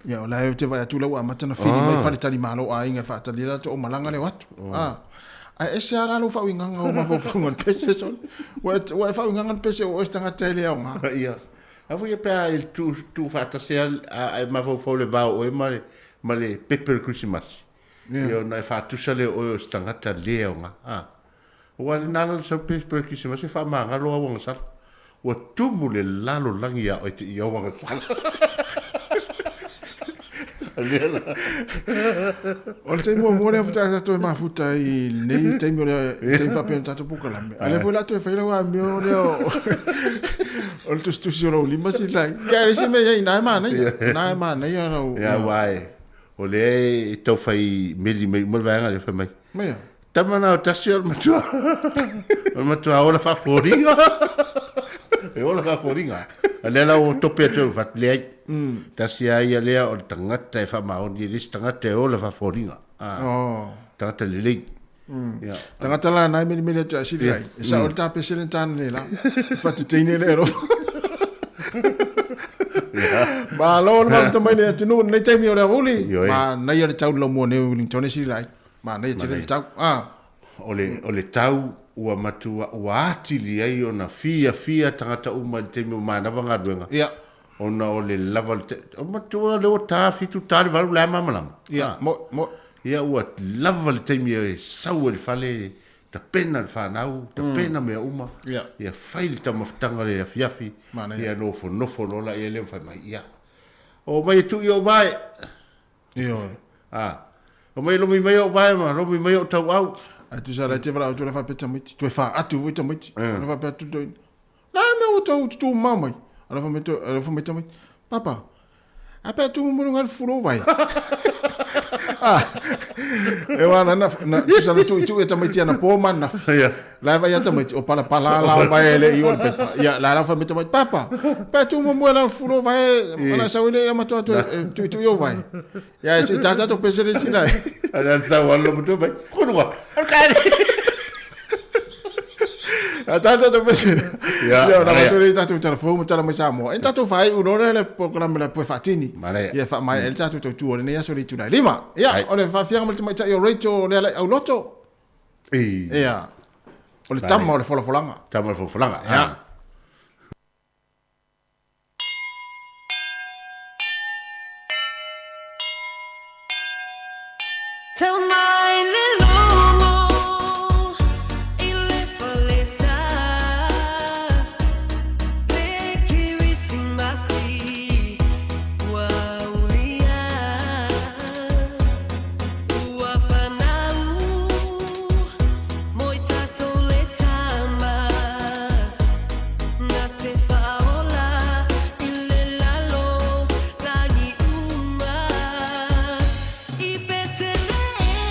Ia, o la e ou te vaai atu la ua amata ona fili mai faletalimalo o aiga e faatali ai latou malaga lea o atu. Ae ese lava la lou faauigaga o mafaufauga o le pese sole. Ua e ua e faauigaga le pese o oe se tagata e le aoga. Ia. A foi ia pe a e tu tu faatasi a e mafaufau le va o oe ma le ma le pepe o le Kerisimasi. Ia ona e faatusa lea o oe o se tagata le aoga. Aua lena la le sau pepe o le Kerisimasi e faamagalo au agasala. Ua tumu le lalolagi ia oe te i au agasala. Lea la. O le taimi muamua lea faatoa tatou e mafuta i lenei taimi o le taimi faapea o le tatou polokalame. A lea foi la toe fai lau amio lea o o le tusitusi o lou lima sila. Ia e isi mea ia ina e manaia. Ina e manaia lau. Ia aua e o lea e tau fai meli mai uma le vaega lea fai mai. Mai a? Tama na o tasi o le matua. O le matua ola faafoliga. E ola faafoliga. A lea la ua tope atu e fatu leai. Tasi a ia lea o le tagata e faamaoni, e le se tagata e ola faafoliga. Oh. Tagata lelei. Ia. Tagata la nai meli meli atu a sili ai. E sao le tapese le tana le la. Fateteine le ero. Malo le mafuta mai le atunuu i lenei taimi o le aoauli. Ioe. Manaia le tau laumua nei o Wellington e sili ai. Manaia tele le tau. O le, o le tau ua matua, ua atili ai ona fiafia tagata uma i le taimi o manava galuega. Ia. Ona o le lava o le, o matua lea ua ta fitu ta le valu le a malamalama. Ia, mo, mo. Ia ua lava le taimi e sau ai le fale, tapena le fanau, tapena mea uma. Ia. Ia fai le taumafataga le afiafi. Manaia. Ia nofonofo loa laia lea ma fai mai, ia. O mai e tuu i ou vae. Ioe. O mai lomi mai ou vae ma lomi mai ou tauau. Ae tusa la e te valaau atu la faapea tamaiti, toe faatu foi tamaiti. La faapea atu toi. La le mea ua tau tutumau mai. Ala fai mai toi, ala fai mai tamaiti. Papa, a pea tumu mo luga le fulo vai. Ah, e wana na, na tusa na tui tui e tamaiti ana pō ma na. La vai a tamaiti, o pala pala la o vai ele i o le pepa. Ia, la la fai mai tamaiti, papa, pea tumu mo la fulo vai, ana sau ile ma toa tui tui o vai. Ia, e se tata to pese le sila. Ana sau alo mo mai. Konuga. A tata to pese. Ia, Ia, na manaia. matou le tatou telefoni ma tala mai Samoa. E tatou fai ulo le le polokalame le poe faatini. Manaia. Ia faamaea ai le tatou tautua i lenei aso le itula e lima. Ia, o le faafiaga ma le tamaitai o Rachel le alai auloto. Ia, o le tama o le folafolaga. Tama o le folafolaga. Ia. Tau mai le lomo i le falesa Le Kirisimasi ua ulia Ua fanau mo i tatou le tama Na te whaola i le lalo lagi uma I Betelehema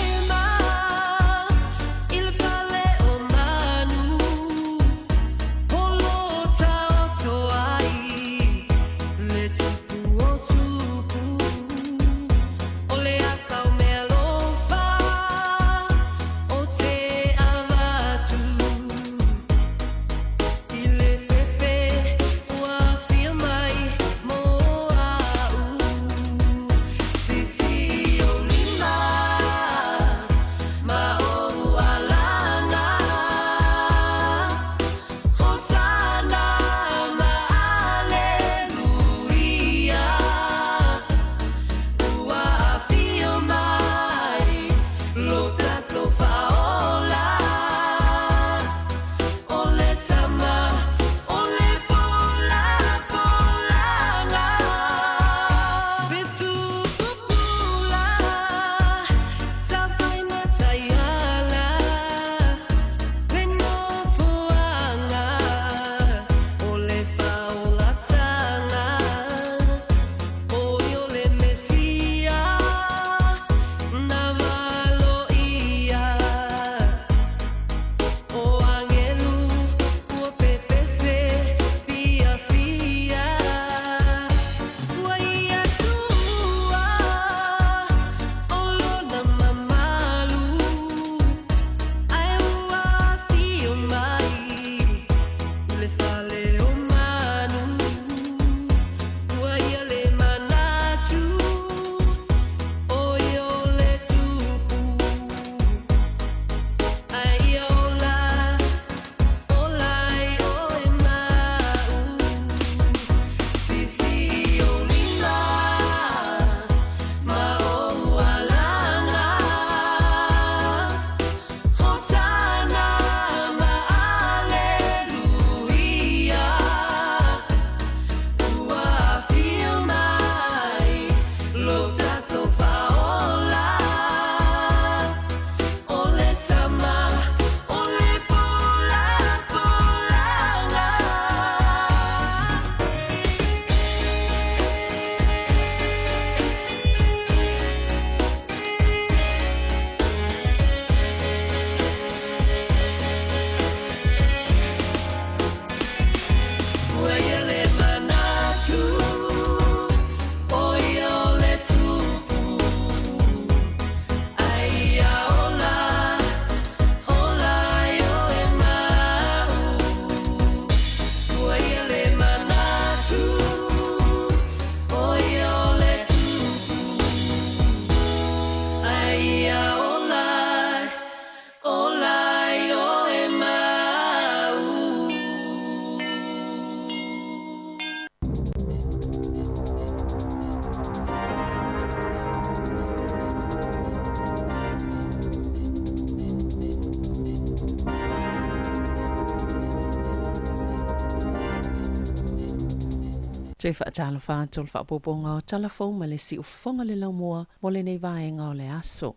Toe faatalofa atu o le faaopoopoga o Tala Fou ma le Siufofoga le Laumua mo lenei vaega o le aso.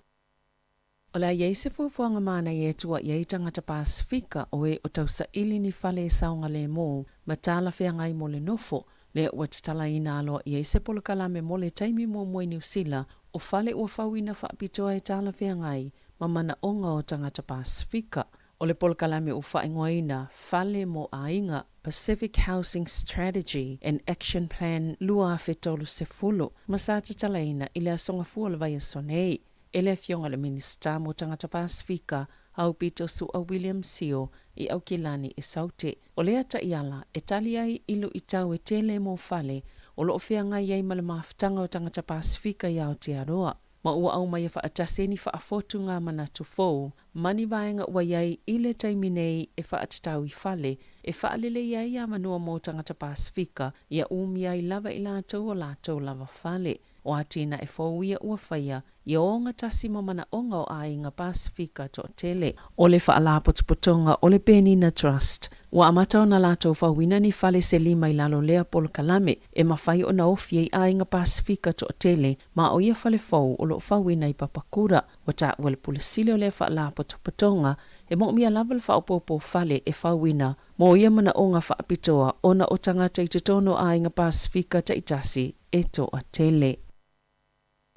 O le a i ai se fuafuaga manaia e tuua'i ai tagata Pasefika o e o tausaili ni fale e saogalēmū ma talafeagai mo le nofo, lea ua tatalaina aloaia ai se polokalame mo le taimi muamua i Niu Sila o fale ua fauina faapitoa e talafeagai ma manaoga o tagata Pasefika. O le polokalame ua faaigoaina Fale mo Aiga, Pacific Housing Strategy and Action Plan 2030, ma sa tatalaina i le Aso Gafua o le vaiaso nei e le Afioga i le Minisita mo Tagata Pasefika, Aupito Su'a William Sio i Aukilani i Saute. O lea taiala e tali ai i luitau e tele mo fale o lo o feagai ai ma le mafutaga o tagata Pasefika i Aotearoa, ma ua aumaia faatasi ai ni faafotuga manatu fou ma ni vaega ua i ai i le taimi nei e faatatau i fale e faaleleia ai avanoa mo tagata Pasefika ia umia ai lava i latou o latou lava fale. O atinae fou ia ua faia ia ogatasi ma manaoga o aiga Pasefika toatele. O le Faalapotopotoga o le Penina Trust, ua amata ona latou fauina ni fale se lima i lalo lea polokalame e mafai ona ofi ai aiga Pasefika toatele ma o ia fale fou o lo o fauina i Papakura. Ua taua le Pule Sili o lea Faalapotopotoga e moomia lava le faaopoopo fale e fauina mo ia manaoga faapitoa ona o tagata i totonu o aiga Pasefika taitasi e toatele.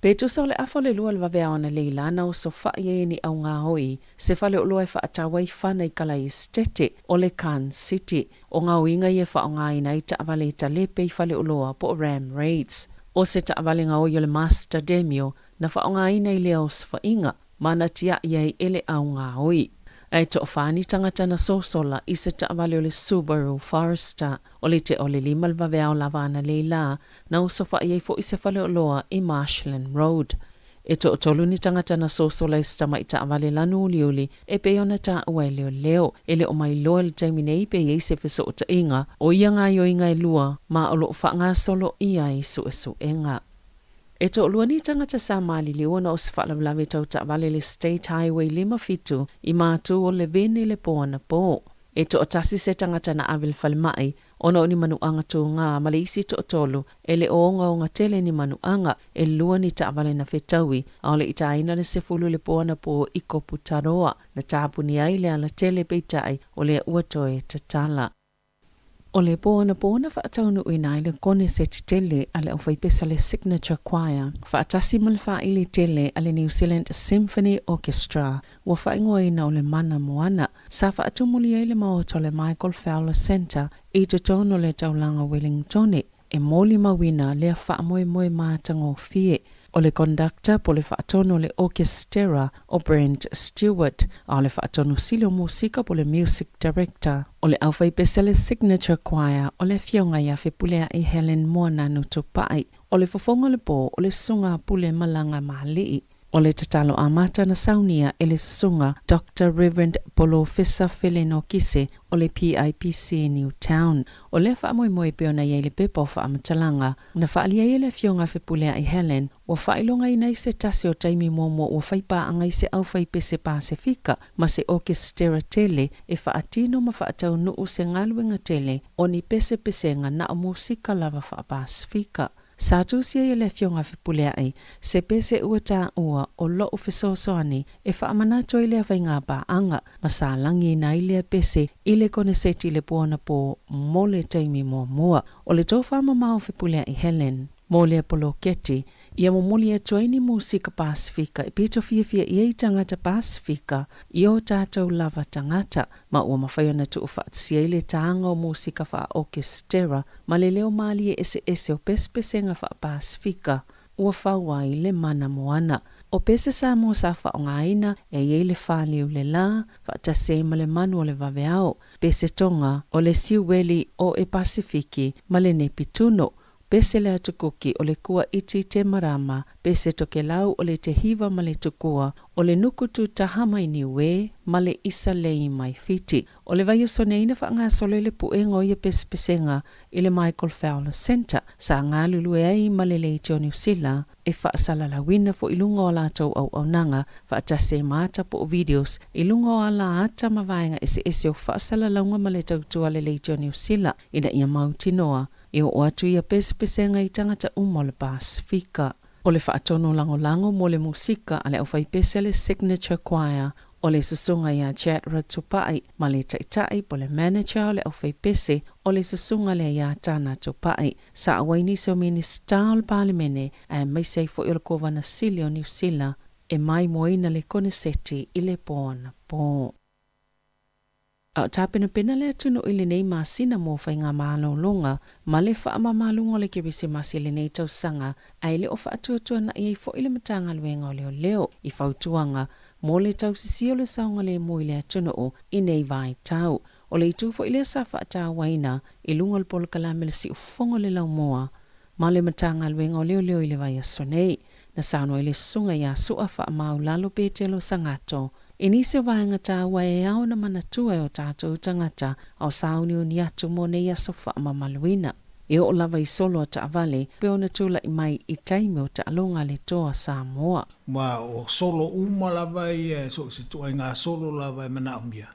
Pe tusa o le afa o le lua o le vaveao analeila na osofa'i ai e ni augaoi se faleoloa e faatau ai fana i Kalai Esetete o le Khan City. O gaoiga ia e faaaogaina ai taavale i talepe i faleoloa po o ram raids. O se taavale gaoi o le Master Demio na faaaogaina i lea osofa'iga ma na tia'i ai e le augaoi. Ae toafa ni tagata na sosola i se taavale o le Subaru Forester. O le tea o le lima le vaveao lava analeila na osofa'i ai fo'i se faleoloa i Marshland Road. E toatolu ni tagata na sosola i se tama'i taavale lanu uliuli e pei ona taua e leoleo. E le o mailoa i le taimi nei pe i ai se fesoota'iga o ia gaoioiga e lua ma o lo o faagasolo i ai su'esu'ega. E toalua ni tagata sa maliliu ona o se faalavelave tau taavale i le State Highway 57 i Matu o Levin i le po anapō. E toatasi se tagata na ave i le falemai ona o ni manuaga tugā ma le isi toatolu e le o ogaoga tele ni manuaga. E lua ni taavale na fetaui a o le i tāina le sefulu i le po anapō i Koputaroa. Na tapuni ai le alatele peitai o lea ua toe tatala. O le po anapō na faataunuuina ai le koneseti tele a le aufaipese a le Signature Choir faatasi ma le faaili tele a le New Zealand Symphony Orchestra ua faaigoaina o le Mana Moana. Sa faatumuli ai le maota o le Michael Fowler Centre i totonu o le taulaga o Wellingtone e molimauina lea faamoemoe matagofie. O le conductor po o le faatonu o le okesitera o Brent Stewart, a o le faatonu sili o musika po o le music director o le aufaipese a le Signature Choir o le Afioga ia Fepulea'i Helen Moananu Tupai. O le fofoga o le po o le Susuga a Pule Malaga Maali'i. O le tatalo amata na saunia e le Susuga Doctor Reverend Polofesa Feleno Kise o le PIPC Newtown. O lea faamoemoe e pei ona i ai le pepa o faamatalaga na faaalia ai e le Afioga a Fepulea'i Helen, ua faailogaina ai se tasi o taimi muamua ua fai paaga i se aufaipese Pasefika ma se okesitera tele e faatino ma faataunuu se galuega tele o ni pesepesega na o musika lava faa-Pasefika. Sa tusi ai e le Afioga a Fepulea'i se pese ua taua o lo'u fesoasoani e faamanatu ai lea faiga paaga ma sa lagiina ai lea pese i le koneseti i le po anapō mo le taimi muamua. O le tofa mamao o Fepulea'i Helen mo lea poloketi, ia momoli atu ai ni musika Pasefika e pito fiafia i ai tagata Pasefika i o tatou lava tagata, ma ua mafai ona tuufaatasia ai le tāga o musika faa-okesitera ma le leo mālie eseese o pesepesega faa-Pasefika ua fau ai le mana moana. O pese Samoa sa faaaogaina e i ai le faliu le lā, faatasi ai ma le manu o le vaveao, pese Tonga o le siueli o e Pasefiki ma le Nepituno, Pese le atukuki o le kua iti te marama, pese Tokelau o le te hiva ma le tukua, o le nuku tu taha mai Niue ma le isa lei mai Fiti. O le vaiaso nei na faagasolo ai le puega o ia pesepesega i le Michael Fowler Centre, sa galulue ai ma le Leitio Niu Sila e faasalalauina foi i luga o a latou auaunaga faatasi ai ma ata po o videos i luga o ala ata ma vaega eseese o faasalalauga ma le tautua a le Leitio Niu Sila ina ia mautinoa. E oo atu ia pesepesega i tagata uma o le Pasefika. O le faatonu lagolago mo le musika a le aufaipese a le Signature Choir, o le Susuga ia Chad Ratupa'i ma le Taitai po le Manager o le aufaipese o le Susuga lea ia Tana Tupa'i. Sa auai nisi o Minisita o le Palemene aemaise ai foi o le Kovana Sili o Niu Sila e maimoaina le koneseti i le po anapo. A o tapenapena le atunuu i lenei masina mo faigamalologa ma le faamamaluga o le Kerisimasi i lenei tausaga, ae le o faatuatuana'i ai foi le Matagaluega o Leoleo i fautuaga mo le tausisia o le saogalemu i le atunuu i nei vaitau. O le itu foi lea sa faatauaina i luga o le polokalame Le Siufofoga o le Laumua ma le Matagaluega o Leoleo i le vaiaso nei. Na saunoa ai le Susuga ia Su'a Faamaulalo Petelo Sagato i nisi o vaega taua e ao ona manatua e o tatou tagata a o sauniuni atu mo nei aso faamamaluina. E oo lava i solo a taavale pe ona tulai mai i taimi o taaloga a le Toa Samoa. Aua o solo uma lava ia, so o se ituaiga solo lava e manaomia,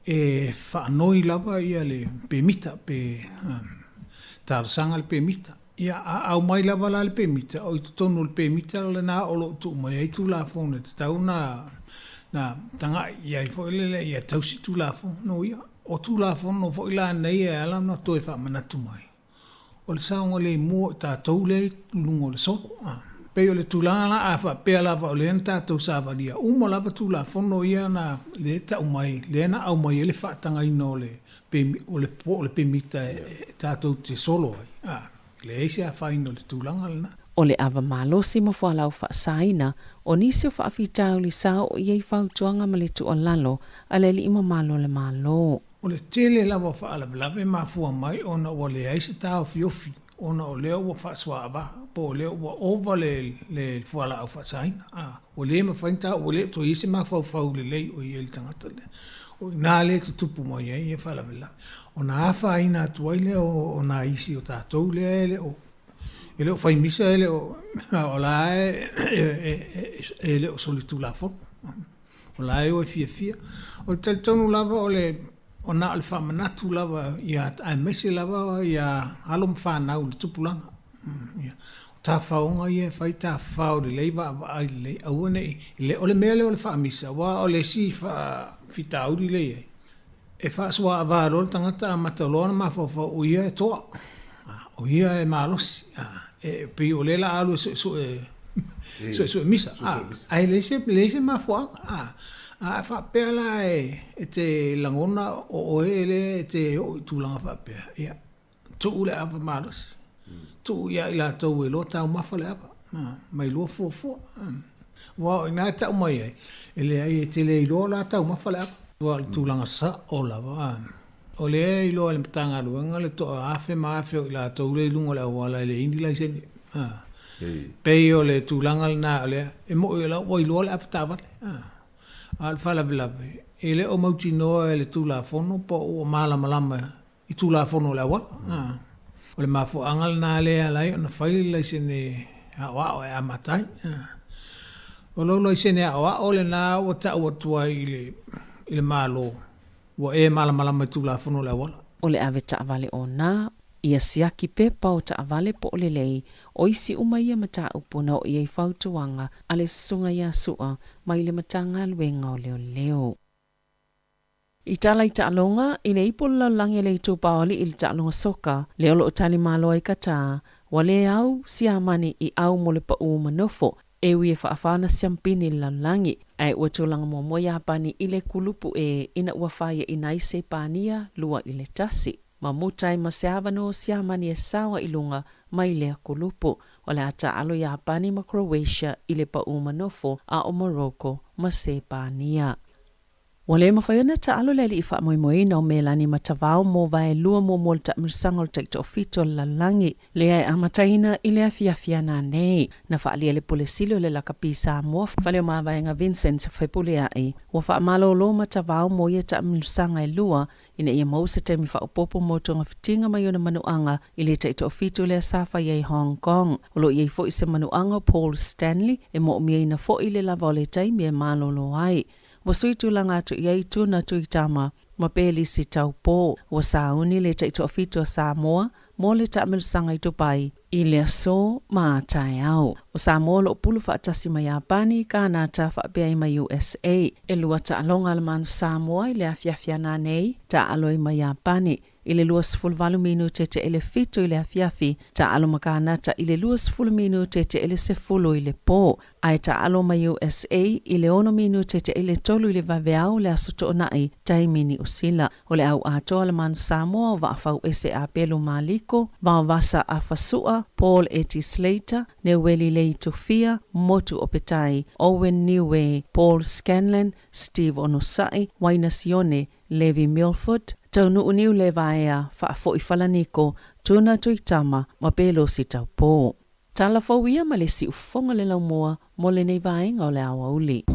e faanoi lava ia le pemita pe talosaga le pemita. Ia, a aumai lava la le pemita, o i totonu o le pemita lena o lo o tuu mai ai Tulafono e tatau ona na taga'i i ai foi lele ia tausi Tulafono ia. O Tulafono foi la nei e ala ona toe faamanatu mai, o le saogalemu o i tatou lea i luga o le solo. E pei o le tulaga la, a faapea lava o lea na tatou savalia uma lava Tulafono ia na lea e tau mai, lea na aumai ai le faatagaina o le o le po o le pemita e tatou te solo ai, a, e leai se afaina o le tulaga lena. O le ava malosi ma fualaau faasaina, o nisi o faafitauli sa oo i ai fautuaga ma le tuualalo a le alii mamalu o le Malo. O le tele lava o faalavelave e mafua mai ona ua leai se taofiofi ona o lea ua faasuaava po o lea ua ova le le fualaau faasaina, a, ua le mafai ona tau, ua le toe i ai se mafaufau lelei o i ai i le tagata lea. O i ina lea e tutupu mai ai ia faalavelave. Ona afaina atu ai lea o nai isi o tatou lea e le o e le o fai misa, e le o, o la e le o solitulafono. O la e o e fiafia. O le talitonu lava o le o na o le faamanatu lava ia aemaise lava ia alo ma fanau i le tupulaga. Ia, o tafaoga ia e fai tafafao lelei vaavaai lelei aua ne i o le mea lea o le faamisa aua o le isi faafitauli lea e i ai, e faasuaava loa le tagata amata loa ona mafaufau o ia e toa, o ia e malosi, e pei o lea o le a alu e suesue suesue misa, ae leai se leai se mafuaaga. A faapea la e te lagona o oe lea e te oo i tulaga faapea, ia tuu le ava malosi, tuu ia i latou e iloa taumafa le ava, ma iloa fuafua. Aua o i ina e tau mai ai, e leai e te le iloa la taumafa le ava. Aua o le tulaga sao lava, o lea e iloa e le Matagaluega le toa afe ma afe o i latou lea i luga o le auala e leai ni laisene. Pei o le tulaga lena o lea, e moni o la ua iloa le avetaavale. A o le faalavelave, e le o mautinoa e le Tulafono po o ua malamalama i Tulafono o le auala. O le mafuaaga lena lea e ala ai ona fai le laisene aoao e amata ai. O lou laisene aoao lena ua tau atu ai i le Malo, ua e malamalama i Tulafono o le auala. O le ave taavale ona, ia siaki pepa o taavale po o lelei, o isi uma ia mataupu na oo i ai fautuaga a le Susuga ia Su'a mai le Matagaluega o Leoleo. I tala i taaloga, i le ipu o le lalolagi a le Itupa o Alii i le taaloga soka, lea o lo o tali malo ai Qatar, ua le au Siamani i au mo le paʻū ma nofo, e ui e faafa ona siampini i le lalolagi. Ae ua tulaga muamua Iapani i le kulupu E ina ua faiaina ai Sepania 2-1. Ma muta ai ma se avanoa o Siamani e saoa i luga mai lea kulupu. O le a taaalo Iapani ma Croatia i le paʻū ma nofo, a o Morocco ma Sepania. Ua le mafai ona taalo le alii faamoemoeina o Melani Matavao mo vaelua muamua o le taamilosaga o le taitoafitu o le lalolagi, lea e amataina i le afiafi ana nei. Na faaalia le Pule Sili o le Lakapi Samoa, Faleomavaega Vincent Fepuleai, ua faamalolo Matavao mo ia taamilosaga e lua ina ia maua se taimi faaopoopo mo togafitiga mai ona manuaga i le taitoafitu lea sa fai ai Hong Kong. O lo o i ai foi se manuaga o Paul Stanley e moomiaina foi le lava o le taimi e malolo ai. Ua sui tulaga atu i ai Tuna Tuitama ma Pelisi Taupō. Ua sauni le taitoafitu a Samoa mo le taamilosaga i Dubai i le aso ma a taeao. O Samoa o lo o pulu faatasi ma Iapani, Kanata faapea ai ma USA. E lua taaloga a le Manu Samoa i le afiafi ana nei, taalo ai ma Iapani i le 28 minute te i le 7 i le afiafi, taalo ma Kanata i le 20 minute te i le 10 i le po. Ae taalo ma USA i le 6 minute te i le 3 i le vaveao le Aso Toonai, taimi Niu Sila. O le au atoa le Manu Samoa o Vaafau Ese Apelu Maliko, Vaovasa Afa Su'a, Paul Eti Slater, Neueli Leitufia, Motu Opetai, Owen Niue, Paul Scanlan, Steve Onosai, Waina Sione, Levi Milford, Taunuu Niulevaea, Faafoi Falaniko, Tuna Tuitama ma Pelosi Taupo. Tala fou ia ma le siufofoga le laumua mo lenei vaega o le aoauli.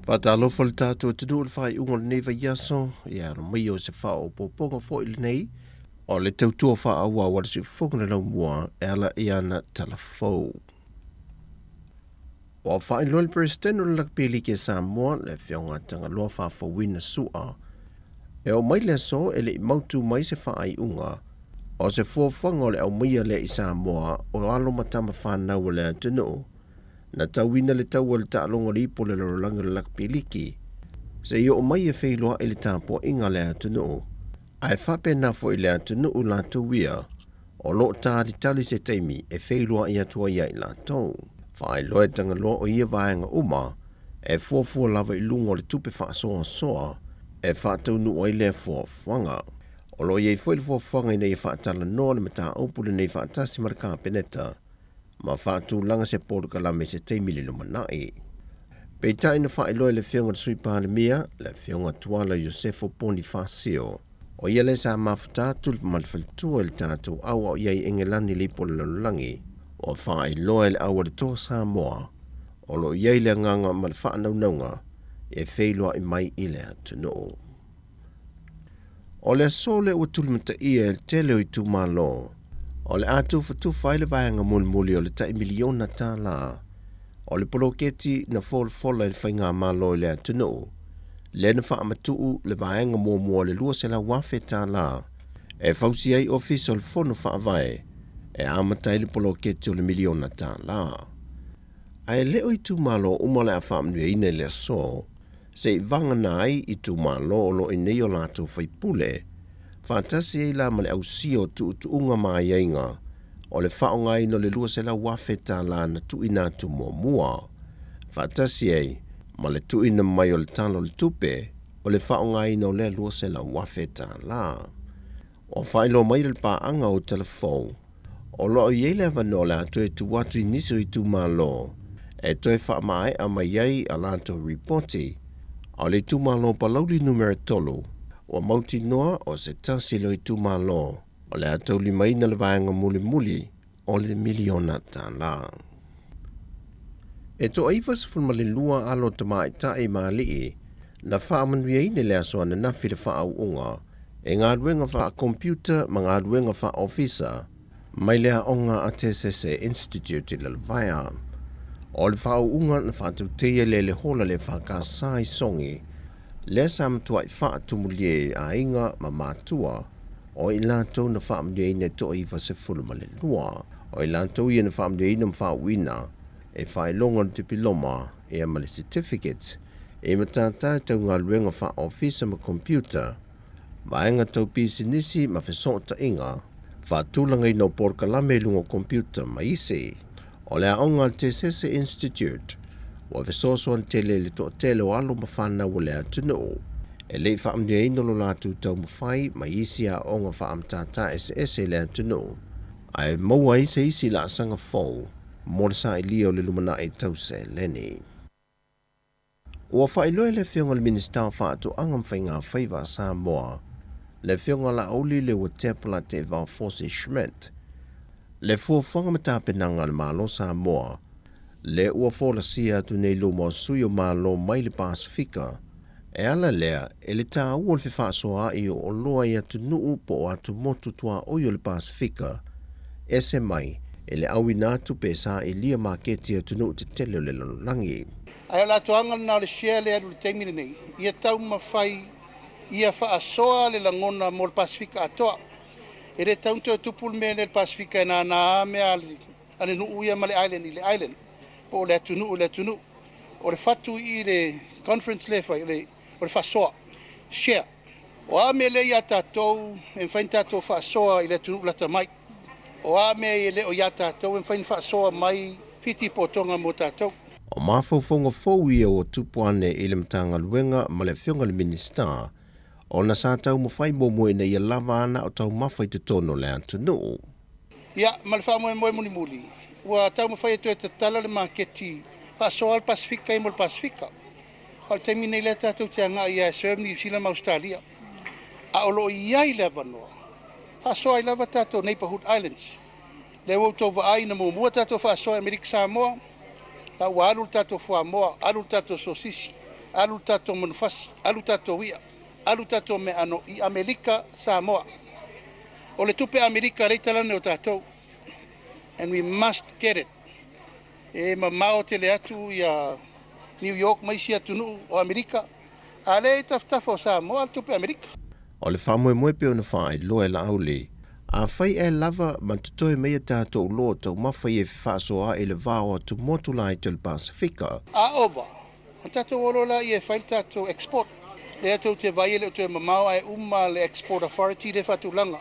Faatalofa le tatou atunuu i le faaiuga o lenei vaiaso, ia alo mai o se faaopoopoga foi lenei o le tautua faaauau a le Siufofoga le Laumua e ala i ana tala fou. Ua faailoa le Peresetene o le Lakapi Liki a Samoa, le Afioga a Tagaloa Faafouina Su'a, e oo mai le aso e le i mautu mai se faaiuga o se fuafuaga o le aumaia lea i Samoa o alo ma tama fanau a le atunuu na tauina le tau o le taaloga o le ipu o le lalolagi o le Lakapi Liki se i oo mai e feiloai le tapuaiga a le atunuu ae faapena foi le atunuu latou ia o lo o talitali se taimi e feiloai atu ai ia i latou. Faailoa e Tagaloa o ia vaega uma e fuafua lava i luga o le tupe faasoasoa e faataunuu ai lea fuafuaga. O lo o i ai foi le fuafuaga ina ia faatalanoa le mataupu lenei faatasi ma le Kapeneta ma faatulaga se polokalame i se taimi i le lumanai. Peitai na faailoa e le Afioga i le Sui Palemia, le Afioga Tuala Iosefo Ponifasio, o ia lea sa mafuta atu ma le faletua i le tatou au a o i ai i Engelani i le ipu o le lalolagi, ua faailoa e le au a le Toa Samoa, o lo o i ai le agaga ma le faanaunauga e feiloai mai i le atunuu. O le aso lea ua tulimataia e le tele o itumalo, o le a tufatufa ai le vaega mulimuli o le tai miliona tālā o le poloketi na folafola e le Faigamalo i le atunuu, lea na faamatuu le vaega muamua o le $200,000 e fausia ai Ofisa o le Fono Faavae e amata ai le poloketi o le miliona tālā. Ae le o itumalo uma o le a faamanuiaina i le aso, se i vagana ai itumalo o lo o i nei o latou faipule, faatasi ai la ma le ausia o tuutuuga ma aiaiga o le faaaogaina o le $200,000 na tuuina atu muamua, faatasi ai ma le tuuina mai o le Tala o le Tupe o le faaaogaina o lea $200,000. Ua faailoa mai e le paaga o Talafou, o lo o i ai le avanoa o le a toe tuu atu i nisi o itumalo e toe faamaea mai ai a latou ripoti, a o le itumalo o Palauli Numera 3, ua mautinoa o se tasi lea o itumalo o le a taulimaina le vaega mulimuli o le miliona tala. E toa 92 alo tamaitai ma alii na faamanuiaina i le aso ananafi le faaauuga e galuega faa-computer ma galuega faa-ofisa mai le aoga a Tesese Institute i Lalovaea. O le faaauuga na faatauteia lea i le hola le FKS i Sogi, lea sa matuai faatumulia e aiga ma matua o i latou na faamanuiaina e toa 92. O i latou ia na faamanuiaina ma faauuina e faailoga o le dipiloma ia ma le certificate i matata tau galuega faa-ofisa ma computer, vaega tau pisinisi ma fesootaiga, faatulagaina o polokalame i luga o computer ma isi. O le aoga a le Tesese Institute ua fesoasoani tele i le toatele o alo ma fanau o le atunuu e le i faamanuiaina lo latou taumafai mai isi aoga faamatata eseese i le atunuu ae maua ai se isi laasaga fou mo le sailia o le lumanai tau seleni. Ua faailoa e le Afioga i le Minisita o Faatoaga ma Faiga Faiva a Samoa, le Afioga Laauli Leuatepa Teevao Fosi Schmidt, le fuafuaga ma tapenaga a le Malo Samoa. Lea ua folasia atu nei i luma o sui o Malo mai le Pasefika. E ala lea e le taua o le fefaasoaai o oloa i atunuu po o atumotu tuaoi o le Pasefika, ese mai e le auina atu pe sailia maketi i atunuu tetele o le lalolagi. Ae o le atoaga lena o le share lea e alu i le taimi lenei, ia taumafai ia faasoa le lagona mo le Pasefika atoa. E le tatau ona toe tupu le mea lea i le Pasefika e nānā lava mea a le nuu ia ma le island i le island, po o le atunuu i le atunuu. O le fatu i i le conference lea e fai, o le faasoa, share. O a mea lea ia tatou e mafai ona tatou faasoa i le atunuu lata mai. O a mea e le o ia tatou e mafai ona faasoa mai Fiti po o Tonga mo tatou. O mafaufauga fou ia ua tupu ane i le Matagaluega ma le Afioga i le Minisita, ona sa taumafai muamua ina ia lava ana o taumafa i totonu o le atunuu. Ia, ma le faamoemoe mulimuli, ua taumafai e toe tatala le maketi faasoa le Pasefika ia mo le Pasefika. A o le taimi nei lea tatou te agai ia e serve Niu Sila ma Ausetalia. A o lo o i ai le avanoa, faasoa ai lava tatou Neighbourhood Islands. Lea ua outou vaai na muamua tatou faasoa i Amerika Samoa, la ua alu le tatou fuamoa, alu le tatou sosisi, alu le tatou manufasi, alu tatou i'a, alu tatou meaano i Amerika Samoa. O le tupe Amerika lea i talane o tatou. And we must get it. E mamao tele atu ia New York ma isi atunuu o Amerika, a lea i tafatafa o Samoa le tupe Amerika. O le faamoemoe pei ona faailoa e Laauli, afai ae lava ma totoe mai a tatou loa taumafa ia e fefaasoaai i le va o atumotu laiti o le Pasefika. A ova, ona tatou o loa laia e fai le tatou export. Lea tou te vaai e le o toe mamao ae uma le Export Authority lea e faatulaga.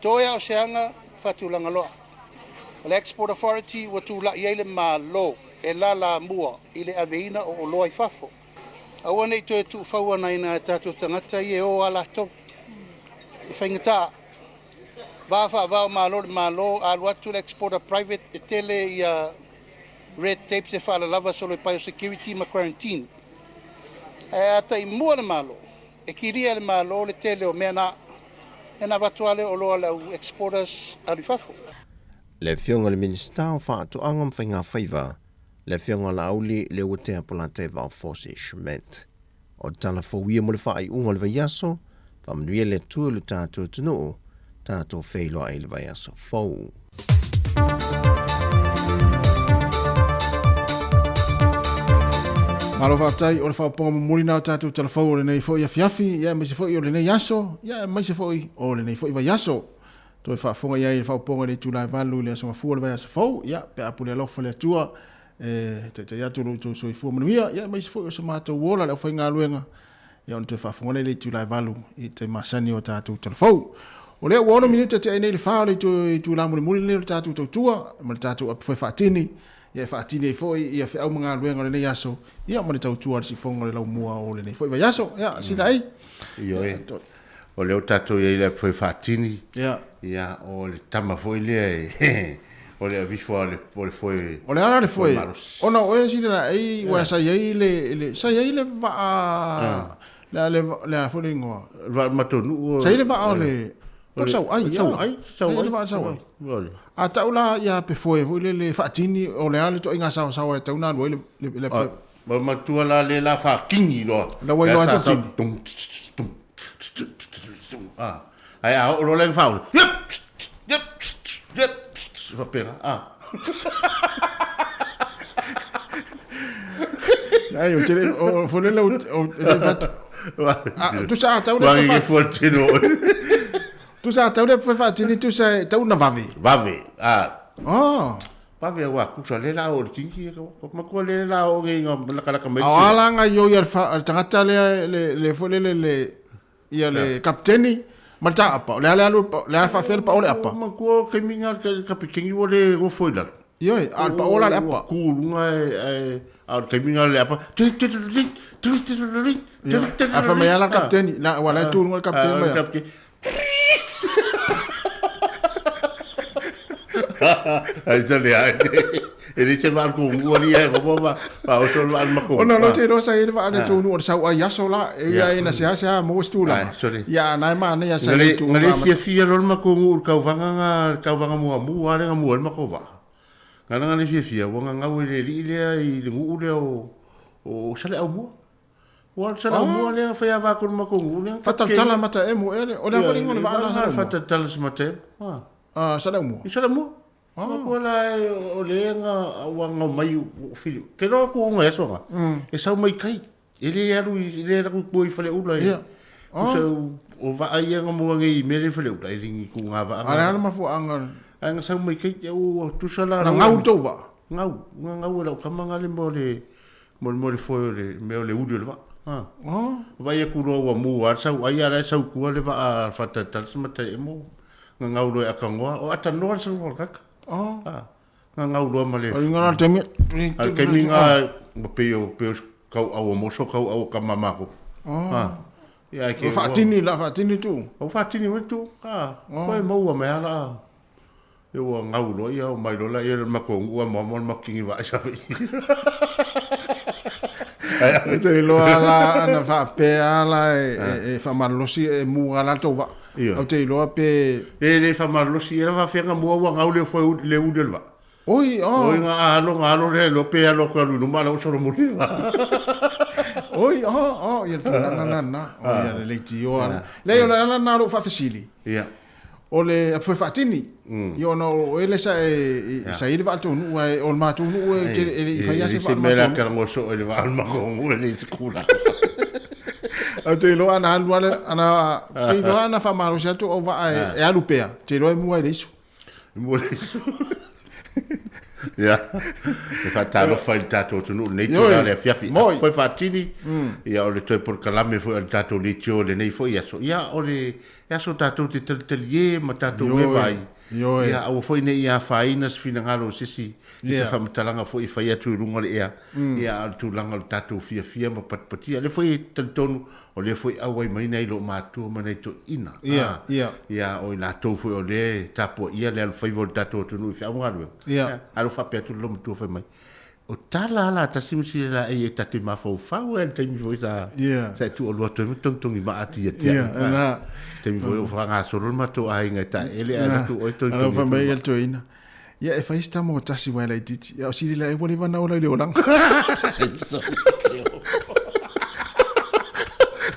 Toe a o se aga faatulaga loa. O le Export Authority ua tulai ai le Malo e lalamua i le aveina o oloa i fafo. Aua ne i toe tuufauanaina e tatou tagata ia e o a latou. E faigata. Va faava o Malo le Malo, alu atu le exporter private e tele ia red tapes e faalalava solo i biosecurity ma quarantine. Ae a taimua le Malo, e kilia e le Malo le tele o mea na. Ia ona avatu lava lea o oloa a le au exporters alu i fafo. Le Afioga i le Minisita o Faatoaga ma Faigafaiva, le Afioga Laauli Leuatea Polataivao Fosi Schmidt. O tala fou ia mo le faaiuga o le vaiaso, faamanuia le Atua i lo tatou atunuu, tatou feiloai i le vaiaso fou. Malo faafetai o le faaopoopoga momoli na o tatou talafou o lenei foi afiafi, ia aemaise foi o lenei aso, ia aemaise foi o lenei foi vaiaso. Toe faafofoga i ai i le faaopoopoga i le itula e 8 i le aso Gafua o le vaiaso fou, ia pe a pule alofa le Atua e taitai atu lo outou soifua manuia, ia aemaise foi o so matou ola le aufaigaluega, ia ona toe faafofoga lea i le itula e 8 i taimi masani o tatou talafou. O lea ua 6 minute tea ai nei le 4 o le itula mulimuli lenei o le tatou tautua ma le tatou apu faatini, ia e faatini ai foi ia feau ma galuega o lenei aso, ia ma le tautua a le sifoga o le laumua o lenei foi vaiaso. Ia, sila ai. Ioe. O lea ua tatou i ai i le apu faatini. Ia. Ia, o le tama foi lea e o le avifo o le o le foe. O le ala le foe. Ona o oe sila ai ua sa i ai le le sa i ai le vaa le le le foi le igoa. Vaa matonuu. Sa i le vaa o le po sau ai. Sau ai, sau ai le vaa sau ai. A tau la ia pe foe foi le le faatini o le ala le toaiga saosaoa e tau na alu ai le le Ma matua la le la faakini loa. La ua iloa atu tini. Ah. Ai a oo loa le fao. Yep. Yep. Yep. Faapena. Ah. Ai, o te le, o fole le, o le fat. Ah, tu sa tau le. Wangi ke fuatino. Tu sa tau le faatini tu sa tau na vave. Vave. Ah. Oh. Vave aua kusa le la o le kingi ko makua le la o ngi nga lakalaka mai. O ala nga yo ia le tagata le le le fo le le le ia le kapiteni ma le taapa. O le ale alu le ale faafea le pao le apa. Makua ke minga ke kapiteni o le gofo i lalo. Ioe, a le pao la le apa. Ku lunga e a le kaiminga le apa. A fa mai ala le kapiteni, la ua la e tu lunga le kapiteni mai. Ai ta le ai. E le se vaal ko ngua ni ai ko ma pa o sol vaal ma ko. Ona lo te rosa i le vaa le tonu o le sau ai aso la e ia ina se ase a mo stu la. Ia nai ma nei asa i tu. Ngale fia fia lo ma ko ngu kau vanga nga kau vanga mua mua le nga mua ma ko va. Galaga le fiafia, ua gagau e le alii lea i le nuu lea o, o Saleaaumua. Ua o Saleaaumua lea fai ava atu i le matou nuu lea. Faatalatala mata emu ea le, o le a foi le igoa o le vaa lena Saleaaumua? Faatalatala se mata emu. Ah, Saleaaumua. I Saleaaumua. Ah. Ko la o le nga ua ngau mai o fili. Ke loa ku unga e aso nga. E sau mai kai. E le alu i le alu ku i Faleula. Ia. Oh. So, o vaa ia nga mua ngei mea le Faleula e lingi ku ngā vaa. A le ala mafuaanga. Ai nga sau mai kai e ua tusa la. Na ngau tou vaa. Ngau, nga ngau e lau kama nga le mo le mo le mo le foe o le mea o le uli o le vaa. Ha. Oh. Vai aku loa ua mu a sau ai ala sau kua le vaa whatatal se mata e mo. Nga ngau loa e akangoa o atanoa le sau o kaka. Oh. Ha. Nga ngau loa ma le. Ai nga taimi. Al taimi nga ma pe o pe o kau au o moso kau au ka mama ko. Oh. Ha. Ia ke. O whaatini la whaatini tu. O whaatini we tu. Ka. Koe maua me ala. E ua ngau loa ia o mai loa la ia le makou ua moa moa le makingi vaa i Savaii. E te iloa la ana faapea la e, e faamalolosi e muga la tou vaa. Ia. Au te iloa pe... Le le faamalolosi e la faafeaga mua ua ngau le foe le uli o le vaa. Oi, oh. Oi nga alo nga alo le lo pe alo ka lu luma la usolo muli le vaa. Oi, oh, oh, ia le tulaga lena. Oh, ia le leitioa. Leai, o le ala lena o lou faafesili. Ia. O le apu faatini. Ia ona o ele sa e sa i le vaa le tou nuu ae o le matou nuu e tele e le i faia se vaa le matou. Se mea la nuu. kala ngoso e le vaa le matou nuu e le i se kula. Ou te iloa ana alu ale ana te iloa ana faamalosi atu au vaa e alu pea te iloa e mua i le isu. E mua i le isu. Ia, e faatalofa i le tatou atunuu i lenei itula o le afiafi. Moi. Foi faatini, ia o le toe polokalame foi a le tatou leitio i lenei foi aso. Ia, o le aso tatou te talitalie ma tatou e vaai. Ioe. Ia, aua foi ne i afaina se finagalo o se isi i se faamatalaga foi e fai atu i luga o le ea. Ia, a o le tulaga o le tatou fiafia ma patipatia. O lea foi e talitonu, o lea foi e auai mai nai loomatua ma nai toeaiina. Ia, ia. Ia, o i latou foi o lea e tapuaia le alofaiva o le tatou atunuu i feau ma galuega. Ia. A lo faapea atu le loomatua fai mai, o tala a la tasi ma sila laei e ta te mafaufau ai i le taimi foi sa Ia. sa e tuualua atu ai ma togitogi maa atu ia te Ia, au. na. Taimi foi o faagasolo le matou aiga e taele ae Na. alu atu oe Ana togitogi fai atu mai le ia le toeaina. Ia e fai si tama o tasi uae laitiiti. Ia o sili laei ua leva ona ola i le olaga.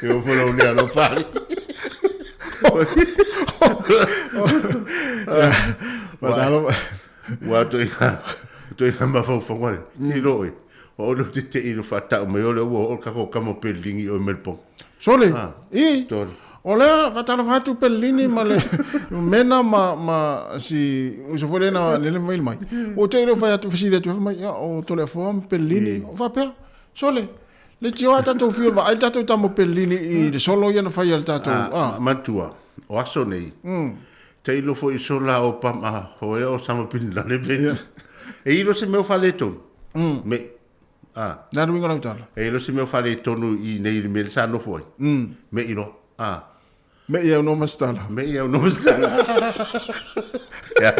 E o folau le alofa ali. Matalo. Ua toeaina, toeaina mafaufauga le. Ni lo oe. Ua o le te te i lo whaatau mai o le ua o kako kamo Pelini o Melbourne. Sole. Ah, I. Sole. O lea faatalofa atu Pelini ma le mena ma ma si uso foi lena lele mai mai. O te ilo fai atu fesili atu fai mai ia o Toleafoa ma Pelini. O faapea. Sole. Le tio a tatou fia vaai le tatou tama Pelini i le solo ia na fai a le tatou. Ah, matua. O aso nei. Te ilo foi sola o pama o e o sama bin Laden pe. E ilo se mea o faaletonu. Me. Ah. Na le uiga o lau tala. E ilo se mea o faaletonu i nei i le mea sa nofo ai. Me i loa. Ah. Me i au no ma se tala. Me i au no ma se tala. Ia,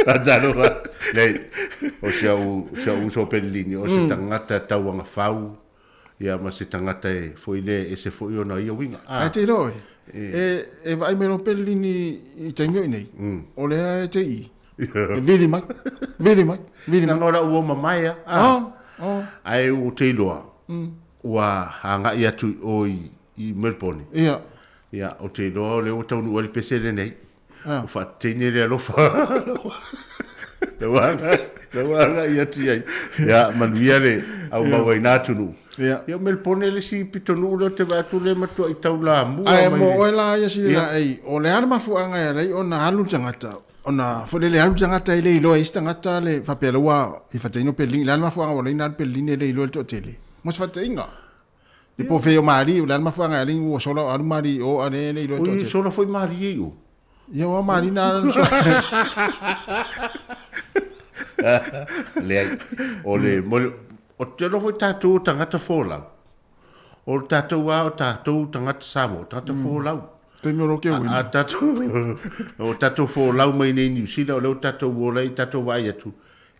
faatalofa. Nei, o si au, si au uso o Pelini, o se tagata tauagafau, ia ma se tagata e foi le ese foi ona ia uiga. Ae te iloa oe, e, e vaai mai loa Pelini i taimi o i nei, o lea e te i. E vili mai, vili mai, vili mai. Leaga o lau uo mamae a. Ah, ah. Ae ua te iloa, ua agai atu i o i, i Melbourne. Ia. Ia, o te iloa o lea ua taunuu ai le pese lenei. Ah. Ua faateine le alofa. Le ua agai, le ua agai atu i ai. Ia, manuia le au maua i nā atunuu. Ia. Ia, o Melbourne le isi pitonuu lea ou te vaai atu lea matuai taulamua Ae mai mo le- oe la ia sili Ia. la ei, o le a le mafuaaga e ala ai ona alu le tagata, ona foi lele alu le tagata e le iloa e isi tagata le faapea la ua i fataina o Pelini, le a le mafuaaga ua ala ai ona alu Pelini e le iloa e le toatele. Mo se faataiga. I po fei o Mali, o le a le mafuaaga e ala ai ua sola o alu Mali i o a le le iloa e le Oi, toatele. sola foi Mali e i o. Ia ua Mali na ala sola. Leai, o le, mo le, o te alofa foi tatou o tagata folau. O le tatou lava o tatou tagata Samoa, o tagata folau. Taimi o lo ke uina. A tatou, o tatou folau mai nei New Zealand, o lea ua tatou ola ai, tatou vaai atu.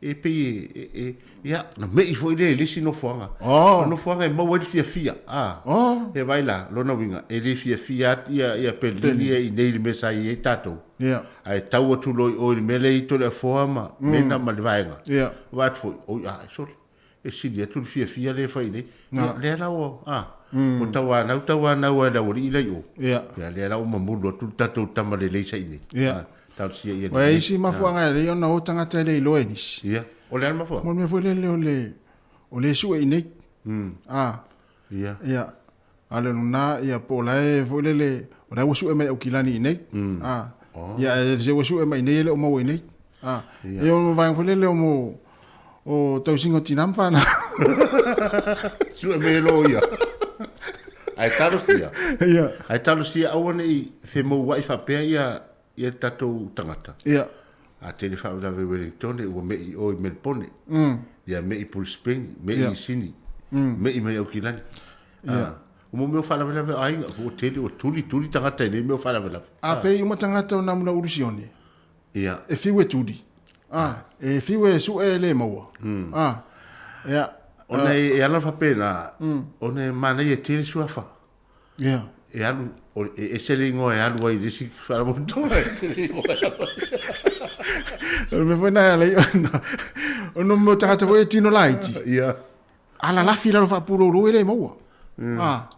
e pei e, e, e ia, na mei foi le le isi nofoaga. Oh. O nofoaga e maua ai le fiafia. A. Oh. E vai la, lona uiga, e le fiafia atu ia, ia Pelini ia i nei le mea sa i ai tatou. Ia. Ae tau atu loa i o i le mea lea e i Toleafoa ma Mena ma le vaega. Ia. Vaai atu foi, oi a, sole, e sili atu le fiafia lea e fai nei. Na. Ia, lea la ua, a, ua tauanau, tauanau lava e le aualii la i o. Ia. Ia, lea la ua mamulu atu le tatou tama lelei sa i nei. Ia. A, talosia ia Ua lelei. isi mafuaaga e lei ona o tagata e le iloa e nisi. Ia, o le a le mafuaaga? Mo le mea foi lele o le o le sue i nei. A. Ia. Ia. A le luna ia po o la e foi lele o la ua sue mai Aukilani i nei. A. Oh. Ia e se ua sue mai i nei e le o maua i nei. A. Ia. Ia o vaega foi lele o mo o tausiga o tinā ma fanau. Sue mai e loia. Ae talosia. Ia. Ae talosia aua ne i femoua'i faapea ia ia tatou tagata. Ia. A tele faalavelave i Wellington ua me'i o i Melbourne. Ia me'i i Brisbane, me'i Ia. i Sydney. Me'i mai Aukilani. Ia. A, o mo mea o faalavelave o aiga, ua tele ua tuli tuli tagata i nei mea o faalavelave. A pei uma tagata o namuna ulu sione. Ia. E fiu e tuli. A, e fiu e sue e le maua. A, ia. Ona e ala faapena, ona e manaia tele suafa. Ia. E alu, o, e ese le ingoa e alu ai i le isi faalapotopotoga, e ese le ingoa e alu ai. O le mea foi na ala i ona, ona mo tagata foi e tino laiti. Ia. Alalafi i lalo faapulōlō e le maua. A.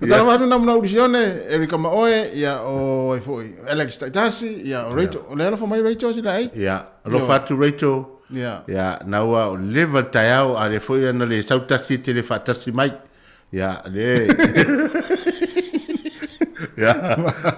O tala watu na muna ulu sione, Erika Maoe, ia o e foi, Alex Taitasi, ia o Rachel, o le alofa mai Rachel sila ei. Ia, alofa atu Rachel. Ia. Ia, na ua o leva le taeao, a le foi ana le sautasi e te le faatasi mai. Ia, le. Ia,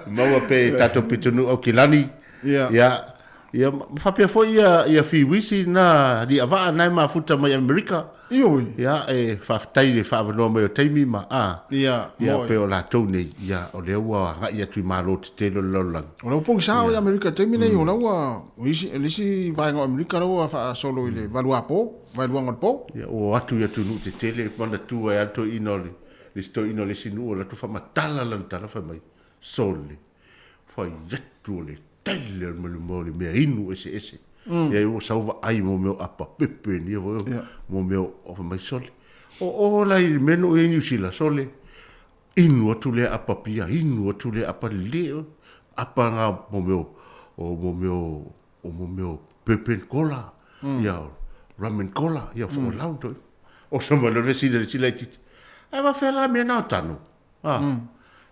maua pe i tatou pitonuu Aukilani. Ia. Ia, ia, ma faapea foi ia, ia Fiwisi na liavaa na e mafuta mai Amerika. Ioi. Ia, e faafetai i le faaavanoa mai o taimi ma, a. Ia, Ia, moe. pe o latou nei, ia, o lea ua agai atu i malo tetele o le lalolagi. O lau pogisa o i Amerika taimi nei, o lau ua, o isi, o le isi vaega o Amerika lau ua faasolo i le 8 apo, vaeluaga o le po. Ia, ua o atu i atunuu tetele, e manatua ai lava le toeaina o le, le isi toeaina o le isi nuu o latou faamatala lana tala fai mai, sole, fai atu o le tele o le mo le mea inu eseese. Ia ua sau vaai mo mea o apa pepe ni foi, mo mea o fai mai sole. O o la i le mea na ou i ai i Niu Sila, sole, inu atu lea apa pia, inu atu lea apa le, apa ngā mo mea o mo mea o mo mea o pepe cola, ia rum and cola, ia whakalau toi. O sa mai le sila le sila i titi. Ai wa whea la mea nā o tano. Ah.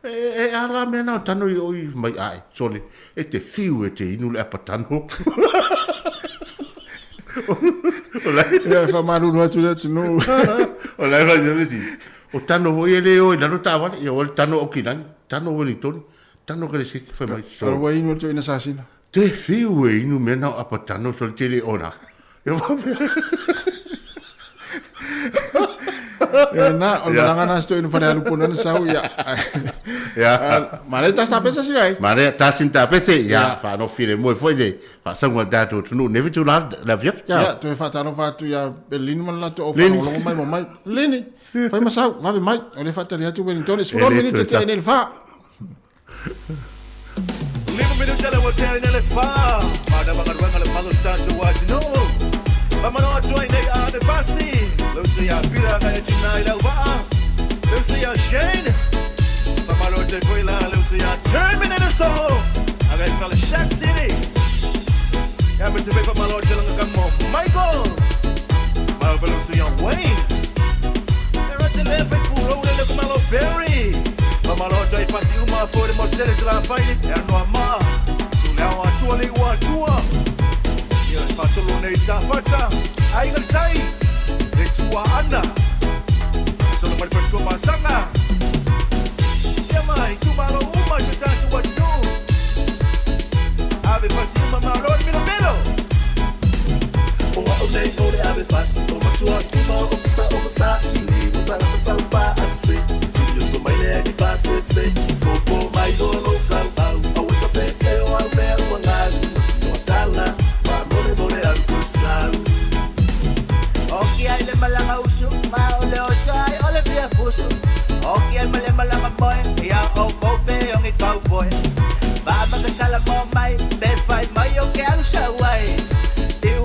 E, e a la mea nā o tano i oi mai ae, sole, e te whiu e te inu le apa tano. O lai. Ia, faamalulu atu le atunuu. O lai vai le ti. O tano hoi e le o i lalo taavale, ia o le tano o Kinani, tano o Wellington, tano ke le siki fai mai. O ua inu atu ina sasina. Te whiu e inu mea nā o apa tano, sole te le ona. Ia wapea. Ia na, o le Ia. malaga na se toeaina falealu pona na sau, ia. Ia. Manaia tasi tapese sila ai. Manaia tasi ni tapese, ia, Ia. faanofi le moe foi le faasaga o le tatou atunuu nei fetu la la fiafi. Ia, toe faatalofa atu ia Lini ma le latou au Lini. faalogologo mai ma mai. Lini, fai ma sau, vave mai. O le faatali atu Wellington, e E 16 le minute toe te ea sa. nei le 4. 5 minute le ua tea nei le 4. Mana magaluega le malo tatou atunuu. Famano atu ai nei a le pasi. Lucy ia Pira ngai e tina i lau vaa. Lucy ia Shane. Famalo te koe la Lucy ia Terminator Soul. Agai fale Shack City. Ia me te pe famalo te langa ka mo Michael. Malo fa Lucy ia Wayne. Era te le fe puro le le kumalo Berry. Famalo te i pasi uma fo le mo tele se la faile. Ea noa maa. Tu leo a tua le ua tua. Ia e fasolo nei sa fata. Ai ngā tai. Le tua ana. Solo mai pa tua masanga. Ia mai tu malo uma te tatu what you do. Ave pasi uma malo milo milo. O au nei o le ave pasi o matua kuma o kusa o kusa ini o tangata tau pa ase. Tui o mai le ni pase se. Popo mai o lo kau au. Au e ka pe e o au mea ua ngalu. Masi o tala. Pa more more au ku sau. O ki ai le malanga usu, ma o le oso ai o le fia fusu. O ki ai male malanga moe, ia o kope o ngi cowboy. Ba ma ka sala mo mai, be fai mai o ke alu sa wai. Ti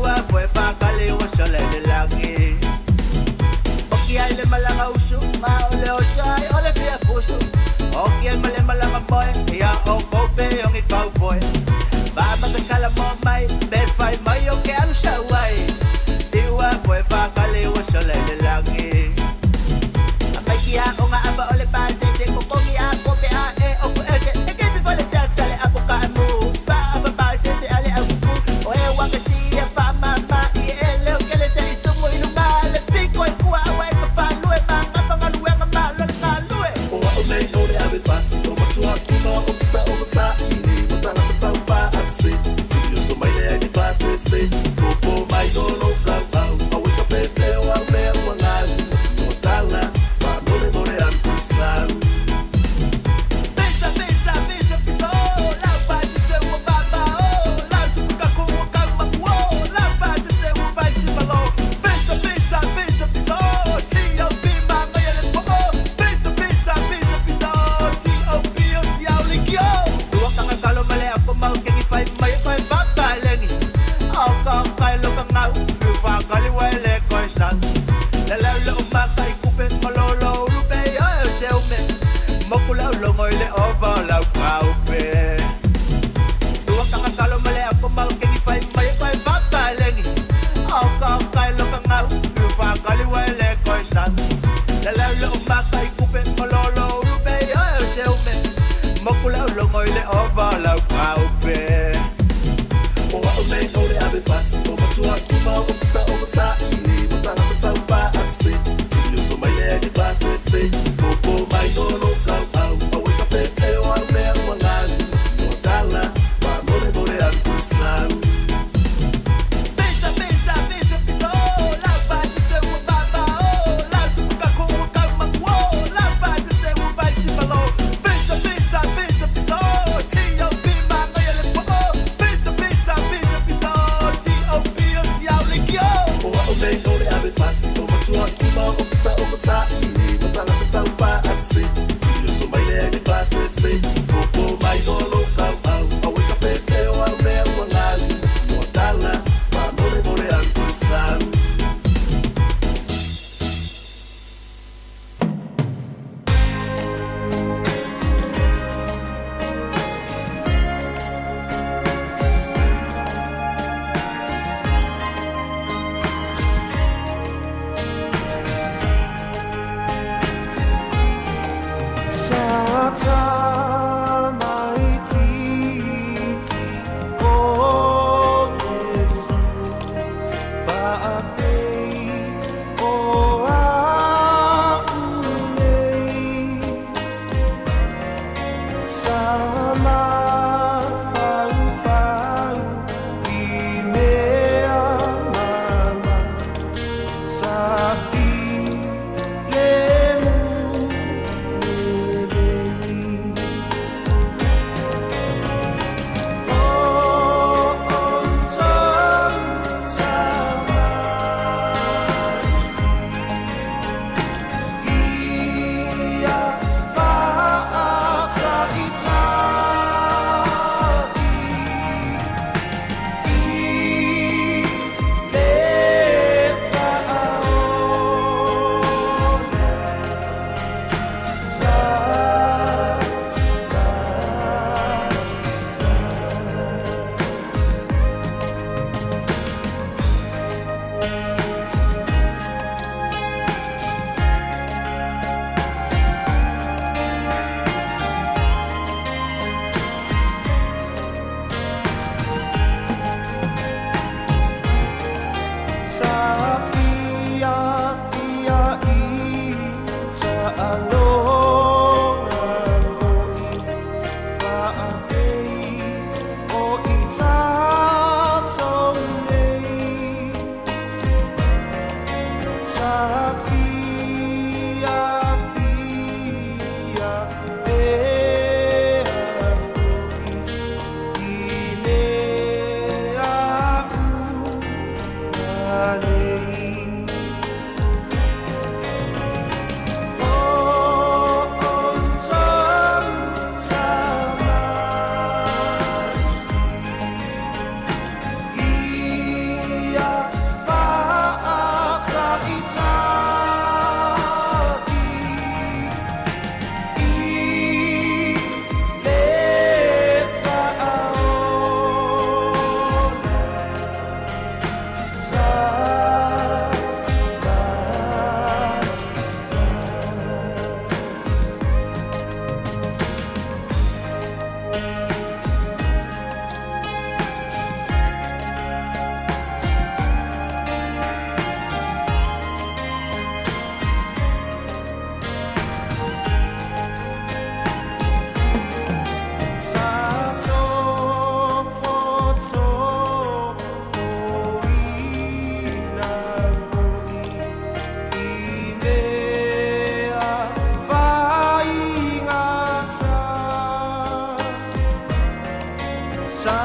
Sa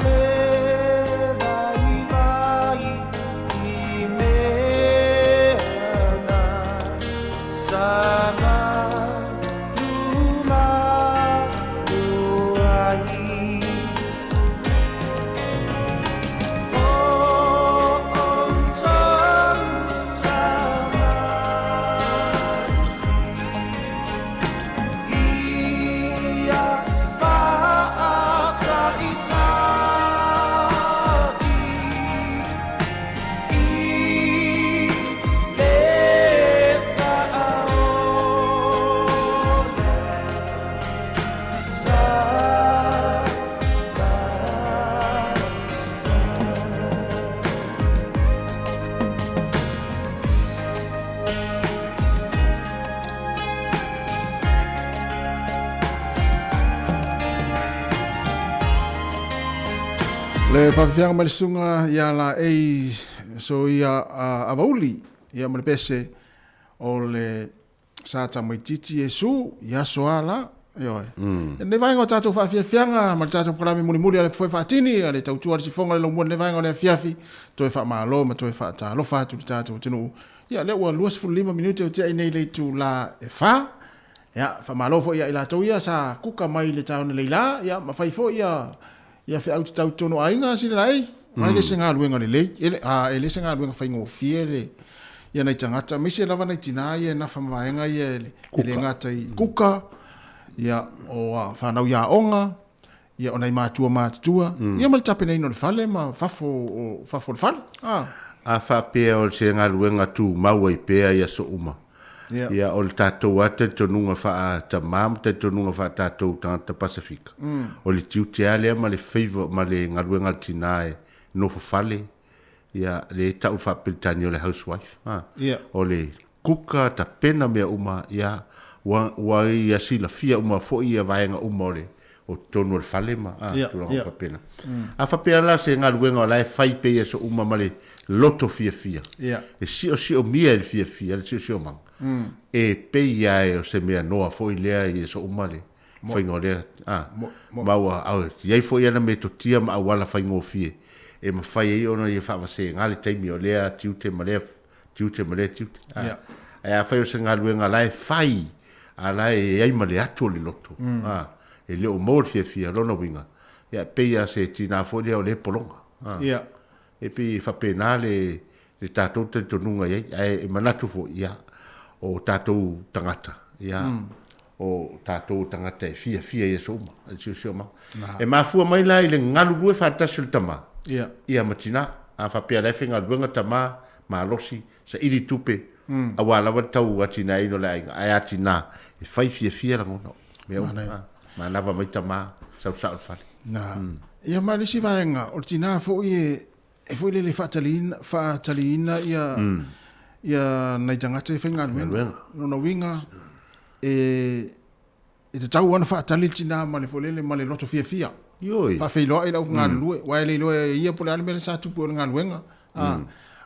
le vaivai i mea na sa malumalu ai. O outou tamaiti, ia faataitari i le faaola Le faafiafiaga mai le susuga ia Laei Soia Avauli ia ma le pese o le Sa tamaitiiti Iesu i aso a la, ioe. Lenei vaega o tatou faafiafiaga ma le tatou polokalame mulimuli a le Foe Faatini, a le tautua a le sifoga o le laumua i lenei vaega o le afiafi, toe faamalo ma toe faatalofa atu i le tatou atunuu. Ia, lea ua 25 minute o tiai nei i le itula e fa. Ia, faamalo foi ia i latou ia sa kuka mai i le taone leila, ia, ma fai foi ia, ia feau tatau i totonu o aiga, sila laei, mai le se galuega lelei, e le, a, e le se galuega faigofie le, ia nai tagata, aemaise lava nai tinā ia e nafa ma vaega ia e, e le gata i kuka, ia, o a, fanau i aoga, ia, o nai matua matutua, ia ma le tapenaina o le fale ma fafo o, fafo o le fale. A. A faapea o se galuega tumau ai pea i aso uma, Ia, o le tatou lava talitonuga faa-tama ma talitonuga faa-tatou tagata Pasefika, o le tiute lava lea ma le favour ma le galuega a le tina e nofo fale, ia, lea e tau i le faa-Peretania o le housewife, a. O le kuka, tapena mea uma, ia, ua, ua ia silafia uma foi ia vaega uma o le, o totonu o le fale ma, a, tulaga faapena. A faapea la se galuega o la e fai pea i aso uma ma le loto fiafia, e siosiomia e le fiafia le siosiomaga, e pei lava o se mea noa foi lea i aso uma le faiga o lea, a, ma ua i ai foi ana metotia ma auala faigofie e mafai ai ona ia faavasega le taimi o lea tiute ma lea tiute ma lea tiute. A, ae afai o se galuega la e fai, a la e i ai ma le atu o le loto, a, e le o maua le fiafia, lona uiga, ia, e pei lava se tina foi lea o lea e pologa. A, e pei e faapena le, le tatou talitonuga i ai, ae e manatu foi, ia, o tatou tagata, ia, o tatou tagata e fiafia i aso uma, i le siosiomaga. E mafua mai la i le galulue faatasi o le tama, ia ma tina. A faapea la e faigaluega tama, malosi, saili tupe, aua lava le tau atinaeina o le aiga, ae a tina, e fai fiafia lagona o mea uma. Manava mai tama, sau sao i le fale. Na. Ia ma le isi vaega, o le tina foi e, e foi lele faataliina, faataliina ia, ia nai tagata e faigaluega. Lona uiga, e, e tatau lava ona faatali le tina ma le foi lele ma le loto fiafia. Ioe. Faafeiloai le augalulue, aua e le iloa e ia po o le a le mea lea sa tupu i le galuega. A,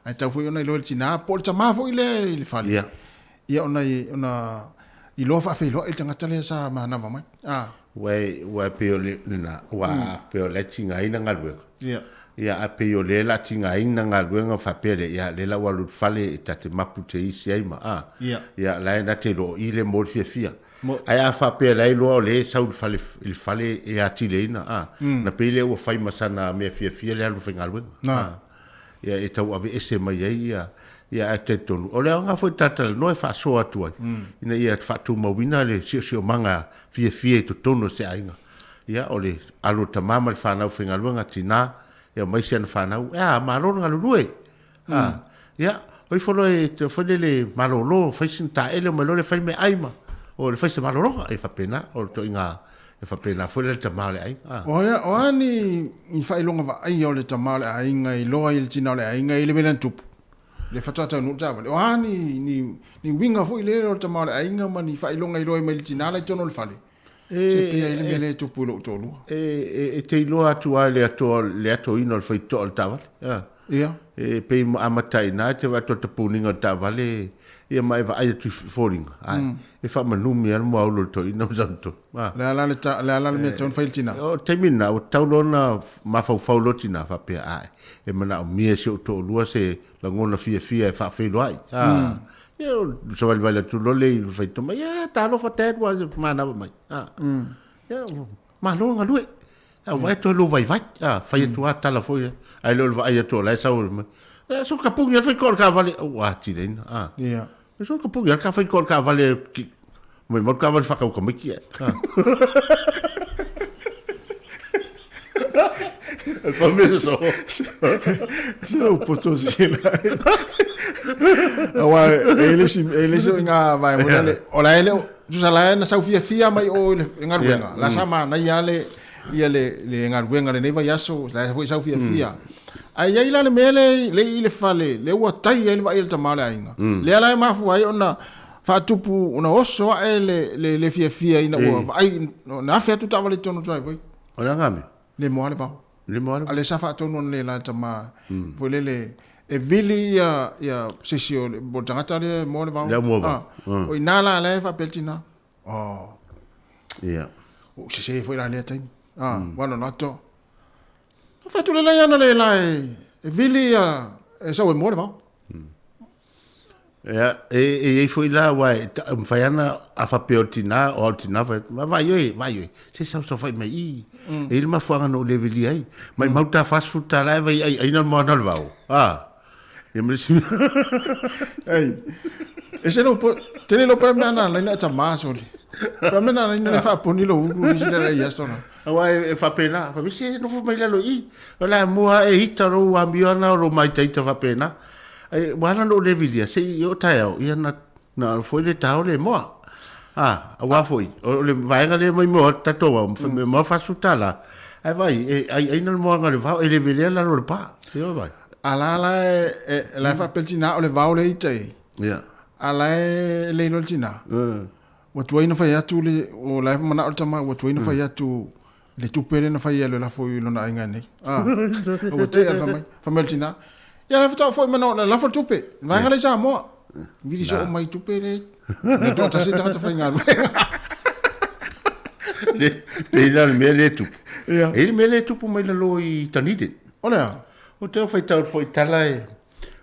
ae tatau foi ona iloa e le tina, po o le tama foi lea i le fale. Ia. Ia ona, ona iloa faafeiloai le tagata lea sa manava mai. A. Ua ua pei o le lena, ua pei o la e tigaina galuega. Ia. Ia ae pei o lea la tigaina galuega faapea lea, ia lea la ua alu i le fale e ta te mapu te isi ai ma a. Ia. Ia la e na te iloa o i le mo le fiafia. Ae a faapea la e iloa o lea e sau i le fale, i le fale e atileina a, na pei lea ua fai ma sana mea fiafia le alu faigaluega. Na. Ia e tau aveese mai ai ia, ia ae talitonu, o le aoga foi ta talanoa e faasoa atu ai, ina ia faatumauina le siosiomaga fiafia i totonu o se aiga. Ia o le alu o le tama ma le fanau faigaluega, tina, ia omai si ana fanau, ea, malo le galulue. A, ia, o ifo loa e te fai lele malolo, fai sina taele omai loa lea fai le meaai ma, o le fai se malologa, e faapena, o le toaiga e faapena foi la le tama o le aiga. A. O a, o a ni, ni faailoga vaaia o le tama o le aiga i loa i le tina o le aiga i le mea lea na tupu? Le faatoa taunuu le taavale. O a ni, ni, ni uiga foi lea o le tama o le aiga ma ni faailoga iloa ai mai le tina la i totonu o le fale? Se pei ai le mea lea e tupu i lou toalua. E, e, e te iloa atu lava i le atoa, le atoina o le faitotoa o le taavale. A. Ia. E pei amata ai i ina e te vaai atu o le tapuniga o le taavale ia ma e vaai atu i foliga, ae e faamanumi lava le muaulu o le toeaina ma sana tonu. A. Le a la le ta, le a la le mea e tatau ona fai i le tina? O le taimi lena, ua tatau loa ona mafaufau loa tina faapea, ae, e manaomia e si ou toalua se lagona fiafia e faafeiloai. A. Ia, o savalivali atu loa lea i le faitoma, ia, talofa Dad, ua manava mai. A. Ia, malo le galue. A vaai atu ai lou vaivai, a, fai atu lava tala foi lea, ae le o le vaai atu o la e sau mai. E so ka pungi a fai ko le taavale, ua atili ai na, a. Ia. E so ka pungi a ka fai ko le taavale ki, mai mau taavale whakau ka maiki e. A. E pa me so. Se lau poto se la. Aua e le si e le si ngā vai mo le o la ele tusa la na sau fiafia mai o i le galuega. La sa manaia le ia le le galuega lenei vaiaso, la foi sau fiafia. Ae i ai la le mea le le i le fale, le ua tai ai le vaai a le tama o le aiga. Lea la e mafua ai ona faatupu ona oso ae le le le fiafia ina ua vaai na afe atu taavale i totonu o le driveway. O le aga mea? Le moa le vao. Le moa le vao. A lea sa faatonu ana le la le tama foi lele e vili ia ia se isi o le po o le tagata lea e moa le vao. Le au moa vao. O i ina la lea e faapea le tina, oh. Ia. Ua ou sese foi la i lea taimi. Ah, ua lona atu. Na fai atu le lai ana le la e vili ia e sau e moa le vao. Ia, e e i ai foi la, aua e mafai lava ona a faapea o le tina, o au le tina, fai atu, vaai oe, vaai oe, se saosaofai mai i i. E i ai le mafuaaga na ou le velia ai. Maimau ta $40 e vai ai aina le moana o le vao. A, ia ma le isi mea. Ei, e se lou po, tele lou pea mea na laina e tamā sole. Pea mea na laina le faaponi lou ulu nisi le lai aso na. Aua e faapena, fai mai, se nofo mai lalo i i. O le a mua e ita lou amio ana o lou maitaita faapena. Ai, ua ala ona ou le vilia, se i oo taeao, ia na, na foi le tao le moa. A, auā foi, o le vaega lea mai moa tatou au, mm. moa $40, ae vaai, e ai aina le moaga o le vao, e le velia lalo o le pa. Ia vai. A la la e, e, la e faapea le tina o le vao le ita i. Ia. A la e le iloa le tina. Ua tuai na fai atu le, o la e manao le tama, ua tuai na fai atu le tupe lea na fai e le lafo i lona aiga nei. Ah, ua te al mai, fai mai le tina. Ia la faatoa foi mana le lafo le tupe. Vaega lea i Samoa. Vili soo mai tupe le. Na toatasi tagata faigaluega. Le, pe ina le mea le tupu. Ia. E le mea le tupu mai lalo i Dunedin. O le a? O te au faitau foi tala e,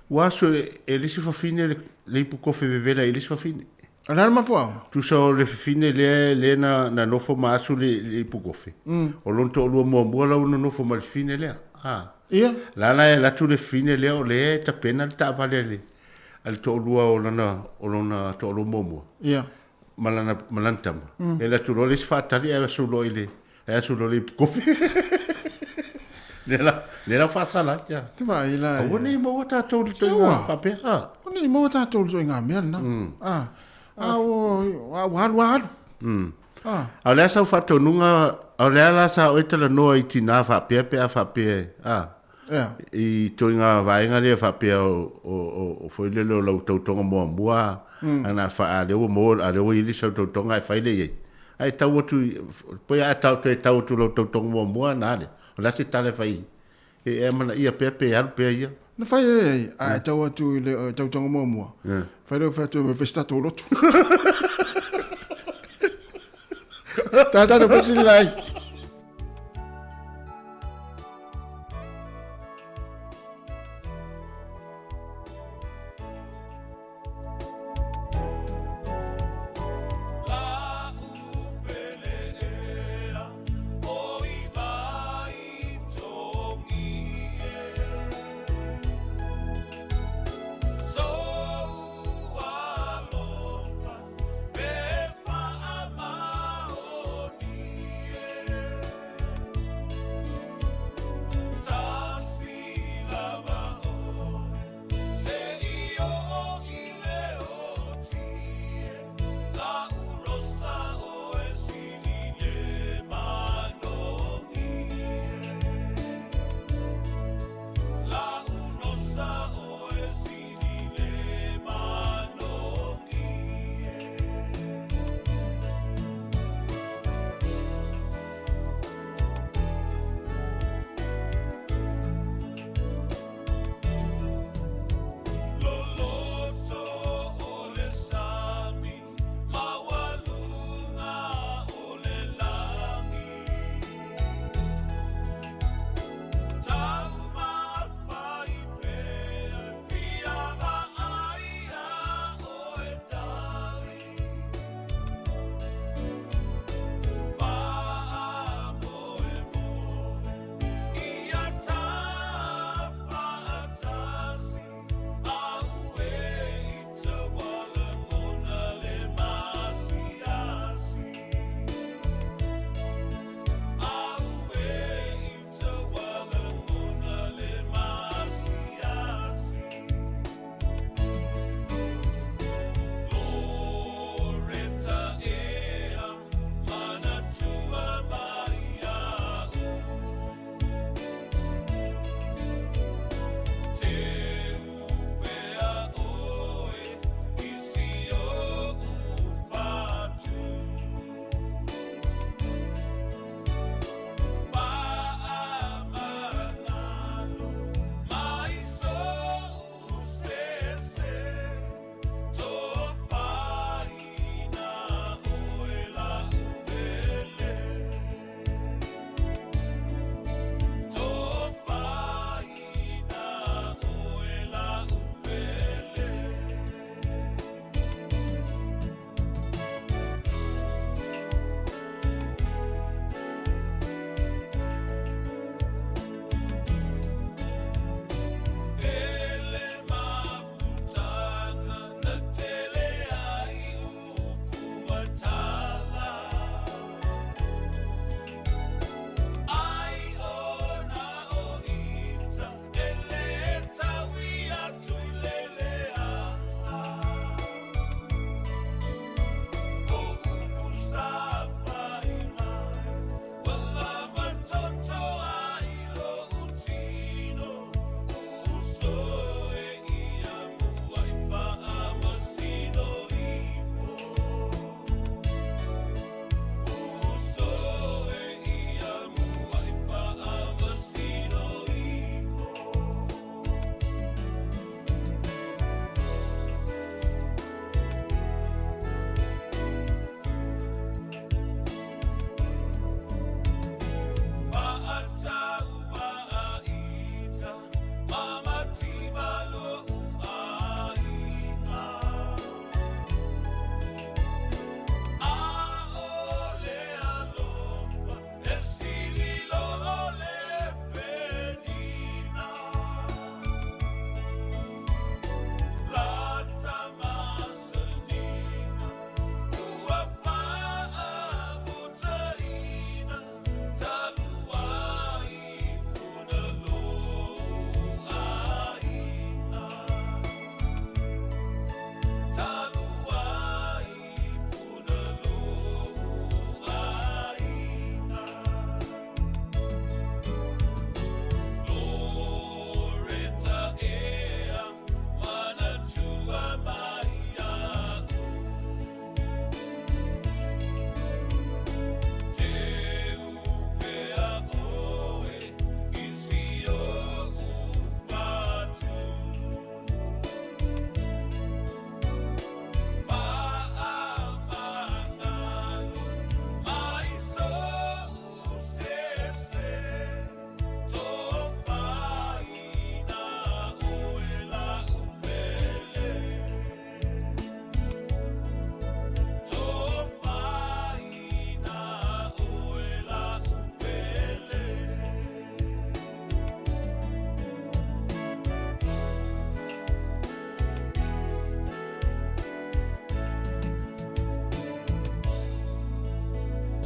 ua aso e le isi fafine le ipu kofe vevela i le isi fafine. O le a le mafuaaga? Tusa o le fafine lea lea na, na nofo ma asu le, le ipu kofe. O lona toalua muamua la ua nonofo ma le fafine lea. A. Ia. La la e alu atu le fafine lea o lea e tapena le taavale a le, a le toalua o lana, o lona toalua muamua. Ia. Ma lana, ma lana tama. E alu atu loa le isi faatali ae asu loa i le, ae asu loa i le ipu kofe. Lea la, lea la faasala ai. Ia. Te vaai la. Aua ne i maua tatou i le ituaiga faapea. A. Aua ne i maua tatou i le ituaiga mea lena. A. A ua, ua alu lava alu. A. A o le a sau faatonuga, a o le a la sa oe talanoa i tina faapea pe a faapea, a. Ia. I ituaiga vaega lea faapea o, o, o, o foi lele o lau tautoga muamua, ana fa, a lea ua maua, a lea ua i ai le isi au tautoga ae fai lea i ai. Ae tau atu, pei a tau, toe tau atu i lau tautoga muamua na le. O le a se tala e fai e e amanaia pea pe alu pea ia? Na fai e ai, a e tau atu i le tautoga muamua, fai lea o fai atu e me fai se tatou lotu. Tā tātou pesi lai.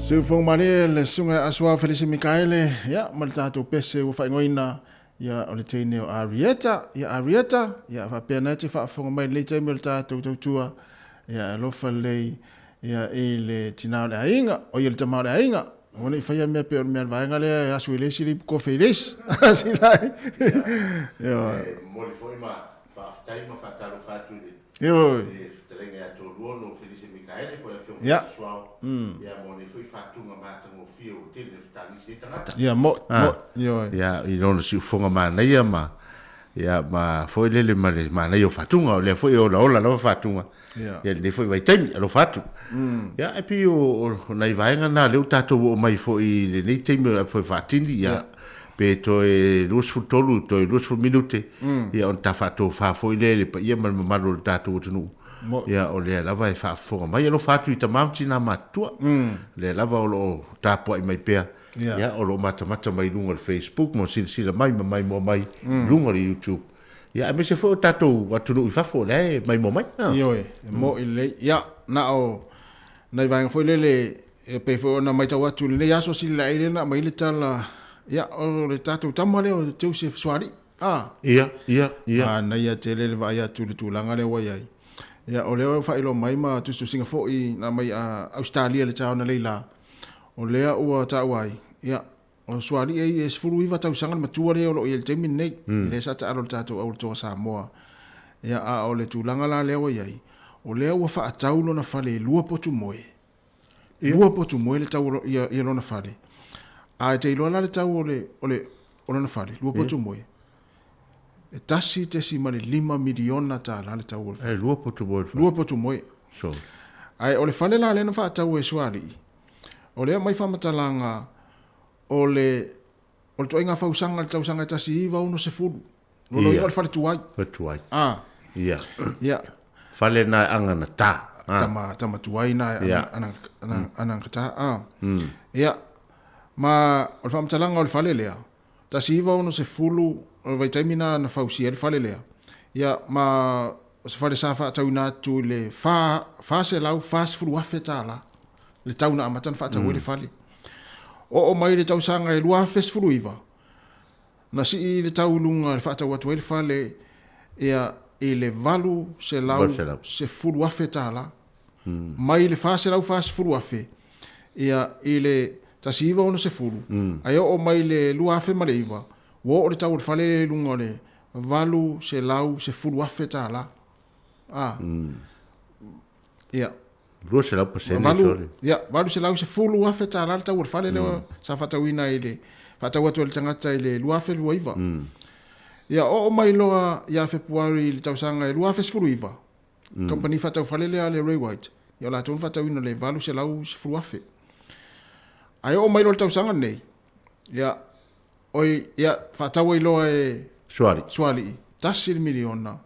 Siufogo malie le susuga ia Asuao Felisi Mikaele, ia, ma le tatou pese ua faaigoaina, ia, o le teine o Arieta. Ia, Arieta, ia, faapea na e te faafofoga mai i lenei taimi o le tatou tautua, ia, e alofa lelei, ia, i le tina o le aiga, o ia le tama o le aiga. Aua ne i faia mea pei o le mea o le vaega lea e asu i le isi lipu kofe i le isi. Silai. Ia. E momoli foi ma faafetai ma faatalofa atu i le Ioe. fetalaiga ia Toalua lo Felise Mikaele po o le Afioga Ia. Felise Suao ia mo nei foi faatuga matagofie ua tele le fetagisi ai tagata. Ia, mo, mo, ioe. Ia, i lona siufofoga manaia ma ia ma foi lele ma le manaia o faatuga, o lea foi e olaola lava faatuga Ia. ia lenei foi vaitaimi, alofa atu. Ia, e pei o nai vaega na lea ua tatou oo mai foi i lenei taimi o le foi faatini, ia, pe toe 23, toe 20 minute, ia ona ta faatofa foi lea i le paia ma le mamalu o le tatou atunuu. Ia, o lea lava e faafofoga mai. Alofa atu i tama ma tina matutua, lea lava o lo o tapuai mai pea, ia, o lo o matamata mai i luga o le Facebook ma silasila mai ma maimoa mai i luga o le YouTube. Ia, aemaise foi o tatou atunuu i fafo, o lea e maimoa mai. Ioe, e mo'i lelei. Ia, na o nai vaega foi lele e pei foi ona matau atu i lenei aso Sililaei lea na aumai ai le tala, ia, o le tatou tama lea o Joseph Sualii. A. Ia, ia, ia. Manaia tele le vaai atu i le tulaga lea ua i ai. Ia, o lea ua faailoa mai ma tusitusiga foi na aumai a Ausetalia i le taona leila, o lea ua taua ai, ia, O Sualii e 19 tausaga le matua lea o lo o i ai i le taimi lenei, lea sa taalo i le tatou Auletoa Samoa. Ia, a o le tulaga la lea ua i ai, o lea ua faatau lona fale e lua potu moe. Lua potu moe le tau o ia, ia lona fale. A e te iloa la le tau o le, o le, o lona fale, lua potu moe, e $1.5 miliona tala le tau o le fale. E lua potu moe le fale. Lua potu moe. So. Ae o le fale la lea na faatau e Sualii, O lea aumai faamatalaga o le o le ituaiga fausaga i le tausaga e 1960. Lona uiga o le fale tuai. Fale tuai. Ah. Ia. Ia. Fale na e aga na tā. Ah. Tama, tama tuai na e Ia. ana, ana, ana, ana tā. Ah. Ia. Ma o le faamatalaga o le fale lea, 1960 o le vaitaimi na na fausia ai le fale lea. Ia ma o se fale sa faatauina atu i le $440,000 le tau na amata ona faatau ai le fale. Oo mai le tausaga e 2019, na sii le tau i luga e faatau atu ai le fale ia i le $810,000. Mai le $440,000 ia i le 1960, ae oo mai le 2009, ua oo le tau o le fale lea i luga o le $810,000. A. Ia. 200% sole. Ia, $810,000 le tau o le fale lea sa faatauina i le, faatau atu e le tagata i le 2029. Ia, oo mai loa ia Fepuari i le tausaga e 2019, Kamupani faatau fale lea a le Ray White, ia o latou na faatauina le $810,000. Ae oo mai loa le tausaga lenei, ia, oi, ia, faatau ai loa e Sualii. Sualii, $1 miliona,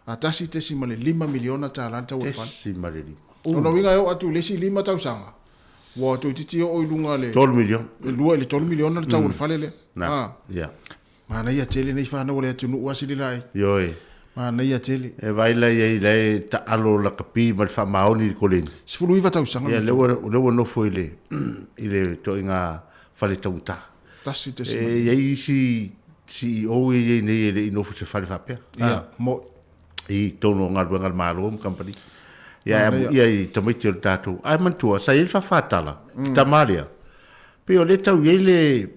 a $1.5 miliona le tau o le fale. Tesi ma le lima. O lona uiga e oo atu i le isi 5 tausaga, ua toeitiiti oo i luga le 3 miliona. Le 2 i le 3 miliona le tau o le fale lea. Na, Ah. ia. Manaia tele nei fanau a le atunuu a Sililai. Ioe. Manaia tele. E vaai la i ai la e taalo lakapi ma le faamaoni i le koleni. 19 tausaga Ia, lea ua, lea ua nofo i le, i le ituaiga fale taugata. Tasi tesi. E i ai isi CEO ia i ai nei e le i nofo i se fale faapea. Ia, mo. I totonu o galuega a le Malo ma kamupani. Ia, e amuia i tamaiti o le tatou. Ae manatua, sa i ai le faafatala, le tama lea, pei o lea e tau i ai le,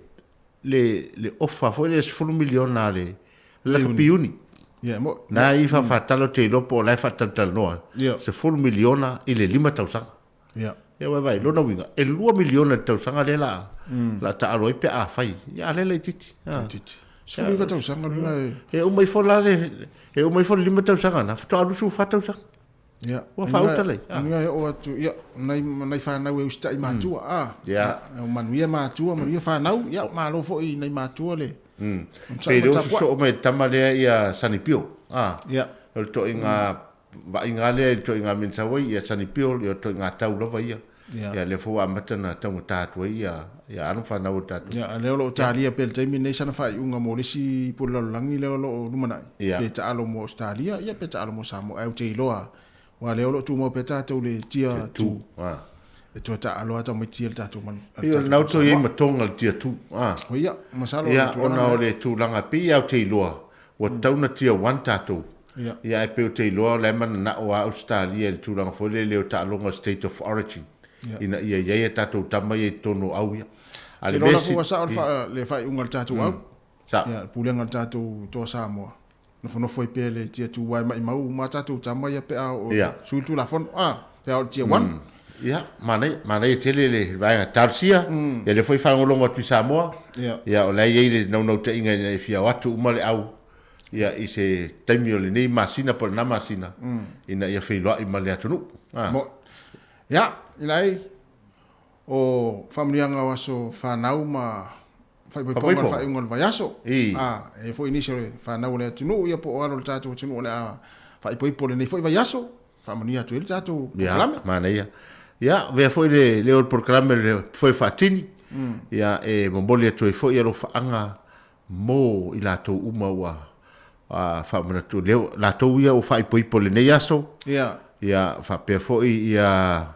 le le ofa foi lea 10 miliona a le lakapi uni. Ia, mo. Na i faafatala ou te iloa po o la e faatalatalanoa 10 miliona i le 5 tausaga. Ia. Ia ua vaai, lona uiga, e 2 miliona i le tausaga lea la la taalo ai pe a fai. Ia a lea laitiiti. Laitiiti. 19 tausaga lona e. E uma ifo la le e uma ifo le 5 tausaga na faatoa 24 tausaga. Ia, Ua faauta lei. Anuia e oo atu, ia, nai, nai fanau e usitai matua, a. Ia. Manuia matua, manuia fanau, ia, malo foi i nai matua le. Pei lea ua sosoo mai le tama lea ia Sonny Bill, a. Ia. O le toaiga vaaiga lea i le toaiga Men's Hawaii, ia Sonny Bill, ia o le toaiga tau lava ia. Ia. Ia lea foi ua amata ona taugata atu ai ia, ia alo ma fanau a tatou. Ia, a lea o lo o talia pea i le taimi lenei sana faaiuga mo le isi pule lalolagi lea o lo o lumanai, Ia. pe taalo mo Ausetalia, ia pe taalo mo Samoa. Ae ou te iloa, aua lea o lo o tumau pea tatou i le Tier 2. Ah. e toe taaalo lava tamaiti ia i le tatou manu. Pei o lena ua toe i ai ma Tonga i le tier 2. A. Ia, masalo Ia, ona o le tulaga, pei lava ou te iloa, ua tatau ona tier 1 tatou. Ia. Ia, ae pei ou te iloa o la e mananao lava Ausetalia i le tulaga foi lele o taaloga state of origin, ina ia i ai a tatou tama ia i totonu o au ia. A o le mea. Te iloa la ua sao le faaiuga a le tatou au. Sao. Ia, le pulega a le tatou Toa Samoa. Nofonofo ai pea le tier 2 aua e maimau uma a tatou tama ia pe a oo i sui le Tulafono, a, pe a oo i le tier 1. Ia, manaia, manaia tele le vaega talosia, ia lea foi faalogologo atu i Samoa, ia o la e i ai le naunautaiga ina ia fia o atu uma le au ia i se taimi o lenei masina po o lena masina, ina ia feiloai ma le atunuu. A. Mo, ia, ina ai, o faamanuiaga o aso fanau ma faaipoipoga o le faaiuga o le vaiaso. A, e i ai foi nisi o le fanau o le atunuu ia po o alo o le tatou atunuu o le a faaipoipo i lenei foi vaiaso, faamanuia atu ai le tatou polokalame. Ia, manaia. Ia, avea foi le leo o le polokalame le foe faatini, ia, e momoli atu ai foi alofaaga mo i latou uma ua faamanatu, leo, latou ia ua faaipoipo i lenei aso, ia, faapea foi ia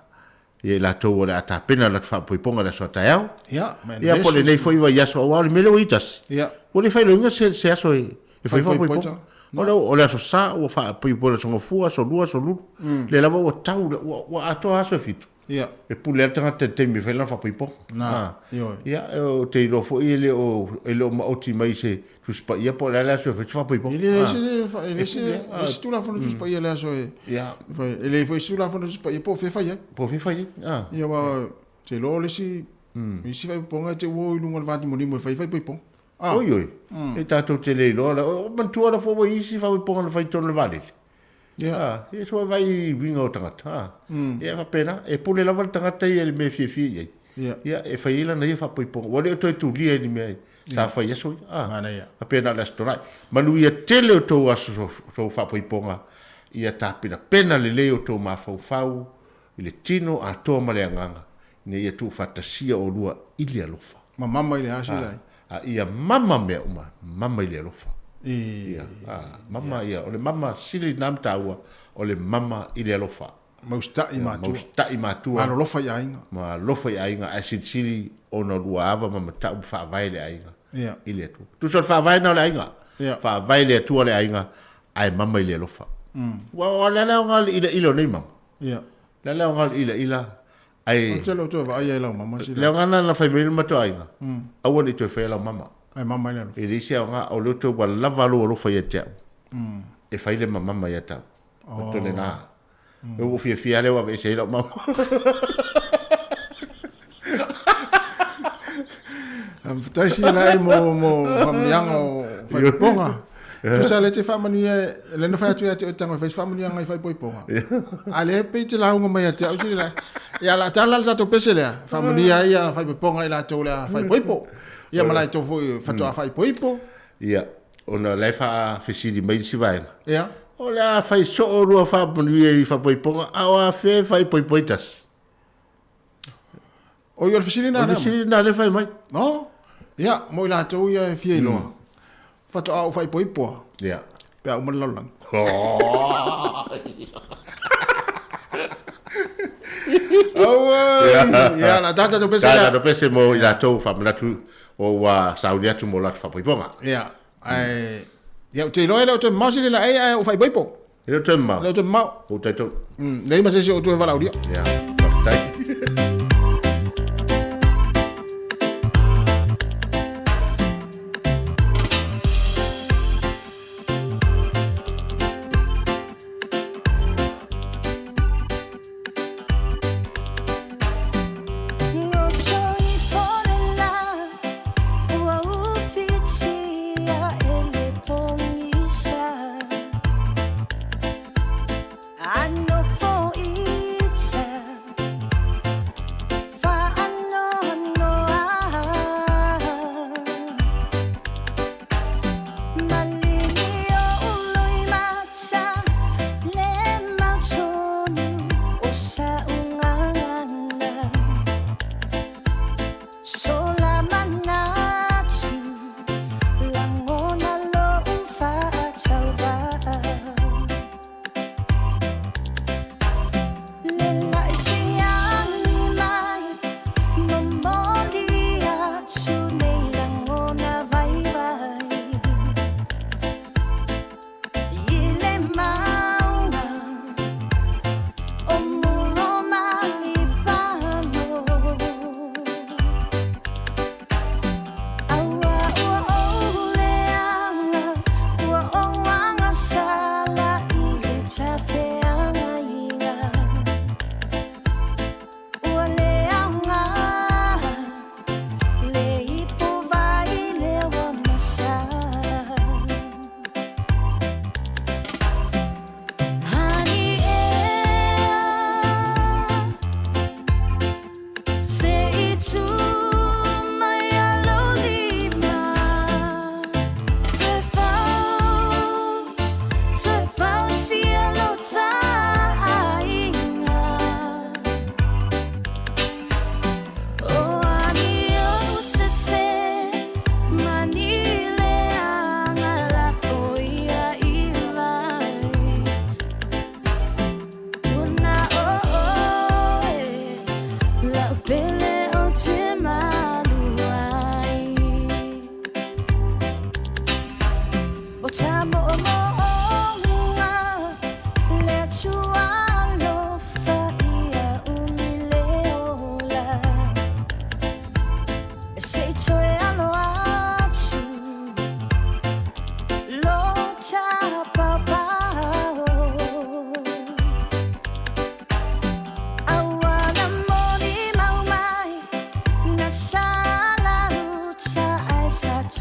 ia i latou o le a tapena le latou faapoipoga i le aso a taeao. Ia, ma Ia, po o lenei foi vaiaso, aua o le mea lea ua i ai tasi, Ia. ua le faailoaina se, se aso e, e fai Faapoipoga. faapoipoga. O le, o le aso Sa ua faapoipoga i le aso Gafua, aso Lua, aso Lulu. Lea lava ua tau, ua, ua atoa aso e fitu. Ia. E pule lava le tagata i le taimi e fai lana faapoipoga. Na, Ah. ioe. Ia, ou te iloa foi e le o, e le o maoti mai i se Tusi Paia po o le a le aso e fai se faapoipoga. E leai se, e leai se, e leai se Tulafono Tusi Paia i le aso e, fai, e leai foi se Tulafono Tusi Paia po o fea e fai ai. Po o fea e fai ai, a. Ia, aua ou te iloa o le isi, isi faaipoipoga e te ua o i luga o le vanimonimo e fai ai faaipoipoga. A. Oi, oi, e tatou te le iloa, o manatua la foi ua i ai isi faaipoipoga na fai i totonu o le vaalele. Ia. A, ia sua vaai i uiga o tagata, a. Ia e faapena, e pule lava le tagata ia i le mea e fiafia i ai. Ia. Ia, e fai ai lana ia faapoipoga. Ua le o toe tulia i ni mea sa fai i aso ia, a. Manaia. Faapena o le Aso Toonai. Manuia tele o tou aso, tou faapoipoga, ia tapenapena lelei o tou mafaufau i le tino atoa ma le agaga, ina ia tuufaatasia oulua i le alofa. Ma mama i le aso A, a ia mama mea uma, mama i le alofa. Ia, a, mama ia, o le mama sili na ma taua, o le mama i le alofa. Mausita'i matua. Mausita'i matua. Malolofa i aiga. Malolofa i aiga, ae silisili ona lua ava ma mata'u ma faavae le aiga Ia. i le Atua. Tusa o le faavae na o le aiga. Ia. Faavae le Atua le aiga, ae mama i le alofa. Ua o le a le aoga o le ilaila o nei mama? Ia. Le a le aoga o le ilaila, ae... Ou te le o toe vaai ai i lau mama sila. Le aoga lena na fai mai ai le matou aiga, aua ne i toe faia lau mama. Ae mama i le alofa. E leai se aoga, o lea toe ua lava lou alofa ia te au, e fai le mamama ia te au. O tole na. E ua fiafia lea ua aveese ai lau mama. Faafetai sila e mo mo faamanuiaga o faaipoipoga. Tusa lea te faamanuia lea na fai atu ia te oe tago e fai se faamanuiaga i faaipoipoga. A lea pei te lauga mai ia te au sila. Ia la tala le tatou pese lea. Faamanuia ai ia faaipoipoga i latou le a faaipoipo. Ia ma latou foi faatoa faaipoipo. Ia, ona o la e faafesili mai le isi vaega. Ia. O le a fai soo lua faamanuia i faaipoipoga, a o afea e faaipoipo ai tasi? Oi, o le fesili lena. O le fesili lena lea e fai mai. No. Ia, mo i latou ia e fia iloa. Faatoa ou faaipoipo lava. Ia. Pe a uma le lalolagi. Auai! Ia, na tata tatou pese lea. Tata tatou pese mo i latou faamanatu o ua sauni atu mo latou faapoipoga. Ia, ae ia, ou te iloa e le o toe mamao se lela ai ae ou faaipoipo. E le o toe mamao. E le o toe mamao. Ou talitonu. Leai ma se isi o ou toe valaaulia. Ia, faafetai.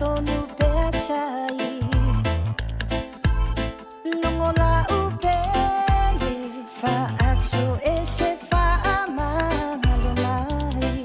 tonu pea tai Logo lau pele Faaxo e se faamagalo mai.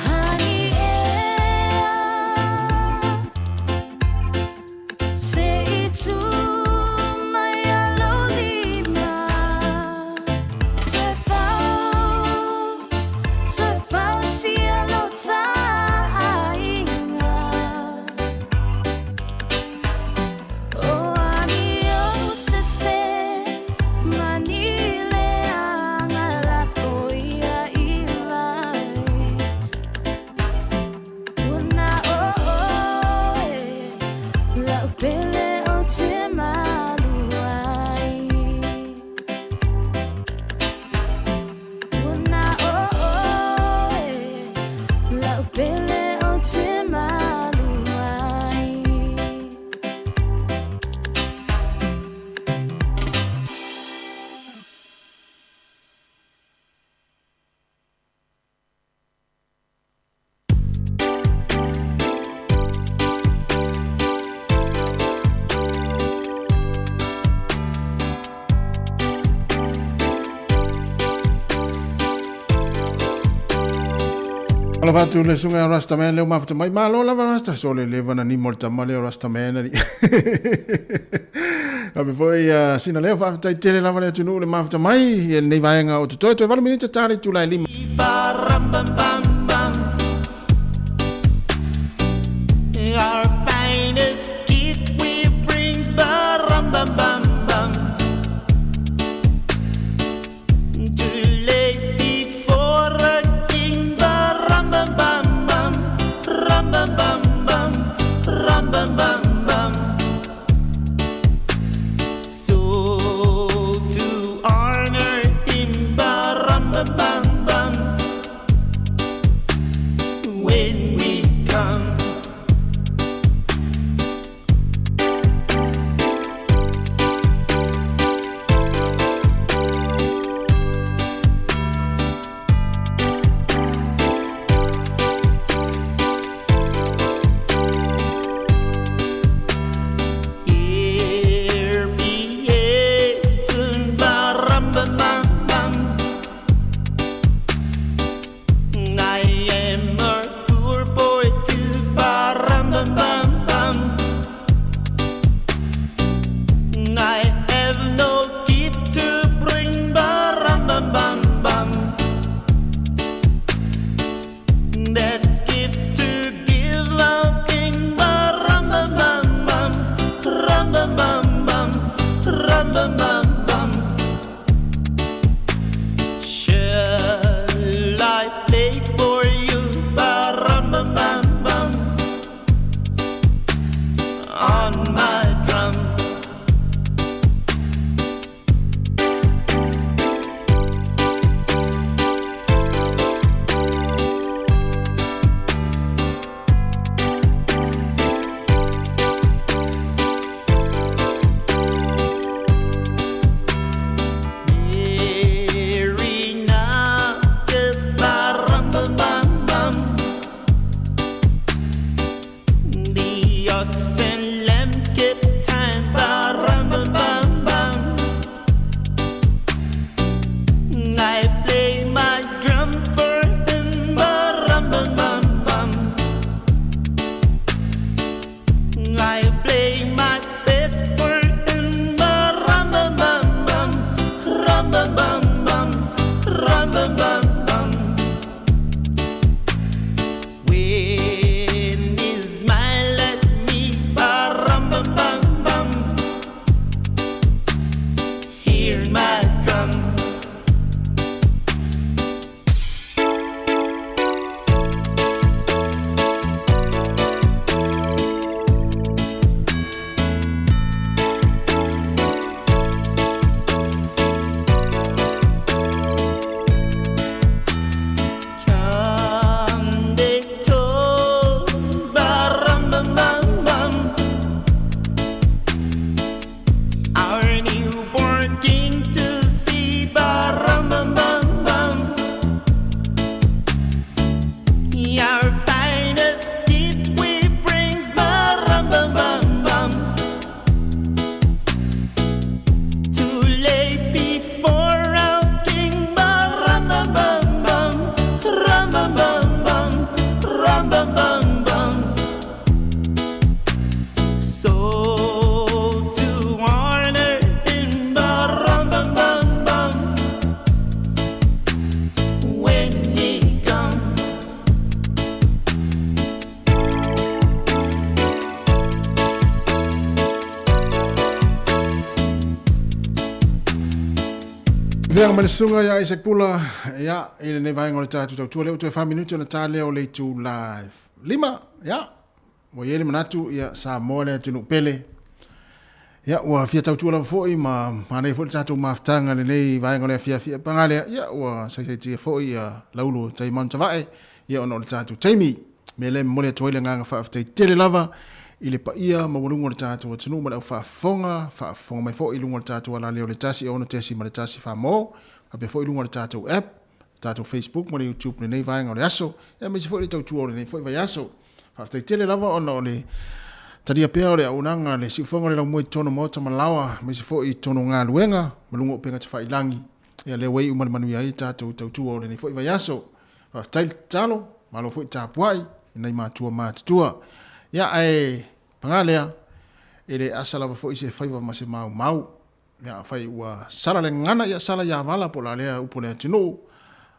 Hani ea se i tu mai a lou lima Toe fau, toe fausia lo taaiga O ani ou sese mani leaga lafo ia i vai Ua na o oe lau pele ou te malu ai Ua na o oe lau pele ou te malu ai. Alofa atu le susuga ia Rastaman leo mafuta mai. Malo lava Rasta. So le leva na nimo le tama lea o Rastaman ali. Ape foi sina leo faafetai tele lava le atunuu le mafuta mai i lenei vaega o totoe. Toe 8 minita ta le itula e 5. Our finest gift we bring, ba-rum-bum-bum-bum, to lay before a king, ba-rum-bum-bum-bum, rum-bum-bum-bum, rum-bum-bum-bum. So to honor him, ba-rum-bum-bum-bum, when we come. Here be soon, ba-rum-bum-bum-bum. I am a poor boy too, ba-rum-bum-bum-bum. I have no gift to bring, ba-rum-bum-bum-bum. That's gift to give our king, ba-rum-bum-bum-bum, rum-bum-bum-bum, rum-bum-bum-bum. Shall I play for you, ba-rum-bum-bum-bum, on my drum? Mary ba-rum-bum-bum-bum. The ox and lamb kept time, ba-rum-bum-bum-bum. I play my drum for him, ba-rum-bum-bum-bum. I play my best for him, ba-rum-bum-bum-bum, rum-bum-bum-bum, rum-bum-bum-bum. When is my Feaga ma le susuga ia Isaac Pula, ia, i lenei vaega o le tatou tautua lea ua toe 4 minute ona ta lea o le itula 5, ia, ua i ai le manatu, ia, Samoa le atunuu pele. Ia, ua fia tautua lava foi ma manaia foi le tatou mafutaga i lenei vaega o le afiafi. Ia, paga lea, ia, ua saisaitia foi ia Laulu o tai Mount Savaii, ia, ona o le tatou taimi. Mea lea e momoli atu ai le agaga faafetai tele lava i le paia maualuga o le tatou atunuu ma le au faafofoga, faafofoga mai foi i luga o le tatou alaleo i le 106.1 mo, faapea foi i luga o le tatou app, le tatou Facebook ma le YouTube i lenei vaega o le aso, aemaise foi le tautua o lenei foi vaiaso. Faafetai tele lava ona o le talia pea o le auaunaga a le Siufofoga o le Laumua i totonu o Maota ma Laoa, aemaise foi i totonu o galuega ma luga o upega tafailagi. Ia lea ua iu ma le manuia ai le tatou tautua o lenei foi vaiaso. Faafetai le tatalo, malo foi tapuai i nai matua matutua. Ia ae paga lea, e le asa lava foi se faiva ma se maumau. Ia afai ua sala le gagana, ia sala ia vala po o le a lea upu a le atunuu.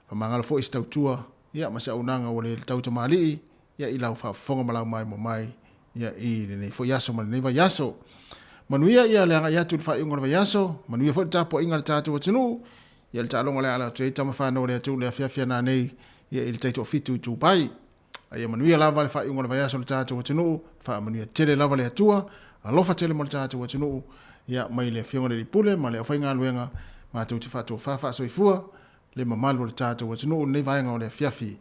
Faamagalo foi se tautua, ia ma se auaunaga ua le tau tamalii, ia i lau faafofoga ma lau maimoa mai, ia i lenei foi aso ma lenei vaiaso. Manuia ia le agai atu i le faaiuga o le vaiaso, manuia foi le tapuaiga a le tatou atunuu, Ia le taaloga o le a ala atu ai tama fanau a le atunuu i le afiafi a nanei ia i le taitoafitu i Dubai. A ia manuia lava le faaiuga o le vaiaso o le tatou atunuu, faamanuia tele lava le Atua, alofa tele mo le tatou atunuu, ia mai le Afioga i le Alii Pule ma le aufaigaluega matou te faatofa faasoifua le mamalu o le tatou atunuu i lenei vaega o le afiafi.